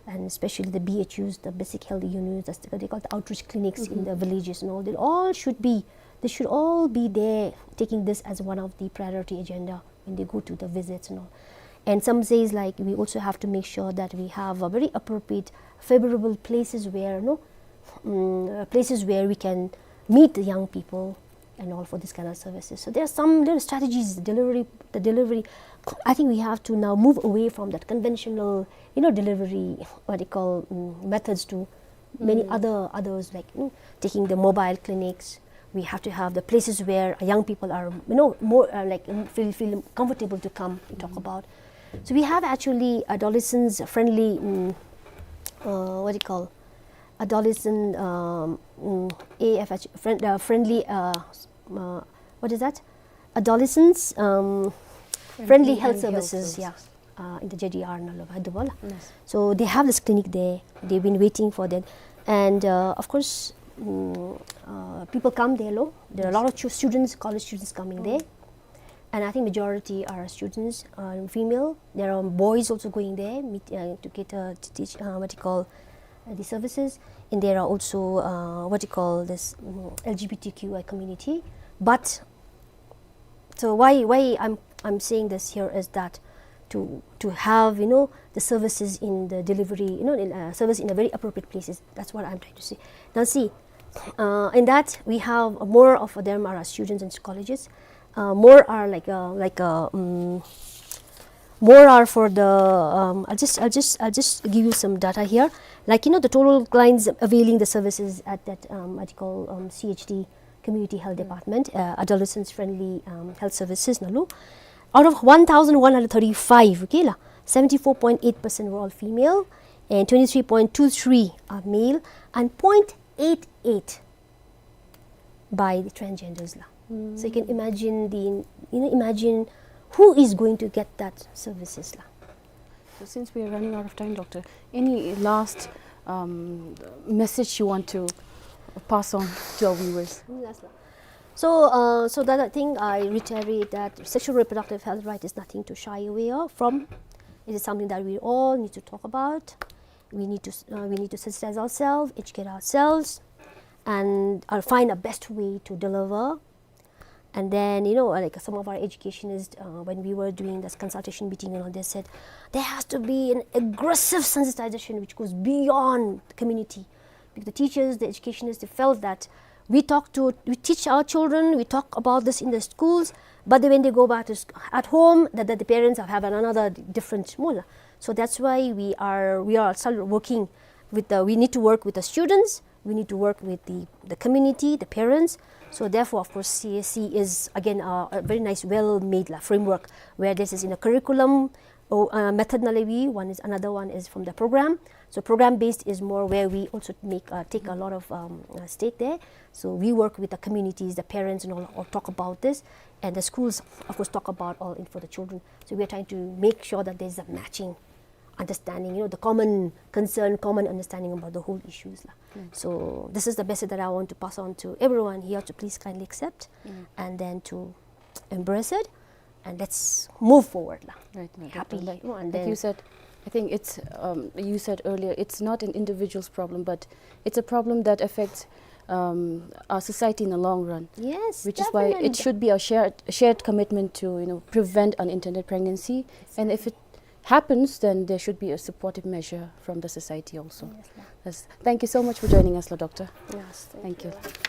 and especially the B H Us, the basic health units, that's what they call the outreach clinics in the villages and all. They all should be they should all be there taking this as one of the priority agenda when they go to the visits and all. And some says like we also have to make sure that we have a very appropriate, favorable places where no, um, places where we can meet the young people and all for this kind of services. So there are some little strategies, delivery, the delivery. I think we have to now move away from that conventional, you know, delivery, what they call um, methods to many other others like you know, taking the mobile clinics. We have to have the places where young people are you know more uh, like um, feel feel comfortable to come and talk about. So we have actually adolescents friendly um, uh, what do you call adolescent um, um, A F H friend, uh, friendly uh, uh, what is that adolescents um, friendly health services, yeah, uh, in the J D R nalo, Hyderabad. So they have this clinic there. They've been waiting for that. And uh, of course, mm, uh, people come there lo. There are a lot of chu- students, college students coming there. And I think majority are students, uh, female. There are boys also going there meet, uh, to get uh, to teach uh, what you call uh, the services. And there are also uh, what you call this mm, L G B T Q I community. But so why why I'm I'm saying this here is that to to have you know the services in the delivery you know in, uh, service in a very appropriate places. That's what I'm trying to say. Now see, uh, in that we have more of them are students in colleges. Uh, more are like uh, like uh, um, more are for the um, I'll just I'll just I'll just give you some data here. Like you know the total clients availing the services at that um, what you call um, C H D community health department, uh, adolescents friendly um, health services nalo. Out of one thousand one hundred thirty-five, okay la, seventy-four point eight percent were all female, and twenty-three point two three are male, and point eight eight by the transgenders la. So you can imagine the you know imagine who is going to get that services la. So since we are running out of time, doctor, any last um, message you want to pass on to our viewers? Last one. So, uh, so that I think I reiterate that sexual reproductive health right is nothing to shy away of from. It is something that we all need to talk about. We need to, uh, we need to sensitize ourselves, educate ourselves, and, uh, find a best way to deliver. And then, you know, like, some of our educationists, uh, when we were doing this consultation meeting and all, they said there has to be an aggressive sensitization which goes beyond the community. Because the teachers, the educationists, they felt that we talk to, we teach our children, we talk about this in the schools, but then when they go back to sc-, at home, that, that the parents have, have another different mola. So that's why we are, we are still working with the, we need to work with the students, we need to work with the, the community, the parents. So therefore, of course, C S C is again a, a very nice, well-made la, framework where this is in a curriculum, or, uh, method наличии, one is, another one is from the program. So program based is more where we also make, uh, take a lot of, um, uh, stake there. So we work with the communities, the parents, and all, all talk about this, and the schools, of course, talk about all in for the children. So we are trying to make sure that there's a matching understanding, you know, the common concern, common understanding about the whole issues la. So this is the message that I want to pass on to everyone here to please kindly accept and then to embrace it, and let's move forward la. Right, right, right. Happy. Like, and like then you said, I think it's, um, you said earlier, it's not an individual's problem, but it's a problem that affects, um, our society in the long run. Yes, which is why it definitely should be a shared, a shared commitment to, you know, prevent unintended pregnancy. And if it happens, then there should be a supportive measure from the society also. Yes, ma'am. Yes. Thank you so much for joining us, la, Doctor. Yes, thank you. Thank you.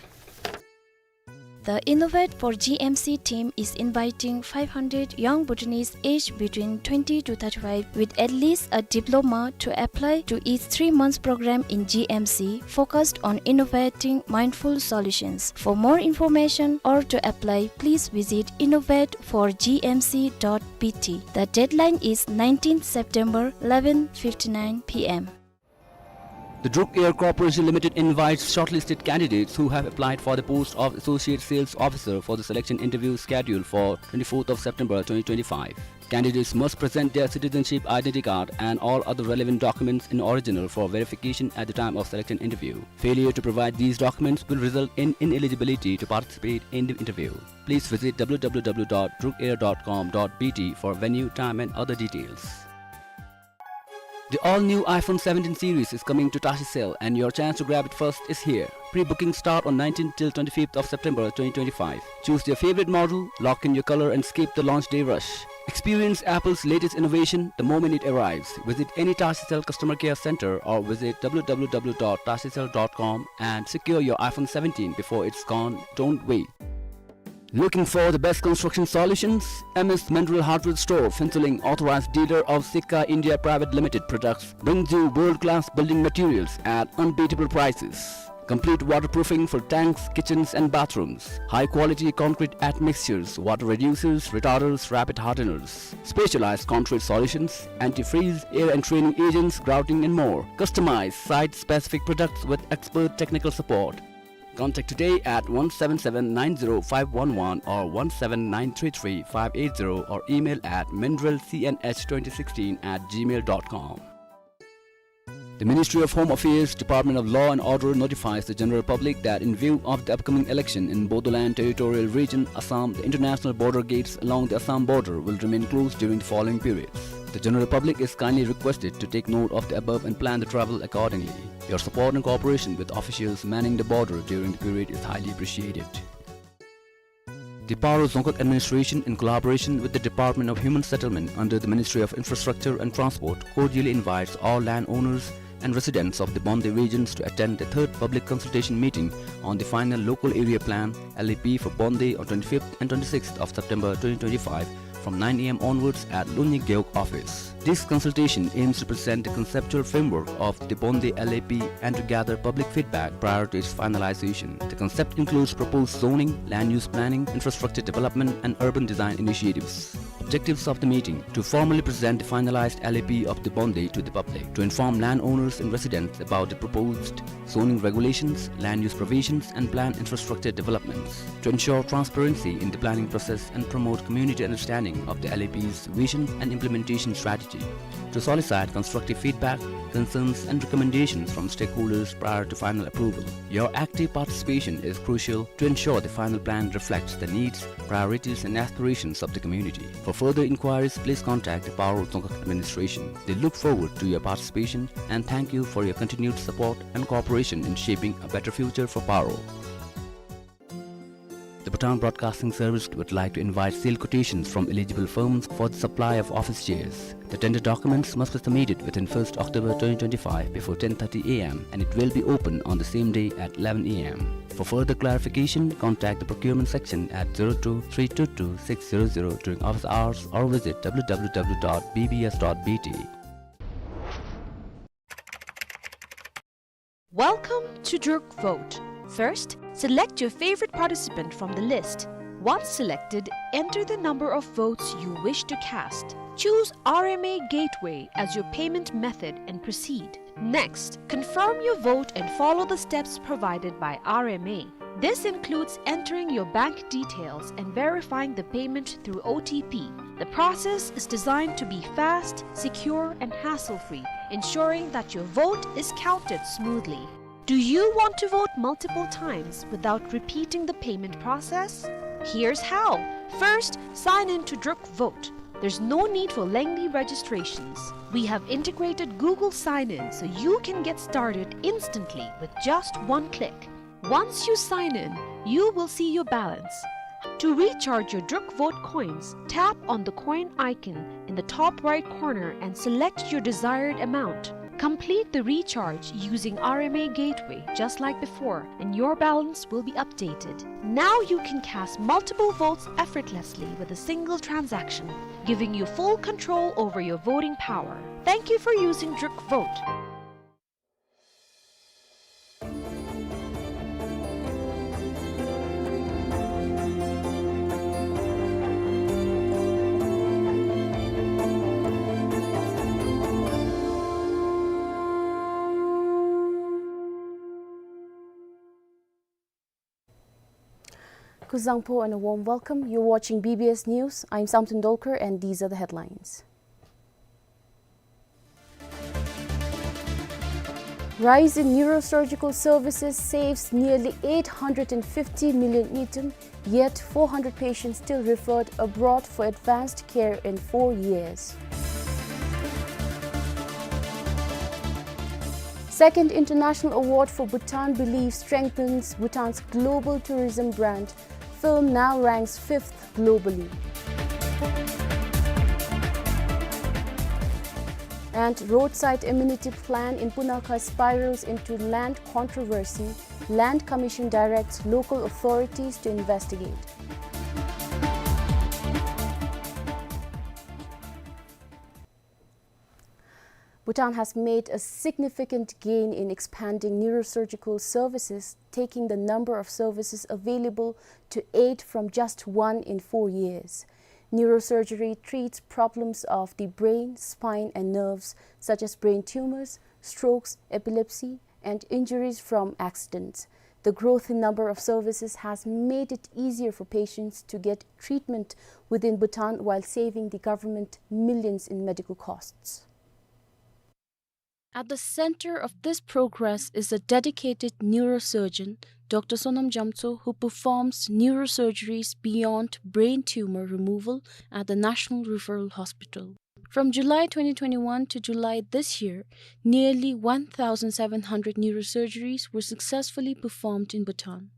The Innovate for G M C team is inviting five hundred young Bhutanese aged between twenty to thirty-five with at least a diploma to apply to its three months program in G M C focused on innovating mindful solutions. For more information or to apply, please visit innovate for G M C dot B T. The deadline is nineteenth September, eleven fifty-nine P M. The Druk Air Corporation Limited invites shortlisted candidates who have applied for the post of Associate Sales Officer for the selection interview scheduled for twenty-fourth of September twenty twenty-five. Candidates must present their citizenship identity card and all other relevant documents in original for verification at the time of selection interview. Failure to provide these documents will result in ineligibility to participate in the interview. Please visit W W W dot drukair dot com dot B T for venue, time and other details. The all-new iPhone seventeen series is coming to Tashicel, and your chance to grab it first is here. Pre-booking start on nineteenth till twenty-fifth of September twenty twenty-five. Choose your favorite model, lock in your color, and skip the launch day rush. Experience Apple's latest innovation the moment it arrives. Visit any Tashicel customer care center or visit W W W dot tashicel dot com and secure your iPhone seventeen before it's gone. Don't wait. Looking for the best construction solutions? M S Mandral Hardware Store, Phuentsholing, authorized dealer of Sika India Private Limited products, brings you world-class building materials at unbeatable prices. Complete waterproofing for tanks, kitchens and bathrooms. High-quality concrete admixtures, water reducers, retarders, rapid hardeners. Specialized concrete solutions, antifreeze, air entraining agents, grouting and more. Customize site-specific products with expert technical support. Contact today at one seven seven nine zero five one one or one seven nine three three five eight zero or email at mandral C N H twenty sixteen at gmail dot com. The Ministry of Home Affairs, Department of Law and Order notifies the general public that in view of the upcoming election in Bodoland Territorial Region, Assam, the international border gates along the Assam border will remain closed during the following periods. The general public is kindly requested to take note of the above and plan the travel accordingly. Your support and cooperation with officials manning the border during the period is highly appreciated. The Paro Dzongkhag Administration, in collaboration with the Department of Human Settlement under the Ministry of Infrastructure and Transport, cordially invites all landowners and residents of the Bonde regions to attend the third public consultation meeting on the final local area plan, L A P, for Bonde on twenty-fifth and twenty-sixth of September twenty twenty-five from nine A M onwards at Lunyi Gewog office. This consultation aims to present the conceptual framework of the Bonde L A P and to gather public feedback prior to its finalization. The concept includes proposed zoning, land use planning, infrastructure development, and urban design initiatives. Objectives of the meeting: to formally present the finalized L A P of the Bonde to the public, to inform landowners and residents about the proposed zoning regulations, land use provisions, and planned infrastructure developments. To ensure transparency in the planning process and promote community understanding of the L A P's vision and implementation strategy. To solicit constructive feedback, concerns, and recommendations from stakeholders prior to final approval. Your active participation is crucial to ensure the final plan reflects the needs, priorities, and aspirations of the community. For further inquiries, please contact the Paro Dzongkhag Administration. They look forward to your participation and thank you for your continued support and cooperation in shaping a better future for Paro. The Bhutan Broadcasting Service would like to invite sealed quotations from eligible firms for the supply of office chairs. The tender documents must be submitted within first October twenty twenty-five before ten thirty A M and it will be open on the same day at eleven A M. For further clarification, contact the procurement section at zero two three two two six zero zero during office hours or visit W W W dot B B S dot B T. Welcome to Druk Vote. First, select your favorite participant from the list. Once selected, enter the number of votes you wish to cast. Choose R M A Gateway as your payment method and proceed. Next, confirm your vote and follow the steps provided by R M A. This includes entering your bank details and verifying the payment through O T P. The process is designed to be fast, secure, and hassle-free, ensuring that your vote is counted smoothly. Do you want to vote multiple times without repeating the payment process? Here's how. First, sign in to Druk Vote. There's no need for lengthy registrations. We have integrated Google Sign-In so you can get started instantly with just one click. Once you sign in, you will see your balance. To recharge your Druk Vote coins, tap on the coin icon in the top right corner and select your desired amount. Complete the recharge using R M A Gateway just like before, and your balance will be updated. Now you can cast multiple votes effortlessly with a single transaction, giving you full control over your voting power. Thank you for using Druk Vote. Kuzuzangpo and a warm welcome. You're watching B B S News. I'm Samten Dolkar and these are the headlines. Rise in neurosurgical services saves nearly eight hundred and fifty million ngultrum, yet four hundred patients still referred abroad for advanced care in four years. Second international award for Bhutan Belief strengthens Bhutan's global tourism brand. Film now ranks fifth globally. And roadside amenity plan in Punakha spirals into land controversy. Land Commission directs local authorities to investigate. Bhutan has made a significant gain in expanding neurosurgical services, taking the number of services available to eight from just one in four years. Neurosurgery treats problems of the brain, spine, and nerves, such as brain tumors, strokes, epilepsy, and injuries from accidents. The growth in number of services has made it easier for patients to get treatment within Bhutan while saving the government millions in medical costs. At the center of this progress is a dedicated neurosurgeon, Doctor Sonam Jamtso, who performs neurosurgeries beyond brain tumor removal at the National Referral Hospital. From July twenty twenty-one to July this year, nearly one thousand seven hundred neurosurgeries were successfully performed in Bhutan.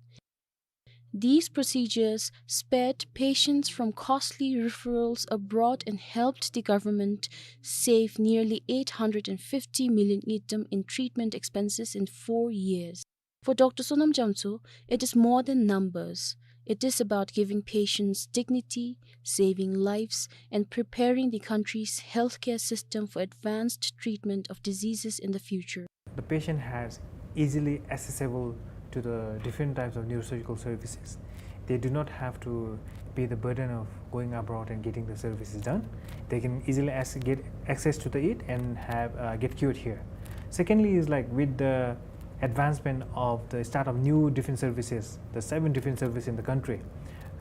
These procedures spared patients from costly referrals abroad and helped the government save nearly eight hundred and fifty million ngultrum in treatment expenses in four years. For Doctor Sonam Jamtso, it is more than numbers. It is about giving patients dignity, saving lives, and preparing the country's healthcare system for advanced treatment of diseases in the future. The patient has easily accessible to the different types of neurosurgical services. They do not have to bear the burden of going abroad and getting the services done. They can easily ac-, get access to the it and have, uh, get cured here. Secondly is, like, with the advancement of the start of new defense services, the seven defense services in the country,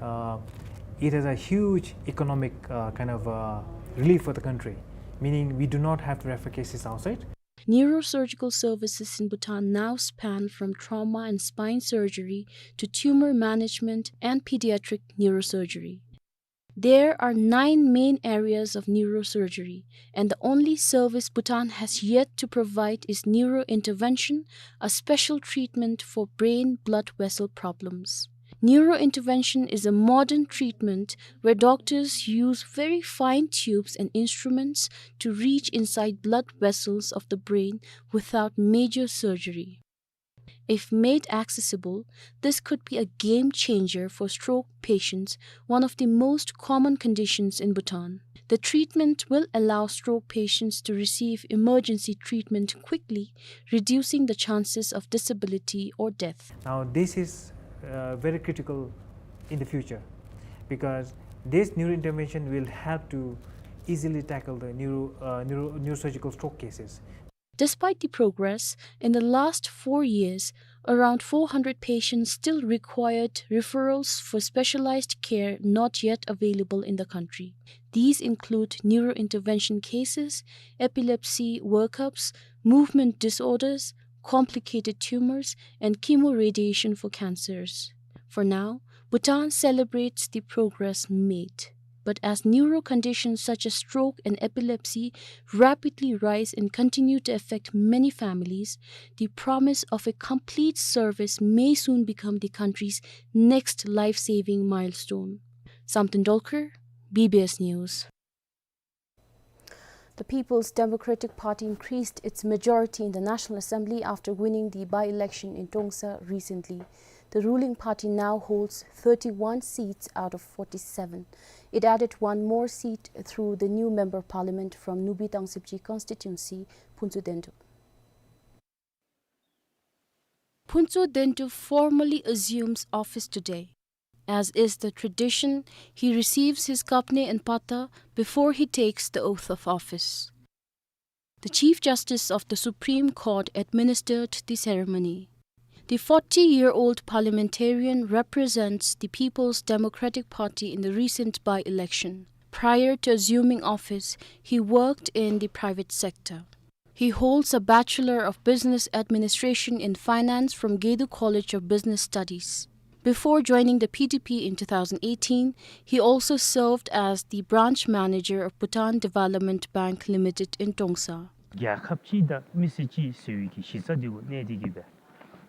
uh, it has a huge economic, uh, kind of, uh, relief for the country, meaning we do not have to refer cases outside. Neurosurgical services in Bhutan now span from trauma and spine surgery to tumor management and pediatric neurosurgery. There are nine main areas of neurosurgery, and the only service Bhutan has yet to provide is neurointervention, a special treatment for brain blood vessel problems. Neurointervention is a modern treatment where doctors use very fine tubes and instruments to reach inside blood vessels of the brain without major surgery. If made accessible, this could be a game changer for stroke patients, one of the most common conditions in Bhutan. The treatment will allow stroke patients to receive emergency treatment quickly, reducing the chances of disability or death. Now, this is, uh, very critical in the future, because this neurointervention will help to easily tackle the neuro-, uh, neuro-, neurosurgical stroke cases. Despite the progress, in the last four years, around four hundred patients still required referrals for specialized care not yet available in the country. These include neurointervention cases, epilepsy workups, movement disorders, complicated tumors, and chemoradiation for cancers. For now, Bhutan celebrates the progress made. But as neuro conditions such as stroke and epilepsy rapidly rise and continue to affect many families, the promise of a complete service may soon become the country's next life-saving milestone. Samten Dolkar, B B S News. The People's Democratic Party increased its majority in the National Assembly after winning the by-election in Trongsa recently. The ruling party now holds thirty-one seats out of forty-seven. It added one more seat through the new member of parliament from Nubi Tangsibji constituency, Phuntsho Dendu. Phuntsho Dendu formally assumes office today. As is the tradition, he receives his kapne and pata before he takes the oath of office. The Chief Justice of the Supreme Court administered the ceremony. The forty-year-old parliamentarian represents the People's Democratic Party in the recent by-election. Prior to assuming office, he worked in the private sector. He holds a Bachelor of Business Administration in Finance from Gedu College of Business Studies. Before joining the P D P in two thousand eighteen, he also served as the branch manager of Bhutan Development Bank Limited in Trongsa. རྒྱལ་ཁབ་གཅིག་དང་མི་སེར་གཅིག་ཟེར་བའི་གི་གཞི་རྩ་འདི་གུ་གནས་ཏེ་གི་སྦེ་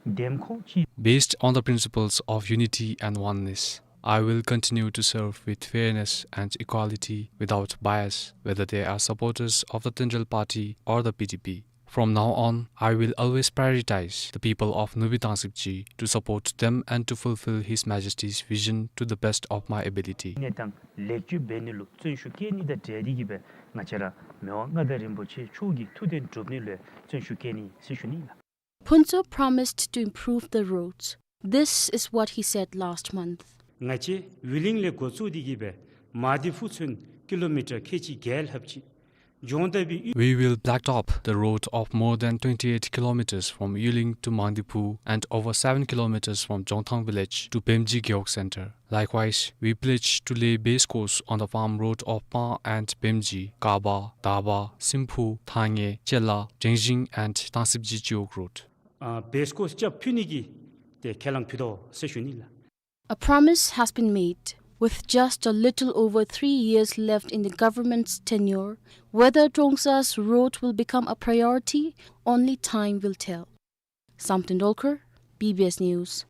འདེམས་ཁོངས་གཅིག Based on the principles of unity and oneness, I will continue to serve with fairness and equality without bias, whether they are supporters of the Tendrel Party or the P D P. From now on, I will always prioritize the people of Nubi Tangsibji to support them and to fulfill His Majesty's vision to the best of my ability. གནས་སྟངས་ལེགས་བཅོས་འབད་ནི་ལུ་བརྩོན་ཤུགས་བསྐྱེད་ནི་དང་འབྲེལ་ཏེ་གི་སྦེ་ང་བཅས་ར་མི་དབང་མངའ་བདག་རིན་པོ་ཆེ་མཆོག་གི་ཐུགས་དོན་སྒྲུབ་ནི་ལུ་བརྩོན་ཤུགས་བསྐྱེད་ནི་ཟེར་ཞུ་ནི་ལགས། Phuntsho promised to improve the roads. This is what he said last month. ང་བཅས་ཝི་ལིང་ལས་འགོ་བཙུགས་ཏེ་གི་སྦེ་མང་ཏི་ཕུ་ཚུན་ཀི་ལོ་མི་ཊར་ཁལ་གཅིག་བརྒྱད་ལྷགཔ་ཅིག། ཇོང་ཏ་བི་We will blacktop the road of more than twenty-eight kilometers from Yuling to Mangdiphu and over seven kilometers from Jongthang village to Bemji Gewog Center. Likewise, we pledge to lay base course on the farm road of Pang and Bemji, Kaba, Daba, Simphu, Thangye, Chela, Drengzing and Tangsibji Jiwog Road. ཨ་བེས་ཀོརསི་རྐྱབ་ཕུལ་ནི་གི་ཏེ་ཁས་བླངས་ཕུལ་དོ་ཟེར་ཞུ་ནི་ལགས། A promise has been made. With just a little over three years left in the government's tenure, whether Trongsa's road will become a priority, only time will tell. Samten Dolkar, B B S News.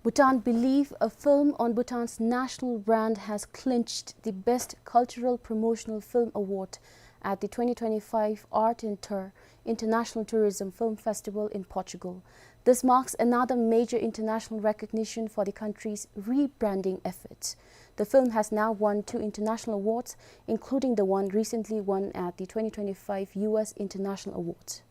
Bhutan Believe, a film on Bhutan's national brand, has clinched the Best Cultural Promotional Film Award at the twenty twenty-five Art and Tour International Tourism Film Festival in Portugal. This marks another major international recognition for the country's rebranding efforts. The film has now won two international awards, including the one recently won at the twenty twenty-five U S International Awards.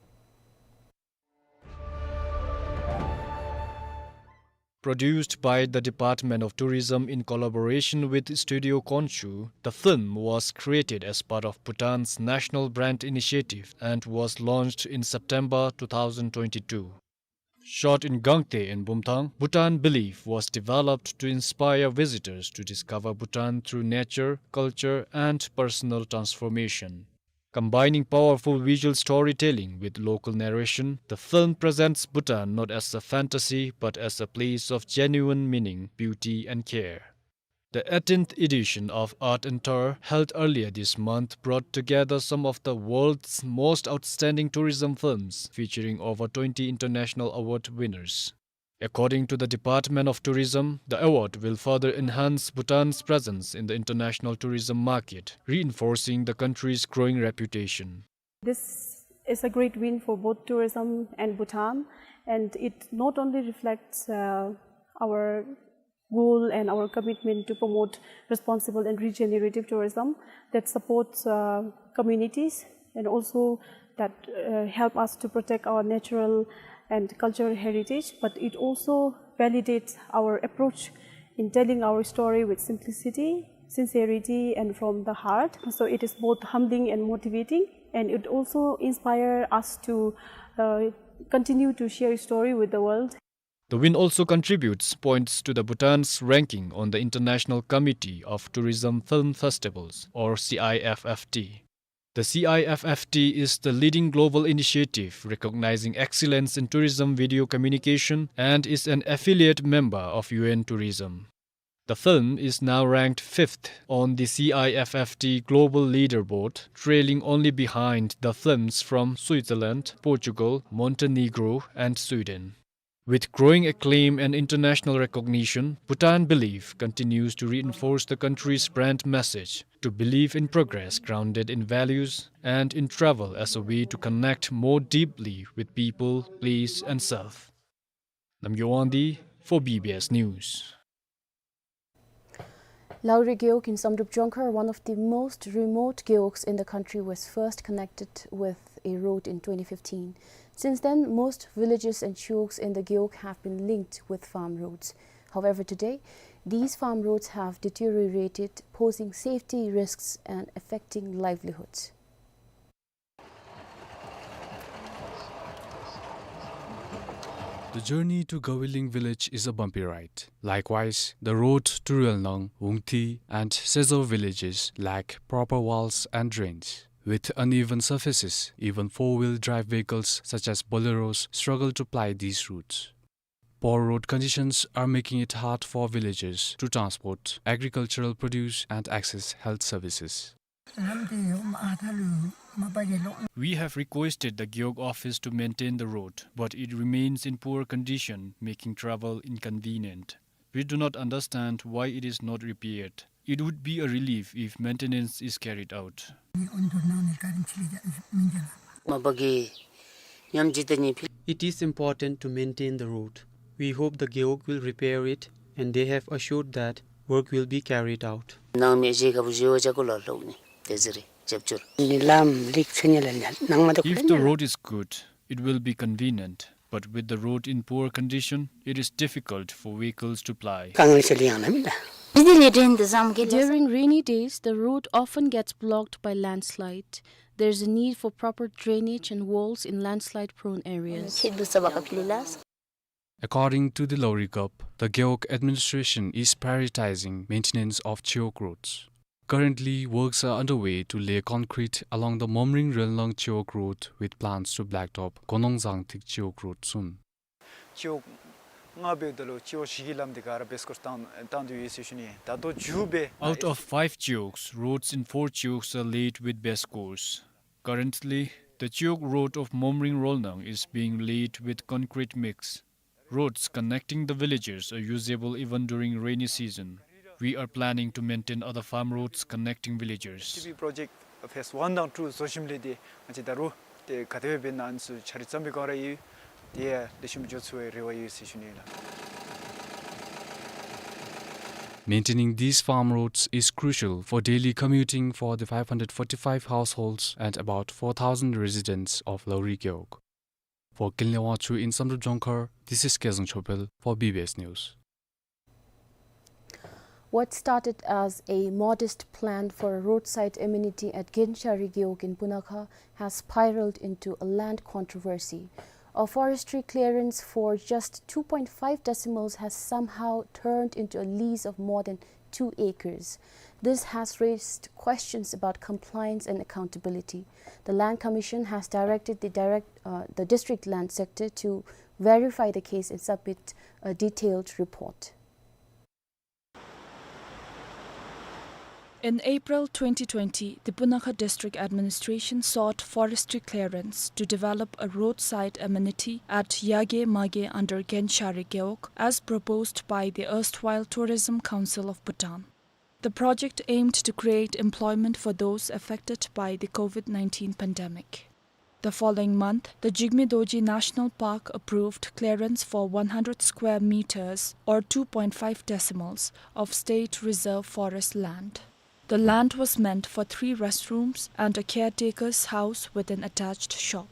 Produced by the Department of Tourism in collaboration with Studio Khonshu, the film was created as part of Bhutan's national brand initiative and was launched in September two thousand twenty-two. Shot in Gangte and Bumthang, Bhutan Belief was developed to inspire visitors to discover Bhutan through nature, culture, and personal transformation. Combining powerful visual storytelling with local narration, the film presents Bhutan not as a fantasy, but as a place of genuine meaning, beauty, and care. The eighteenth edition of Art and Tour, held earlier this month, brought together some of the world's most outstanding tourism films, featuring over twenty international award winners. According to the Department of Tourism, the award will further enhance Bhutan's presence in the international tourism market, reinforcing the country's growing reputation. This is a great win for both tourism and Bhutan, and it not only reflects, uh, our goal and our commitment to promote responsible and regenerative tourism that supports, uh, communities and also that, uh, help us to protect our natural and cultural heritage, but it also validates our approach in telling our story with simplicity, sincerity, and from the heart. So it is both humbling and motivating, and it also inspires us to, uh, continue to share story with the world. The win also contributes points to the Bhutan's ranking on the International Committee of Tourism Film Festivals, or C I F F T. The C I F F T is the leading global initiative recognizing excellence in tourism video communication and is an affiliate member of U N Tourism. The film is now ranked fifth on the C I F F T global leaderboard, trailing only behind the films from Switzerland, Portugal, Montenegro, and Sweden. With growing acclaim and international recognition, Bhutan Belief continues to reinforce the country's brand message to believe in progress grounded in values and in travel as a way to connect more deeply with people, place, and self. Namgay Wangdi for B B S News. Lauri Gewog in Samdrup Jongkhar, one of the most remote gewogs in the country, was first connected with a road in twenty fifteen. Since then, most villages and gewogs in the gewog have been linked with farm roads. However, today, these farm roads have deteriorated, posing safety risks and affecting livelihoods. The journey to Gawiling village is a bumpy ride. Likewise, the road to Rwelnang, Wungthi, and Sezo villages lack proper walls and drains. With uneven surfaces, even four-wheel drive vehicles such as Boleros struggle to ply these routes. Poor road conditions are making it hard for villagers to transport agricultural produce and access health services. We have requested the gewog office to maintain the road, but it remains in poor condition, making travel inconvenient. We do not understand why it is not repaired. It would be a relief if maintenance is carried out. It is important to maintain the road. We hope the gewog will repair it, and they have assured that work will be carried out. If the road is good, it will be convenient, but with the road in poor condition, it is difficult for vehicles to ply. During rainy days, the road often gets blocked by landslide. There is a need for proper drainage and walls in landslide-prone areas. According to the Lauri Gewog, the gewog administration is prioritizing maintenance of gewog roads. Currently, works are underway to lay concrete along the Momring Rwelnang gewog road, with plans to blacktop Gonong Zangthik gewog road soon. Out of five gewogs, roads in four gewogs are laid with base course. Currently, the gewog road of Momring Rwelnang is being laid with concrete mix. Roads connecting the villages are usable even during rainy season. We are planning to maintain other farm roads connecting villages. T B project phase one དང་two བཟོ་ཞིནམ་ལས་ཏེ་ང་བཅས་ད་རུང་ཏེ་ག་དེ་སྦེ་འབད་ན་ཨ་ནི་ཚུ་ཕྱག་རི་བརྩམ་པའི་སྒང་ར་ཡོད། དེ་ཡང་ལེགས་ཤོམ་འགྱོ་ཚུགས་པའི་རེ་བ་ཡོད་ཟེར་ཞུ་ནི་ལགས། Maintaining these farm roads is crucial for daily commuting for the five hundred forty-five households and about four thousand residents of Lauri Gewog. བོད་ཀྱི་ལས་དབང་ཚུ་ཨིན་བསམ་གྲུབ་ལྗོངས་མཁར། This is Kezang Chopel for B B S News. What started as a modest plan for a roadside amenity at Genshari Gewog in Punakha has spiraled into a land controversy. A forestry clearance for just two point five decimals has somehow turned into a lease of more than two acres. This has raised questions about compliance and accountability. The Land Commission has directed the direct, uh, the district land sector to verify the case and submit a detailed report. In April twenty twenty, the Punakha District Administration sought forestry clearance to develop a roadside amenity at Yage Mage under Genshari Gewog, as proposed by the erstwhile Tourism Council of Bhutan. The project aimed to create employment for those affected by the COVID nineteen pandemic. The following month, the Jigme Dorji National Park approved clearance for one hundred square meters, or two point five decimals, of state reserve forest land. The land was meant for three restrooms and a caretaker's house with an attached shop.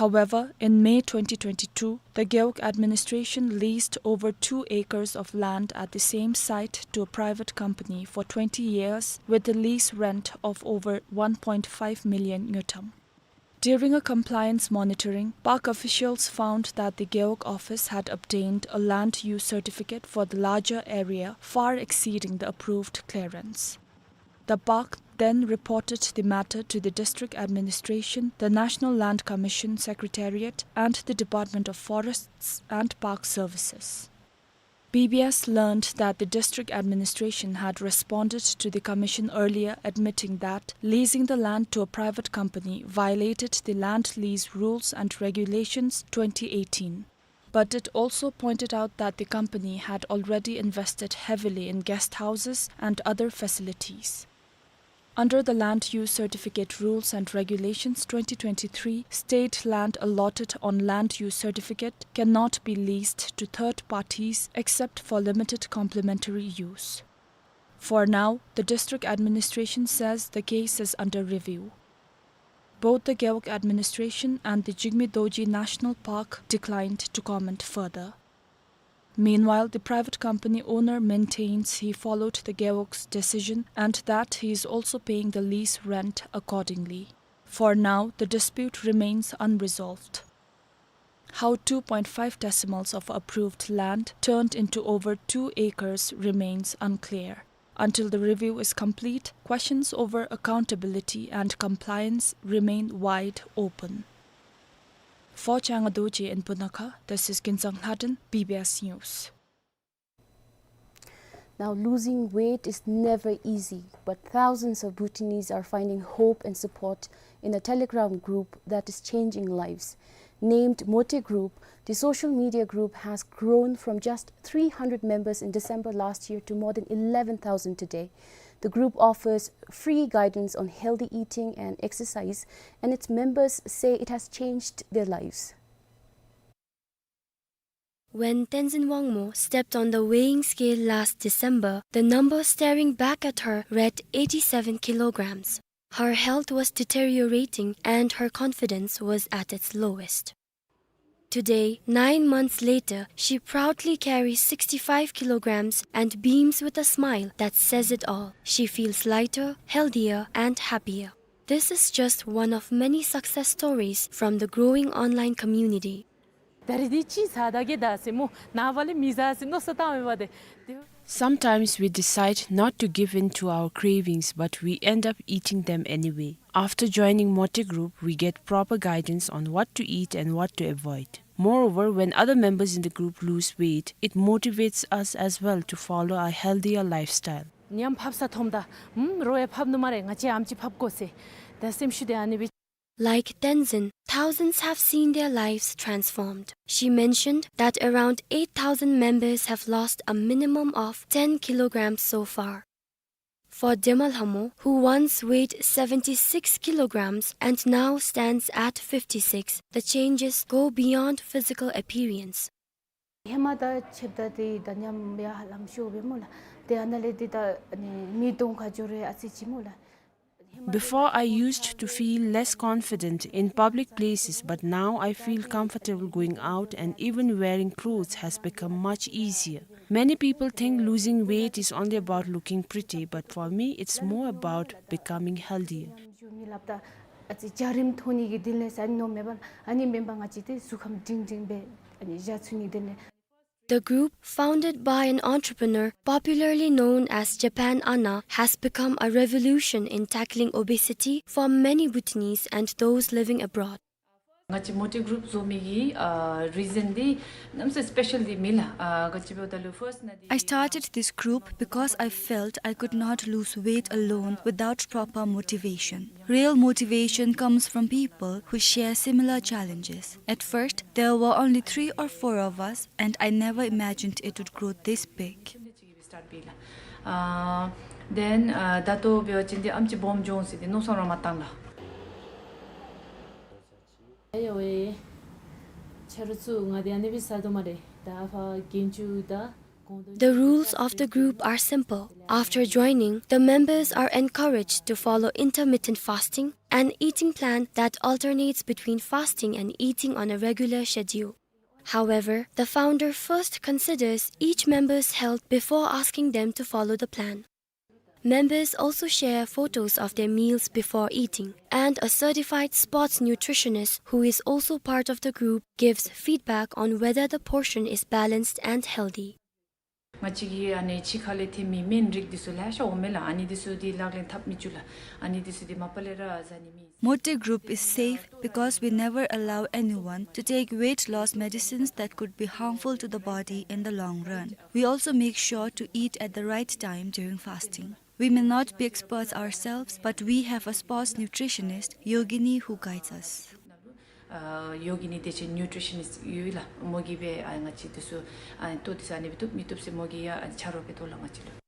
However, in May twenty twenty-two, the Gewog administration leased over two acres of land at the same site to a private company for twenty years, with a lease rent of over one point five million ngultrum. During a compliance monitoring, park officials found that the Gewog office had obtained a land use certificate for the larger area, far exceeding the approved clearance. The park then reported the matter to the district administration, the National Land Commission Secretariat, and the Department of Forests and Park Services. B B S learned that the district administration had responded to the commission earlier, admitting that leasing the land to a private company violated the Land Lease Rules and Regulations twenty eighteen. But it also pointed out that the company had already invested heavily in guest houses and other facilities. Under the Land Use Certificate Rules and Regulations twenty twenty-three, state land allotted on land use certificate cannot be leased to third parties except for limited complementary use. For now, the district administration says the case is under review. Both the Gewog administration and the Jigme Dorji National Park declined to comment further. Meanwhile, the private company owner maintains he followed the Gewog's decision and that he is also paying the lease rent accordingly. For now, the dispute remains unresolved. How two point five decimals of approved land turned into over two acres remains unclear. Until the review is complete, questions over accountability and compliance remain wide open. For Changa Dorji in Punakha, this is Kinsang Lhaden, B B S News. Now, losing weight is never easy, but thousands of Bhutanese are finding hope and support in a Telegram group that is changing lives. Named Mote Group, the social media group has grown from just three hundred members in December last year to more than eleven thousand today. The group offers free guidance on healthy eating and exercise, and its members say it has changed their lives. When Tenzin Wangmo stepped on the weighing scale last December, the number staring back at her read eighty-seven kilograms. Her health was deteriorating and her confidence was at its lowest. Today, nine months later, she proudly carries sixty-five kilograms and beams with a smile that says it all. She feels lighter, healthier, and happier. This is just one of many success stories from the growing online community. ད་རེས་འདི་ཅིག་ཟ་ད་གེ་ད་ཟེར་མོ་ནངས་པ་ལས་མི་ཟ་ཟེར་མནོ་བསམ་བཏང་མེད་པ་དེ། Sometimes we decide not to give in to our cravings, but we end up eating them anyway. After joining Mote group, we get proper guidance on what to eat and what to avoid. Moreover, when other members in the group lose weight, it motivates us as well to follow a healthier lifestyle. ཉམས་ཕབ་ས་མཐོང་ད། ཧུམ། རོ་ཡ་ཕབ་ནུག་སྨ་རེ། ང་བཅས་ཨམ་ཅིག་ཕབ་དགོ་ཟེར། ད་སེམས་ཤུགས་དེ་ཨ་ནི་སྦེ། Like Tenzin, thousands have seen their lives transformed. She mentioned that around eight thousand members have lost a minimum of ten kilograms so far. For Dema Lhamo, who once weighed seventy-six kilograms and now stands at fifty-six, the changes go beyond physical appearance. ཧེ་མ་ད་ཆེ་ད་དེ་ད་ཉམས་ཡ་ཧ་ལམ་ཤོར་བས་སྨོ་ལགས། དེ་ཨ་ནཱ་ལས་དེ་ད་ཨ་ནི་མི་གདོང་ཁར་འགྱོ་རུང་ཨ་ཙི་ཅིག་སྨོ་ལགས། Before, I used to feel less confident in public places, but now I feel comfortable going out, and even wearing clothes has become much easier. Many people think losing weight is only about looking pretty, but for me, it's more about becoming healthier. The group, founded by an entrepreneur popularly known as Japan Anna, has become a revolution in tackling obesity for many Bhutanese and those living abroad. ང་བཅས་མོ་ཊི་གུ་རུབ་བཟོ་མི་གི་ཨ་རི་ཛཱན་འདི་གནམ་མེད་ས་མེད་སི་པེ་ཤལ་འདི་མེད་ལགས། ཨ་ག་ཅི་འབདཝ་ད་ལུ་ཕརསཊ་ནང་འདི། I started this group because I felt I could not lose weight alone without proper motivation. Real motivation comes from people who share similar challenges. At first, there were only three or four of us, and I never imagined it would grow this big. ཨ་དེན་ཨ་ད་ལྟོ་འབད་བ་ཅིན་འདི་ཨམ་ཅིག་སྦོམ་འགྱོ་འོང་ཟེར་ཏེ་མནོ་བསམ་ར་མ་བཏང་ལགས། ཨ་ཡོ་ཝེ། ཆ་རོགས་ཚུ་ང་འདི་ཨ་ནི་སྦེ་ཟ་དོ་སྨ་རེ། ད་ཕར་རྒྱན་ཅུ་དང་གོང་དོ། The rules of the group are simple. After joining, the members are encouraged to follow intermittent fasting, an eating plan that alternates between fasting and eating on a regular schedule. However, the founder first considers each member's health before asking them to follow the plan. Members also share photos of their meals before eating, and a certified sports nutritionist who is also part of the group gives feedback on whether the portion is balanced and healthy. ང་བཅས་ཀྱི་ཨ་ནི་ཕྱི་ཁ་ལས་ཐོན་མི་སྨན་རིགས་འདི་ཚུ་ལེ་ཤ་འོང་མས་ལགས། ཨ་ནི་འདི་ཚུ་འདི་ལག་ལེན་འཐབ་མི་བཅུག་ལགས། ཨ་ནི་འདི་ཚུ་འདི་མ་པ་ལས་ར་ཟ་ནི་མེད། Mote group is safe because we never allow anyone to take weight loss medicines that could be harmful to the body in the long run. We also make sure to eat at the right time during fasting. We may not be experts ourselves, but we have a sports nutritionist, Yogini, who guides us. ཨ་ཡོ་གི་ནི་དེ་ཅིག་ནིའུ་ཊི་རི་ཤ་ནིསཊ་ཡོད་ལགས། མོ་གིས་སྦེ་ཨ་ང་བཅས་འདི་ཚུ་ཨ་ལྟོ་འདི་ཚུ་ཨ་ནི་སྦེ་བཏུབ་མི་བཏུབ་ཟེར་མོ་གིས་ཡང་ཨ་ཆ་རོགས་འབད་དོ་ལགས་ང་བཅས་ལུ།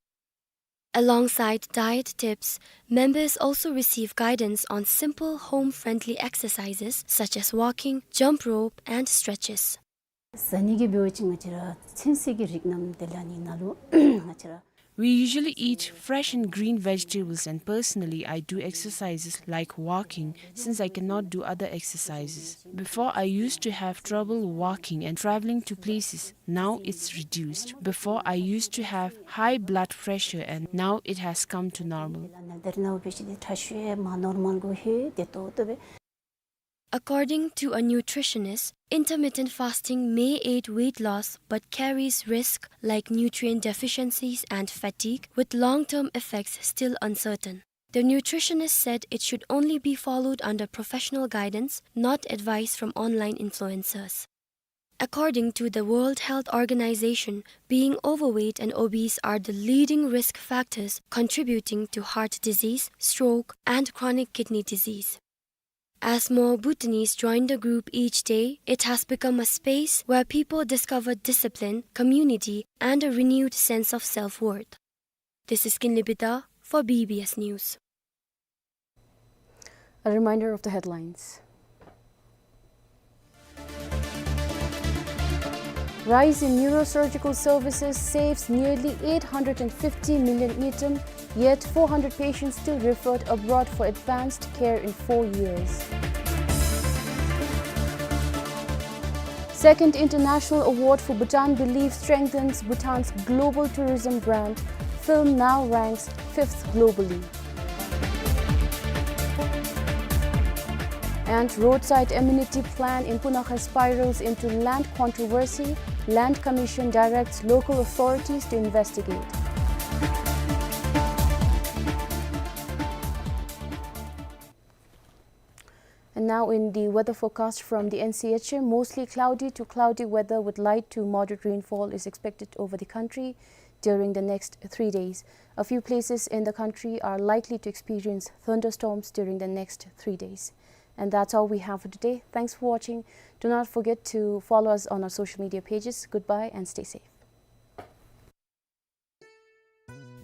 Alongside diet tips, members also receive guidance on simple home-friendly exercises such as walking, jump rope, and stretches. ཟ་ནི་གི་འབད་བ་ཅིན་ང་བཅས་ར་ཚོད་བསྲེ་གི་རིགས་རྣམས་དེ་ལས་ནི་ནང་ལུ་ང་བཅས་ར། We usually eat fresh and green vegetables, and personally, I do exercises like walking since I cannot do other exercises. Before, I used to have trouble walking and traveling to places. Now it's reduced. Before, I used to have high blood pressure, and now it has come to normal. དེ་ལས་ནི་འབད་ཞིནམ་ད་ཁྲག་ཤུགས་མར་ནོར་མཱལ་གུ་ལྷོད་དེ་ཏོག་ཏོ་སྦེ། According to a nutritionist, intermittent fasting may aid weight loss but carries risks like nutrient deficiencies and fatigue, with long-term effects still uncertain. The nutritionist said it should only be followed under professional guidance, not advice from online influencers. According to the World Health Organization, being overweight and obese are the leading risk factors contributing to heart disease, stroke, and chronic kidney disease. As more Bhutanese join the group each day, it has become a space where people discover discipline, community, and a renewed sense of self-worth. This is Kinley Bida for B B S News. A reminder of the headlines. Rise in neurosurgical services saves nearly eight hundred and fifty million ngultrum, yet four hundred patients still referred abroad for advanced care in four years. Second International Award for Bhutan Belief strengthens Bhutan's global tourism brand. Film now ranks fifth globally. And roadside amenity plan in Punakha spirals into land controversy. Land Commission directs local authorities to investigate. And now in the weather forecast from the N C H M, mostly cloudy to cloudy weather with light to moderate rainfall is expected over the country during the next three days. A few places in the country are likely to experience thunderstorms during the next three days. And that's all we have for today. Thanks for watching. Do not forget to follow us on our social media pages. Goodbye and stay safe.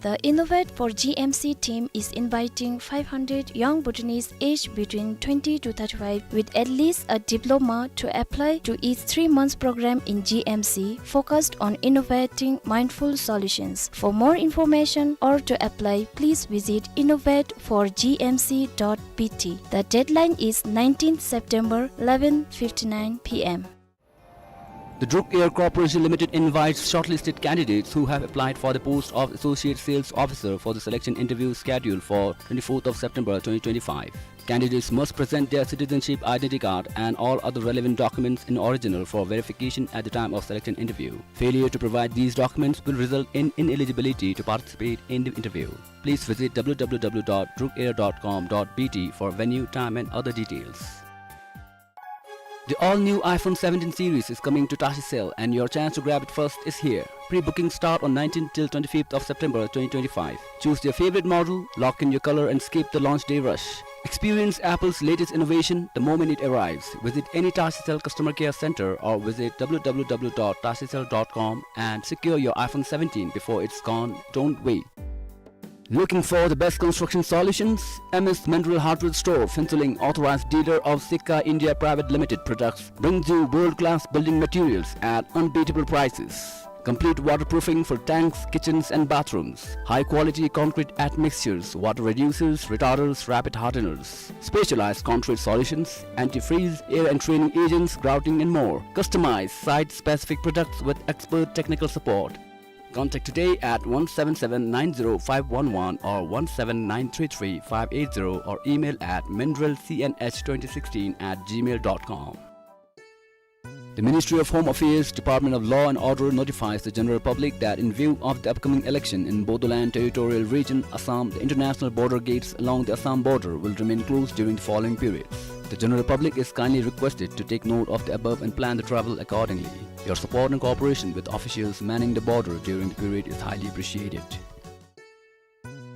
The Innovate for G M C team is inviting five hundred young Bhutanese aged between twenty to thirty-five with at least a diploma to apply to its three months program in G M C focused on innovating mindful solutions. For more information or to apply, please visit innovate for G M C dot B T. The deadline is nineteenth September, eleven fifty-nine P M. The Druk Air Corporation Limited invites shortlisted candidates who have applied for the post of Associate Sales Officer for the selection interview scheduled for twenty-fourth of September twenty twenty-five. Candidates must present their citizenship identity card and all other relevant documents in original for verification at the time of selection interview. Failure to provide these documents will result in ineligibility to participate in the interview. Please visit W W W dot druk air dot com dot B T for venue, time and other details. The all-new iPhone seventeen series is coming to Tashicel, and your chance to grab it first is here. Pre-booking start on nineteenth till twenty-fifth of September twenty twenty-five. Choose your favorite model, lock in your color, and skip the launch day rush. Experience Apple's latest innovation the moment it arrives. Visit any Tashicel customer care center or visit W W W dot tashicel dot com and secure your iPhone seventeen before it's gone. Don't wait. Looking for the best construction solutions? M S Mineral Hardware Store, Phuentsholing, authorized dealer of Sika India Private Limited products, brings you world-class building materials at unbeatable prices. Complete waterproofing for tanks, kitchens and bathrooms. High-quality concrete admixtures, water reducers, retarders, rapid hardeners. Specialized concrete solutions, antifreeze, air entraining agents, grouting and more. Customized site-specific products with expert technical support. Contact today at one seven seven nine zero five one one or one seven nine three three five eight zero or email at mineral C N H twenty sixteen at gmail dot com. The Ministry of Home Affairs, Department of Law and Order notifies the general public that in view of the upcoming election in Bodoland Territorial Region, Assam, the international border gates along the Assam border will remain closed during the following periods. The general public is kindly requested to take note of the above and plan the travel accordingly. Your support and cooperation with officials manning the border during the period is highly appreciated.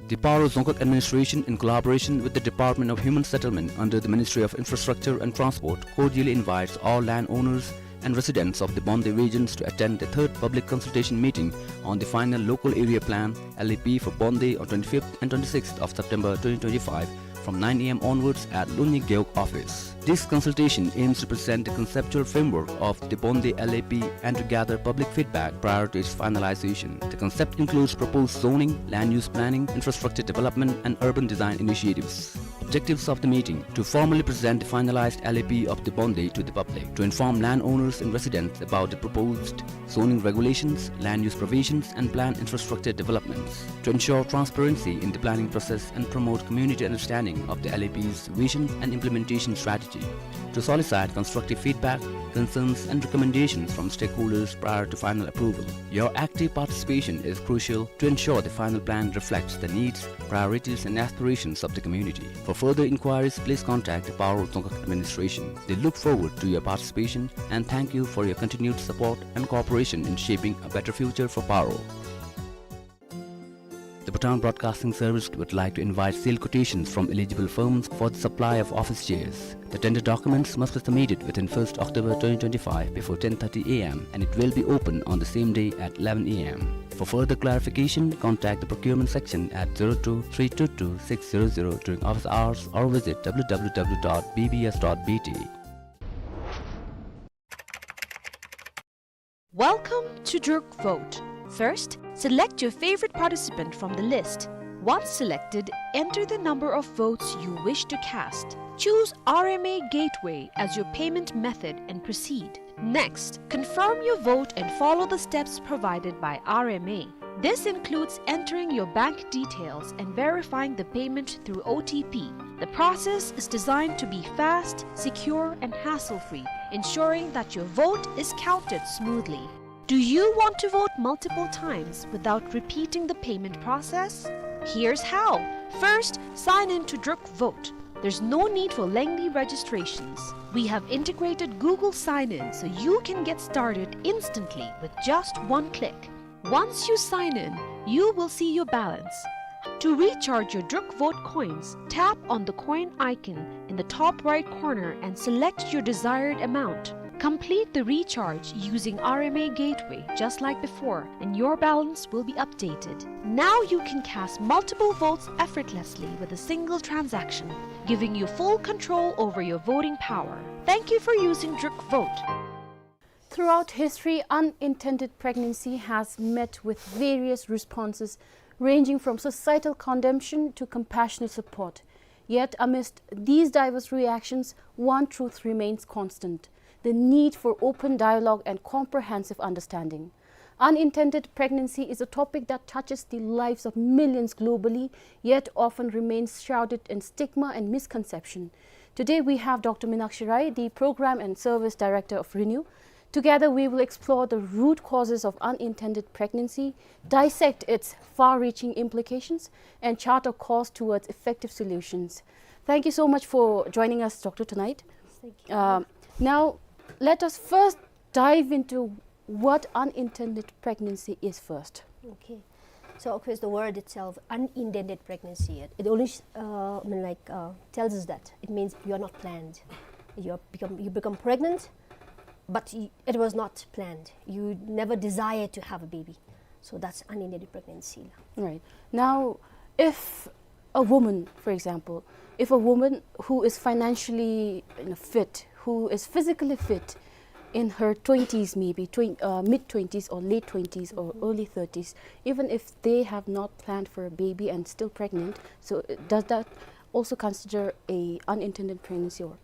The Paro Dzongkhag Administration, in collaboration with the Department of Human Settlement under the Ministry of Infrastructure and Transport, cordially invites all landowners and residents of the Bonde regions to attend the third public consultation meeting on the final local area plan, L A P, for Bonde on twenty-fifth and twenty-sixth of September twenty twenty-five, from nine A M onwards at Lunyi Gewog office. This consultation aims to present the conceptual framework of the Bonde L A P and to gather public feedback prior to its finalization. The concept includes proposed zoning, land use planning, infrastructure development, and urban design initiatives. Objectives of the meeting: to formally present the finalized L A P of the Bonde to the public, to inform landowners and residents about the proposed zoning regulations, land use provisions, and planned infrastructure developments, to ensure transparency in the planning process and promote community understanding of the L A P's vision and implementation strategy, to solicit constructive feedback, concerns, and recommendations from stakeholders prior to final approval. Your active participation is crucial to ensure the final plan reflects the needs, priorities, and aspirations of the community. For further inquiries, please contact the Paro Dzongkhag Administration. They look forward to your participation and thank you for your continued support and cooperation in shaping a better future for Paro. The Bhutan Broadcasting Service would like to invite sale quotations from eligible firms for the supply of office chairs. The tender documents must be submitted within first October twenty twenty-five before ten thirty A M and it will be open on the same day at eleven A M. For further clarification, contact the procurement section at zero two three two two six zero zero during office hours or visit W W W dot B B S dot B T. Welcome to Druk Vote. First, select your favorite participant from the list. Once selected, enter the number of votes you wish to cast. Choose R M A Gateway as your payment method and proceed. Next, confirm your vote and follow the steps provided by R M A. This includes entering your bank details and verifying the payment through O T P. The process is designed to be fast, secure, and hassle-free, ensuring that your vote is counted smoothly. Do you want to vote multiple times without repeating the payment process? Here's how. First, sign in to Druk Vote. There's no need for lengthy registrations. We have integrated Google Sign-In so you can get started instantly with just one click. Once you sign in, you will see your balance. To recharge your Druk Vote coins, tap on the coin icon in the top right corner and select your desired amount. Complete the recharge using R M A Gateway just like before, and your balance will be updated. Now you can cast multiple votes effortlessly with a single transaction, giving you full control over your voting power. Thank you for using Druk Vote. Throughout history, unintended pregnancy has met with various responses, ranging from societal condemnation to compassionate support. Yet, amidst these diverse reactions, one truth remains constant: the need for open dialogue and comprehensive understanding. Unintended pregnancy is a topic that touches the lives of millions globally, yet often remains shrouded in stigma and misconception. Today, we have Doctor Minakshi Rai, the Program and Service Director of RENEW. Together, we will explore the root causes of unintended pregnancy, dissect its far-reaching implications, and chart a course towards effective solutions. Thank you so much for joining us, Doctor, tonight. Thank you. Um, now, let us first dive into what unintended pregnancy is first. Okay. So, of course, the word itself, unintended pregnancy, it, it only, uh, I mean, like, uh, tells us that it means you are not planned. You are become, you become pregnant, but y-, it was not planned. You never desired to have a baby. So that's unintended pregnancy. Right. Now, if a woman, for example, if a woman who is financially, you know, fit, who is physically fit in her twenties, maybe twen-, uh, mid twenties or late twenties or early thirties, even if they have not planned for a baby and still pregnant, so, uh, does that also consider a unintended pregnancy or?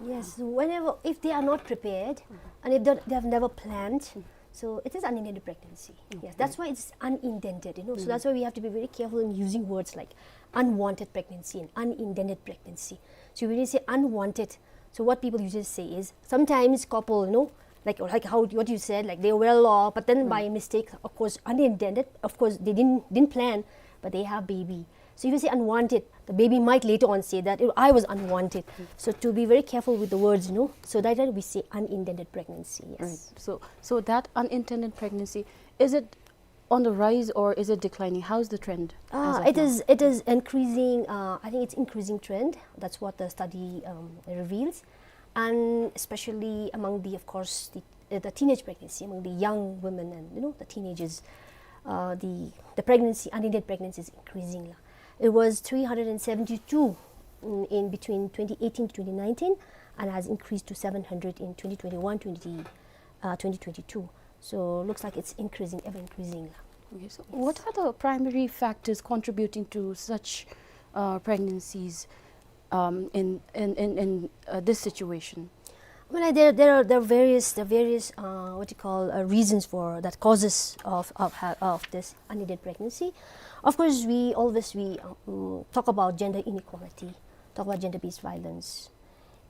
Yes, whenever, if they are not prepared and if they, they have never planned, so it is unintended pregnancy. Yes, okay, that's why it's unintended, you know. So that's why we have to be very careful in using words like unwanted pregnancy and unintended pregnancy. So when you say unwanted, so what people usually say is sometimes couple, you know, like, like how, what you said, like, they were well off, but then by mistake, of course, unintended, of course, they didn't, didn't plan, but they have baby. So if you say unwanted, the baby might later on say that, "Oh, I was unwanted." So to be very careful with the words, you know, so that time we say unintended pregnancy, yes. Right. So, so that unintended pregnancy, is it on the rise or is it declining? How's the trend as of now? Uh, it is, it is increasing, uh, I think it's increasing trend. That's what the study, um, reveals. And especially among the, of course, the, uh, the teenage pregnancy, among the young women and, you know, the teenagers, uh, the, the pregnancy, unintended pregnancy is increasing la. It was three hundred and seventy-two, mm, in between twenty eighteen to twenty nineteen, and has increased to seven hundred in twenty twenty-one, twenty, uh, twenty twenty-two. So looks like it's increasing, ever increasing la. Okay, so what are the primary factors contributing to such, uh, pregnancies, um, in, in, in, in, uh, this situation? Well, like, there, there are, there are various, there are various, uh, what you call, uh, reasons for that, causes of, of ha-, of this unintended pregnancy. Of course, we always, we, um, talk about gender inequality, talk about gender-based violence,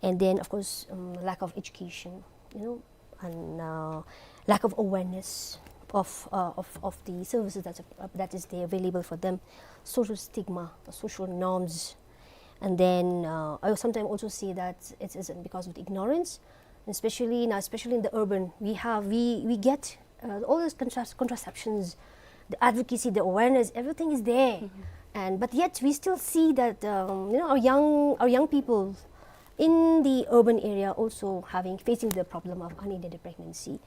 and then, of course, um, lack of education, you know, and, uh, lack of awareness of, uh, of, of the services that's, uh, that is there available for them, social stigma, the social norms, and then, uh, I sometimes also say that it is because of the ignorance, especially now, especially in the urban, we have, we, we get, uh, all those contras-, contraceptions, the advocacy, the awareness, everything is there, and but yet we still see that, um, you know, our young, our young people in the urban area also having, facing the problem of unintended pregnancy.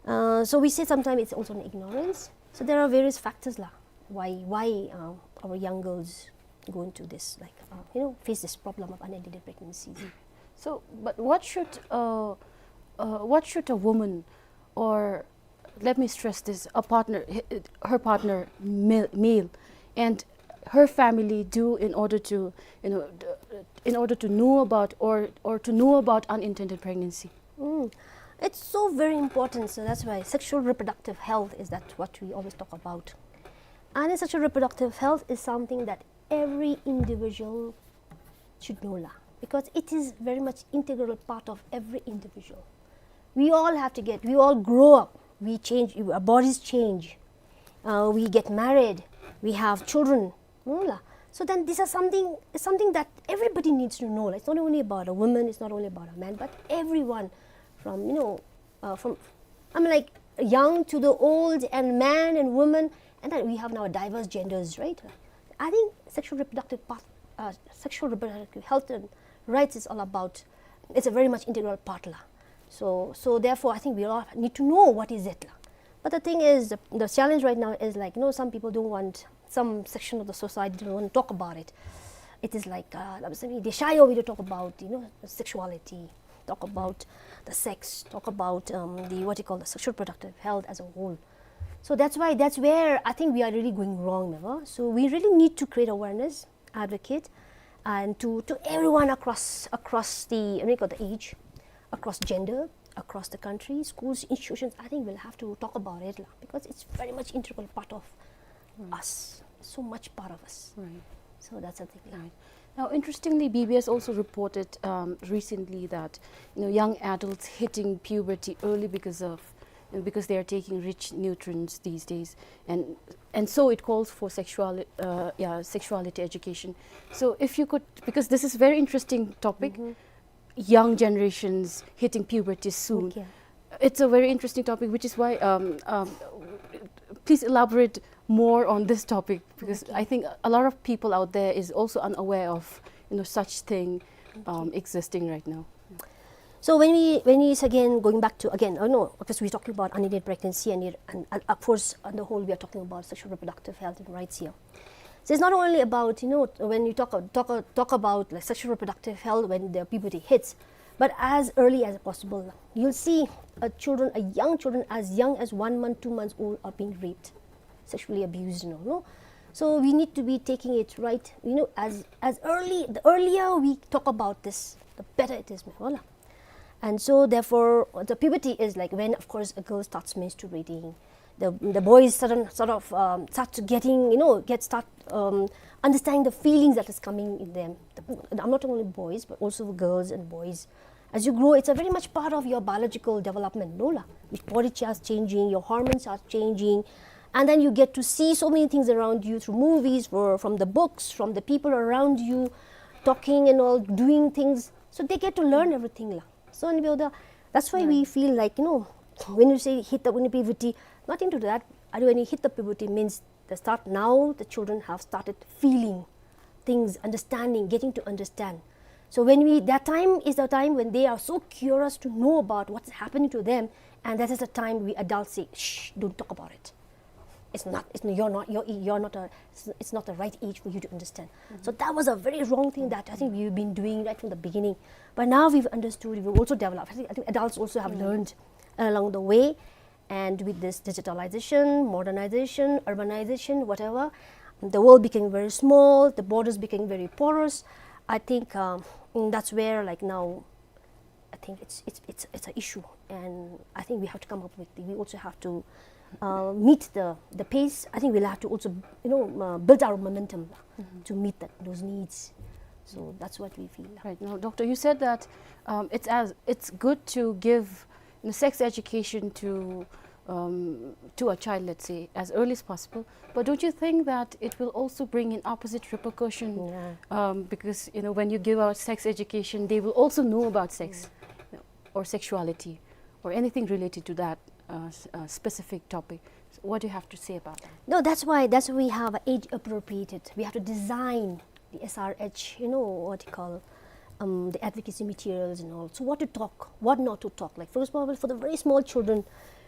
Uh, so we say sometimes it's also an ignorance. So there are various factors la, why, why, uh, our young girls go into this, like, uh, you know, face this problem of unintended pregnancies. So, but what should, uh, uh, what should a woman, or let me stress this, a partner, h-, her partner, male, male, and her family do in order to, you know, d-, in order to know about or, or to know about unintended pregnancy? Mm. It's so very important, so that's why sexual reproductive health is that what we always talk about. And sexual reproductive health is something that every individual should know la, because it is very much integral part of every individual. We all have to get, we all grow up, we change, our bodies change, uh, we get married, we have children, no la. So then these are something, something that everybody needs to know la. It's not only about a woman, it's not only about a man, but everyone from, you know, uh, from, I mean, like, young to the old and man and woman, and then we have now diverse genders, right? I think sexual reproductive part, uh, sexual reproductive health and rights is all about, it's a very much integral part la. So, so therefore, I think we all need to know what is it. But the thing is, the, the challenge right now is, like, you know, some people don't want, some section of the society don't want to talk about it. It is like, uh, they shy away to talk about, you know, sexuality, talk about the sex, talk about, um, the, what you call, the sexual reproductive health as a whole. So that's why, that's where I think we are really going wrong, never. So we really need to create awareness, advocate, and to, to everyone across, across the, what you call, the age, across gender, across the country, schools, institutions. I think we'll have to talk about it lah, because it's very much integral part of us, so much part of us. Right. So that's the thing lah. Right. Now, interestingly, B B S also reported, um, recently that, you know, young adults hitting puberty early because of, you know, because they are taking rich nutrients these days, and and so it calls for sexual, uh, yeah, sexuality education. So if you could, because this is very interesting topic, young generations hitting puberty soon. Okay. It's a very interesting topic, which is why, um, um, please elaborate more on this topic, because I think a lot of people out there is also unaware of, you know, such thing, um, existing right now. So when we, when we, again, going back to, again, oh no, because we're talking about unintended pregnancy and, it, and, and of course, on the whole, we are talking about sexual reproductive health and rights here. So it's not only about, you know, when you talk, talk, talk about, like, sexual reproductive health when the puberty hits, but as early as possible. You'll see, uh, children, uh, young children as young as one month, two months old are being raped, sexually abused, you know, no? So we need to be taking it right, you know, as, as early, the earlier we talk about this, the better it is, ma'am, wala. And so therefore, the puberty is, like, when, of course, a girl starts menstruating, the, the boys sudden, sort of, um, start to getting, you know, get, start, um, understanding the feelings that is coming in them. The, I'm not only boys, but also girls and boys. As you grow, it's a very much part of your biological development, no lah? Your body starts changing, your hormones are changing, and then you get to see so many things around you through movies, for, from the books, from the people around you, talking and all, doing things. So they get to learn everything lah. So, and we are the, that's why we feel like, you know, when you say hit the, when puberty, not into that. When you hit the puberty means the start now, the children have started feeling things, understanding, getting to understand. So when we, that time is the time when they are so curious to know about what's happening to them, and that is the time we adults say, "Shh, don't talk about it. It's not, it's, you're not, you're, you're not a, it's, it's not the right age for you to understand." So that was a very wrong thing that I think we've been doing right from the beginning. But now we've understood, we've also developed. I think, I think adults also have learned along the way. And with this digitalization, modernization, urbanization, whatever, the world became very small, the borders became very porous. I think, um, mm, that's where, like, now, I think it's, it's, it's, it's an issue, and I think we have to come up with, we also have to, uh, meet the, the pace. I think we'll have to also, you know, uh, build our momentum to meet that, those needs. So that's what we feel. Right. Now, doctor, you said that, um, it's as, it's good to give, you know, sex education to, um, to a child, let's say, as early as possible. But don't you think that it will also bring in opposite repercussion? Yeah. Um, because, you know, when you give out sex education, they will also know about sex, you know, or sexuality, or anything related to that, uh, s-, uh, specific topic. So what do you have to say about that? No, that's why, that's why we have age appropriated. We have to design the S R H, you know, what you call, um, the advocacy materials and all. So what to talk, what not to talk. Like, for example, for the very small children,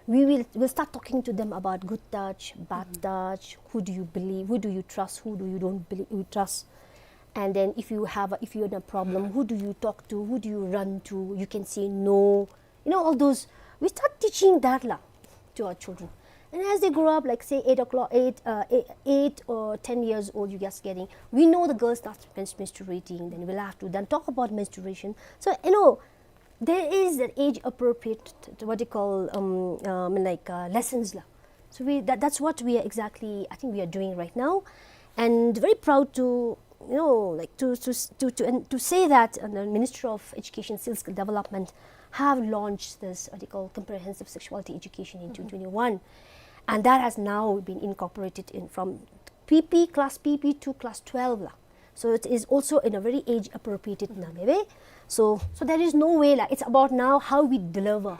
we will, we'll start talking to them about good touch, bad touch, who do you believe, who do you trust, who do you don't believe, you trust. And then if you have a, if you're in a problem, who do you talk to, who do you run to? You can say no. You know, all those, we start teaching that lah to our children. And as they grow up, like, say, eight o'clock, eight, uh, eight, eight or ten years old, you just getting, we know the girls start mens-, menstruating, then we'll have to then talk about menstruation. So, you know, there is that age appropriate, what you call, um, um, like, uh, lessons lah. So we, that, that's what we are exactly, I think we are doing right now. And very proud to, you know, like, to, to, to, to, and to say that, uh, the Ministry of Education, Skill Development have launched this, what you call, comprehensive sexuality education in twenty twenty-one. And that has now been incorporated in from P P, class P P to class twelve lah. So it is also in a very age appropriated manner. So, so there is no way lah. It's about now how we deliver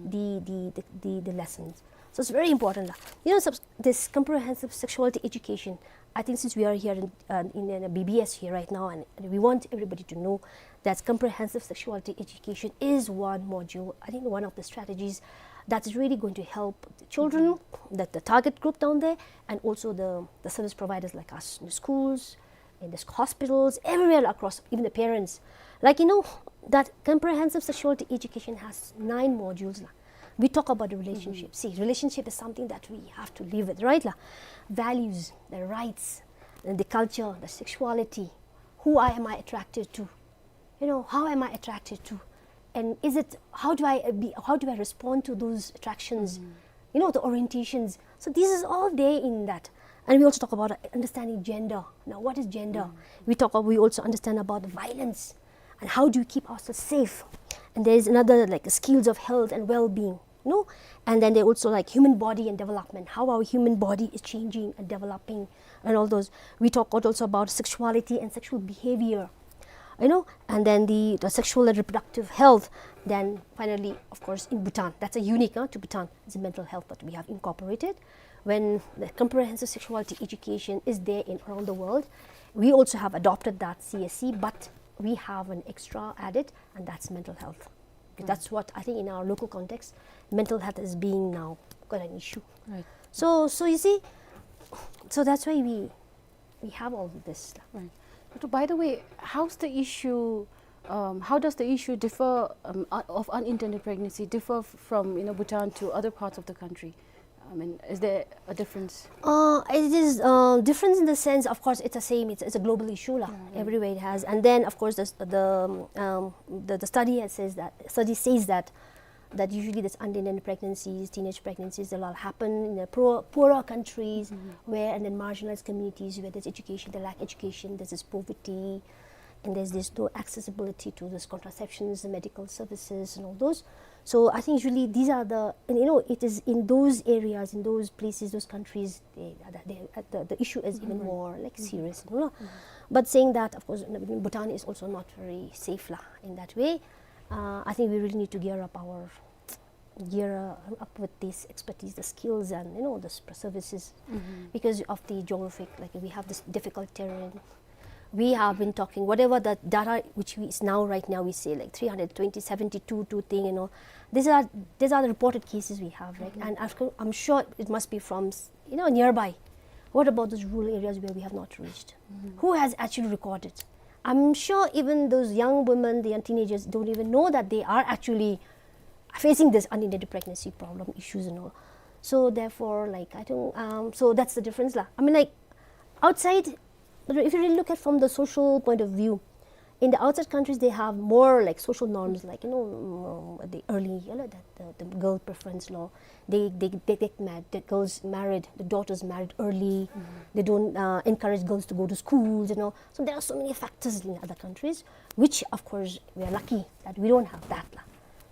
the, the, the, the, the lessons. So it's very important lah. You know, subs- this comprehensive sexuality education, I think since we are here in, uh, in, in a B B S here right now, and we want everybody to know that comprehensive sexuality education is one module, I think one of the strategies that is really going to help the children, that the target group down there, and also the, the service providers like us in the schools, in the hospitals, everywhere across, even the parents. Like, you know, that comprehensive sexuality education has nine modules lah. We talk about the relationship. See, relationship is something that we have to live with, right lah? Values, the rights, and the culture, the sexuality. Who I, am I attracted to? You know, how am I attracted to? And is it, how do I, uh, be, how do I respond to those attractions? You know, the orientations. So this is all there in that. And we also talk about, uh, understanding gender. Now, what is gender? We talk, we also understand about the violence and how do we keep ourselves safe. And there is another, like, skills of health and well-being, you know? And then they also, like, human body and development, how our human body is changing and developing and all those. We talk also about sexuality and sexual behavior, you know, and then the, the sexual and reproductive health. Then finally, of course, in Bhutan, that's a unique, uh, to Bhutan, is the mental health that we have incorporated. When the comprehensive sexuality education is there in around the world, we also have adopted that C S C, but we have an extra added, and that's mental health. Because that's what I think in our local context, mental health is being now quite an issue. Right. So, so you see, so that's why we, we have all this. Right. But by the way, how's the issue, um, how does the issue differ, um, uh, of unintended pregnancy differ f- from, you know, Bhutan to other parts of the country? I mean, is there a difference? Uh, it is, uh, difference in the sense, of course, it's the same. It's, it's a global issue lah. Everywhere it has. And then, of course, the, the, um, the, the study has says that, study says that, that usually this unintended pregnancies, teenage pregnancies, they all happen in the poor, poorer countries where, and then marginalized communities where there's education, they lack education, there's this poverty, and there's this no accessibility to this contraceptions, the medical services, and all those. So I think usually these are the, and, you know, it is in those areas, in those places, those countries, they, they, uh, the, the issue is even more, like, serious, you know. But saying that, of course, Bhutan is also not very safe lah in that way. Uh, I think we really need to gear up our, gear, uh, up with this expertise, the skills, and, you know, the s- services, because of the geographic, like, we have this difficult terrain. We have been talking, whatever the data which we, is now, right now, we say, like, three hundred twenty, seventy-two, two thing, you know. These are, these are the reported cases we have, right? And after, I'm sure it must be from, s- you know, nearby. What about those rural areas where we have not reached? Who has actually recorded? I'm sure even those young women, the young teenagers don't even know that they are actually facing this unintended pregnancy problem issues and all. So therefore, like, I think, um, so that's the difference lah. I mean, like, outside, but if you really look at from the social point of view, in the outside countries, they have more, like, social norms, like, you know, mm, the early, you know, the, the, the girl preference law. They, they, they get married, the girls married, the daughters married early. They don't, uh, encourage girls to go to schools, you know. So there are so many factors in other countries, which, of course, we are lucky that we don't have that lah.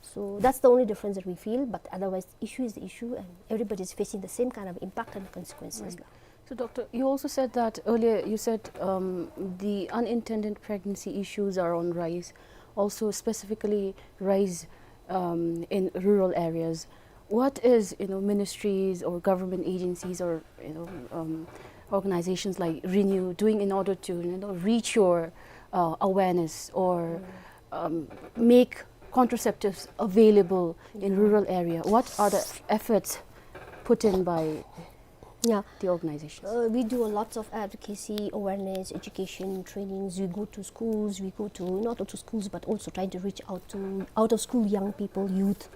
So that's the only difference that we feel, but otherwise, the issue is the issue, and everybody is facing the same kind of impact and consequences lah. So, Doctor, you also said that earlier, you said, um, the unintended pregnancy issues are on rise, also specifically rise, um, in rural areas. What is, you know, ministries or government agencies or, you know, um, organizations like Renew doing in order to, you know, reach your, uh, awareness or, um, make contraceptives available in rural area? What are the efforts put in by, yeah, the organizations? Uh, we do a lots of advocacy, awareness, education, trainings. We go to schools, we go to, not only to schools, but also trying to reach out to out of school young people, youth.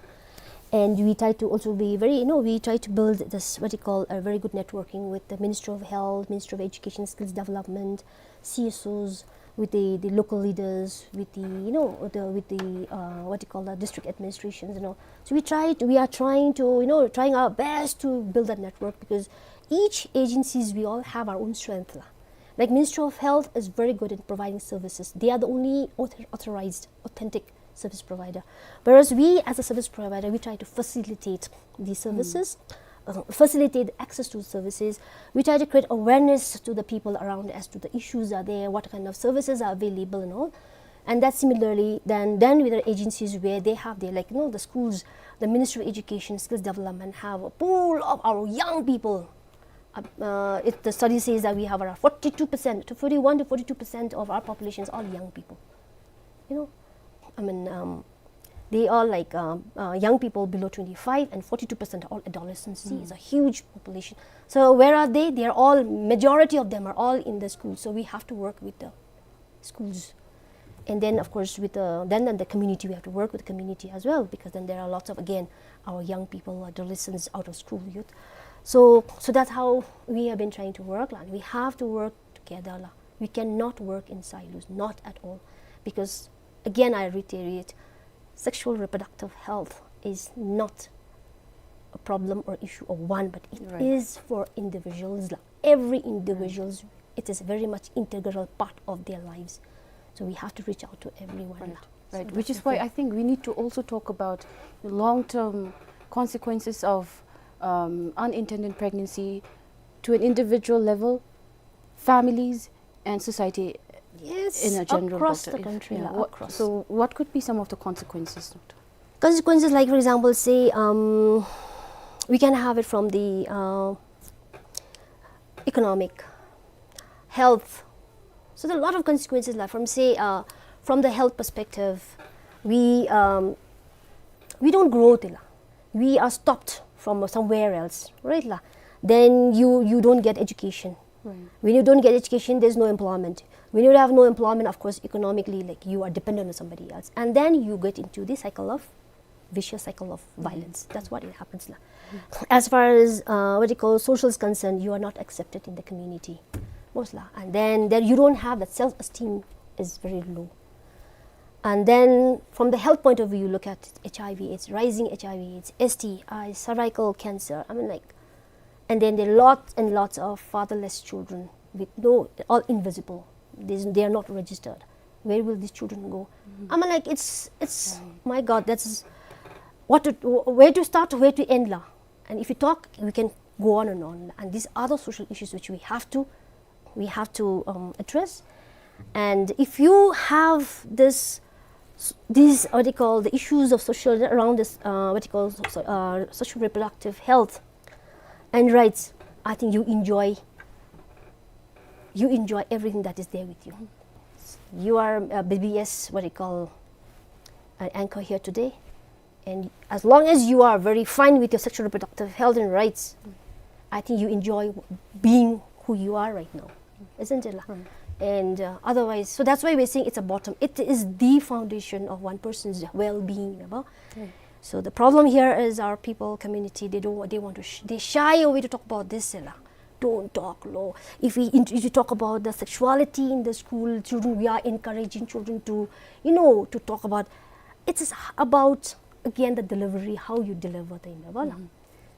And we try to also be very, you know, we try to build this, what you call, a very good networking with the Ministry of Health, Ministry of Education, Skills Development, C S Os, with the, the local leaders, with the, you know, the, with the, uh, what you call that, district administrations, you know. So we try to, we are trying to, you know, trying our best to build that network, because each agencies, we all have our own strength lah. Like, Ministry of Health is very good in providing services. They are the only author- authorized, authentic service provider. Whereas we, as a service provider, we try to facilitate these services, uh, facilitate access to services. We try to create awareness to the people around as to the issues are there, what kind of services are available and all. And that similarly, then, then with the agencies where they have their, like, you know, the schools, the Ministry of Education, Skills Development have a pool of our young people. Uh, uh, it, the study says that we have around forty-two percent, to forty-one to forty-two percent of our population is all young people. You know, I mean, um, they are like, um, uh, young people below twenty-five, and forty-two percent are all adolescents. See, it's a huge population. So where are they? They are all, majority of them are all in the school. So we have to work with the schools. And then, of course, with the, then, then the community, we have to work with the community as well, because then there are lots of, again, our young people, adolescents, out of school youth. So, so that's how we have been trying to work, la. We have to work together, la. We cannot work in silos, not at all. Because, again, I reiterate, sexual reproductive health is not a problem or issue of one, but it is for individuals, la. Every individuals, it is very much integral part of their lives. So we have to reach out to everyone, la. Right. So which is why I think we need to also talk about the long-term consequences of, um, unintended pregnancy to an individual level, families, and society in a general, across the country, la, across. So what could be some of the consequences, doctor? Consequences, like, for example, say, um, we can have it from the, uh, economic, health. So there are a lot of consequences, like, from, say, uh, from the health perspective, we, um, we don't grow, te la. We are stopped from somewhere else, right, la? Then you, you don't get education. Right. When you don't get education, there's no employment. When you have no employment, of course, economically, like, you are dependent on somebody else. And then you get into the cycle of, vicious cycle of violence. That's what it happens, la. As far as, uh, what you call, social is concerned, you are not accepted in the community, most la. And then, then you don't have that self-esteem is very low. And then from the health point of view, you look at H I V AIDS, rising H I V AIDS, S T I, cervical cancer. I mean, like, and then there are lots and lots of fatherless children with no, all invisible. There's, they are not registered. Where will these children go? I mean, like, it's, it's, my God, that's what to, wh-, where to start, where to end, la. And if you talk, we can go on and on. And these are the social issues which we have to, we have to, um, address. And if you have this, s-, these, what you call, the issues of social, around this, uh, what you call, so, uh, social reproductive health and rights, I think you enjoy, you enjoy everything that is there with you. You are a B B S, what you call, an anchor here today. And as long as you are very fine with your sexual reproductive health and rights, I think you enjoy being who you are right now, isn't it, la? And, uh, otherwise, so that's why we're saying it's a bottom. It is the foundation of one person's well-being, ya ba? So the problem here is our people, community, they don't, they want to, sh-, they shy away to talk about this, la. Don't talk, lo. If we, if you talk about the sexuality in the school, children, we are encouraging children to, you know, to talk about, it is about, again, the delivery, how you deliver the, ya ba, la.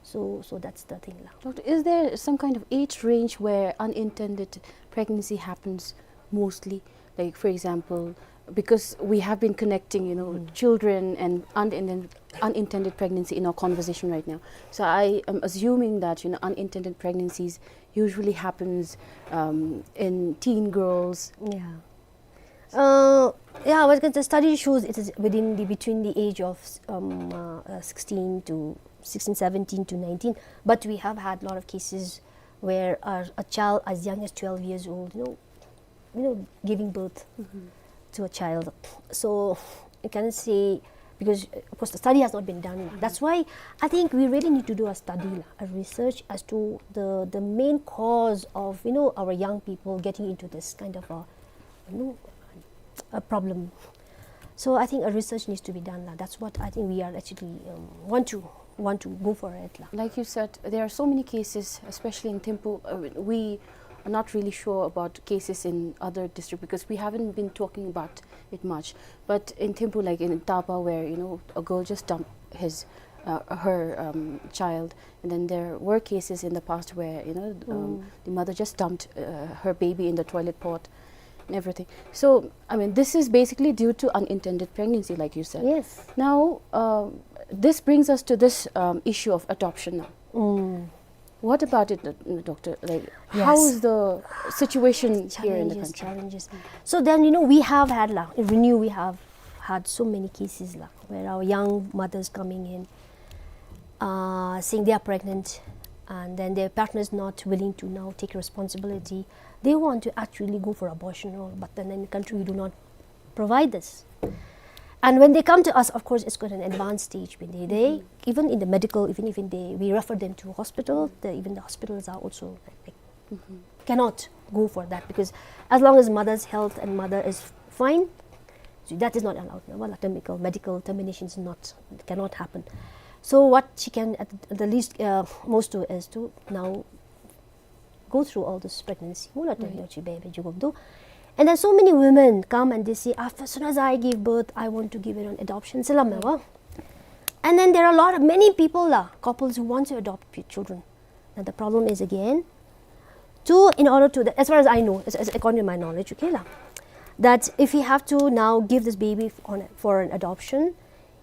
So, so that's the thing, la. Doctor, is there some kind of age range where unintended pregnancy happens mostly? Like, for example, because we have been connecting, you know, children and unintended, unintended pregnancy in our conversation right now. So I am assuming that, you know, unintended pregnancies usually happens, um, in teen girls. Yeah. Uh, yeah, well, the study shows it is within the, between the age of, um, uh, uh, sixteen to sixteen, seventeen to nineteen. But we have had a lot of cases where a, a child as young as twelve years old, you know, you know, giving birth to a child. So you can say, because, uh, of course, the study has not been done. That's why I think we really need to do a study, la, a research as to the, the main cause of, you know, our young people getting into this kind of a, you know, a problem. So I think a research needs to be done, la. That's what I think we are actually, um, want to, want to go for it, la. Like you said, there are so many cases, especially in Thimphu. Uh, we are not really sure about cases in other district because we haven't been talking about it much. But in Thimphu, like in Taba, where, you know, a girl just dumped his, uh, her, um, child, and then there were cases in the past where, you know, um, the mother just dumped, uh, her baby in the toilet pot and everything. So, I mean, this is basically due to unintended pregnancy, like you said. Yes. Now, um, this brings us to this, um, issue of adoption now. What about it, uh, doctor? Like, how Yes. is the situation here in the Challenges, country? Challenges. So then, you know, we have had, la, in Renew, we have had so many cases, la, where our young mothers coming in, uh, saying they are pregnant, and then their partner is not willing to now take responsibility. They want to actually go for abortion, or, but then in the country we do not provide this. And when they come to us, of course, it's quite an advanced stage. When they, they, even in the medical, even, even they, we refer them to hospital. The, even the hospitals are also, like, cannot go for that, because as long as mother's health and mother is fine, so that is not allowed. No, well, medical, medical termination is not, cannot happen. So what she can at the least, uh, most do is to now go through all this pregnancy. Mula tengyo chi baby jugum do. And then so many women come and they say, "After, as soon as I give birth, I want to give it on adoption." Salam wa. And then there are a lot of, many people, la, couples who want to adopt p-, children. Now the problem is again, to, in order to, as far as I know, as, as according to my knowledge, okay, la, that if you have to now give this baby f-, on, for an adoption,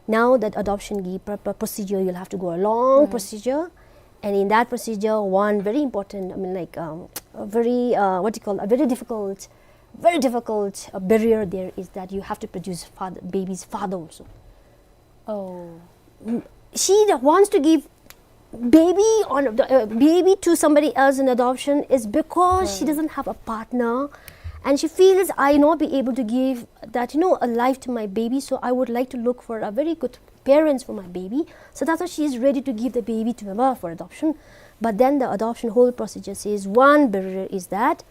now that adoption ki pr-, pr-, procedure, you'll have to go a long procedure. And in that procedure, one very important, I mean, like, um, a very, uh, what do you call, a very difficult, very difficult, uh, barrier there is that you have to produce father, baby's father also. Oh. Mm, she that wants to give baby on the, uh, baby to somebody else in adoption is because she doesn't have a partner, and she feels, "I not be able to give that, you know, a life to my baby, so I would like to look for a very good parents for my baby." So that's why she is ready to give the baby to mama for adoption. But then the adoption whole procedure says one barrier is that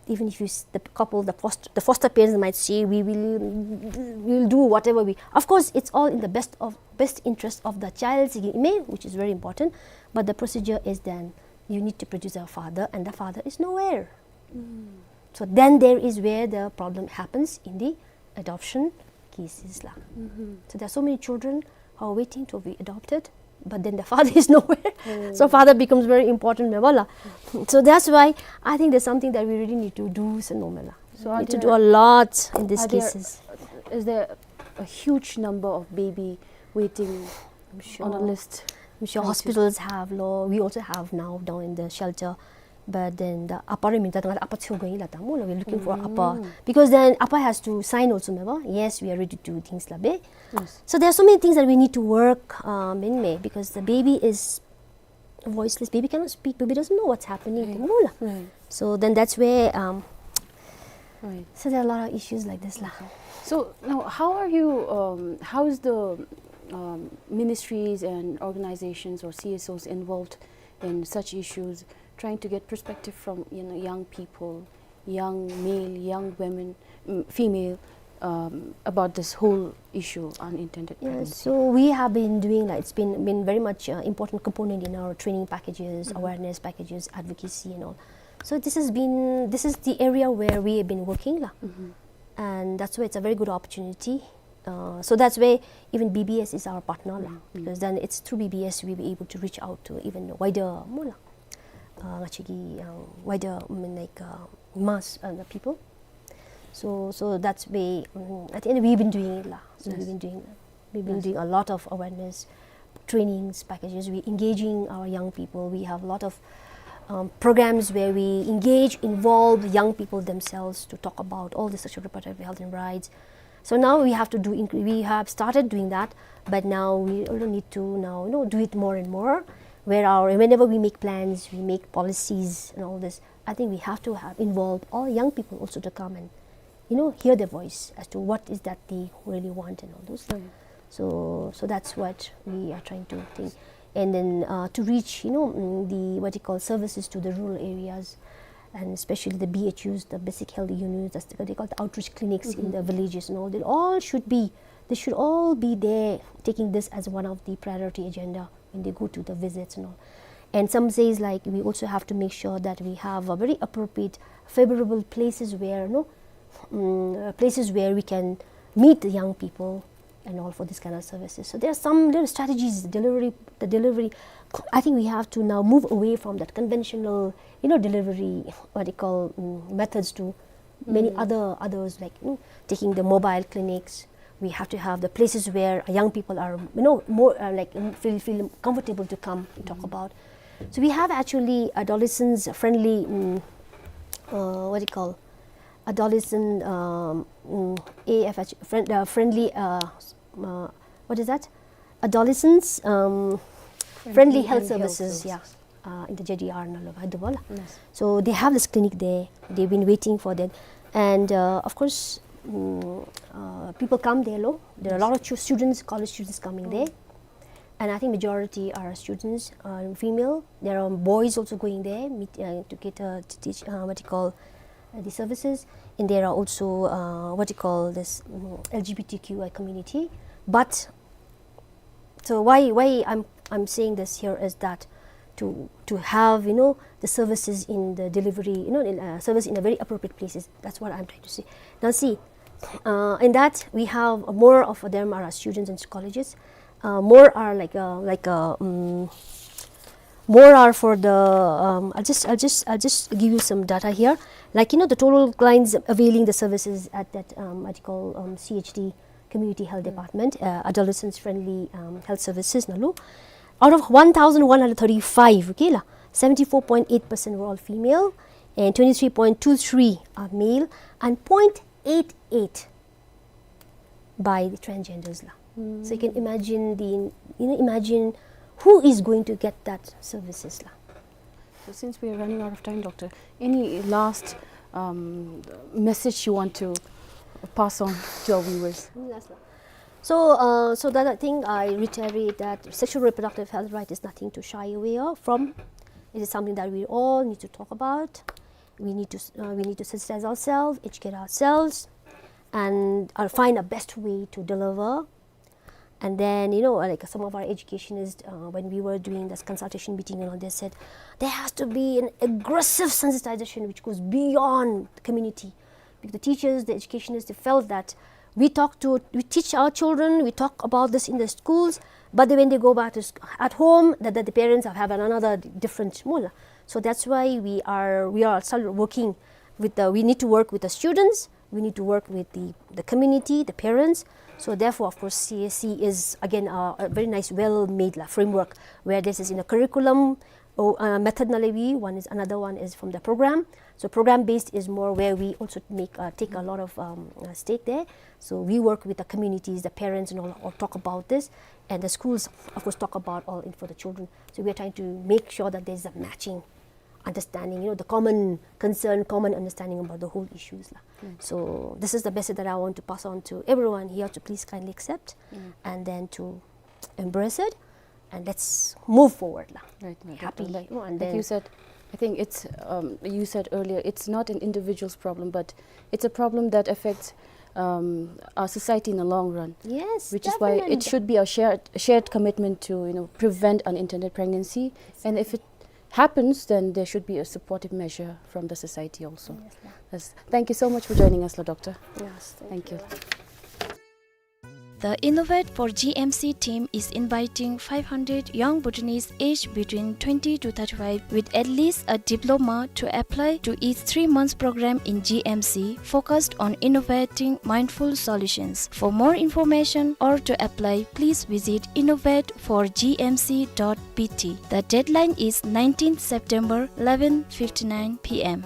even if you s-, the couple, the foster, the foster parents might say, "We will, we will do whatever we," of course, it's all in the best of, best interest of the child, si ki ime, which is very important. But the procedure is then you need to produce a father, and the father is nowhere. So then there is where the problem happens in the adoption cases la. So there are so many children who are waiting to be adopted, but then the father is nowhere. So father becomes very important, me bala. So that's why I think there's something that we really need to do, se no me la. So are Need to do there, a lot in these are there, cases. Is there a huge number of baby waiting I'm sure. On a list? I'm sure hospitals have, lo, we also have now down in the shelter. But then the apa re minta tanga apa chu going la ta mo, lo, we're looking for apa. Because then apa has to sign also, me ba? Yes, we are ready to do things la be. Yes. So there are so many things that we need to work, um, in me, because the baby is voiceless. Baby cannot speak. Baby doesn't know what's happening. Right. Mo la. Right. So then that's where, um, Right. So there are a lot of issues like this la. So now, how are you, um, how is the, um, ministries and organizations or C S Os involved in such issues, trying to get perspective from, you know, young people, young male, young women, mm, female, um, about this whole issue, unintended pregnancy? Yeah, so we have been doing, like, it's been, been very much, uh, important component in our training packages, awareness packages, advocacy and all. So this has been, this is the area where we have been working la. And that's why it's a very good opportunity. Uh, so that's why even B B S is our partner la, because then it's through B B S we'll be able to reach out to even wider, mo la, uh, actually, uh, wider, I mean, like, uh, mass, uh, the people. So, so that's why, um, at the end we've been doing it la. So we've been doing, we've been doing a lot of awareness trainings packages. We engaging our young people. We have a lot of, um, programs where we engage, involve young people themselves to talk about all the sexual reproductive health and rights. So now we have to do, inc-, we have started doing that, but now we also need to now, you know, do it more and more. Where our, whenever we make plans, we make policies and all this, I think we have to have involve all young people also to come and, you know, hear their voice as to what is that they really want and all those. So, so that's what we are trying to think. And then, uh, to reach, you know, mm, the, what you call, services to the rural areas, and especially the B H Us, the basic health units, that's the, what you call, the outreach clinics in the villages and all. They all should be, they should all be there, taking this as one of the priority agenda when they go to the visits and all. And some says, like, we also have to make sure that we have a very appropriate, favorable places where, no, mm, uh, places where we can meet the young people and all for this kind of services. So there are some little strategies, delivery, the delivery. I think we have to now move away from that conventional, you know, delivery, what you call, mm, methods to many other, others, like, you know, taking the mobile clinics. We have to have the places where young people are, you know, more, uh, like, mm, feel, feel comfortable to come and talk about. So we have actually adolescents friendly, mm, uh, what do you call, adolescent, um, mm, A F H, friend, uh, friendly, uh, s- uh, what is that? Adolescents, um, friendly health services, yeah, uh, in the J D R ནང་ལུ་ཨ་ནི་འདུག་པ་ལགས། Yes. So they have this clinic there. They've been waiting for that. And, uh, of course, mm, uh, people come there, lo. There are a lot of chu- students, college students coming there. And I think majority are students, uh, female. There are boys also going there, meet, uh, to get, uh, to teach, uh, what you call, uh, the services. And there are also, uh, what you call this, mm, L G B T Q I community. But so why, why I'm, I'm saying this here is that to, to have, you know, the services in the delivery, you know, in, uh, service in a very appropriate places. That's what I'm trying to say. Now see, uh, in that we have more of them are students in colleges. Uh, more are like, uh, like, uh, mm, more are for the, um, I'll just, I'll just, I'll just give you some data here. Like, you know, the total clients availing the services at that, um, what you call, um, C H D, Community Health Department, uh, adolescents friendly, um, health services ནང་ལུ། Out of one thousand one hundred thirty-five, okay ལགས, seventy-four point eight percent were all female and twenty-three point two three are male and point eight eight by the transgenders ལགས། So you can imagine the, you know, imagine who is going to get that services ལགས། So since we are running out of time, Doctor, any last, um, message you want to pass on to our viewers? Last one. So, uh, so that I think I reiterate that sexual reproductive health right is nothing to shy away of, from. It is something that we all need to talk about. We need to, uh, we need to sensitize ourselves, educate ourselves, and, uh, find a best way to deliver. And then, you know, like, some of our educationists, uh, when we were doing this consultation meeting and all, they said there has to be an aggressive sensitization which goes beyond the community. Because the teachers, the educationists, they felt that we talk to, we teach our children, we talk about this in the schools, but then when they go back to sc-, at home, that, that the parents have, have another different mula. So that's why we are, we are still working with the, we need to work with the students, we need to work with the, the community, the parents. So therefore, of course, C S C is again a, a very nice, well-made la, framework where this is in a curriculum or, uh, method ནང་ལས་ཝི། One is, another one is from the program. So program based is more where we also make, uh, take a lot of, um, uh, stake there. So we work with the communities, the parents and all, all talk about this. And the schools, of course, talk about all in for the children. So we are trying to make sure that there's a matching understanding, you know, the common concern, common understanding about the whole issues la. So this is the message that I want to pass on to everyone here to please kindly accept and then to embrace it, and let's move forward la. Right, right, happily, Doctor. Like, you know, and like then you said, I think it's, um, you said earlier, it's not an individual's problem, but it's a problem that affects, um, our society in the long run. Yes, which is why it definitely should be a shared, shared commitment to, you know, prevent unintended pregnancy. And if it happens, then there should be a supportive measure from the society also. Yes, ma'am. Yes. Thank you so much for joining us, la, Doctor. Yes, thank you. Thank you. The Innovate for G M C team is inviting five hundred young Bhutanese aged between twenty to thirty-five with at least a diploma to apply to its three months program in G M C focused on innovating mindful solutions. For more information or to apply, please visit innovate for G M C dot B T. The deadline is nineteenth September, eleven fifty-nine P M.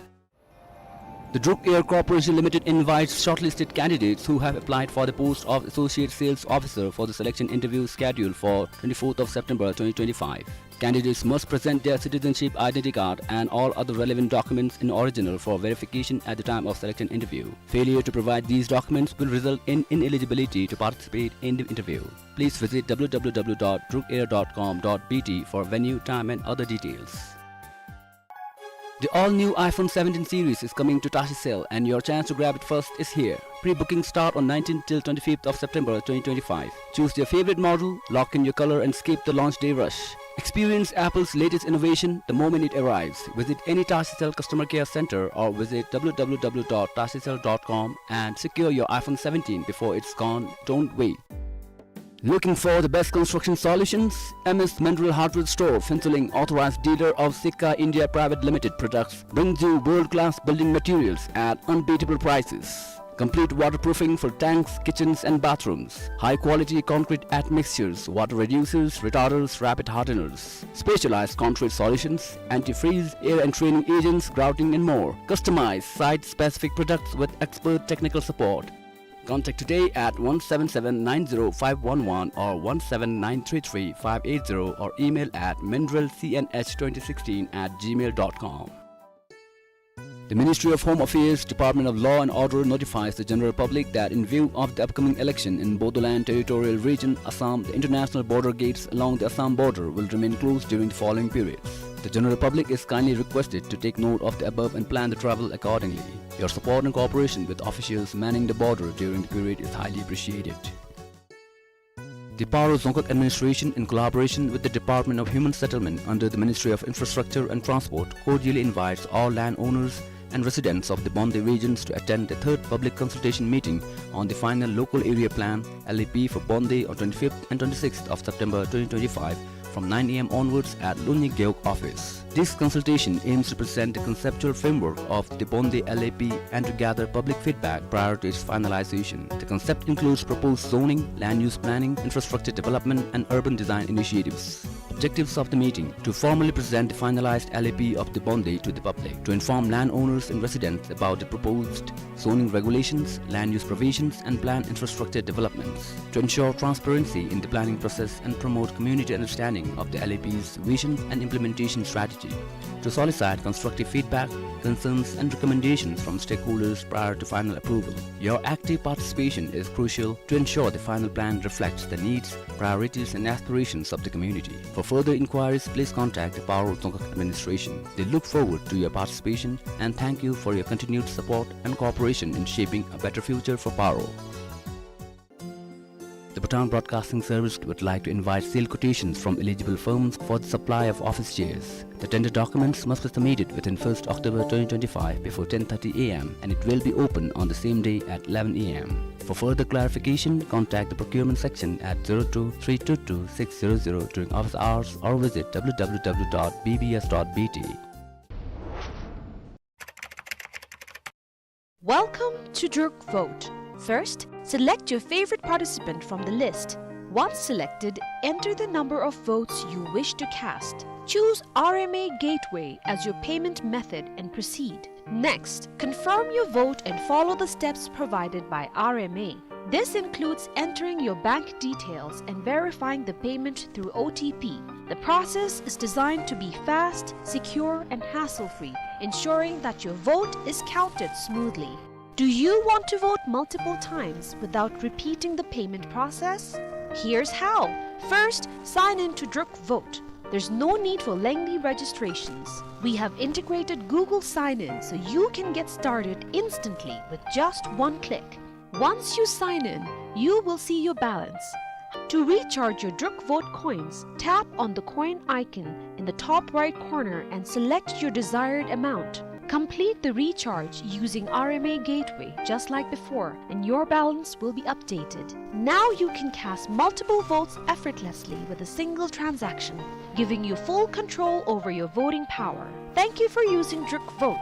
The Druk Air Corporation Limited invites shortlisted candidates who have applied for the post of Associate Sales Officer for the selection interview scheduled for twenty-fourth of September twenty twenty-five. Candidates must present their citizenship identity card and all other relevant documents in original for verification at the time of selection interview. Failure to provide these documents will result in ineligibility to participate in the interview. Please visit W W W dot drukair dot com dot B T for venue, time and other details. The all-new iPhone seventeen series is coming to Tashicell, and your chance to grab it first is here. Pre-booking start on nineteenth till twenty-fifth of September twenty twenty-five. Choose your favorite model, lock in your color, and skip the launch day rush. Experience Apple's latest innovation the moment it arrives. Visit any Tashicell customer care center or visit W W W dot tashicell dot com and secure your iPhone seventeen before it's gone. Don't wait. Looking for the best construction solutions? M S Mineral Hardware Store, Phuentsholing, authorized dealer of Sika India Private Limited products, brings you world-class building materials at unbeatable prices. Complete waterproofing for tanks, kitchens and bathrooms. High quality concrete admixtures, water reducers, retarders, rapid hardeners. Specialized concrete solutions, antifreeze, air entraining agents, grouting and more. Customize site-specific products with expert technical support. Contact today at one seven seven nine zero five one one or one seven nine three three five eight zero or email at mindrelcnh twenty sixteen at gmail dot com. The Ministry of Home Affairs, Department of Law and Order notifies the general public that in view of the upcoming election in Bodoland Territorial Region, Assam, the international border gates along the Assam border will remain closed during the following periods. The general public is kindly requested to take note of the above and plan the travel accordingly. Your support and cooperation with officials manning the border during the period is highly appreciated. The Paro Dzongkhag Administration, in collaboration with the Department of Human Settlement under the Ministry of Infrastructure and Transport, cordially invites all landowners and residents of the Bonde regions to attend the third public consultation meeting on the final local area plan, L A P, for Bonde on twenty-fifth and twenty-sixth of September twenty twenty-five from nine A M onwards at Lunyi Gewog office. This consultation aims to present the conceptual framework of the Bonde L A P and to gather public feedback prior to its finalization. The concept includes proposed zoning, land use planning, infrastructure development, and urban design initiatives. Objectives of the meeting: to formally present the finalized L A P of the Bonde to the public, to inform landowners and residents about the proposed zoning regulations, land use provisions, and planned infrastructure developments, to ensure transparency in the planning process and promote community understanding of the L A P's vision and implementation strategy, to solicit constructive feedback, concerns, and recommendations from stakeholders prior to final approval. Your active participation is crucial to ensure the final plan reflects the needs, priorities, and aspirations of the community. For further inquiries, please contact the Paro Dzongkhag Administration. They look forward to your participation and thank you for your continued support and cooperation in shaping a better future for Paro. The Bhutan Broadcasting Service would like to invite sealed quotations from eligible firms for the supply of office chairs. The tender documents must be submitted within first October twenty twenty-five before ten thirty A M and it will be open on the same day at eleven A M. For further clarification, contact the procurement section at zero two three two two six zero zero during office hours or visit W W W dot B B S dot B T. Welcome to Druk Vote. First, select your favorite participant from the list. Once selected, enter the number of votes you wish to cast. Choose R M A Gateway as your payment method and proceed. Next, confirm your vote and follow the steps provided by R M A. This includes entering your bank details and verifying the payment through O T P. The process is designed to be fast, secure, and hassle-free, ensuring that your vote is counted smoothly. Do you want to vote multiple times without repeating the payment process? Here's how. First, sign in to Druk Vote. There's no need for lengthy registrations. We have integrated Google Sign-In so you can get started instantly with just one click. Once you sign in, you will see your balance. To recharge your Druk Vote coins, tap on the coin icon in the top right corner and select your desired amount. Complete the recharge using R M A Gateway just like before, and your balance will be updated. Now you can cast multiple votes effortlessly with a single transaction, giving you full control over your voting power. Thank you for using Druk Vote.